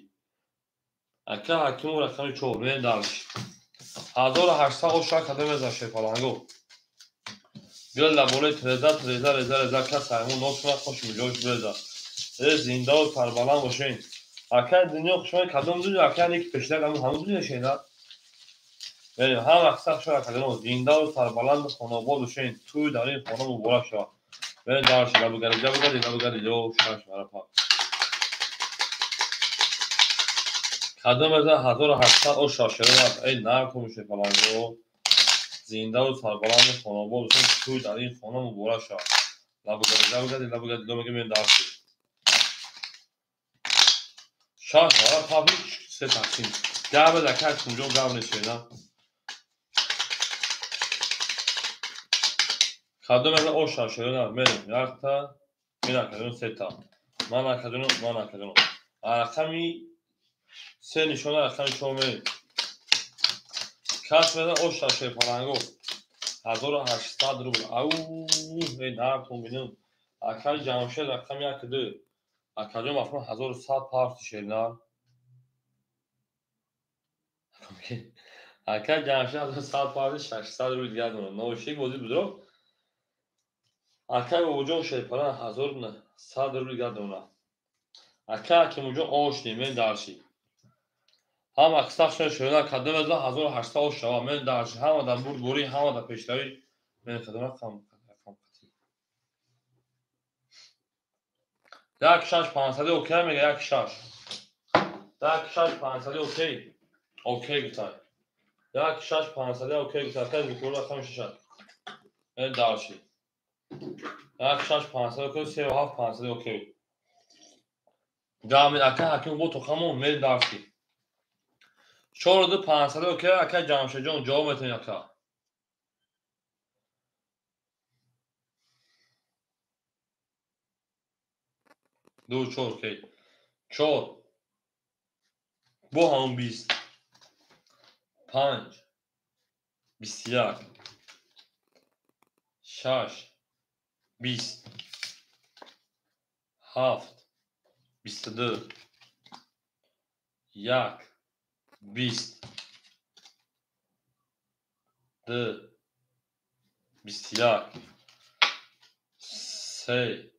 Ака Ҳакимов рақами 4 мерем дарши. 1800 оша кадом мезан Шерпаланго. Гил дар болои треза треза реза реза кас ҳаймон нос кунад хош миҷош биреза. Э зиндаву сарбаланд бошен. Акаи Дунё хушмай кадом дунё, акаи неки пешинак ҳамун дунё шена. Мерем ҳама сахт шуд акаҷон зиндаву сарбаланду хонобод бошен. Тӯй дар ин хона муборак шавад. Мерем дарши лабугари ҷабугари лабугари ё шаш марапа. Кадом мезан 1800 оша шерад. Эй накун Шерпаланго. Зиндаву сарбаланду хонобод бошен. Тӯй дар ин хона муборак шавад. Лабугари ҷабугари лабугари ло мегем мерем дарши. Шаш марапа ҳеч се тақсим. Гап бед ака Ҳакимҷон гап нест шена. Кадом мезан оша шерад мерем якта, ин акаҷон сета. Ман акаҷон, ман акаҷон. Рақами 3 нишона рақами 4 мерем. Кас мезан оша Шерпаланго 1800 рубл. Ау, эй накун бинам. Акаи Ҷамшед рақами 1 2. Акаҷон мафҳум 1100 парти шерна. Акаи Ҷамшед 1100 парти 600 рубл дигар дорад. Ношик бозӣ будро. Акаи Бобоҷон Шерпаланг 1100 рубл дигар дорад. Акаи Ҳакимҷон ошни мен дарши. Ҳама сахт шуд шерна кадом мезан 1800 ош шава мен дарши. Ҳама дар бурдборӣ, ҳама дар пешравӣ. Мен кадом рақам рақам қатӣ. 1 6 500 окей мега 1 6. 1 6 500 окей. Окей гуфтай. 1 6 500 окей гуфтай. Акаи Зикрулло рақами 6. Мен дарши. 1 6 500 окей, 3 7 500 окей. Гамин акаи Ҳакимов бо тоқамон мен дарши. 4 2 500 окей, акаи Ҷамшедҷон ҷавоб метавонед ака. Ду 4 окей. 4 бо ҳамон 20. 5 21. 6 20. 7 22. 1 20. 2 21. 3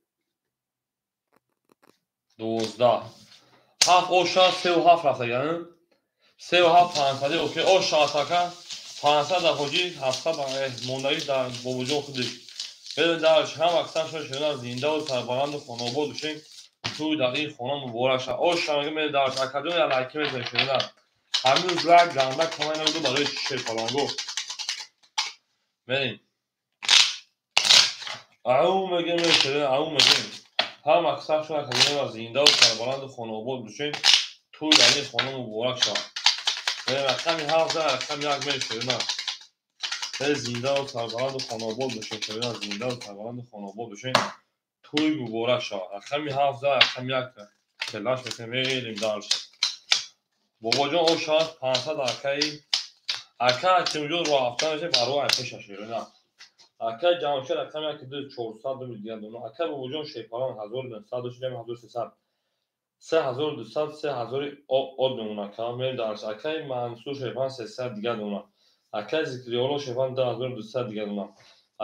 12. 7 оша 3 7 рафтаган. 3 7 500 окей. Оша атака 500 дар ҳоҷӣ, 700 мондагӣ дар Бобоҷон худиш. Берем дарш ҳама сахт шуд шерна зиндаву сарбаланду хонобод бошем. Тӯй дар ин хона муборак шавад. Оша мегем мерем дарш акаҷон я лайки мезанем шерна. Ҳамин лайк ганда камай набуду барои Шерпаланго. Мерем. Ау мегем шерна, ау мегем. Ҳама сахт шуд акаҷон зиндаву сарбаланду хонобод бошем. Тӯй дар ин хона муборак шавад. Мерем рақами 7 рақами 1 мерем шерна. Зиндаву сарбаланду хонобод бошем шерна, зиндаву сарбаланду хонобод бошем. Тӯй муборак шавад. Рақами 7 рақами 1 келаш мекунем мерем дарш. Бобоҷон ошад 500 акаи ака Ҳакимҷон роҳ афта мешавад ба роҳ пеша шерина. Акаи Ҷамшед рақами 1 2 400 рубли дигар дона. Акаи Бобоҷон Шерпаланг 1900 дошт, 1300. 3200 3000 од мемона ака. Мерем дарс. Акаи Мансур Шерпаланг 300 дигар дона. Акаи Зикриёло Шерпаланг 2200 дигар дона.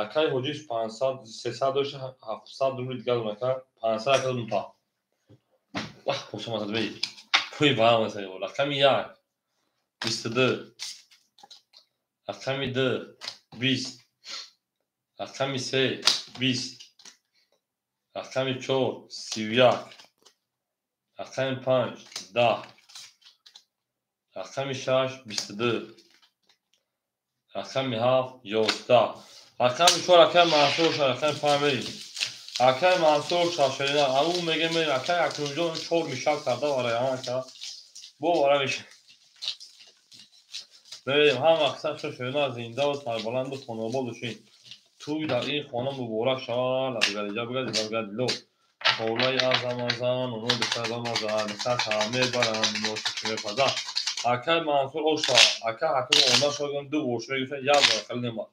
Акаи Ҳоҷӣ 500 300 дошт, 700 рубли дигар дона ака. 500 ака дунта. Вах, пошам азад бей. Пӯи барам асай. Рақами 1 22, рақами 2 20, рақами 3 20, рақами 4 31, рақами 5 10, рақами 6 22, рақами 7 11, рақами 4 акаи Мансур, рақами 5 мерим. Акаи Мансур шашерина, ау меге мерим. Акаи Акрамҷон 4 мишак карда барои ака. Бо вара меша. Мерим ҳам мақсад шо шерина зиндаву сарбаланду хонобод бошед. Тӯй дар ин хона муборак шавад, лабгариҷа бигади лабгари ло. Холаи азам азан, оно бисазам азан, сата мебаранд, ноши мепазад. Акаи Мансур оша, ака Ҳаким онда шоган ду бош мегирифтан, як бор хеле нема.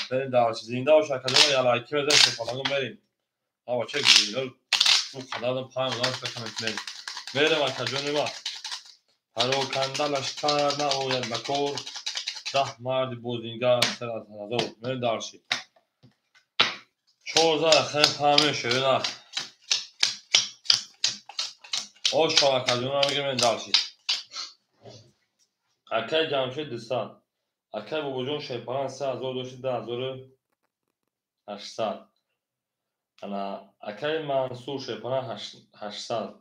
Мерим дар зинда бош академия ялайки мезанем, шофаланго мерим. Ава че гӯйино, ду қадардан панҷ одам шуда коммент мерим. Мерим акаҷони ма. Пароканда лашкар наояд ба кор, 10 марди бозингар сар аз ҳазор. Мерим дарши. 14 рақами панҷ мешавад. Оша акаҷона мегӯем мерим дарши. Акаи Ҷамшед 200, акаи Бобоҷон Шерпаланг 3000 дошт, 2800. Ана акаи Мансур Шерпаланг 800,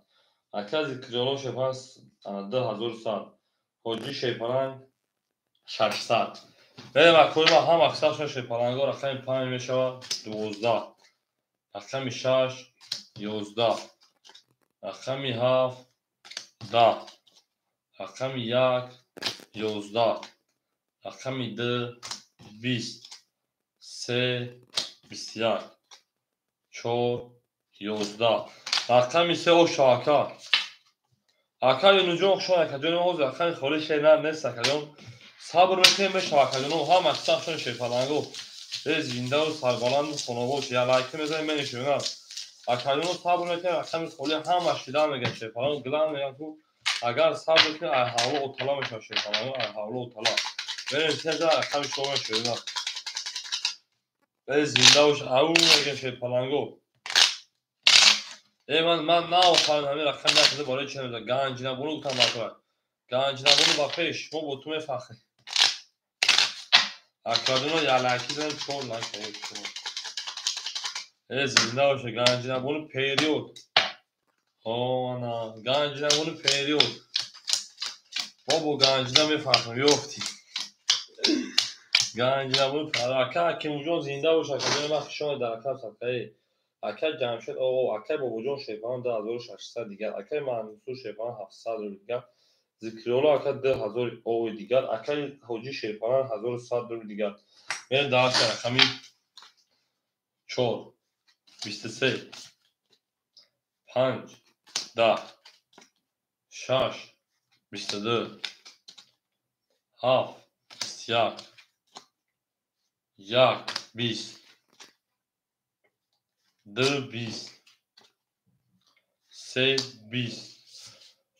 акаи Зикриёло Шерпаланг 2100, Ҳоҷӣ Шерпаланг 600. Мерем акои ма ҳам аксаршон Шерпаланго рақами 5 мешавад 12, рақами 6 11, рақами 7 10, рақами 1 11, рақами 2 20, 3 21, 4 11, рақами 3 оша ака. Ака Юнуҷон хушон акаҷони ҳозир рақами холи шер нест акаҷон. Сабр мекунем мешава акаҷоно ҳам аксаршон Шерпаланго. Зиндаву сарбаланду хонобод ялайки мезанем менишинем. Акаҷоно сабр мекунем рақами холи ҳама шида мегӯяд Шерпаланго гилан мегӯяд ку агар сабр кунем ай ҳавло отала мешавад Шерпаланго ай ҳавло отала. Мерем сеза рақами 4 мешавад. Зинда бош ау мегӯям Шерпаланго. Ман наофарин ҳамин рақами якда барои чи намезанам. Ганҷинабону гуфтам бартора. Ганҷинабону ба пеш, мо бо ту мефахрем. Акаҷоно ялайки занем 4 лайк чор. Зинда боша Ганҷинабону период. Ана Ганҷинабону период. Мо бо Ганҷина мефахрем, ёфтем. Ганҷинабону ака Ҳакимҷон зинда боша акаҷони ман хуш омадед дар рақам садқаи. Акаи Ҷамшед оғо, акаи Бобоҷон Шерпаланг 2600 дигар, акаи Мансур Шерпаланг 700 рубли дигар, Зикриёло ака 2000 оғои дигар, акаи Ҳоҷӣ Шерпаланг 1100 рубли дигар. Мерем дарси рақами 4 23 5 10 6 22 7 21 1 20 2 20 3 20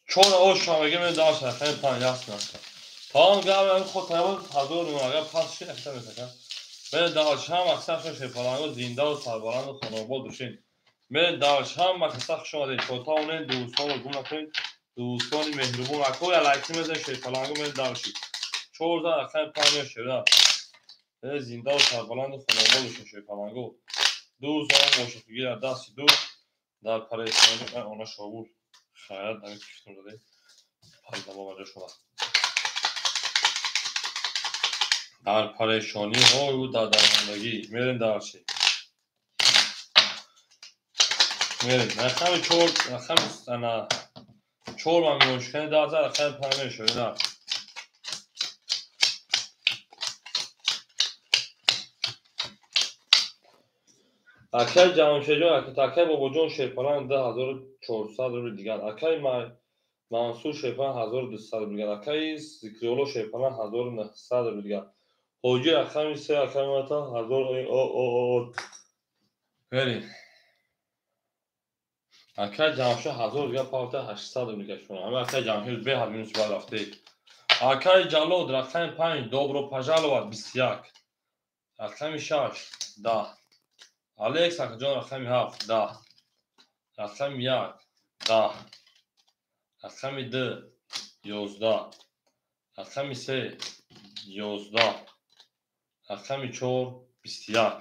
4 оша мегӯем мерем дарси рақами 5 ясно. Тамом гап худ тамом 1000 рубл агар пас шид акса месака. Мерем дарси ҳам аксаршон Шерпаланго зиндаву сарбаланду хонобод бошед. Мерем дарси ҳам акса хуш омадед. Чотаонед дӯстонро гум накунед. Дӯстони меҳрубон ако ялайки мезанед Шерпаланго мерем дарси. 14 рақами 5 мешавад. Зиндаву сарбаланду хонобод бошед Шерпаланго. Ду замон бошад гирад дасти ду дар парешонӣ она шобур хайрат ҳамин кифтум заде пардамо ба ҷо шуда. Дар парешониҳою дар дармондагӣ мерем дарси. Мерем рақами 4 рақами ана 4 ма меошкани 10 рақами 5 мешавад. Акаи Ҷамшедҷон, акаи Бобоҷон Шерпаланг 2400 рубли дигар, акаи Мансур Шерпалан 1200 рубл дигар. Акаи Зикриолло Шерпалан 1900 рубл дигар. Ҳоҷи рақами се акаи мата ҳазор Берин. Акаи Ҷамшед 1000 дигар павта 800 рубл дигар шумо. Ҳама акаи Ҷамшед беҳад минус бад рафтед. Акаи Ҷалод рақами 5 добро пожаловать 21. Рақами 6 10. Алекс акаҷон рақами 7 10. Рақами 1 10. Рақами 2 11. Рақами 3 11. Рақами 4 21.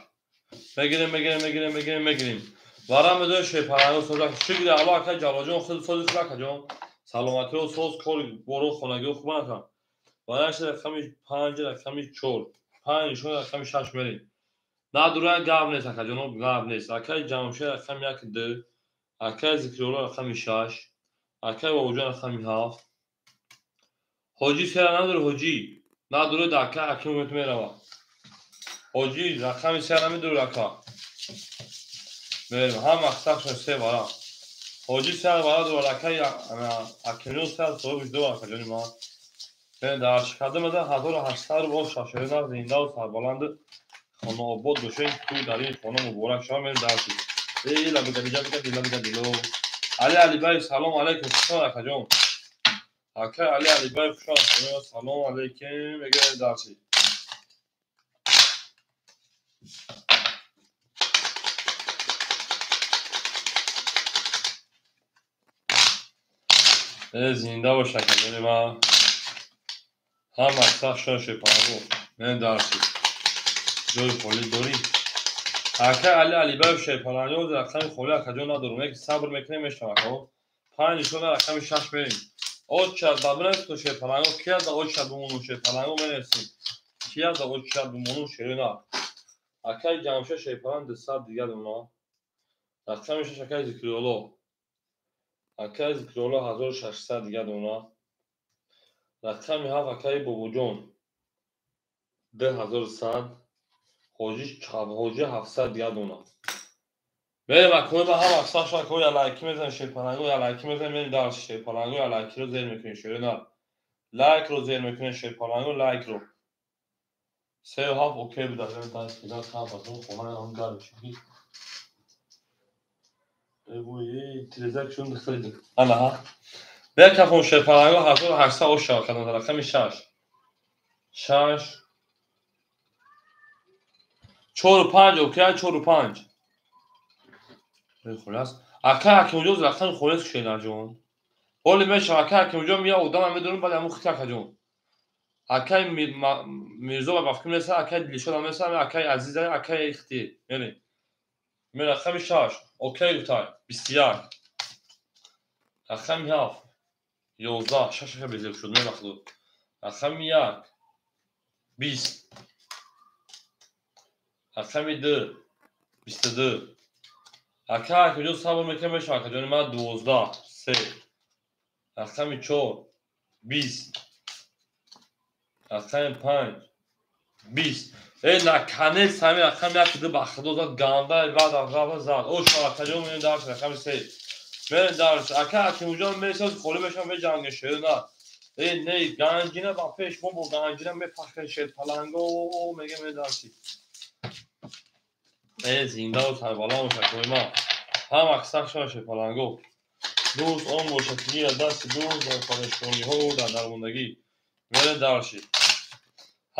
Мегирем, мегирем, мегирем, мегирем, мегирем. Варам медои шерпаланго созак. Шукри Аллоҳ акаи Ҷалолҷон худ сози худ акаҷон. Саломатиро соз, кори боро хонагиро хуб накам. Вараш рақами 5, рақами 4. 5 нишон рақами 6 мерем. Надуран гап нест акаҷон, гап нест. Акаи Ҷамшед рақами 1 2, акаи Зикриолло рақами 6, акаи Бобоҷон рақами 7. Ҳоҷӣ сера надори ҳоҷӣ. Надори да акаи Ҳаким мерава. Ҳоҷӣ рақами сера намедори ака. Мерем ҳама сахшон се вара. Ҳоҷӣ сера вара дорад акаи Ҳакимҷон сера соҳибиш ду акаҷони ман. Берем дар шикарда мезан 1800 рубл шашои нағз зиндаву сарбаланд хонаобод бошед. Тӯй дар ин хона муборак шавад. Мерем дарси. Ила бига бига бига дила бига дило. Али Алибаев салом алейкум. Хушон акаҷон. Акаи Али Алибаев хушон акаҷон. Салом алейкум. Мегирем дарси. Зинда бош акаҷони ман. Ҳама сахшон шепанго. Мерем дарси. Ҷои холӣ дорӣ? Акаи Али Алибаев шерпаланго рақами холӣ акаҷон надорум. Яке сабр мекунем мешавам акао. 5 нишона рақами 6 мерем. Очад ба бинависто шерпаланго кия да очад бимону шерпаланго менависем. Кия да очад бимону шерина. Акаи Ҷамшед шерпалан 200 дигар дона. Рақами 6 акаи Зикриолло. Акаи Зикриолло 1600 дигар дона. Рақами 7 акаи Бобоҷон 2100. Ҳоҷӣ 700 дигар дона. Мерем акои ба ҳама саша акои ялайки мезанем шерпаланго ялайки мезанем мерем дар шерпаланго ялайкиро зер мекунем шерина. Лайкро зер мекунем шерпаланго лайкро. 3 7 окей буда. Мерем дар филат ҳам пасо хона ҳам гарм шуд. Эй телезак шун дихрид. Ана ҳа. Бекафон шерпаланго 1800 оша кадан рақами 6. 6 4 5 окей 4 5. Хулас. Акаи Ҳакимҷон рақами холис шенаҷон. Ҳоли мешавам акаи Ҳакимҷон я одамам медонам баъд ҳамун хит акаҷон. Акаи Мирзо ба фикр мерасад, акаи Дилшодам мерасад, акаи Азиза, акаи Ихти. Мерем. Ме рақами 6 окей гуфтай 21. Рақами 7 11 6 ака безеб шуд мебахшуд. Рақами 1 20. Рақами 2 22. Ака Ҳакимҷон сабр мекунем мешавам акаҷони ман 12 3. Рақами 4 20. Рақами 5 20. Эй наканец ҳамин рақами 1 2 ба худо зад ганда баъд рафта зад. О шав акаҷон мерем дарс рақами 3. Мерем дарс. Ака Ҳакимҷон мерасад холӣ мешавам меҷангем шерина. Эй не ганҷина ба пеш мо бо ганҷина мепахем шерпаланго мегем мерем дарси. Эй зиндаву сарбаланд бош акои ман. Ҳама сахшон шерпаланго. Дӯст он бошад ки гирад дасти дӯст дар парешониҳо дар дармондагӣ. Мерем дарси.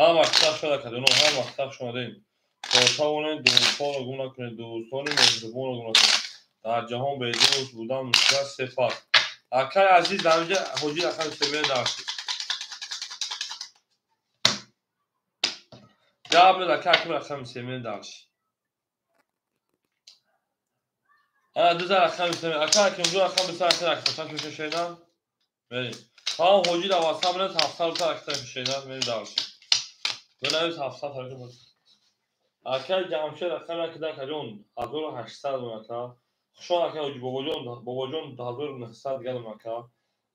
Ҳама сахшон акаҷоно, ҳама сахшон одем. То тавонед дӯстонро гум накунед, дӯстони меҳрубонро гум накунед. Дар ҷаҳон бедӯст будан мушкил аст се фард. Акаи Азиз дар инҷа ҳоҷӣ рақами се мерем дарси. Гап мед акаи Ҳаким рақами се мерем дарси. Ана ду рақами се. Ака Ҳакимҷон рақами се рақами се шешенам. Мерем. Ҳам ҳоҷӣ дар ватсап менавис 700 рубл рақами шешенам мерем дарси. Бинавис 700 рубл. Акаи Ҷамшед рақами 1 акаҷон 1800 дона ака. Хушон акаи ҳоҷӣ Бобоҷон, Бобоҷон 1900 дигар дона ака.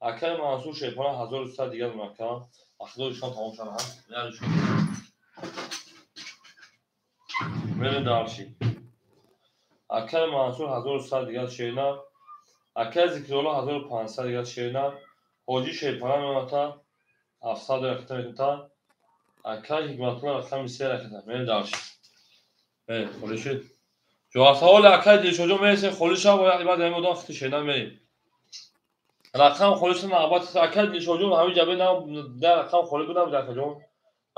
Акаи Мансур Шерпалан 1300 дигар дона ака. Ахлоқи шумо тамом шуд. Мерем дарси. Акаи Мансур 1100 дигар шерина. Акаи Зикрулло 1500 дигар шерина. Ҳоҷи Шерпаланг мемонад, 700 ракета метунад. Акай Ҳикматулло рақами 3 ракета. Мерем дальше. Мерем, холӣ шуд. Ҷоҳасаволи акай Дилшодҷон мересем, холӣ шав, бояд баъд ҳамин одам хити шена мерем. Рақам холӣ шуд, навбат акай Дилшодҷон ҳамин ҷабе на рақам холӣ буд набуд акаҷон.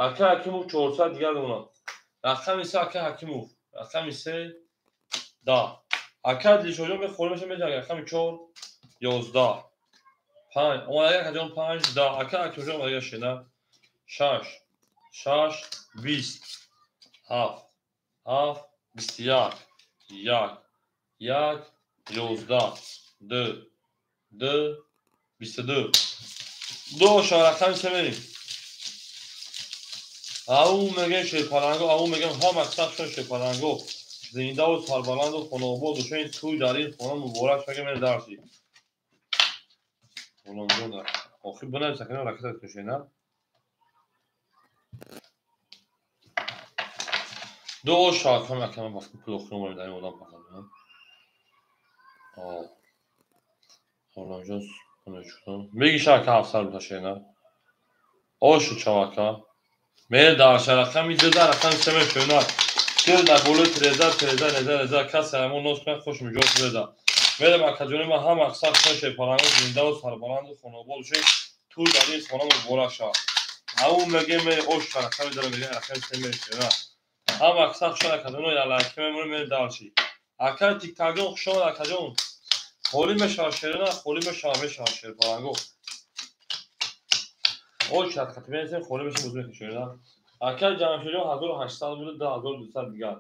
Акай Ҳакимов 400 дигар мемонад. Рақами 3 акай Ҳакимов. Рақами 3 10. Акай Дилшодҷон холӣ мешавад, меҷанг рақами 4 11. 5 омадага акаҷон 5 10. Акай Ҳакимҷон омадага шена 6 6 20 7 7 21 1 1 11 2 2 22. Ду ша рақами 3 мерем. Ау мегем Шерпаланго, ау мегем ҳа мақсад шуд Шерпаланго. Зиндаву сарбаланду хонобод бошед, тӯй дар ин хона муборак шавад, мерем дарси. Ғуломҷон, охир бинавис акна ракета кушена. Ду шаркам акна вақти пул охир омадем дар ин одам фақат. Ғуломҷон меги шарка 700 рубл шена. Ошу чавака. Мерем дарша рақами 2 рақами 3 мешавад. Гир дар болои треза, треза, реза, реза, касе ҳамон нос кунад, хуш миҷоз реза. Мерем акаҷони ман ҳам мақсад шуд Шерпаланго, зиндаву сарбаланду хонобод бошед, тӯй дар ин хона муборак шавад. Ау мегем мерем ош рақами 2 мегем рақами 3 мешавад. Ҳам мақсад шуд акаҷоно ялайки мемонем мерем дарши. Акай Тиктакҷон хуш омад акаҷон. Холӣ мешавад шерина, холӣ мешавад, мешавад Шерпаланго. Ош рақати мересем, холӣ мешавад бозӣ мекунем шерина. Акай Ҷамшедҷон 1800 буд, 2200 дигар.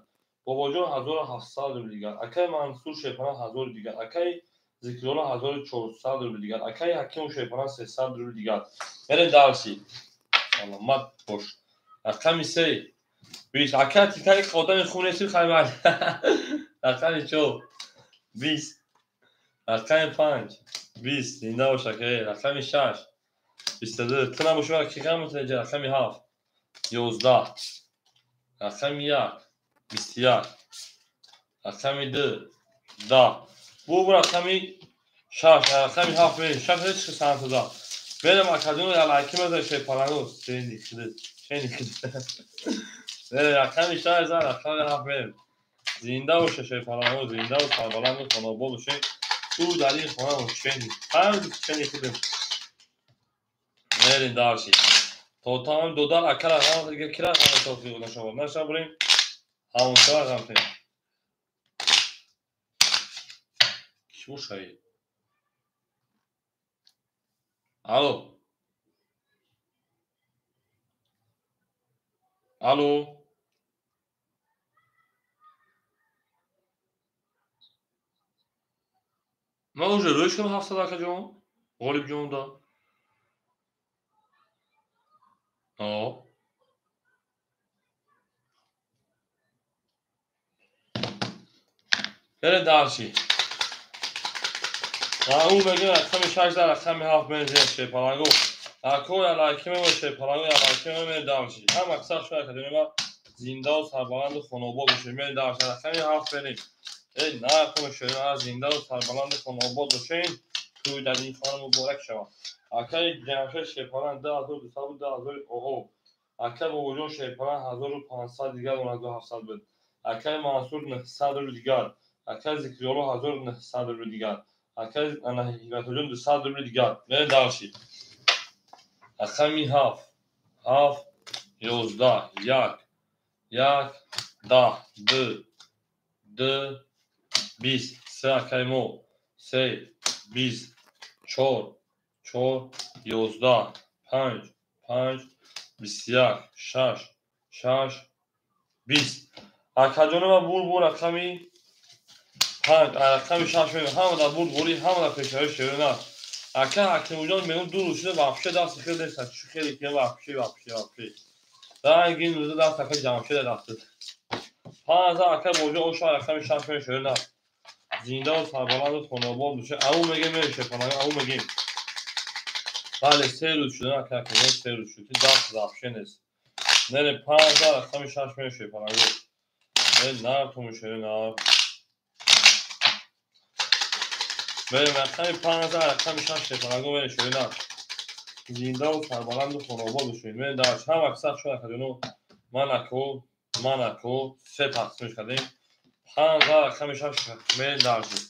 Бобоҷон 1700 рубл дигар. Акай Мансур Шерпаланг 1000 дигар. Акай Зикрулло 1400 рубл дигар. Акай Ҳакимов Шерпаланг 300 рубл дигар. Мерем дарси. Саломат бош. Рақами 3 20. Акай Тиктак одами хуб нестӣ, хаймал. Рақами 4 20. Рақами 5 20. Зинда бош акай. Рақами 6 22. Ту набошӣ, ман ки ғам метавонӣ. Рақами 7 11. Рақами 1 21. Рақами 2 10. Бу рақами 6 рақами 7 мерем. 6 ҳеч чиз санатода. Мерем акаҷон ялайки мезанем Шерпаланго. Чени хидит, чени хидит. Мерем рақами 6 за рақами 7 мерем. Зинда боша Шерпаланго, зиндаву сарбаланду хонобод бошед. Ту дар ин хона бош чени. Ҳам чени хидит. Мерем дарси. То тамом додар акара ғам дига кира ғам тофиқ нашавад. Нашабрем. Ҳамонша ғам кунем. Кӣ бошаи? Алло. Алло. Ман уже рӯй шудам 700 акаҷон. Ғолибҷон да. Мерем дарси. Ау мегем рақами 6 дар рақами 7 мерем Шерпаланго. Ако ялайки мемон Шерпаланго, ялайки мемон дарси. Ҳам мақсад шуд акаҷони ман зиндаву сарбаланду хонобод бошед. Мерем дарси рақами 7 мерем. Эй нархо шерина зиндаву сарбаланду хонобод бошед. Тӯй дар ин хона муборак шавад. Акай Ҷамшед Шерпаланг 2200 буд, 2000 оҳо. Акай Бобоҷон Шерпаланг 1500 дигар, 1700 буд. Акай Мансур 900 рубл дигар. Акай Зикрулло 1900 рубл дигар. Акай Ҳикматуллоҷон 200 рубл дигар. Мерем дарси. Рақами 7 7 11 1 1 10 2 2 20 3 акай мо 3 20 4 4 11 5 5 21 6 6 20. Акаҷони ман бур бур рақами 5 рақами 6 мегӯям. Ҳама дар бурд бурӣ, ҳама дар пешравӣ шерина. Ака Ҳакимҷон мегӯям ду рӯз шуда вообще дасти хел нест. Чӣ хеле ки вообще вообще вообще. Ранги ин рӯза даст ака Ҷамшед рафт. 5 ака Бобоҷон оша рақами 6 мегӯям шерина. Зиндаву сарбаланду хонобод бошед. Ау мегем мерем Шерпаланго, ау мегем. Бале, 3 рӯз шуда ака Ҳакимҷон, 3 рӯз шуд. Даст вообще нест. Мерем 5 рақами 6 мегӯям Шерпаланго. Нархо шерина. Мерем рақами 5 рақами 6 Шерпаланго мерем шерина. Зиндаву сарбаланду хонобод бошед. Мен дар ҳама сахт шуд акаҷоно. Ман ако, ман ако се тақсимш кардем. 5 рақами 6 мен даршид.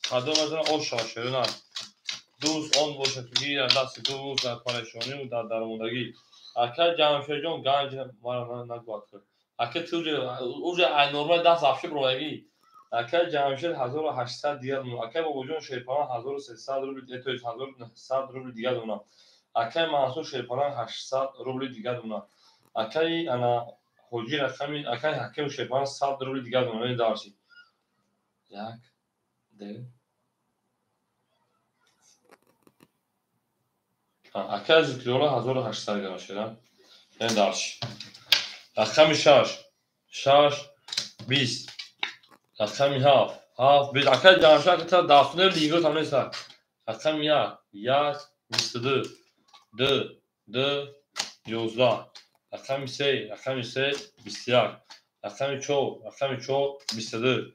Кадом аз ош шава шерина. Дӯст он бошад ки гирад дасти дӯст дар парешониву дар дармондагӣ. Ака Ҷамшедҷон ганҷ мара нагӯяд. Ака ту уже ай нормал даст афши броягӣ. Ака Ҷамшед 1800 дигар дона. Ака Бобоҷон Шерпалан 1300 рубли, то есть 1900 рубли дигар дона. Акаи Мансур Шерпалан 800 рубли дигар дона. Акаи ана Ҳоҷи рақами акаи Ҳаким Шерпалан 100 рубли дигар дона. Мен дарши. 1 2 Акаи Зикриёла 1800 грамм шуда. Мен дарши. Рақами 6 6 20 рақами 7 7 20 акаи Ҷамшед та дафтуне лиго там неста. Рақами 1 1 22 2 2 11 рақами 3 рақами 3 21 рақами 4 рақами 4 22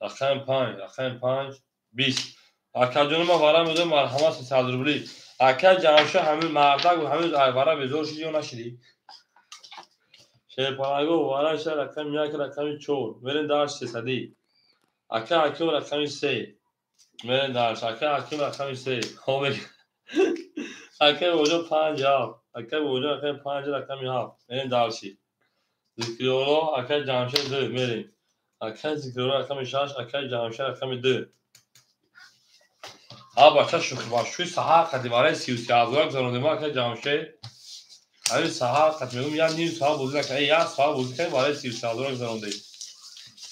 рақами 5 рақами 5 20 акаҷони ма вара медоем марҳамат 300 рубли. Ака Ҷамшед ҳамин мардак ҳамин вара безор шидӣ ё нашидӣ? Шерпалаго вара ша рақами 1 рақами 4 мерем дарш 300. Ака Ҳаким рақами 3 мерем дарш. Ака Ҳаким рақами 3 хо акаи Бобоҷон 5 7 акаи Бобоҷон рақами 5 рақами 7 мерем дарши. Зикриёло акаи Ҷамшед 2 мерем. Акаи Зикриёло рақами 6 акаи Ҷамшед рақами 2. А бача шӯхи ба шӯи саҳар қади барои 33 ҳазора гузарондем акаи Ҷамшед. Ҳамин саҳар қад мегӯм як ним соат бозӣ накардем, як соат бозӣ кардем барои 33 ҳазора гузарондем.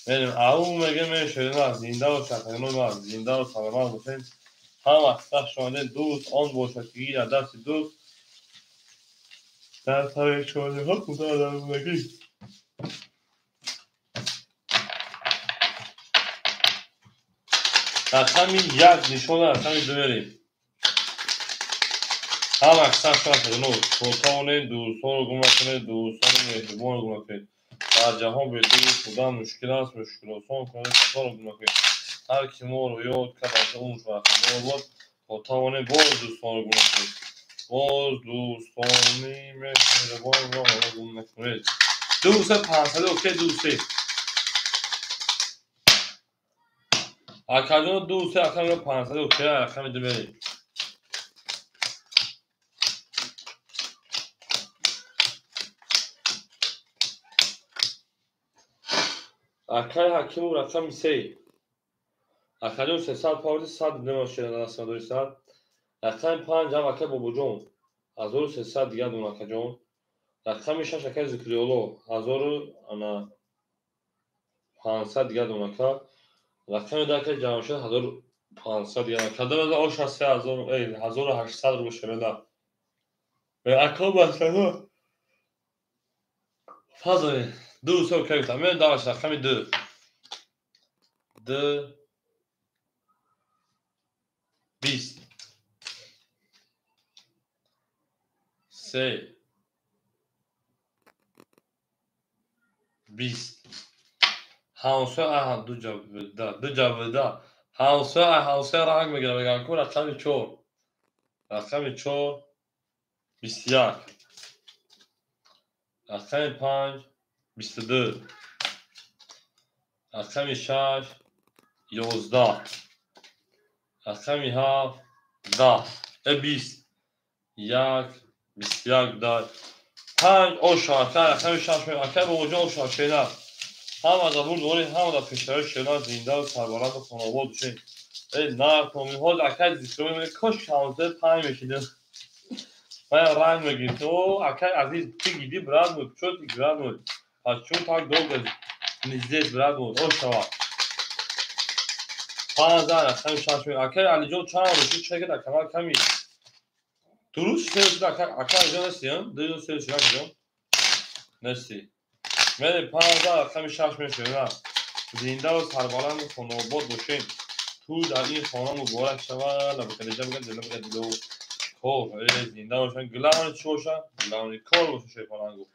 Мерем ау мегӯем шерина зиндаву сахинои ма зиндаву саломат бошем. Ҳама сахт шомадем. Дӯст он бошад ки гирад дасти дӯст дар парешониҳо кӯтоҳ дармондагӣ. Рақами 1 нишона рақами 2 мерем. Ҳама сахт шомадем. Тавонед дӯстонро гум накунед, дӯстони меҳрубонро гум накунед. Дар ҷаҳон бе дӯст будан мушкил аст, мушкилосон кунед касонро гум накунед. Ҳар ки моро ёд кард аз умр бархӯрдор бод, то тавонем боз дӯстонро гум накунед. Боз дӯстони меҳрубонро гум накунед. 2 3 500 окей 2 3. Акаҷон 2 3 рақами 500 окей рақами 2 мерем. Акаи Ҳакимов рақами 3. Акаҷон 300 паврди 100 немошина дастма дорисад. Рақами 5 ҳам акаи Бобоҷон 1300 дигар дона акаҷон. Рақами 6 акаи Зикриёло 1500 дигар дона ака. Рақами 2 акаи Ҷамшед 1500 дигар дона. Кадом аз ош аст 1800 рубл шерина. Ака басано. Фазои 2 3 окей гуфтам. Мен дарш рақами 2. 2 20 3 20 ҳамсоя аҳа ду ҷавда ду ҷавда ҳамсоя ҳамсоя ранг мегирад мегӯянд ку рақами 4 рақами 4 21 рақами 5 22 рақами 6 11 рақами 7 10 20 1 21 10 5 оша ака рақами 6 ака Бобоҷон оша шена. Ҳама да бурд доред, ҳама да пешравии шена зиндаву сарбаланду хонобод бошед. Э нархомин ҳоз акаи Зикриёло мегӯяд кош ҳамсоя 5 мешидем. Ман ранг мегирифт. О акаи азиз ты гиди брат мой, чё ты брат мой? Почему так долго не здесь брат мой? Ошава. 5 рақами 6 акаи Алиҷон чанд рӯз шуд чека дар канал ками. Дуруст се шуд ака Алиҷон нести, ду се шуд акаҷон? Нести. Мерем 5 рақами 6 мешавем. Зиндаву сарбаланду хонобод бошем. Ту дар ин хона муборак шавад. Лабакадиҷа бигӯяд, дила бигӯяд, дило. Кор, зинда бошанд. Главное чӣ бошад? Главное кор бошад шерпалангу.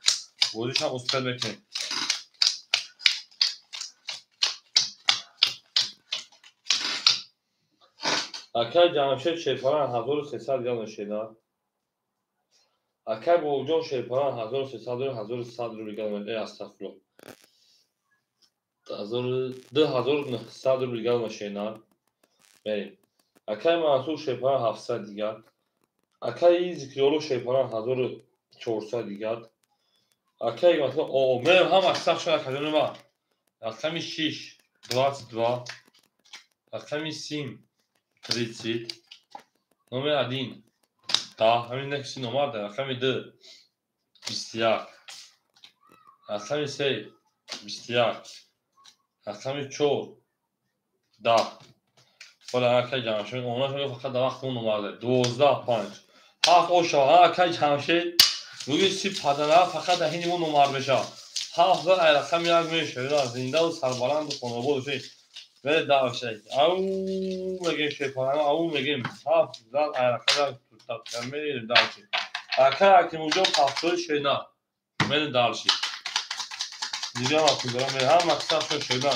Бозишам успел мекунем. Акаи Ҷамшед Шерпалан 1300 дигар дона шена. Акай Бобоҷон Шерпалан 1300 рубл, 1100 рубл дигар омад. Астағфируллоҳ. 2900 рубл дигар омад шернар. Мерем. Акай Мансур Шерпалан 700 дигар. Акай Зикриёло Шерпалан 1400 дигар. Акай масалан о мерем ҳама сахт шуд акаҷони ман. Рақами 6 22, рақами 7 30, номер 1 10, ҳамин некси номар да, рақами 2 21, рақами 3 21, рақами 4 10. Бола акай Ҷамшед она шуд фақат дар вақти он номар да 12 5 7 оша. Акай Ҷамшед гӯи си падара фақат дар ҳини он номар мешавад. 7 зар ай рақами 1 мешавад. Зиндаву сарбаланду хонобод бошед. Мере давшед. Ау мегем шерпалан, ау мегем 7 зар ай рақами 1 мерем давшед. Акай Ҳакимуҷон пафтои шена. Мере давшед. Дигар вақт дорам мере ҳама қисса шуд шена.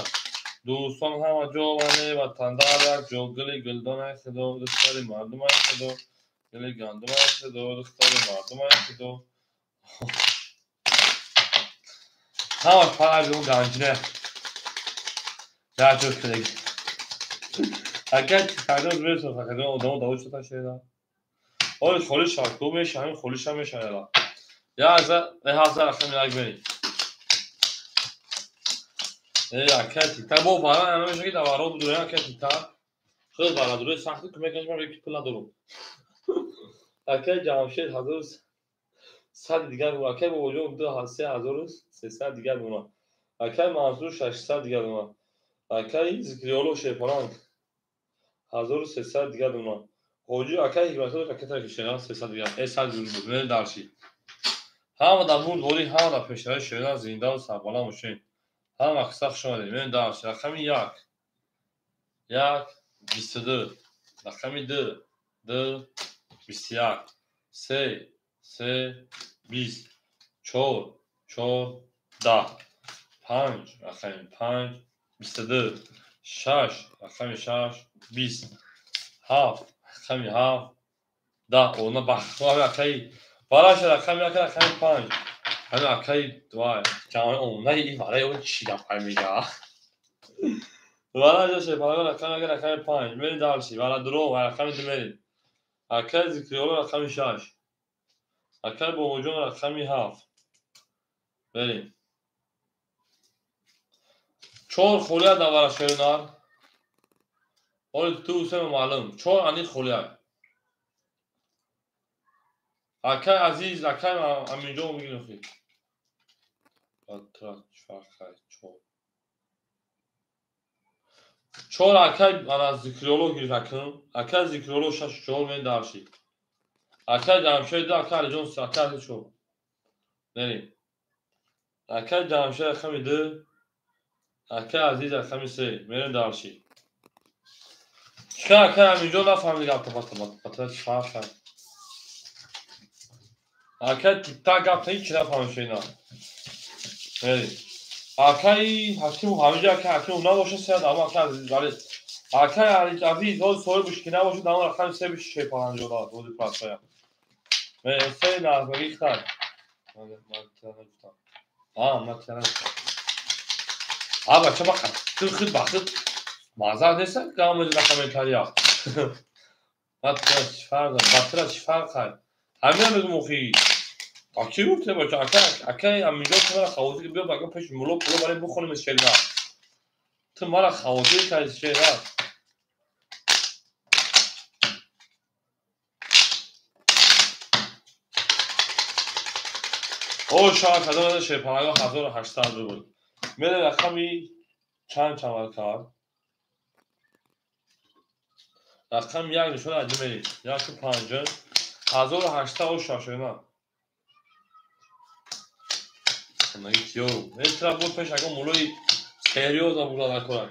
Дӯстон ҳама ҷо мане ватандар як ҷо гули гулдон ай худо духтари мардум ай худо гули гандум ай худо духтари мардум ай худо. Ҳама пар он ганҷина. Дар ҷо шудаги. Агар тикардон биресо фақат одамо даво шуда шеда. Оли холи шавад, ку меша, ҳамин холиша мешавад. Я ҳазар рақами як мерем. Акай тиктак бо бара ана меша ки дар варо будуре акай тиктак. Худ барадуре сахти ку мекашам ман ки пул надорам. Акай Ҷамшед 1100 дигар бу. Акай Бобоҷон 3300 дигар бу. Акай Мансур 600 дигар бу. Акай Зикриёло Шерпаланг 1300 дигар бу. Ҳоҷи акай Ҳикматулло ракета кишена 300 дигар. 100 рубл буд. Мерем дарши. Ҳама дар бурдборӣ, ҳама дар пешравӣ шеран зиндаву сарбаланд бошед. Ҳама қисса хуш омадед. Мерем дарши. Рақами 1 1 22, рақами 2 2 21, 3 3 20, 4 4 10, 5 рақами 5 22, 6 рақами 6 20, 7 рақами 7 10. Она бахва акай бараша рақами 1 рақами 5. Ҳамин акай вай ҷамъи она ин барои он чӣ гап мега. Вараҷа шепалага рақами 1 рақами 5. Мерем дарси. Варадуро рақами 2 мерем. Акай Зикриёло рақами 6. Акай Бобоҷон рақами 7. Мерем. 4 холия дар вара шернар. Оли ту се маълум. 4 ани холия. Акай Азиз, акай Аминҷон мегирифт. Батра фарқ 4. 4 акай ана Зикриёло гирифт акам. Акай Зикриёло 6 4 мен даршид. Акай Ҷамшед 2, акай Алиҷон 3, акай Азиз 4. Мерем. Акай Ҷамшед рақами 2, акай Азиз рақами 3. Мерем даршид. Чикар акай Аминҷон нафаҳмид гапта батра чӣ фарқ ҳаст. Акай тиктак гапта ҳеҷ чӣ нафаҳмид шена. Мерем. Акай Ҳакимов ҳаминҷо акай Ҳакимов набошад сеяд аммо акай Азиз вале акай Азиз ҳози соҳиб боши ки набошад аммо рақами 3 биши шерпаланҷо дад ҳози пасоя. Мерем се назмагӣ хай. Ман тира нагуфтам. Ман тира нагуфтам. Бача ба ту худ ба худ мазза нест гап мезана комментария. Ман тира чӣ фарқ дорад? Ба тира чӣ фарқ ҳаст? Ҳамина мегӯм охи. Ки гуфте бача акай акай Аминҷон ту мара хавотир биё баго пеши мулло пуло барем бихонем шерна. Ту мара хавотир кардӣ шерна. О шаҳр кадом аз шерпаланго 1800 рубл. Мере рақами чанд чамал кард? Рақами 1 нишон аҷи мерем. 1 5 1800 о шашона. Этра буд пеш ака мулои серьёзно була накунад.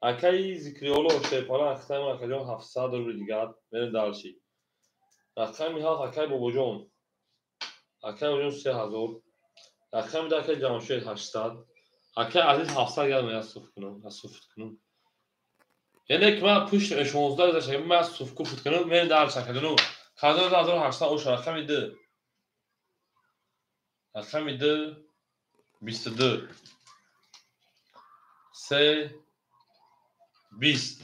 Акаи Зикриёло Шерпалан ахтаи акаҷон 700 рубл дигар. Мерем дарши. Рақами 7 акаи Бобоҷон. Акаи Бобоҷон 3000. Рақами 2 акаи Ҷамшед 800. Акаи Азиз 700 гар меяд суф кунам, суф кунам. Яъне ки ман пушт 16 гузашта, ман суф куфт кунам, мерем дарш акаҷону. 1800 оша рақами 2. Рақами 2 22. 3 20.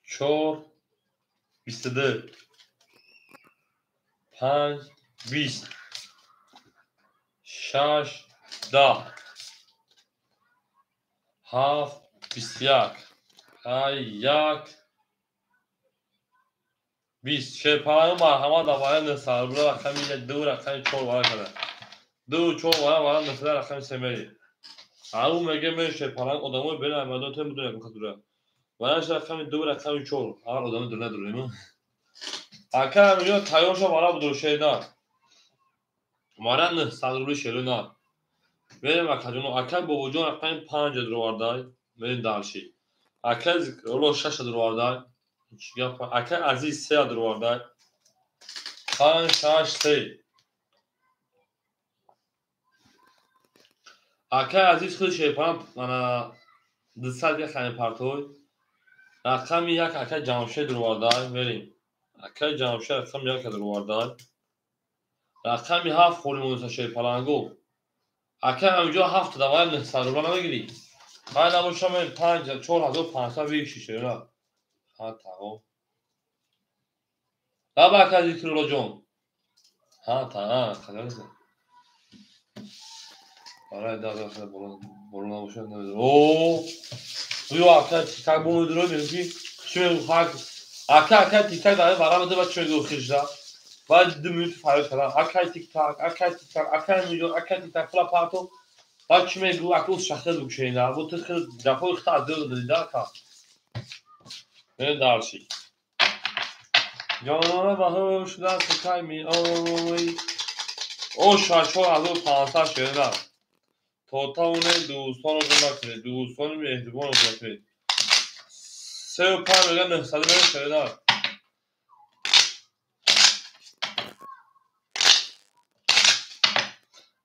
4 22. 5 20. 6 10. 7 21. 1 20. Шерпаланг марҳамат аввала 900 рубла рақами 2 рақами 4 вара када. 2 4 вара вара 900 рақами 3 мери. Ау меге ме шерпаланг одамои бера амадон тем будуна кадура. Вара рақами 2 рақами 4. Ар одами дуна дурем. Ака амиё тайёр шо вара буду шерна. Вара 900 рубли шерна. Мерем акаҷоно. Ака бобоҷон рақами 5 дуровардай. Мерем дарши. Ака зикрулло 6 дуровардай. Ака Азиз 3 дуровардай. 5 6 3. Ака Азиз худ шерпаланг мана 200 яхани партой. Рақами 1 ака Ҷамшед дуровардай. Мерем. Ака Ҷамшед рақами 1 дуровардай. Рақами 7 холи монда шерпалангу. Ака ҳаминҷо 7 давай 900 рубла намегирӣ. Ман набошам 5 4500 виши шера. Ҳа таго. Раба ака Зикрулло ҷон. Ҳа та, қадарса. Барай дада боло набошад намедонам. О! Ё ака тик-так бо медуро мегӯ ки чӣ мегӯ хак. Ака ака тик-так дар бара меда ба чӣ мегӯ хиржа. Баъд 2 минут фарёд кардам. Акай тик-так, акай тик-так, акай миҷон, акай тик-так пула парто. Баъд чӣ мегӯ ака уз шахсият букшена. Бо ту хел гафои хита аз дил додида ака. Мерем дарши. Ҷонона ба ҳуш даст кай меой. Оша 4500 шерна. То тавоне дӯстонро гум накунед, дӯстони меҳрибонро гум накунед. 3 5 мега 900 мега шерна.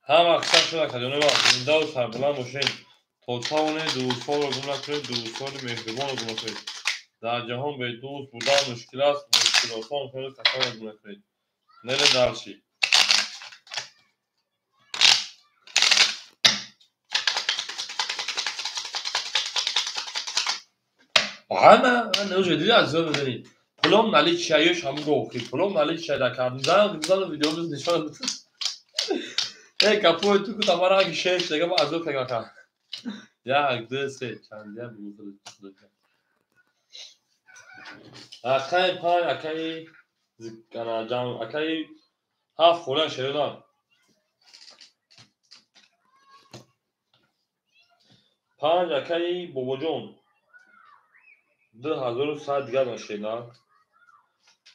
Ҳама қисса шуда кадоне ва зиндаву сарбаланд бошед. То тавоне дӯстонро гум накунед, дӯстони меҳрибонро гум накунед. Дар ҷаҳон бедӯст будан мушкил аст, мушкилосон кунед, касонро гум накунед. Мерем дарши. Ҳама уже дида аз зиёд мезанӣ. Пулом наличия ёш ҳамун гохи. Пулом наличия да кардам. Зан видео биз нишон дод. Эй капои ту кута мара ки шеш дега ма азоб кага. 1 2 3 чанд я бугу худ. Акай 5 акай зикана ҷам акай 7 хола шердан. 5 акай бобоҷон 2100 дигар нашена.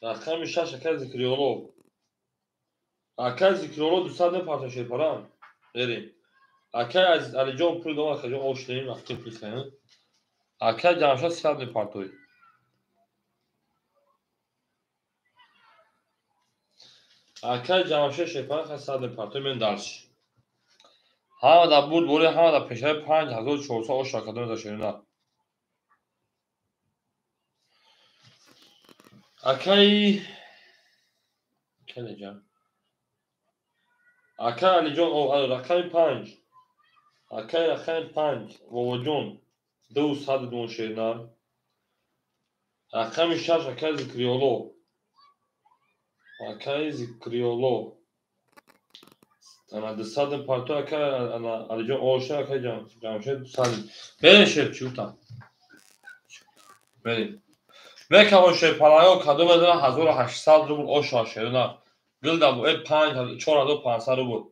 Рақами 6 акай Зикриёлов. Акай Зикриёлов 200 мепарта шерпаланг. Мерем. Акай Алиҷон пул дом акаҷон ош дорем рафтем пул хаем. Акай Ҷамшед 300 мепартой. Акай Ҷамшед шерпаланг 300 мепартой мен дарш. Ҳама дар бурд бори ҳама дар пешаи 5400 ош ракадон зашерина. Акай Калеҷан. Акай Алиҷон рақами 5. Акай рақами 5 бобоҷон 200 дон шерна. Рақами 6 акай Зикриёло. Акай Зикриёло. Ана 200 парто акай ана Алиҷон оша акай Ҷамшед 200. Мерем шер чӣ гуфтам? Мерем. Мекавон шерпаланго кадом медона 1800 рубл оша шерна. Гилда бу 5 4500 рубл.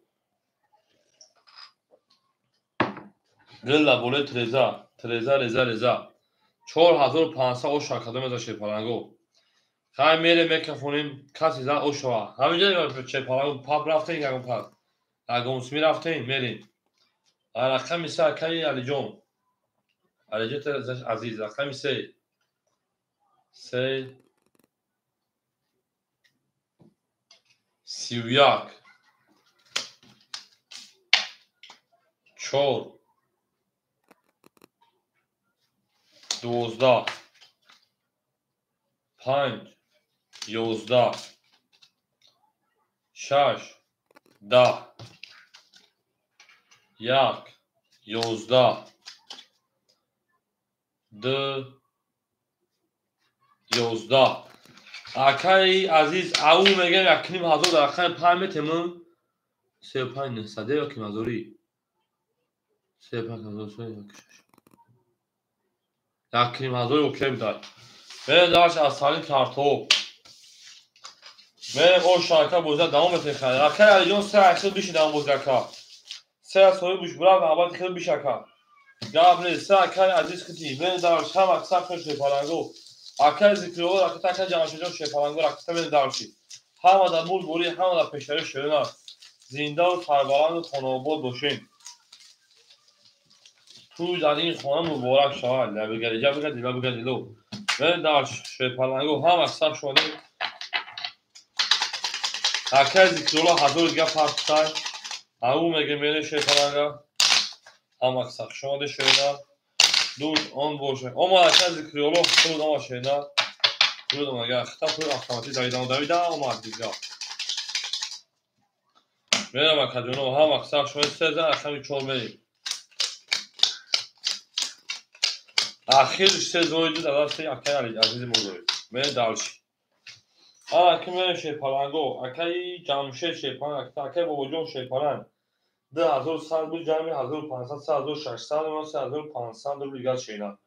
Гилда боле треза, треза, реза, реза. 4500 оша кадом медона шерпаланго. Хай мерем мекафонем каси зан ошава. Ҳаминҷа шерпаланго пап рафтем ягон пас. Ягон сми рафтем мерем. Рақами 3 акаи Алиҷон. Алиҷон Азиз рақами 3. 3 31 4 12 5 11 6 10, 1, 11, 2, 11. Акаи азиз, ау мегӯям 1500 дар рақами 5 метемам. 35 900 ё ки мазори? 35 900 1500 окей будай. Мерем дарш аз салим картоп. Мерем ош ака боза давом метем хайр. Акаи Алиҷон се ахир бишидам боз ака. Се соҳиб буш бурав аввал хел биш ака. Гап нест, се акаи азиз хити. Мерем дарш ҳам аксар хел шепаланго. Акаи Зикрилло ракета, акаи Ҷамшедҷон шепаланго ракета мерем дарши. Ҳама дар бурдборӣ, ҳама дар пешравӣ шерина. Зиндаву сарбаланду хонаобод бошем. Тӯй дар ин хона муборак шавад. Лабигариҷа бигади, лабигади ло. Мерем дарш шепаланго ҳам аксар шудем. Акаи Зикрилло 1000 дига парттай. Ау мегем мерем шепаланга. Ҳам аксар шудаем шерина. Дуд он боше. Омад акаи Зикрилло худ омад шерина. Худ омад хата худ автоматик давида давида омад дига. Мерам акаҷоно ҳам аксар шудаем се зан рақами 4 мерем. Ахир се зоиду дар дасти акаи азизи мо дорем. Мерем дарши. Ана ки мерем шерпаланго, акаи Ҷамшед шерпаланг, акаи Бобоҷон шерпаланг. 2100 буд ҷамъи 1500, 3600, 3500 рубл дигар шерина.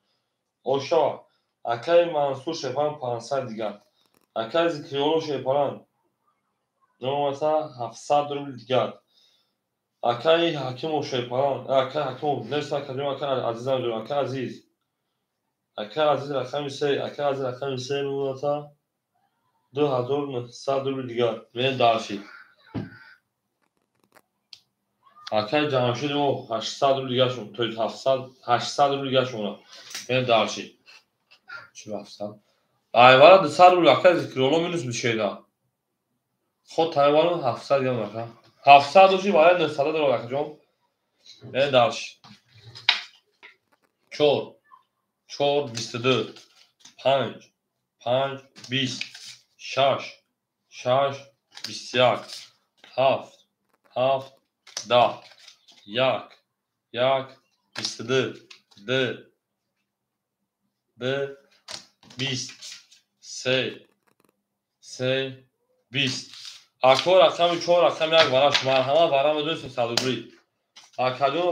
Ошава. Акаи Мансур шерпаланг 500 дигар. Акаи Зикрилло шерпаланг 700 рубл дигар. Акаи Ҳакимов шерпаланг, акаи Ҳакимов, нест акаҷон, акаи азизам ҷон, акаи азиз. Акаи азиз рақами 3, акаи азиз рақами 3 мемонад 2900 рубл дигар. Мерем дарши. Акаи Ҷамшед мо 800 рубл дигар шуд, то 700, 800 рубл дигар шуд. Мерем дарши. 700. Айвара 200 рубл акаи Зикрилло минус бишеда. Ход тайварон 700 дигар ака. 700 доши вале 900 дорад акаҷон. Мерем дарши. 4 4 22 5 5 20 6 6 21 7 7 10 1 1 22 2 2 20 3 3 20. Ако рақами 4 рақами 1 вараш марҳамат варама 200 рубли. Акаҷон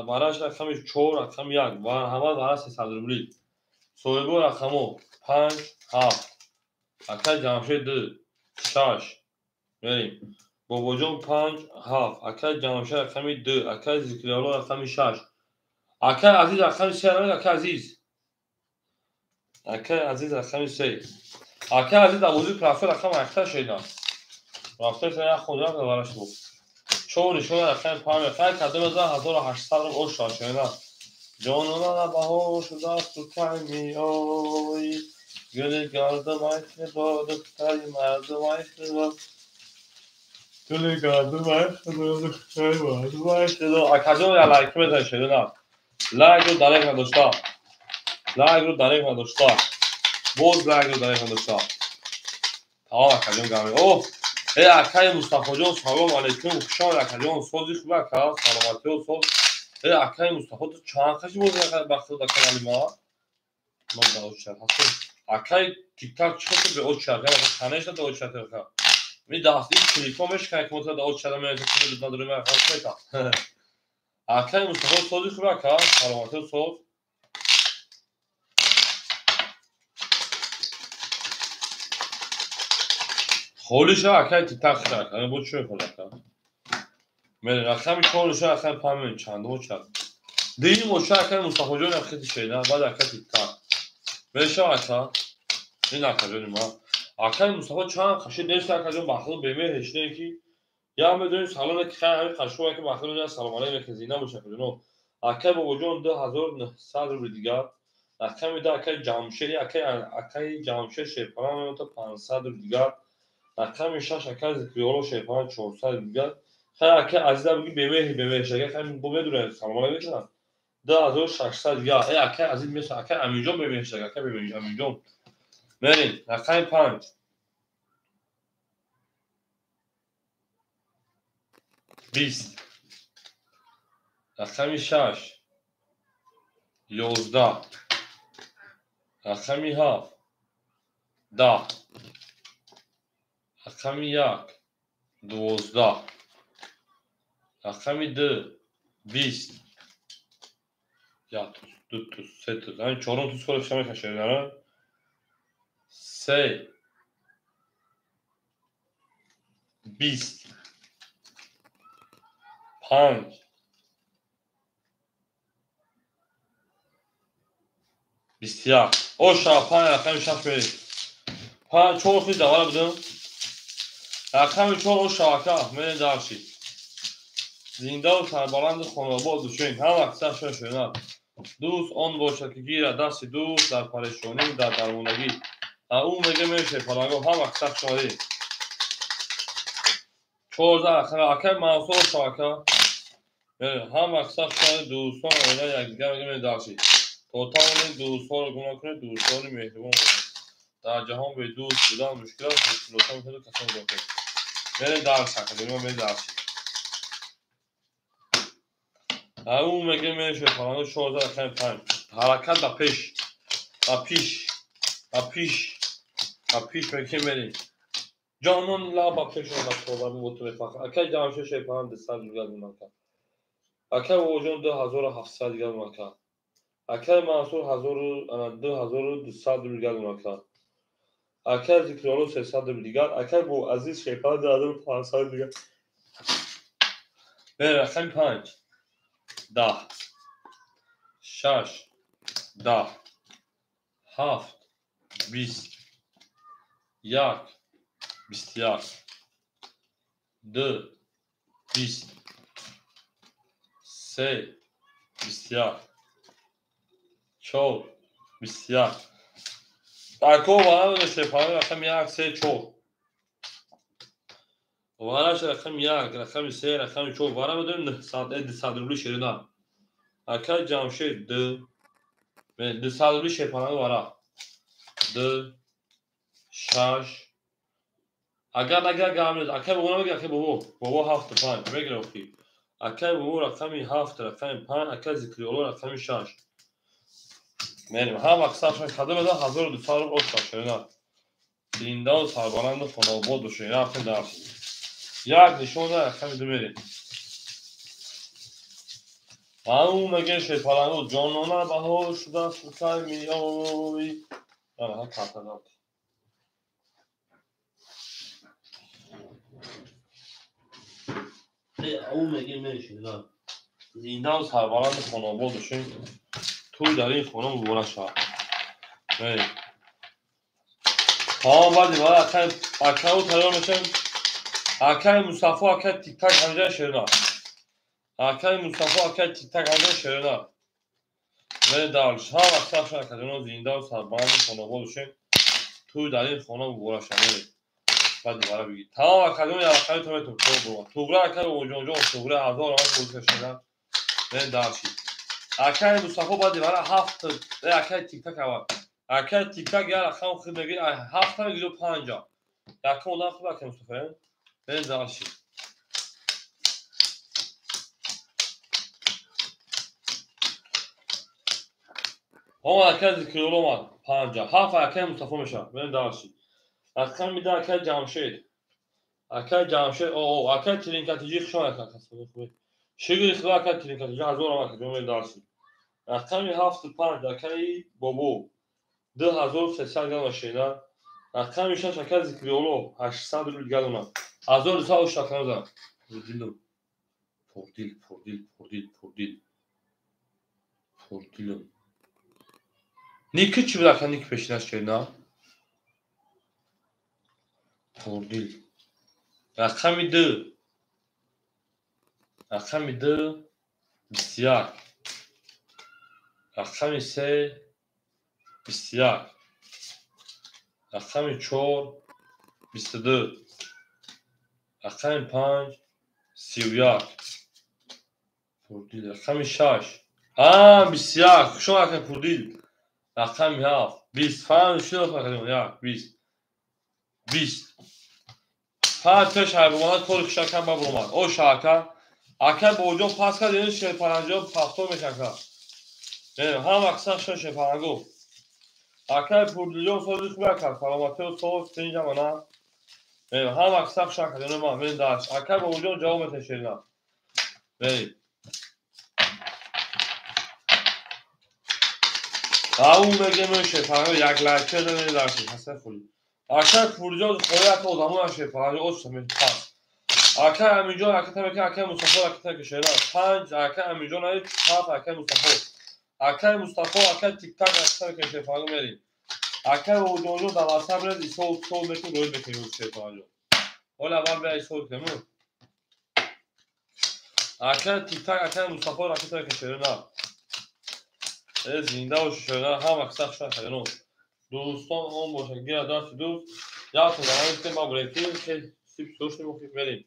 вараш рақами 4 рақами 1 марҳамат вараш 300 рубли. Соҳибо рақамо 5 7 акаи Ҷамшед 2 6 мерем. Бобоҷон 5 7 акаи Ҷамшед рақами 2 акаи Зикрилло рақами 6 акаи азиз рақами 3 акаи азиз. Акаи азиз рақами 3. Акаи азиз дар бозии прафта рақами 8 шуда. Рафта як хонда вараш буд. 4 нишона рақами 5 хай кадом аз 1800 рубл ош шуда. Ҷонона баҳор шудааст ту кай меоӣ. Гули гардам ай худо, духтари мардум ай худо. Гули гардам ай худо, духтари мардум ай худо. Акаҷон я лайк мезанед шуда. Лайкро дареғ надошта. Лайкро дареғ надошта. Боз лайкро дареғ надошта. Тамом акаҷон гами. Оҳ, эй акаи Мустафоҷон салом алейкум. Хуш омад акаҷон. Сози хуб ака, саломатиё соз. Эй акаи Мустафо ту чанд қаши боз мекард ба худ канали ма? Ма да очад ҳастем. Акаи тиктак чӣ хел бе очад? Конечно да очад ака. Ми даст ин телефон мешканад ки мо да очад меояд ки надорем ма хас мета. Акаи Мустафо сози хуб ака, саломатиё соз. Холӣ шава акаи тиктак хушак ака. Бо чӣ мехоҳад ака? Мерем рақами 4 нишона рақами 5 мерем чандум очад. Дуюм очад акаи Мустафоҷон хити шеда, баъд акаи тиктак. Мешава ака. Ин акаҷони ма. Акаи Мустафо чанд қаши нест акаҷон ба худ бемеҳр ҳечне ки я медонем салоне ки хай ҳамин қашо ки ба худ салом алейкум мекунад зинда боша акаҷоно. Акаи Бобоҷон 2900 рубл дигар. Рақами 2 акаи Ҷамшед, акаи Ҷамшед шерпалан мемонад 500 рубл дигар. Рақами 6 акаи Зикрилло шерпалан 400 рубл дигар. Хай акаи азиза бигӣ бемеҳри бемеҳр шага хай бо медонем салом алейкум мекунад. 2600 дигар. Эй акаи азиз меса акаи Аминҷон бемеҳр шага акаи Аминҷон. Мерем рақами 5. 20, рақами 6, 11, рақами 7, 10, рақами 1, 12, рақами 2, 20, 1 туз, 2 туз, 3 туз. Ҳамин чорум туз кори фиша мекашед, ана? 3, 20, 5, 21. Оша, 5, рақами 6 мерем. 5, 4 хи давара будем. Рақами 4 оша, ака, мерем дарши. Зиндаву сарбаланду хонобод бошед. Ҳар вақт сар шошед. Дӯст он бошад, ки гирад дасти дӯст дар парешонӣ, дар дармондагӣ. Ӯ мега мешед паланго, ҳар вақт сар шомадед. 14, акай Мансур оша, ака. Ҳар вақт сар шомадед, дӯстон, оила якдигар мега медаршид. То тавонед дӯстҳоро гум накунед, дӯстони меҳрибон бошед. Дар ҷаҳон бе дӯст будан мушкил аст, мушкилотҳо метавонед касон гум кунед. Мерем дарс, ака, мерем дарс. Ӯ мега мешед паланго 14, рақами 5. Ҳаракат ба пеш, ба пиш, ба пиш, ба пиш мега мерем. Ҷонон лаб ба пеш омад, тобар бо ту мефахр. Акай Ҷамшед Шерпаланг 200 дигар гум кард. Акай Бобоҷон 2700 дигар гум кард. Акай Мансур 2200 дигар гум кард. Акай Зикролло 300 дигар. Акай бо Азиз Шерпаланг 2500 дигар. Бе рақами 5, 10, 6, 10, 7, 20, 1, 21, 2, 20, 3, 21, 4, 21. Ако вара шерпаланг рақами 1, 3, 4. Вараш рақами 1, рақами 3, рақами 4. Вара медонем 900, 200 рубли ширина. Акай Ҷамшед 2, 200 рубли шерпаланг вара. 2, 6. Агар нагар гам нест. Акай бобо намега, акай бобо. Бобо 7, 5 мегира охи. Акай бобо рақами 7, рақами 5, акай Зикриолло рақами 6. Мерем. Ҳар вақт сар шуд, кадом эда 1200 рубл оша ширина. Зиндаву сарбаланду хонобод бошед. Рафтем дарс. Як нишон да рақами 2 мерем. Ау мега шерпаланго ҷонона баҳор шуда сукай меои. Ана карта дод. Ау мега мешина. Зиндаву сарбаланду хонобод бошед. Туй дар ин хона муборак шавад. Мерем. Тамом, баъди баъд акай акау тайёр мешавем. Акай Мустафо, акай Тиктак ҳамҷа ширина. Акай Мустафо, акай Тиктак ҳамҷа ширина. Мерем дарш. Ҳар вақт сар шуд, акаҷоно зиндаву сарбаланду хонобод бошед. Туй дар ин хона муборак шавад. Мерем. Баъди бара бигир. Тамом, акаҷон, як рақами то метавон. Туғра акай Бобоҷонҷон, Туғра 1000 рамаз бозӣ кашида. Мерем дарши. Акай Мустафо баъди бара 7, акай Тиктак аввал. Акай Тиктак як рақам худ мегир, 7 мегир 5. Якум одам худ акай Мустафо. Мерем дарши. Омад акай Зикрулло омад 5. 7 акай Мустафо мешавад. Мерем дарши. Рақами 2 акай Ҷамшед. Акай Ҷамшед, о, акай Тиринкатиҷи хуш омад акай хуб. Шукри Худо акай Тиринкатиҷи 1000 омад акай мерем дарши. Рақами 7 5 акай Бобо 2300 грамм шина. Рақами 6 акай Зикрулло 800 рубл дигар омад. 1200 ош рақам зад. Пурдилум. Пурдил, пурдил, пурдил, пурдил. Пурдилум. Ники чӣ буд ака ник пешинаш шина? Пурдил. Рақами 2. Рақами 2, 21. Рақами 3, 21. Рақами 4, 22. Рақами 5, 31. Пурдил. Рақами 6. 21. Хуш омад ака Пурдил. Рақами 7, 20. Фаҳм шуд ака 1, 20. 20. Панҷ пеш ҳайвонот кори хушакан ба буромад. О шака Акай Бобоҷон пас кард, ин шерпаланҷо пафтор мешака. Ҳама қисм шуд шерпалангу. Акай Пурдилҷон сози хуб кард, саломатиё соз тинҷа мана. Ҳама қисм шуд кард, ман мен даш. Акай Бобоҷон ҷавоб метен шерина. Ау мегем шерпаланго як лайча намедашт Ҳасан Хули. Акай Пурдилҷон хоят одамон шерпаланго оч мен пас. Акай Аминҷон акай тамака акай Мустафо акай тамака шерина. Панҷ акай Аминҷон ай ҳафт акай Мустафо. Акай Мустафо акай тиктак акай тамака шерпаланго мерим. Акай Бобоҷонҷон дар васап рез исол сол мекун рӯй мекунем шерпаланго. Ҳола аввал бия исол кунем. Акай тиктак акай Мустафо акай тамака шерина. Зинда бошед шерина ҳама қисм шуд шерина. Дӯстон он бошад гира дасти дӯст. Як замон ма буреки сип сошни мухлиф мерим.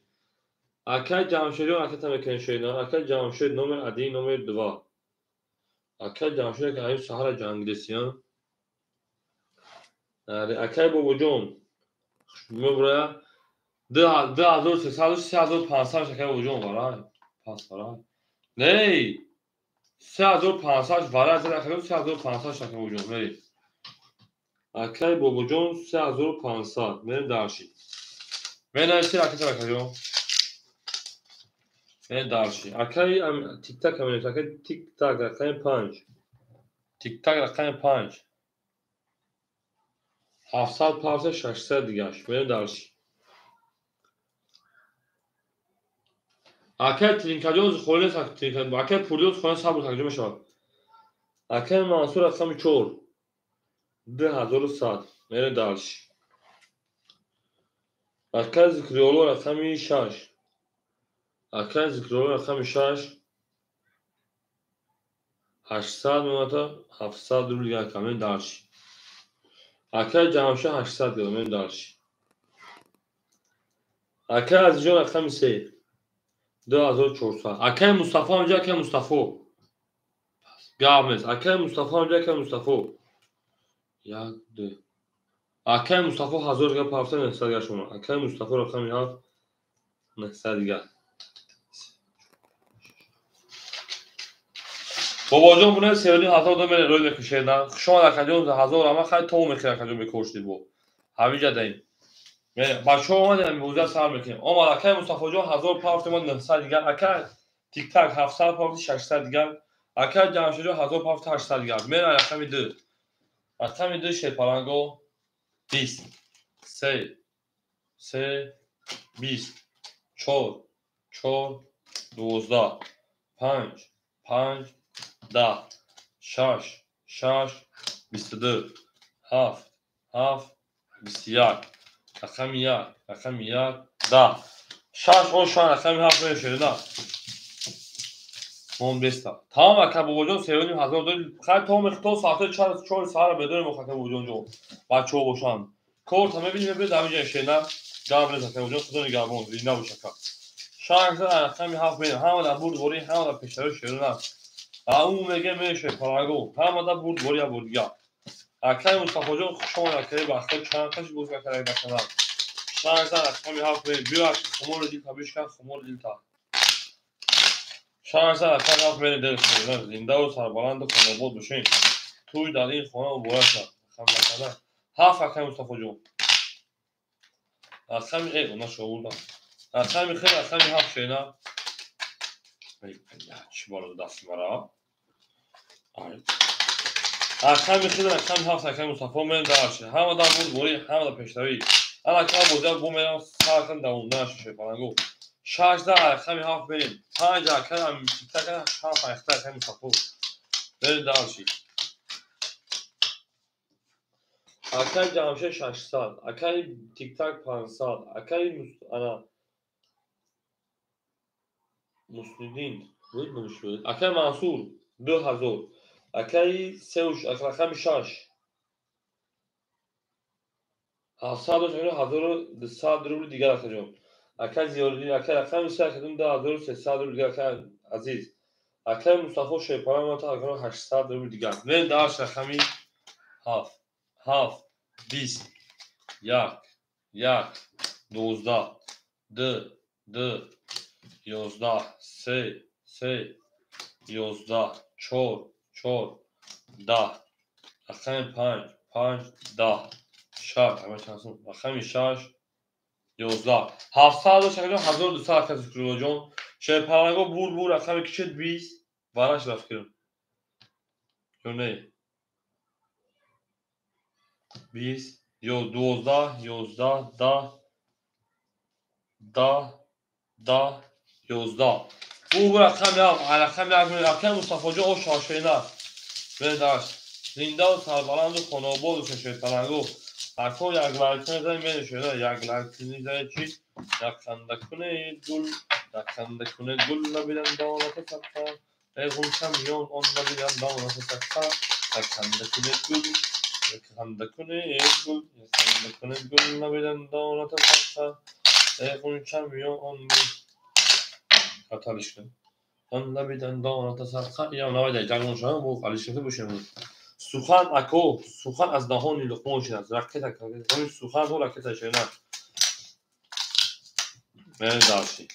Акай Ҷамшедҷон акай тамакан шерина. Акай Ҷамшед номер 1 номер 2. Акай Ҷамшед ака аюб саҳара ҷангидесиян. Акай Бобоҷон мебурая 2300 3500 акай Бобоҷон варай. Пас варай. Ней 3500 варай акай 3500 акай Бобоҷон мерим. Акай Бобоҷон 3500 мерим дарши. Менависед акай тамакаҷон. Мен дарши. Акай тиктак менависед. Акай тиктак рақами 5. Тиктак рақами 5. 700 павса 600 дигаш. Мен дарши. Акай Тринкаҷон холес Тринкаҷон. Акай Пурдиён холес сабр такҷо мешавад. Акай Мансур рақами 4. 2100. Мен дарши. Акай Зикриёло рақами 6. Акай Зикриёло рақами 6. 800 мемата 700 рубл дигар кам. Мен дарши. Акай Ҷамшед 800 гирам. Мен дарши. Акай Азизҷон рақами 3. 2400. Акай Мустафо ҳамҷа акай Мустафо. Гап нест. Акай Мустафо ҳамҷа акай Мустафо. 1 2. Акай Мустафо 1000 дигар пафта 900 дигар шумо. Акай Мустафо рақами 7 900 дигар. Бобоҷон буна 3500 дом рӯй мекушед. Хуш омад акаҷон 1000 ама хай то мехӯрад акаҷон бекоршди бо. Ҳамиҷа даим. Бачаҳо омадем бозия сар мекунем. Омад акай Мустафоҷон 1000 пафта 900 дигар. Акай тиктак 700 пафта 600 дигар. Акай Ҷамшедҷон 1000 пафта 800 дигар. Мера рақами 2. Рақами 2 шерпаланго 20 3 3 20 4 4 12 5 5 10 6 6 22 7 7 21 рақами 1 рақами 1 10 6 ошан рақами 7 мешавад. Мон беста. Тамом ака Бобоҷон 3500 дорӣ. Хай то мехто соати 4 саҳара бедорем ака Бобоҷон ҷон. Бачаҳо бошанд. Корта мебинем мебинед ҳаминҷа шена. Гап нест ака Бобоҷон, худо нигаҳбон, зинда бош ака. 6 рақами 7 мебинем. Ҳама дар бурдборӣ, ҳама дар пешравӣ шерина. Ау меге мешавад паланго. Ҳама дар бурдборӣ я бурдига. Акай Мустафоҷон хуш омад акай бахто чанд қаш боз акай ба канал. 6 рақами 7 мебинем. Биё хумори дилта бишкан, хумори дилта. 6 рақами 7 мебинем дил хона зинда ва сарбаланду хонобод бошед. Туй дар ин хона муборак шавад. Рақами 7 акай Мустафоҷон. Рақами она шовурдам. Рақами хел рақами 7 шена. Чӣ бало даст мара? Рақами хел рақами 7 акай Мустафо мен дарши. Ҳама дар бурдборӣ, ҳама дар пешравӣ. Ана ка бозия бо мерам сар кан давом наши паланго. 6 рақами 7 мерем. 5 акай тиктак 7 акай Мустафо. Мерем дарши. Акай Ҷамшед 600, акай тиктак 500, акай ана Муслидин, буд номиш буд. Акай Мансур 2000, акай 3 рақами 6 700 1200 рубли дигар акаҷон. Акай Зиёриддин, акай рақами 3 акаҷон 2300 рубли дигар акай Азиз. Акай Мустафо Шерпалан 800 рубли дигар. Мен дарш рақами 7 7 20 1 1 12 2 2 11, 3, 3, 11, 4, 4, 10. Рақами 5, 5, 10. 6, рақами 6, 11. 700 шакаҷон, 1200 ака Зикруллоҷон. Шерпаланго бур бур рақами кишед 20. Вараш рафт кирам. Ё не? 20, ё 12, 11, 10, 10, 10, 11. Бу рақам як, рақам як, рақами Мустафоҷон о шошена. Бедаш. Зиндаву сарбаланду хонаободу шерпаланго. Ако як лайк мезанем, менешена, як лайк мезанем чи? Як ханда кунед гул, як ханда кунед гул набидам давлата саққа. Эй ғунча миён он набидам давлата саққа. Як ханда кунед гул, як ханда кунед гул, як ханда кунед гул набидам давлата саққа. Эй ғунча миён он хаталиш кун. Он набидам давлата саққа. Ям навайда ҷангон шавам, бо алиш кунед бошем. Сухан ако, сухан аз даҳони Луқмон шинаст. Ракета, сухан ҳо ракета шена. Мерем дарси.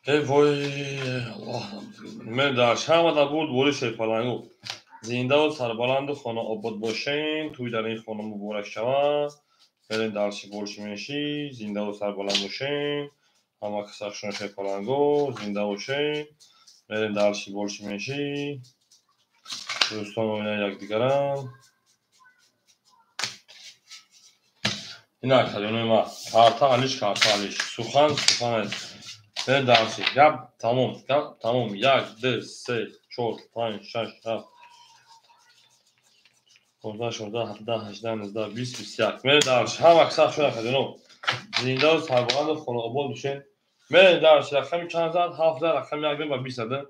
Эй вой, Аллоҳ. Мерем дарси. Ҳамада бурд бори шерпалангу. Зиндаву сарбаланду хонаобод бошен, туй дар ин хона муборак шавад. Мерем дарси борши менши, зиндаву сарбаланд бошен. Ҳама касахшон шерпаланго, зинда бошен. Мерем дарси борши менши. Дӯстон мебинанд якдигарам. Инак ҳаҷонои ма, карта алиш, карта алиш. Сухан, сухан аст. Мерем дарси. Гап тамом, гап тамом. 1, 2, 3, 4, 5, 6, 7, 15, 16, 17, 18, 19, 20, 21. Мерем дарси. Ҳама касах шуда ҳаҷоно. Зиндаву сарбаланду хонаобод бошен. Мерем дарси. Рақами чанд зад? 7 зад, рақами 1 ба 20 зада.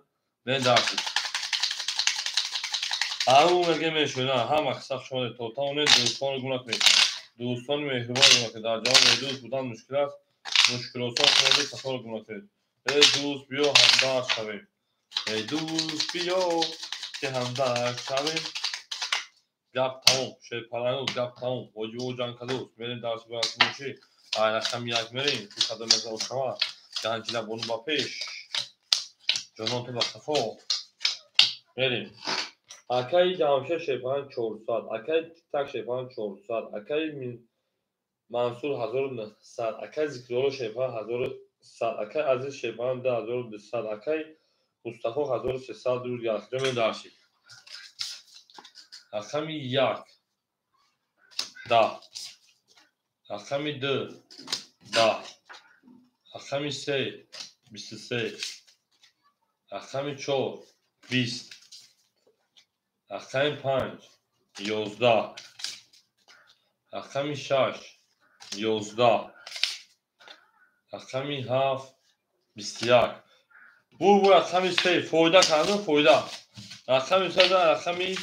Мерем дарси. Ҳаму меге мешуна, ҳама касах шумо то тавонед дӯстонро гум накунед. Дӯстони меҳрубон гум накунед. Дар ҷаҳон бедӯст будан мушкил аст. Мушкилосон шумо сафарро гум накунед. Эй дӯст биё ҳамдард шавем. Эй дӯст биё ки ҳамдард шавем. Гап тамом, шерпалангу гап тамом. Воҷибо ҷангкадӯст. Мерем дарси барасмошӣ. Ай рақами 1 мерем. Ту кадом меза ошава. Ганҷина бону ба пеш. Ҷонон ту ба қафо. Мерем. Акаи Ҷамшед шерпаланг 400, акаи Тиктак шерпаланг 400, акаи Мансур 1900, акаи Зикрулло шерпаланг 1100, акаи Азиз шерпаланг 2200, акаи Мустафо 1300. Дуруд гардид. Мерем дарси. Рақами 1, 10, рақами 2, 10, рақами 3, 23, рақами 4, 20, рақами 5, 11, рақами 6, 11, рақами 7, 21. Бу рақами 3 фоида кардам, фоида. Рақами 3 рақами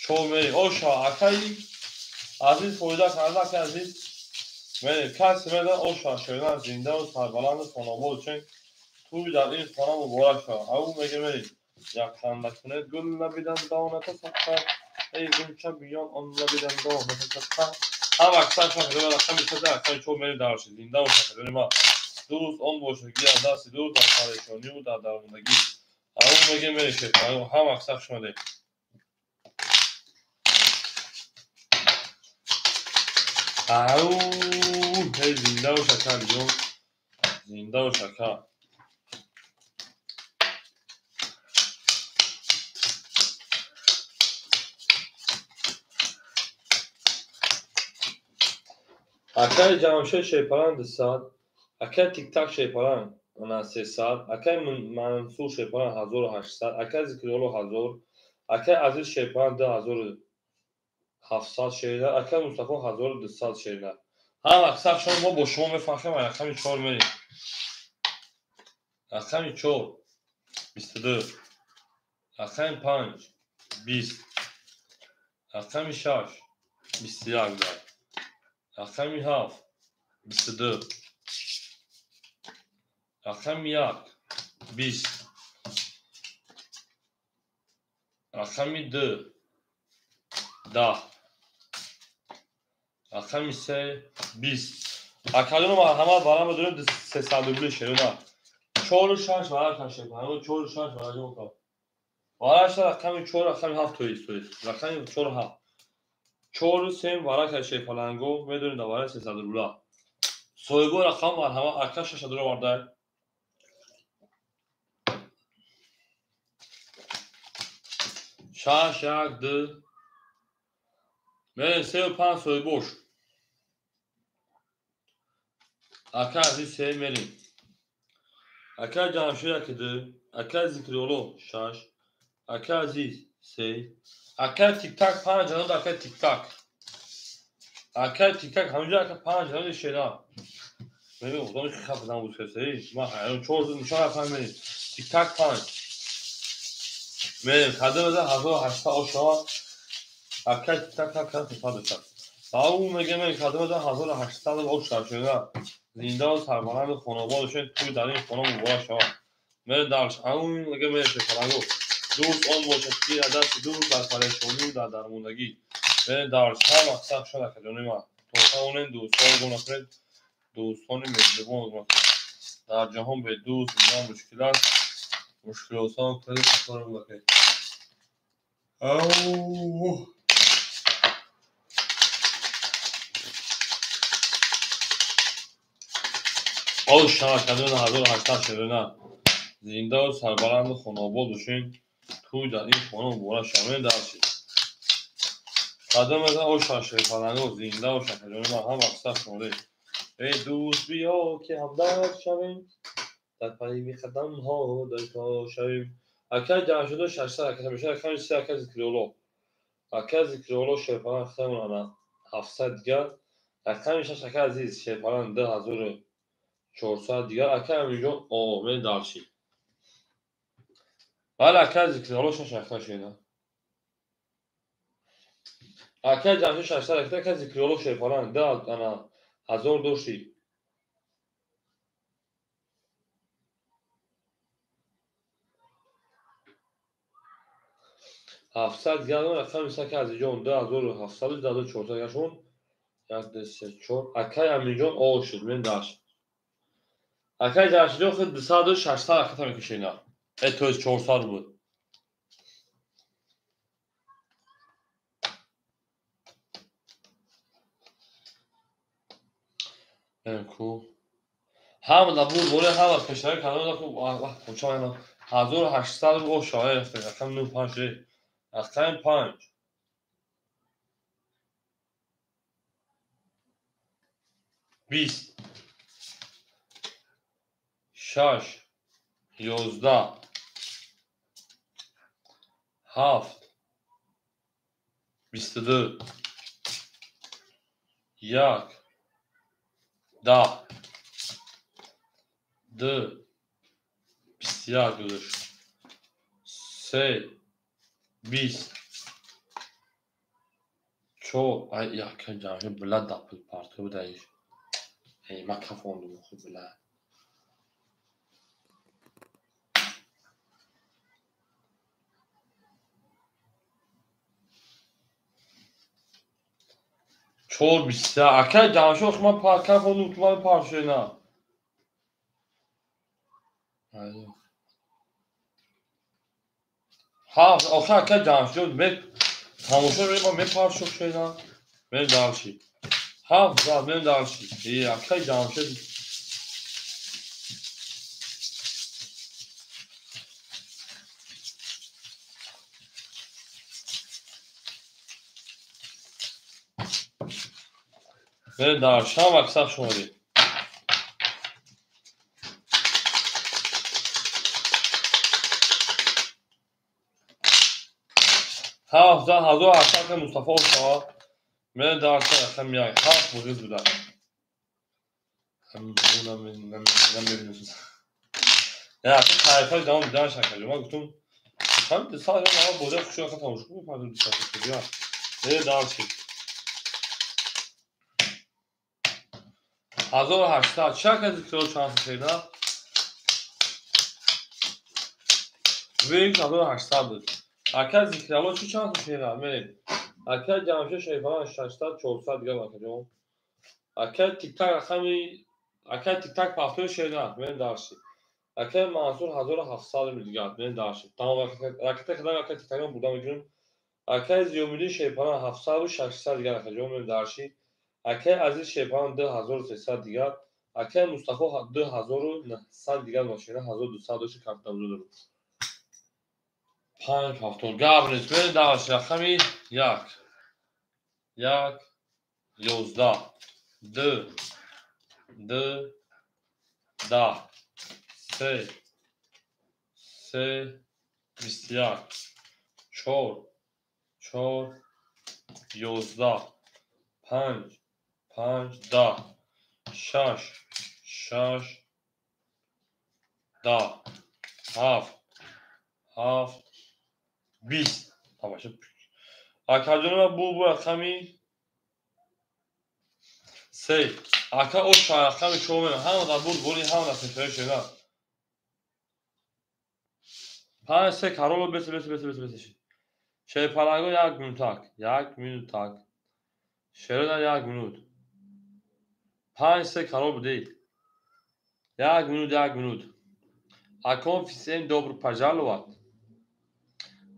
4 мерем. Оша, акаи Азиз фоида карда, акаи Азиз мерем. Касе медонад оша шоидан зиндаву сарбаланду хонаобод чен туй дар ин хона муборак шавад. Ау меге мерем. Як ханда кунед гул набидам доната саққа. Эй ғунча биён он набидам доната саққа. Ҳама касар шахр рақами 3 рақами 4 мерем дарши. Зинда бошад ҳаҷони ма. Дӯст он бошад ки аз дасти дӯст дар парешониву дар дармондагӣ. Ау меге мерем шерпалангу. Ҳама касар хуш омадед. Ау, эй зинда бош ака Алиҷон. Зинда бош ака. Акаи Ҷамшед шерпаланг 200, акаи Тиктак шерпаланг 300, акаи Мансур шерпаланг 1800, акаи Зикрулло 1000, акаи Азиз шерпаланг 2700 шерина, акаи Мустафо 1200 шерина. Ҳама касах шумо мо бо шумо мефахрем. Рақами 4 мерем. Рақами 4, 22, рақами 5, 20, рақами 6, 21, рақами 7, 22, рақами 1, 20, Рақами ду 10, рақами се 20. Акаҷоно, марҳамат, барам медонем 300 рубли шерона. 4 6 варақа шерона, 4 6 варақа. Вараша рақами 4, рақами 7, тоист. Рақами 4 7. 4 3 варақа шерпаланго медонем дар вараи 300 рубла. Соҳибо рақам марҳамат, ака 6 дуро вардай. 6 1 2 Мерем 3 5 соҳибош. Ака азиз 3 мерем. Ака Ҷамшид 1 2, ака Зикрулло 6, ака азиз 3, ака Тик-так 5 ҷаноб, ака Тик-так. Ака Тик-так ҳаминҷо ака 5 ҷаноб шера. Мебинем худо хаб зан буд касей. Ма ҳайрон 4 нишон рафтам мерем. Тик-так 5. Мерем кадом 1800 ошава. Ака Тик-так ака 300. Ау мегем кадом 1800 ошава шера. Зинда ва сарбаланд хонавода бошед, туй дар ин хона муборак шавад. Мерем дарш. Ау мегем мерем фаранго. Дӯст он бошад ки аз дасти дӯст дар парешонӣ дар дармондагӣ. Мерем дарш. Ҳар мақсад шуд акаҷони ман. То тавонем дӯстон гум накунед, дӯстони меҳрибон гум накунед. Дар ҷаҳон бе дӯст будан мушкил аст. Мушкилосон кунед, хатора гум накунед. Ау Ош шава кадон 1800 шерона. Зинда ва сарбаланду хонаобод бошед, туй дар ин хона муборак шавад. Дарши. Кадом аз ош шава шерпаланго зинда ва шакаҷони ман ҳам мақсад шуморе. Эй дӯст, биё ки ҳамдард шавем, дар пайи қадамҳо дайто шавем. Ака Ҷамшидо 600 ака мешавад, рақами 3 ака Зикрулло. Ака Зикрулло шерпаланг хитамон 700 дигар. Рақами 6 ака азиз шерпаланг 2400 дигар. Ака Амирҷон о, дарши. Бале, ака Зикрулло 6 ака шена. Ака Ҷамшид 600 ака, ака Зикрулло шерпаланг 2 ана 1000 дошти. 700 дигар рақами 3 ака Азизҷон 2700 2400 дигар шуд. 1 2 3 4 акай Амирҷон о шуд, мен дарш. Акай Ҷамшидҷон худ 200 600 ака мекушена. То есть 400 буд. Ку. Ҳама да буд, боле ҳама пешравӣ карда буд, ку куча 1800 рубл шавай рафта, рақами 9 5 рақами 5. 20 6 11 7 22 1 10 2 21 гузашт. 3 20 4 ай яка ҷамъи била дапл парто будаиш. Эй, ма кафондум хуб била. 4 20 ака ҷамъшо ма кафондум ту ман паршена. Ҳафт охир ака ҷамъшо ме тамошо ма мепаршо шена. Мен дарши. 7 зад мен дарши. Э ака ҷамъшо Мен даршам аксар шумоди. 7 1800 Мустафо шава. Мен даршам рақами 1 7 буғиз буда. Намебинам. Я ака таърифҳои давом дидан шакаҷо. Ман гуфтум ҳам сал ма бозиа хушо ака тамошо кунем, пардум дисат. Э дарши. 1800 чака зикро шанс шена. Вик 1800 буд. Ака Зикралло чӣ чанд сум шернар? Мерем. Ака Ҷамшед Шерифалан 600, 400 дигар акаҷон. Ака Тиктак рақами ака Тиктак пафтои шернар. Мерем дарши. Ака Мансур 1700 рубл дигар. Мерем дарши. Тамом ракета кадам ака Тиктакон бурда мекунем. Акаи Зиёмиддин Шерифалан 700 600 дигар акаҷон. Мерем дарши. Акаи Азиз Шерифалан 2300 дигар. Акаи Мустафо 2900 дигар машина 1200 дошти карта бузург. 5 70 гап нест. Мерем дарши. Рақами 1 1 11 2 2 10 3 3 21 4 4 11 5 5 10 6 6 10 7 7 20. Тамоша. Акаҷонова бу рақами 3. Ака оша рақами 4 мем. Ҳама дар буд бури ҳама дар сефери шена. 5 3 кароло бес бес бес бес бес. Шерпаланго 1 минутак, 1 минутак. Шерона 1 минут. 5 3 карол будей. 1 минут, 1 минут. Акон всем добро пожаловать.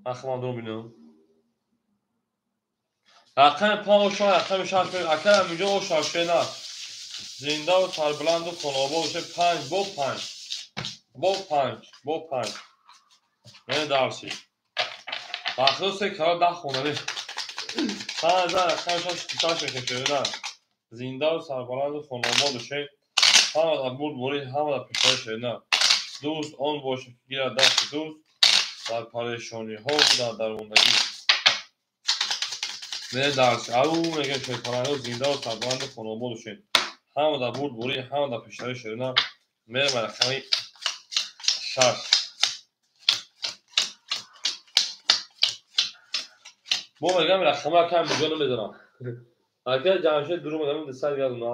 Ман худам дурум бинам. Рақами 5 оша рақами 6 ака ҳаминҷо оша шена. Зиндаву сарбуланду хонобод боше 5 бо 5. Бо 5, бо 5. Мене дарси. Бахтиёр се кара 10 хонаве. 5 рақами 6 6 мешавад шена. Зиндаву сарбуланду хонобод боше. Ҳама дар бурд борӣ, ҳама дар пешаи шена. Дӯст он бошад ки гирад дасти дӯст дар парешониҳо дар дармондагӣ. Мене дарси. Ау мегӯям шерпаланго зиндаву сарбуланду хонобод бошед. Ҳама дар бурд борӣ, ҳама дар пешаи шена. Мерем рақами 6. Бо мегӯям рақама акам биҷо намезанам. Акай Ҷамшед дуру мегӯям 200 дигар дона.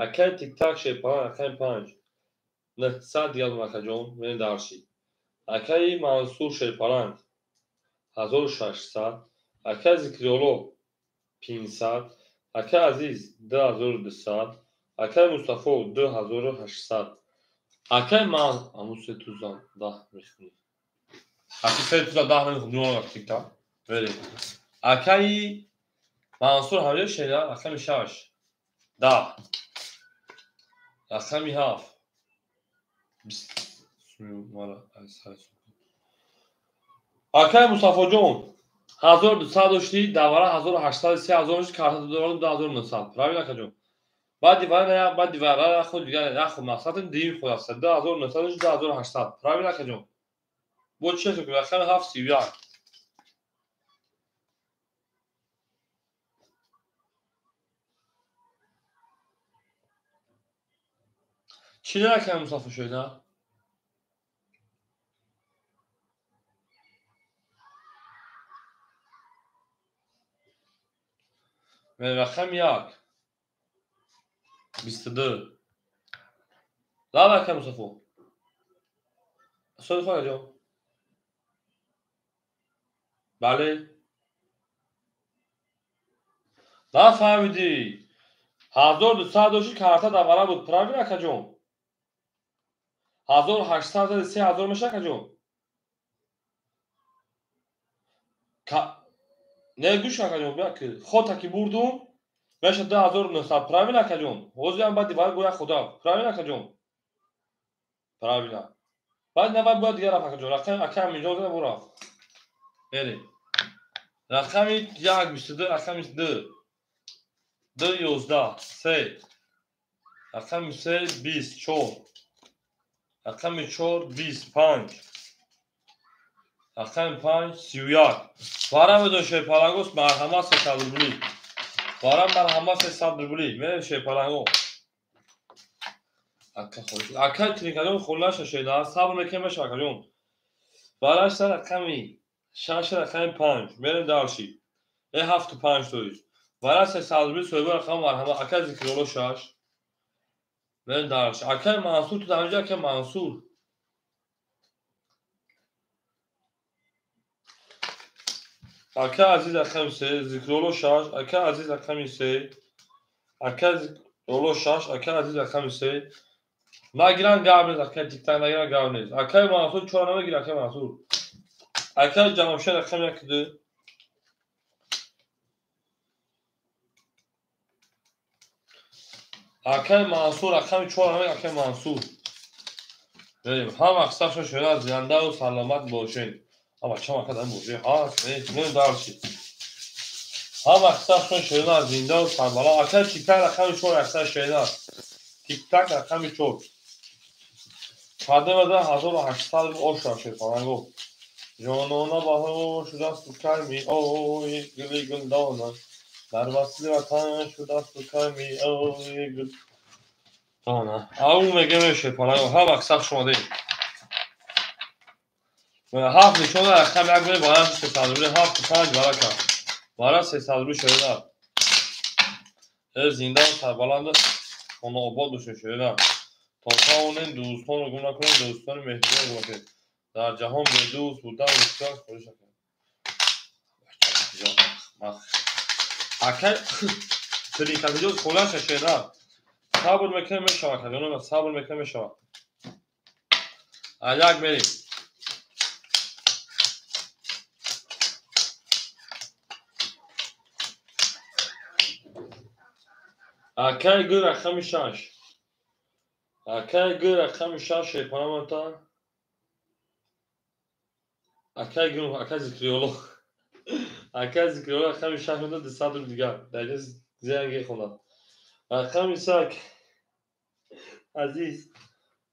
Акай Тиктак Шерпалан рақами 5. 900 дигар дона акаҷон. Мене дарси. Акаи Мансур Шерпалан 1600. Акаи Зикриёло 500. Акаи Азиз 2200. Акаи Мустафо 2800. Акаи ман аму се тузан 10 мехунӣ. Аки се тузан 10 намехунӣ дуру Тиктак. Верем. Акаи Мансур ҳамҷо шена рақами 6 10 рақами 7 20. Акаи Мустафоҷон 1200 доштӣ, давара 1800 3000 дошти, карта додаварам 2900. Правильно акаҷон? Баъди вара баъди вара худ дигар як худ мақсадам дим худ аст. 2900 дошти, 2800. Правильно акаҷон? Бо чӣ шуд? Рақами 7 31. Чӣ акаи Мустафо шуда? Рақами 1 22. Лава акаи Мустафо. Соли хоҳарҷон. Бале. Нафаҳмидӣ. 1200 дошти, карта давара буд. Правильно акаҷон? 1800 зади 3000 мешавад акаҷон? Не гӯш акаҷон, бия ки хота ки бурдум мешавад 2900. Правильно акаҷон? Ҳозирам баъди вара гӯя худо. Правильно акаҷон? Правильно. Баъд навбат бояд дигар рафт акаҷон. Рақами ака ҳаминҷо зада бурафт. Мерем. Рақами 1 22, рақами 2 2 11 3 рақами 3 24 рақами 4 25 рақами 5 31. Вара медон Шерпалангос марҳамат 300 рубли. Вара марҳамат 300 рубли. Мерем Шерпаланго. Ака хоҳиш. Ака тринкаҷон хулаша шеда. Сабр мекунем меша акаҷон. Варашта рақами 6 рақами 5. Мерем дарши. 7 5 тоист. Вара 300 рубли соҳиби рақам марҳамат. Ака Зикролло 6. Мерем дарши. Акаи Мансур ту дар инҷо акаи Мансур. Ака Азиз рақами се, Зикролло шаш, ака Азиз рақами се, ака Зикролло шаш, ака Азиз рақами се. Нагиран гап нест, ака Тиктак нагиран гап нест. Акаи Мансур чора намегир, акаи Мансур. Акаи Ҷамшед рақами як ду. Акаи Мансур рақами чора намегир, акаи Мансур. Берем, ҳама қисабшон шуда, зиндаву саломат бошед. Ама чам ака дар бошед, ҳаст, не, дарши. Ҳама қисабшон шуда, зиндаву сарбаланд. Акаи Тиктак рақами чор, аксар шуда. Тиктак рақами чор. Кадемада 1800 ош шуд фаланго. Ҷонона баҳор шудасту карми ой гули гулдона. Дар васли ватан шудасту карми ой гул. Дона. Ау мегем шепаланго. Ҳама қисаб шумоде. Ҳафт нишона рақам як бе бара 300 рубли, ҳафт панҷ барака. Бара 300 рубли шуда. Зинда сарбаланд хонаобод бошед шуда. То тавонем дӯстонро гум накунем, дӯстони меҳрибон бошед. Дар ҷаҳон бедӯст будан мушкил аст, хоҳиш накунед. Акай трикатиҷоз холаша шуда. Сабр мекунем мешавад, акаҷонам, сабр мекунем мешавад. Як мерем. Акай гул рақами шаш. Акай гул рақами шаш шепанамата. Акай гул, акай Зикриёло. Акай Зикриёло рақами шаш мета 200 рубл дигар. Дар зиянге хонад. Рақами сак. Азиз.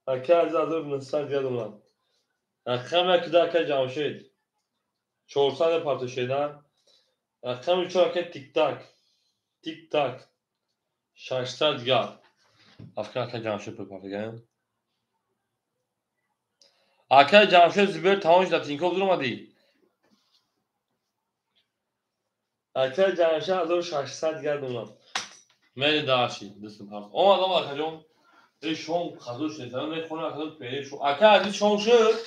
Акай Азиз 1900 дигар донад. Рақами як да акай Ҷамшед. 400 партошеда. Рақами чор акай Тиктак. Тиктак. 600 дигар. Афкар акай Ҷамшед пурпартигаем. Акай Ҷамшед Зубер тамом шуда, Тинькофф дур омадӣ. Акай Ҷамшед 1600 дигар донад. Мери дарши, дастам ҳарф. Омад, омад, акаҷон. Эй шом қазо шуд, сана мехонам, акаҷон, пери шом. Акай Азиз шом шуд?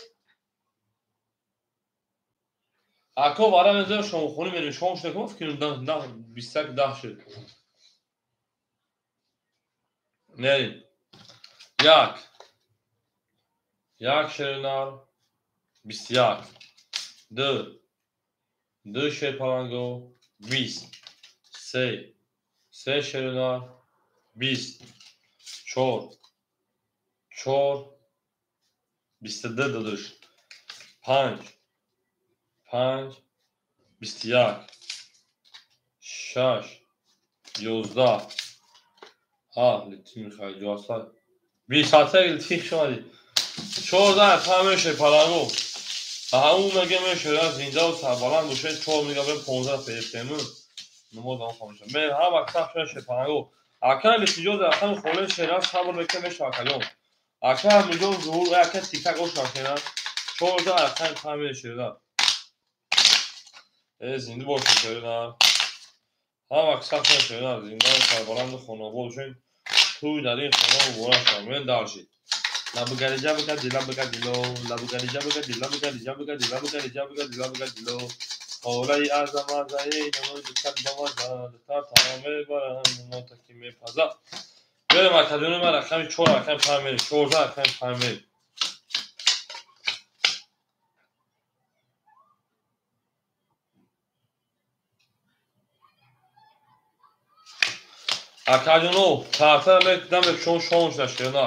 Ако вара мезанам шомхонӣ мерем. Шом шуд, акам фикр кунам, 21 10 шуд. Мерем. Як. Як шеринар, 21. Ду. Ду шерпаланго, 20. Се. Се шеринар, 20. Чор. Чор. 22 додуш. Панҷ. Панҷ. 21. Шаш. 11. А, летим Михаил Ҷоаса. 20 летим шумади. 14 панҷ шерпаланго. Ҳамун мегем шера зиндаву сарбаланд бошед. 4 мегабем 15 ферефтему. Намозам хомӯш. Мер ҳар вақт сахт шуда шерпаланго. Акай летиҷоз рақами холе шера сабр мекунем мешавад акаҷон. Акай Ҳамиҷон зуҳур акай Тиктак ошна шера. 14 рақами панҷ шера. Зинда бошед шера. Ҳар вақт сахт шуда шера зиндаву сарбаланду хонаобод бошед. Тӯй дар ин хона муборак шавад. Мен даршид. Лабгари ҷабгади лабгадило, лабгари ҷабгади лабгади ҷабгади лабгари ҷабгади лабгадило. Холаи азамазаи намои дукат бамаза, дутар тама мебарам, мотаки мепаза. Берем акаҷони ман рақами чор, рақами панҷ мерем, 14 рақами панҷ мерем. Акаҷоно, картара мекунам шом шом шуда шерна.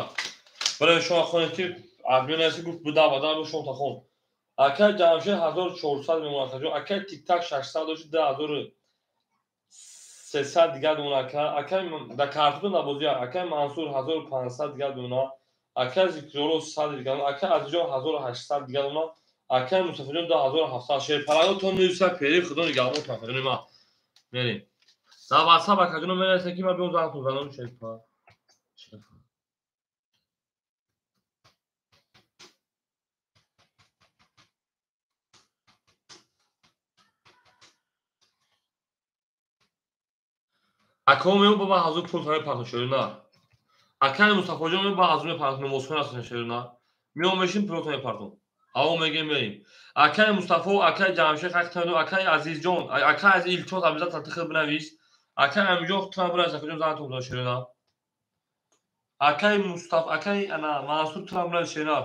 Барои шумо хонед ки админ аст гуфт буда бада шом тахон. Акай Ҷамшед 1400 мемонад акаҷон. Акай Тиктак 600 дошт, 2300 дигар дона ака. Акай да карту набозия. Акай Мансур 1500 дигар дона. Акай Зикролло 100 дигар дона. Акай Азизҷон 1800 дигар дона. Акай Мустафоҷон 2700. Шерпаланго то 900 пери худо нигаҳбон акаҷони ман. Мерем. Дар WhatsApp акаҷоно мерасед ки ман биём зангтон занам шерпа. Шерпа. Ако мео ба ҳазур пул таме партон шерина. Акай Мустафоҷон мео ба ҳазур мепартон намозхон ҳастан шерина. Мео мешин пул таме партон. Ҳаво мегем, мерем. Акаи Мустафо, акаи Ҷамшед, ҳақтану акаи Азизҷон, акаи Азиз, илтимос, обязательно тихел бинавис. Акаи Амиҷон, тунам бинавис, акаҷон, занатон буда шерина. Акаи Мустаф, акаи ана Мансур, тунам бинавис, шерина.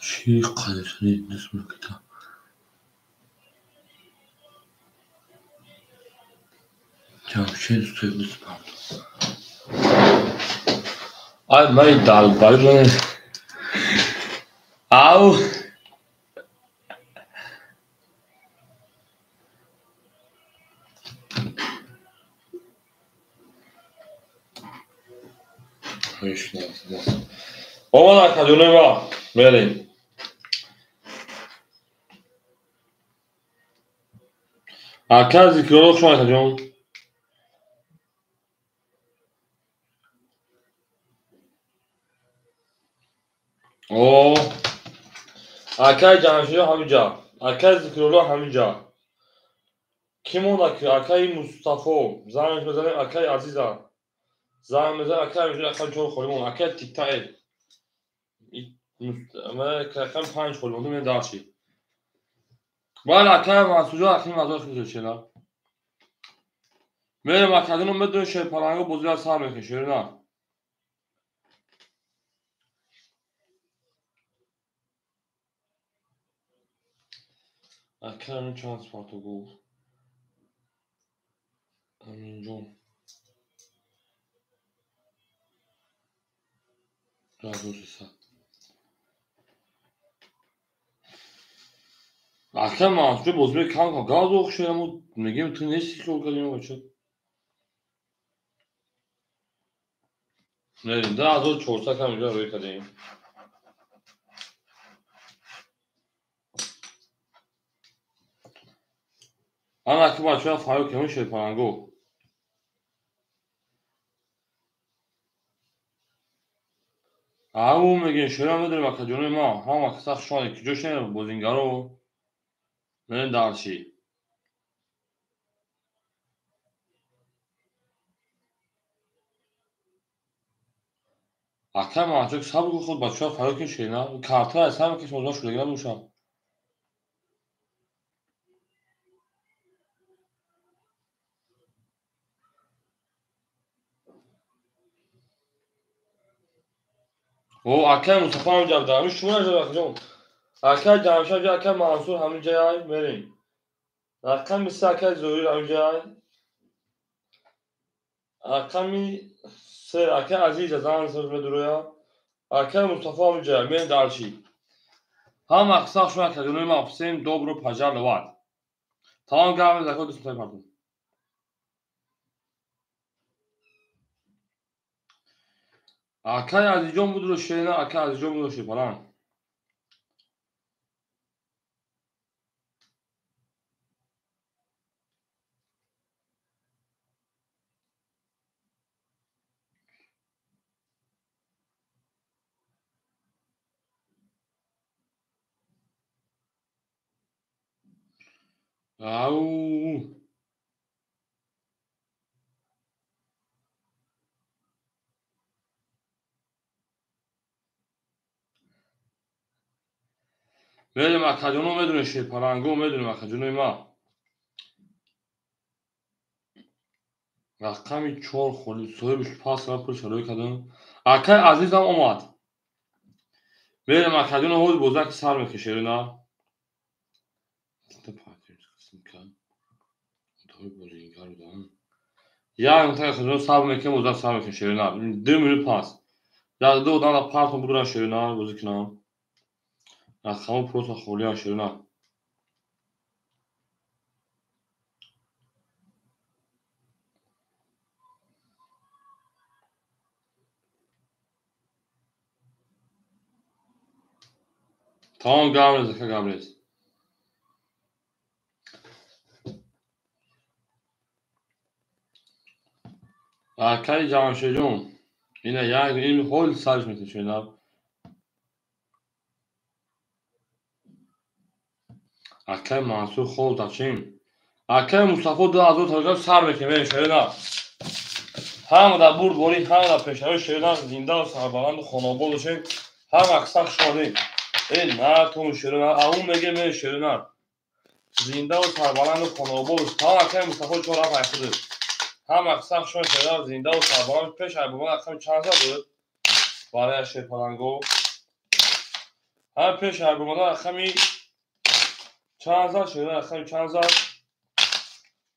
Чӣ қадр нисмакита? Ҷамшед сӯйбус Ай май далбар. Ау. Омад акаҷонои ма, мерем. Ака Зикролло, хуш омадед, акаҷон. О, акаи Ҷамшидо ҳаминҷа, акаи Зикролло ҳаминҷа. Кӣ монда? Акаи Мустафо занг мезанем, акаи Азиза занг мезанем, акаи Амирҷон, акаи чор холӣ монда, акаи Тиктаев рақами панҷ холӣ монда, мен дарши. Бале, акаи Мансурҷон, акаи Мазор хизошена. Мерем, акаҷоно, медонем, шерпаланго бозиро сар мекунем, шерина. Акаи Амин чанд спарто гуфт? Аминҷон. 2300. Акаи Мансурҷон бозиро кам кун, газ охшераму мегем, ту нести, хиёл кардем бача. Мерем, 2400 кам инҷо рӯй кардем. Ана ки бачаҳо фарёд кардем, шерпаланго. Ау мегем, шерам медонем, акаҷонои ма, ҳама каса хуш омадед, куҷо шунед бозингаро? Мерем дарши. Акаи Мансурҷон, сабр кун, худ бачаҳо фарёд кунед, шерина. Картҳои аз ҳама кас озод шудагӣ набошанд. О, акаи Мустафо ҳаминҷа буда. Ҳамин шумо наҷа, акаҷон. Акаи Ҷамшед ҳаминҷа, акаи Мансур ҳаминҷай, мерем. Рақами се акаи Зоҳир ҳаминҷай. Рақами се акаи Азиза занг медуроя. Акаи Мустафо ҳаминҷай, мерем дарши. Ҳама қисса хуш омадед, акаҷонои ма, всем добро пожаловать. Тамом гап мезанем, дӯст мепартом. Акаи Азизҷон будро шерина, акаи Азизҷон будро шерпаланг. Ау. Мерем, акаҷоно, медонем, шерпаланго, медонем, акаҷонои ма. Рақами чор холи, соҳибаш пас пул шароит кардам. Акаи Азизам омад. Мерем, акаҷоно, ҳозир бозак сар мекунем, шерина. Як минута, акаҷоно, сабр мекунем, бозак сар мекунем, шерина. 2 минут пас. Як ду одам партон будуран, шерина, бозӣ кунам. Рақамҳо просто холиан, шерина. Тамом, гап нест, ака, гап нест. Акаи Ҷамшедҷон, ина як ин ҳол сарш мекунем, шерина. Акаи Мансур хол дачем. Акаи Мустафо 2000 таҷа сар мекунем, шерина. Ҳама дар бурдборӣ, ҳама дар пешравии шерина, зиндаву сарбаланду хонобод бошем. Ҳама қисса хуш омадед. Э, натон шерина, ау мегем, э, шерина. Зиндаву сарбаланду хонобод. Тамом, акаи Мустафо чор рафт ай худаш. Ҳама қисса хуш омадед, шерина, зиндаву сарбаланд. Пеш ай бобан рақами чанд зад буд? Барои шерпаланго. Ҳам пеш ҳарбомада рақами чанд зад шуда, рақами чанд зад?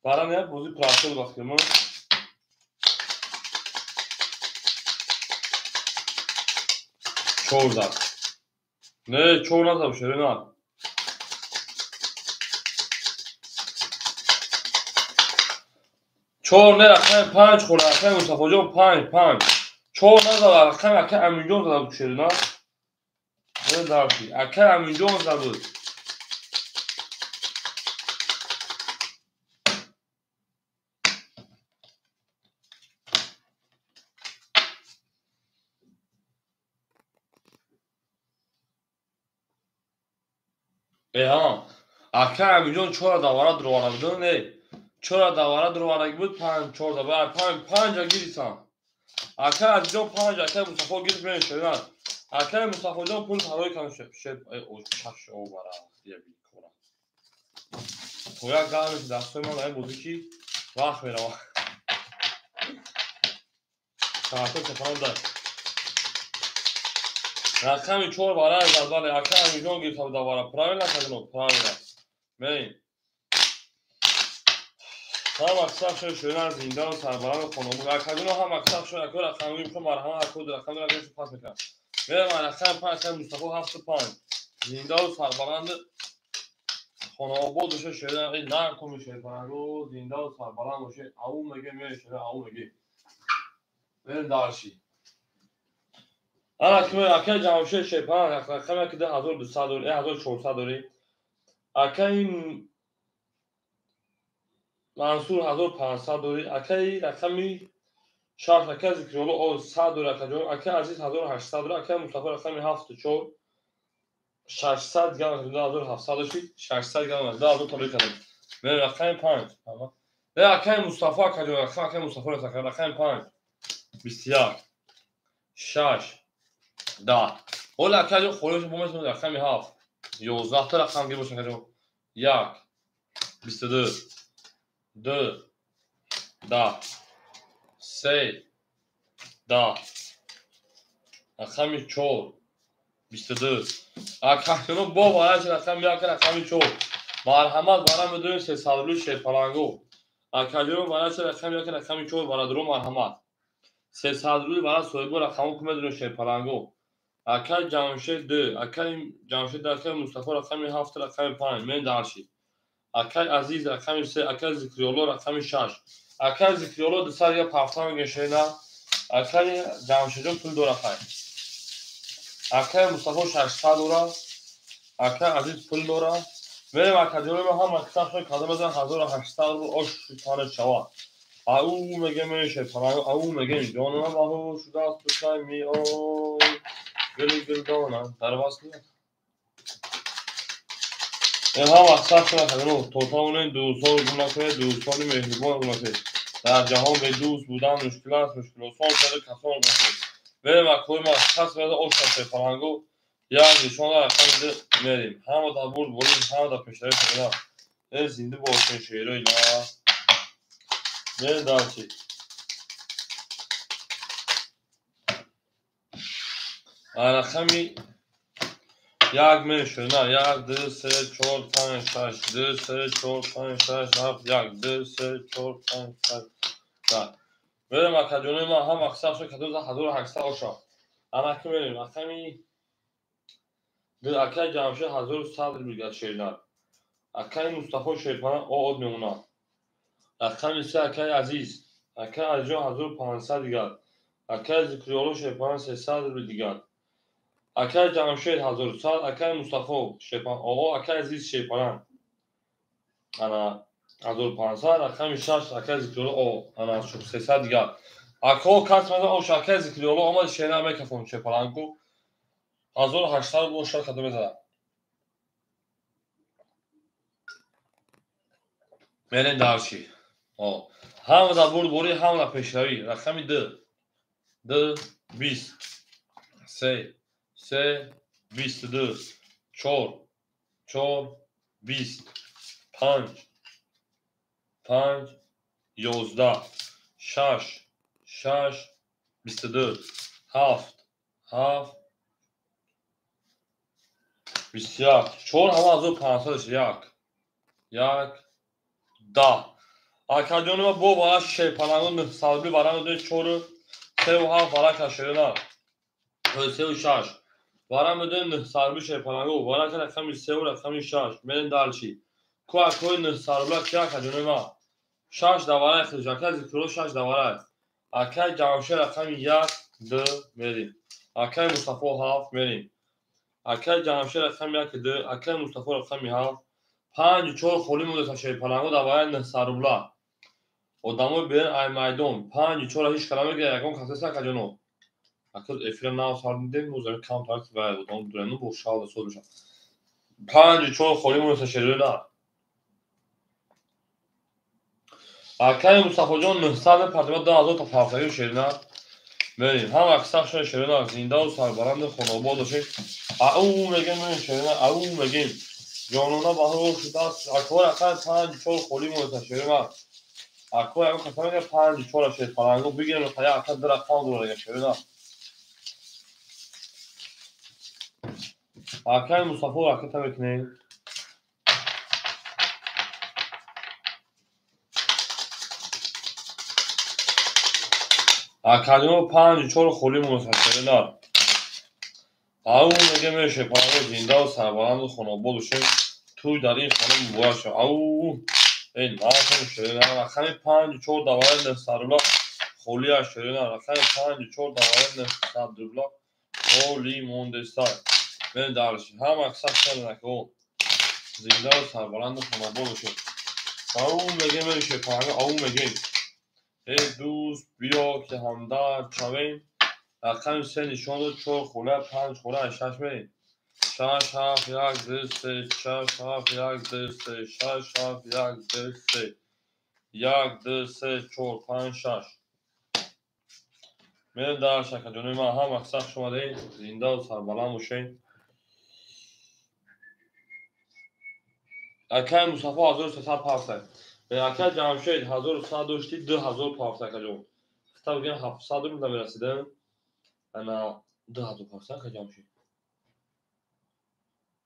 Барам як бозӣ прафтод вақти мо. Чор зад. Не, чор назад шуда, на. Чор не, рақами панҷ хӯрд, рақами Мустафоҷон панҷ, панҷ. Чор назад, рақами ака Аминҷон зада буд шуда, на? Не, дарси. Ака Аминҷон зада буд. Эҳа, ака Аминҷон чора давара дуровара буд, не? Чора давара дуровараги буд, панҷ, чор давара, панҷ, панҷа гирифтам. Ака Азизҷон панҷ, ака Мустафо гирифт, мешавад. Ака Мустафоҷон пул фарои кам шеб, чаш овара, я бикора. То як гарм дастои ман ай бозӣ ки вақт мерава. Саато чапанам дар. Рақами чор барай зад, бале, ака Аминҷон гирифта буд давара. Правильно казино, правильно. Мерем. Ҳам аксар шуд шудан зинда ва сарбаланд хонобод. Акаҷоно ҳам аксар шуд, ака рақамҳои мехоҳам марҳамат, ака рақамҳоро рақамҳоро пас мекунам. Мерам рақами панҷ, рақами Мустафо ҳафту панҷ. Зинда ва сарбаланд хонобод бошад шудан, эй накун шудан, зинда ва сарбаланд бошад. Ау меге, мере шудан, ау меге. Мерем дарши. Ана ки ака Ҷамшед Шерпаланг рақами ки 2200 дорӣ, 1400 дорӣ. Акаи Мансур 1500 дорӣ, акаи рақами шаш, акаи Зикрулло 100 дорӣ, акаҷон, акаи Азиз 1800 дорӣ, акаи Мустафо рақами 74, 600 грамм 2700 дошт, 600 грамм 2000 толӣ кардем. Мерем рақами панҷ. Не, акаи Мустафо, акаҷон, рақами акаи Мустафо рақами панҷ, 21, 6, 10. Ҳоло акаҷон холиш бо метавонед рақами ҳафт, 11 та рақам гир бошад, акаҷон. 1, 22, 2, 10, 3, 10, рақами 4, 22. Акаҷоно бо бараш рақами 1, рақами 4. Марҳамат барам медонем 300 рубли Шерпаланго. Акаҷоно бараш рақами 1, рақами 4 барадаро марҳамат. 300 рубли бара соҳибо рақамҳо ку медонем Шерпаланго. Акаи Ҷамшед 2, акаи Ҷамшед, акаи Мустафо рақами 7, рақами 5, мен дарши. Акаи Азиз рақами 3, акаи Зикрулло рақами 6. Акаи Зикрулло 200 я пафтан гешена. Акаи Ҷамшедҷон пул дора хай. Акаи Мустафо 600 дора. Акаи Азиз пул дора. Мерем акаҷони ма ҳама китоб шуд кадом аз 1800 рубл ош тана шава. Ау меге меше, ау меге ҷонам баҳо шудааст пушай миой. Гули гулдонам дар васли. Ҳам аксар шуд кадом то тавонед дӯстон гум накунед, дӯстони меҳрубон гум накунед. Дар ҷаҳон бе дӯст будан мушкил аст, мушкил осон шуда касон гум накунед. Мерем акои ма кас мерада ош Шерпаланго. Як нишон рақами ду мерем. Ҳама дар бурд борим, ҳама дар пешравӣ шуда. Э зинда бошед шерои на. Мерем дарчи. Рақами як мешуд, на, як, ду, се, чор, панҷ, шаш, ду, се, чор, панҷ, шаш, ҳафт, як, ду, се, чор, панҷ, шаш, даҳ. Мерем акаҷонои ман ҳам аксар шуд кадом 1800 оша. Ана ки мерем рақами ду, акаи Ҷамшед 1100 рубл гашт шернар. Акаи Мустафо Шерпаланг од мемонад. Рақами се, акаи Азиз, акаи Азизҷон 1500 дигар. Акаи Зикрулло Шерпаланг 300 рубл дигар. Акаи Ҷамшед 1100, акаи Мустафо Шерпаланг оғо, акаи Азиз Шерпаланг ана 1500, рақами 6, акаи Зикрулло о, ана 300 дигар. Акаҳо кас мезан ош акаи Зикрулло омад шерна мекафон Шерпалангу 1800 рубл оша кадом мезанад. Мерем дарши. Ҳама дар бурдборӣ, ҳама дар пешравӣ. Рақами ду, ду, бист, се, се, бисту ду, чор, чор, бист, панҷ, панҷ, 11, шаш, шаш, 22, ҳафт, ҳафт, 21. 4500 1. 1 10. Акаҷони ма бо вара шерпаланго 900 рубли вара медои 4 3 7 вара кашерина. 3 6. Вара медои 900 рубли шерпаланго вара ка рақами 3 рақами 6. Мерем дальше. Ку акои 900 рубла ки акаҷони ма? 6 давара хилж. Ака Зикрулло 6 давара. Акай Ҷамшед рақами 1 2 мерем. Акай Мустафо 7 мерем. Акай Ҷамшед рақами 1 2, акай Мустафо рақами 7. 5 4 холӣ монда шерпаланго давараи 900 рубла. Одамои берин ай майдон 5 4 ҳеҷ кара мегирад, ягон кас нест акаҷоно. Ака эфира нав сар дидем, мо камтар ва одам дурену бо шавда соз мешавад. 5 4 холӣ монда шерина. Акай Мустафоҷон 900 партима 2000 та фарқаги шерина. Мерем. Ҳам аксар шерина зиндаву сарбаланду хонобод бошед. Ау мегем шерина, ау мегем. Ҷонона баҳор шудааст. Акор акай 5 4 холӣ монда шерина. Акор ягон каса мега 5 4 шерпаланго бигирем, я ака ду рақам дорад шерина. Акай Мустафо ракета мекунем. Акаҷоно 5 4 холӣ монда шерина. Ау мегем шерпаланго зиндаву сарбаланду хонобод бошед. Туй дар ин хона муборак шавад. Ау эй нафам шерина. Рақами 5 4 давараи 900 рубла холия шерина. Рақами 5 4 давараи 900 рубла холӣ мондеста. Мерем дальше. Ҳам аксар шерина ко зиндаву сарбаланду хонобод бошед. Ау мегем шерпаланго, ау мегем. Эй дӯст, биё ки ҳамдард шавем. Рақами 3 нишон дод 4 хола 5 хола 6 мерем. 6 7 1 2 3 6 7 1 2 3 6 7 1 2 3 1 2 3 4 5 6. Мерем дальше акаҷони ман. Ҳам аксар хуш омадед, зиндаву сарбаланд бошед. Акай Мустафо 1300 пафта. Акай Ҷамшед 1100 дошти 2000 пафта акаҷон. Хита бигем 700 рубл намерасидем. Ана 2000 пафта ака Ҷамшед.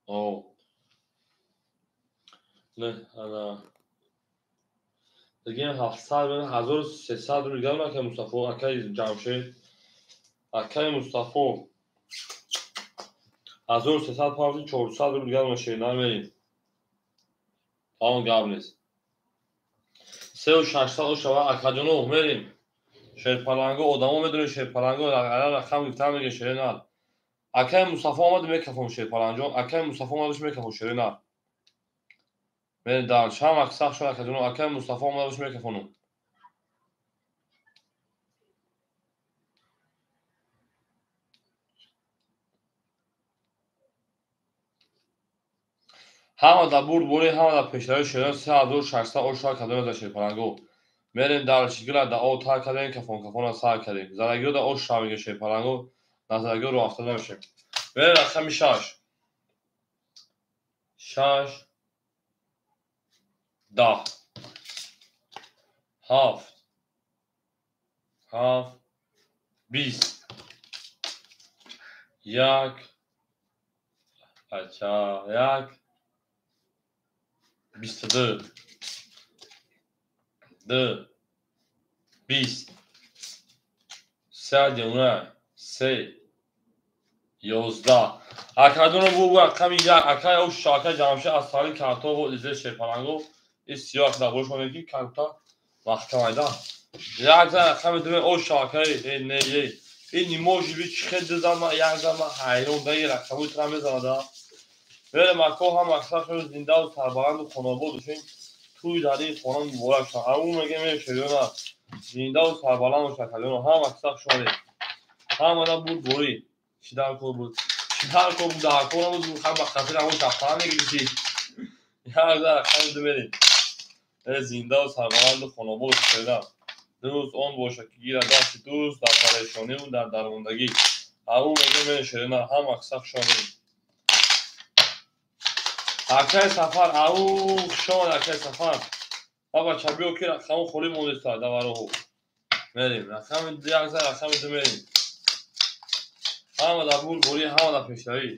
О. Не, ана бигем 700 1300 рубл гам акай Мустафо, акай Ҷамшед. Акай Мустафо 1300 пафта 400 рубл гам шерина мерем. Тамом гап нест. 3600 шава акаҷоно мерем. Шерпаланго одамо медонед шерпаланго рақам гирифтан мега шерина. Акай Мустафо омад мекафом шерпаланҷон. Акай Мустафо омадаш мекафом шерина. Мерем дальше. Ҳам аксар шуд акаҷоно. Акай Мустафо омадаш мекафонум. Ҳама дар бурд борӣ, ҳама дар пешравии шерина 3600 ошава кадоме за шерпаланго. Мерем дальше. Гила да о тар кардем, кафон кафона сар кардем. Залагиро да ош шава мега шерпаланго, назарагиро роҳ афтода намешавем. Мерем рақами 6. 6 10 7 7 20 1 ача 1 22 2 20 3 3 11. Акаҷоно бу рақами 1 акай ош акай Ҷамшед аз сари картофу изе шерпаланго ин сиёҳ дар бош монед ки камта маҳкамайда. Як зан рақами 2 ош акай не е ин ниможи би чӣ хел дизан ма як зан ма ҳайрон даи рақамои тра мезанада. Мерем ако ҳам аксар шуд зиндаву сарбаланду хонобод бошем. Туй дар ин хона муборак шавад. Ау мегем шерина зиндаву сарбаланд бошад акаҷоно. Ҳам аксар хуш омадед. Ҳамада бурд борӣ. Чӣ дар кор буд? Чӣ дар кор буд? Дар кор набуд. Ҳам ба хатири ҳамон шафқат мегирифтӣ. Як зан рақами 2 мерем. Зиндаву сарбаланду хонобод бошад шерина. Дӯст он бошад ки гирад дасти дӯст дар парешониву дар дармондагӣ. Ау мегем шерина. Ҳам аксар хуш омадед. Акай Сафар, ау хуш омад акай Сафар. Баба ча биё ки рақамо холӣ мондеста давароҳо. Мерем. Рақами 1 зан рақами 2 мерем. Ҳама дар бурд борӣ, ҳама дар пешравӣ.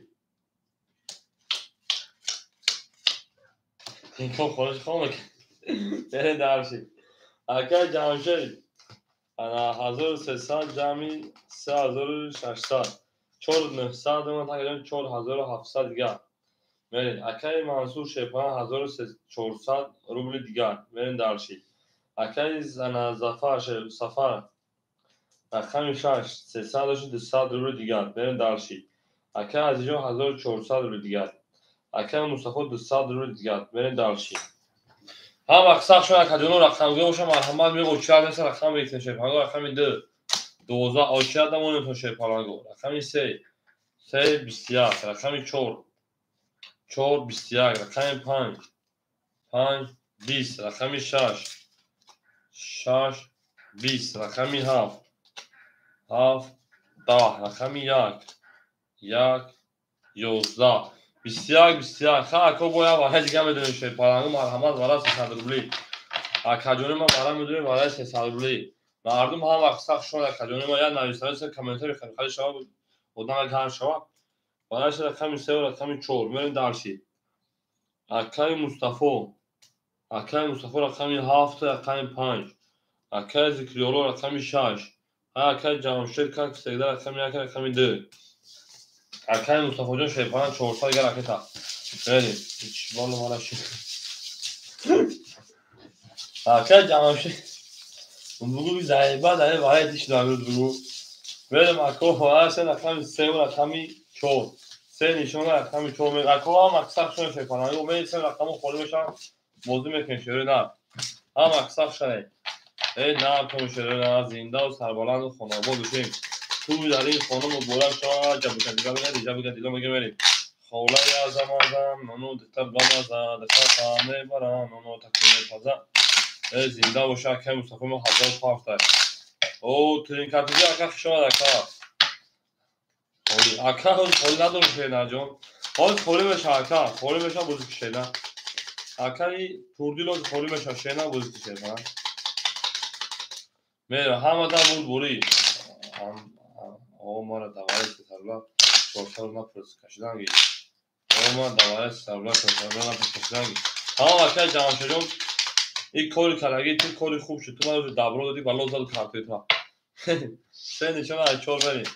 Тинкоф холиш хомак. Берем дальше. Акай Ҷамшед. Ана 1300 ҷамъи 3600. 4900 дона тақрибан 4700 дигар. Мерем. Акай Мансур Шерпалан 1400 рубли дигар. Мерем дальше. Акай ана Зафар Сафар рақами 6 300 дошт 200 рубли дигар. Мерем дальше. Акай Азизҷон 1400 рубли дигар. Акай Мустафо 200 рубли дигар. Мерем дальше. Ҳам вақт сахт шуд, акаҷоно рақамгӯ боша, марҳамат мег очират нест, рақам бигиртен Шерпаланго рақами 2 12 очират намонем Шерпаланго рақами 3 3 21 рақами 4 4 21 рақами 5 5 20 рақами 6 6 20 рақами 7 7 10 рақами 1 1 11 21 21. Ха, ако боя вара дига медонем Шерпаланго, марҳамат, вара 300 рубли. Акаҷони ма вара медонем, вара 300 рубли. Мардум ҳам вақт сахт шуд, акаҷони ма як нависаниса комментари хали шава, одам гарм шава. Вара рақами 3 ва рақами 4. Мерем дальше. Акаи Мустафо. Акаи Мустафо рақами 7, рақами 5. Акаи Зикриёло рақами 6. Акаи Ҷамшед как всегда рақами 1, рақами 2. Акаи Мустафоҷон Шерпалан 400 дигар ракета. Мерем. Ичболо мара шид. Акаи Ҷамшед. Бугу заиба дар варай диш намуд бугу. Мерем ако вара се рақами 3 ва рақами 4. Се нишона рақами 4 мер. Ако ҳам аксар шуд Шерпалан. Умед се рақаму холӣ мешаванд. Бозӣ мекунем шерои нар. Ҳам аксар шуд. Эй на ком шерои нар зинда ва сарбаланд ва хонобод бошем. Ту дар ин хона муборак шавад, ҷабука дига мега, дига мега, дига мега мерем. Холаи азам азам, нону духтар бамаза, духтар та мебарам, нону таку мепаза. Эй зинда боша, акаи Мустафо мо 1000 пафта. О, тринкатиҷи ака хуш омад ака. Холи, ака ҳоз холи надорам шенаҷон. Ҳоз холи меша ака, холи меша бозӣ кишена. Акаи Пурдилоз холи меша шена бозӣ кишена. Мера ҳама да буд бурӣ. О, мара давари сарла 400 напурс кашиданги. О, мара давари сарла 400 напурс кашиданги. Ҳама акаи Ҷамшедҷон ин кори кардаги ту кори хуб шуд. Ту мара добро додӣ, бало зад картои ту. Се нишона аз 4 мерем.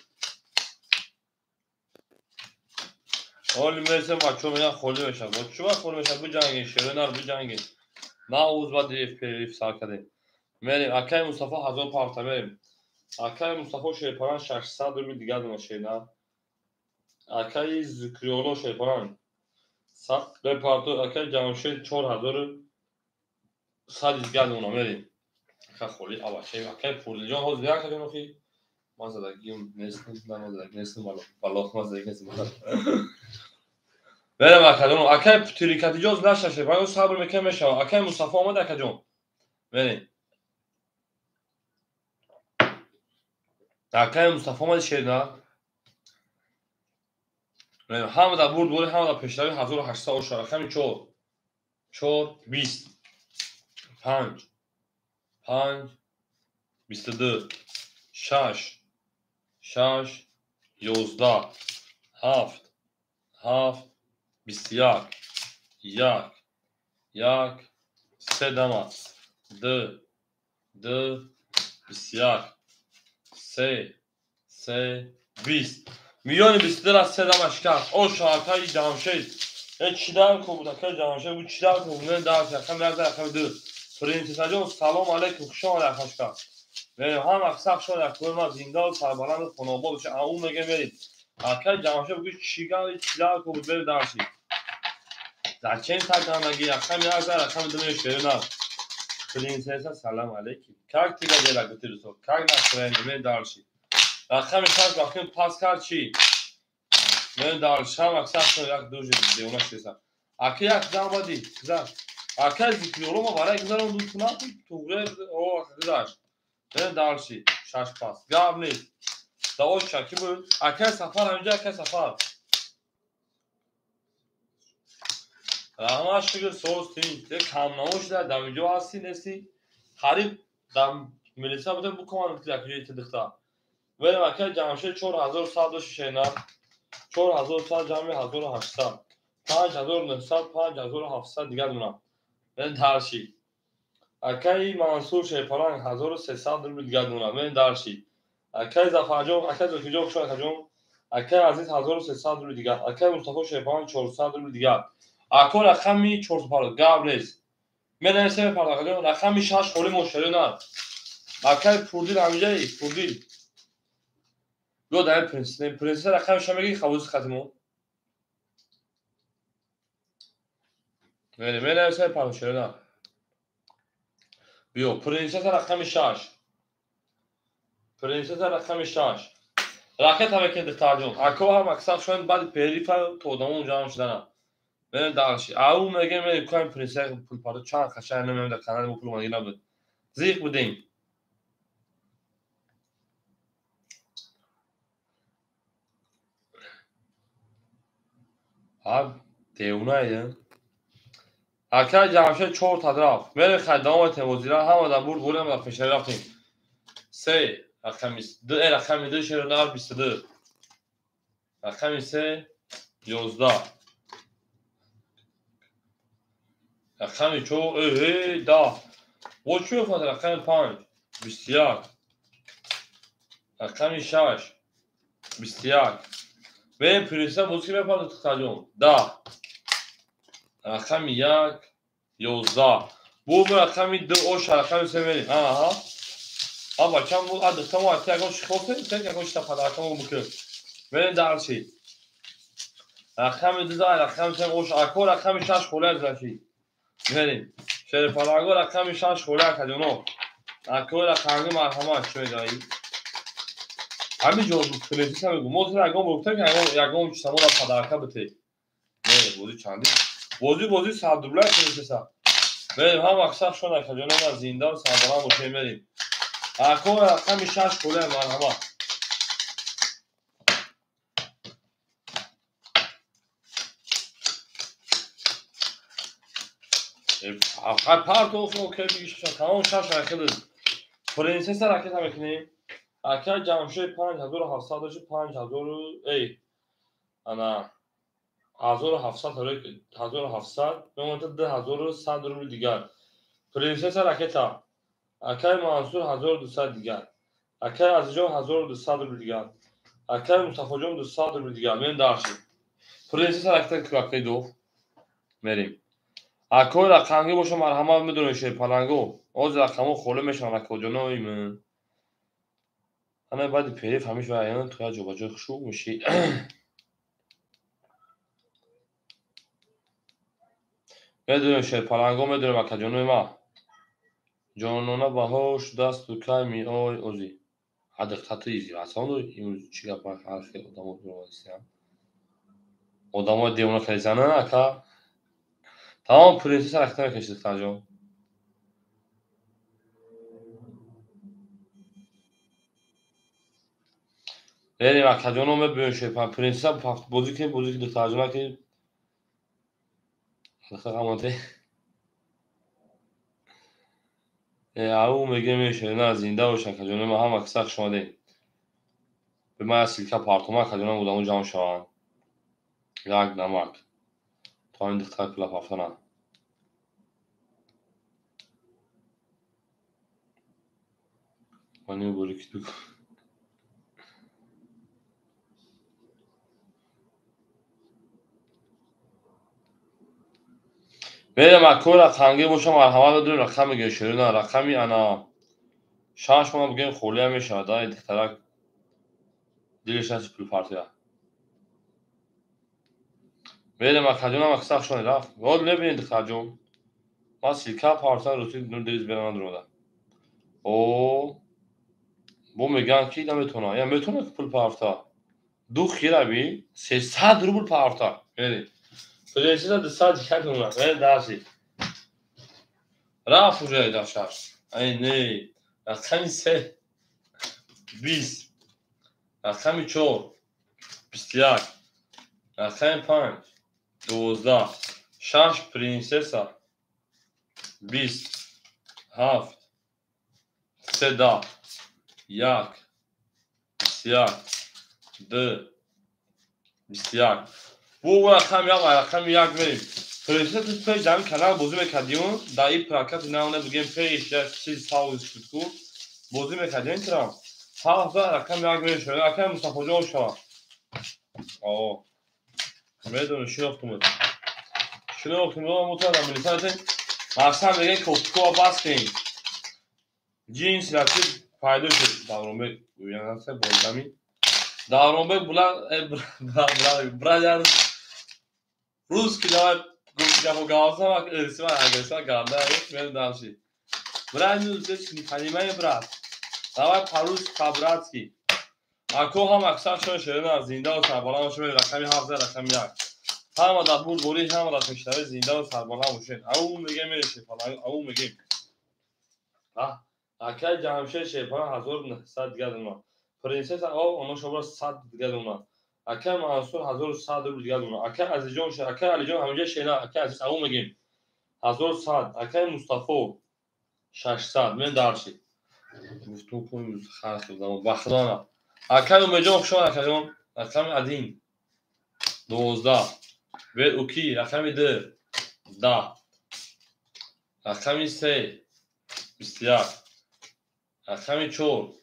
Оли мерсем бачаҳо мегӯянд холӣ мешавад. Бо чӣ вақт холӣ мешавад? Биҷангем, шерои нар биҷангем. На уз баъд ф сар кардем. Мерем. Акаи Мустафо 1000 пафта мерем. Акаи Мустафо Шерпалан 600 рубли дигар дона шена. Акаи Зикриёло Шерпалан 100 бепарто. Акаи Ҷамшед 4100 дигар дона мерем. Ака холи авачаи акаи Пурдилҷон ҳозир як кардем охи. Ман задагим нестам, ман задагим нестам, балох ман задагим нестам. Мерем акаҷон. Акаи Тирикатиҷоз наша Шерпалан сабр мекунем мешавад. Акаи Мустафо омад акаҷон. Мерем. Акаи Мустафо омад шерна. Ҳама дар бурд бори, ҳама дар пешравӣ 1800 оша. Рақами 4 4 20 5 5 22 6 6 11 7 7 21 1 1 3 дама 2 2 21 3 3 20 миллиони 22 раз 3 дама шикаст. Оша акаи Ҷамшед. Э чидар ко буд акаи Ҷамшед, бу чидар ко буд? Не дарс рақами 1 рақами 2. Принсесаҷон салом алейкум, хуш омад акашка. Мерем ҳам аксар шуд акои ма зинда ва сарбаланд ва хонобод боша. Ау мега мерем. Акаи Ҷамшед бугӯ чигар чидар ко буд бери дарси. Зачем так ганаги? Рақами 1 рақами 2 мешавад на. Принсеса салам алейкум. Как тебя дела, Гутирусов? Как настроение? Мен дальше. Рақами 6 вақти пас кард чӣ? Мен дальше. Ҳам аксар шуд як дужи девона шеса. Ака як зан бади. Зан. Ака Зикриёло ма барай гузарам ду кунам туғре о гузашт. Мен дальше. 6 пас. Гап нест. Давош чаки буд. Ака Сафар ҳаминҷа ака Сафар. Раҳмат шукр соз тин. Те камнамо шуда дар инҷо ҳастӣ нестӣ? Қариб дар милиса будем букоманд ки дар куҷои ту духтар. Мерем акаи Ҷамшед 4100 дошт шена. 4100 ҷамъи 1800. 5900 5700 дигар дона. Мен дарши. Акаи Мансур Шерпаланг 1300 рубл дигар дона. Мен дарши. Акаи Зафарҷон, акаи Зокирҷон хуш акаҷон. Акаи Азиз 1300 рубл дигар. Акаи Мустафо Шерпаланг 400 рубл дигар. Ако рақами 450 гап нест. Менависем мепардохт. Рақами 6 холӣ мо шерина. Акаи Пурдил ҳамиҷаи Пурдил. Биё дар принсес. Принсес рақами 6 мегӣ хавози хатимо. Менависем мепардохт шерина. Биё принсеса рақами 6. Принсеса рақами 6. Ракета мекунед духтарҷон. Ако ҳам аксар шояд баъди перифа то одамон ҷамъ шудананд. Мен дарши. Ау мегем мен кам принсеса пул пардо чанд қашанг намем дар канали мо пул омадагӣ набуд. Зиқ будем. Ҳа девонаи. Акай Ҷамшед 4 та рафт. Мерем хай давом метем бозира ҳама дар бурд бурем дар пешари рафтем. 3 рақами 2 рақами 2 шеро нар 22. Рақами 3 11. Рақами 4 10. Бо чӣ мехоҳад рақами 5 21. Рақами 6 21. Мерем принсеса бозӣ мепардохт духтарҷон. 10. Рақами 1 11. Бу рақами 2 ош рақами 3 мерем. Аҳа. А бачам бу а духтамо ати ягон чӣ хостем, тек ягон чита падаркамо бикун. Мерем дарши. Рақами 2 рақами 3 ош ако рақами 6 холӣ аз раши. Мерем. Шерпалаго рақами 6 холӣ акаҷоно. Ако рақами марҳамат чӣ мегӯӣ? Ҳамин ҷо принсеса мегӯ. Мо тира ягон гуфтем ки ягон чита мо дар падарка бите. Не, бозӣ чандӣ? Бозӣ 100 рубля принсеса. Мерем ҳам аксар шон акаҷоно ма зинда ва сарбаланд бошем мерем. Ако рақами 6 холӣ марҳамат. Партов окей бигиш тамом 6 ракета. Принсеса ракета мекунем. Акай Ҷамшед 5700 дошт 5000 эй ана 1700 1700 мемонад 2100 рубл дигар. Принсеса ракета. Акай Мансур 1200 дигар. Акай Азизҷон 1200 рубл дигар. Акай Мустафоҷон 200 рубл дигар. Мен дарши. Принсеса ракета кӯракаи ду. Мерем. Акои рақамгӣ боша марҳамат медонед шерпаланго. Оз рақамҳо холӣ мешаванд акоҷонои ман. Ана баъди периф ҳамиш ваян туя ҷобаҷои хушук мешӣ. Медонем шерпаланго медонем акаҷонои ма. Ҷонона баҳош дасту кай миой озӣ. Ҳа духтату изи. Аслан имрӯз чӣ гап ҳар хел одамо биромадистиям. Одамои девона кардисана ака. Тамом принсеса ракета мекашид духтарҷон. Мерем акаҷоно мебиёем шерпаланг. Принсеса бозӣ кунем, бозӣ ки духтарҷона ки духтар амонте. Ау мегем шерина зинда бош акаҷоно ма ҳама киса хуш омадем. Бе ма силка партома акаҷоно одамо ҷамъ шаванд. Як намак. То ҳамин духтар пула пафтананд. Ман ин бори ки ду Мерем ако рақамгӣ боша марҳамат медонем рақам мегӯем шерина рақами ана 6 мона бигӯем холия мешавад. Ай духтарак дилаш наси пул партия. Мерем акаҷонам акса хушонед рафт. Ҳол мебинед духтарҷон. Ман силка партан рӯзи дилиз берам надуромада. О бо мегӯянд ки наметавонад. Я метавонад ки пул парта. Ду хираби 300 рубл парта. Мерем. Принсеса 200 дигар дона. Мерем дарси. Рафт уже дар шаш. Ай не. Рақами 3 20. Рақами 4 21. Рақами 5 12. 6 принсеса 20 7 3 10 1 21 2 21. Бу рақами 1 рақами 1 мерем. Принцесса ту пеш дар канал бозӣ мекардиюн, дар ин прокати навна бигем пеш чиз савз шуд ку бозӣ мекардиюн трам. Ҳафт рақами як мешавад. Акай Мустафоҷон шава. О. Медонам шинохтумуд. Шинохтумуд, мутадам милисате. Мақсад мегӯяд кофтукова бастем. Ҷинс рафти пайдо шуд. Давронбек гӯянаса болдами. Давронбек була брат русский давай гапо гавзам ирсима агресима ганда мен дальше. Брат, ну здесь не понимаю, брат. Давай по-русски, по-братски. Ако ҳам аксар шон шерина зинда ва сарбаланд бошед, рақами 7 рақами 1. Ҳама дар бурдборӣ, ҳама дар пешравӣ зинда ва сарбаланд бошед. Ау мегем шерпаланг, ау мегем. Акай Ҷамшед шерпаланг 1900 дига дуна. Принсесса о оно шобра 100 дига дуна. Акай Мансур 1100 рубл дига дуна. Акай Азизҷон, акай Алиҷон ҳаминҷа шена, акай Азиз ау мегем. 1100, акай Мустафо 600. Мен дарши. Гуфтум кун хархидам ба худо на. Акай Умедҷон хуш омад акаҷон. Рақами 1 12. Бед уки рақами 2 10. Рақами 3 21. Рақами 4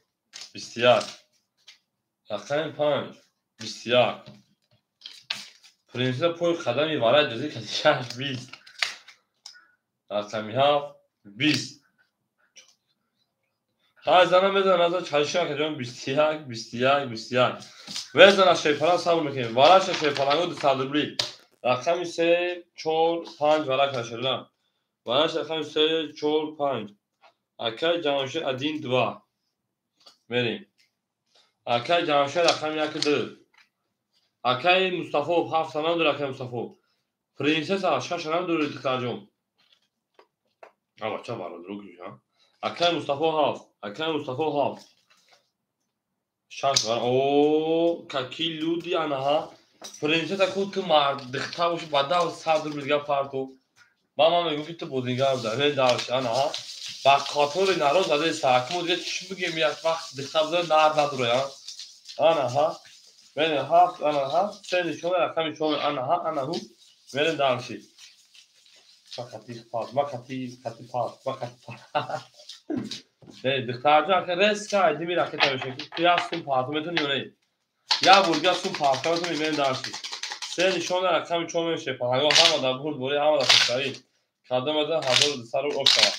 21. Рақами 5 21. Принцесса пой қадами вара ҷозӣ кади 6 20. Рақами 7 20. Ҳар зана мезанад назар чалиши акаҷон 21 21 21. Везана шерпаланг сабр мекунем. Вараша шерпалангу 200 рубли. Рақами 3 4 5 варака шерла. Вараша рақами 3 4 5. Акай Ҷамшед 1 2. Мерем. Акай Ҷамшед рақами 1 2. Акай Мустафо 7 нам дор акай Мустафо. Принсесса 6 нам дор духтарҷон. А бача бародаро куҷа? Акай Мустафо 7. Акай Мустафо 7. 6 вар. О, какие люди анаҳа. Принсесса ку ту мард духтар боши бадав 100 рубл дига парту. Ба ман мегӯм ки ту бозингар буда. Не дарш анаҳа. Ба қатори народ задаи сакмо дига чӣ бигем як вақт духтар буда нар надуроя. Анаҳа. Мене 7 анаҳа. Се нишона рақами 4 анаҳа анаҳу. Мене дарши. Ба қати пас, ба қати қати пас, ба қати пас. Не, духтарҷон ака резка айдими ракета мешавад. Ту як сум парту метавонӣ ё не? Як бурга сум парту метавонӣ мене дарши. Се нишона рақами 4 мешавад. Паҳанго ҳама дар бурдборӣ, ҳама дар пешравӣ. Кадом аз 1200 рубл об шавад.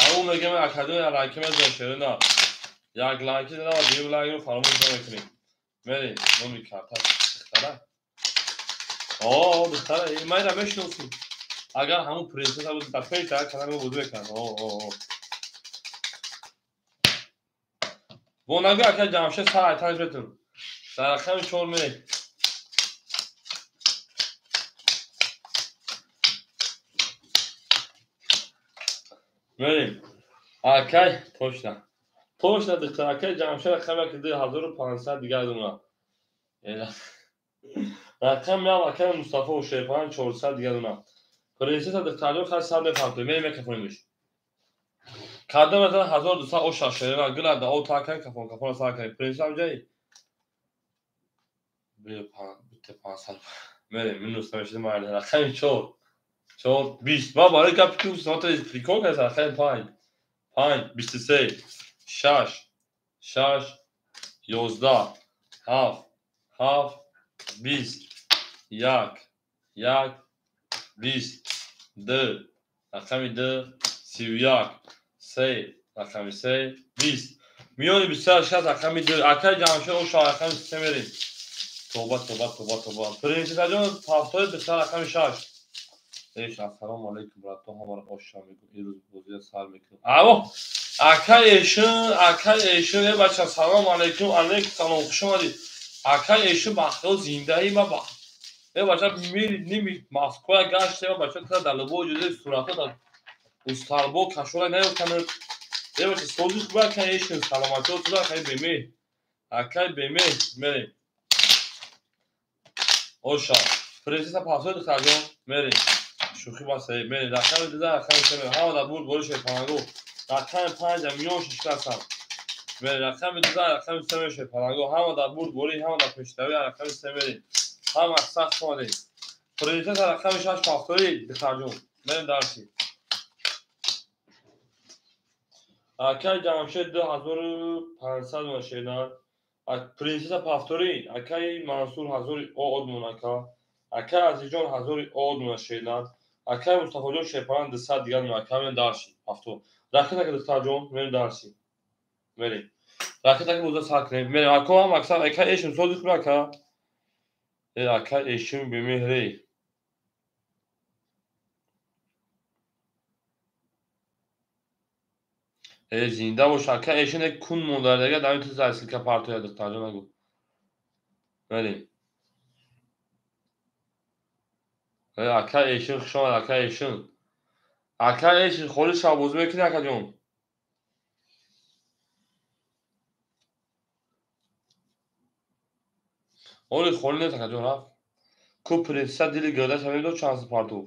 Ау мегем академия лайки мезанем шерина. Як лайки задам ва дуюм лайкро фаромӯш намекунем. Мерем номи карта духтара. О, духтара, ман инро мешиносам. Агар ҳамун принсесса буд дар пеш дар канали мо бозӣ мекард. О, о, о. Бо нагӯ акай Ҷамшед сар айтанаш бетун. Дар рақами 4 мерем. Мерем. Акай, точно. Точно духтар, акай Ҷамшед рақами 2500 дигар дуна. Рақами 1 акай Мустафо Шерпаланг 400 дигар дуна. Принсесса духтарҷон хай 100 мепартоем, мерем мекафонимш. Кадом аз 1200 оша шерина гила да о та кафон кафон сар кай. Принсесса ҷай. Бе 500. Мерем минус намешид майли. Рақами 4 4 20. Ма барои гапи ту смотри прикол кай рақами 5 5 23 6 6 11 7 7 20 1 1 20 2 рақами 2 31 3 рақами 3 20. Миёни 26 рақами 2. Акай Ҷамшед оша рақами 3 мерем. Тоба тоба тоба тоба. Принсессаҷон ҳафтои духтар рақами 6. Эш, ассалому алайкум брато, ҳамаро оша мегӯм. Ирӯз бозия сар мекунем. Аво, акай Эшин, акай Эшин, э бача, салому алайкум, алайкум салом, хуш омадед. Акай Эшин бахто зиндаи ма ба. Э бача, мери ними Москва гашт, э бача, та дар лубои ҷузе суратҳо дар устарбо кашола наёфтанд. Э бача, сози хуб акай Эшин, саломатиҳо туда акай бемеҳ. Акай бемеҳ, мерем. Оша, принсесса пасои духтарҷон, мерем. Шӯхӣ басе, мерем. Рақами 2 рақами 3 мерем. Ҳама дар бурд бори шерпалангу. Рақами 5 миён шишкастам. Мерем. Рақами 2 рақами 3 мерем шерпалангу. Ҳама дар бурд бори, ҳама дар пешравӣ рақами 3 мерем. Ҳама сахт омадем. Принцесса рақами 6 повтори, духтарҷон. Мерем дарси. Акай Ҷамшед 2500 мон шедан. Принцесса повтори, акай Мансур 1000 од мон ака. Акай Азизҷон 1000 од мон шедан. Акай Мустафоҷон шепаран 200 дигар мон ака. Мерем дарси. Повтор. Ракета ки духтарҷон, мерем дарси. Мерем. Ракета ки боза сар кунем. Мерем. Ако ҳам аксар акай эшим сози хуб ака. Ака эшим бемеҳре. Зинда бош ака эшин кун монда дага дами ту засилка партоя духтарҷон нагу. Мерем. Ака эшин хуш омад ака эшин. Ака эшин холи шаббозӣ мекунӣ акаҷон? Оли холи нест акаҷон рафт. Ку принцесса дили гирдаша мебинад чанд сум партов.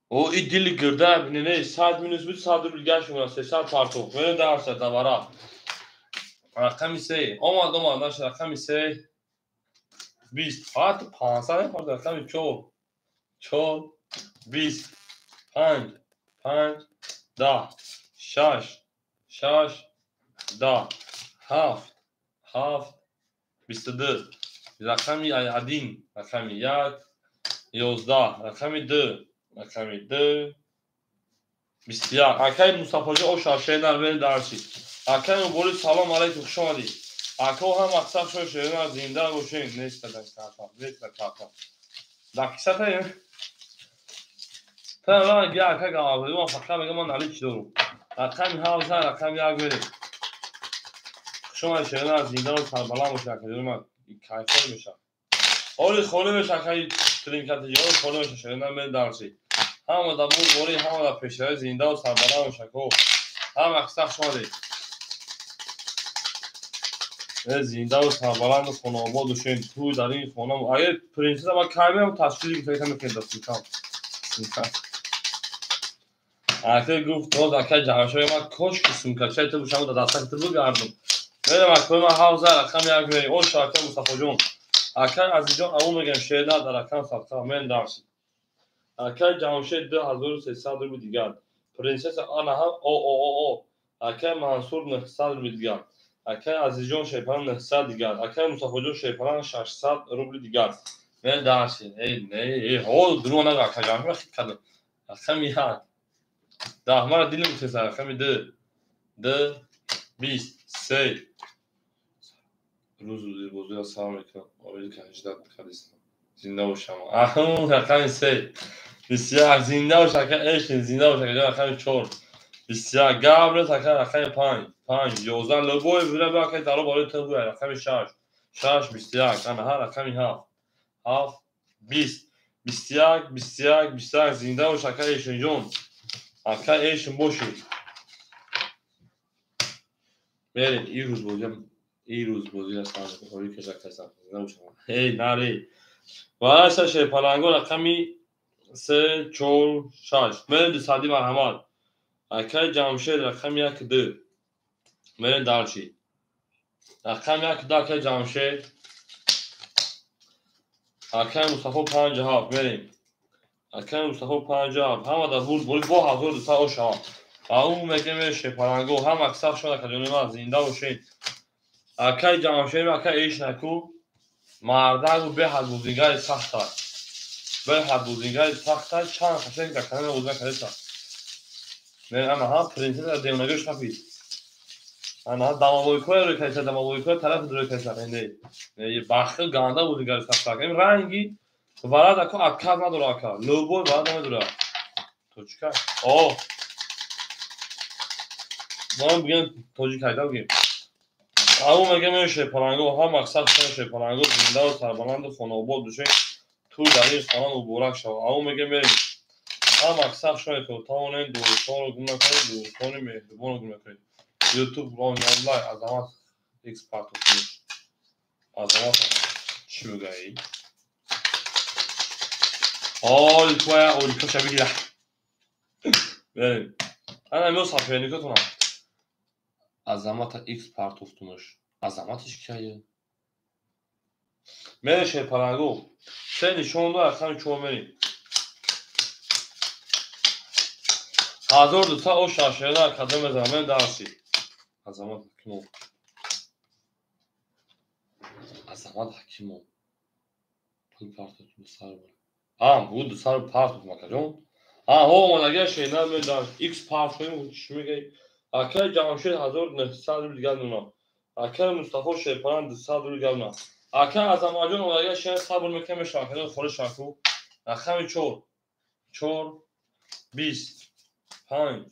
О, и дили гирда бинене 100 минус буд 100 рубл гашт мекунад 300 партов. Мерем дарса давара. Рақами 3. Омад омад наша рақами 3. 20. Фақат 500 мепард рақами 4. 4 20 5 5 10 6 6 10 7 7 22. Рақами 1, рақами 1 11, рақами 2, рақами 2 21. Акай Мустафоҷон оша шернар мерем дарси. Акай Муборик салом алайкум хуш омадӣ. Ако ҳам мақсад шо шернар зинда бошед. Нест карта, нест карта. Дақиқата та ман ги ака гавазӣ ман фақат мегам ман налич дорум. Рақами 7 рақами 1 мерем. Хуш омадӣ шернар зинда ва сарбаланд бошед акаҷон ман кайфон мешавад. Оли холӣ мешавад акаи тринкати ҷон холӣ мешавад шернар мерем дарси. Ҳама да бурдборӣ, ҳама да пешравӣ зинда ва сарбаланд бошад. Ҳама қисса хуш омадед. Зинда ва сарбаланду хонаобод бошед. Ту дар ин хона агар принцесса ман кай меам ташкили гуфта мекунед да султан. Султан. Ака гуфт боз ака Ҷамшед ман кошки сумкачаи ту бошам да дастаки ту бигардам. Мерем акои ман ҳавза рақами 1 мерем. Оша ака Мустафоҷон. Ака Азизҷон аввал мегӯям шерна дар рақам садқа мерем дарси. Акай Ҷамшед 2300 рубл дигар. Принцесса ана ҳам о о о о. Акай Мансур 900 рубл дигар. Акай Азизҷон шерпаран 900 дигар. Акай Мустафоҷон шерпаран 600 рубл дигар. Мерем дарси. Эй, не, эй, ҳо, дурӯғ нагӯ ака Ҷамшед хит кардам. Рақами 1. 10 мара дилим гуфтеса рақами 2. 2 23. Рӯз рӯзи бозиро салом мекунам. Оили ка 18 кардистам. Зинда бошам. Аҳ, рақами 3. 21 зинда бош ака эшин зинда бош ака рақами 4. 21 габрес ака рақами 5. 5 11 лобой бира ба ака даро барои ту буя рақами 6. 6 21 ана ҳа рақами 7. 7 20 21 21 21 зинда бош ака эшинҷон. Ака эшин бошед. Мерем ин рӯз бозиам ин рӯз бозиро сар мекунем. Оли каша каса. Зинда бошам. Эй, наре. Ваша шерпаланго рақами 3 4 6. Мерем дусадӣ марҳамат. Акай Ҷамшед рақами 1 2. Мерем дарчи. Рақами 1 2 акай Ҷамшед. Акай Мустафо 5 7 мерем. Акай Мустафо 5 7. Ҳама да бурд борӣ бо 1200 оша. Ау мегем шерпаланго ҳама аксар шода акаҷони ман зинда бошед. Акай Ҷамшед акай эш наку. Мардагу беҳад бозигари сахта. Беҳад бозигари сахта чанд хашак дар канали бозӣ накардаиста. Не, ана ҳа принцесса девонагиш хафид. Ана ҳа дамалойкоя рӯй кардиса, дамалойкоя тарафи рӯй кардиса. Не, не, бахи ганда бозигари сахта. Ин ранги варад ака отказ надора ака. Лӯбой варад намедора. Тоҷика. О. Ман бигем тоҷик ҳайда бигем. Ау мегем шерпаланго ҳам мақсад шерпаланго зинда ва сарбаланду хонаобод бошед. Ту дар ин хона муборак шавад. Ау мегем мерем. Ҳам мақсад шояд то тавонем дӯстонро гум накунем, дӯстони меҳрубонро гум накунем. YouTube онлайн Азамат эксперт кунед. Азамат чӣ мегӯяд? Оликоя оликоша бигира. Мерем. Ана мео соперникотонам. Азамата X партофтумаш. Азаматиш кияе? Мерем шерпалангу. Се нишон ду рақами чор мерем. 1200 о шашера кадом мезанам мен дарси. Азамат Ҳакимов. Азамат Ҳакимов. Пул партот сар бор. А, буд сар партот макаҷон. А, ҳо омадагия шена мен дар X партоим чӣ мегӯй? Акай Ҷамшед 1900 рубл гап. Акай Мустафо Шерпалан 200 рубл гап. Акай Азаматҷон омадагия шена сабр мекунем мешавам кадом холи шаку. Рақами 4 4 20 5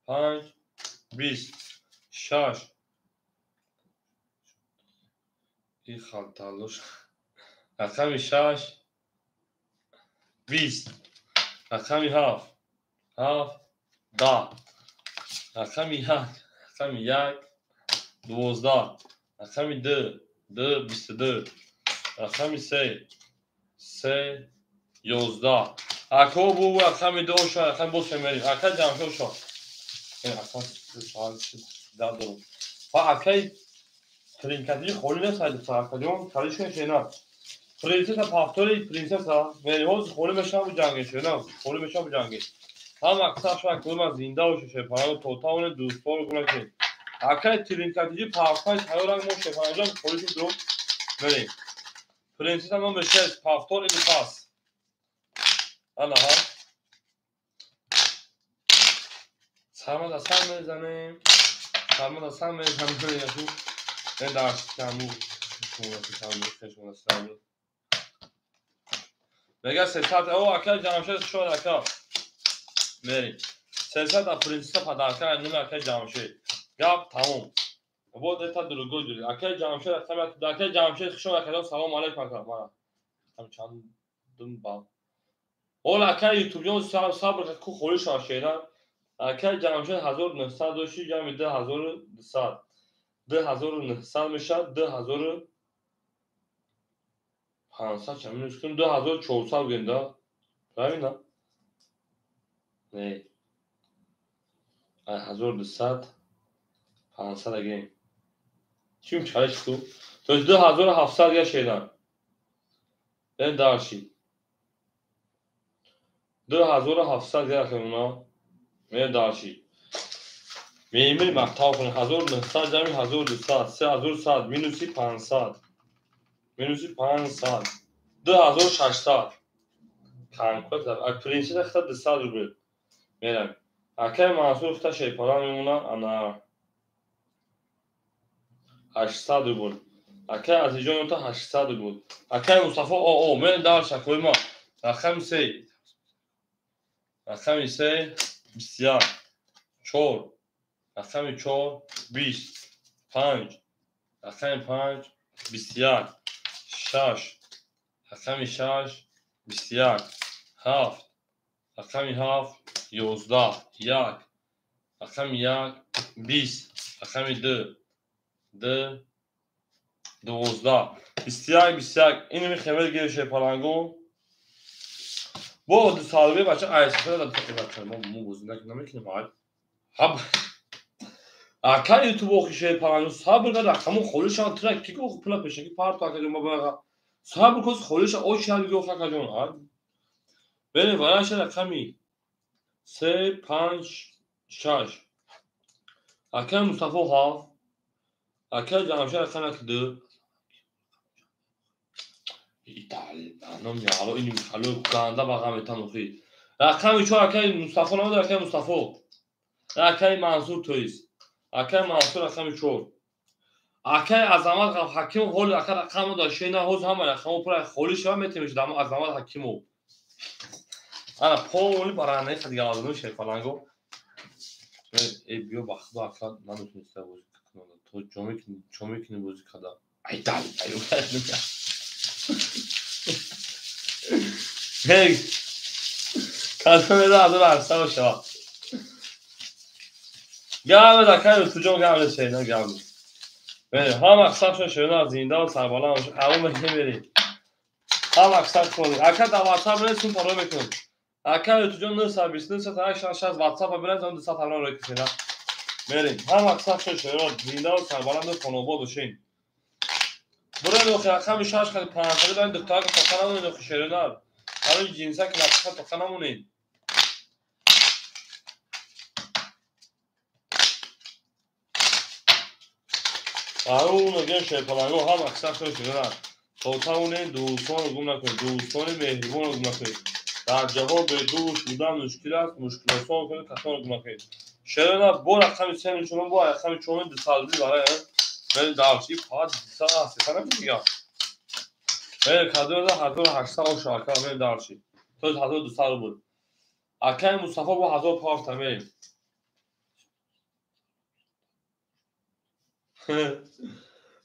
5 20 6 и халталуш. Рақами 6 20 рақами 7 7 10 рақами 1 рақами 1 12 рақами 2 2 22 рақами 3 3 11 ако бу рақами 2 ша рақами боз мерим ака ҷамшед ша ака дар дорум ва акай тринкатии холи нест акаҷон калишкан шена принсесса пафтори принсесса мерим ҳозир холи мешавам буҷанге шена холи мешавам буҷанге ҳама аксар шава кӯма зинда боше шерпаланго то тавоне дӯстҳоро гуна кунед акай тринкатиҷи пафтай тайёрак мо шерпаланҷон холи шуд дуру мерим принсесса номер 6 пафтор или пас ана ҳа сарма да сар мезанем сарма да сар мезанем не дарсаму мега 300 о ака Ҷамшед шод ака мерим 300 а принсесса подарка номи акай Ҷамшед гап тамом вот это другой дурӣ акай Ҷамшед акай Ҷамшед хушод акаҷон салом алейкум ака мара чандум ба ҳол акай ютубҷон сабр ку холи шава шена акай Ҷамшед 1900 дошти ҷамъи 2200 2900 мешавад 2500 ча минус кунем 2400 бигем да правильно не 1200 500 агем чим чалеш ку то есть 2700 га шедан бен дарши 2700 га рақамуна мен дарши мемирим мақтав кунем 1900 ҷамъи 1200 3100 минуси 500 минуси 500 2600 канкура принсесса хита 200 рубл мерам акай Мансур хита шерпалан мемона ана 800 рубл акай Азизҷон та 800 рубл акай Мустафо о мен дар шакои ма рақами 3 рақами 3 21 4 рақами 4 20 5 рақами 5 21 6 рақами 6 21 7 рақами 7 11 1 рақами 1 20 рақами 2 2 12 21 21 инми хемел гиреше палангу бо дусалбе бача айсфера бача мо бозӣ намекунем ҳаб ака ютуб охише палангу сабр кар рақаму холи шава тира ки гуфт пула пешаки парту акаҷон ма сабр кун холи шава очи ҳал гуфт акаҷон берем вараша рақами 3 5 6 акай Мустафо 7 акай Ҷамшед рақами 2 итал ин хало ганда бағам метан охи рақами 4 акай Мустафо намуд акай Мустафо акай Мансур тоист акай Мансур рақами 4 акай Азамат Ҳакимов ҳоли ака рақамро дошта на ҳоз ҳама рақамо пура холи шава метавониш дама Азамат Ҳакимов ана поли барандаи хадигалазону шерпаланго э биё ба худо ака наметониста бозӣ кунам то чо мекунӣ бозӣ када ай дал ай кадом 1800 шава гамед акай ютуҷон гамед шена гамед мерем ҳама сабшон шена зинда сарбаланд аво мекунем ҳама саб кунед ака дар ватсап бинед паро мекунем ака ютуҷон 929 860 ватсап бинед 200 таврон рой кушена мерем ҳама сабшон шена зинда сарбаланду хонобод бошед. Бурай охи рақами шаш қади панҷсади бани духтарака тоқа намонед охи шеринар. Ҳамин ҷинса ки латифа тоқа намонед. Ару мегӯям шерпаланго ҳам аксар хеле шеринар. То тавонед дӯстонро гум накунед, дӯстони меҳрибонро гум накунед. Дар ҷаҳон бе дӯст будан мушкил аст, мушкилосон кунед, касонро гум накунед. Шеринар бо рақами се мешавам, бо рақами чорум дусад рубл барои ман дарси фақат дусад сесад намегӯям. Ман кадом 1800 оша ака ман дарси. То 1200 рубл. Акаи Мустафо бо 1000 парта мерем.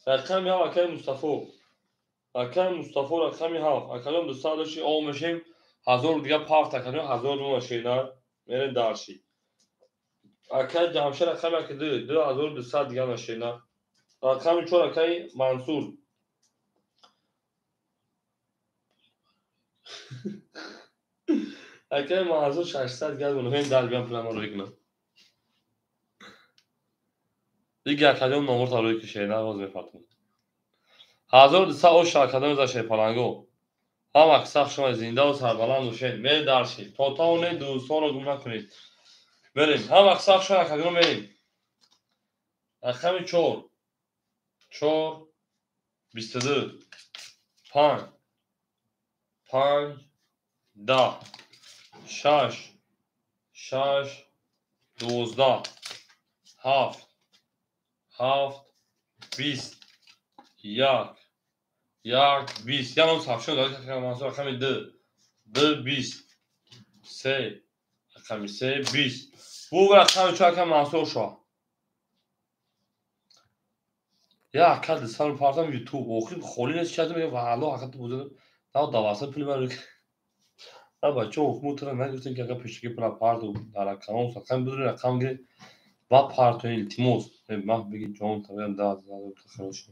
Рақами ҳафт акаи Мустафо. Акаи Мустафо рақами ҳафт. Акаҷон 200 дошти об мешем, 1000 дига парта акаҷон 1000 рубл шена мерем дарси. Акаи Ҷамшед рақами яки ду, 2200 дига нашена. Рақами чор акаи Мансур. Акаи Мансур 600 дига мунҳем дар биям пулама рӯй кунам. Дига акаҷон номурта рӯй кишена боз мефартам. 1200 оша академ за шерпаланго. Ҳам аксар шумо зиндаву сарбаланд бошед. Мерем дарси. То тавонед дӯстонро гум накунед. Мерем. Ҳам аксар шумо академ мерем. Рақами чор. Чор, 22, панҷ, панҷ, 10, шаш, шаш, 12, ҳафт, ҳафт, 20, як, як, 20. Яном сабшон дорад ки рақами ду, ду, 20, се, рақами се, 20. Бу рақами чор акаи Мансур шо. Я ака дусад партам ютуб охир холӣ нест чиз мегӯям валлоҳ ака ту бузург на даваса пули ман на бача охму тура нагуфтем ки ака пешаки пула парту дар рақамон рақам бузург рақам гиред ва парту илтимос ман бигӣ ҷон табиам да хорошо.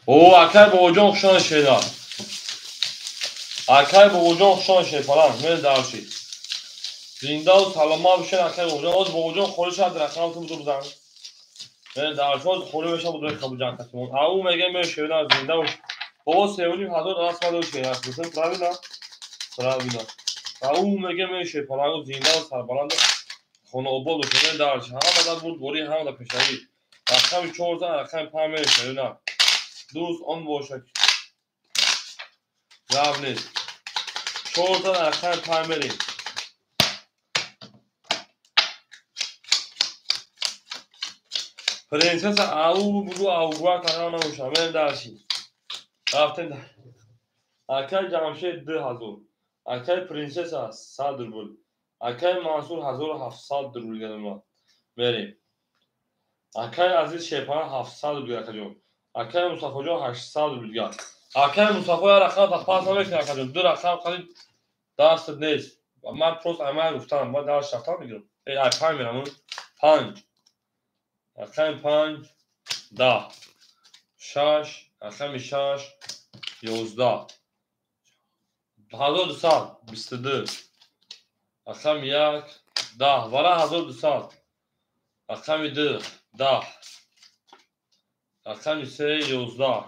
О акай бобоҷон хушон шеда. Акай бобоҷон хушон шед фалан мер дарши. Зиндаву саломат бошед акай бобоҷон. Оз бобоҷон холӣ шуд рақам ту бузург зан. Мер дарши оз холӣ мешавад бузург қабуҷан касимон. Ау мегӯям мер шеда зинда бош. Бобо 3500 даст мадо шеда. Гуфтем правильно? Правильно. Ау мегӯям мер шед фалан зиндаву сарбаланд хонаобод бошед. Мер дарши ҳама дар бурд борӣ ҳама дар пешравӣ. Рақами чор зан рақами панҷ мер шеда. Дӯст он бошад. Гап нест. Чор зан рақами панҷ мерем. Принсесса ау бугу аугуа канал набошад. Мерем дарши. Рафтем дар. Акаи Ҷамшед 2000. Акаи принсесса 100 рубл. Акаи Мансур 1700 рубл гирифтем. Мерем. Акаи Азиз Шерпалан 700 рубл акаҷон. Акаи Мустафоҷон 800 рубл гирифт. Акаи Мустафо як рақам та пас намекунад акаҷон. Ду рақам қадим дастат нест. Ман просто аймай гуфтам, ман дарш рафтам мегирам. Эй, ай панҷ мерам. Панҷ. Рақами панҷ, 10, шаш, рақами шаш, 11, 1200, 22, рақами як, 10, вара 1200, рақами ду, 10, рақами се, 11,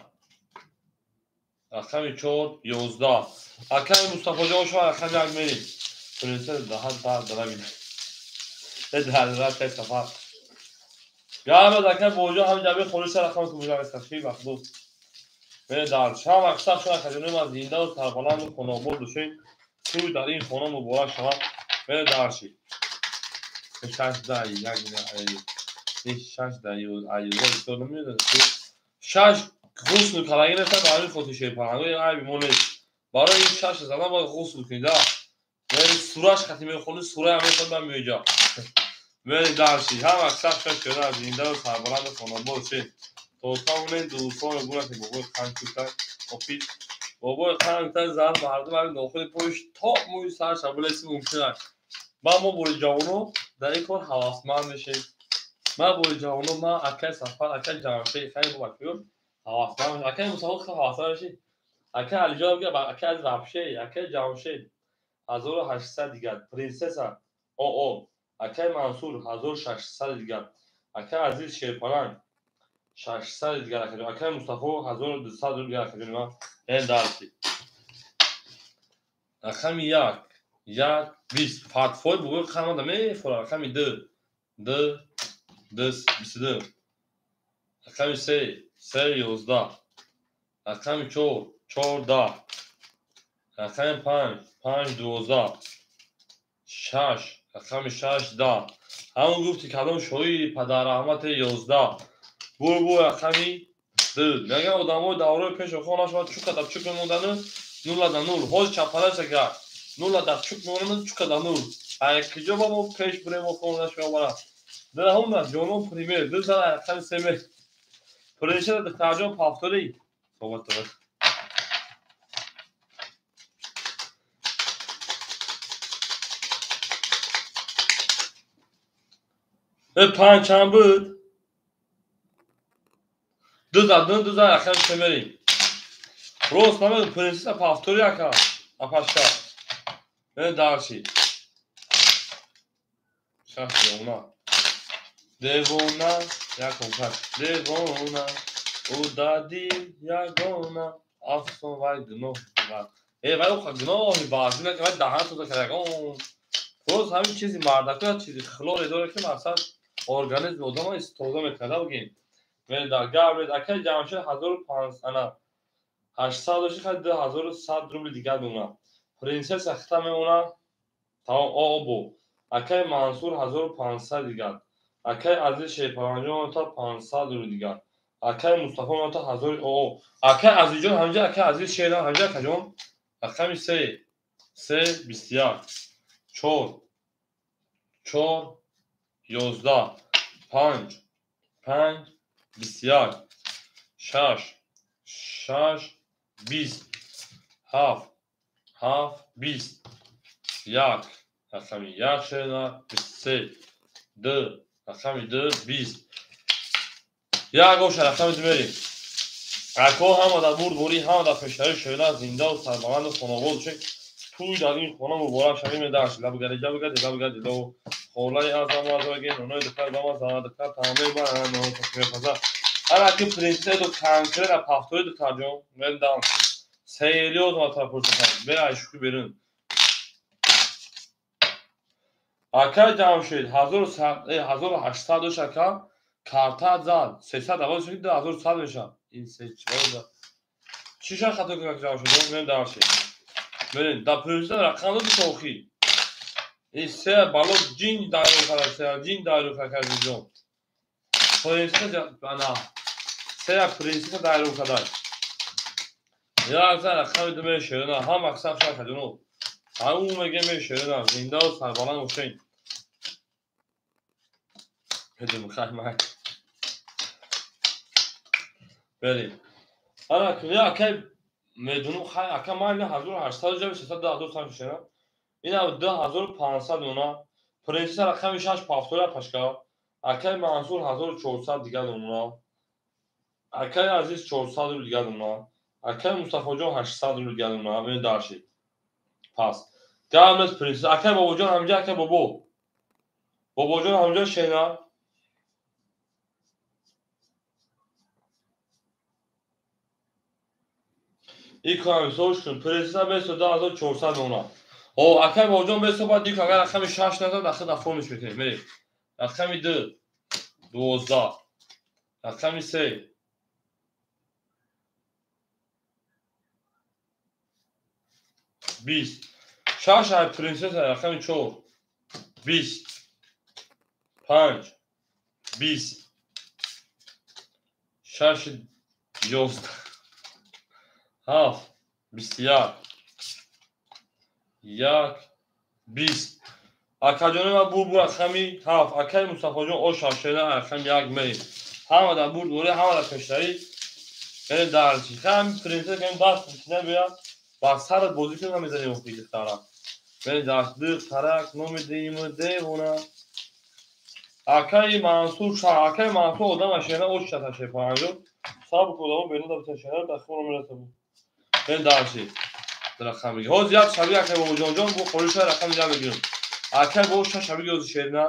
рақами чор, 11. Акаи Мустафоҷон шумо рақами як мерем. Принсесса даҳ даҳ дара бина. Дар дар сафар. Гап акаи бобоҷон ҳамин ҷабе холӣ шуд рақами ту бузург аст. Хеле вақт буд. Мерем дар шам аксар шумо акаҷони ман зиндаву сарбаланду хонаобод бошед. Тӯй дар ин хона муборак шавад. Мерем дарши. Шаш да як шаш да аюзо бисёр намедонам. Шаш ғусл кардаги нест ба ҳамин хотир шерпаланго айби мо нест. Барои ин шаш задан бояд ғусл кунӣ да. Мерем сураш хати мехонӣ сураям мехонӣ ман меоҷа. Мерем дарши. Ҳам аксар шумо шуда зиндаву сарбаланду хонаобод бошед. То тавонед дӯстонро гум накунед. Бобои қанд кӯтак офис. Бобои қанд кӯтак зан мардум ҳамин дохили поиш то мӯи сарша билеси мумкин аст. Ман мо бори ҷавоно дар ин кор ҳавасманд мешем. Ман бори ҷавоно ман акаи Сафар, акаи Ҷамшед, хеле бобакӯ ҳавасманд мешем. Акаи Мустафо хеле ҳавасманд мешем. Акаи Алиҷон мегӯяд акаи Азиз вообще, акаи Ҷамшед 1800 дигар, принсесса оо, акаи Мансур 1600 дигар, акаи Азиз Шерпаланг 600 дигар акаҷон. Акаи Мустафо 1200 рубл дигар акаҷони ман. Эн дарси. Рақами 1, 1, 20. Фатфой бугӯй қамада мефора. Рақами 2, 2, 2, 22. Рақами 3, 3, 11. Рақами 4, 4, 10. Рақами 5, 5, 12. 6, рақами 6, 10. Ҳамон гуфти кадом шоири падарраҳмати 11. Бурбу рақами 2. Мегӯянд одамои даврои пеш охир нашавад чука да чук мемондану нула да нул. Ҳозир чаппалаша гар. Нула да чук мемондану чука да нул. Ай киҷо ба мо пеш бурем охир нашавад бара. Дилҳомна ҷонон пример. Ду зара рақами се мер. Принесса духтарҷон повтори. Суҳбат дорад. Панҷ чанд буд? Ду за ду за рақами се мерем. Рост намедонам, принсесса повтори ака. Апашка. Дальше. Шаш девона. Девона, якум кас. Девона, удади ягона, афсон вай гуноҳ. Э, вай оха гуноҳи баъзӣ накард, вай даҳан тоза кард ягон. Боз ҳамин чизи мардако як чизи хлоре дорад, ки мақсад организми одамро тоза мекунад, бигем. Габред, акаи Ҷамшед 1500 ана 800 дошти, хай 2100 рубли дигар мемонад. Принсесса хита мемонад, тамом обо. Акаи Мансур 1500 дигар. Акаи Азиз Шерпаланҷон то 500 рубли дигар. Акаи Мустафо то 1000 о. Акаи Азизҷон ҳамҷа, акаи Азиз Шерам ҳамҷа, акаҷон. Рақами 3, 3, 21, 4, 4, 11, 5, 5, 21, 6, 6, 20, 7, 7, 20, 1, рақами 1 шена, 23, 2, рақами 2, 20. Як оша рақами 2 мерем. Ако ҳама дар бурдборӣ, ҳама дар пешравӣ шена, зиндаву сарбаланду хонобод шед. Тӯй дар ин хона муборак шавӣ медаш. Лабгари, лабгари, лабгари, лаб. Холаи азам азаги, нонои духтар ба ма зана духтар, тамоми ба ноно мепаза. Ҳар аки принсесса ду конкретно повтори духтарҷон, мендам. Серьёзно тапурсам. Бе айшуки берун. Акай Ҷамшед 1800 дош ака, карта зад. 300 аваз шуд, 2100 мешавад. Ин се чор. Чӣ ша хато кард Ҷамшед? Мен даршед. Бибин, дар принсесса рақам дод то охир. Ин се бало ҷин дайру кард, се ҷин дайру кард ҷон. Принсесса ана се принсесса дайру кард. Як зан рақами ду мешавад, ҳам мақсад шуд каҷоно. Ҳамун меге мешавад, зиндаву сарбаланд бошед. Медум хай май. Берем. Ана куня акай медунум хай ака ман 1800 ҷави 300 2100 мешавад. Ина 2500 мона. Принсесса рақами 6 повтора пашка. Акай Мансур 1400 дигар мона. Акай Азиз 400 рубл дигар мона. Акай Мустафоҷон 800 рубл дигар мона. Бибин дарши. Пас. Гамес принсесса. Акай Бобоҷон ҳамҷа, акай Бобо. Бобоҷон ҳамҷа шена. Икам сош кун. Принсесса бесо 2400 мона. О, акай Бобоҷон бесо баъд дик агар рақами 6 назад, ахир оформиш мекунем. Мерем. Рақами 2, 12. Рақами 3, 20. 6 ай принсесса рақами 4, 20. 5, 20. 6, 11. 7, 21. 1, 20. Акаҷони ман бурд рақами 7. Акаи Мустафоҷон оша шена рақами 1 мерем. Ҳама дар бурдборӣ, ҳама дар пешравӣ. Яъне дар чӣ? Ҳам принсесса кам даст мекунад биёд. Ба сарат бозӣ кунад намезанем охи духтара. Яъне дар духтарак номи диму девона. Акаи Мансур ша, акаи Мансур одама шена ош шата шепанҷо. Сабр кун одамо берун да бита шена дар хона мерасад. Яъне дар чӣ? Рақам мегирем. Ҳозир як шаби акаи Бобоҷонҷон бо холиша рақами як мегирем. Акаи бо шаш шаби гӯзи шерна.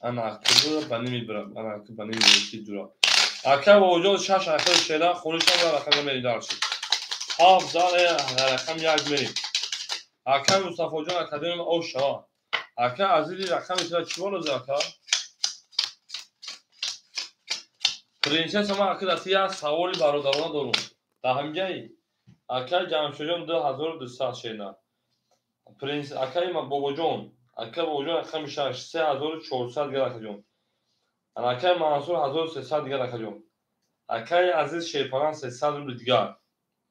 Ана акбура ба намебарам. Ана акб ба намебарам ки ҷура. Ака бобоҷон шаш ахир шера хонишам ва рақам мерим дарши. Ҳафт зан рақам як мерим. Ака Мустафоҷон академия ош шава. Ака азизи рақами тира чӣ болози ака? Принсесса ман ака дасти як саволи бародарона дорум. Дар ҳамҷаи ака Ҷамшедҷон 2200 шена. Принс акаи бобоҷон, ака бобоҷон рақами 6 3400 дигар акаҷон. Акаи Мансур 1300 дигар акаҷон. Акаи Азиз Шерпаран 300 рубли дигар.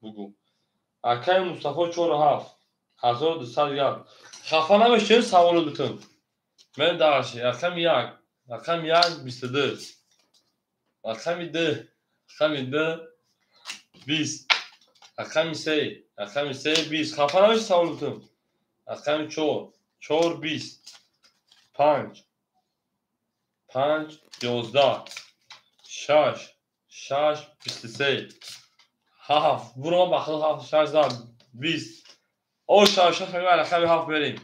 Бугу. Акаи Мустафо 47 1200 дигар. Хафа намешавед саволо битун. Мен дарши рақами 1, рақами 1 22. Рақами 2, рақами 2 20. Рақами 3, рақами 3 20. Хафа намешавед саволо битун. Рақами 4, 4 20. 5 5 11 6 6 23 7 буром ба 7 6 20. О 6 6 рақами 7 мерим.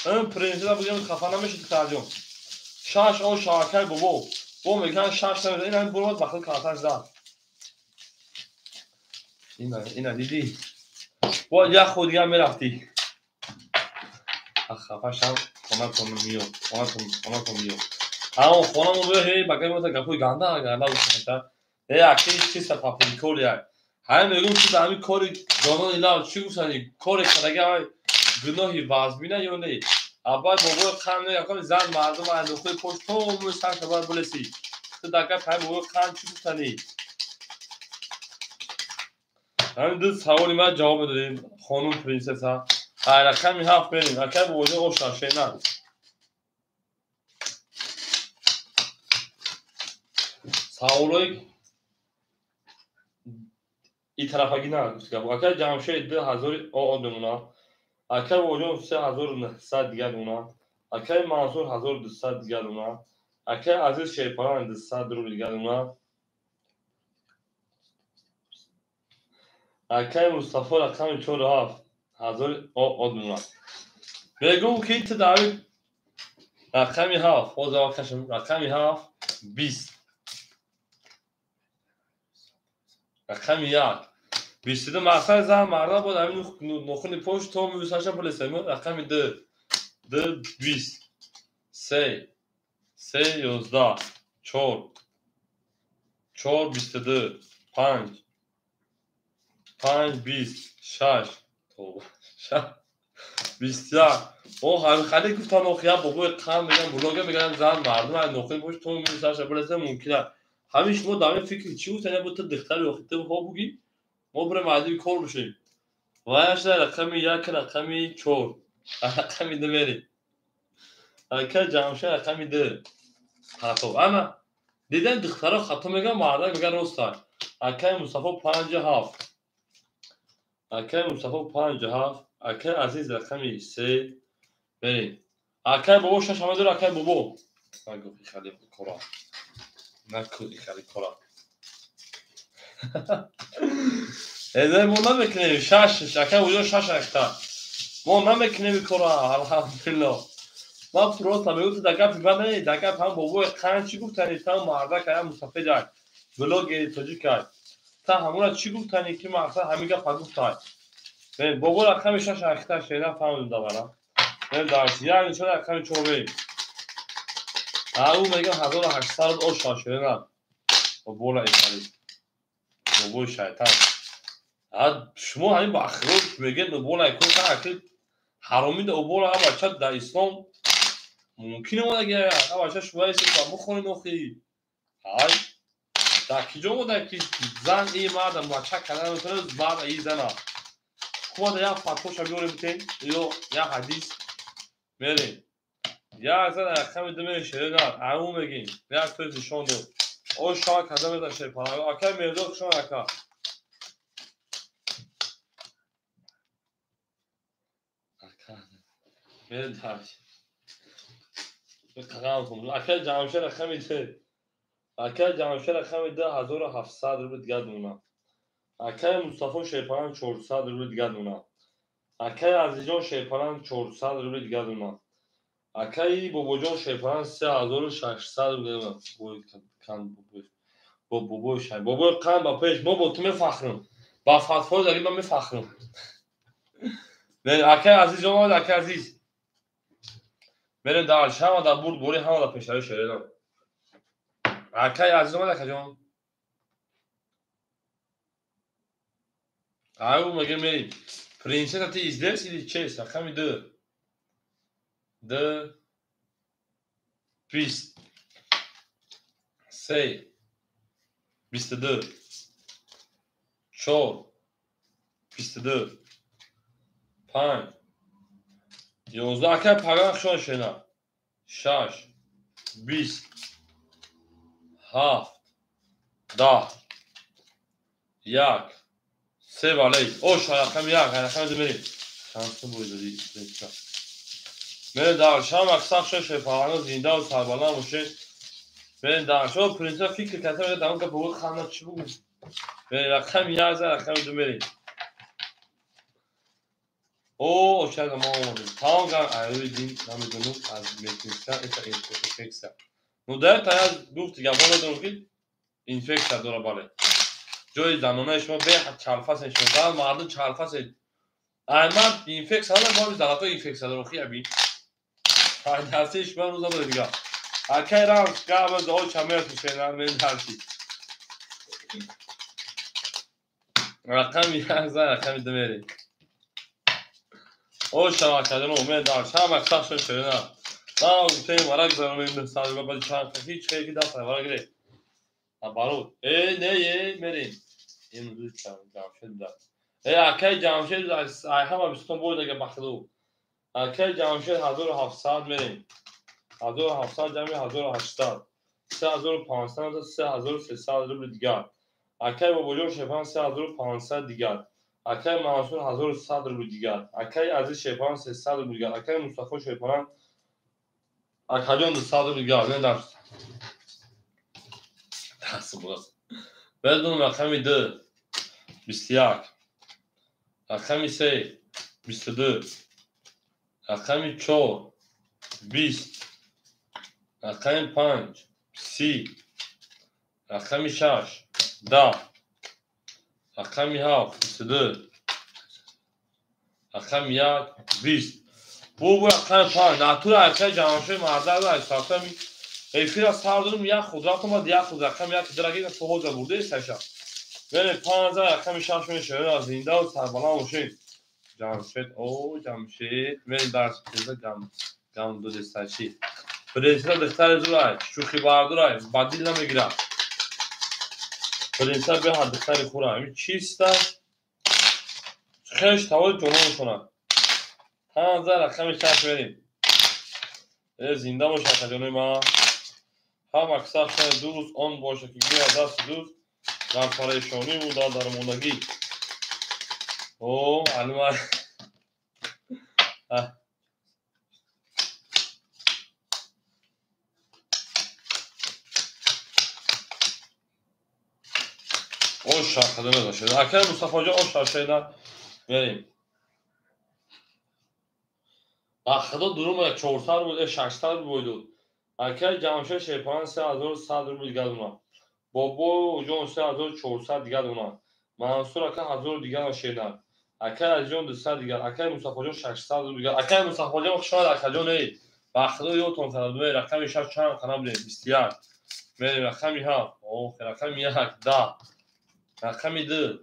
Ин принсесса бугем хафа намешид тарҷум. 6 о шакай бобо. Бо меган 6 намезан. Ин ҳамин буром ба худ карташ зад. Ина дидӣ. Бо як худ дигар мерафтӣ. Хафа шав хонатон миёд. Хонатон миёд. Ҳамон хонамон биё ҳей багай мота гапои ганда ганда гуфта. Э аки чиста папинкор як. Ҳамин мегӯм ки дар ҳамин кори ҷонони лав чӣ гуфтани коре кардага гуноҳи вазмина ё не? Аббай бобои қанд мегӯяд зан мардум аз нухои пош то мӯи сарша бояд билесӣ. Ту дар гап ҳамин бобои қанд чӣ гуфтанӣ? Ҳамин ду саволи ман ҷавоб медодем хонум принсесса. Ай рақами 7 мерим. Акай бобоҷон оша шена. Саволои и тарафагӣ на гуфт гап. Акай Ҷамшед 2000 оо мемона. Акай бобоҷон 3900 дигар мемона. Акай Мансур 1200 дигар мемона. Акай Азиз Шерпаран 200 рубл дигар мемона. Акай Мустафо рақами 47 1000 оо мемона. Мегӯм ки ту дар рақами 7 ҳозир кашам рақами 7 20. Рақами 1 22 мақсад зан марда буд ҳамин нохуни пош то мӯсаша билесем. Рақами 2 2 20 3 3 11 4 4 22 5 5 20 6 6 21. О ҳамин хеле гуфтан охи як бобои қанд мегӯян блогер мегӯян зан мардум аз нохуни пош то мӯсаша билесем мумкин аст. Ҳамин шумо дар ин фикр чӣ гуфтан? Бо ту духтари охи ту ҳо бугӣ мо бирем адиби кор бишем. Ваяшда рақами 1 рақами 4 рақами 2 мерем. Ака Ҷамшед рақами 2. Хато. Ана дидем духтаро хато мегӯян, мардак мегӯян рост аст. Акаи Мустафо 5 7. Акаи Мустафо 5 7. Акаи Азиз рақами 3 мерем. Акаи бобо 6 ҳама дор акаи бобо. Нагӯ хеле кора. Накӯ хеле кора. Эде мо намекунем 6 акаи бобоҷон 6 ахта. Мо намекунем кора алҳамдулиллоҳ. Ман просто мегӯям дар гапи ман не, дар гапи ҳам бобои қанд чӣ гуфтанӣ, та мардак ая мусафед ай, блогери тоҷик ай. Та ҳамуна чӣ гуфтанӣ ки мақсад ҳамин гапа гуфтай. Бобо рақами 6 ахта шена фаҳмидем давара. Дар як нишон рақами 4 мерем. Ау мегӯям 1800 оша шена. Бола итали. Бобои шайтан. Шумо ҳамин ба ахирот мегӯед бола кор аки ҳаромида бола бача дар ислом мумкин омадаги бача шумо бихонед охи. Ай дар киҷо омада ки зан и марда бача кардан метавонад, марда и зана. Хуб як фатвоша биёрем битем ё як ҳадис мерем. Як зан рақами 2 мерем шерена ау мегим. Як тои нишон дод. О шава карда мезан шерпара. Акай Мирзо хушон ака. Ака мерем дарш. Акай Ҷамшед рақами 2. Акай Ҷамшед рақами 2 1700 рубл дигар мемона. Акай Мустафо Шерпаран 400 рубл дигар мемона. Акай Азизҷон Шерпаран 400 рубл дигар мемона. Акаи Бобоҷон Шерпаланг 3600 рубл. Бо бобои шай. Бобои қанд ба пеш. Мо бо ту мефахрем. Ба фатфои даги ман мефахрем. Акаи Азиз омад, акаи Азиз. Мерем дар ҳама дар бурд бори ҳама дар пешари шеренам. Акаи Азиз омад, акаҷон. Аю мегем мерим. Принцесса ты здесь или честь? Рақами ду. Ду. 20. Се. 22. 4. 22. 5. 11. Акай паган хушон шена. 6. 20. 7. 10. 1. Се балей. Ош, рақами як, рақами ду мерим. Шанси бой додӣ. Мерем дар шам аксар шош шерпаланго зинда ва сарбаланд бошед. Мерем дар шо принцесса фикр карда мегӯяд дар он гапа буд ханда чӣ бугӯ. Мерем рақами як за рақами ду мерем. О, очада мо омадем. Тамом гап айрӯи дин намедонам аз медицинска это инфексия. Ну да это я гуфти гапо медонам ки инфексия дора бале. Ҷои занонаи шумо беҳад чалфасен шумо. Зан мардум чалфасен. Ай ман инфексия надорам, мо занако инфексия дорам хияби. Даси шумо рӯза доред дига. Акай рамс гап за оча мефушена мендарси. Рақами як за рақами ду мерем. Оша акаҷон умед дар шама сахшон шерена. Ман гуфтем варак заронем сар ба чанд ҳеч хеле даст варак гирифт. Наоборот. Э, не, э, мерем. Имрӯз Ҷамшед да. Э, акай Ҷамшед ай ҳама бистон бой дага бахлу. Акай Ҷамшед 1700 мерем. 1700 ҷамъи 1800. 3500 3300 рубл дигар. Акай Бобоҷон Шерпаланг 3500 дигар. Акай Мансур 1100 рубл дигар. Акай Азиз Шерпаланг 300 рубл дигар. Акай Мустафо Шерпаланг акаҷон 200 рубл дигар. Не дар даст боз. Бедун рақами 2 21. Рақами 3 22. Рақами 4 20. Рақами 5 30. Рақами 6 10. Рақами 7 22. Рақами 1 20. Бу рақами 5 натура акай Ҷамшед марда ай сафтами эфира сар додум як худ рафт омад як худ рақами як драги то ҳозир бурда саша. Мерем 5 рақами 6 мешавад зинда ва сарбаланд бошед. Ҷамшед, о Ҷамшед, мерем дар чиза гам гам додестачи. Принцесса духтари зурай, шӯхи бардурай, ба дил намегирад. Принцесса беҳад духтари хура. Ами чиста? Хеш тавои ҷононшона. 5 рақами 6 мерем. Э, зинда бош акаҷонои ман. Ҳама сахшани дӯст он боша ки гӯяд дасти дӯст дар парешониву дар дармондагӣ. О, алма. Ош шархадона дошед. Акай Мустафоҷон ош шаршайна мерем. Ба худо дурум 400 рубл, 600 рубл буд. Акай Ҷамшед Шерпаланг 3100 рубл дигар дона. Бобоҷон 3400 дигар дона. Мансур ака 1000 дигар шерна. Акай Азизҷон 200 дигар. Акай Мустафоҷон 600 рубл дигар. Акай Мустафоҷон хуш омад акаҷон эй. Ба худо ёдтон карда буд. Рақами 6 чанд қана будем? 21. Мерем рақами 7. Ох, рақами 1 10. Рақами 2.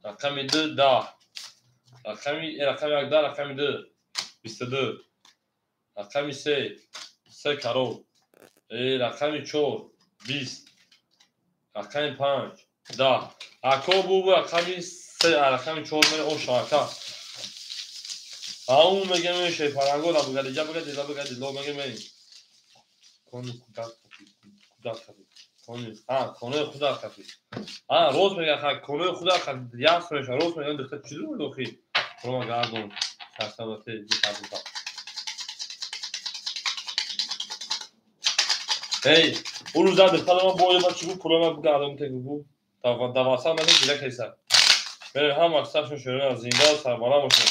Рақами 2 10. Рақами 1 10, рақами 2 22. Рақами 3 3 карол. Рақами 4 20. Рақами 5 10. Ако бу рақами 3 рақами 4 мере ош ака. Ау мегем шерпаланго ра бугади ҷа бугади ла бугади ло мегем мерем. Кони худат худат кони а конои худат хафи. А рост мега ха конои худат хафи. Яс меша рост мега духта чӣ зур дохи. Рома гардон. Сарсабате дихабута. Эй, урӯза духтарама боё ба чӣ гуфт пулама бугардон те гуфт. Даваса мега дила кайса. Мерем ҳама сахшон шерина зинда ва сарбаланд бошед.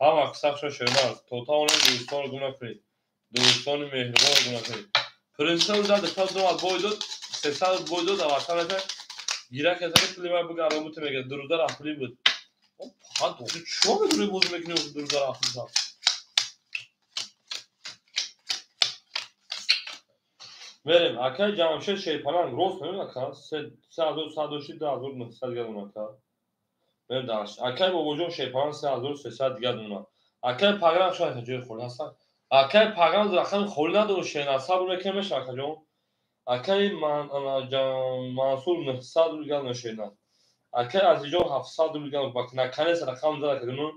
Ҳама сахшон шерина то тавонед дӯстонро гум накунед. Дӯстони меҳрубон гунакард. Принсесса уза духтар ду бой дод, 300 бой дод, аввалтар мекард. Гира кардани пули ман буга робута мегирд. Дурӯза рафтли буд. Фақат охи чо медури бозӣ мекунӣ охи дурӯза рафтли? Мерем, акай Ҷамшед Шерпаланг рост намем ака, 3106 2900 дигар дона ака. Мерем дарш. Акай Бобоҷон Шерпаланг 3300 дигар дона. Акай Паграм шояд ҷои холӣ ҳастан. Акай Паграм рақами холӣ надорад шена, сабр мекунем меша акаҷон. Акай Мансур 900 рубл дигар дона шена. Акай Азизҷон 700 рубл дигар дона. Наканеса рақам зад акаҷон.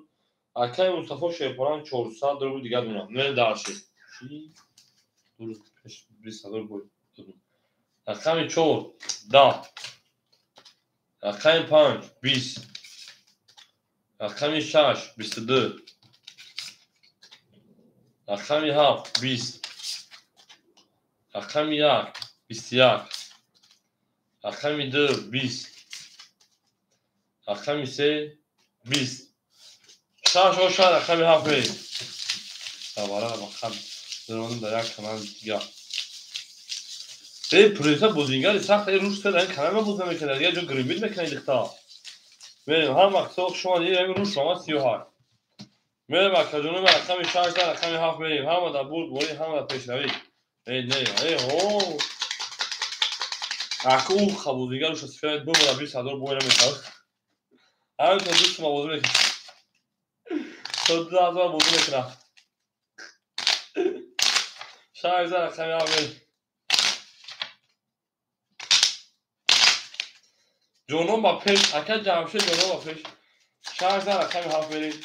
Акай Мустафо Шерпаланг 400 рубл дигар дона. Мерем дарши. Дуруст пеш 20 бой. Рақами 4 10. Рақами 5 20. Рақами 6 22. Рақами 7 20. Рақами 1 21. Рақами 2 20. Рақами 3 20. 6 6 рақами 7 мерем. Савара рақам даронам дар як канал дигар. Эй принсесса бозингари сахт, эй руш дар ин канал бозӣ мекунад, дигар ҷо гримбит мекунад дихта. Мерем ҳам вақт шумо ин руш омад 38. Мерем акаҷоно рақами 6 дар рақами 7 мерем. Ҳама дар бурд борӣ, ҳама дар пешравӣ. Эй не, эй ҳо. Ака ӯ бозингар руш сифат бубара 20 ҳазор бой намешавад. Ҳамин то дӯст ма бозӣ мекунад. То 2000 бозӣ мекунад. 6 дар рақами 7 мерем. Ҷонон ба пеш, ака Ҷамшед ҷонон ба пеш. 6 дар рақами 7 мерем.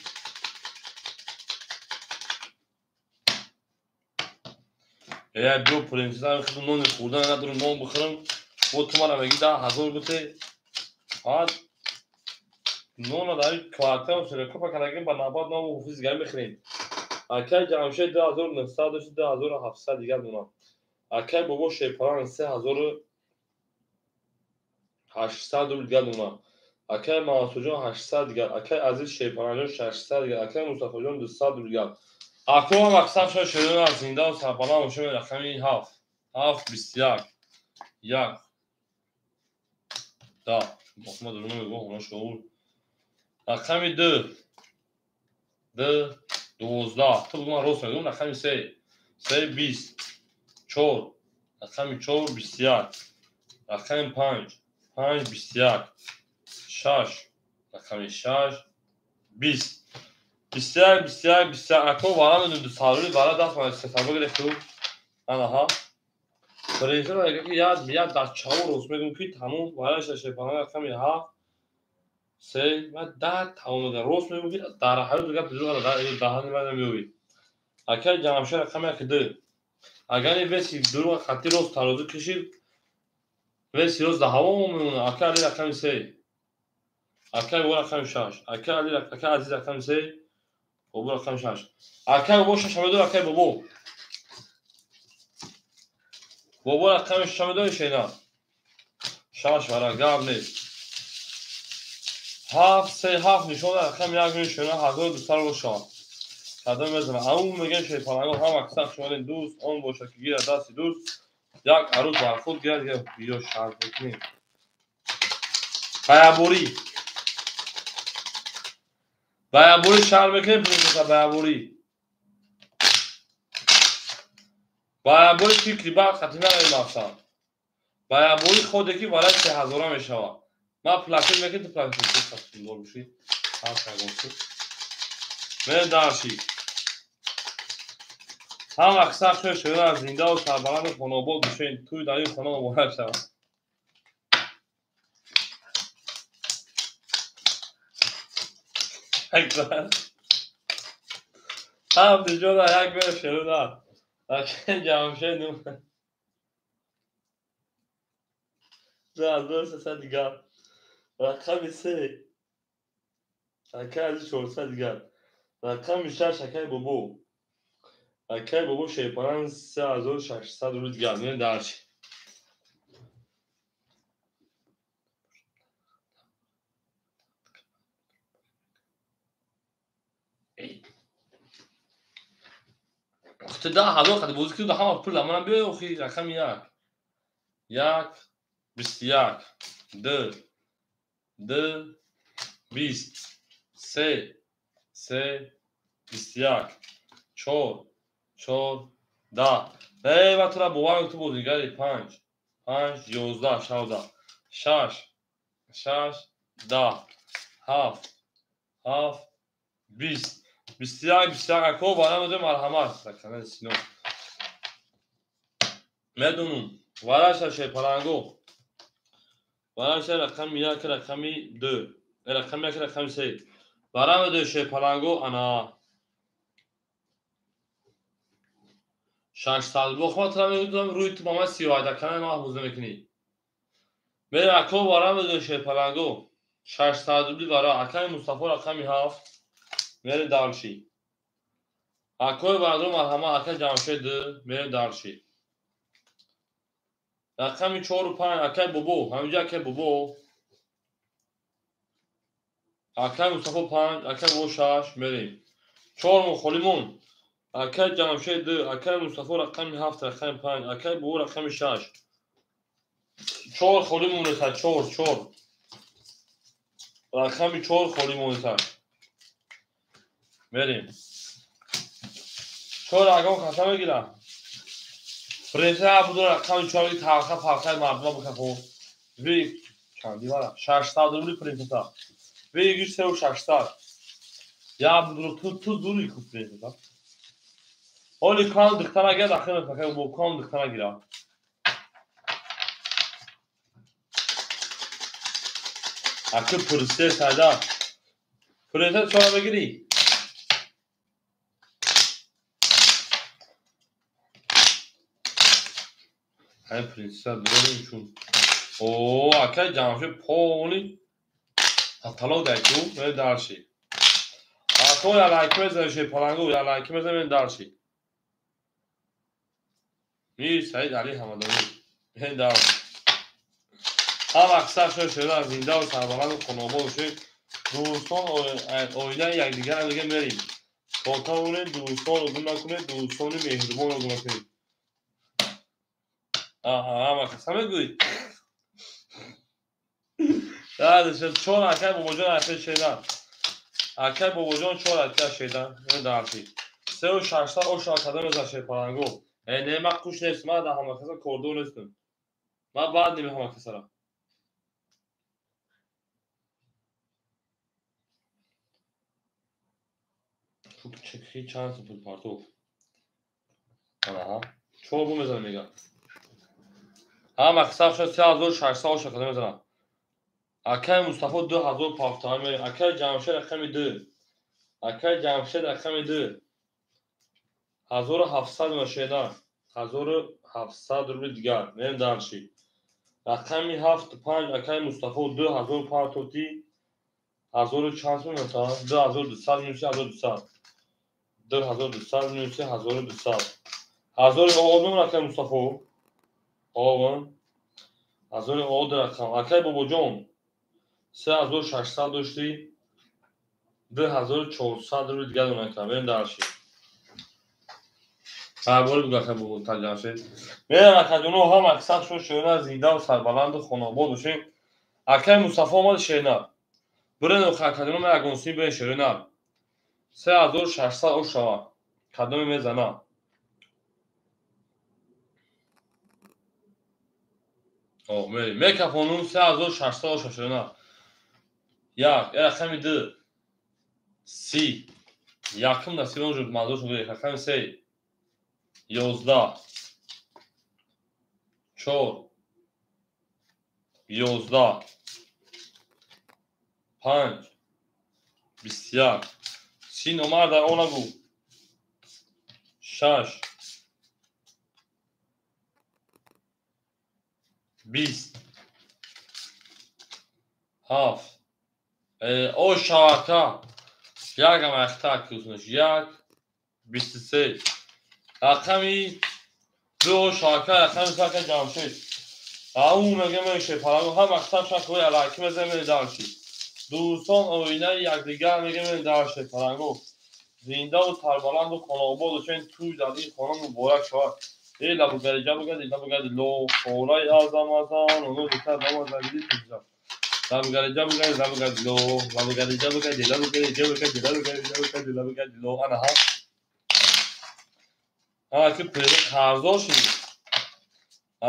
Эй биё принсесса худ нони хӯрдан надорам, нон бихӯрам. Бо ту мара мегӣ 10 000 бите. Фақат нона дар квартал серакопа кардагим ба навбат нон ҳофиз дигар мехӯрем. Акай Ҷамшед 2900 дошт, 2700 дигар дона. Акай Бобо Шерпаланг 3800 рубл дигар дона. Акай Мансурҷон 800 дигар. Акай Азиз Шерпалангҷон 600 дигар. Акай Мустафоҷон 200 рубл дигар. Ако ҳам аксар шояд шерон аз зинда ва сарбаланд бошем. Рақами 7 7 21 1 10. Бохма дуру мегӯ хона шоур. Рақами 2 2 12. Ту ман рост мегӯм. Рақами 3 3 20 4. Рақами 4 21. Рақами 5 5 21 6. Рақами 6 20 21 21 21. Ако вара медум ду сарӯи вара даст ма се сарӯ гирифту. Анаҳа. Принсесса мегӯяд ки як дар чаво рост мегӯм ки тамом вараша шепана рақами 7 3 ва 10 тамом мегӯям. Рост мегӯм ки дар ҳаёт гап дурӯғ дар даҳани ман намеёбӣ. Акай Ҷамшед рақами 1 2. Агар ин веси дурӯғ хатти рост тарозу кашид, веси рост дар ҳаво мемонад. Акай Али рақами 3. Акай Бобо рақами 6. Акай Али, акай Азиз рақами 3. Бобо рақами 6. Акай Бобо 6 медор, акай Бобо. Бобо рақами 6 медори шена. 6 вара гап нест. 7 3 7 нишон рақами 1 мешона 1200 бошад. Кадом мезанад? Ау мегӯяд шерпаланго ҳам аксар шумои дӯст он бошад ки гирад дасти дӯст як арӯз бар худ гирад ё шарт мекунем. Баяборӣ. Баяборӣ шарт мекунем принсесса баяборӣ. Баяборӣ фикри барқ хати наравем афсан. Баяборӣ ходе ки валай 3000 мешавад. Ман плакет мекунем, ту плакет мекунӣ, бошӣ. Ҳар кагонсу. Мерем дарши. Ҳам аксар шояд шояд зинда ва сарбаланду хонобод бошед. Тӯй дар ин хона муборак шавад. Ҳам диҷода як бер шеруда. Акай Ҷамшед 2300 дигар. Рақами 3. Акай Азиз 400 дигар. Рақами 6 акай Бобо. Акай Бобо Шерпаланг 3600 рубл дигар. Мерем дарши. Ту 10 000 қади бозӣ кунӣ, ҳама пул манам биё охи. Рақами як. Як, 21, ду, ду, 20, се, се, 21, чор, чор, 10. Не, ва тура бовар, ту бозигари. Панҷ, панҷ, 11, шавда, шаш, шаш, 10, ҳафт, ҳафт, 20, 21, 21. Ако барамозе, марҳамат. Сино медонум вараша шепаланго вараша. Рақами як, рақами ду, рақами як, рақами се барамеду шепаланго. Ана 600 бохма тура мегӯям, рӯи ту ба ман сиёҳайдакана маҳбуз намекунӣ. Мерем, ако, барамеду шепаланго, 600 рубли вара. Акаи Мустафо, рақами ҳафт. Мерем дальше. Акои бардор, марҳамат. Ака Ҷамшед, мерем дальше. Рақами чору панҷ, акаи Бобо, ҳаминҷа акаи Бобо. Акаи Мустафо панҷ, акаи Бобо шаш. Мерем, чор мо холимон. Акаи Ҷамшед ду, акаи Мустафо рақами ҳафт, рақами панҷ, акаи Бобо рақами шаш. Чор холӣ монеса, чор, чор, рақами чор холӣ монеса. Мерем, чор ягон каса мегира. Преса буду, рақами чор, талха палхаи мардума бикафо. Ви чанди вара? 600 рубли принсеса. Вигиш сеу 600. Я буду, ту зури ку принсеса. Оли кан духтара гирад, ахир фақат бо кан духтара гирад. Аки принсеса да. Принсеса чора мегирӣ? Ай принсеса дорем чун. О, акай Ҷамшед поли талоқ дай ку, ме дальше. Ако я лайк мезанем, шепалангу я лайк мезанем, дальше. Мир Саид Али Ҳамадонӣ. Ме дальше. Ҳама қисса шуд шуда, зиндаву сарбаланду хонобод бошед. Дӯстон оилаи якдигарро мега мерем. То тавонед дӯстонро гум накунед, дӯстони меҳрубонро гум накунед. Ҳама қисса мегӯӣ? Чор, акай Бобоҷон, акай Шедан. Акай Бобоҷон, чор, акай Шедан. Дальше. Сеу 600 оша кадом мезан шерпаланго. Э, не, ман қуш нестам, ман дар ҳама каса кордор нестам. Ман баъд намехоҳам касара. Чанд пул партов. Аҳа. Чор бу мезанам мега. Ҳама қисса шуд, 3600 оша кадом мезанам. Акай Мустафо 2000 партова мерем. Акай Ҷамшед рақами ду. Акай Ҷамшед рақами ду. 1700 мошина. 1700 рубли дигар. Мерем дальше. Рақами ҳафту панҷ, акай Мустафо, 2000 партофти. Ҳазору чанд сум мешавад? 2200 минуси 1200. 2200 минуси 1200. Ҳазори одум, акай Мустафо. Овон. Ҳазори од рақам. Акай Бобоҷон. 3600 доштӣ. 2400 рубли дигар донакам. Мерем дальше. Сарбори буд, акай Бобо Ҷамшед. Мерем, акаҷоно, ҳама аксар шуд шоина, зиндаву сарбаланду хонобод бошем. Акай Мустафо омад шернар. Бирен, акаҷоно, ма ягон сим бирен шернар. 3600 ош шава. Кадоме мезана? О, мерем. Мекафонум, 3600 оша шернар. Як, рақами ду. 30. Якум насибон шуд, манзур шуд. Рақами се. 11. Чор. 11. Панҷ. 21. 30 номар дар он нагӯ. Шаш. 20. Ҳафт. О шавака. Якам ахта куснаш. Як. 23. Рақами ду шавака, рақами сака Ҷамшед. Ау мега меше палагу ҳама қисам шакои алайки мезанем, дальше. Дӯстон оинаи якдигар мега, мерем дальше палангу. Зиндаву сарбаланду хонаобод бошед, тӯй дар ин хона муборак шавад. Э лабугари ҷабугари лабугари ло хораи азамазан оно духтар дамаза гиди туза. Лабугари ҷабугари лабугари ло лабугари ҷабугари лабугари ҷабугари лабугари ҷабугари лабугари ло ана ҳа. Ана ки пирӣ қарздор шудӣ.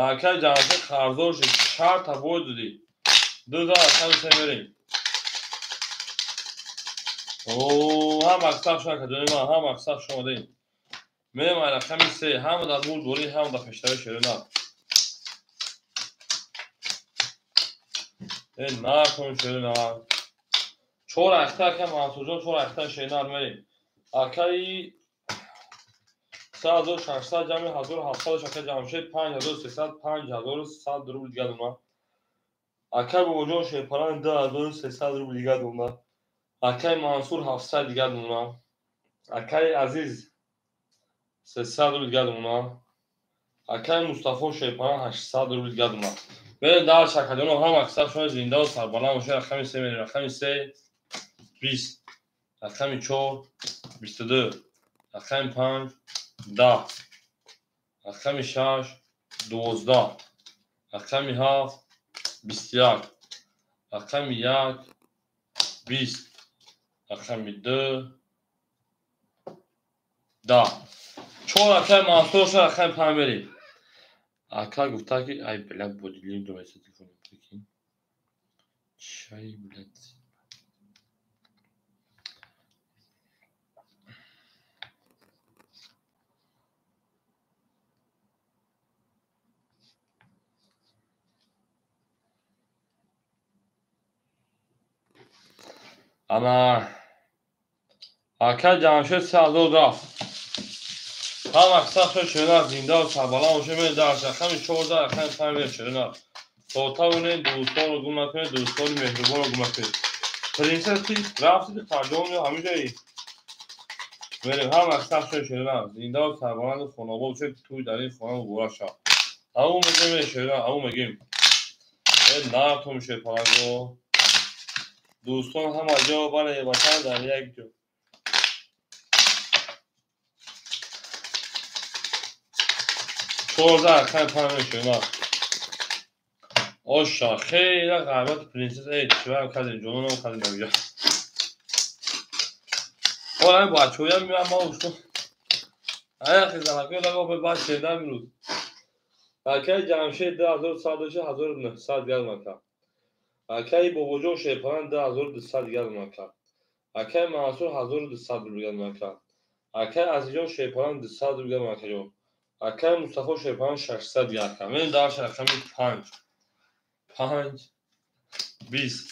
Акай ҷамшед қарздор шуд. Шарта бой додӣ. 2003 мерем. Ҳам мақсад шуд, акаҷони ман, ҳам мақсад шуд омадем. Мерем ай рақами се, ҳама дар бурдборӣ, ҳама дар пештари шерина. Э накун шерина. Чор ахта ака Мансурҷон, чор ахта шерина мерем. Акаи 3600 ҷамъи 1700 ака Ҷамшед 5300 5100 рубл дига дона. Акаи Бобоҷон Шерпаран 2300 рубл дига дона. Акаи Мансур 700 дига дона. Акаи Азиз 300 рубл дига дона. Акаи Мустафо Шерпаран 800 рубл дига дона. Берем дар шакаҷоно, ҳам аксар шумо зиндаву сарбаланд бошед. Рақами се мерем. Рақами се 20, рақами чор 22, рақами панҷ 10, рақами шаш 12, рақами ҳафт 21, рақами як 20, рақами ду 10. Чор акаи Мансур шуд, рақами панҷ мерем. Ака гуфта ки ай бля бодилим думайса телефон прикинь. Чай блядь. Ана ака Ҷамшед 3000 рафт. Ҳам мақсад шуд шерина, зиндаву сарбаланд бошед. Мерем дар рақами 14, рақами панҷ мерем шерина. То тавонед дӯстонро гум накунед, дӯстони меҳрубонро гум накунед. Принсесс ти рафти духтарҷон ё ҳамин ҷои? Мерем ҳам мақсад шуд шерина, зиндаву сарбаланду хонаобод бошед, тӯй дар ин хона муборак шавад. Аву мегем шерина, аву мегем. Э нартум шерпаранго. Дӯстон ҳама ҷо, бале ватан дар як ҷо. Чорда рақами панҷ мешавем. Оша, хеле ғайбати принсесс, эй чиваям кардем, ҷононам кардем навиҷа. Ора бачаҳоям меоям ма ушто. Аяхи занакои лаго бе баъд шердам имрӯз. Акаи Ҷамшед 2100 1900 дигар мака. Акаи Бобоҷон Шерпаран 2200 дигар мака. Акаи Мансур 1200 рубл дигар мака. Акаи Азизҷон Шерпаран 200 рубл дигар макаҷон. Акаи Мустафо Шерпаран 600 дигар ака. Мерем дар рақами панҷ. Панҷ, 20,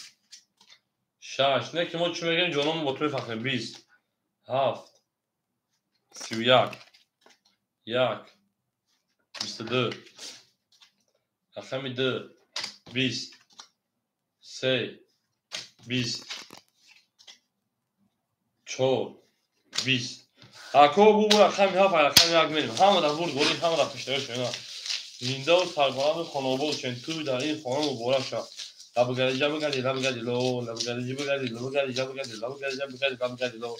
шаш. Не ки мо чӣ мегӯем, ҷонон бо ту мефахрем. 20, ҳафт, 31, як, 22, рақами ду, 20, се, 20, чор, 20. Ако бу рақами ҳафт, рақами як мерем. Ҳама дар бурдборӣ, ҳама дар пештари шуна. Зиндаву сарбаланду хонаобод бошед, тӯй дар ин хона муборак шавад. Лабугари ҷабугари лабугари ло, лабугари ҷабугари лабугари ҷабугари лабугари ҷабугари лабугари ло.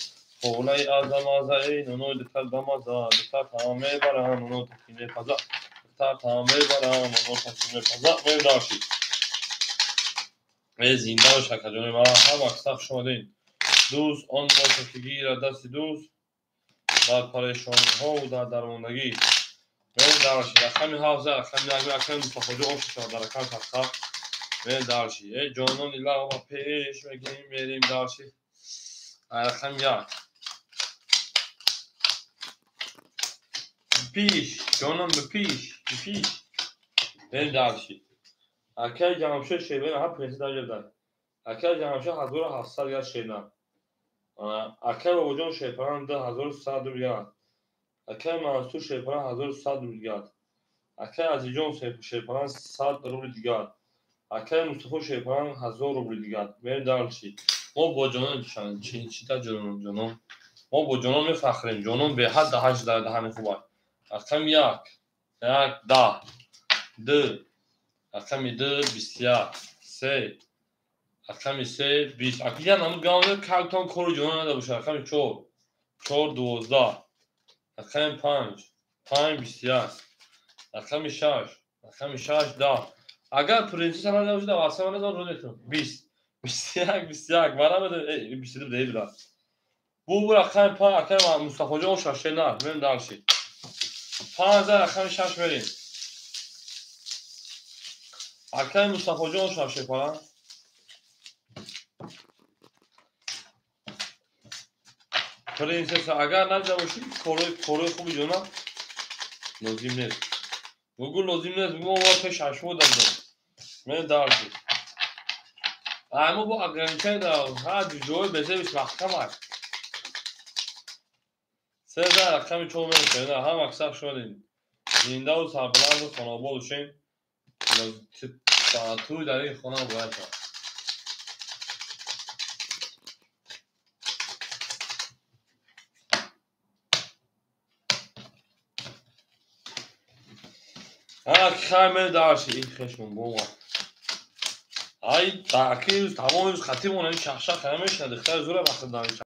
Хонаи азамаза, эй нонои духтар дамаза, духтар таом мебарам, ноно таки мепаза, духтар таом мебарам, ноно таки мепаза. Мерем дарши. Э зинда бош акаҷони ман, ҳам мақсад хуш омадед. Дӯст он бошад ки гирад дасти дӯст дар парешониҳову дар дармондагӣ. Мерем дарши. Рақами ҳафт, рақами як, рақами Мустафоҷон ош шавад дар рақами ҳафта. Мерем дарши. Э ҷонони лағва пеш мегирем, мерем дарши. Рақами як. Пиш, ҷонам бипиш, бипиш. Мерем дарши. Акаи Ҷамшед Шербена, ҳа принсесс дар ҷо дар. Акаи Ҷамшед 1700 дигар шерна. Акаи Бобоҷон Шерпаран 2100 рубл дигар. Акаи Мансур Шерпаран 1100 рубл дигар. Акаи Азизҷон Шерпаран 100 рубл дигар. Акаи Мустафо Шерпаран 1000 рубл дигар. Мерем дарши. Мо бо ҷонон чита ҷонон ҷонон. Мо бо ҷонон мефахрем. Ҷонон беҳад даҳаш дар даҳани хуб аст. Рақами як, як, 10, ду, рақами ду, 21, се, рақами се, 20. Аки як намуд гавнда калтон кору ҷонон нада бошад. Рақами чор, 4 12. Рақами 5 5 21. Рақами 6 рақами 6 10. Агар принцесса надошта васама назон рӯз метавон 20 21 21 мара 22 деи бира. Бу рақами 5 акай Мустафоҷон шаше на мем дальше. 5 рақами 6 мерем. Акай Мустафоҷон шаше пара. Принцесса агар надида бошӣ корои хуби ҷона лозим нест. Бугу лозим нест, бугу мо пеш шашмо дадем. Мен дальше. Мо бо ограничение дар ҳар ҷои безебиш маҳкам аст. 13 рақами 4 мерем. Ҳама аксар шудем. Зиндаву сарбаланду хонобод бошем. Туй дар ин хона бояд шавад. Хай мери дальше. Ин хешмон бова. Ай таки тамоми рӯз хатиб монем шахшах намешина духтари зура вақт дар.